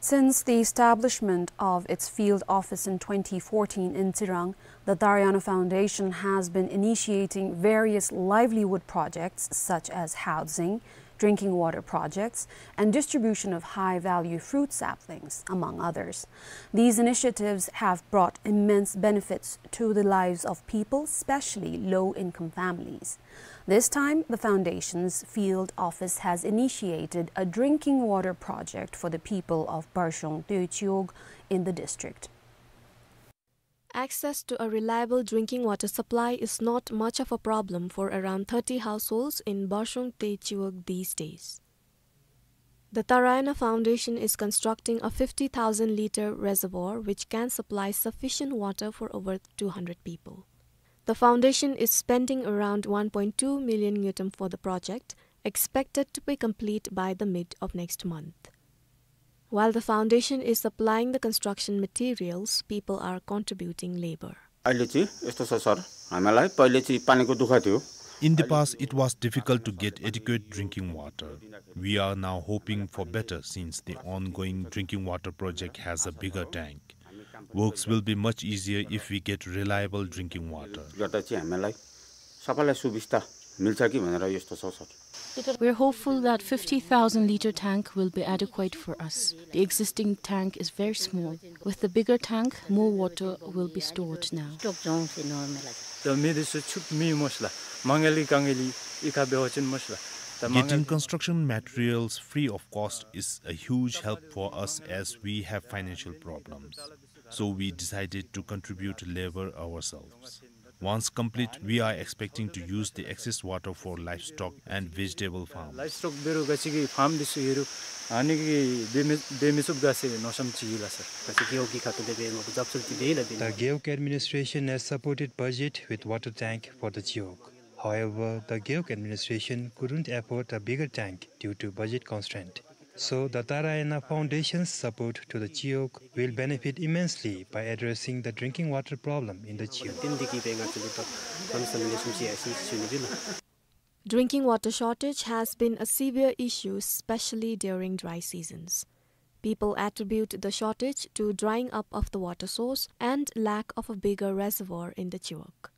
Since the establishment of its field office in twenty fourteen in Tsirang, the Tarayana Foundation has been initiating various livelihood projects such as housing, drinking water projects, and distribution of high-value fruit saplings, among others. These initiatives have brought immense benefits to the lives of people, especially low-income families. This time, the foundation's field office has initiated a drinking water project for the people of Barshong Techiog in the district. Access to a reliable drinking water supply is not much of a problem for around thirty households in Barshong Techiog these days. The Tarayana Foundation is constructing a fifty thousand litre reservoir which can supply sufficient water for over two hundred people. The foundation is spending around one point two million ngultrum for the project, expected to be complete by the mid of next month. While the foundation is supplying the construction materials, people are contributing labour. अहिले चाहिँ यस्तो छ सर, हामीलाई पहिले चाहिँ पानीको दुःख थियो। In the past, it was difficult to get adequate drinking water. We are now hoping for better since the ongoing drinking water project has a bigger tank. Works will be much easier if we get reliable drinking water. गर्दा चाहिँ हामीलाई सबैलाई सुविस्ता मिल्छ कि भनेर यस्तो छ sir. We're hopeful that fifty thousand litre tank will be adequate for us. The existing tank is very small. With the bigger tank, more water will be stored now. Getting construction materials free of cost is a huge help for us as we have financial problems. So we decided to contribute labour ourselves. Once complete, we are expecting to use the excess water for livestock and vegetable farms. Livestock बेरु गछि की farm दिसु हेरु हानि की देमि-, देमिसुप गासे नोसम चिला सर। गछि की होगी खातु देबे नो जापसुल चिदेला दे। The Gewog administration has supported budget with water tank for the Chiwog. However, the Gewog administration couldn't afford a bigger tank due to budget constraint. So the Tarayana Foundation's support to the Chiwog will benefit immensely by addressing the drinking water problem in the Chiwog. Drinking water shortage has been a severe issue, especially during dry seasons. People attribute the shortage to drying up of the water source and lack of a bigger reservoir in the Chiwog.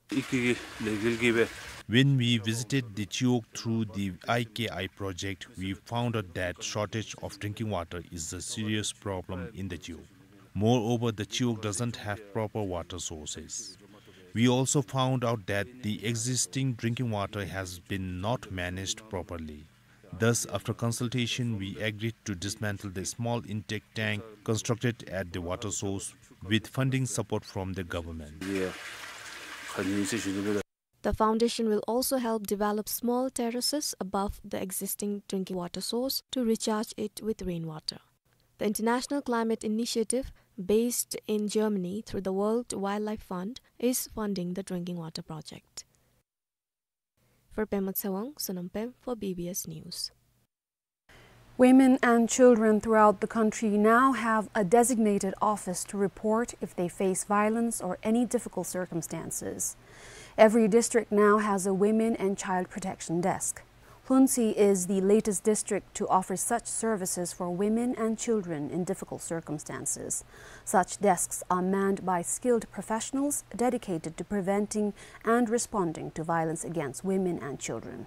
When we visited the Chiwog through the I K I project, we found out that shortage of drinking water is a serious problem in the Chiwog. Moreover, the Chiwog doesn't have proper water sources. We also found out that the existing drinking water has been not managed properly. Thus, after consultation, we agreed to dismantle the small intake tank constructed at the water source with funding support from the government. The foundation will also help develop small terraces above the existing drinking water source to recharge it with rainwater. The International Climate Initiative, based in Germany through the World Wildlife Fund, is funding the drinking water project. For Pema Tsewang, Sonam Pem for B B S News. Women and children throughout the country now have a designated office to report if they face violence or any difficult circumstances. Every district now has a women and child protection desk. Lhuentse is the latest district to offer such services for women and children in difficult circumstances. Such desks are manned by skilled professionals dedicated to preventing and responding to violence against women and children.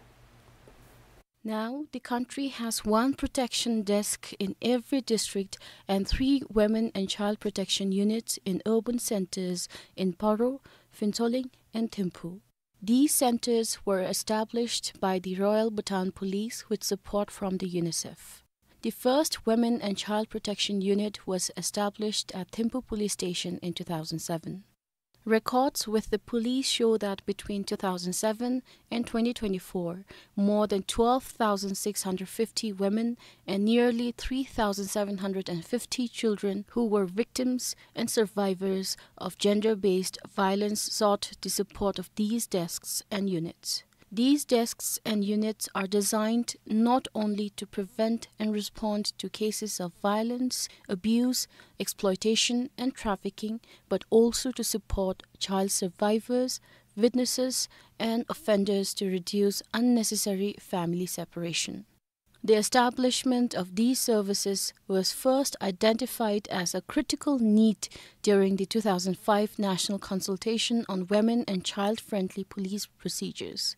Now, the country has one protection desk in every district and three women and child protection units in urban centers in Paro, Phuentsholing, and Thimphu. These centers were established by the Royal Bhutan Police with support from the UNICEF. The first women and child protection unit was established at Thimphu Police Station in two thousand seven. Records with the police show that between two thousand seven and twenty twenty-four, more than twelve thousand six hundred fifty women and nearly three thousand seven hundred fifty children who were victims and survivors of gender-based violence sought the support of these desks and units. These desks and units are designed not only to prevent and respond to cases of violence, abuse, exploitation, and trafficking, but also to support child survivors, witnesses, and offenders to reduce unnecessary family separation. The establishment of these services was first identified as a critical need during the two thousand five National Consultation on Women and Child-Friendly Police Procedures.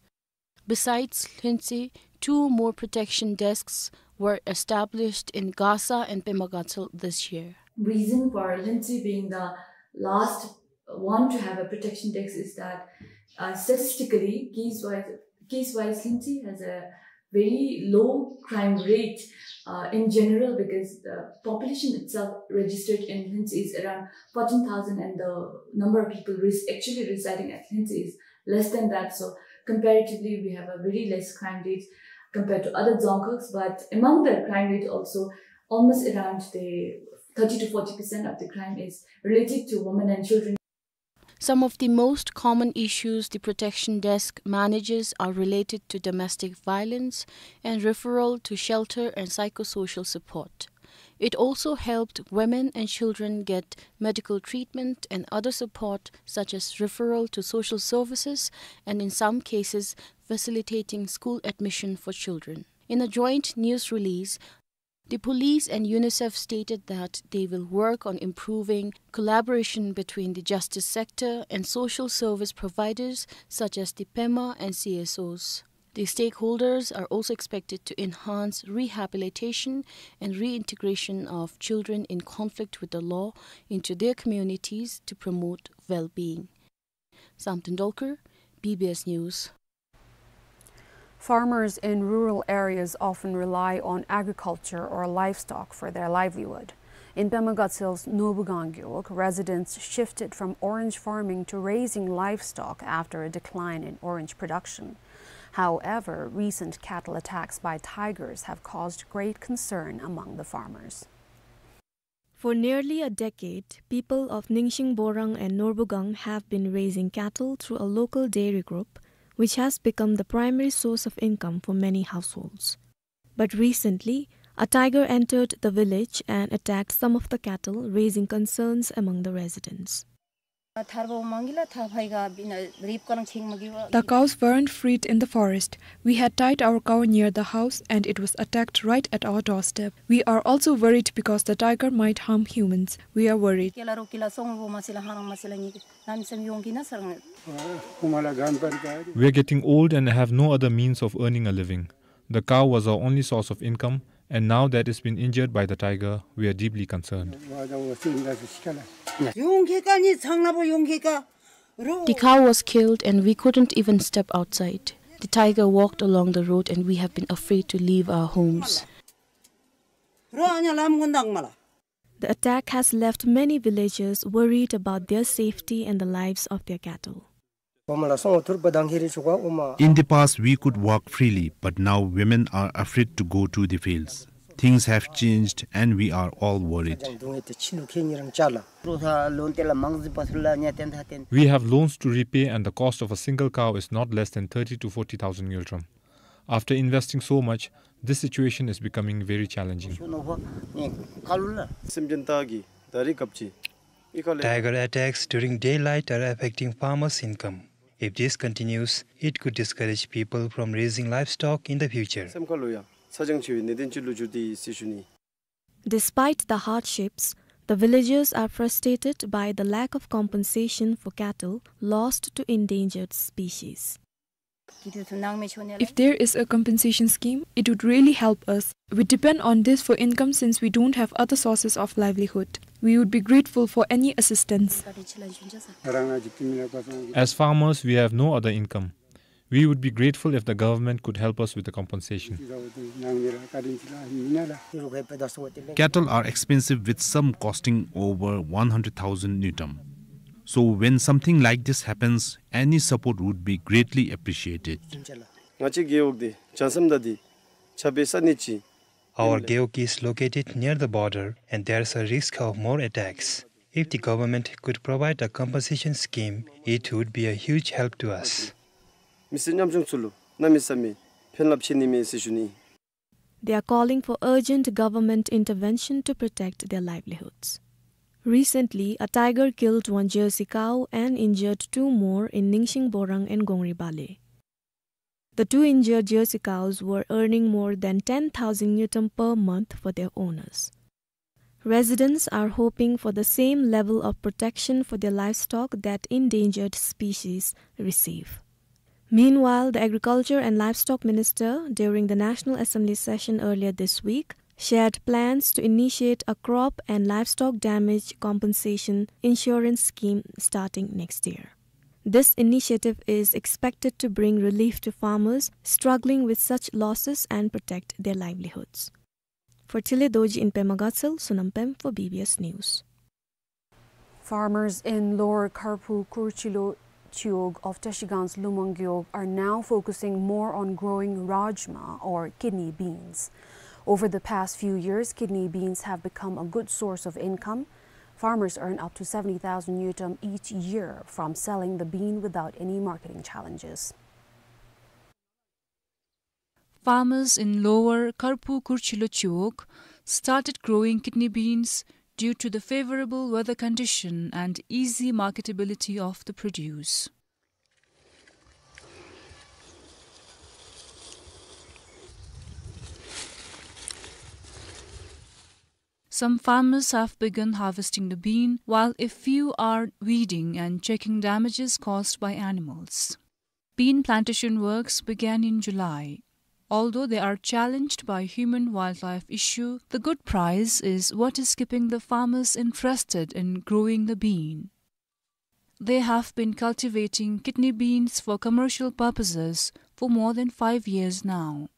Besides Lhuentse, two more protection desks were established in Gasa and Pema Gatshel this year. Reason for Lhuentse being the last one to have a protection desk is that, uh, statistically, case-wise, case-wise, Lhuentse has a very low crime rate, uh, in general, because the population itself registered in Lhuentse is around fourteen thousand, and the number of people res-, actually residing at Lhuentse is less than that. So comparatively, we have a very less crime rate compared to other dzongkhags. But among the crime rate also, almost around the thirty to forty percent of the crime is related to women and children. Some of the most common issues the Protection Desk manages are related to domestic violence and referral to shelter and psychosocial support. It also helped women and children get medical treatment and other support, such as referral to social services and, in some cases, facilitating school admission for children. In a joint news release, the police and UNICEF stated that they will work on improving collaboration between the justice sector and social service providers such as the Pema and C S Os. The stakeholders are also expected to enhance rehabilitation and reintegration of children in conflict with the law into their communities to promote well-being. Samten Dolkar, B B S News. Farmers in rural areas often rely on agriculture or livestock for their livelihood. In Pema Gatshel's Norbugang Gewog, residents shifted from orange farming to raising livestock after a decline in orange production. However, recent cattle attacks by tigers have caused great concern among the farmers. For nearly a decade, people of Ningsing Borang and Norbugang have been raising cattle through a local dairy group, which has become the primary source of income for many households. But recently, a tiger entered the village and attacked some of the cattle, raising concerns among the residents. The cows weren't freed in the forest. We had tied our cow near the house and it was attacked right at our doorstep. We are also worried because the tiger might harm humans. We are worried. We are getting old and have no other means of earning a living. The cow was our only source of income, and now that it's been injured by the tiger, we are deeply concerned. The cow was killed and we couldn't even step outside. The tiger walked along the road and we have been afraid to leave our homes. The attack has left many villagers worried about their safety and the lives of their cattle. In the past, we could walk freely, but now women are afraid to go to the fields. Things have changed and we are all worried. We have loans to repay and the cost of a single cow is not less than thirty to forty thousand ngultrum. After investing so much, this situation is becoming very challenging. Tiger attacks during daylight are affecting farmers' income. If this continues, it could discourage people from raising livestock in the future. Despite the hardships, the villagers are frustrated by the lack of compensation for cattle lost to endangered species. If there is a compensation scheme, it would really help us. We depend on this for income since we don't have other sources of livelihood. We would be grateful for any assistance. As farmers, we have no other income. We would be grateful if the government could help us with the compensation. Cattle are expensive, with some costing over one hundred thousand ngultrum. So when something like this happens, any support would be greatly appreciated. ང་བཅས་རྒེད་འོག་འདི་བྱང་སེམས་དང་འདི་ཆ་པའི་ས་གནས་ཅིག། Our Gewog is located near the border and there's a risk of more attacks. If the government could provide a compensation scheme, it would be a huge help to us. མི་སེར་ཉམ་ཆུང་ཚུ་ལུ་གནམ་མེད་ས་མེད་ཕན་རླབས་ཆེ་ནི་མས་ཟེར་ཞུ་ནི། They are calling for urgent government intervention to protect their livelihoods. Recently, a tiger killed one Jersey cow and injured two more in Ningshing Borang and Gongri Bale. The two injured Jersey cows were earning more than ten thousand ngultrum per month for their owners. Residents are hoping for the same level of protection for their livestock that endangered species receive. Meanwhile, the Agriculture and Livestock Minister, during the National Assembly session earlier this week, shared plans to initiate a crop and livestock damage compensation insurance scheme starting next year. This initiative is expected to bring relief to farmers struggling with such losses and protect their livelihoods. For Thili Dorji in Pema Gatsal, Sonam Pem for B B S News. Farmers in Lower Kharphu Kurchilo Chiwog of Trashigang's Lumang Gewog are now focusing more on growing rajma or kidney beans. Over the past few years, kidney beans have become a good source of income. Farmers earn up to seventy thousand ngultrum each year from selling the bean without any marketing challenges. Farmers in Lower Kharphu Kurchilo Chiwog started growing kidney beans due to the favorable weather condition and easy marketability of the produce. Some farmers have begun harvesting the bean, while a few are weeding and checking damages caused by animals. Bean plantation works began in July. Although they are challenged by human-wildlife issue, the good price is what is keeping the farmers interested in growing the bean. They have been cultivating kidney beans for commercial purposes for more than five years now.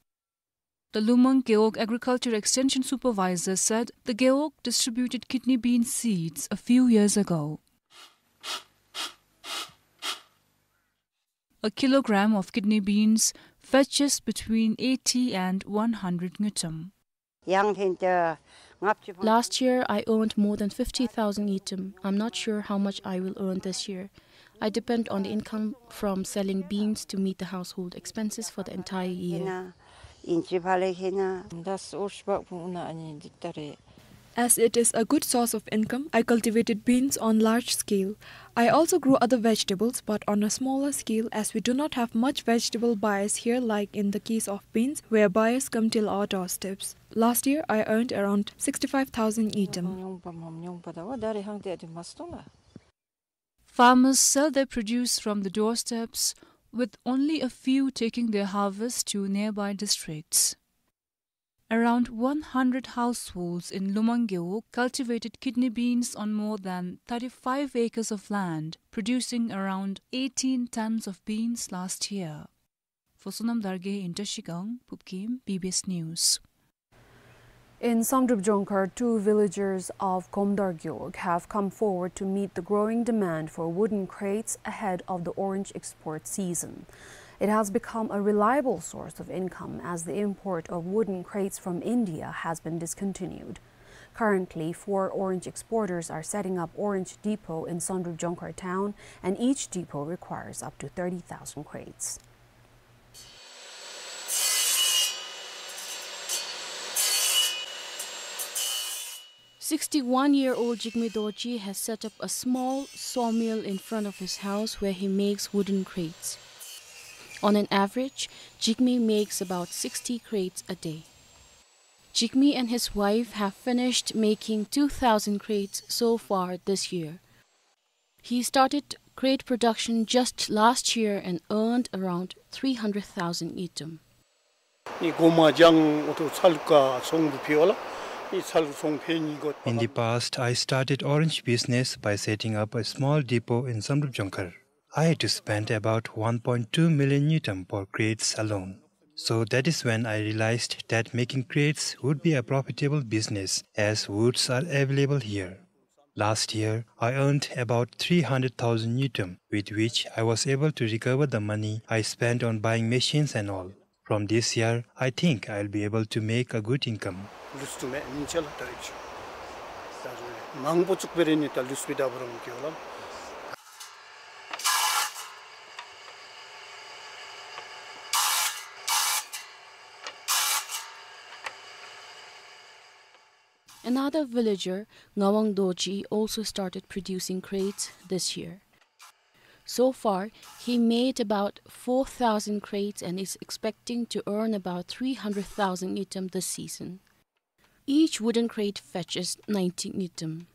The Lumang Gewog Agriculture Extension Supervisor said the Gewog distributed kidney bean seeds a few years ago. A kilogram of kidney beans fetches between eighty and one hundred ngultrum. Last year, I earned more than fifty thousand ngultrum. I'm not sure how much I will earn this year. I depend on the income from selling beans to meet the household expenses for the entire year. As it is a good source of income, I cultivated beans on large scale. I also grew other vegetables, but on a smaller scale, as we do not have much vegetable buyers here, like in the case of beans, where buyers come till our doorsteps. Last year, I earned around sixty-five thousand ngultrum. Farmers sell their produce from the doorsteps, with only a few taking their harvest to nearby districts. Around one hundred households in Lumang Gewog cultivated kidney beans on more than thirty-five acres of land, producing around eighteen tons of beans last year. For Sonam Dargay in Trashigang, Pupkim, B B S News. In Samdrup Jongkhar, two villagers of Komdar Gewog have come forward to meet the growing demand for wooden crates ahead of the orange export season. It has become a reliable source of income as the import of wooden crates from India has been discontinued. Currently, four orange exporters are setting up orange depot in Samdrup Jongkhar town, and each depot requires up to thirty thousand crates. Sixty-one-year-old Jigme Dorji has set up a small sawmill in front of his house where he makes wooden crates. On an average, Jigme makes about sixty crates a day. Jigme and his wife have finished making two thousand crates so far this year. He started crate production just last year and earned around three hundred thousand ngultrum. ཨི་གོ་མ་ཇང་འོ་ཐོ་ཚལ་ཀ་ཚོང་འབུ་ཕི་ཝ་ལ། ཨི་ཚལ་ཚོང་ཕེ་ཉི་གོ། In the past, I started orange business by setting up a small depot in Samdrup Jongkhar. I had to spend about one point two million ngultrum for crates alone. So that is when I realized that making crates would be a profitable business as woods are available here. Last year, I earned about three hundred thousand ngultrum, with which I was able to recover the money I spent on buying machines and all. From this year, I think I'll be able to make a good income. ལུས་ཏེ་མེན་ནི་ཅ་ལ་ད་རིག་ཅུ། ད་རུང་མང་པོ་བཙུགས་པའི་རིན་ནི་ད་ལུས་པའི་ད་བུ་རང་གི་ཡོད་ལ། Another villager, Ngawang Dorji, also started producing crates this year. So far, he made about four thousand crates and is expecting to earn about three hundred thousand ngultrum this season. Each wooden crate fetches ninety ngultrum.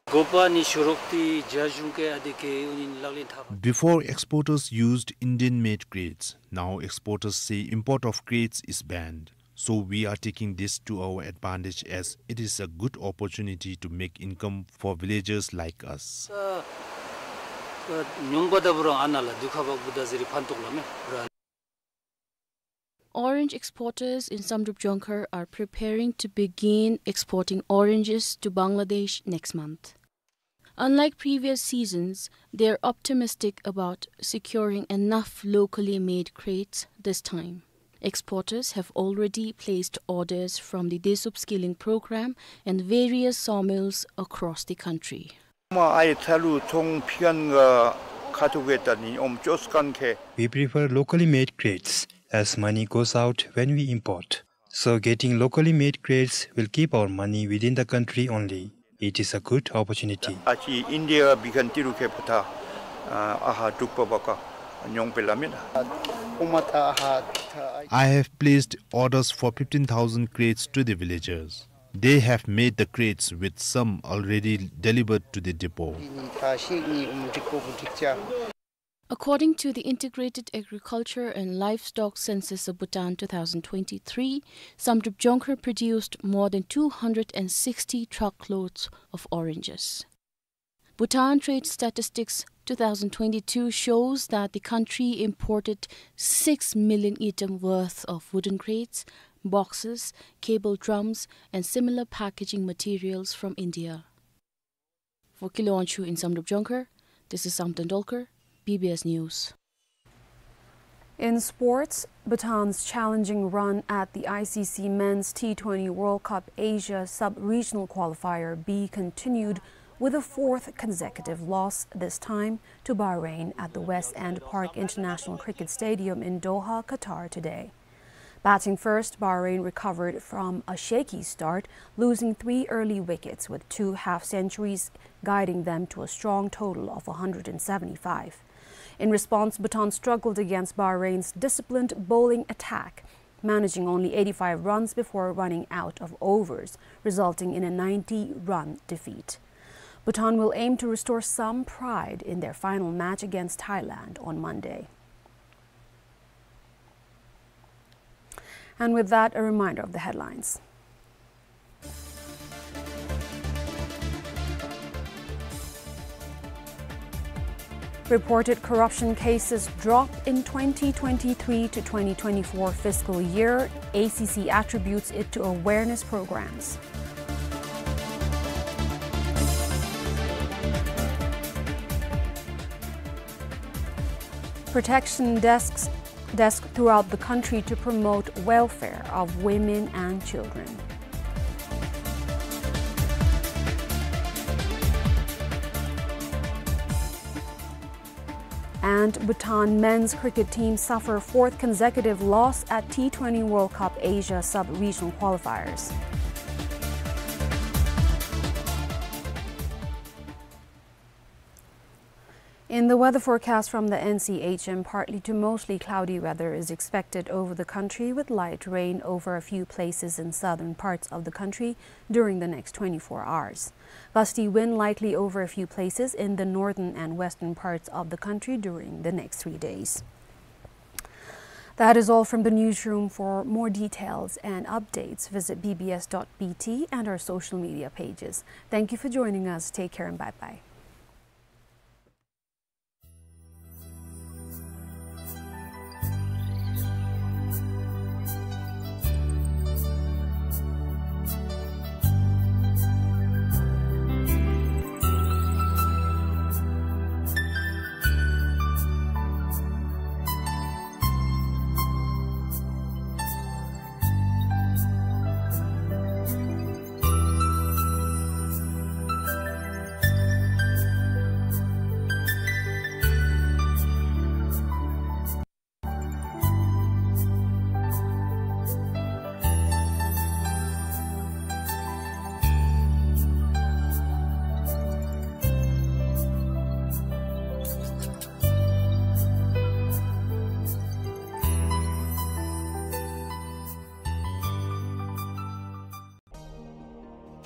དགོས་པ་ནི་ཤོ་རོག་ཏི་རྒྱ་གཞུང་གི་ཨ་དེ་གི་ཨུ་ནི་ལག་ལེན་འཐབ། Before, exporters used Indian-made crates. Now exporters say import of crates is banned. So we are taking this to our advantage as it is a good opportunity to make income for villagers like us. ཨ་ཨ་ཉོང་པ་ད་བུ་རང་ཨ་ན་ལ་དུ་ཁ་བག་བུ་ད་ཟེར་རི་ཕན་ཐོགས་ལ་མེ་ར། Orange exporters in Samdrup Jongkhar are preparing to begin exporting oranges to Bangladesh next month. Unlike previous seasons, they are optimistic about securing enough locally made crates this time. Exporters have already placed orders from the Desh Upskilling Program and various sawmills across the country. མ་ཨའི་ཚ་ལུ་ཚོང་ཕི་ཁན་ག་ཁ་ཐུག་གེ་ད་ནི་ཨོམ་ཅོས་ཁན་ཁེ། We prefer locally made crates as money goes out when we import. So getting locally made crates will keep our money within the country only. It is a good opportunity. ཨ་ཅི་ཨིན་ཌི་ཡ་བི་ཁན་ཏི་རུ་ཁེ་ཕ་ཐ་ཨ་ཧ་དྲུག་པ་བ་ཀ་ཉོང་པེ་ལ་མེན་ན། ཨོ་མ་ཐ་ཨ་ཧ་ཐ། I have placed orders for fifteen thousand crates to the villagers. They have made the crates with some already delivered to the depot. According to the Integrated Agriculture and Livestock Census of Bhutan two thousand twenty-three, Samdrup Jongkhar produced more than two hundred and sixty truckloads of oranges. Bhutan Trade Statistics two thousand twenty-two shows that the country imported six million ngultrum worth of wooden crates, boxes, cable drums, and similar packaging materials from India. For Kilo Wangchuk in Samdrup Jongkhar, this is Samten Dolkar, B B S News. In sports, Bhutan's challenging run at the I C C Men's T twenty World Cup Asia Sub-Regional Qualifier B continued with a fourth consecutive loss, this time to Bahrain at the West End Park International Cricket Stadium in Doha, Qatar today. Batting first, Bahrain recovered from a shaky start, losing three early wickets, with two half centuries guiding them to a strong total of a hundred and seventy-five. In response, Bhutan struggled against Bahrain's disciplined bowling attack, managing only eighty-five runs before running out of overs, resulting in a ninety-run defeat. Bhutan will aim to restore some pride in their final match against Thailand on Monday. And with that, a reminder of the headlines. Reported corruption cases drop in twenty twenty-three to twenty twenty-four fiscal year. A C C attributes it to awareness programs. Protection desks, desk throughout the country to promote welfare of women and children. And Bhutan men's cricket team suffer fourth consecutive loss at T twenty World Cup Asia Sub-Regional Qualifiers. In the weather forecast from the N C H M, partly to mostly cloudy weather is expected over the country, with light rain over a few places in southern parts of the country during the next twenty-four hours. Gusty wind likely over a few places in the northern and western parts of the country during the next three days. That is all from the newsroom. For more details and updates, visit B B S dot B T and our social media pages. Thank you for joining us. Take care and bye-bye.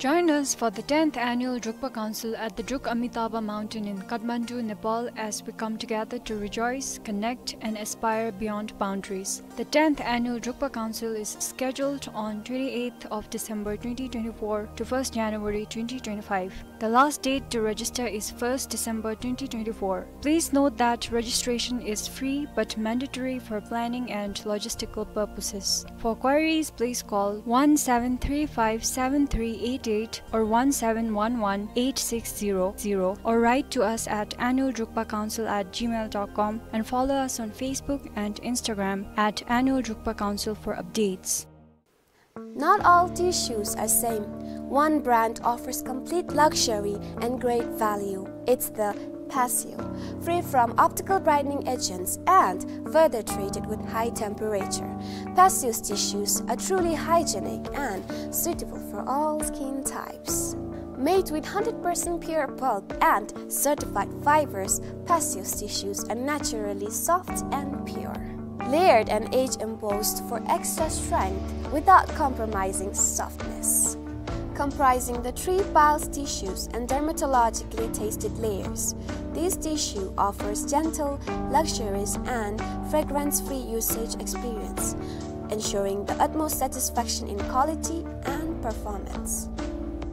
Join us for the tenth annual Drukpa Council at the Druk Amitabha Mountain in Kathmandu, Nepal, as we come together to rejoice, connect, and aspire beyond boundaries. The tenth annual Drukpa Council is scheduled on twenty-eighth of December twenty twenty-four to first January twenty twenty-five. The last date to register is first December twenty twenty-four. Please note that registration is free but mandatory for planning and logistical purposes. For queries, please call one seven three five seven three eight eight or one seven one one eight six zero zero, or write to us at annual drukpa council at gmail dot com and follow us on Facebook and Instagram at annual drukpa council for updates. Not all tissues are same. One brand offers complete luxury and great value. It's the Passio, free from optical brightening agents and further treated with high temperature. Passio's tissues are truly hygienic and suitable for all skin types. Made with hundred percent pure pulp and certified fibers, Passio's tissues are naturally soft and pure. Layered and age embossed for extra strength without compromising softness. Comprising the three piles tissues and dermatologically tested layers, this tissue offers gentle, luxurious, and fragrance-free usage experience, ensuring the utmost satisfaction in quality and performance.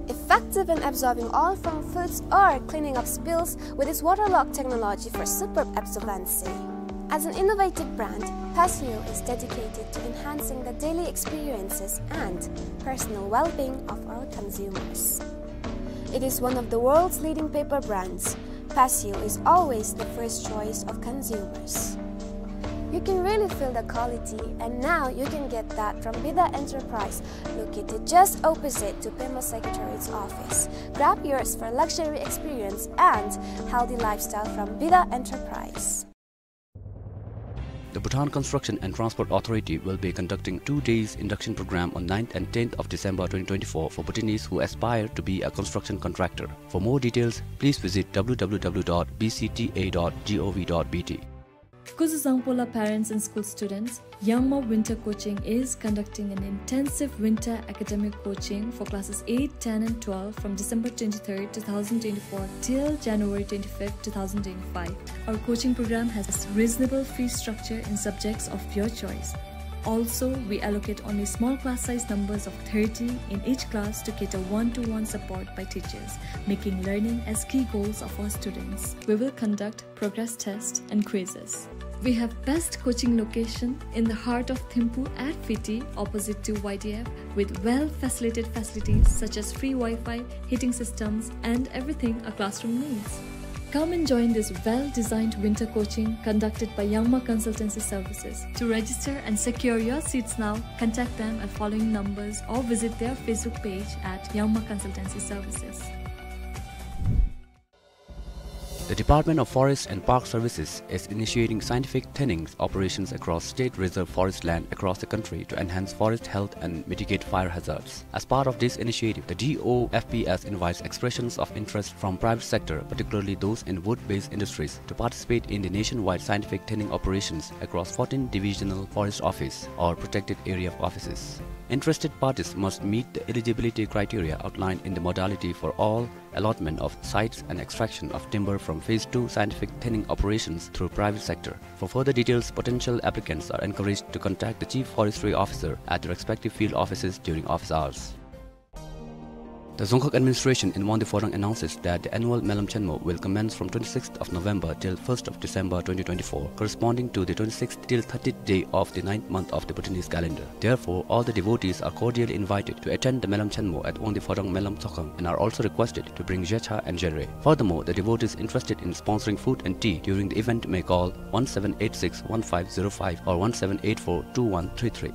Effective in absorbing oil from foods or cleaning up spills with its waterlock technology for superb absorbency. As an innovative brand, Passio is dedicated to enhancing the daily experiences and personal well-being of our consumers. It is one of the world's leading paper brands. Passio is always the first choice of consumers. You can really feel the quality, and now you can get that from Bida Enterprise, located just opposite to Pema Secretariat's office. Grab yours for luxury experience and healthy lifestyle from Bida Enterprise. The Bhutan Construction and Transport Authority will be conducting two days induction program on ninth and tenth of December twenty twenty-four for Bhutanese who aspire to be a construction contractor. For more details, please visit w w w dot b c t a dot g o v dot b t. Kuzuzangpo la parents and school students, Yangma Winter Coaching is conducting an intensive winter academic coaching for classes eight, ten and twelve from December twenty-third, two thousand twenty-four till January twenty-fifth, two thousand twenty-five. Our coaching program has reasonable fee structure in subjects of your choice. Also, we allocate only small class size numbers of thirty in each class to cater one-to-one support by teachers, making learning as key goals of our students. We will conduct progress test and quizzes. We have best coaching location in the heart of Thimphu at Fiti, opposite to Y D F, with well-facilitated facilities such as free Wi-Fi, heating systems, and everything a classroom needs. Come and join this well-designed winter coaching conducted by Yangma Consultancy Services. To register and secure your seats now, contact them at following numbers or visit their Facebook page at Yangma Consultancy Services. The Department of Forest and Park Services is initiating scientific thinning operations across state reserve forest land across the country to enhance forest health and mitigate fire hazards. As part of this initiative, the D O F P S invites expressions of interest from private sector, particularly those in wood-based industries, to participate in the nationwide scientific thinning operations across fourteen divisional forest office or protected area offices. Interested parties must meet the eligibility criteria outlined in the modality for all allotment of sites and extraction of timber from phase two scientific thinning operations through private sector. For further details, potential applicants are encouraged to contact the Chief Forestry Officer at the respective field offices during office hours. The Dzongkhag administration in Wangdue Phodrang announces that the annual Melam Chenmo will commence from twenty-sixth of November till first of December twenty twenty-four, corresponding to the twenty-sixth till thirtieth day of the ninth month of the Bhutanese calendar. Therefore, all the devotees are cordially invited to attend the Melam Chenmo at Wangdue Phodrang Melam Tsokhang and are also requested to bring jecha and jere. Furthermore, the devotees interested in sponsoring food and tea during the event may call one seven eight six one five zero five or one seven eight four two one three three.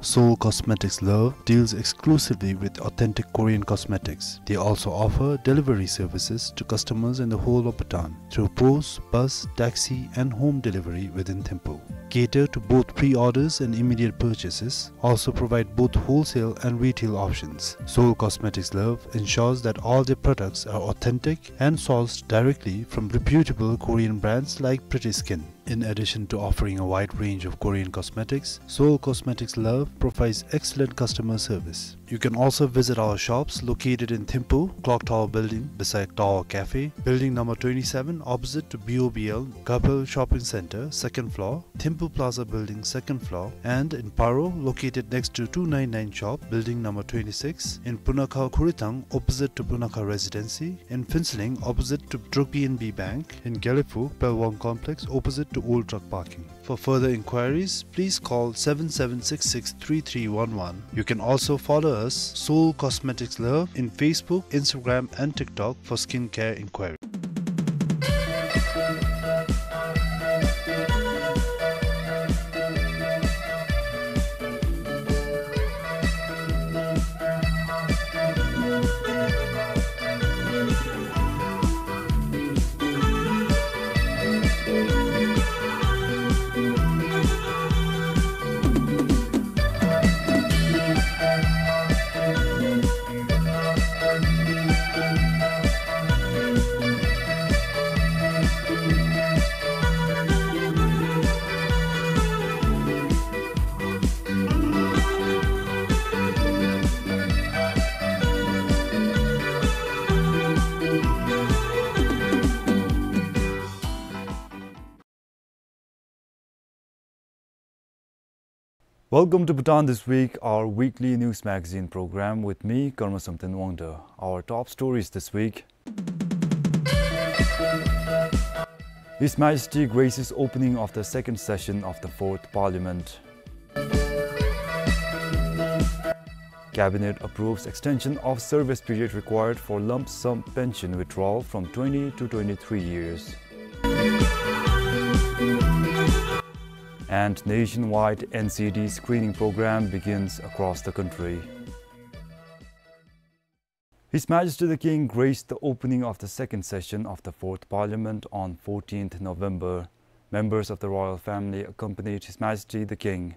Seoul Cosmetics Love deals exclusively with authentic Korean cosmetics. They also offer delivery services to customers in the whole of Bhutan through post, bus, taxi, and home delivery within Thimphu. Cater to both pre-orders and immediate purchases, also provide both wholesale and retail options. Seoul Cosmetics Love ensures that all their products are authentic and sourced directly from reputable Korean brands like Pretty Skin. In addition to offering a wide range of Korean cosmetics, Seoul Cosmetics Love provides excellent customer service. You can also visit our shops located in Thimphu, Clock Tower Building, beside Tower Cafe, Building number twenty-seven, opposite to B O B L, Gabel Shopping Center, second floor, Thimphu Plaza Building, second floor, and in Paro, located next to two nine nine shop, Building number twenty-six, in Punakha Khurithang, opposite to Punakha Residency, in Phuentsholing, opposite to Druk P N B Bank, in Gelephu, Pelwang Complex, opposite to Old Truck Parking. For further inquiries, please call seven seven six six three three one one. You can also follow us, Seoul Cosmetics Love, in Facebook, Instagram, and TikTok for skincare inquiry. Welcome to Bhutan This Week, our weekly news magazine program with me, Karma Samten Wangda. Our top stories this week. His Majesty graces opening of the second session of the Fourth Parliament. Cabinet approves extension of service period required for lump sum pension withdrawal from twenty to twenty-three years. And nationwide N C D screening program begins across the country. His Majesty the King graced the opening of the second session of the Fourth Parliament on fourteenth November. Members of the royal family accompanied His Majesty the King.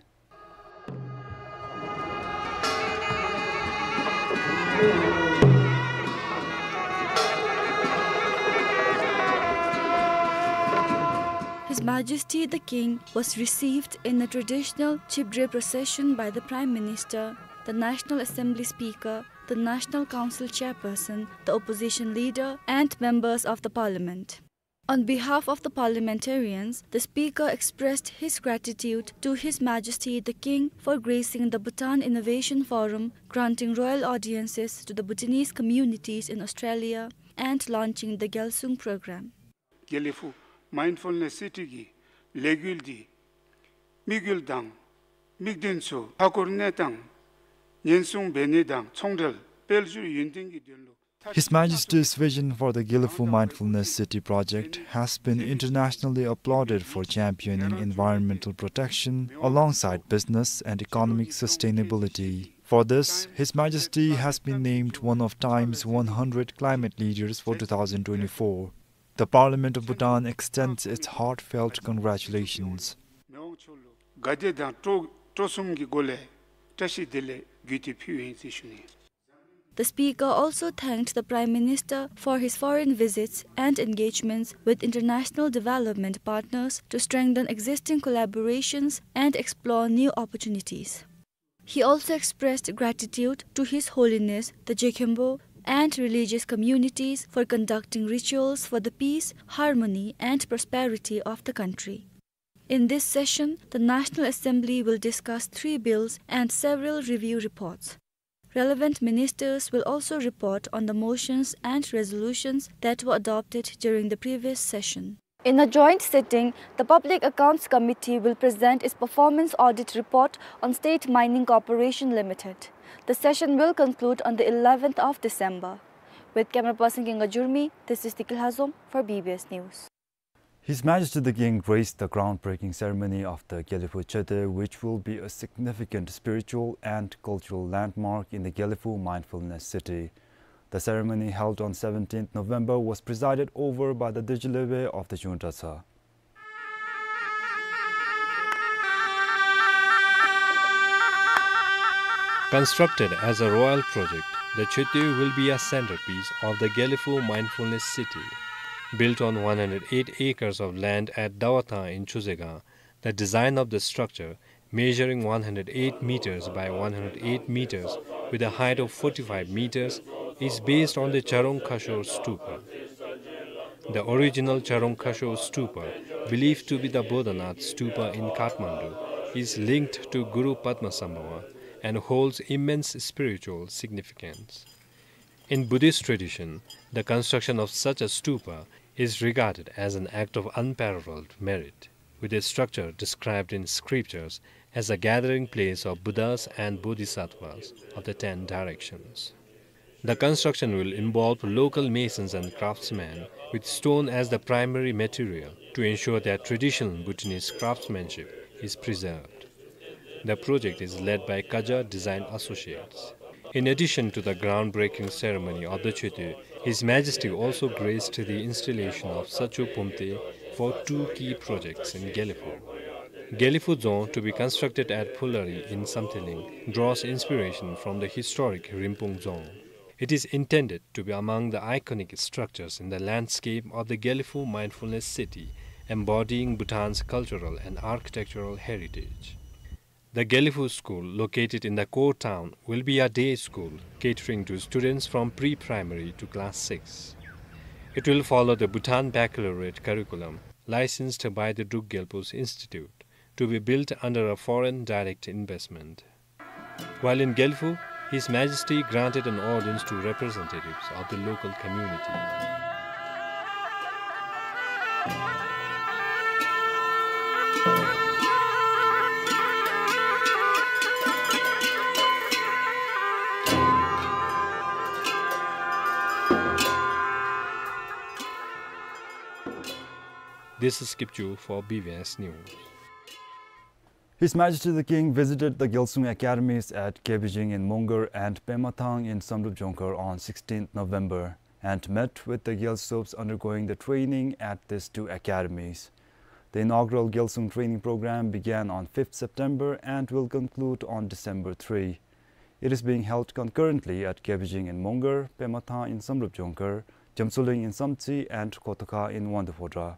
His Majesty the King was received in a traditional Chibdre procession by the Prime Minister, the National Assembly Speaker, the National Council Chairperson, the opposition leader, and members of the parliament. On behalf of the parliamentarians, the Speaker expressed his gratitude to His Majesty the King for gracing the Bhutan Innovation Forum, granting royal audiences to the Bhutanese communities in Australia, and launching the Gyalsung program. དགེ་ལེགས་ཕུག་མའིནཌ་ཕུལ་ནེསི་སི་ཊི་གི་ལས་འགུལ་འདི་དམིགས་ཡུལ་དང་དམིགས་དོན་ཚུ་མཐའ་འཁོར་ནེ་དང་ཉེན་སྲུང་འབད་ནི་དང་ཚོང་འབྲེལ་དཔལ་འབྱོར་ཡུན་བརྟན་གྱི་དོན་ལུ། His Majesty's vision for the Gelephu Mindfulness City project has been internationally applauded for championing environmental protection alongside business and economic sustainability. For this, His Majesty has been named one of Time's one hundred climate leaders for two thousand twenty-four. The Parliament of Bhutan extends its heartfelt congratulations. ག་དེ་དང་སྤྲོ་སྤྲོ་གསུམ་གྱི་སྒོ་ལས་བཀྲ་ཤིས་བདེ་ལེགས་བརྒྱུད་དེ་ཕུལ་ཡི་ཟེར་ཞུ་ནི། The Speaker also thanked the Prime Minister for his foreign visits and engagements with international development partners to strengthen existing collaborations and explore new opportunities. He also expressed gratitude to His Holiness the Jekhembo and religious communities for conducting rituals for the peace, harmony, and prosperity of the country. In this session, the National Assembly will discuss three bills and several review reports. Relevant ministers will also report on the motions and resolutions that were adopted during the previous session. In a joint sitting, the Public Accounts Committee will present its performance audit report on State Mining Corporation Limited. The session will conclude on the eleventh of December. With camera person Kinga Jurmi, this is Tikil Hazom for B B S News. His Majesty the King graced the groundbreaking ceremony of the Gelephu Chede, which will be a significant spiritual and cultural landmark in the Gelephu Mindfulness City. The ceremony, held on seventeenth November, was presided over by the Degyi Lewe of the Jungtsa. Constructed as a royal project, the Chede will be a centerpiece of the Gelephu Mindfulness City. Built on one hundred eight acres of land at Dawatha in Chuzehgang, the design of the structure, measuring one hundred eight meters by one hundred eight meters with a height of forty-five meters, is based on the Charong Khashor Stupa. The original Charong Khashor Stupa, believed to be the Bodhanath Stupa in Kathmandu, is linked to Guru Padmasambhava and holds immense spiritual significance. In Buddhist tradition, the construction of such a stupa is regarded as an act of unparalleled merit, with the structure described in scriptures as a gathering place of Buddhas and Bodhisattvas of the ten directions. The construction will involve local masons and craftsmen with stone as the primary material to ensure that traditional Bhutanese craftsmanship is preserved. The project is led by Kaja Design Associates. In addition to the groundbreaking ceremony of the Choetel, His Majesty also graced the installation of Sacho Phomte for two key projects in Gelephu. Gelephu Dzong, to be constructed at Phulari in Samthiling, draws inspiration from the historic Rinpung Dzong. It is intended to be among the iconic structures in the landscape of the Gelephu Mindfulness City, embodying Bhutan's cultural and architectural heritage. The Gelephu School, located in the core town, will be a day school catering to students from pre-primary to class six. It will follow the Bhutan Baccalaureate curriculum, licensed by the Druk Gyalpo's Institute, to be built under a foreign direct investment. While in Gelephu, His Majesty granted an audience to representatives of the local community. This is Kipchu for B V S News. His Majesty the King visited the Gyalsung Academies at Gebijing in Mongar and Pemathang in Samdrup Jongkhar on sixteenth November and met with the Gyalsups undergoing the training at these two academies. The inaugural Gyalsung training program began on fifth September and will conclude on December three. It is being held concurrently at Gebijing in Mongar, Pemathang in Samdrup Jongkhar, Jemtsoling in Samtse, and Kotokha in Wangdue Phodrang.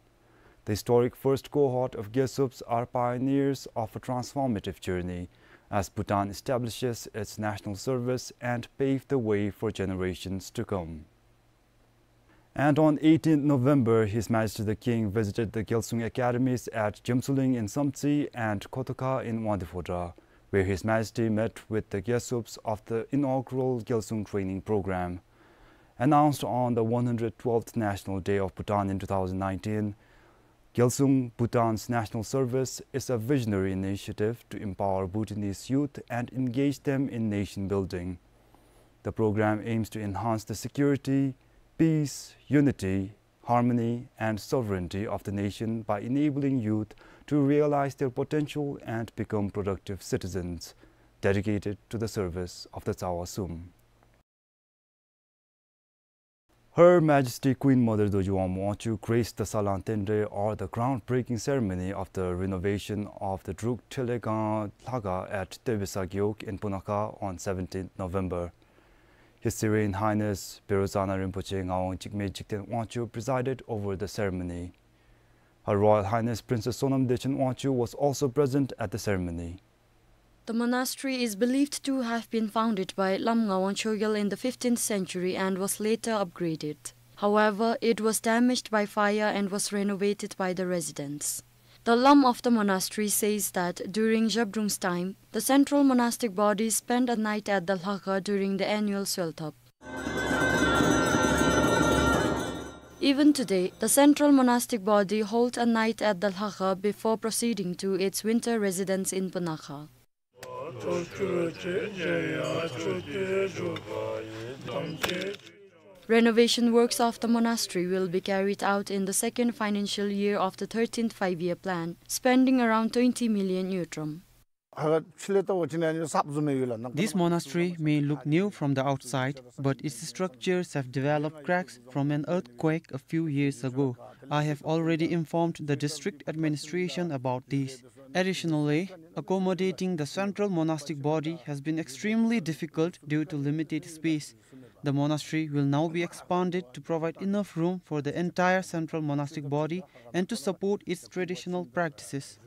The historic first cohort of Gyalsups are pioneers of a transformative journey as Bhutan establishes its national service and pave the way for generations to come. And on eighteenth November, His Majesty the King visited the Gyalsung Academies at Jemtsoling in Samtse and Kotokha in Wangdue Phodrang, where His Majesty met with the Gyalsups of the inaugural Gyalsung training program. Announced on the one hundred twelfth National Day of Bhutan in two thousand nineteen, Gyalsung, Bhutan's National Service, is a visionary initiative to empower Bhutanese youth and engage them in nation building. The program aims to enhance the security, peace, unity, harmony, and sovereignty of the nation by enabling youth to realize their potential and become productive citizens dedicated to the service of the Tsawa Sum. Her Majesty Queen Mother Dorji Wangmo Wangchuck graced the Salang Tendre, or the groundbreaking ceremony of the renovation of the Druk Threllegang Lhakha at Tebesa Gewog in Punakha on seventeenth November. His Serene Highness Bero Tsangna Rinpoche Ngawang Jigme Jigten Wangchuck presided over the ceremony. Her Royal Highness Princess Sonam Dechen Wangchuck was also present at the ceremony. The monastery is believed to have been founded by Lam Ngawang Chogyal in the fifteenth century and was later upgraded. However, it was damaged by fire and was renovated by the residents. The Lam of the monastery says that during Zhabdrung's time, the central monastic body spent a night at the Lhakha during the annual Swelthop. Even today, the central monastic body hold a night at the Lhakha before proceeding to its winter residence in Punakha. Renovation works of the monastery will be carried out in the second financial year of the thirteenth five-year plan, spending around twenty million ngultrum. This monastery may look new from the outside, but its structures have developed cracks from an earthquake a few years ago. I have already informed the district administration about this. Additionally, accommodating the central monastic body has been extremely difficult due to limited space. The monastery will now be expanded to provide enough room for the entire central monastic body and to support its traditional practices.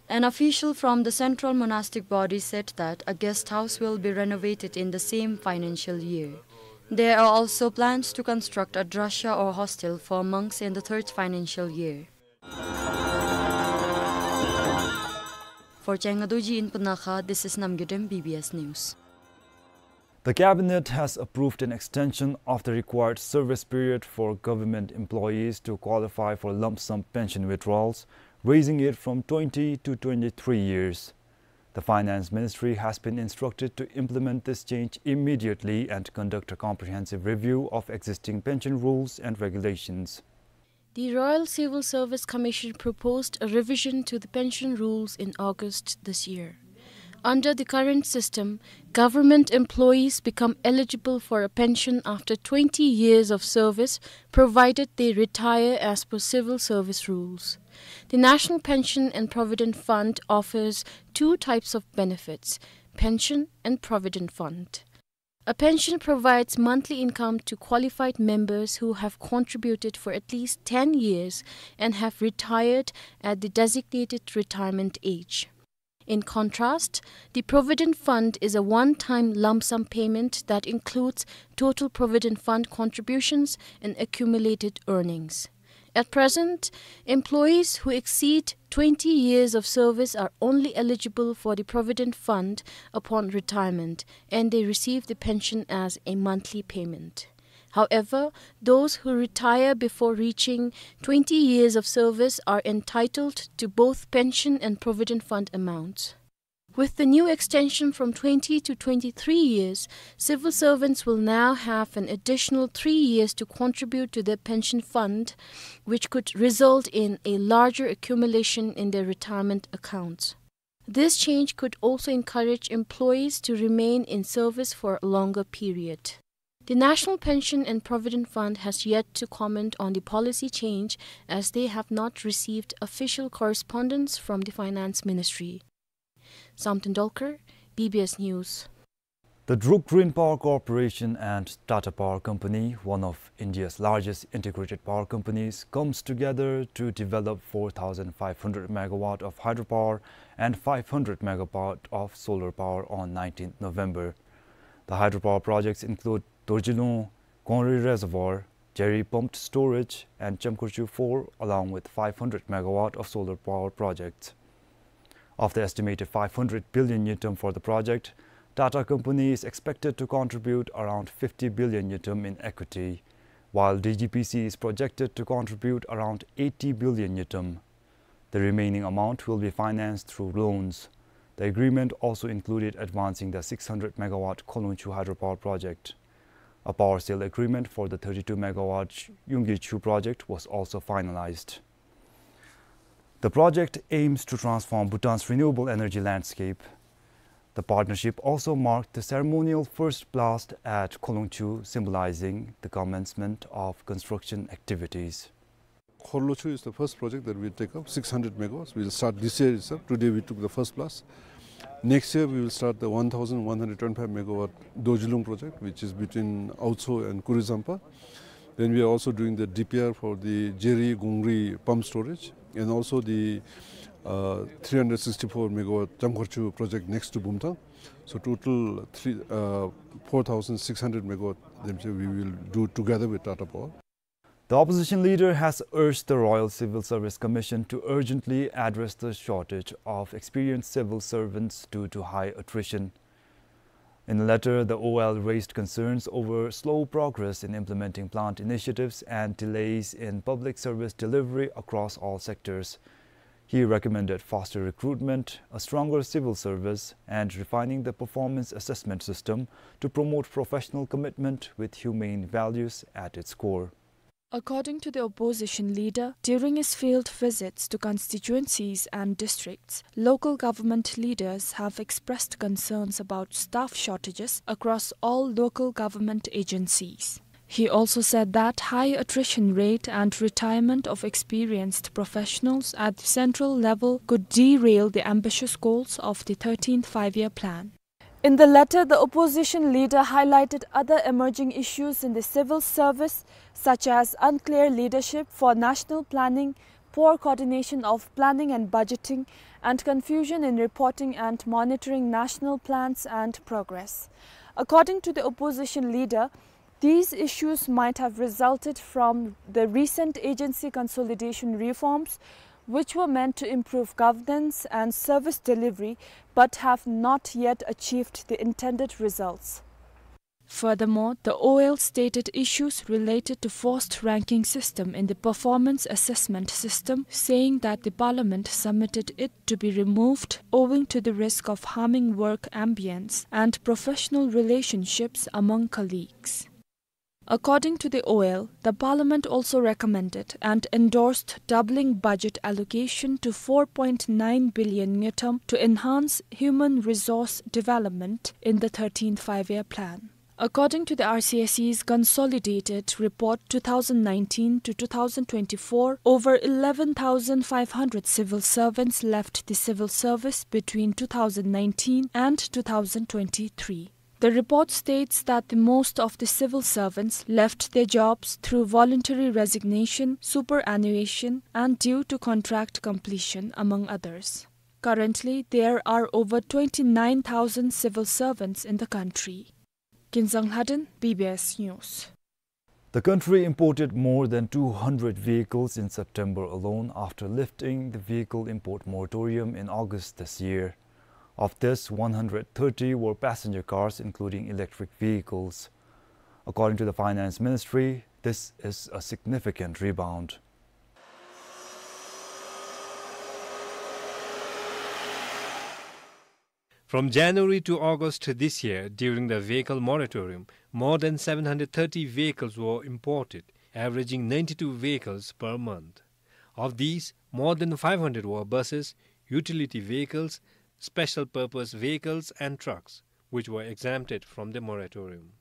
An official from the central monastic body said that a guest house will be renovated in the same financial year. There are also plans to construct a drasha or hostel for monks in the third financial year. For Chengadorji in Punakha, this is Namgay Dem, B B S News. The Cabinet has approved an extension of the required service period for government employees to qualify for lump sum pension withdrawals, raising it from twenty to twenty-three years. The Finance Ministry has been instructed to implement this change immediately and conduct a comprehensive review of existing pension rules and regulations. The Royal Civil Service Commission proposed a revision to the pension rules in August this year. Under the current system, government employees become eligible for a pension after twenty years of service, provided they retire as per civil service rules. The National Pension and Provident Fund offers two types of benefits, pension and provident fund. A pension provides monthly income to qualified members who have contributed for at least ten years and have retired at the designated retirement age. In contrast, the Provident Fund is a one-time lump sum payment that includes total Provident Fund contributions and accumulated earnings. At present, employees who exceed twenty years of service are only eligible for the Provident Fund upon retirement, and they receive the pension as a monthly payment. However, those who retire before reaching twenty years of service are entitled to both pension and Provident Fund amounts. With the new extension from twenty to twenty-three years, civil servants will now have an additional three years to contribute to their pension fund, which could result in a larger accumulation in their retirement accounts. This change could also encourage employees to remain in service for a longer period. The National Pension and Provident Fund has yet to comment on the policy change, as they have not received official correspondence from the Finance Ministry. Samten Dolkar, B B S News. The Druk Green Power Corporation and Tata Power Company, one of India's largest integrated power companies, comes together to develop four thousand five hundred megawatt of hydropower and five hundred megawatt of solar power on nineteenth November. The hydropower projects include Dorjilung Gongri Reservoir, Jeri Pumped Storage, and Chamkhurchu four, along with five hundred megawatt of solar power projects. Of the estimated five hundred billion ngultrum for the project, Tata Company is expected to contribute around fifty billion ngultrum in equity, while D G P C is projected to contribute around eighty billion ngultrum. The remaining amount will be financed through loans. The agreement also included advancing the six hundred megawatt Kholungchu hydropower project. A power sale agreement for the thirty-two megawatt Yunggichu project was also finalized. The project aims to transform Bhutan's renewable energy landscape. The partnership also marked the ceremonial first blast at Kholungchu, symbolizing the commencement of construction activities. Kholungchu is the first project that we take up, six hundred megawatts. We'll start this year itself. Today we took the first blast. Next year we will start the one thousand one hundred twenty-five megawatt Dorjilung project, which is between Aocho and Kurizampa. Then we are also doing the D P R for the Jeri Gongri pump storage and also the, uh, three hundred sixty-four megawatt Chamkhurchu project next to Bumthang. So total three, uh, four thousand six hundred megawatt, them say, we will do together with Tata Power. The opposition leader has urged the Royal Civil Service Commission to urgently address the shortage of experienced civil servants due to high attrition. In a letter, the O L raised concerns over slow progress in implementing plant initiatives and delays in public service delivery across all sectors. He recommended faster recruitment, a stronger civil service, and refining the performance assessment system to promote professional commitment with humane values at its core. According to the opposition leader, during his field visits to constituencies and districts, local government leaders have expressed concerns about staff shortages across all local government agencies. He also said that high attrition rate and retirement of experienced professionals at the central level could derail the ambitious goals of the thirteenth Five-Year Plan. In the letter, the opposition leader highlighted other emerging issues in the civil service, such as unclear leadership for national planning, poor coordination of planning and budgeting, and confusion in reporting and monitoring national plans and progress. According to the opposition leader, these issues might have resulted from the recent agency consolidation reforms, which were meant to improve governance and service delivery, but have not yet achieved the intended results. Furthermore, the O L stated issues related to forced ranking system in the performance assessment system, saying that the parliament submitted it to be removed owing to the risk of harming work ambience and professional relationships among colleagues. According to the O L, the parliament also recommended and endorsed doubling budget allocation to four point nine billion ngultrum to enhance human resource development in the thirteenth Five-Year Plan. According to the R C S E's consolidated report two thousand nineteen to two thousand twenty-four, over eleven thousand five hundred civil servants left the civil service between two thousand nineteen and two thousand twenty-three. The report states that the most of the civil servants left their jobs through voluntary resignation, superannuation, and due to contract completion, among others. Currently, there are over twenty-nine thousand civil servants in the country. Kinzang Lhaden, B B S News. The country imported more than two hundred vehicles in September alone after lifting the vehicle import moratorium in August this year. Of this, one hundred thirty were passenger cars, including electric vehicles. According to the Finance Ministry, this is a significant rebound. From January to August this year, during the vehicle moratorium, more than seven hundred thirty vehicles were imported, averaging ninety-two vehicles per month. Of these, more than five hundred were buses, utility vehicles, special purpose vehicles and trucks, which were exempted from the moratorium.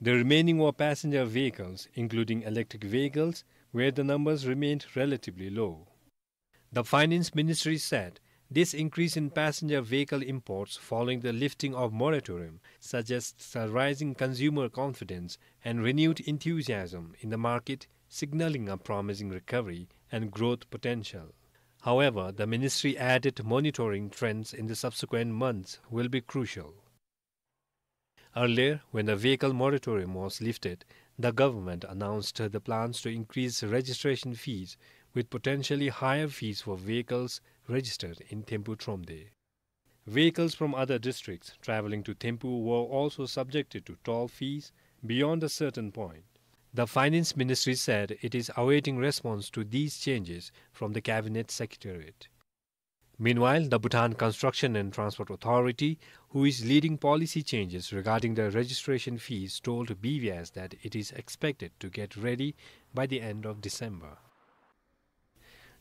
The remaining were passenger vehicles, including electric vehicles, where the numbers remained relatively low. The Finance Ministry said this increase in passenger vehicle imports following the lifting of moratorium suggests a rising consumer confidence and renewed enthusiasm in the market, signaling a promising recovery and growth potential. However, the ministry added monitoring trends in the subsequent months will be crucial. Earlier, when the vehicle moratorium was lifted, the government announced the plans to increase registration fees, with potentially higher fees for vehicles registered in Thimphu Thromde. Vehicles from other districts traveling to Thimphu were also subjected to toll fees beyond a certain point. The Finance Ministry said it is awaiting response to these changes from the Cabinet Secretariat. Meanwhile, the Bhutan Construction and Transport Authority, who is leading policy changes regarding the registration fees, told B B S that it is expected to get ready by the end of December.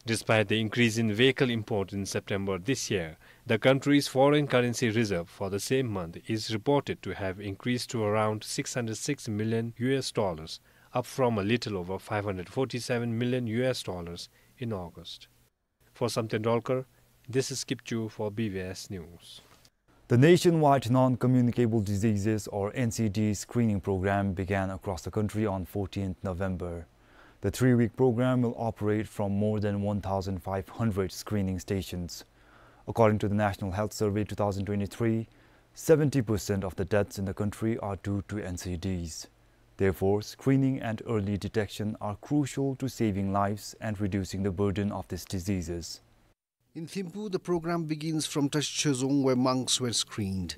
Despite the increase in vehicle import in September this year, the country's foreign currency reserve for the same month is reported to have increased to around six hundred six million U S dollars, up from a little over five hundred forty-seven million U S dollars in August. For Samten Dolkar, this is Kipchu for B B S News. The Nationwide Non-Communicable Diseases, or N C D, screening program began across the country on fourteenth November. The three-week program will operate from more than one thousand five hundred screening stations. According to the National Health Survey two thousand twenty-three, seventy percent of the deaths in the country are due to N C Ds. Therefore, screening and early detection are crucial to saving lives and reducing the burden of these diseases. In Thimphu, the program begins from Tashi Choezong, where monks were screened.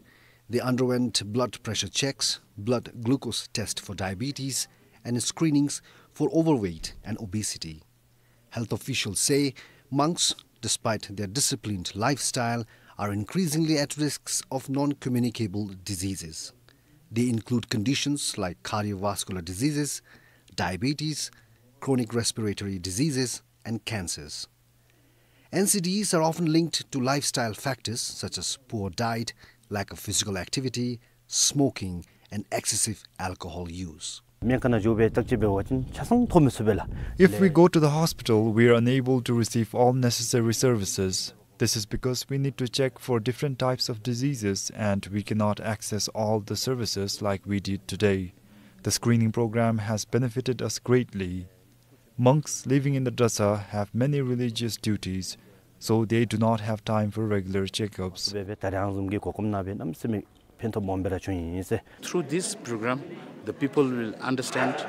They underwent blood pressure checks, blood glucose test for diabetes, and screenings for overweight and obesity. Health officials say monks, despite their disciplined lifestyle, are increasingly at risks of non-communicable diseases. They include conditions like cardiovascular diseases, diabetes, chronic respiratory diseases, and cancers. N C Ds are often linked to lifestyle factors such as poor diet, lack of physical activity, smoking, and excessive alcohol use. སྨན་ཁང་ནང་འགྱོ་སྦེ་བརྟག་དཔྱད་འབད་བ་ཅིན་ཆ་ཚང་ཐོབ་མི་ཚུགས་པས་ལགས། If we go to the hospital, we are unable to receive all necessary services. This is because we need to check for different types of diseases and we cannot access all the services like we did today. The screening program has benefited us greatly. Monks living in the Drasa have many religious duties, so they do not have time for regular checkups. སྦེ་སྦེ་ད་རེས་བཟུམ་གྱི་གོ་སྐོམ་ནང་སྦེ་གནམ་མེད་ས་མེད་ཕན་ཐོགས་སྦོམ་སྦེ་ར་བྱུང་ཡི་ཟེར། Through this program, the people will understand,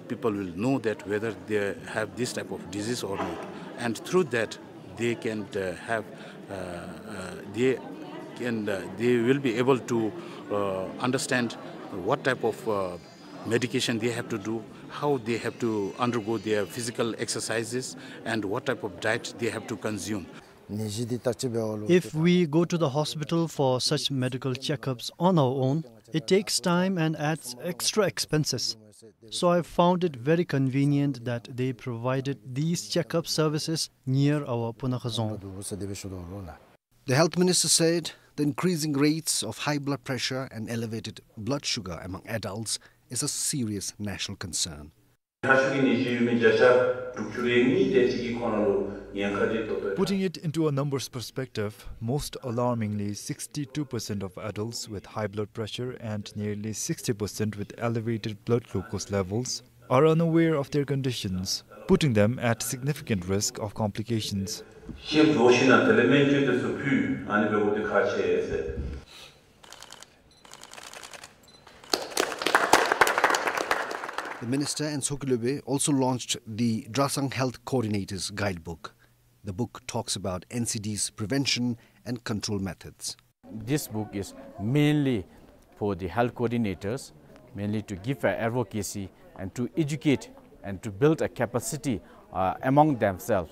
people will know that whether they have this type of disease or not. And through that, they can, uh, have, uh, uh, they can, uh, they will be able to, uh, understand what type of, uh, medication they have to do, how they have to undergo their physical exercises, and what type of diet they have to consume. If we go to the hospital for such medical checkups on our own, it takes time and adds extra expenses. So I found it very convenient that they provided these checkup services near our Punakha zone. The health minister said the increasing rates of high blood pressure and elevated blood sugar among adults is a serious national concern. Putting it into a numbers perspective, most alarmingly, sixty-two percent of adults with high blood pressure and nearly sixty percent with elevated blood glucose levels are unaware of their conditions, putting them at significant risk of complications. ཤེས་རྫོགས་ཤིག་ན་དེ་ལས་སྨན་བཅོས་དེ་ཚུ་ཕུལ། ཨ་ནི་འབདཝ་ད་ཁག་ཆེ་ཟེར། The minister and Soki Lobey also launched the Drasang Health Coordinators Guidebook. The book talks about N C Ds prevention and control methods. This book is mainly for the health coordinators, mainly to give a advocacy and to educate and to build a capacity, uh, among themselves.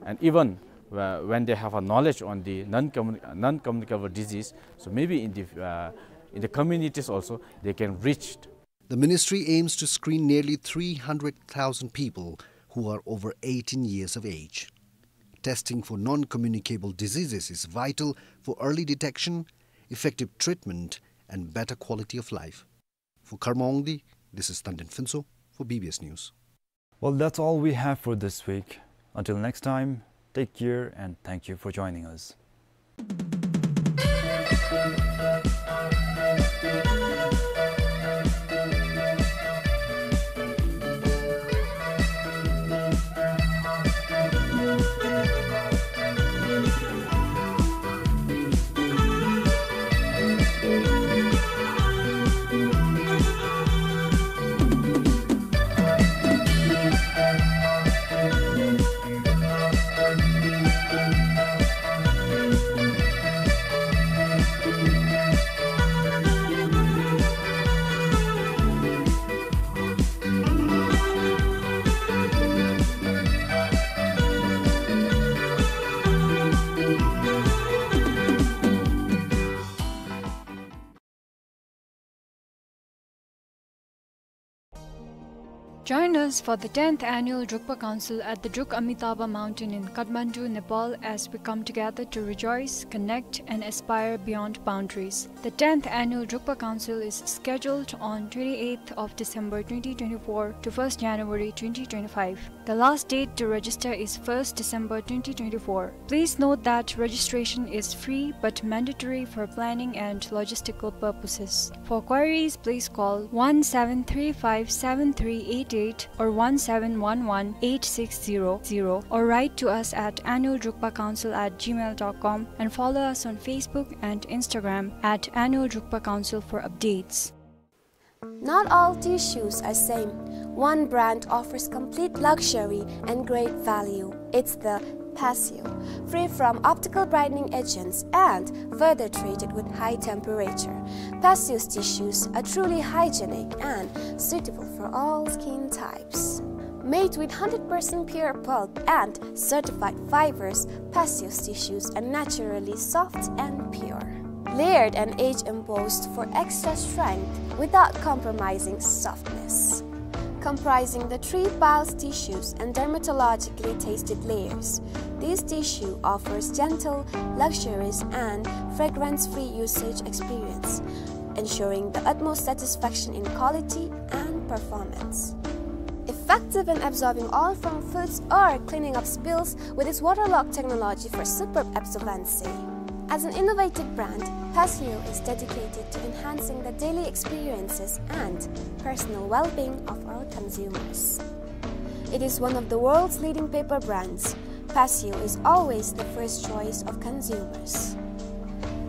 And even, uh, when they have a knowledge on the non-commu-, non-communicable disease, so maybe in the, uh, in the communities also, they can reach. The ministry aims to screen nearly three hundred thousand people who are over eighteen years of age. Testing for non-communicable diseases is vital for early detection, effective treatment, and better quality of life. For Karma Wangdi, this is Tandin Phuntsho for B B S News. Well, that's all we have for this week. Until next time, take care and thank you for joining us. Join us for the tenth annual Drukpa Council at the Druk Amitabha Mountain in Kathmandu, Nepal, as we come together to rejoice, connect, and aspire beyond boundaries. The tenth annual Drukpa Council is scheduled on twenty-eighth of December twenty twenty-four to first January twenty twenty-five. The last date to register is first December twenty twenty-four. Please note that registration is free but mandatory for planning and logistical purposes. For queries, please call one seven three five seven three eight eight or one seven one one eight six zero zero or write to us at annual drukpa council at gmail dot com and follow us on Facebook and Instagram at annual drukpa council for updates. Not all tissues are same. One brand offers complete luxury and great value. It's the Passio, free from optical brightening agents and further treated with high temperature. Passio's tissues are truly hygienic and suitable for all skin types. Made with hundred percent pure pulp and certified fibers, Passio's tissues are naturally soft and pure. Layered and age embossed for extra strength without compromising softness. Comprising the three piles tissues and dermatologically tested layers, this tissue offers gentle, luxurious, and fragrance-free usage experience, ensuring the utmost satisfaction in quality and performance. If Effective in absorbing oil from foods or cleaning up spills with its waterlock technology for superb absorbency. As an innovative brand, Paseo is dedicated to enhancing the daily experiences and personal well-being of our consumers. It is one of the world's leading paper brands. Paseo is always the first choice of consumers.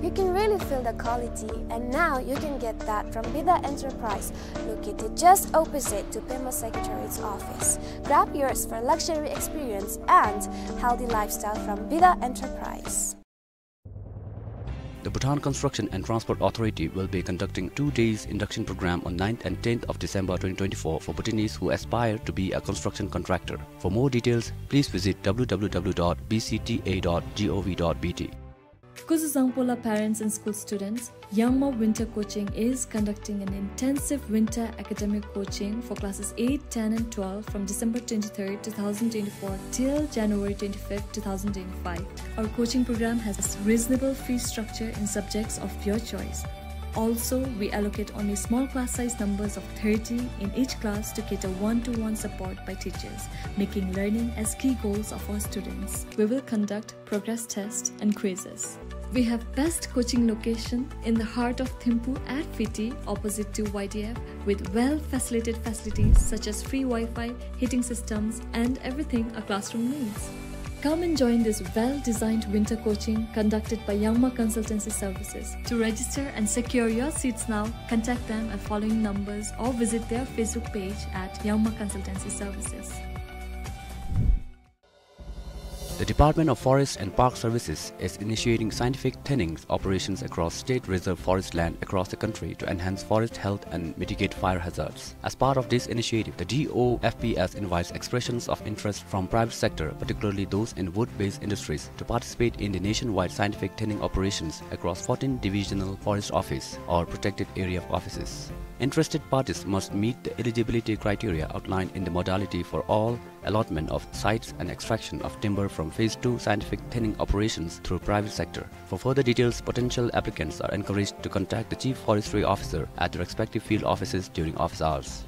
You can really feel the quality, and now you can get that from Bida Enterprise, located just opposite to Pema Secretariat's office. Grab yours for luxury experience and healthy lifestyle from Bida Enterprise. The Bhutan Construction and Transport Authority will be conducting two days induction program on ninth and tenth of December twenty twenty-four for Bhutanese who aspire to be a construction contractor. For more details, please visit W W W dot B C T A dot gov dot B T. Kuzuzangpo la parents and school students, Yangma Winter Coaching is conducting an intensive winter academic coaching for classes eight, ten and twelve from December twenty-third, two thousand twenty-four till January twenty-fifth, two thousand twenty-five. Our coaching program has reasonable fee structure in subjects of your choice. Also, we allocate only small class size numbers of thirty in each class to cater one-to-one support by teachers, making learning as key goals of our students. We will conduct progress test and quizzes. We have best coaching location in the heart of Thimphu at Fiti, opposite to Y D F, with well-facilitated facilities such as free Wi-Fi, heating systems, and everything a classroom needs. Come and join this well-designed winter coaching conducted by Yangma Consultancy Services. To register and secure your seats now, contact them at following numbers or visit their Facebook page at Yangma Consultancy Services. The Department of Forest and Park Services is initiating scientific thinning operations across state reserve forest land across the country to enhance forest health and mitigate fire hazards. As part of this initiative, the D O F P S invites expressions of interest from private sector, particularly those in wood-based industries, to participate in the nationwide scientific thinning operations across fourteen divisional forest office or protected area offices. Interested parties must meet the eligibility criteria outlined in the modality for all allotment of sites and extraction of timber from phase two scientific thinning operations through private sector. For further details, potential applicants are encouraged to contact the Chief Forestry Officer at the respective field offices during office hours.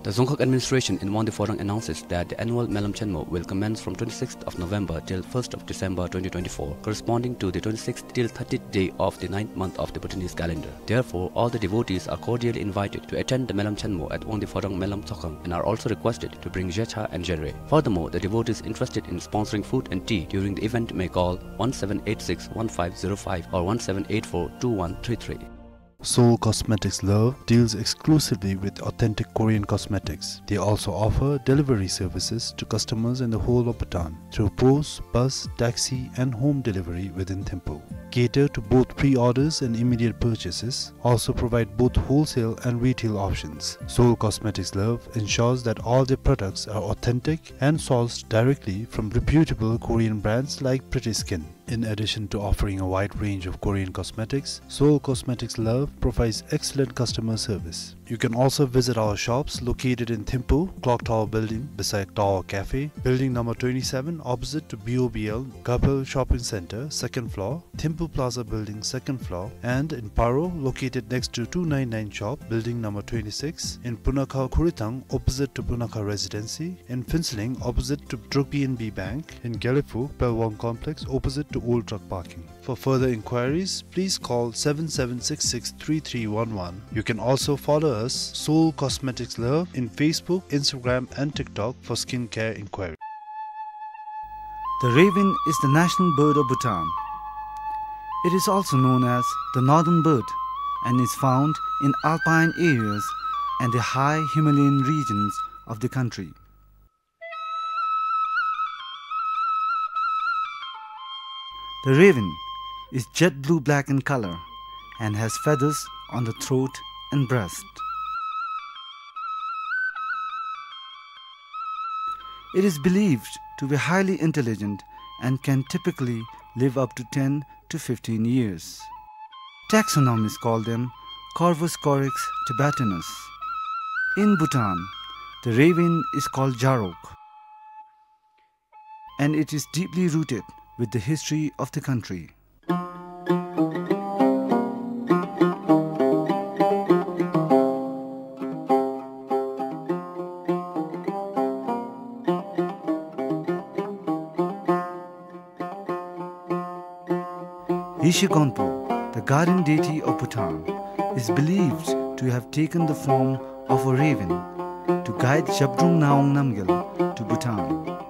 The Dzongkhag administration in Wangdue Phodrang announces that the annual Melam Chenmo will commence from twenty-sixth of November till first of December twenty twenty-four, corresponding to the twenty-sixth till thirtieth day of the ninth month of the Bhutanese calendar. Therefore, all the devotees are cordially invited to attend the Melam Chenmo at Wangdue Phodrang Melam Tsokhang and are also requested to bring jecha and jenre. Furthermore, the devotees interested in sponsoring food and tea during the event may call one seven eight six one five zero five or one seven eight four two one three three. Seoul Cosmetics Love deals exclusively with authentic Korean cosmetics. They also offer delivery services to customers in the whole of Bhutan through post, bus, taxi, and home delivery within Thimphu. Cater to both pre-orders and immediate purchases. Also provide both wholesale and retail options. Seoul Cosmetics Love ensures that all their products are authentic and sourced directly from reputable Korean brands like Pretty Skin. In addition to offering a wide range of Korean cosmetics, Seoul Cosmetics Love provides excellent customer service. You can also visit our shops located in Thimphu, Clock Tower Building, beside Tower Cafe, Building number twenty-seven, opposite to B O B L, Gabhel Shopping Center, second floor, Thimphu Plaza Building, second floor, and in Paro, located next to two nine nine shop, Building number twenty-six, in Punakha Khurithang, opposite to Punakha Residency, in Phuentsholing, opposite to Druk B N B Bank, in Gelephu, Pelwang Complex, opposite to old truck parking. For further inquiries, please call seven seven six six three three one one. You can also follow us, Seoul Cosmetics Love, in Facebook, Instagram, and TikTok for skincare inquiry. The raven is the national bird of Bhutan. It is also known as the northern bird and is found in alpine areas and the high Himalayan regions of the country. The raven is jet blue-black in color and has feathers on the throat and breast. It is believed to be highly intelligent and can typically live up to ten to fifteen years. Taxonomists call them Corvus corax tibetanus. In Bhutan, the raven is called jarok, and it is deeply rooted with the history of the country. Shigonpo, the guardian deity of Bhutan, is believed to have taken the form of a raven to guide Zhabdrung Ngawang Namgyal to Bhutan.